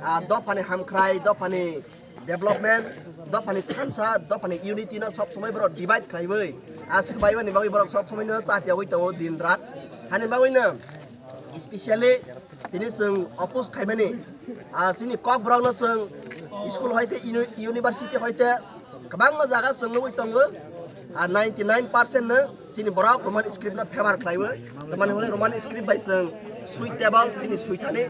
ah, dophani hamkhrai, dophani development, dophani thansa, dophani unity no sob somoi borok divide khlaiwi, ah, swbaimani bagwi borok sob somoi no chatiyawi tongo din rat. Hani bagwi no specially tini chwng oppose khaimani, ah, chini kokborok no chwng school hoite uni-, university hoite kwbangma jaga chwng nugwi tongo, ah, ninety nine percent no chini borok Roman script no favor khlaiwi, Roman hwnwi Roman script bai chwng suitable chini suithani.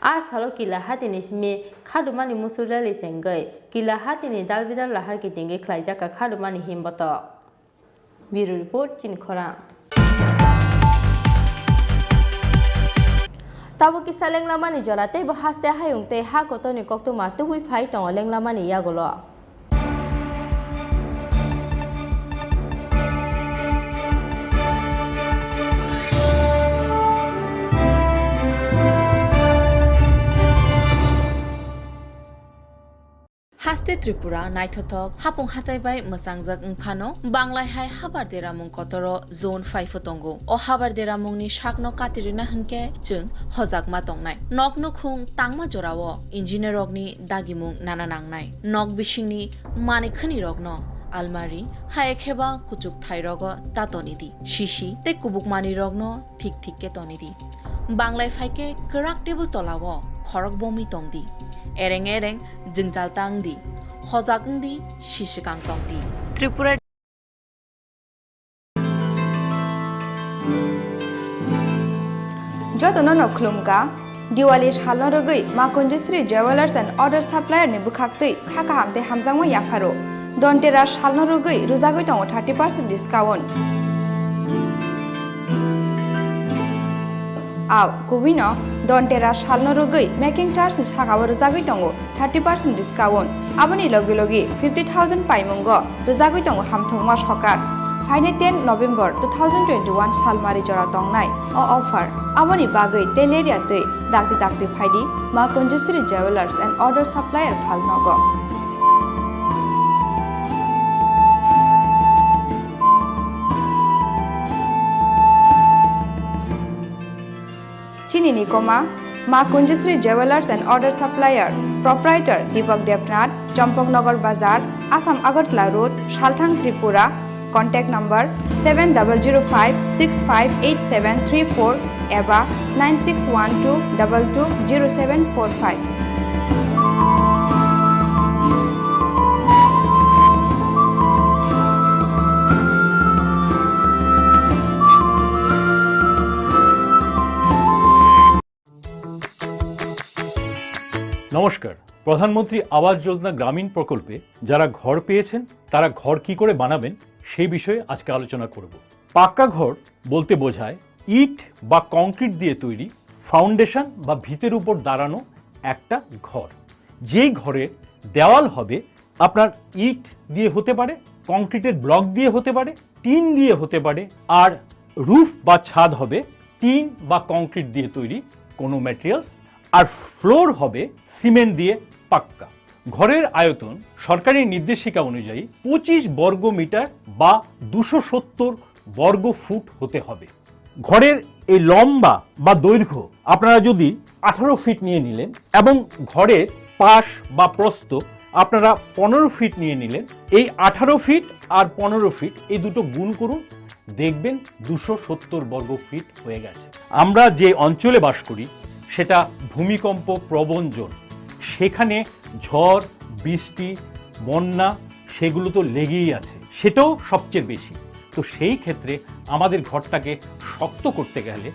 A salo Kila hatini simi khadumani musu rally chengwi Kila hatini dalbidal lahar kitingwi khlaijak kha khadumani himboto. Bureau Report, Chini Khorang. Tabuk kisa lenglamani jora tei bo haste hayung tei ha kotorni koktwma tubui phai tongo lenglamani yagulo. Haste Tripura naithothok hapung hatai bai mwchangjak wngphano, Banglai hai habar deramung kotoro zone phaiphu tongo. O habar deramungni sakno katirina hwnkhe chwng hojakma tongnai. Nok nukhung tangma jorao engineer rokni dagimung nana nangnai. Nok bisingni manwi khwnirokno almari, hai ekheba kuchuk thairogo ta tonidi. Sisi tei kubuk manwirokno thik thik khe tonidi. Banglai phaikhe kwrak table tolao khorok bomwi tongdi. Ereng ereng jwngjal tangdi. Hojak wngdi, sisikang tongdi. Tripura. Jotono no khulumkha. Diwali salno rwgwi Ma Kunjusri Jewellers and Order Supplier ni bwkhaktwi kha kaham tei hamjakma yapharo. Dhanteras salno rwgwi rwjagwi tongo thirty percent discount. Au, kubui no Dhanteras salno rwgwi making charge ni sakao rwjagwi tongo thirty percent discount. Aboni logi logi fifty thousand paimungo rwjagwi tongo hamthokma sokak. Phainai ten November two thousand twenty-one salmari jora tongnai o offer. Aboni bagwi teleria twi dakti dakti phaidi Ma Kunjusri Jewellers and Order Supplier phalnogo. Chini ni koma, Ma Kunjusri Jewellers and Order Supplier, Proprietor Deepak Debnath, Champaknagar Bazar, Assam Agartala Road, Salthang, Tripura. Contact number seven double zero five six five eight seven three four eba nine six one two double two zero seven four five. নমস্কার। প্রধানমন্ত্রী আবাস যোজনা গ্রামীণ প্রকল্পে যারা ঘর পেয়েছেন, তারা ঘর কি করে বানাবেন, সেই বিষয়ে আজকে আলোচনা করব। পাক্কা ঘর বলতে বোঝায় ইট বা কংক্রিট দিয়ে তৈরি ফাউন্ডেশন বা ভিতের উপর দাঁড়ানো একটা ঘর। যেই ঘরে দেওয়াল হবে আপনার ইট দিয়ে হতে পারে, কংক্রিটের ব্লক দিয়ে হতে পারে, টিন দিয়ে হতে পারে, আর রুফ বা ছাদ হবে টিন বা কংক্রিট দিয়ে তৈরি কোনো ম্যাটেরিয়ালস, আর ফ্লোর হবে সিমেন্ট দিয়ে পাক্কা। ঘরের আয়তন সরকারি নির্দেশিকা অনুযায়ী পঁচিশ বর্গ মিটার বা দুশো সত্তর বর্গ ফুট হতে হবে। ঘরের এই লম্বা বা দৈর্ঘ্য আপনারা যদি আঠারো ফিট নিয়ে নিলেন এবং ঘরের পাশ বা প্রস্থ আপনারা পনেরো ফিট নিয়ে নিলেন, এই আঠারো ফিট আর পনেরো ফিট এই দুটো গুণ করুন, দেখবেন দুশো সত্তর বর্গ ফিট হয়ে গেছে। আমরা যে অঞ্চলে বাস করি সেটা ভূমিকম্প প্রবণ জোন, সেখানে ঝড়, বৃষ্টি, বন্যা সেগুলো তো লেগেই আছে, সেটাও সবচেয়ে বেশি। তো সেই ক্ষেত্রে আমাদের ঘরটাকে শক্ত করতে গেলে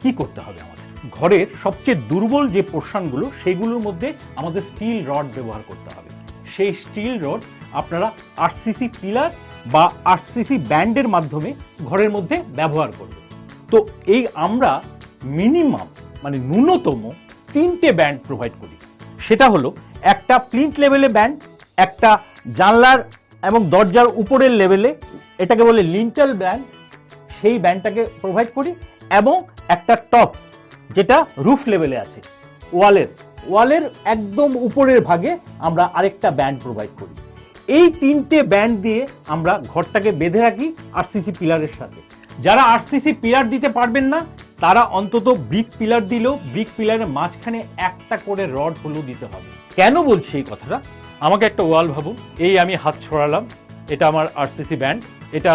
কি করতে হবে আমাদের? ঘরের সবচেয়ে দুর্বল যে পোর্শনগুলো, সেগুলোর মধ্যে আমাদের স্টিল রড ব্যবহার করতে হবে। সেই স্টিল রড আপনারা আরসিসি পিলার বা আরসিসি ব্যান্ডের মাধ্যমে ঘরের মধ্যে ব্যবহার করবেন। তো এই আমরা মিনিমাম, মানে ন্যূনতম তিনটে ব্যান্ড প্রোভাইড করি। সেটা হলো একটা প্লিন্থ লেভেলে ব্যান্ড, একটা জানলার এবং দরজার উপরের লেভেলে, এটাকে বলে লিন্টেল ব্যান্ড, সেই ব্যান্ডটাকে প্রোভাইড করি, এবং একটা টপ, যেটা রুফ লেভেলে আছে, ওয়ালের, ওয়ালের একদম উপরের ভাগে আমরা আরেকটা ব্যান্ড প্রোভাইড করি। এই তিনটে ব্যান্ড দিয়ে আমরা ঘরটাকে বেঁধে রাখি আরসিসি পিলারের সাথে। যারা আরসিসি পিলার দিতে পারবেন না, তারা অন্তত ব্রিক পিলার দিলেও ব্রিক পিলারের মাঝখানে একটা করে রড হলেও দিতে হবে। কেন বলছি এই কথাটা? আমাকে একটা ওয়াল ভাবুন, এই আমি হাত ছড়ালাম, এটা আমার আরসিসি ব্যান্ড, এটা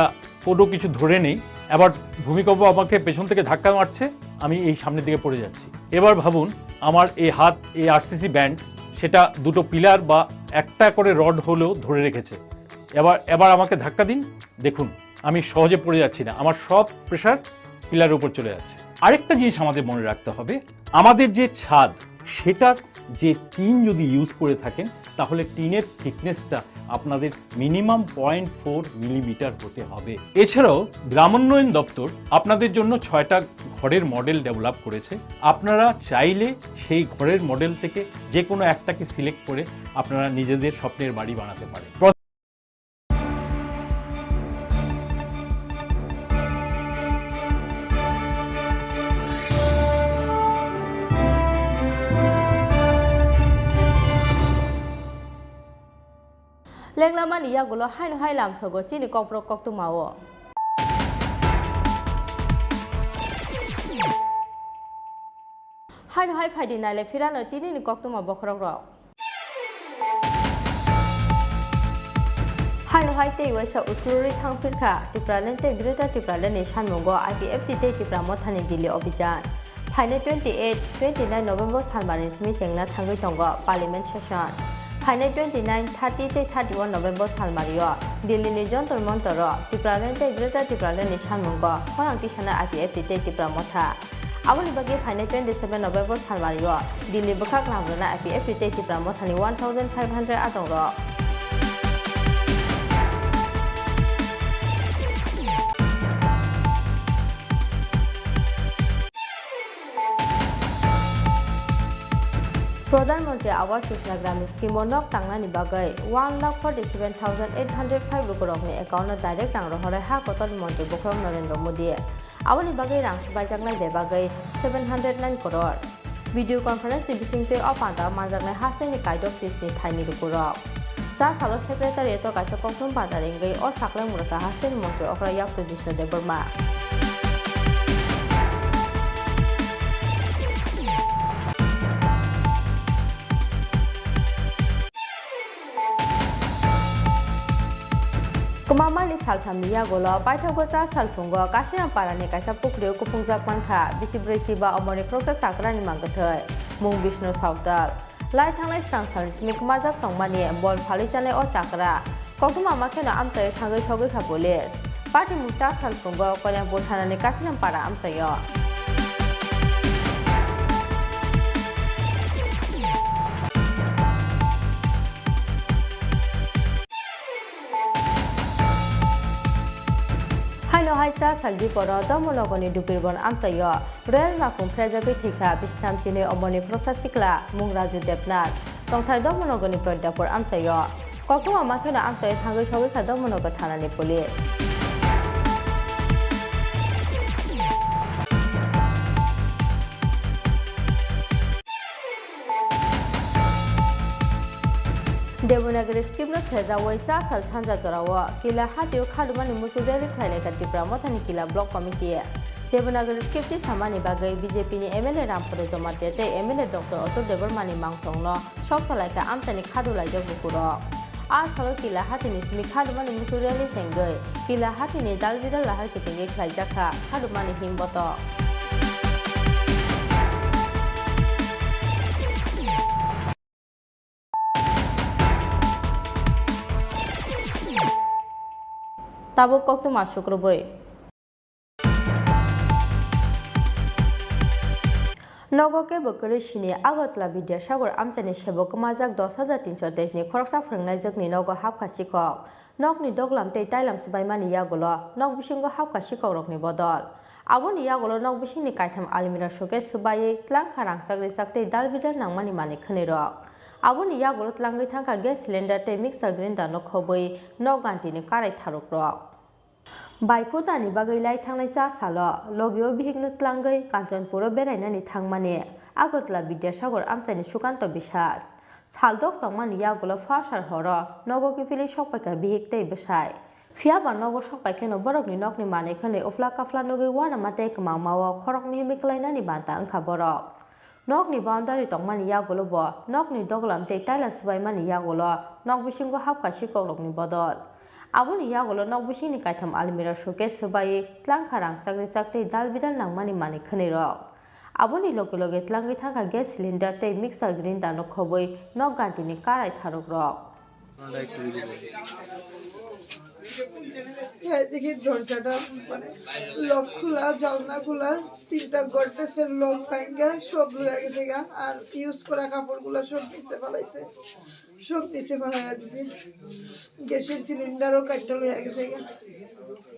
কোনো কিছু ধরে নেই, আবার ভূমিকম্প আমাকে পেছন থেকে ধাক্কা মারছে, আমি এই সামনের দিকে পড়ে যাচ্ছি। এবার ভাবুন, আমার এই হাত, এই আরসিসি ব্যান্ড, সেটা দুটো পিলার বা একটা করে রড হলেও ধরে রেখেছে। এবার, এবার আমাকে ধাক্কা দিন, দেখুন আমি সহজে পড়ে যাচ্ছি না, আমার সব প্রেশার পিলারের উপর চলে যাচ্ছে। আরেকটা জিনিস আমাদের মনে রাখতে হবে, আমাদের যে ছাদ, সেটার যে টিন যদি ইউজ করে থাকেন, তাহলে টিনের থিকনেসটা আপনাদের মিনিমাম পয়েন্ট ফোর মিলিমিটার হতে হবে। এছাড়াও গ্রামোন্নয়ন দপ্তর আপনাদের জন্য ছয়টা ঘরের মডেল ডেভেলপ করেছে। আপনারা চাইলে সেই ঘরের মডেল থেকে যে কোনো একটাকে সিলেক্ট করে আপনারা নিজেদের স্বপ্নের বাড়ি বানাতে পারেন। Lenglamani yagulo haino hai lamsogo chini kokborok koktwma o. Haino hai phaidi naile phirano tinini koktwma bokhorok rok. Haino hai tei waisa uslurwi thang phirkha Tipraland tei Greater Tipraland ni sanmungo I P F T tei Tipra Mothani Delhi Obhijan. Phainai twenty eight, twenty nine November salmani simi chengna thangwi tongo Parliament session. Phainai twenty nine, thirty tei thirty one November salmario Delhi ni Jantar Mantar o Tipraland tei Greater Tipraland ni sanmungo khorang tisana I P F T tei Tipra Motha. Aboni bagwi phainai twenty seven November salmario Delhi bwkhak lamrwna I P F T tei Tipra Mothani one thousand five hundred adongrok. Pradhan Mantri Awas Yojana Gramin Scheme o nok tangnani bagwi one lakh forty seven thousand eight hundred five lukurokni account o direct rang rohorwi ha kotorni Mantri Bokhorok Narendra Modi. Aboni bagwi rang swbaijaknai bebagwi seven hundred nine crore. Video conference ni bisingtwi o panda manjaknai hasteni kaidok chisni thaini lukurok. Cha salo secretariat o kaisa kokthum panda ringwi o saklangmurokha hasteni montri okra yakchu Jishnu Debbarma. Kwmamani salthamni yagulo paithago cha salphungo Kasinampara ni kaisa pukhrio kuphungjak mankha, bisi brwi chiba omoni khoroksa chakrani mangkwthwi, mung Bishnu Sautal. Lai thangnai srang salni simi kwmajak tongmani bol phalwi chanai o chakra. Koktwma ma kheno amchaio thangwi sogwi kha police. Patimung cha salphungo Koilampur thanani Kasinampara amchaio. Haino hai cha sal diporo Dharmanagorni Dupirbon amchaio. Rail makung phrajagwi thwikha bisitham chinwi omoni khoroksa sikla, mung Raju Debnath, tongthai Dharmanagorni Pradyapur amchaio. Koktwma ma kheno amchaio thangwi sogwi kha Dharmanagar thanani police. Devanagari script no sejawi cha sal sanja jorao Kila hatio khadumani musu rally khlai laikha Tipra Mothani Kila Block Committee. Devanagari script ti samani bagwi B J P ni M L A Rampada Jamatia tei M L A Doctor Atul Debbarma ni mangthong no sok sa laikha amchaini khadu laijak bukurok. A salo Kila hatini simi khadumani musu rally chengwi Kila hatini Dalbidal lahar kitingwi khlaijak kha khadumani himbotok. Tabuk koktwma sukrubwi. Nogo kebo kwrwi sini Agartala Bidyasagar amchaini sebo kwmajak dos hajar tinso teis ni khoroksa phwrwngnaijwkni nogo hapkha sikhok. Nokni doglam tei tailam swbaimani yagulo nok bisingo hapkha sikhokrokni bodol. Aboni yagulo nok bisingni kaitham almirah showcase swbaiwi tlangkha rangchak rijak tei dalbidal nangmani manwi khwnwirok. Aboni yagulo tlangwi thangkha gas cylinder tei mixer grinder no khobwi nok gantini karai tharukrok. Bai phutani bagwi lai thangnai cha salo logio bihikno tlangwi Kanchanpuro berainani thangmani Agartala Bidyasagar amchaini Sukanto Biswas. Saldok tongmani yagulo phasar horo nogo kiphilwi sokpaikha bihik tei bwsai. Phiyaba nogo sokpaikheno borokni nokni manwi khwnwi uphla kaphla nugwi uanama tei kwmangmao khoroknwi himwi kwlainani banta wngkha borok. Nokni boundary tongmani yagulo bo nokni doglam tei taila swbaimani yagulo nok bisingo hapkha sikokrokni bodol. Aboni yagulo nok bisingni kaitham almirah showcase swbaiwi tlangkha rangchak rijak tei dalbidal nangmani manwi khwnwirok. Aboni loge loge tlangwi thangkha gas cylinder tei mixer grinder no khobwi nok gantini karai tharukrok. এদিকে দরজাটা মানে লক খোলা, জানলা খোলা, তিনটা গডরেজের লক ভাঙ্গা সব লইয়া গেছে গা। আর ইউজ করা কাপড়গুলো সব নিচে ফালাইছে, সব নিচে ফালাইয়া দিছে। গ্যাসের সিলিন্ডারও কাটটা লইয়া গেছে গা।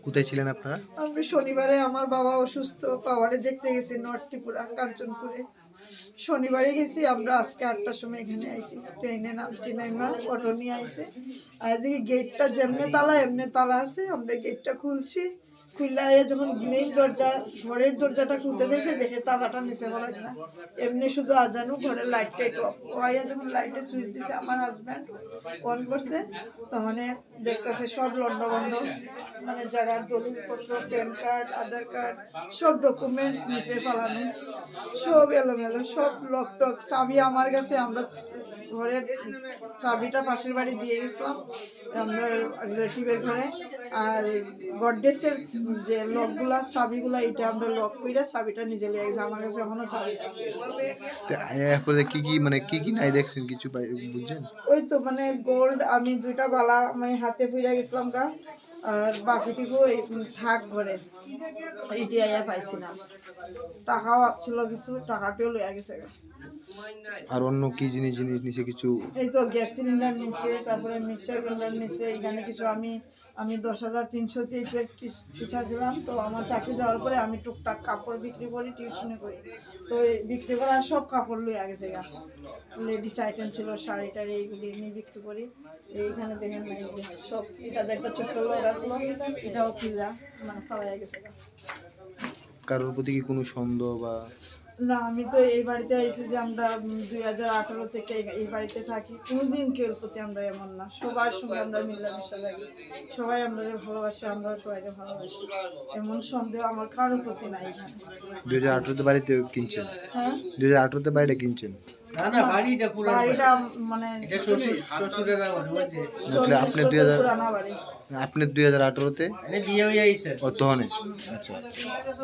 কোথায় ছিলেন আপনারা? আমরা শনিবারে আমার বাবা অসুস্থ, পাওয়ারে দেখতে গেছি নর্থ ত্রিপুরা কাঞ্চনপুরে। শনিবারে গেছি আমরা, আজকে আটটার সময় এখানে আইছি। ট্রেনে নামছি, নাইমা অটো নিয়ে আইছে। আর এদিকে গেটটা যেমনে তালা এমনে তালা আছে, আমরা গেটটা খুলছি। খুললে আইয়া যখন মেইন দরজা, ঘরের দরজাটা খুলতে চাইছে, দেখে তালাটা নিচে বলা না, এমনি শুধু আজানো ঘরের লাইটটা একটু অফ। ও আইয়া যখন লাইটের সুইচ দিছে আমার হাজব্যান্ড, অন করছে, তার মানে দেখতেছে সব লন্ডভন্ড, মানে জায়গার দলিলপত্র, প্যান কার্ড, আধার কার্ড, সব ডকুমেন্টস নিচে ফালানো, সব এলোমেলো, সব লক টক। চাবি আমার কাছে, আমরা ঘরের চাবিটা পাশের বাড়ি দিয়ে গেছিলাম আমরা রিলেটিভের ঘরে। আর গডরেজের যে লকগুলা, চাবিগুলা, এটা আমরা লক কইরা চাবিটা নিজে লিয়ে গেছি। আমার কাছে এখনো চাবি আছে। তো এরপরে কি কি, মানে, কি কি নাই দেখছেন, কিছু পাই-, বুঝছেন? ওই তো, মানে, গোল্ড, আমি দুইটা বালা আমি হাতে পইরা গেছিলাম গা, আর বাকিটুকু এই থাক ঘরে, ইটি আইয়া পাইছি না। টাকাও ছিল কিছু, টাকাটিও লইয়া গেছে গা। আর অন্য কি জিনিস, জিনিস নিচে কিছু? এই তো গ্যাস সিলিন্ডার নিচে, তারপরে মিক্সচার গ্রাইন্ডার নিচে, এখানে কিছু আমি, আমি দশ হাজার তিনশো তেইশের টিচ-, টিচার ছিলাম, তো আমার চাকরি যাওয়ার পরে আমি টুকটাক কাপড় বিক্রি করি, টিউশনি করি। তো এই বিক্রি করার সব কাপড় লইয়া গেছে গা। লেডিস আইটেম ছিল, শাড়ি টাড়ি, এইগুলি আমি বিক্রি করি। এইখানে দেখেন না, এই যে সব, এটা যে একটা ছোট্ট লোক আসলো, এটাও খুললা, মানে ফালাইয়া গেছে গা। কারোর প্রতি কি কোনো সন্দেহ বা? না, আমি তো এই বাড়িতে আইছি যে আমরা, উম, দুই হাজার আঠারো থেকে এই, এই বাড়িতে থাকি। কোনোদিন কেউর প্রতি আমরা এমন না, সবার সঙ্গে আমরা মিলামিশা থাকি, সবাই আমরা ভালোবাসে, আমরা সবাইকে ভালোবাসি। এমন সন্দেহ আমার কারোর প্রতি নাই এখানে। দুই হাজার আঠারোতে বাড়িতে কিনছেন? হ্যাঁ। দুই হাজার আঠারোতে বাড়িটা কিনছেন? না, না, বাড়িটা পুরান বাড়ি। বাড়িটা মানে এটা শ্বশুর, শ্বশুরের আমার, বুঝলি? না, তাহলে আপনি চল্লিশ বছর দুই হাজার, পুরানা বাড়ি। আপনি দুই হাজার আঠারোতে? আরে, বিয়ে হয়ে আইছে। ও, তখনই? আচ্ছা।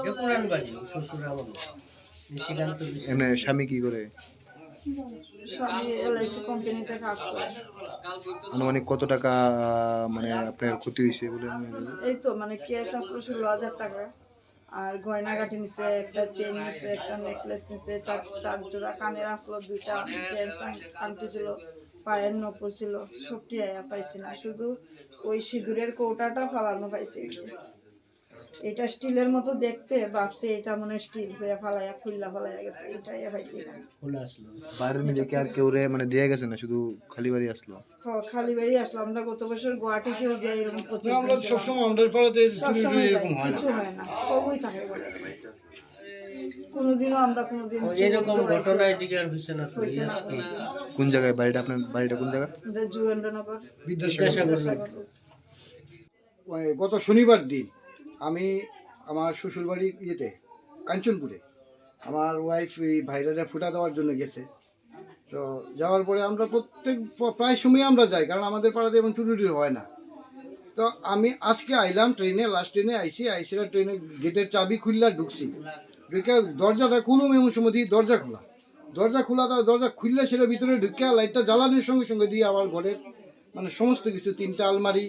এটা পুরান বাড়ি, শ্বশুর আমার। নিশিকান্ত। এমনি স্বামী কি করে? স্বামী এলআইসি কোম্পানিতে কাজ করে। আনুমানিক কত টাকা, মানে, আপনার ক্ষতি হয়েছে বলে মনে হয়? এই তো, মানে, ক্যাশ আসলো ষোলো হাজার টাকা। আর গয়নাগাটি নিছে, একটা চেইন নিছে, একটা নেকলেস নিছে, চার, চার জোড়া কানের আসলো, দুইটা জেন্টস আং-, আংটি ছিল, পায়ের নপুর ছিল, সবটি আয়া পাইছি না, শুধু ওই সিঁদুরের কৌটাটা ফালানো পাইছি। এটা স্টিলের মতো দেখতে, ভাবছি এটা মনে হয় স্টিল হয়ে ফালাইয়া, খুললা ফালাইয়া গেছে, এটাই পাইছি না। খোলা আসলো। বাইরের মিলে কি আর কেউ রে, মানে, দিয়ে গেছে না, শুধু খালি বাড়ি আসলো? হ, খালি বাড়ি আসলো। আমরা গত বছর গুয়াহাটি কেউ যাই এরকম করতে আমরা যাই। সবসময় আমাদের পাড়াতে চুরি টুরি সবসময় এরকম তাই, হয় না। কিছু হয় না, সবই থাকে বলে। কোনোদিনও আমরা কোনোদিন ও, চুরি এরকম করে ঘটনা এসে এদিকে আর হয়েছে না তো, হয়েছে না। কোন জায়গায় বাড়িটা আপনার? বাড়িটা কোন জায়গা? এটা যুগেন্দ্রনগর। বিদ্যাসাগর। বিদ্যাসাগর। ওই গত শনিবার দিন আমি আমার শ্বশুরবাড়ি ইয়েতে, কাঞ্চনপুরে, আমার ওয়াইফ এই ভাইরারে ফুটা দেওয়ার জন্য গেছে। তো যাওয়ার পরে আমরা প্রত্যেক প-, প্রায় সময় আমরা যাই, কারণ আমাদের পাড়াতে এমন চুরি টুরি হয় না। তো আমি আজকে আইলাম ট্রেনে, লাস্ট ট্রেনে আইসি, আইসিরা ট্রেনের গেটের চাবি খুললা ঢুকছি। ঢুকে দরজাটা খুলুম, এমন সময় দিয়ে দরজা খোলা। দরজা খোলা, তার দরজা খুললে সেটা ভিতরে ঢুকে লাইটটা জ্বালানোর সঙ্গে সঙ্গে দিয়ে আমার ঘরের, মানে, সমস্ত কিছু, তিনটা আলমারি,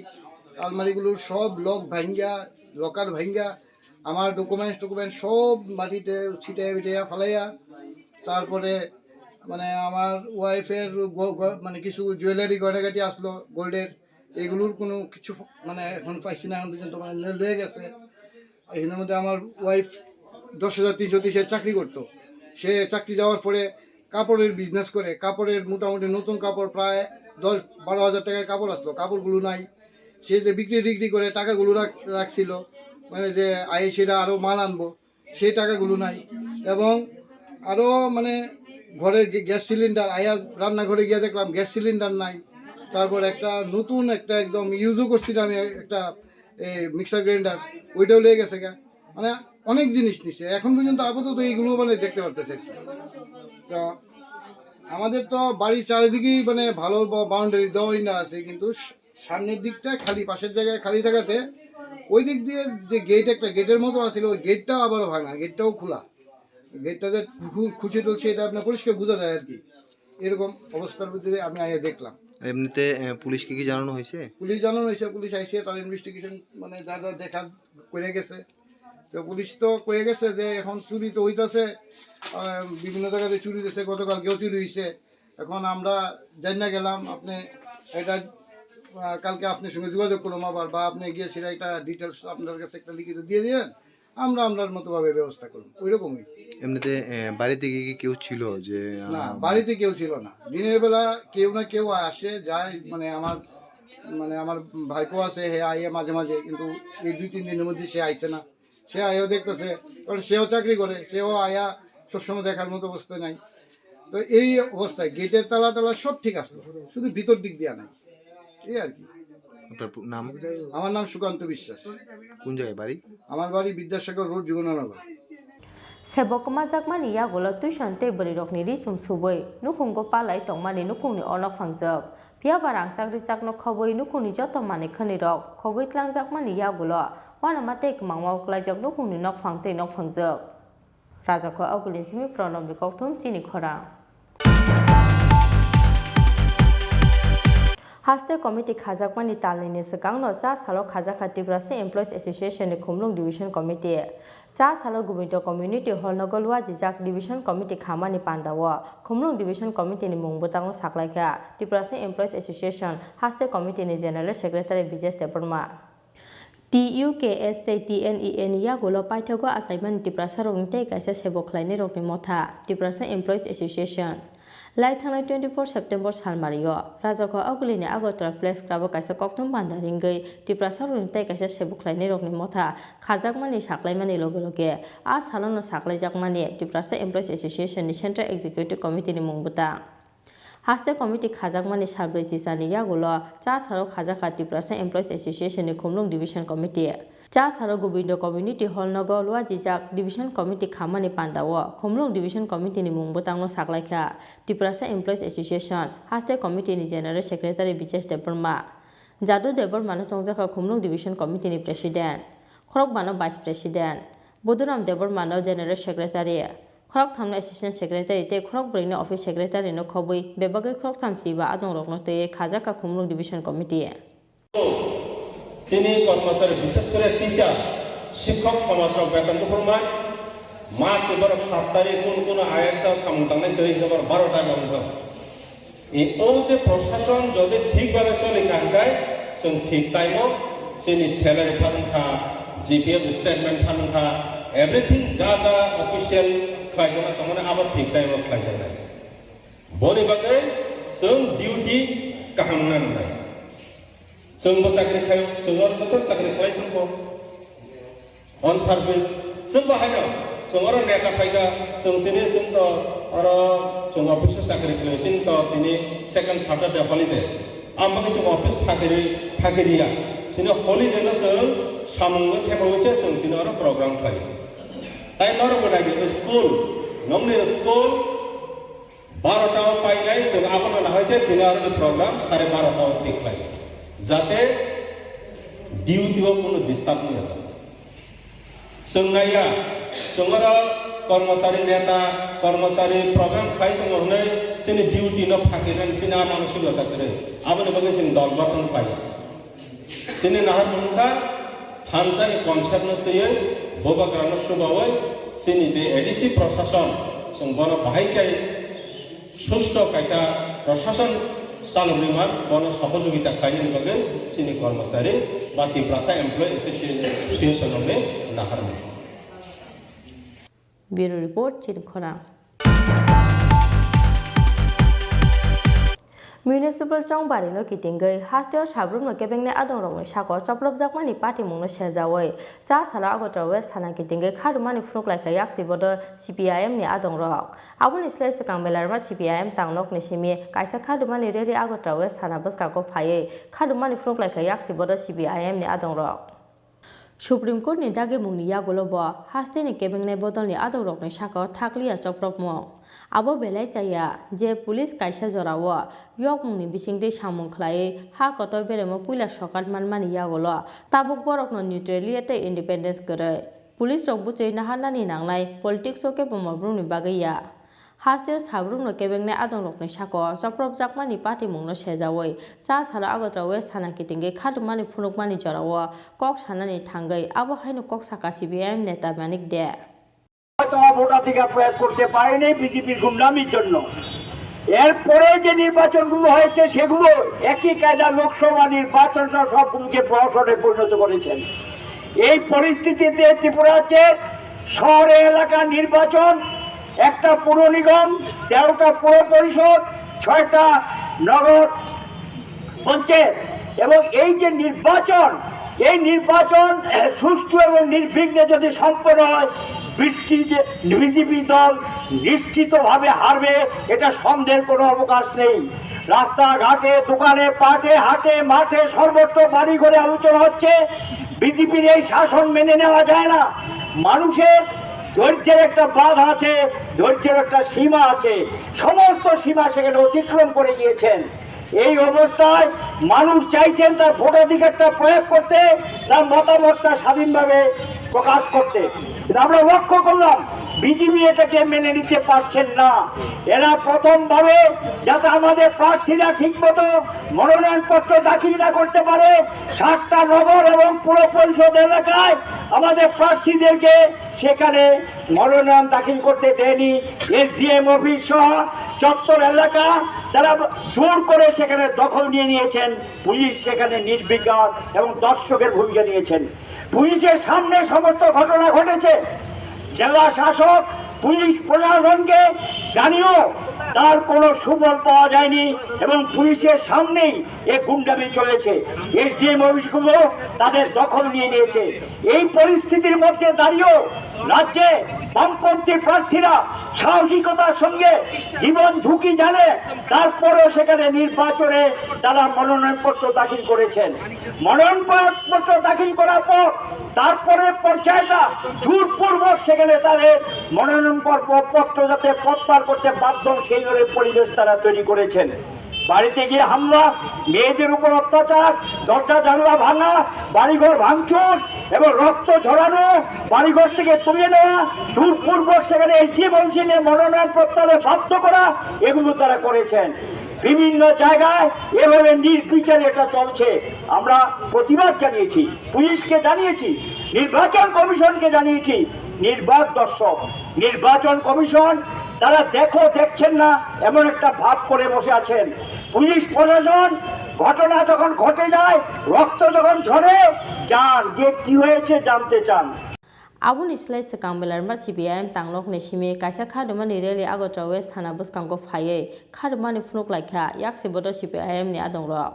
আলমারিগুলোর সব লক ভাঙ্গা, লকার ভাঙ্গা, আমার ডকুমেন্টস টকুমেন্টস সব মাটিতে ছিটাইয়া বিটাইয়া ফালাইয়া তারপরে মানে আমার ওয়াইফের গ-, গ-, মানে কিছু জুয়েলারি গয়নাগাটি আসলো গোল্ডের, এগুলোর কোনো কিছু মানে এখন পাইছি না, এখন পর্যন্ত মানে লে-, লয়ে গেছে। এখানের মধ্যে আমার ওয়াইফ দশ হাজার তিনশো তিরিশের চাকরি করতো। সে চাকরি যাওয়ার পরে কাপড়ের বিজনেস করে, কাপড়ের মোটামুটি নতুন কাপড় প্রায় দশ বারো হাজার টাকার কাপড় আসলো, কাপড়গুলো নাই। সে যে বিক্রি টিক্রি করে টাকাগুলো রাখ-, রাখছিল, মানে যে আইএসিরা আরও মাল আনবো, সেই টাকাগুলো নাই। এবং আরও মানে ঘরের গ্যা-, গ্যাস সিলিন্ডার, আয়া রান্নাঘরে গিয়ে দেখলাম গ্যাস সিলিন্ডার নাই। তারপর একটা নতুন একটা একদম ইউজও করছি না আমি, একটা মিক্সার গ্রাইন্ডার, ওইটাও লেগে গেছে গা। মানে অনেক জিনিস নিছে, এখন পর্যন্ত আপাতত এইগুলো মানে দেখতে পারতেছে আর কি। তো আমাদের তো বাড়ির চারিদিকেই মানে ভালো বাউন্ডারি দেওয়াই না আছে, কিন্তু সামনের দিকটা খালি, পাশের জায়গায় খালি থাকাতে ওই দিক দিয়ে যে গেট, একটা গেটের মতো আছিল, ওই গেটটাও আবারও ভাঙা, গেটটাও খোলা। গেটটা যে খু-, খুলছে টুলছে, এটা আপনার পরিষ্কার বোঝা যায় আর কি। এরকম অবস্থার মধ্যে দিয়ে আমি আইয়া দেখলাম। এমনিতে, আহ, পুলিশকে কি জানানো হয়েছে? পুলিশ জানানো হয়েছে, পুলিশ আইসে, তার ইনভেস্টিগেশন মানে যা যা দেখা করে গেছে। তো পুলিশ তো কয়ে গেছে যে এখন চুরি তো হইতাছে, আহ, বিভিন্ন জায়গাতে চুরি হইতেছে, গতকালকেও চুরি হয়েছে। এখন আমরা জানি না গেলাম, আপনি এটা, আহ, কালকে আপনার সঙ্গে যোগাযোগ করলাম আবার, বা আপনি গিয়ে সেটা একটা ডিটেলস আপনার কাছে একটা লিখিত দিয়ে দিয়েন, আমরা আমরার মতো ভাবে ব্যবস্থা করব, ওইরকমই। এমনিতে, আহ, বাড়িতে কি, কি কেউ ছিল যে, আহ, না, বাড়িতে কেউ ছিল না। দিনের বেলা কেউ না কেউ আসে যায়, মানে আমার, মানে আমার ভাইপো আছে, হে আইয়ে মাঝে মাঝে, কিন্তু এই দুই তিন দিনের মধ্যে সে আইছে না। সে আইও দেখতেছে, কারণ সেও চাকরি করে, সেও আয়া সবসময় দেখার মতো অবস্থা নাই। তো এই অবস্থায় গেটের তালা টালা সব ঠিক আছে, শুধু ভিতর দিক দিয়া নাই, এই আর কি। আপনার পু-, নাম? আমার নাম সুকান্ত বিশ্বাস। কোন জায়গায় বাড়ি? আমার বাড়ি বিদ্যাসাগর রোড, Yamunanagar. Sebo kwmajakmani yagulo tuition tei bwrwirokni ri chum subwi nukhungo palai tongmani nukhungni onok phangjak. Phiya ba rangchak richakno khobwi nukhungni joto manwi khwnwirok khobwi tlangjakmani yagulo uanama tei kwmangma uklaijak nukhungni nokphang tei nokphangjak. Rajakho Augulin simi Pranobni kokthum chini khorang. Haste committee khajakmani talnini swkangno cha salo khajakha Tiprasa Employees Association ni Khumlwng Division Committee. Cha salo Gobindo Community Hall nogo luajijak Division Committee khamani pandao Khumlwng Division Committee ni mung bwtangno saklaikha Tiprasa Employees Association Haste Committee ni General Secretary Bijesh Debbarma. T U K S tei T N E A ni yagulo paithago achaimani Tiprasarokni tei kaisa sebo khlainairokni motha, Tiprasa Employees Association. Lai thangnai twenty-four September salmario Rajakho Augulini Agartala Press Club o kaisa kokthum panda ringwi Tiprasarokni tei kaisa sebo khlainairokni motha khajakmani saklaimani loge loge a salono saklaijakmani Tiprasa Employees Association ni Central Executive Committee ni mung bwtang. Haste committee khajakmani salbrwi chichani yagulo cha salo khajakha Tiprasa Employees Association ni Khumlwng Division Committee. Cha salo Gobindo Community Hall nogo luajijak Division Committee khamani pandao Khumlwng Division Committee ni mung bwtangno saklaikha Tiprasa Employees Association Haste Committee ni General Secretary Bijesh Debbarma. Jadu Debbarma no chongjakha Khumlwng Division Committee ni President, Khorokba no Vice President, Budhuram Debbarma no General Secretary, Khoroktham no Assistant Secretary tei khorokbrwi no Office Secretary no khobwi bebagwi khoroktham chiba adongrokno twiwi khajakha Khumlwng Division Committee. Chini kormochari, bishes kore teacher, shikhok somaj rok beton kuphurma, mas ni borok sat tarik kun kun I S o samung tangnai twi hwnkhe borok baro ta wngkha. E, o je prosason jodi thik bhabe choli kha hwnkhe, chwng thik time o chini salary phan wngkha, G P F statement phan wngkha, everything ja ja official khlaijakna tongmani abo thik time o khlaijaknai. Boni bagwi chwng duty kaham wngna nangnai. Chwngbo chakri khlaio, chwng oro joto chakri khlai thangkho. On service, chwngbo haino, chwng oro neta phaikha, chwng tini chwng to oro chwng office o chakri khlaio, chini to tini second Saturday holiday. Ang bagwi chwng office phakiri, phakiriya. Chini holiday no chwng samung no thepawi se chwng tini oro program khlaio. Tai norok bo naidi school, nongni school, Barota o painai chwng abono nahai se tini aroni program sare barota o thik khlai, jate duty o kunu disturb wngya jak. Chwng naiya, chwng oro kormochari neta, kormochari program khlai tongo hwnwi chini duty no phakinani chini a manusikota kwrwi, aboni bagwi chwng dol gothon khlai. Chini nahar mungkha thansa ni concept no twiwi bubagra no chubawi chini je A D C prosason Chwng bono bahai khe susto kaisa prosason chaloknima bono sohojogita khlainani bagwi chini kormochari ba Tiprasa Employee Association rokni naharmung. Bureau Report, Chini Khorang. Municipal chongbarino kitingwi hasteo sabrumno kebengni adongrokni sako choplopjakmani patimungno sejaui cha salo Agartala West thana kitingwi kharumani phunuk laikha yaksi bodo C P I M ni adongrok. Aboni slai swkang Belarma C P I M tangnokni simi kaisa kharumani rally Agartala West thana bwskango phaiwi kharumani phunuk laikha yaksi bodo C P I M ni adongrok. Supreme Court ni dagimungni yagulo bo hasteni kebengnai bodolni adongrokni sakao thakliya chopropmung. Abo belai chaya je police kaisa jorao yokmungni bisingtwi samung khlaiwi ha kotor beremo puila sokat manmani yagulo tabuk borokno neutrality tei independence kwrwi. Police rok bwchwi naharnani nangnai, politics o kebo borokni bagwi ya. Hasteo sabrumno kebengnai adongrokni sako chopropjakmani patimungno sejaui cha salo Agartala West thana kitingwi kharumani phunukmani jorao kok sanani thangwi abo haino kok saka C P I M neta Manik De. হয়তো ভোটাধিকার প্রয়োগ করতে পারেনি বিজেপির গুন্ডামির জন্য। এরপরে যে নির্বাচনগুলো হয়েছে সেগুলো একই কায়দা লোকসভা নির্বাচন সহ সবগুলোকে প্রহসনে পরিণত করেছেন। এই পরিস্থিতিতে ত্রিপুরা রাজ্যের শহরে এলাকা নির্বাচন, একটা পুর নিগম, তেরোটা পুর পরিষদ, ছয়টা নগর পঞ্চায়েত, এবং এই যে নির্বাচন, এই নির্বাচন সুষ্ঠু এবং নির্বিঘ্নে যদি সম্পন্ন হয়, বৃষ্টি যে বিজেপি দল নিশ্চিতভাবে হারবে, এটা সন্দেহের কোনো অবকাশ নেই। রাস্তাঘাটে, দোকানে, পাটে, হাটে, মাঠে, সর্বত্র বাড়ি ঘরে আলোচনা হচ্ছে। বিজেপির এই শাসন মেনে নেওয়া যায় না। মানুষের ধৈর্যের একটা বাঁধ আছে, ধৈর্যের একটা সীমা আছে। সমস্ত সীমা সেখানে অতিক্রম করে গিয়েছেন। এই অবস্থায় মানুষ চাইছেন তার ভোটাধিকারটা প্রয়োগ করতে, তার মতামতটা স্বাধীনভাবে প্রকাশ করতে। কিন্তু আমরা লক্ষ্য করলাম বিজেপি এটাকে মেনে নিতে পারছেন না। এরা প্রথমভাবে যাতে আমাদের প্রার্থীরা ঠিকমতো মনোনয়নপত্র দাখিল না করতে পারে, সাতটা নগর এবং পুর পরিষদ এলাকায় আমাদের প্রার্থীদেরকে সেখানে মনোনয়ন দাখিল করতে দেয়নি। এসডিএম অফিস সহ চত্বর এলাকা তারা জোর করে সেখানে দখল নিয়ে নিয়েছেন। পুলিশ সেখানে নির্বিকার এবং দর্শকের ভূমিকা নিয়েছেন। পুলিশের সামনে সমস্ত ঘটনা ঘটেছে। জেলা শাসক পুলিশ প্রশাসনকে জানিয়েও তার কোনো সুফল পাওয়া যায়নি এবং পুলিশের সামনেই এ গুন্ডামি চলেছে। এসডিএম অফিসগুলো তাদের দখল নিয়ে নিয়েছে। এই পরিস্থিতির মধ্যে দাঁড়িয়েও রাজ্যে বামপন্থী প্রার্থীরা সাহসিকতার সঙ্গে জীবন ঝুঁকি জানে, তারপরেও সেখানে নির্বাচনে তারা মনোনয়নপত্র দাখিল করেছেন। মনোনয়নপত্র দাখিল করার পর তারপরে পর্যায়টা জোরপূর্বক সেখানে তাদের মনোনয়ন পর-, পত্র যাতে প্রত্যাহার করতে বাধ্য হন, সেই ধরনের পরিবেশ তারা তৈরি করেছেন। বাড়িতে গিয়ে হামলা, মেয়েদের উপর অত্যাচার, দরজা জানলা ভাঙা, বাড়িঘর ভাঙচুর এবং রক্ত ঝরানো, বাড়িঘর থেকে তুলে নেওয়া, জোরপূর্বক সেখানে এসডিএম অফিসে মনোনয়ন প্রত্যাহারে বাধ্য করা, এগুলো তারা করেছেন। বিভিন্ন জায়গায় এভাবে নির্বিচারে এটা চলছে। আমরা প্রতিবাদ জানিয়েছি, পুলিশকে জানিয়েছি, নির্বাচন কমিশনকে জানিয়েছি। নির্বাক দর্শক, নির্বাচন কমিশন তারা দেখো দেখছেন না, এমন একটা ভাব করে বসে আছেন। পুলিশ প্রশাসন ঘটনা যখন ঘটে যায়, রক্ত যখন ঝরে, যান, গিয়ে কি হয়েছে জানতে চান। Aboni slai swkang Belarma C P I M tangnokni simi kaisa kharumani rally Agartala West thana bwskango phaiwi kharumani phunuk laikha yaksi bodol C P I M ni adongrok.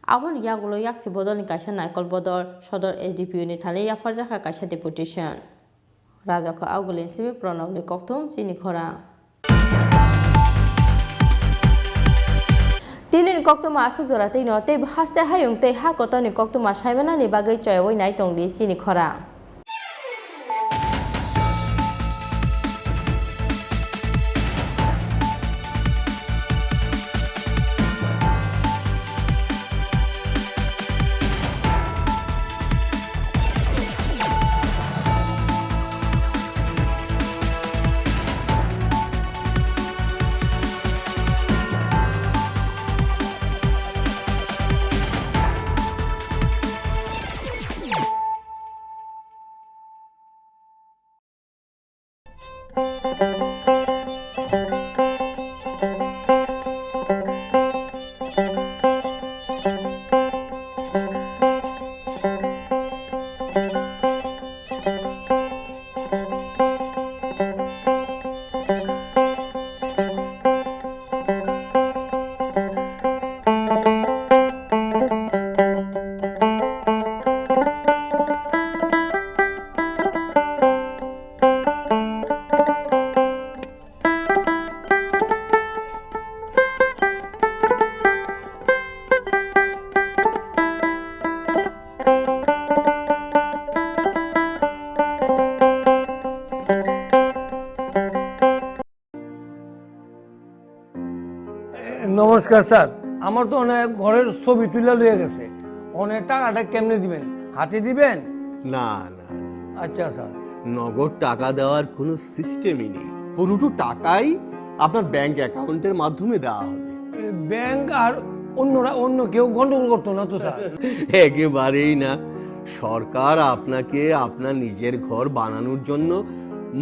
Aboni yagulo yaksi bodolni kaisa naikol bodol sodor S D P O ni thani yapharjakha kaisa deputation. Rajakho Augulin simi Pranobni kokthum chini khorang. Tinini koktwma aswk jora twino tei haste hayung tei ha kotorni koktwma saimanani bagwi choyaui nai tongdi chini khorang. নমস্কার স্যার, আমার তো অনেক ঘরের ছবি তুলে লয়ে গেছে, অনেক টাকাটা কেমনে দিবেন? হাতে দিবেন? না, না, না। আচ্ছা স্যার। নগদ টাকা দেওয়ার কোনো সিস্টেমই নেই। পুরোটো টাকাই আপনার ব্যাংক অ্যাকাউন্টের মাধ্যমে দেওয়া হবে। এ, ব্যাংক আর অন্যরা, অন্য কেউ গন্ডগোল করতো না তো স্যার? একেবারেই না। সরকার আপনাকে আপনার নিজের ঘর বানানোর জন্য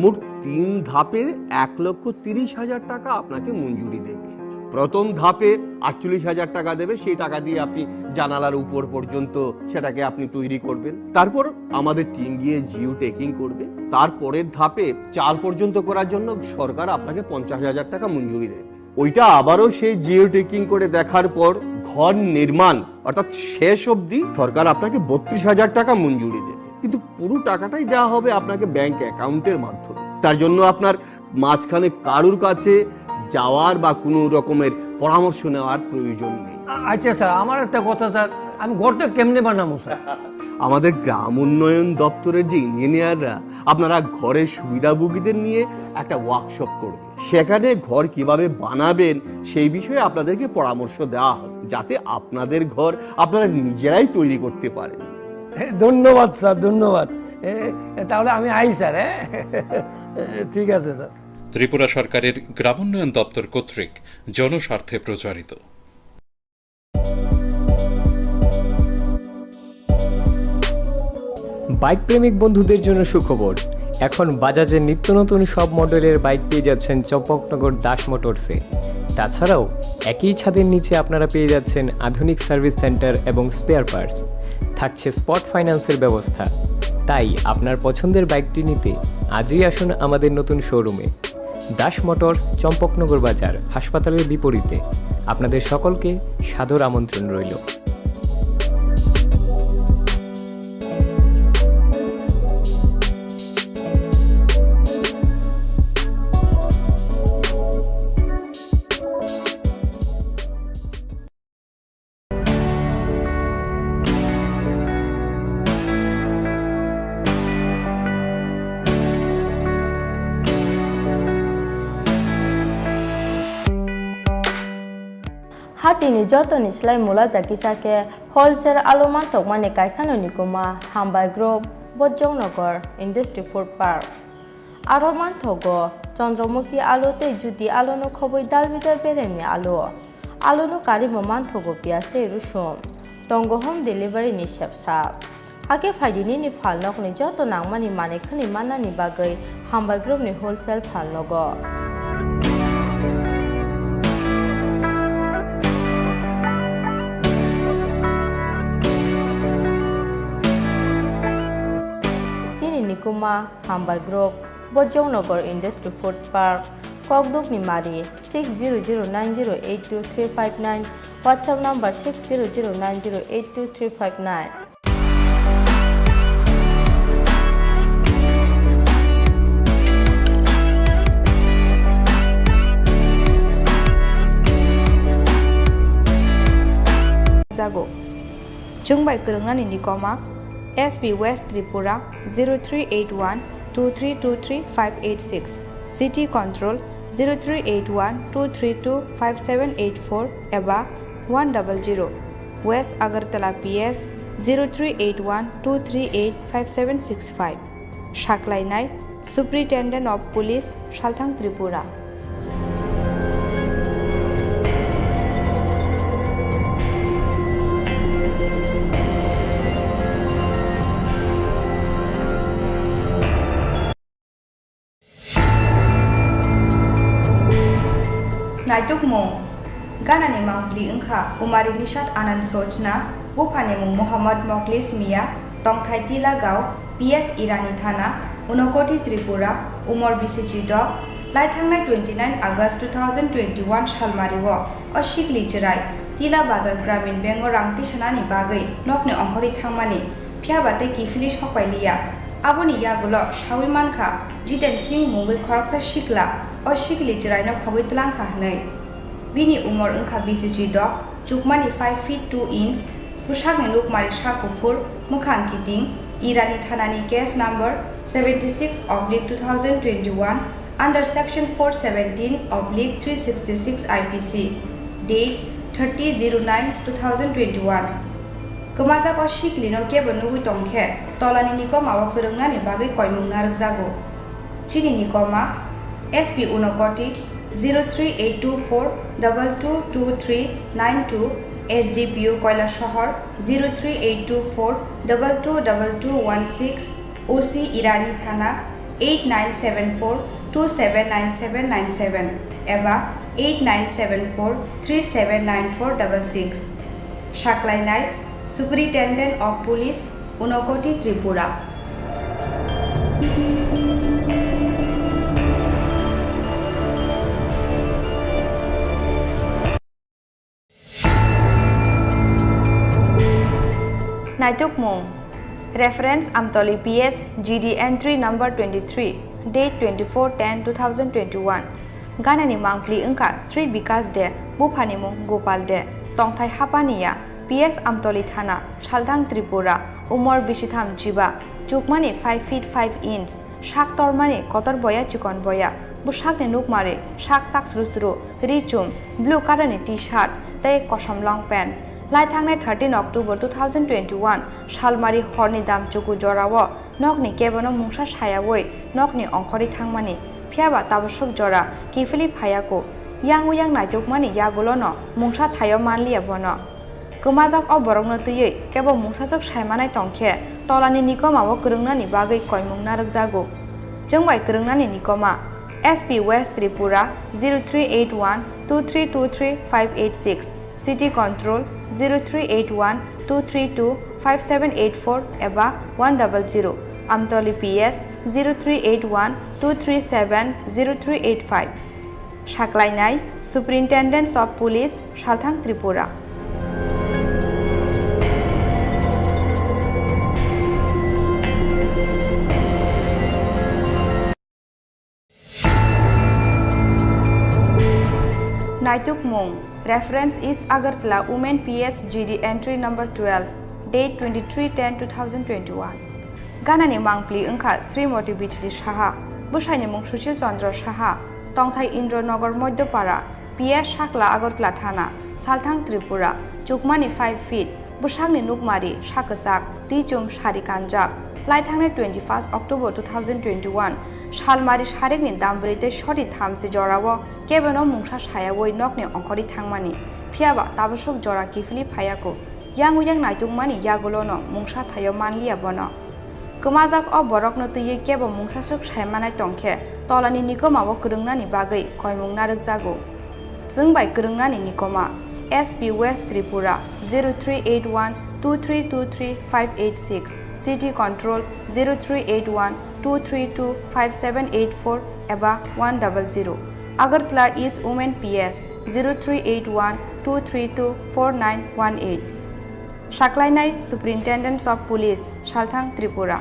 মোট তিন ধাপে এক লক্ষ তিরিশ হাজার টাকা আপনাকে মঞ্জুরি দেবে। প্রথম ধাপে আটচল্লিশ হাজার টাকা দেবে, সেই টাকা দিয়ে আপনি জানালার উপর পর্যন্ত সেটাকে আপনি তৈরি করবেন। তারপর আমাদের টিম গিয়ে জিও ট্যাগিং করবে। তারপরের ধাপে চাল পর্যন্ত করার জন্য সরকার আপনাকে পঞ্চাশ হাজার টাকা মঞ্জুরি দেবে। ওইটা আবারও সেই জিও ট্যাগিং করে দেখার পর ঘর নির্মাণ অর্থাৎ শেষ অবধি সরকার আপনাকে বত্রিশ হাজার টাকা মঞ্জুরি দেবে, কিন্তু পুরো টাকাটাই দেওয়া হবে আপনাকে ব্যাংক অ্যাকাউন্টের মাধ্যমে। তার জন্য আপনার মাঝখানে কারুর কাছে যাওয়ার বা কোনো রকমের পরামর্শ নেওয়ার প্রয়োজন নেই। আ-, আচ্ছা স্যার, আমার একটা কথা স্যার, আমি ঘরটা কেমনে বানাবো স্যার? আমাদের গ্রাম উন্নয়ন দপ্তরের যে ইঞ্জিনিয়াররা আপনারা ঘরের সুবিধাভোগীদের নিয়ে একটা ওয়ার্কশপ করবে, সেখানে ঘর কিভাবে বানাবেন সেই বিষয়ে আপনাদেরকে পরামর্শ দেওয়া হবে, যাতে আপনাদের ঘর আপনারা নিজেরাই তৈরি করতে পারেন। এ, ধন্যবাদ স্যার, ধন্যবাদ। এ, এ, তাহলে আমি আই স্যার, হ্যাঁ? ঠিক আছে স্যার। ত্রিপুরা সরকারের গ্রামোন্নয়ন দপ্তর কর্তৃক জনস্বার্থে প্রচারিত। বাইক প্রেমিক বন্ধুদের জন্য সুখবর, এখন বাজাজের নিত্য নতুন সব মডেলের বাইক পেয়ে যাচ্ছেন চম্পকনগর দাস মোটরসে। তাছাড়াও একই ছাদের নিচে আপনারা পেয়ে যাচ্ছেন আধুনিক সার্ভিস সেন্টার এবং স্পেয়ার পার্টস। থাকছে স্পট ফাইন্যান্সের ব্যবস্থা। তাই আপনার পছন্দের বাইকটি নিতে আজই আসুন আমাদের নতুন শোরুমে। দাস মোটরস, চম্পকনগর বাজার, হাসপাতালের বিপরীতে। আপনাদের সকলকে সাদর আমন্ত্রণ রইল। Hatini jotoni slai mula ja kisa khe wholesale alu manthokmani kaisano nikuma Hambai Group, Bojongnagar, Industry Food Park. Aro manthogo Chandramukhi alu tei Jyoti aluno khobwi dal bidal beremni alu. Aluno karimo manthogo piyaj tei rusum. Tongo home delivery ni sepsa. Hakhe phaidi nini phalnokni joto nangmani manwi khwnwi mannani bagwi Hambai Group ni wholesale phalnogo. Chini nikuma Hambai Group, Bojongnagar Industry Food Park, Kokdukni Mari, six zero zero nine zero eight two three five nine, WhatsApp number six zero zero nine zero eight two three five nine. Jago. Chwng bai kwrwngnani nikoma, S B West Tripura, zero three eight one two three two three five eight six, City Control, zero three eight one two three two five seven eight four eba one double zero, West Agartala P S, zero three eight one two three eight five seven six five. Saklainai, Superintendent of Police, Salthang Tripura. Naitukmung. Ganani mangpili wngkha Kumari Nishat Anand Sochna, buphanimung Mohammad Moklis Mia, tongthai Tila Gao, P S Irani Thana, Unakoti Tripura, umor bisi chidok, lai thangnai twenty nine August two thousand twenty one salmario o sikli chwrai Tila Bazar Gramin Bank o rang tisanani bagwi nokni ongkhorwi thangmani, phiyaba tei kiphilwi sokpai liya. Aboni yagulo sawi mankha Jiten Singh mungwi khoroksa sikla o sikli chwraino khogwi tlangkha hwnwi. Bini umor wngkha bisi chidok, chukmani five feet two inch, bwsakni nukmari sak kuphur, mwkhang kiting, Irani thanani case number seventy six oblique two thousand twenty one under section four seventeen oblique three sixty six I P C. Date thirty zero nine two thousand twenty-one. Kwmajak o siklino kebo nugwi tongkhe tolani nikoma o kwrwngnani bagwi koimung narwkjago. Chini nikoma S P Unokoti zero three eight two four double two two three nine two, S D P O Koilasahar zero three eight two four double two double two one six, O C Irani Thana eight nine seven four two seven nine seven nine seven eba eight nine seven four three seven nine four double six. Saklainai Superintendent of Police, Unokoti, Tripura. Naitukmung. Reference Amtoli P S G D entry number twenty-three, date twenty-four ten two thousand twenty-one. Ganani mangpli wngkha Sri Bikash De, buphani mung Gopal De, tongthai Hapaniya, P S Amtoli Thana, Salthang Tripura, umor bisitham chiba, chukmani five feet five inch, sak tormani kotor boya chikon boya, bwsakni nukmari sak sak sru sru, ri chum, blue colour ni T-shirt tei kosom long pant. Lai thangnai thirteen October two thousand twenty-one salmari horni damchuku jorao nokni kebono mungsa sayaui nokni ongkhorwi thangmani, phiyaba tabasuk jora kiphilwi phaiyaku. Yang uyang naitukmani yagulono mungsa thaio manliya bono. Kwmajak o borokno twiwi kebo mungsaswk saimanai tongkhe tolani nikoma o kwrwngnani bagwi koimung narwkjago. Chwng bai kwrwngnani nikoma S P West Tripura zero three eight one two three two three five eight six, City Control zero three eight one two three two five seven eight four eba one double zero, Amtoli P S zero three eight one two three seven zero three eight five. Saklainai Superintendent of Police, Salthang Tripura. Naitukmung. Reference is Agartala Women P S G D entry number twelve, date twenty-three ten two thousand twenty-one. Ganani mangpli wngkha Srimoti Bijli Saha, bwsaini mung Sushil Chandra Saha, tongthai Indranagar Madhyapara, P S Sakla Agartala Thana, Salthang Tripura, chukmani five feet, bwsakni nukmari sak kwchak, ri chum sari kanjak. Lai thangnai twenty-first October two thousand twenty-one salmari sarikni dambrwi tei sori thamchi jorao kebono mungsa sayaui nokni ongkhorwi thangmani, phiyaba tabasuk jora kiphilwi phaiyaku. Yang uyang naitukmani yagulono mungsa thaio manliya bono. Kwmajak o borokno twiwi kebo mungsaswk saimanai tongkhe tolani nikoma o kwrwngnani bagwi koimung narwkjago. Chwng bai kwrwngnani nikoma S P West Tripura zero three eight one two three two three five eight six, City Control zero three eight one two three two five seven eight four eba one double zero, Agartala East Women P S zero three eight one two three two four nine one eight. Saklainai Superintendent of Police, Salthang Tripura.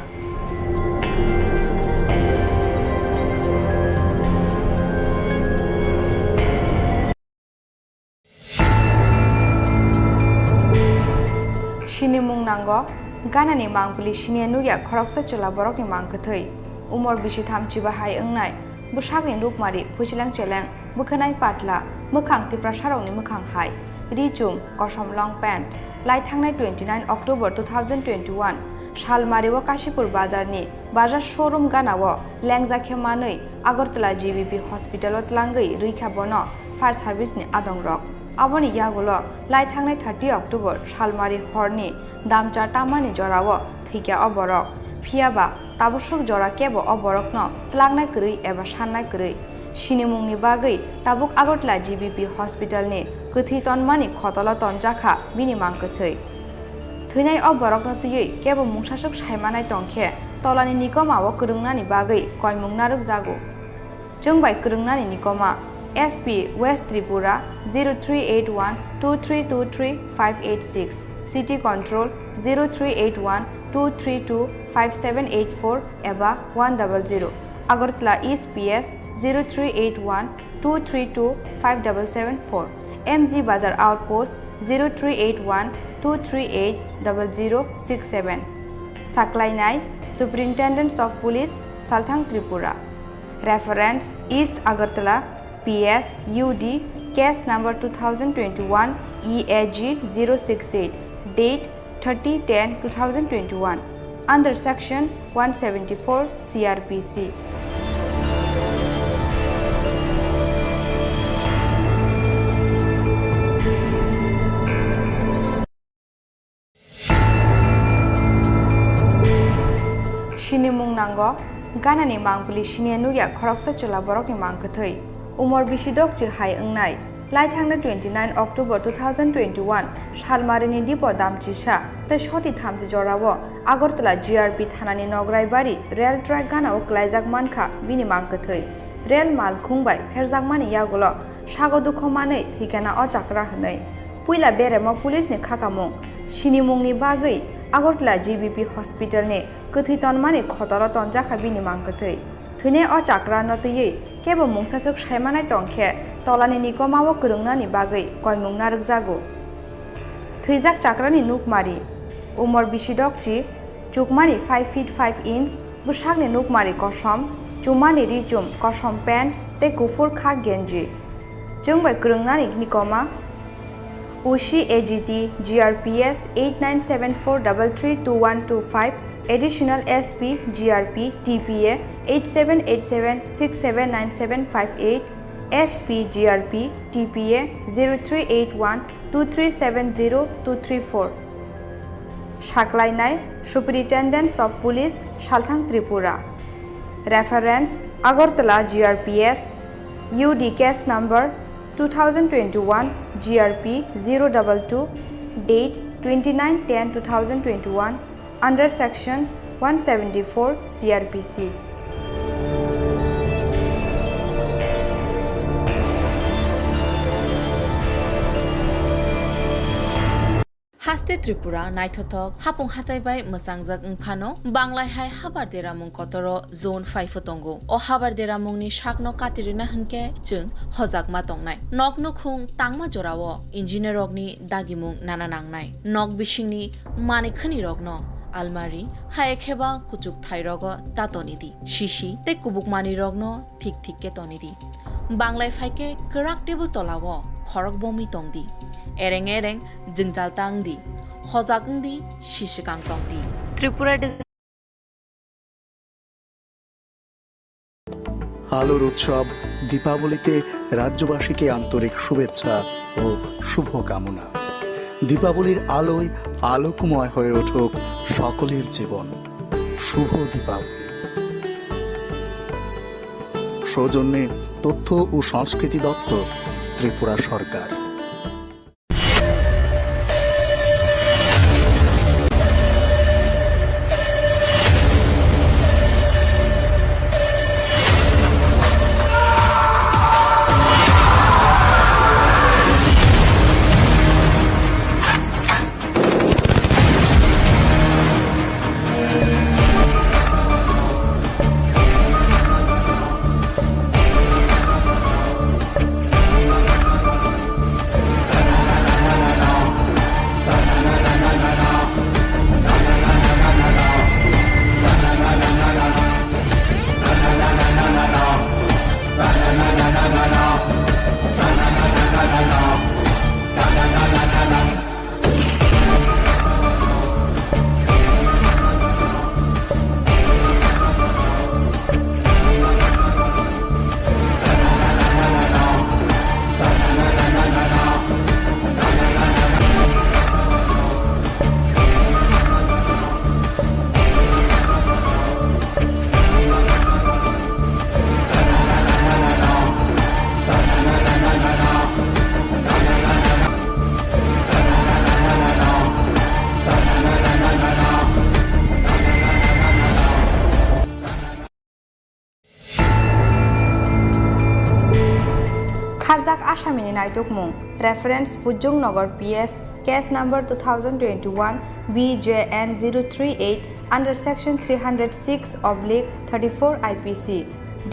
Sinimung nango, ganani mangpili siniya nukya khoroksa chwla borokni mang kwthwi. Umor bisi tham chiba hai wngnai, bwsakni nukmari phuichileng cheleng, bwkhwnai patla, mwkhang Tiprasarokni mwkhang hai, ri chum, kosom long pant. Lai thangnai twenty-nine October two thousand twenty-one salmari o Kashipur bazarni bazar showroom gana o lengjak khe manwi Agartala G B P hospital o tlangwi rwikha bono fire service ni adongrok. Aboni yagulo lai thangnai thirty October salmari horni damcha tamani jorao thwikha o borok. Phiyaba tabasuk jora kebo o borokno tlangnai kwrwi eba sannai kwrwi. Sinimungni bagwi tabuk Agartala G B P hospital ni kwthwi tonmani khotolo tonjakha bini mang kwthwi. Thwinai o borokno twiwi kebo mungsaswk saimanai tongkhe tolani nikoma o kwrwngnani bagwi koimung narwkjago. Chwng bai kwrwngnani nikoma S P West Tripura zero three eight one two three two three five eight six, City Control zero three eight one two three two five seven eight four eba one double zero, Agartala East P S zero three eight one two three two five double seven four, M G Bazar Outpost zero three eight one two three eight double zero six seven. Saklainai Superintendent of Police, Salthang Tripura. Reference East Agartala, P S U D Case number two thousand twenty-one E A G zero six eight, date thirty ten two thousand twenty-one, under section one seventy-four C R P C. Sinimung nango, ganani mangpili siniya nukya khoroksa chwla borokni mangkwthwi. Umor bisi dokchi hai wngnai. Laithangna twenty nine October two thousand twenty one salmarini dipo damchisa tei soti thamchi jorao Agartala G R P thanani Nograibari rail track ganao klaijak mankha bini mangkwthwi. Rail malkhung bai pherjakmani yagulo sago dukho manwi thwikha o chakra hwnwi. Puila beremo police ni khakamung sinimungni bagwi Agartala G B P hospital ni kwthwi tonmani khotoro tonjakha bini mangkwthwi. Thwinai o chakra no twiwi kebo mungsaswk saimanai tongkhe tolani nikoma o kwrwngnani bagwi koimung narwkjago. Thwijak chakrani nukmari, umor bisi dokchi, chukmani five feet five inch, bwsakni nukmari kosom, chumani richum, kosom pant tei kuphur khak genji. Chwng bai kwrwngnani nikoma, U C A G T G R P S eight nine seven four double three two one two five, additional S P G R P T P A eight seven eight seven six seven nine seven five eight, S P G R P T P A zero three eight one two three seven zero two three four. Saklainai Superintendent of Police, Salthang Tripura. Reference, Agartala G R P S, U D case number two thousand twenty-one G R P zero double two, date twenty nine ten two thousand twenty-one, under section one seventy-four C R P C. Haste Tripura naithothok hapung hatai bai mwchangjak wngphano, Banglai hai habar deramung kotoro zone phaiphu tongo. O habar deramungni sakno katirina hwnkhe chwng hojakma tongnai. Nok nukhung tangma jorao engineer rokni dagimung nana nangnai. Nok bisingni manikhwni rokno almari, hai kheba kuchuk thai rogo ta toni di. Sisi tei kubuk mani rokno thik thik khe toni di. Banglai phai khe kwrak table tolao khorok bomwi tong di. Ereng ereng jwngjal ta wng di. Hojak wng di, sisikang tong di. Tripura Dis- আলোর উৎসব দীপাবলিতে রাজ্যবাসীকে আন্তরিক শুভেচ্ছা ও শুভকামনা। দীপাবলির আলোয় আলোকময় হয়ে উঠুক সকলের জীবন। শুভ দীপাবলি। সৌজন্যে তথ্য ও সংস্কৃতি দপ্তর, ত্রিপুরা সরকার। Kharjak asamini naitukmung, reference Pujung Nagar P S, case number two thousand twenty-one B J N zero three eight under section three hundred six oblique thirty-four I P C,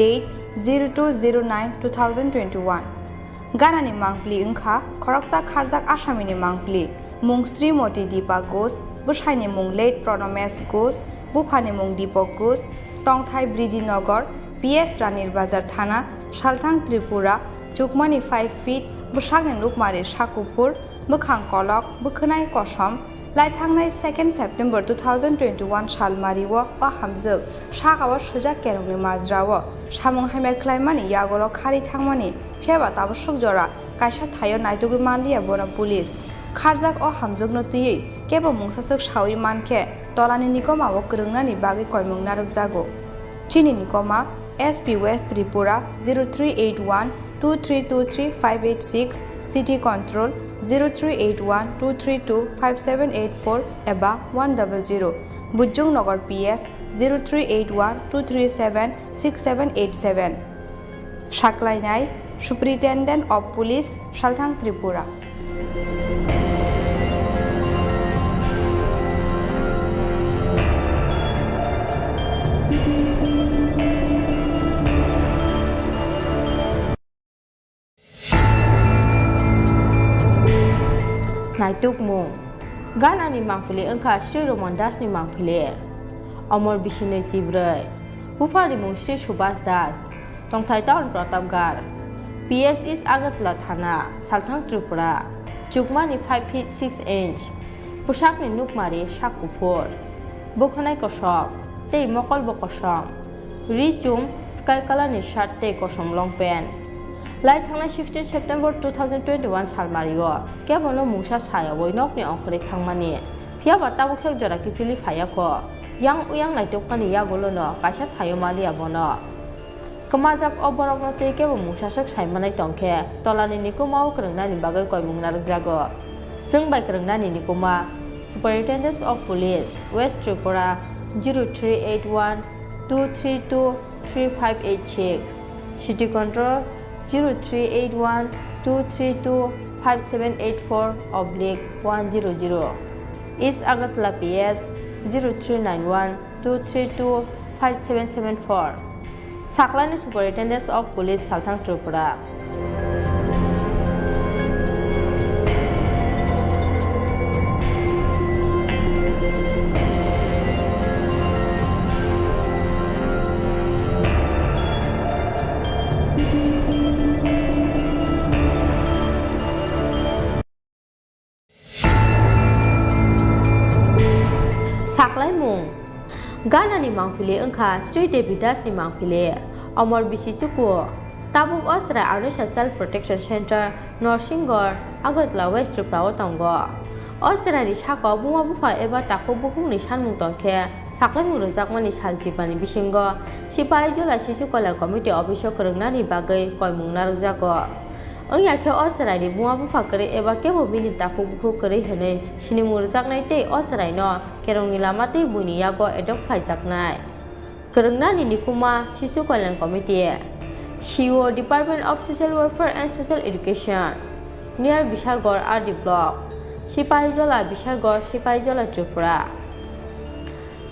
date zero two zero nine two thousand twenty-one. Ganani mangpili wngkha khoroksa kharjak asamini mangpili, mung Srimoti Dipa Ghosh, bwsaini mung late Pronomesh Ghosh, buphani mung Dipak Ghosh, tongthai Bridinagar, P S Ranir Bazar Thana, Salthang Tripura, chukmani five feet, bwsakni nukmari sak kuphur, bwkhang kolok, bwkhwnai kosom. Lai thangnai second September two thousand twenty-one salmario o hamjwk sakao swijak kerongni majrao samung hamya khlaimani yagolo khari thangmani, phiyaba tabuk suk jora kaisa thaio naitugwi manliya bono police. Kharjak o hamjwkno twiwi kebo mungsaswk sawi mankhe tolani nikomao kwrwngnani bagwi koimung narwkjago. Chini nikoma S P West Tripura zero three eight one two three two three five eight six, City Control zero three eight one two three two five seven eight four eba one double zero, Bujung Nagar P S zero three eight one two three seven six seven eight seven. Saklainai Superintendent of Police, Salthang Tripura. Naitukmung. Ganani mangpili wngkha Sri Roman Das ni mangpili. Omor bisinwi chibrwi. Buphani mung Sri Subhas Das. Tongthai town Pratapgarh. P S East Agartala Thana, Salthang Tripura. Chukmani five feet six inch. Bwsakni nukmari sak kuphur. Bwkhwnai kosom tei mokol bo kosom. Ri chum sky color ni shirt tei kosom long pant. Lai thangnai sixteen September two thousand twenty-one salmario kebono mungsa sayawi nokni ongkhorwi thangmani. Phiyaba tabuk khe jora kiphilwi phaiya kho. Yang uyang naitukmani yagulono kaisa thaio maliya bono. Kwmajak o borokno tei kebo mungsaswk saimanai tongkhe, tolani nikumao kwrwngnani bagwi koimung narwkjago. Chwng bai kwrwngnani nikuma, Superintendent of Police, West Tripura, zero three eight one two three two three five eight six, City Control, zero three eight one two three two five seven eight four oblique one zero zero, East Agartala P S, zero three nine one two three two five seven seven four. Saklaini Superintendent of Police, Salthang Tripura. Saklaimung. Ganani mangpili wngkha Sri Devi Das ni mangpili. Omor bisi chuku. Tabuk o chwrai Anusha Child Protection Center, Norsingor, Agartala West Tripura o tongo. O chwraini sakao buma bupha eba takhuk bukhukni sanmung tongkhe, saklaimung rwjakmani sal jibani bisingo Sipahijola Sishu Kalyan Committee office o kwrwngnani bagwi koimung narwkjago. Wngya khe o chwraini buma bupha kwrwi eba kebo bini takhuk bukhuk kwrwi hwnwi sinimung rwjaknai tei o chwraino kerongni lama tei buini yago adopt khaijaknai. Kwrwngnani nikuma Sishu Kalyan Committee, C O, Department of Social Welfare and Social Education, near Bishalgarh R D Block, Sipahijola, Bishalgarh, Sipahijola, Tripura.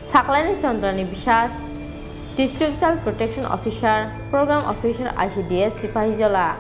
Saklaini Chandrani bisas, District Child Protection Officer, Program Officer I C D S, Sipahijola.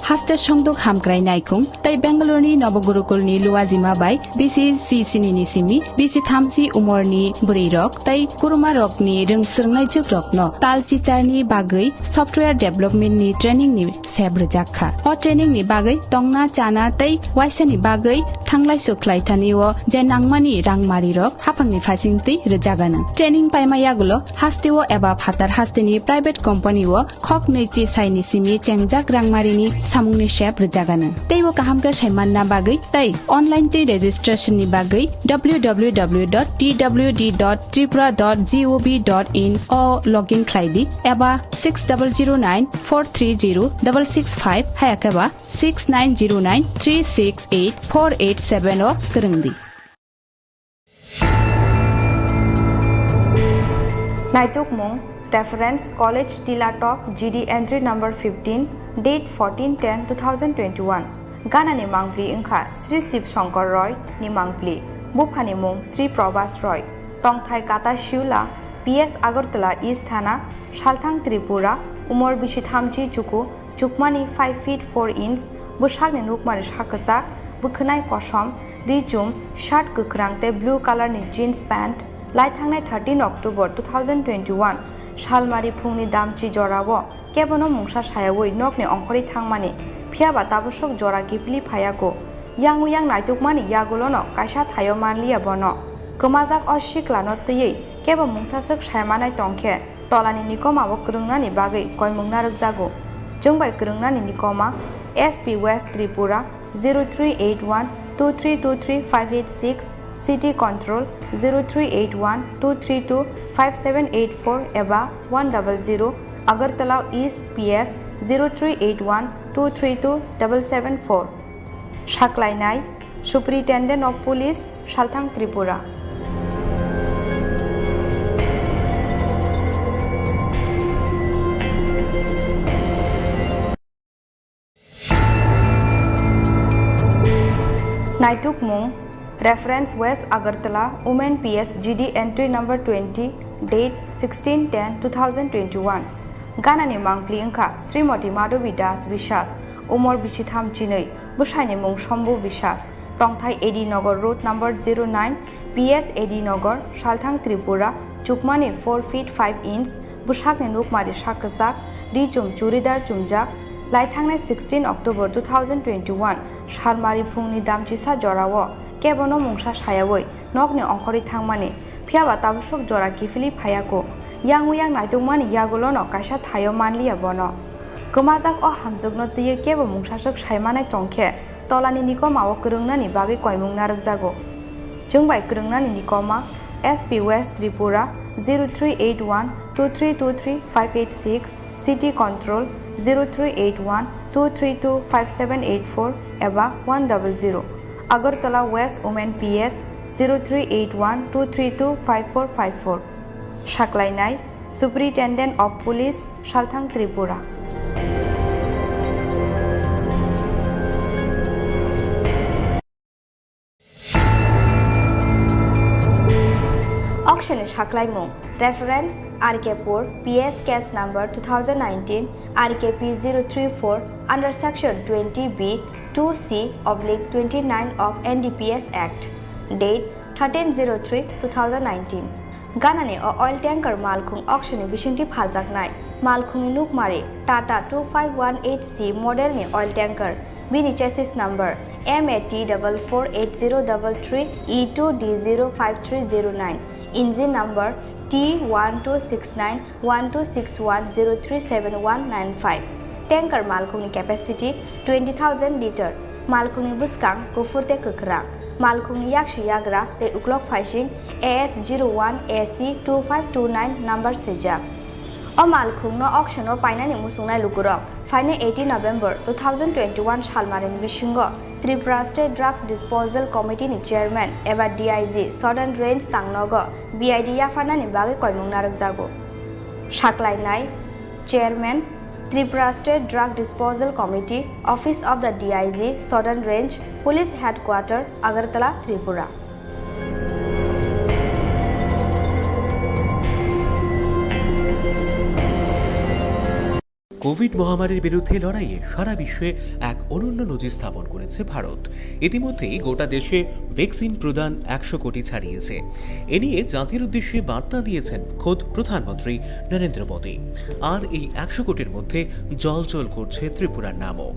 Haste songduk hamkrai naikhung tei Bangalore ni Nobogurukulni Luwajima bai bisi si sinini simi bisi thamchi umorni bwrwirok tei kurumarokni rwng swrwngnaijwkrokno tal chicharni bagwi software development ni training ni sep rwjak kha. O training ni bagwi tongna, chana tei waisani bagwi thanglai sukhlai thani o je nangmani rangmari rok haphangni phasingtwi rwjagano. Training paima yagulo hasteo eba phatar hasteni private company o khok nwi chi saini simi chengjak rangmarini samungni sep rwjagano. Teibo kaham khe saimanna bagwi tei online twi registration ni bagwi W W W dot T W D dot tripura dot gov dot in o login khlai di eba six double zero nine four three zero double six five hayakhe ba six nine zero nine three six eight four eight seven o kwrwng di. Naitukmung, Reference College Tila Talk G D entry number fifteen, date fourteen ten two thousand twenty-one. Ganani mangpli wngkha Sri Shiv Shankar Roy ni mangpli, buphani mung Sri Prabhas Roy, tongthai Kata Shiula, P S Agartala East Thana, Salthang Tripura, umor bisi thamchi chuku, chukmani five feet four inch, bwsakni nukmani sak kwchak, bwkhwnai kosom, ri chum, shirt kwkhrang tei blue colour ni jeans pant, lai thangnai thirteen October two thousand twenty-one salmari phungni damchi jorao kebono mungsa sayawi nokni ongkhorwi thangmani, phiyaba tabusuk jora kiphilwi phaiyaku. Yang uyang naitukmani yagulono kaisa thaio manliya bono. Kwmajak o siklano twiwi kebo mungsaswk saimanai tongkhe, tolani nikoma o kwrwngnani bagwi koimung narwkjago. Chwng bai kwrwngnani nikoma S P West Tripura zero three eight one two three two three five eight six, City Control zero three eight one two three two five seven eight four eba one double zero, Agartala East P S zero three eight one two three two double seven four. Saklainai, Superintendent of Police, Salthang Tripura. Naitukmung, reference West Agartala, Women P S G D entry number twenty, date sixteen ten two thousand twenty-one. Ganani mangpli wngkha Srimoti Madhavi Das Biswas, umor bisitham chinwi, bwsaini mung Shambhu Biswas, tongthai A D Nagar Road number zero nine, P S A D Nagar, Salthang Tripura, chukmani four feet five inch, bwsakni nukmari sak kwchak, ri chum churidar chumjak, lai thangnai sixteen October two thousand twenty-one salmari phungni damchisa jorao kebono mungsa sayawi nokni ongkhorwi thangmani, phiyaba tabusuk jora kiphilwi phaiyaku. Yang uyang naitukmani yagulono kaisa thaio manliya bono. Kwmajak o hamjwkno twiwi kebo mungsaswk saimanai tongkhe, tolani nikoma o kwrwngnani bagwi koimung narwkjago. Chwng bai kwrwngnani nikoma S P West Tripura zero three eight one two three two three five eight six, City Control zero three eight one two three two five seven eight four eba one double zero, Agartala West Women P S zero three eight one two three two five four five four. Saklainai, Superintendent of Police, Salthang Tripura. Auction ni saklaimung, reference R K four, P S case number two thousand nineteen, R K P zero three four, under section twenty B two C oblique twenty-nine of N D P S Act, date thirteen zero three two thousand nineteen. Ganani o oil tanker malkhung auction ni bisingtwi phaljaknai. Malkhungni nukmari Tata two five one eight C model ni oil tanker. Bini chassis number M A T double four eight zero double three E two D zero five three zero nine. Engine number T one two six nine one two six one zero three seven one nine five. Tanker malkhungni capacity twenty thousand liter. Malkhungni bwskang kuphur tei kwkhrang. Malkhungni yaksi yagra tei uklok phaising A S zero one A C two five two nine number swijak. O malkhungno auction-o painani muchungnai lukurok phainai eighteen November two thousand twenty-one salmarini bisingo Tripura State Drugs Disposal Committee ni Chairman eba D I G Southern Range Tangnogo B I D yapharnani bagwi koimung narwkjago. Saklainai, Chairman, Tripura State Drug Disposal Committee, Office of the D I G, Southern Range, Police Headquarter, Agartala, Tripura. Covid মহামারীর বিরুদ্ধে লড়াইয়ে সারা বিশ্বে এক অনন্য নজির স্থাপন করেছে ভারত। ইতিমধ্যেই গোটা দেশে ভ্যাকসিন প্রদান একশো কোটি ছাড়িয়েছে। এ নিয়ে জাতির উদ্দেশ্যে বার্তা দিয়েছেন খোদ প্রধানমন্ত্রী নরেন্দ্র মোদী। আর এই একশো কোটির মধ্যে জ্বলজ্বল করছে ত্রিপুরার নামও।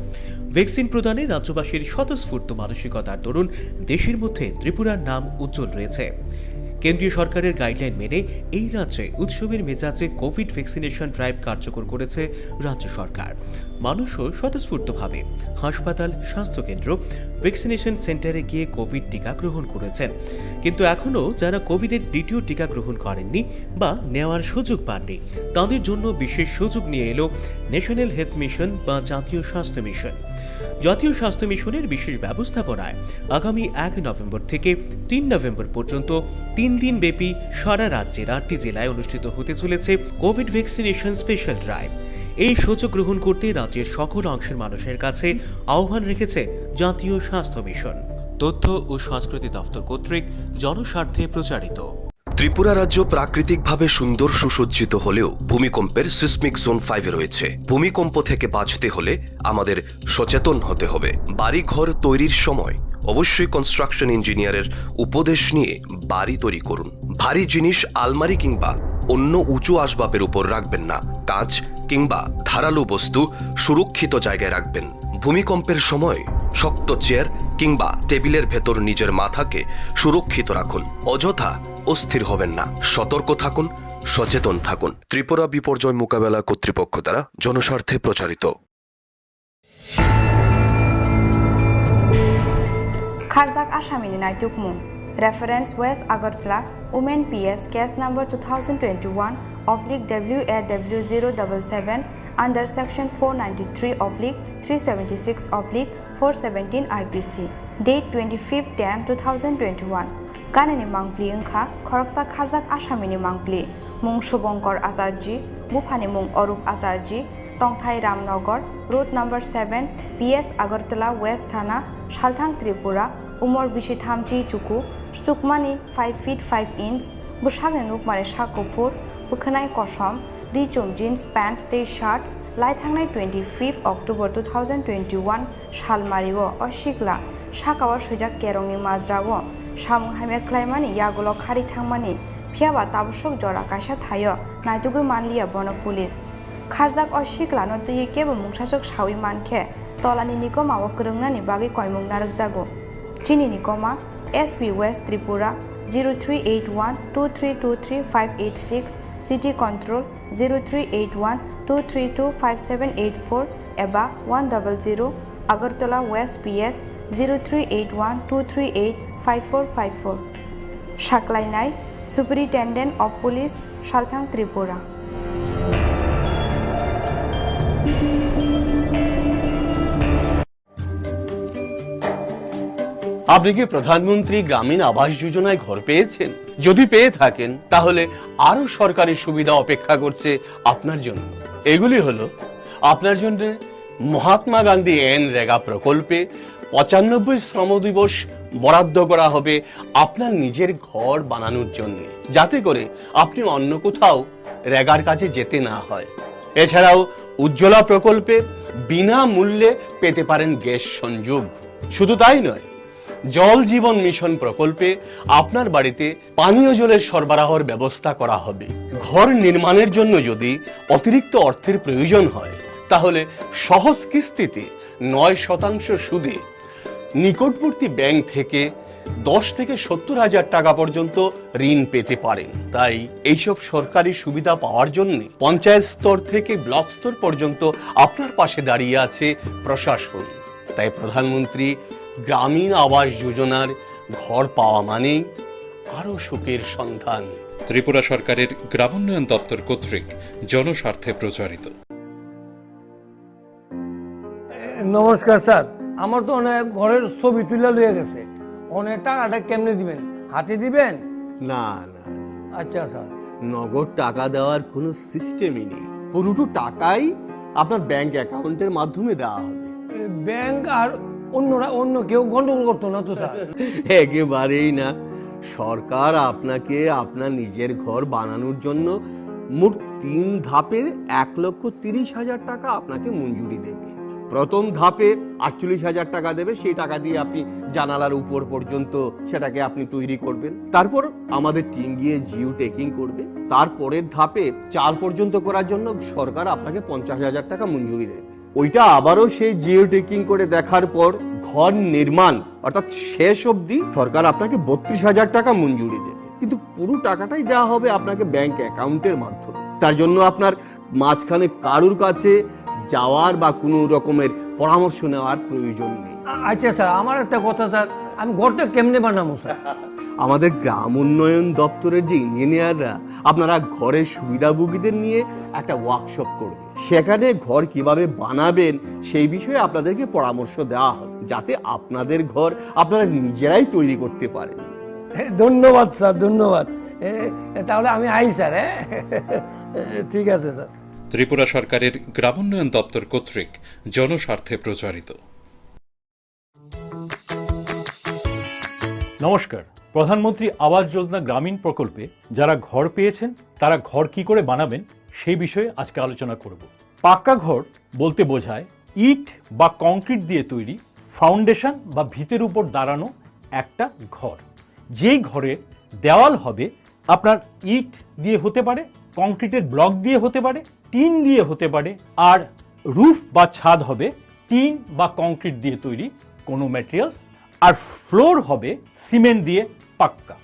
ভ্যাকসিন প্রদানে রাজ্যবাসীর স্বতঃস্ফূর্ত মানসিকতার দরুন দেশের মধ্যে ত্রিপুরার নাম উজ্জ্বল রয়েছে। কেন্দ্রীয় সরকারের গাইডলাইন মেনে এই রাজ্যে উৎসবের মেজাজে কোভিড ভ্যাকসিনেশন ড্রাইভ কার্যকর করেছে রাজ্য সরকার। মানুষও স্বতঃস্ফূর্তভাবে হাসপাতাল, স্বাস্থ্যকেন্দ্র, ভ্যাকসিনেশন সেন্টারে গিয়ে কোভিড টিকা গ্রহণ করেছেন। কিন্তু এখনও যারা কোভিডের দ্বিতীয় টিকা গ্রহণ করেননি বা নেওয়ার সুযোগ পাননি, তাদের জন্য বিশেষ সুযোগ নিয়ে এলো ন্যাশনাল হেলথ মিশন বা জাতীয় স্বাস্থ্য মিশন। জাতীয় স্বাস্থ্য মিশনের বিশেষ ব্যবস্থাপনায় আগামী এক নভেম্বর থেকে তিন নভেম্বর পর্যন্ত তিন দিন ব্যাপী সারা রাজ্যের আটটি জেলায় অনুষ্ঠিত হতে চলেছে কোভিড ভ্যাকসিনেশন স্পেশাল ড্রাইভ। এই সুযোগ গ্রহণ করতে রাজ্যের সকল অংশের মানুষের কাছে আহ্বান রেখেছে জাতীয় স্বাস্থ্য মিশন। তথ্য ও সংস্কৃতি দপ্তর কর্তৃক জনস্বার্থে প্রচারিত। ত্রিপুরা রাজ্য প্রাকৃতিকভাবে সুন্দর সুসজ্জিত হলেও ভূমিকম্পের সিসমিক জোন ফাইভে রয়েছে। ভূমিকম্প থেকে বাঁচতে হলে আমাদের সচেতন হতে হবে। বাড়িঘর তৈরির সময় অবশ্যই কনস্ট্রাকশন ইঞ্জিনিয়ারের উপদেশ নিয়ে বাড়ি তৈরি করুন। ভারী জিনিস আলমারি কিংবা অন্য উঁচু আসবাবের উপর রাখবেন না। কাঁচ কিংবা ধারালো বস্তু সুরক্ষিত জায়গায় রাখবেন। ভূমিকম্পের সময় শক্ত চেয়ার কিংবা টেবিলের ভেতর নিজের মাথাকে সুরক্ষিত রাখুন। অযথা অস্থির হবেন না। সতর্ক থাকুন, সচেতন থাকুন। ত্রিপুরা বিপর্যয় মোকাবেলা কর্তৃপক্ষ দ্বারা জনস্বার্থে প্রচারিত। Kharjak asamini naitukmung. Reference West Agartala, Women P S, case number two thousand twenty-one oblique W A W zero double seven, under section four ninety-three oblique three seventy-six oblique four seventeen I P C, date twenty-fifth ten two thousand twenty-one. Ganani mangpli wngkha khoroksa kharjak asamini mangpli, mung Subhankar Acharji, buphani mung Arup Acharji, tongthai Ramnagar, road number seven, P S Agartala West Thana, Salthang Tripura, umor bisi thamchi chuku, chukmani five feet five inch, bwsakni nukmani sak kuphur, bwkhwnai kosom, ri chum jeans pant tei shirt, lai thangnai twenty-fifth October two thousand twenty-one, Salmario o sikla sakao swijak kerongni majrao samung hamya khlaimani yagulo khari thangmani, phiyaba tabuk jora kaisa thaio naitugwi manliya bono police. Kharjak o siklano twiwi kebo mungsaswk sawi mankhe tolani nikomao kwrwngnani bagwi koimung narwkjago. Chini nikoma S P West Tripura zero three eight one two three two three five eight six, City Control zero three eight one two three two five seven eight four eba one double zero, Agartala West P S zero three eight one two three eight five four five four. Saklainai Superintendent of Police, Salthang Tripura. আপনি কি প্রধানমন্ত্রী গ্রামীণ আবাস যোজনায় ঘর পেয়েছেন? যদি পেয়ে থাকেন, তাহলে আরও সরকারি সুবিধা অপেক্ষা করছে আপনার জন্য। এগুলি হলো আপনার জন্য মহাত্মা গান্ধী এন রেগা প্রকল্পে পঁচানব্বই শ্রম দিবস বরাদ্দ করা হবে আপনার নিজের ঘর বানানোর জন্য, যাতে করে আপনি অন্য কোথাও রেগার কাজে যেতে না হয়। এছাড়াও উজ্জ্বলা প্রকল্পে বিনামূল্যে পেতে পারেন গ্যাস সংযোগ। শুধু তাই নয়, জল জীবন মিশন প্রকল্পে আপনার বাড়িতে পানীয় জলের সরবরাহর ব্যবস্থা করা হবে। ঘর নির্মাণের জন্য যদি অতিরিক্ত অর্থের প্রয়োজন হয়, তাহলে সহজ কিস্তিতে নয় শতাংশ সুদে নিকটবর্তী ব্যাংক থেকে দশ থেকে সত্তর হাজার টাকা পর্যন্ত ঋণ পেতে পারেন। তাই এইসব সরকারি সুবিধা পাওয়ার জন্য পঞ্চায়েত স্তর থেকে ব্লক স্তর পর্যন্ত আপনার পাশে দাঁড়িয়ে আছে প্রশাসন। তাই প্রধানমন্ত্রী গ্রামীণ আবাস যোজনার ঘর পাওয়া মানেই আরও সুখের সন্ধান। ত্রিপুরা সরকারের গ্রামোন্নয়ন দপ্তর কর্তৃক জনস্বার্থে প্রচারিত। এ, নমস্কার স্যার, আমার তো অনেক ঘরের ছবি তুলে লইয়া গেছে, অনেক টাকাটা কেমনে দিবেন? হাতে দিবেন? না, না, না। আচ্ছা স্যার। নগদ টাকা দেওয়ার কোনো সিস্টেমই নেই। পুরোটো টাকাই আপনার ব্যাংক অ্যাকাউন্টের মাধ্যমে দেওয়া হবে। এ, ব্যাংক আর অন্যরা, অন্য কেউ গন্ডগোল করতো না তো স্যার? একেবারেই না। সরকার আপনাকে আপনার নিজের ঘর বানানোর জন্য মোট তিন ধাপে এক লক্ষ তিরিশ হাজার টাকা আপনাকে মঞ্জুরি দেবে। প্রথম ধাপে আটচল্লিশ হাজার টাকা দেবে, সেই টাকা দিয়ে আপনি জানালার উপর পর্যন্ত সেটাকে আপনি তৈরি করবেন। তারপর আমাদের টিম গিয়ে জিও ট্যাগিং করবে। তারপরের ধাপে চাল পর্যন্ত করার জন্য সরকার আপনাকে পঞ্চাশ হাজার টাকা মঞ্জুরি দেবে। ওইটা আবারও সেই জিও ট্যাগিং করে দেখার পর ঘর নির্মাণ অর্থাৎ শেষ অবধি সরকার আপনাকে বত্রিশ হাজার টাকা মঞ্জুরি দেবে, কিন্তু পুরো টাকাটাই দেওয়া হবে আপনাকে ব্যাংক অ্যাকাউন্টের মাধ্যমে। তার জন্য আপনার মাঝখানে কারুর কাছে যাওয়ার বা কোনো রকমের পরামর্শ নেওয়ার প্রয়োজন নেই। আ-, আচ্ছা স্যার, আমার একটা কথা স্যার, আমি ঘরটা কেমনে বানাবো স্যার? আমাদের গ্রাম উন্নয়ন দপ্তরের যে ইঞ্জিনিয়াররা আপনারা ঘরের সুবিধাভোগীদের নিয়ে একটা ওয়ার্কশপ করবে, সেখানে ঘর কিভাবে বানাবেন সেই বিষয়ে আপনাদেরকে পরামর্শ দেওয়া হবে, যাতে আপনাদের ঘর আপনারা নিজেরাই তৈরি করতে পারেন। এ, ধন্যবাদ স্যার, ধন্যবাদ। এ, এ, তাহলে আমি আই স্যার, হ্যাঁ? এ, ঠিক আছে স্যার। ত্রিপুরা সরকারের গ্রামোন্নয়ন দপ্তর কর্তৃক জনস্বার্থে প্রচারিত। নমস্কার। প্রধানমন্ত্রী আবাস যোজনা গ্রামীণ প্রকল্পে যারা ঘর পেয়েছেন, তারা ঘর কি করে বানাবেন, সেই বিষয়ে আজকে আলোচনা করব। পাক্কা ঘর বলতে বোঝায় ইট বা কংক্রিট দিয়ে তৈরি ফাউন্ডেশন বা ভিতের উপর দাঁড়ানো একটা ঘর। যেই ঘরের দেওয়াল হবে আপনার ইট দিয়ে হতে পারে, কংক্রিটের ব্লক দিয়ে হতে পারে, টিন দিয়ে হতে পারে, আর রুফ বা ছাদ হবে টিন বা কংক্রিট দিয়ে তৈরি কোনো ম্যাটেরিয়ালস, আর ফ্লোর হবে সিমেন্ট দিয়ে পাক্কা।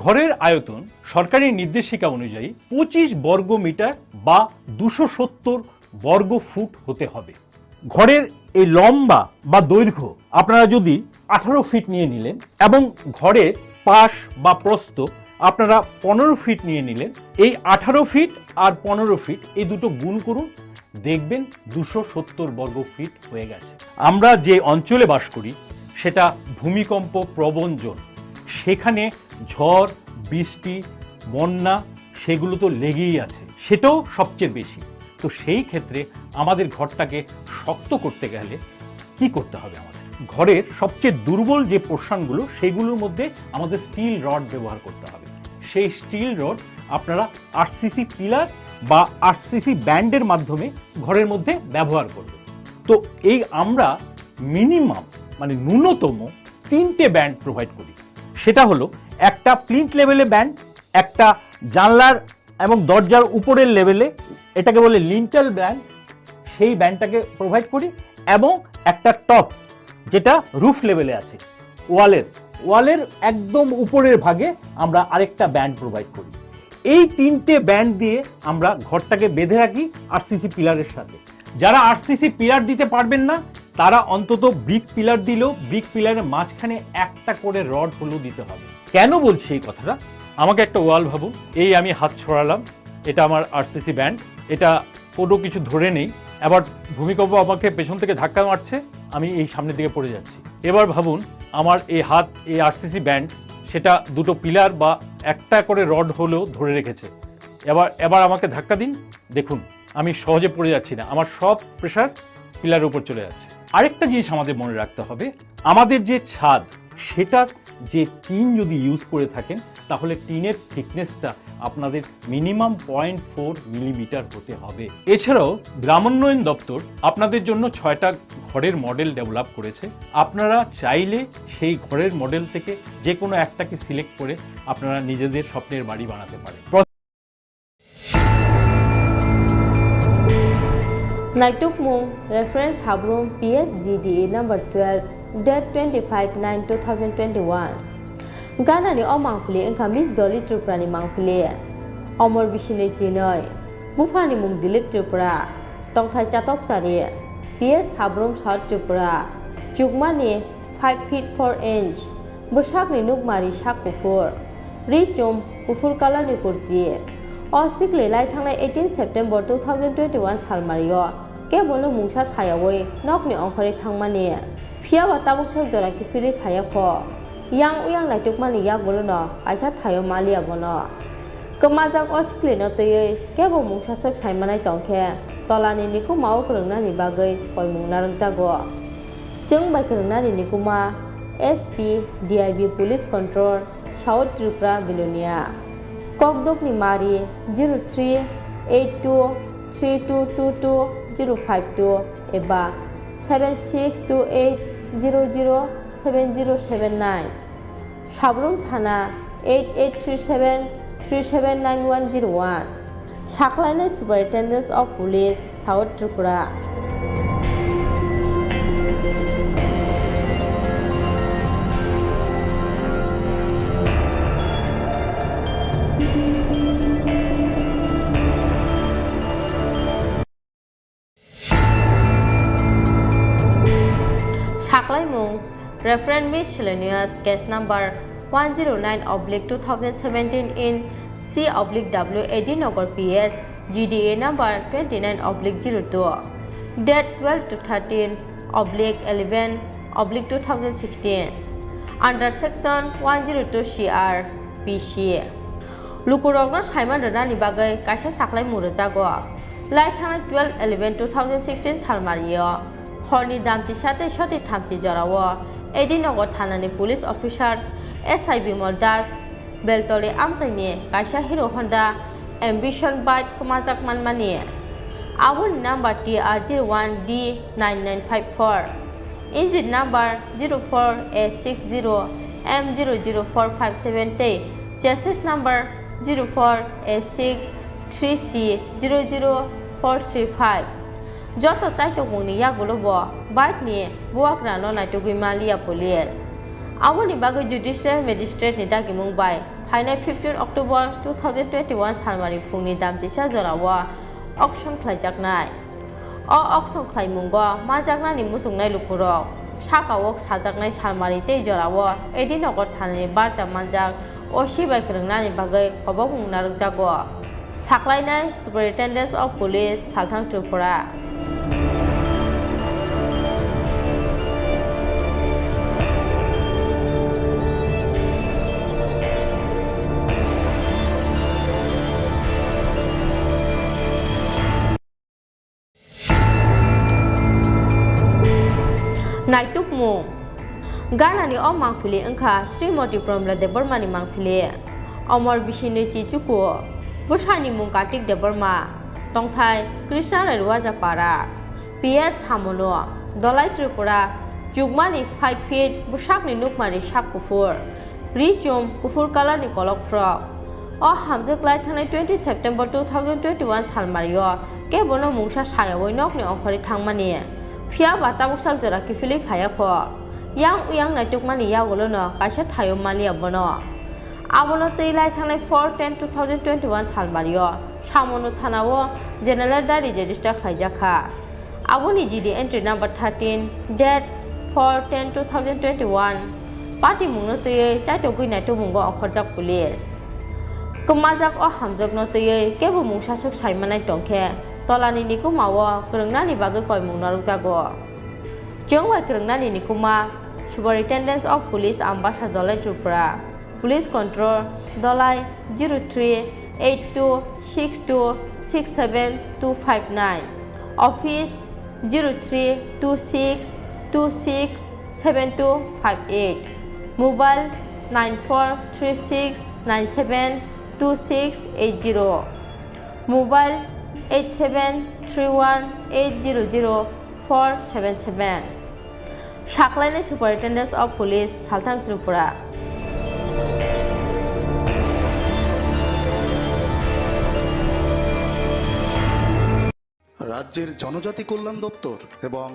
ঘরের আয়তন সরকারি নির্দেশিকা অনুযায়ী পঁচিশ বর্গ মিটার বা দুশো সত্তর বর্গ ফুট হতে হবে। ঘরের এই লম্বা বা দৈর্ঘ্য আপনারা যদি আঠারো ফিট নিয়ে নিলেন এবং ঘরের পাশ বা প্রস্থ আপনারা পনেরো ফিট নিয়ে নিলেন, এই আঠারো ফিট আর পনেরো ফিট এই দুটো গুণ করুন, দেখবেন দুশো সত্তর বর্গ ফিট হয়ে গেছে। আমরা যে অঞ্চলে বাস করি সেটা ভূমিকম্প প্রবণ জোন, সেখানে ঝড়, বৃষ্টি, বন্যা সেগুলো তো লেগেই আছে, সেটাও সবচেয়ে বেশি। তো সেই ক্ষেত্রে আমাদের ঘরটাকে শক্ত করতে গেলে কি করতে হবে আমাদের? ঘরের সবচেয়ে দুর্বল যে পোর্শনগুলো, সেগুলোর মধ্যে আমাদের স্টিল রড ব্যবহার করতে হবে। সেই স্টিল রড আপনারা আরসিসি পিলার বা আরসিসি ব্যান্ডের মাধ্যমে ঘরের মধ্যে ব্যবহার করবেন। তো এই আমরা মিনিমাম, মানে ন্যূনতম তিনটে ব্যান্ড প্রোভাইড করি। সেটা হলো একটা প্লিন্থ লেভেলে ব্যান্ড, একটা জানলার এবং দরজার উপরের লেভেলে, এটাকে বলে লিন্টেল ব্যান্ড, সেই ব্যান্ডটাকে প্রোভাইড করি, এবং একটা টপ, যেটা রুফ লেভেলে আছে, ওয়ালের ওয়ালের একদম উপরের ভাগে আমরা আরেকটা ব্যান্ড প্রোভাইড করি। এই তিনটে ব্যান্ড দিয়ে আমরা ঘরটাকে বেঁধে রাখি আরসিসি পিলারের সাথে। যারা আরসিসি পিলার দিতে পারবেন না, তারা অন্তত ব্রিক পিলার দিলেও ব্রিক পিলারের মাঝখানে একটা করে রড হলেও দিতে হবে। কেন বলছি এই কথাটা? আমাকে একটা ওয়াল ভাবুন, এই আমি হাত ছড়ালাম, এটা আমার আরসিসি ব্যান্ড, এটা কোনো কিছু ধরে নেই, আবার ভূমিকম্প আমাকে পেছন থেকে ধাক্কা মারছে, আমি এই সামনের দিকে পড়ে যাচ্ছি। এবার ভাবুন, আমার এই হাত, এই আরসিসি ব্যান্ড, সেটা দুটো পিলার বা একটা করে রড হলেও ধরে রেখেছে। এবার এবার আমাকে ধাক্কা দিন, দেখুন আমি সহজে পড়ে যাচ্ছি না, আমার সব প্রেশার পিলারের উপর চলে যাচ্ছে। আরেকটা জিনিস আমাদের মনে রাখতে হবে, আমাদের যে ছাদ, সেটার যে টিন যদি ইউজ করে থাকেন, তাহলে টিনের থিকনেসটা আপনাদের মিনিমাম পয়েন্ট ফোর মিলিমিটার হতে হবে। এছাড়াও গ্রামোন্নয়ন দপ্তর আপনাদের জন্য ছয়টা ঘরের মডেল ডেভেলপ করেছে। আপনারা চাইলে সেই ঘরের মডেল থেকে যে কোনো একটাকে সিলেক্ট করে আপনারা নিজেদের স্বপ্নের বাড়ি বানাতে পারেন। Naitukmung, reference habrum P S G D A number twelve, date twenty-five nine two thousand twenty-one. Ganani o mangpili wngkha Miss Dolly Tripurani mangpili. Omor bisinwi chinwi. Buphani mung Dilip Tripura. Tongthai chatok chari. P S habrum South Tripura. Chukmani five feet four inch. Bwsakni nukmari sak kuphur. Ri chum kuphur colour ni kurti. O sikli lai thangnai eighteen September two thousand twenty-one salmario kebono mungsa sayawi nokni ongkhorwi thangmani. Phiyaba tabuk sak jora kiphilwi phaiya kho. Yang uyang naitukmani yagulono kaisa thaio maliya bono. Kwmajak o siklino twiwi kebo mungsaswk saimanai tongkhe tolani nikumao kwrwngnani bagwi koimung narwkjago. Chwng bai kwrwngnani nikuma S P D I B Police Control, South Tripura, Belonia. Kokdokni mari zero three eight two three two two two zero five two eba seven six two eight zero zero seven zero seven nine. Sabrum Thana eight eight three seven three seven nine one zero one. Saklainai Superintendent of Police, South Tripura. Saklaimung, Reverend Miscellaneous, case number one zero nine oblique two thousand seventeen in C oblique W A D Nagar P S, G D A number twenty nine oblique zero two, date twelve to thirteen oblique eleven oblique two thousand sixteen, under section one zero two C R P C. Lukurokno saiman rwnani bagwi kaisa saklaimung rwjago. Lai thangnai twelve eleven two thousand sixteen salmario horni damtisa tei soti thamchi jorao A D Nagar thanani police officers S I Bimol Das, Beltoli amchaini kaisa Hero Honda Ambition bike kwmajak manmani. Aboni number T R zero one D nine nine five four. Engine number zero four A six zero M zero zero four five seven tei chassis number zero four A six three C zero zero four three five. Joto chaitokmungni yagulo bo bike ni buagrano naitugwi maliya police. Aboni bagwi judicial magistrate ni dagimung bai phainai fifteen October two thousand twenty-one salmari phungni damchisa jorao auction khlaijaknai. O auction khlaimungo manjaknani muchungnai lukurok sakao sajaknai salmari tei jorao A D Nagar thanani barja manjak O C bai kwrwngnani bagwi kobokmung narwkjago. Saklainai Superintendent of Police, Salthang Tripura. Naitukmung. Ganani o mangpili wngkha Srimoti Promila Debbarmani mangpili. Omor bisinwi chichuku. Bwsani mung Kartik Debbarma. Tongthai Krishna Rairuwaja Para. P S Samono. Dolai Tripura. Chukmani five feet, bwsakni nukmani sak kuphur. Ri chum kuphur colour ni kolok frok. O hamjwk lai thangnai twenty September two thousand twenty-one salmario kebono mungsa sayaui nokni ongkhorwi thangmani. Phiya ba tabuk sak jora kiphilwi phaiya kho. Yang uyang naitukmani yagulono kaisa thaio maliya bono. Abono twi lai thangnai four ten two thousand twenty-one salmario Samono thanao General Diary register khlaijak kha. Aboni G D entry number thirteen, date four ten two thousand twenty-one, patimungno twiwi chaitokgwi naitokmungo ongkhorjak police. Kwmajak o hamjakno twiwi kebo mungsaswk saimanai tongkhe, tolani nikumao kwrwngnani bagwi koimung norokjago. Chwng bai kwrwngnani nikuma, Superintendent of Police Ambassa Dolai Tripura. Police Control, Dolai zero three eight two six two six seven two five nine. Office zero three two six two six seven two five eight. Mobile nine four three six nine seven two six eight zero. Mobile eight seven three one eight zero zero four seven seven. Saklainai Superintendent of Police, Salthang Tripura. রাজ্যের জনজাতি কল্যাণ দপ্তর এবং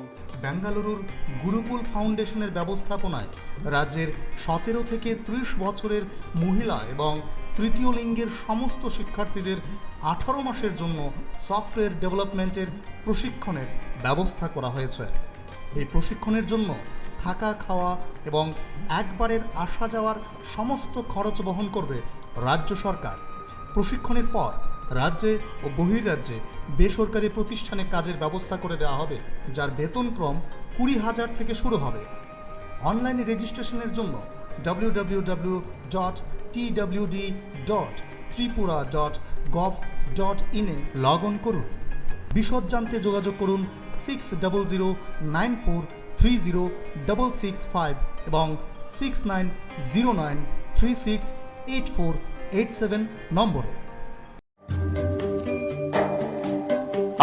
বেঙ্গালুরুর গুরুকুল ফাউন্ডেশনের ব্যবস্থাপনায় রাজ্যের সতেরো থেকে ত্রিশ বছরের মহিলা এবং তৃতীয় লিঙ্গের সমস্ত শিক্ষার্থীদের আঠারো মাসের জন্য সফটওয়্যার ডেভেলপমেন্টের প্রশিক্ষণের ব্যবস্থা করা হয়েছে। এই প্রশিক্ষণের জন্য থাকা, খাওয়া এবং একবারের আসা যাওয়ার সমস্ত খরচ বহন করবে রাজ্য সরকার। প্রশিক্ষণের পর রাজ্যে ও বহির্রাজ্যে বেসরকারি প্রতিষ্ঠানে কাজের ব্যবস্থা করে দেওয়া হবে, যার বেতনক্রম কুড়ি হাজার থেকে শুরু হবে। অনলাইনে রেজিস্ট্রেশনের জন্য W W W dot T W D dot Tripura dot gov dot in এ লগ অন করুন। বিশদ জানতে যোগাযোগ করুন six double zero nine four three zero double six five এবং six nine zero nine three six eight four eight seven নম্বরে।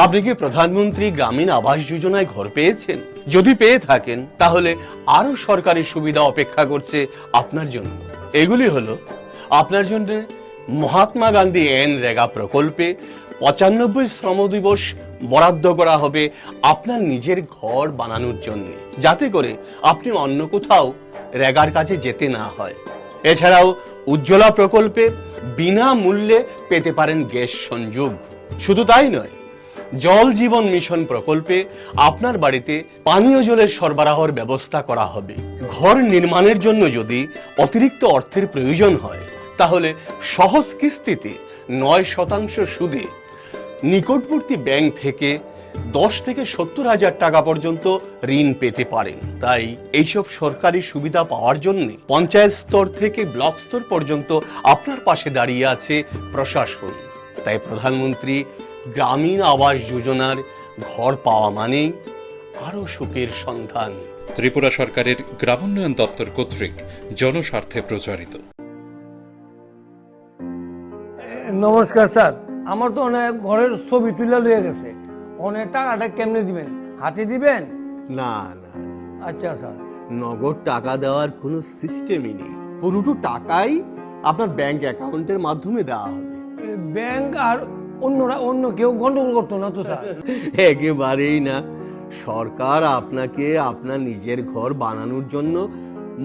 আপনি কি প্রধানমন্ত্রী গ্রামীণ আবাস যোজনায় ঘর পেয়েছেন? যদি পেয়ে থাকেন, তাহলে আরো সরকারি সুবিধা অপেক্ষা করছে আপনার জন্য। এগুলি হলো আপনার জন্য মহাত্মা গান্ধী এন রেগা প্রকল্পে পঁচানব্বই শ্রম দিবস বরাদ্দ করা হবে আপনার নিজের ঘর বানানোর জন্য, যাতে করে আপনি অন্য কোথাও রেগার কাজে যেতে না হয়। এছাড়াও উজ্জ্বলা প্রকল্পে বিনামূল্যে পেতে পারেন গ্যাস সংযোগ। শুধু তাই নয়, জল জীবন মিশন প্রকল্পে আপনার বাড়িতে পানীয় জলের সরবরাহর ব্যবস্থা করা হবে। ঘর নির্মাণের জন্য যদি অতিরিক্ত অর্থের প্রয়োজন হয়, তাহলে সহজ কিস্তিতে নয় শতাংশ সুদে নিকটবর্তী ব্যাংক থেকে দশ থেকে সত্তর হাজার টাকা পর্যন্ত ঋণ পেতে পারেন। তাই এইসব সরকারি সুবিধা পাওয়ার জন্য পঞ্চায়েত স্তর থেকে ব্লক স্তর পর্যন্ত আপনার পাশে দাঁড়িয়ে আছে প্রশাসন। তাই প্রধানমন্ত্রী গ্রামীণ আবাস যোজনার ঘর পাওয়া মানেই আরও সুখের সন্ধান। ত্রিপুরা সরকারের গ্রামোন্নয়ন দপ্তর কর্তৃক জনস্বার্থে প্রচারিত। নমস্কার স্যার, আমার তো অনেক ঘরের ছবি তুলে লইয়া গেছে, অনেক টাকাটা কেমনে দিবেন? হাতে দিবেন? না, না, আচ্ছা স্যার। নগদ টাকা দেওয়ার কোনো সিস্টেমই নেই। পুরোটো টাকাই আপনার ব্যাংক অ্যাকাউন্টের মাধ্যমে দেওয়া হবে। এ, ব্যাংক আর অন্যরা, অন্য কেউ গন্ডগোল করতো না তো স্যার? একেবারেই না। সরকার আপনাকে আপনার নিজের ঘর বানানোর জন্য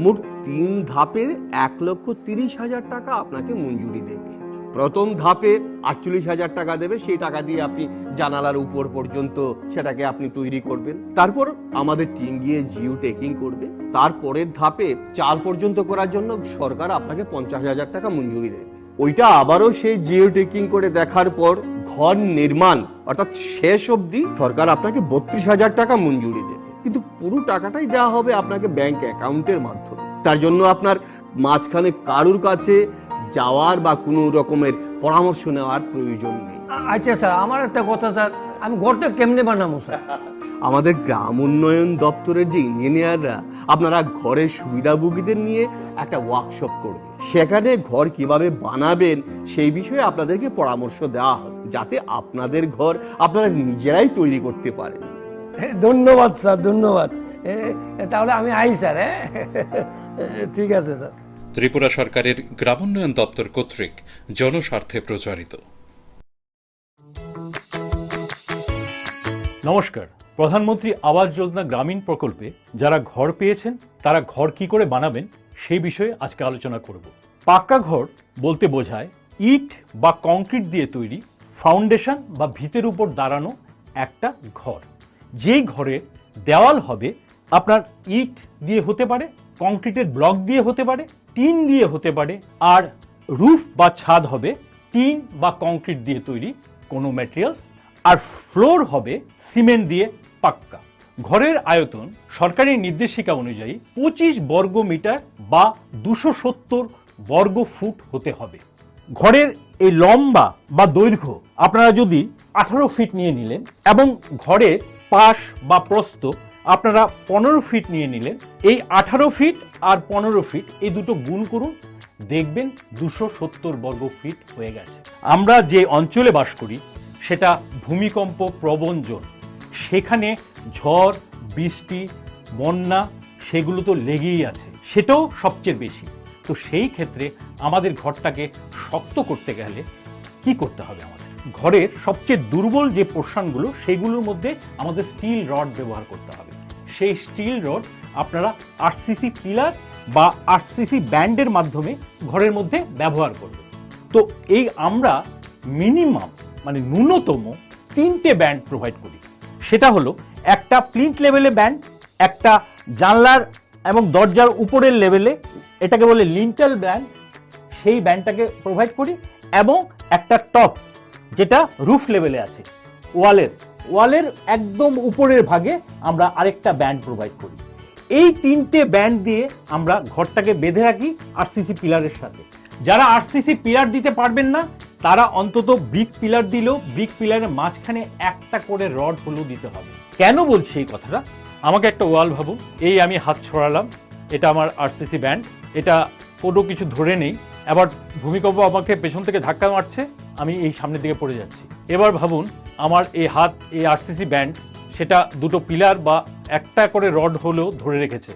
মোট তিন ধাপে এক লক্ষ তিরিশ হাজার টাকা আপনাকে মঞ্জুরি দেবে। প্রথম ধাপে আটচল্লিশ হাজার টাকা দেবে, সেই টাকা দিয়ে আপনি জানালার উপর পর্যন্ত সেটাকে আপনি তৈরি করবেন। তারপর আমাদের টিম গিয়ে জিও টেকিং করবে। তারপরের ধাপে চাল পর্যন্ত করার জন্য সরকার আপনাকে পঞ্চাশ হাজার টাকা মঞ্জুরি দেবে। ওইটা আবারও সেই জিও টেকিং করে দেখার পর ঘর নির্মাণ অর্থাৎ শেষ অবধি সরকার আপনাকে বত্রিশ হাজার টাকা মঞ্জুরি দেবে, কিন্তু পুরো টাকাটাই দেওয়া হবে আপনাকে ব্যাংক অ্যাকাউন্টের মাধ্যমে। তার জন্য আপনার মাঝখানে কারুর কাছে যাওয়ার বা কোনো রকমের পরামর্শ নেওয়ার প্রয়োজন নেই। আ-, আচ্ছা স্যার, আমার একটা কথা স্যার, আমি ঘরটা কেমনে বানাবো স্যার? আমাদের গ্রাম উন্নয়ন দপ্তরের যে ইঞ্জিনিয়াররা আপনারা ঘরের সুবিধাভোগীদের নিয়ে একটা ওয়ার্কশপ করবে, সেখানে ঘর কিভাবে বানাবেন সেই বিষয়ে আপনাদেরকে পরামর্শ দেওয়া হবে, যাতে আপনাদের ঘর আপনারা নিজেরাই তৈরি করতে পারেন। এ, ধন্যবাদ স্যার, ধন্যবাদ। এ, এ, তাহলে আমি আই স্যার, হ্যাঁ? ঠিক আছে স্যার। ত্রিপুরা সরকারের গ্রামোন্নয়ন দপ্তর কর্তৃক জনস্বার্থে প্রচারিত। নমস্কার। প্রধানমন্ত্রী আবাস যোজনা গ্রামীণ প্রকল্পে যারা ঘর পেয়েছেন, তারা ঘর কি করে বানাবেন, সেই বিষয়ে আজকে আলোচনা করব। পাক্কা ঘর বলতে বোঝায় ইট বা কংক্রিট দিয়ে তৈরি ফাউন্ডেশন বা ভিতের উপর দাঁড়ানো একটা ঘর, যেই ঘরে দেওয়াল হবে আপনার ইট দিয়ে হতে পারে, কংক্রিটের ব্লক দিয়ে হতে পারে, টিন দিয়ে হতে পারে, আর রুফ বা ছাদ হবে টিন বা কংক্রিট দিয়ে তৈরি কোনো ম্যাটেরিয়ালস, আর ফ্লোর হবে সিমেন্ট দিয়ে পাক্কা। ঘরের আয়তন সরকারি নির্দেশিকা অনুযায়ী পঁচিশ বর্গ মিটার বা দুশো সত্তর বর্গ ফুট হতে হবে। ঘরের এই লম্বা বা দৈর্ঘ্য আপনারা যদি আঠারো ফিট নিয়ে নিলেন এবং ঘরের পাশ বা প্রস্থ আপনারা পনেরো ফিট নিয়ে নিলেন, এই আঠারো ফিট আর পনেরো ফিট এই দুটো গুণ করুন, দেখবেন দুশো সত্তর বর্গ ফিট হয়ে গেছে। আমরা যে অঞ্চলে বাস করি সেটা ভূমিকম্প প্রবণ জোন, সেখানে ঝড়, বৃষ্টি, বন্যা সেগুলো তো লেগেই আছে, সেটাও সবচেয়ে বেশি। তো সেই ক্ষেত্রে আমাদের ঘরটাকে শক্ত করতে গেলে কি করতে হবে আমাদের? ঘরের সবচেয়ে দুর্বল যে পোর্শনগুলো, সেগুলোর মধ্যে আমাদের স্টিল রড ব্যবহার করতে হবে। সেই স্টিল রড আপনারা আরসিসি পিলার বা আরসিসি ব্যান্ডের মাধ্যমে ঘরের মধ্যে ব্যবহার করবেন। তো এই আমরা মিনিমাম, মানে ন্যূনতম তিনটে ব্যান্ড প্রোভাইড করি। সেটা হলো একটা প্লিন্থ লেভেলে ব্যান্ড, একটা জানলার এবং দরজার উপরের লেভেলে, এটাকে বলে লিন্টেল ব্যান্ড, সেই ব্যান্ডটাকে প্রোভাইড করি, এবং একটা টপ, যেটা রুফ লেভেলে আছে, ওয়ালের, ওয়ালের একদম উপরের ভাগে আমরা আরেকটা ব্যান্ড প্রোভাইড করি। এই তিনটে ব্যান্ড দিয়ে আমরা ঘরটাকে বেঁধে রাখি আরসিসি পিলারের সাথে। যারা আরসিসি পিলার দিতে পারবেন না, তারা অন্তত ব্রিক পিলার দিলেও ব্রিক পিলারের মাঝখানে একটা করে রড হলেও দিতে হবে। কেন বলছি এই কথাটা? আমাকে একটা ওয়াল ভাবুন, এই আমি হাত ছড়ালাম, এটা আমার আরসিসি ব্যান্ড, এটা কোনো কিছু ধরে নেই, আবার ভূমিকম্প আমাকে পেছন থেকে ধাক্কা মারছে, আমি এই সামনের দিকে পড়ে যাচ্ছি। এবার ভাবুন, আমার এই হাত, এই আরসিসি ব্যান্ড, সেটা দুটো পিলার বা একটা করে রড হলেও ধরে রেখেছে।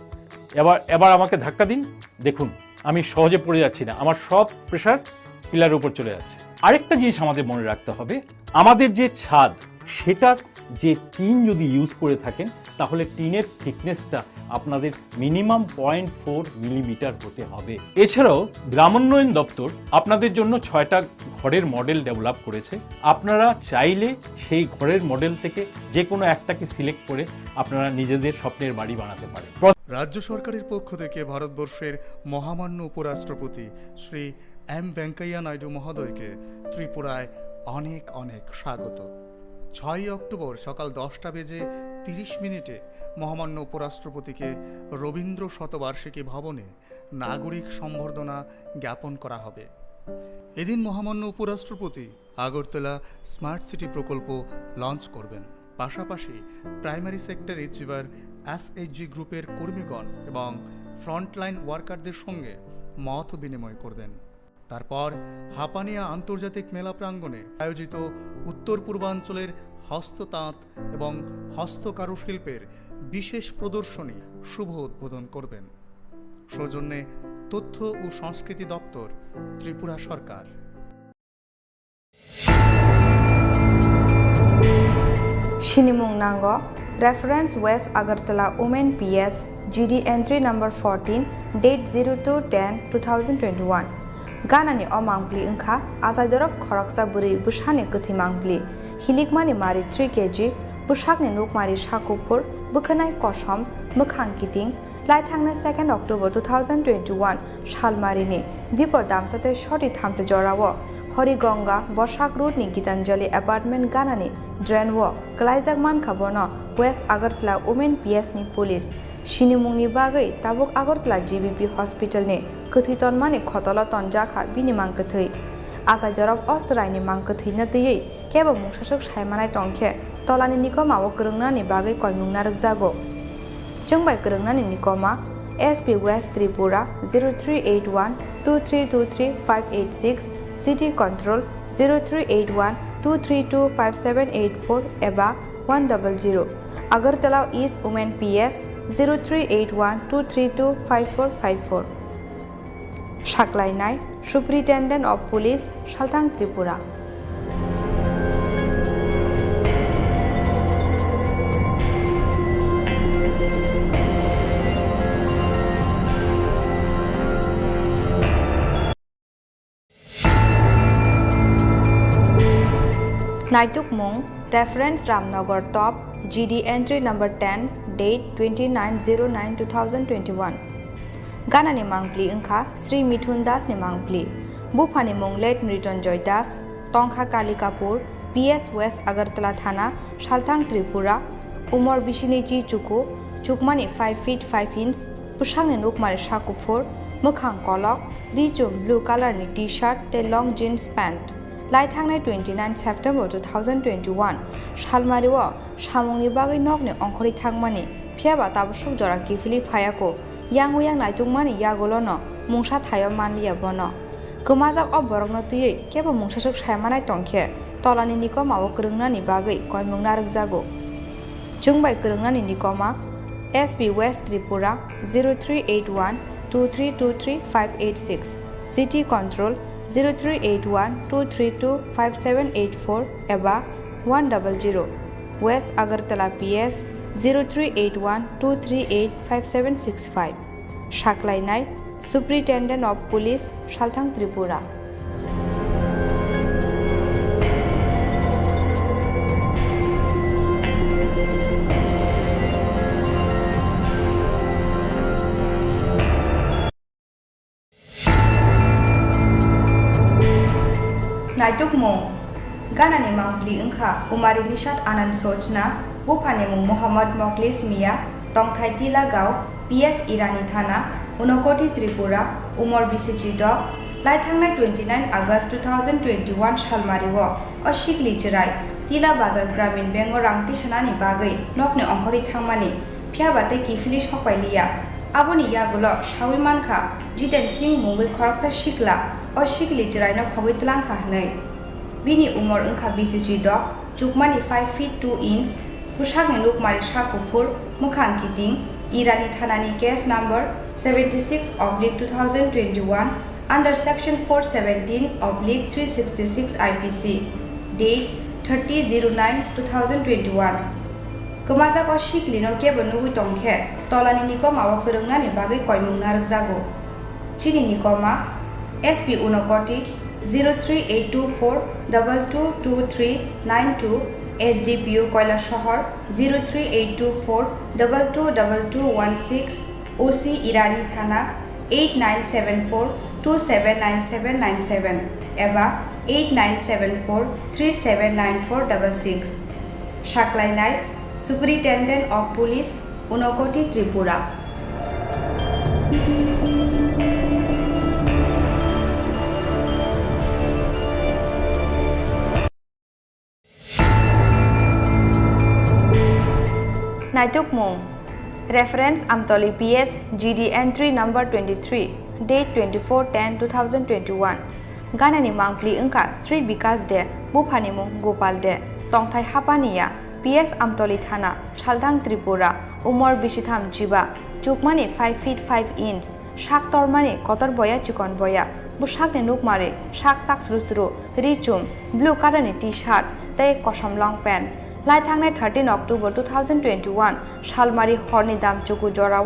এবার, এবার আমাকে ধাক্কা দিন, দেখুন আমি সহজে পড়ে যাচ্ছি না, আমার সব প্রেশার পিলারের উপর চলে যাচ্ছে। আরেকটা জিনিস আমাদের মনে রাখতে হবে, আমাদের যে ছাদ, সেটার যে টিন যদি ইউজ করে থাকেন, তাহলে টিনের থিকনেসটা আপনাদের মিনিমাম পয়েন্ট ফোর মিলিমিটার হতে হবে। এছাড়াও গ্রামোন্নয়ন দপ্তর আপনাদের জন্য ছয়টা ঘরের মডেল ডেভেলপ করেছে। আপনারা চাইলে সেই ঘরের মডেল থেকে যে কোনো একটাকে সিলেক্ট করে আপনারা নিজেদের স্বপ্নের বাড়ি বানাতে পারেন। প্র- রাজ্য সরকারের পক্ষ থেকে ভারতবর্ষের মহামান্য উপরাষ্ট্রপতি শ্রী এম ভেঙ্কাইয়া নাইডু মহোদয়কে ত্রিপুরায় অনেক অনেক স্বাগত। ছয়ই অক্টোবর সকাল দশটা বেজে তিরিশ মিনিটে মহামান্য উপরাষ্ট্রপতিকে রবীন্দ্র শতবার্ষিকী ভবনে নাগরিক সম্বর্ধনা জ্ঞাপন করা হবে। এদিন মহামান্য উপরাষ্ট্রপতি আগরতলা স্মার্ট সিটি প্রকল্প লঞ্চ করবেন। পাশাপাশি প্রাইমারি সেক্টর অ্যাচিভার এসএইচজি গ্রুপের কর্মীগণ এবং ফ্রন্টলাইন ওয়ার্কারদের সঙ্গে মত বিনিময় করবেন। তারপর হাপানিয়া আন্তর্জাতিক মেলা প্রাঙ্গণে আয়োজিত উত্তর পূর্বাঞ্চলের হস্ততাঁত এবং হস্তকারুশিল্পের বিশেষ প্রদর্শনী শুভ উদ্বোধন করবেন। সৌজন্যে তথ্য ও সংস্কৃতি দপ্তর, ত্রিপুরা সরকার। Sinimung nango, reference West Agartala Women P S, G D entry number fourteen, date zero two ten two thousand twenty-one. Ganani o mangpli wngkha achai jorop khoroksa bwrwi bwsani kwthwi mangpli, hilikmani mari three K G, bwsakni nukmari sakuphur, bwkhwnai kosom, mwkhang kiting, lai thangnai second October two thousand twenty-one salmarini dipor damsa tei soti thamsa jorao Horigonga Bosak Road ni Gitanjali apartment ganani drain o kwlaijak mankha bono West Agartala Women P S ni police. Sinimungni bagwi tabuk Agartala G B P hospital ni kwthwi tonmani khotolo tonjakha bini mangkwthwi. Achai jorop o chwraini mangkwthwino twiwi kebo mungsaswk saimanai tongkhe tolani nikoma o kwrwngnani bagwi koimung narwkjago. Chwng bai kwrwngnani nikoma S P West Tripura zero three eight one two three two three five eight six, City Control zero three eight one two three two five seven eight four eba one double zero, Agartala East Women P S zero three eight one two three two five four five four. Saklainai Superintendent of Police, Salthang Tripura. Naitukmung, reference Ramnagar Top, G D entry number ten, date twenty nine zero nine two thousand twenty one. Ganani mangpli wngkha Sri Mithun Das ni mangpli. Buphani mung late Mrityunjoy Das, tongkha Kalikapur, P S West Agartala Thana, Salthang Tripura, umor bisini chi chuku, chukmani five feet five inch, bwsakni nukmari sakuphur, mwkhang kolok, richum blue colour ni T-shirt tei long jeans pant. Lai thangnai twenty nine September two thousand twenty one salmario samungni bagwi nokni ongkhorwi thangmani, phiyaba tabuk suk jora kiphilwi phaiyaku, yang uyang naitukmani yagulono mungsa thaio manliya bono. Kwmajak o borokno twiwi kebo mungsaswk saimanai tongkhe tolani nikoma o kwrwngnani bagwi koimung narwkjago. Chwng bai kwrwngnani nikoma S P West Tripura zero three eight one two three two three five eight six, City Control zero three eight one two three two five seven eight four eba one double zero, West Agartala P S zero three eight one two three eight five seven six five. Saklainai Superintendent of Police, Salthang Tripura. Naitukmung, ganani mangpli wngkha Kumari Nishat Anand Sochna, buphani mung Mohammad Moklis Mia, tongthai Tila Gao, P S Irani Thana, Unakoti Tripura, umor bisi chi dok, lai thangnai twenty nine August two thousand twenty one salmario o sikli chwrai Tila Bazar Gramin Bank o rang tisanani bagwi nokni ongkhorwi thangmani, phiyaba tei kiphilwi sokpai liya. Aboni yagulo saui mankha Jiten Singh mungwi khoroksa sikla o sikli chwraino khogwi twlangkha hwnwi. Bini umor wngkha bisi chi dok, chukmani five feet two inch, bwsakni nukmari sak kuphur, mwkhang kiting, Irani thanani case number seventy six oblique two thousand twenty one under section four seventeen oblique three sixty six I P C, date thirty zero nine two thousand twenty one. Kwmajak o siklino kebo nugwi tongkhe tolani nikoma o kwrwngnani bagwi koimung narwkjago. Chini nikoma S P Unakoti zero three eight two four double two two three nine two, S D P O Koilasohor zero three eight two four double two double two one six, O C Irani Thana eight nine seven four two seven nine seven nine seven eba eight nine seven four three seven nine four double six. Saklainai Superintendent of Police, Unakoti, Tripura. Naitukmung, reference Amtoli P S G D entry number twenty three, date twenty four ten two thousand twenty one. Ganani mangpli wngkha Sri Bikas De, buphani mung Gopal De, tongthai Hapaniya, P S Amtoli Thana, Salthang Tripura, Umor bisi tham chiba, chukmani five feet five inch, sak tormani kotor boya chikon boya, bwsakni nukmari sak sak sru sru, ri chum, blue colour ni T-shirt tei kosom long pant. Lai thangnai thirteen October two thousand twenty-one salmari horni dam chuku jora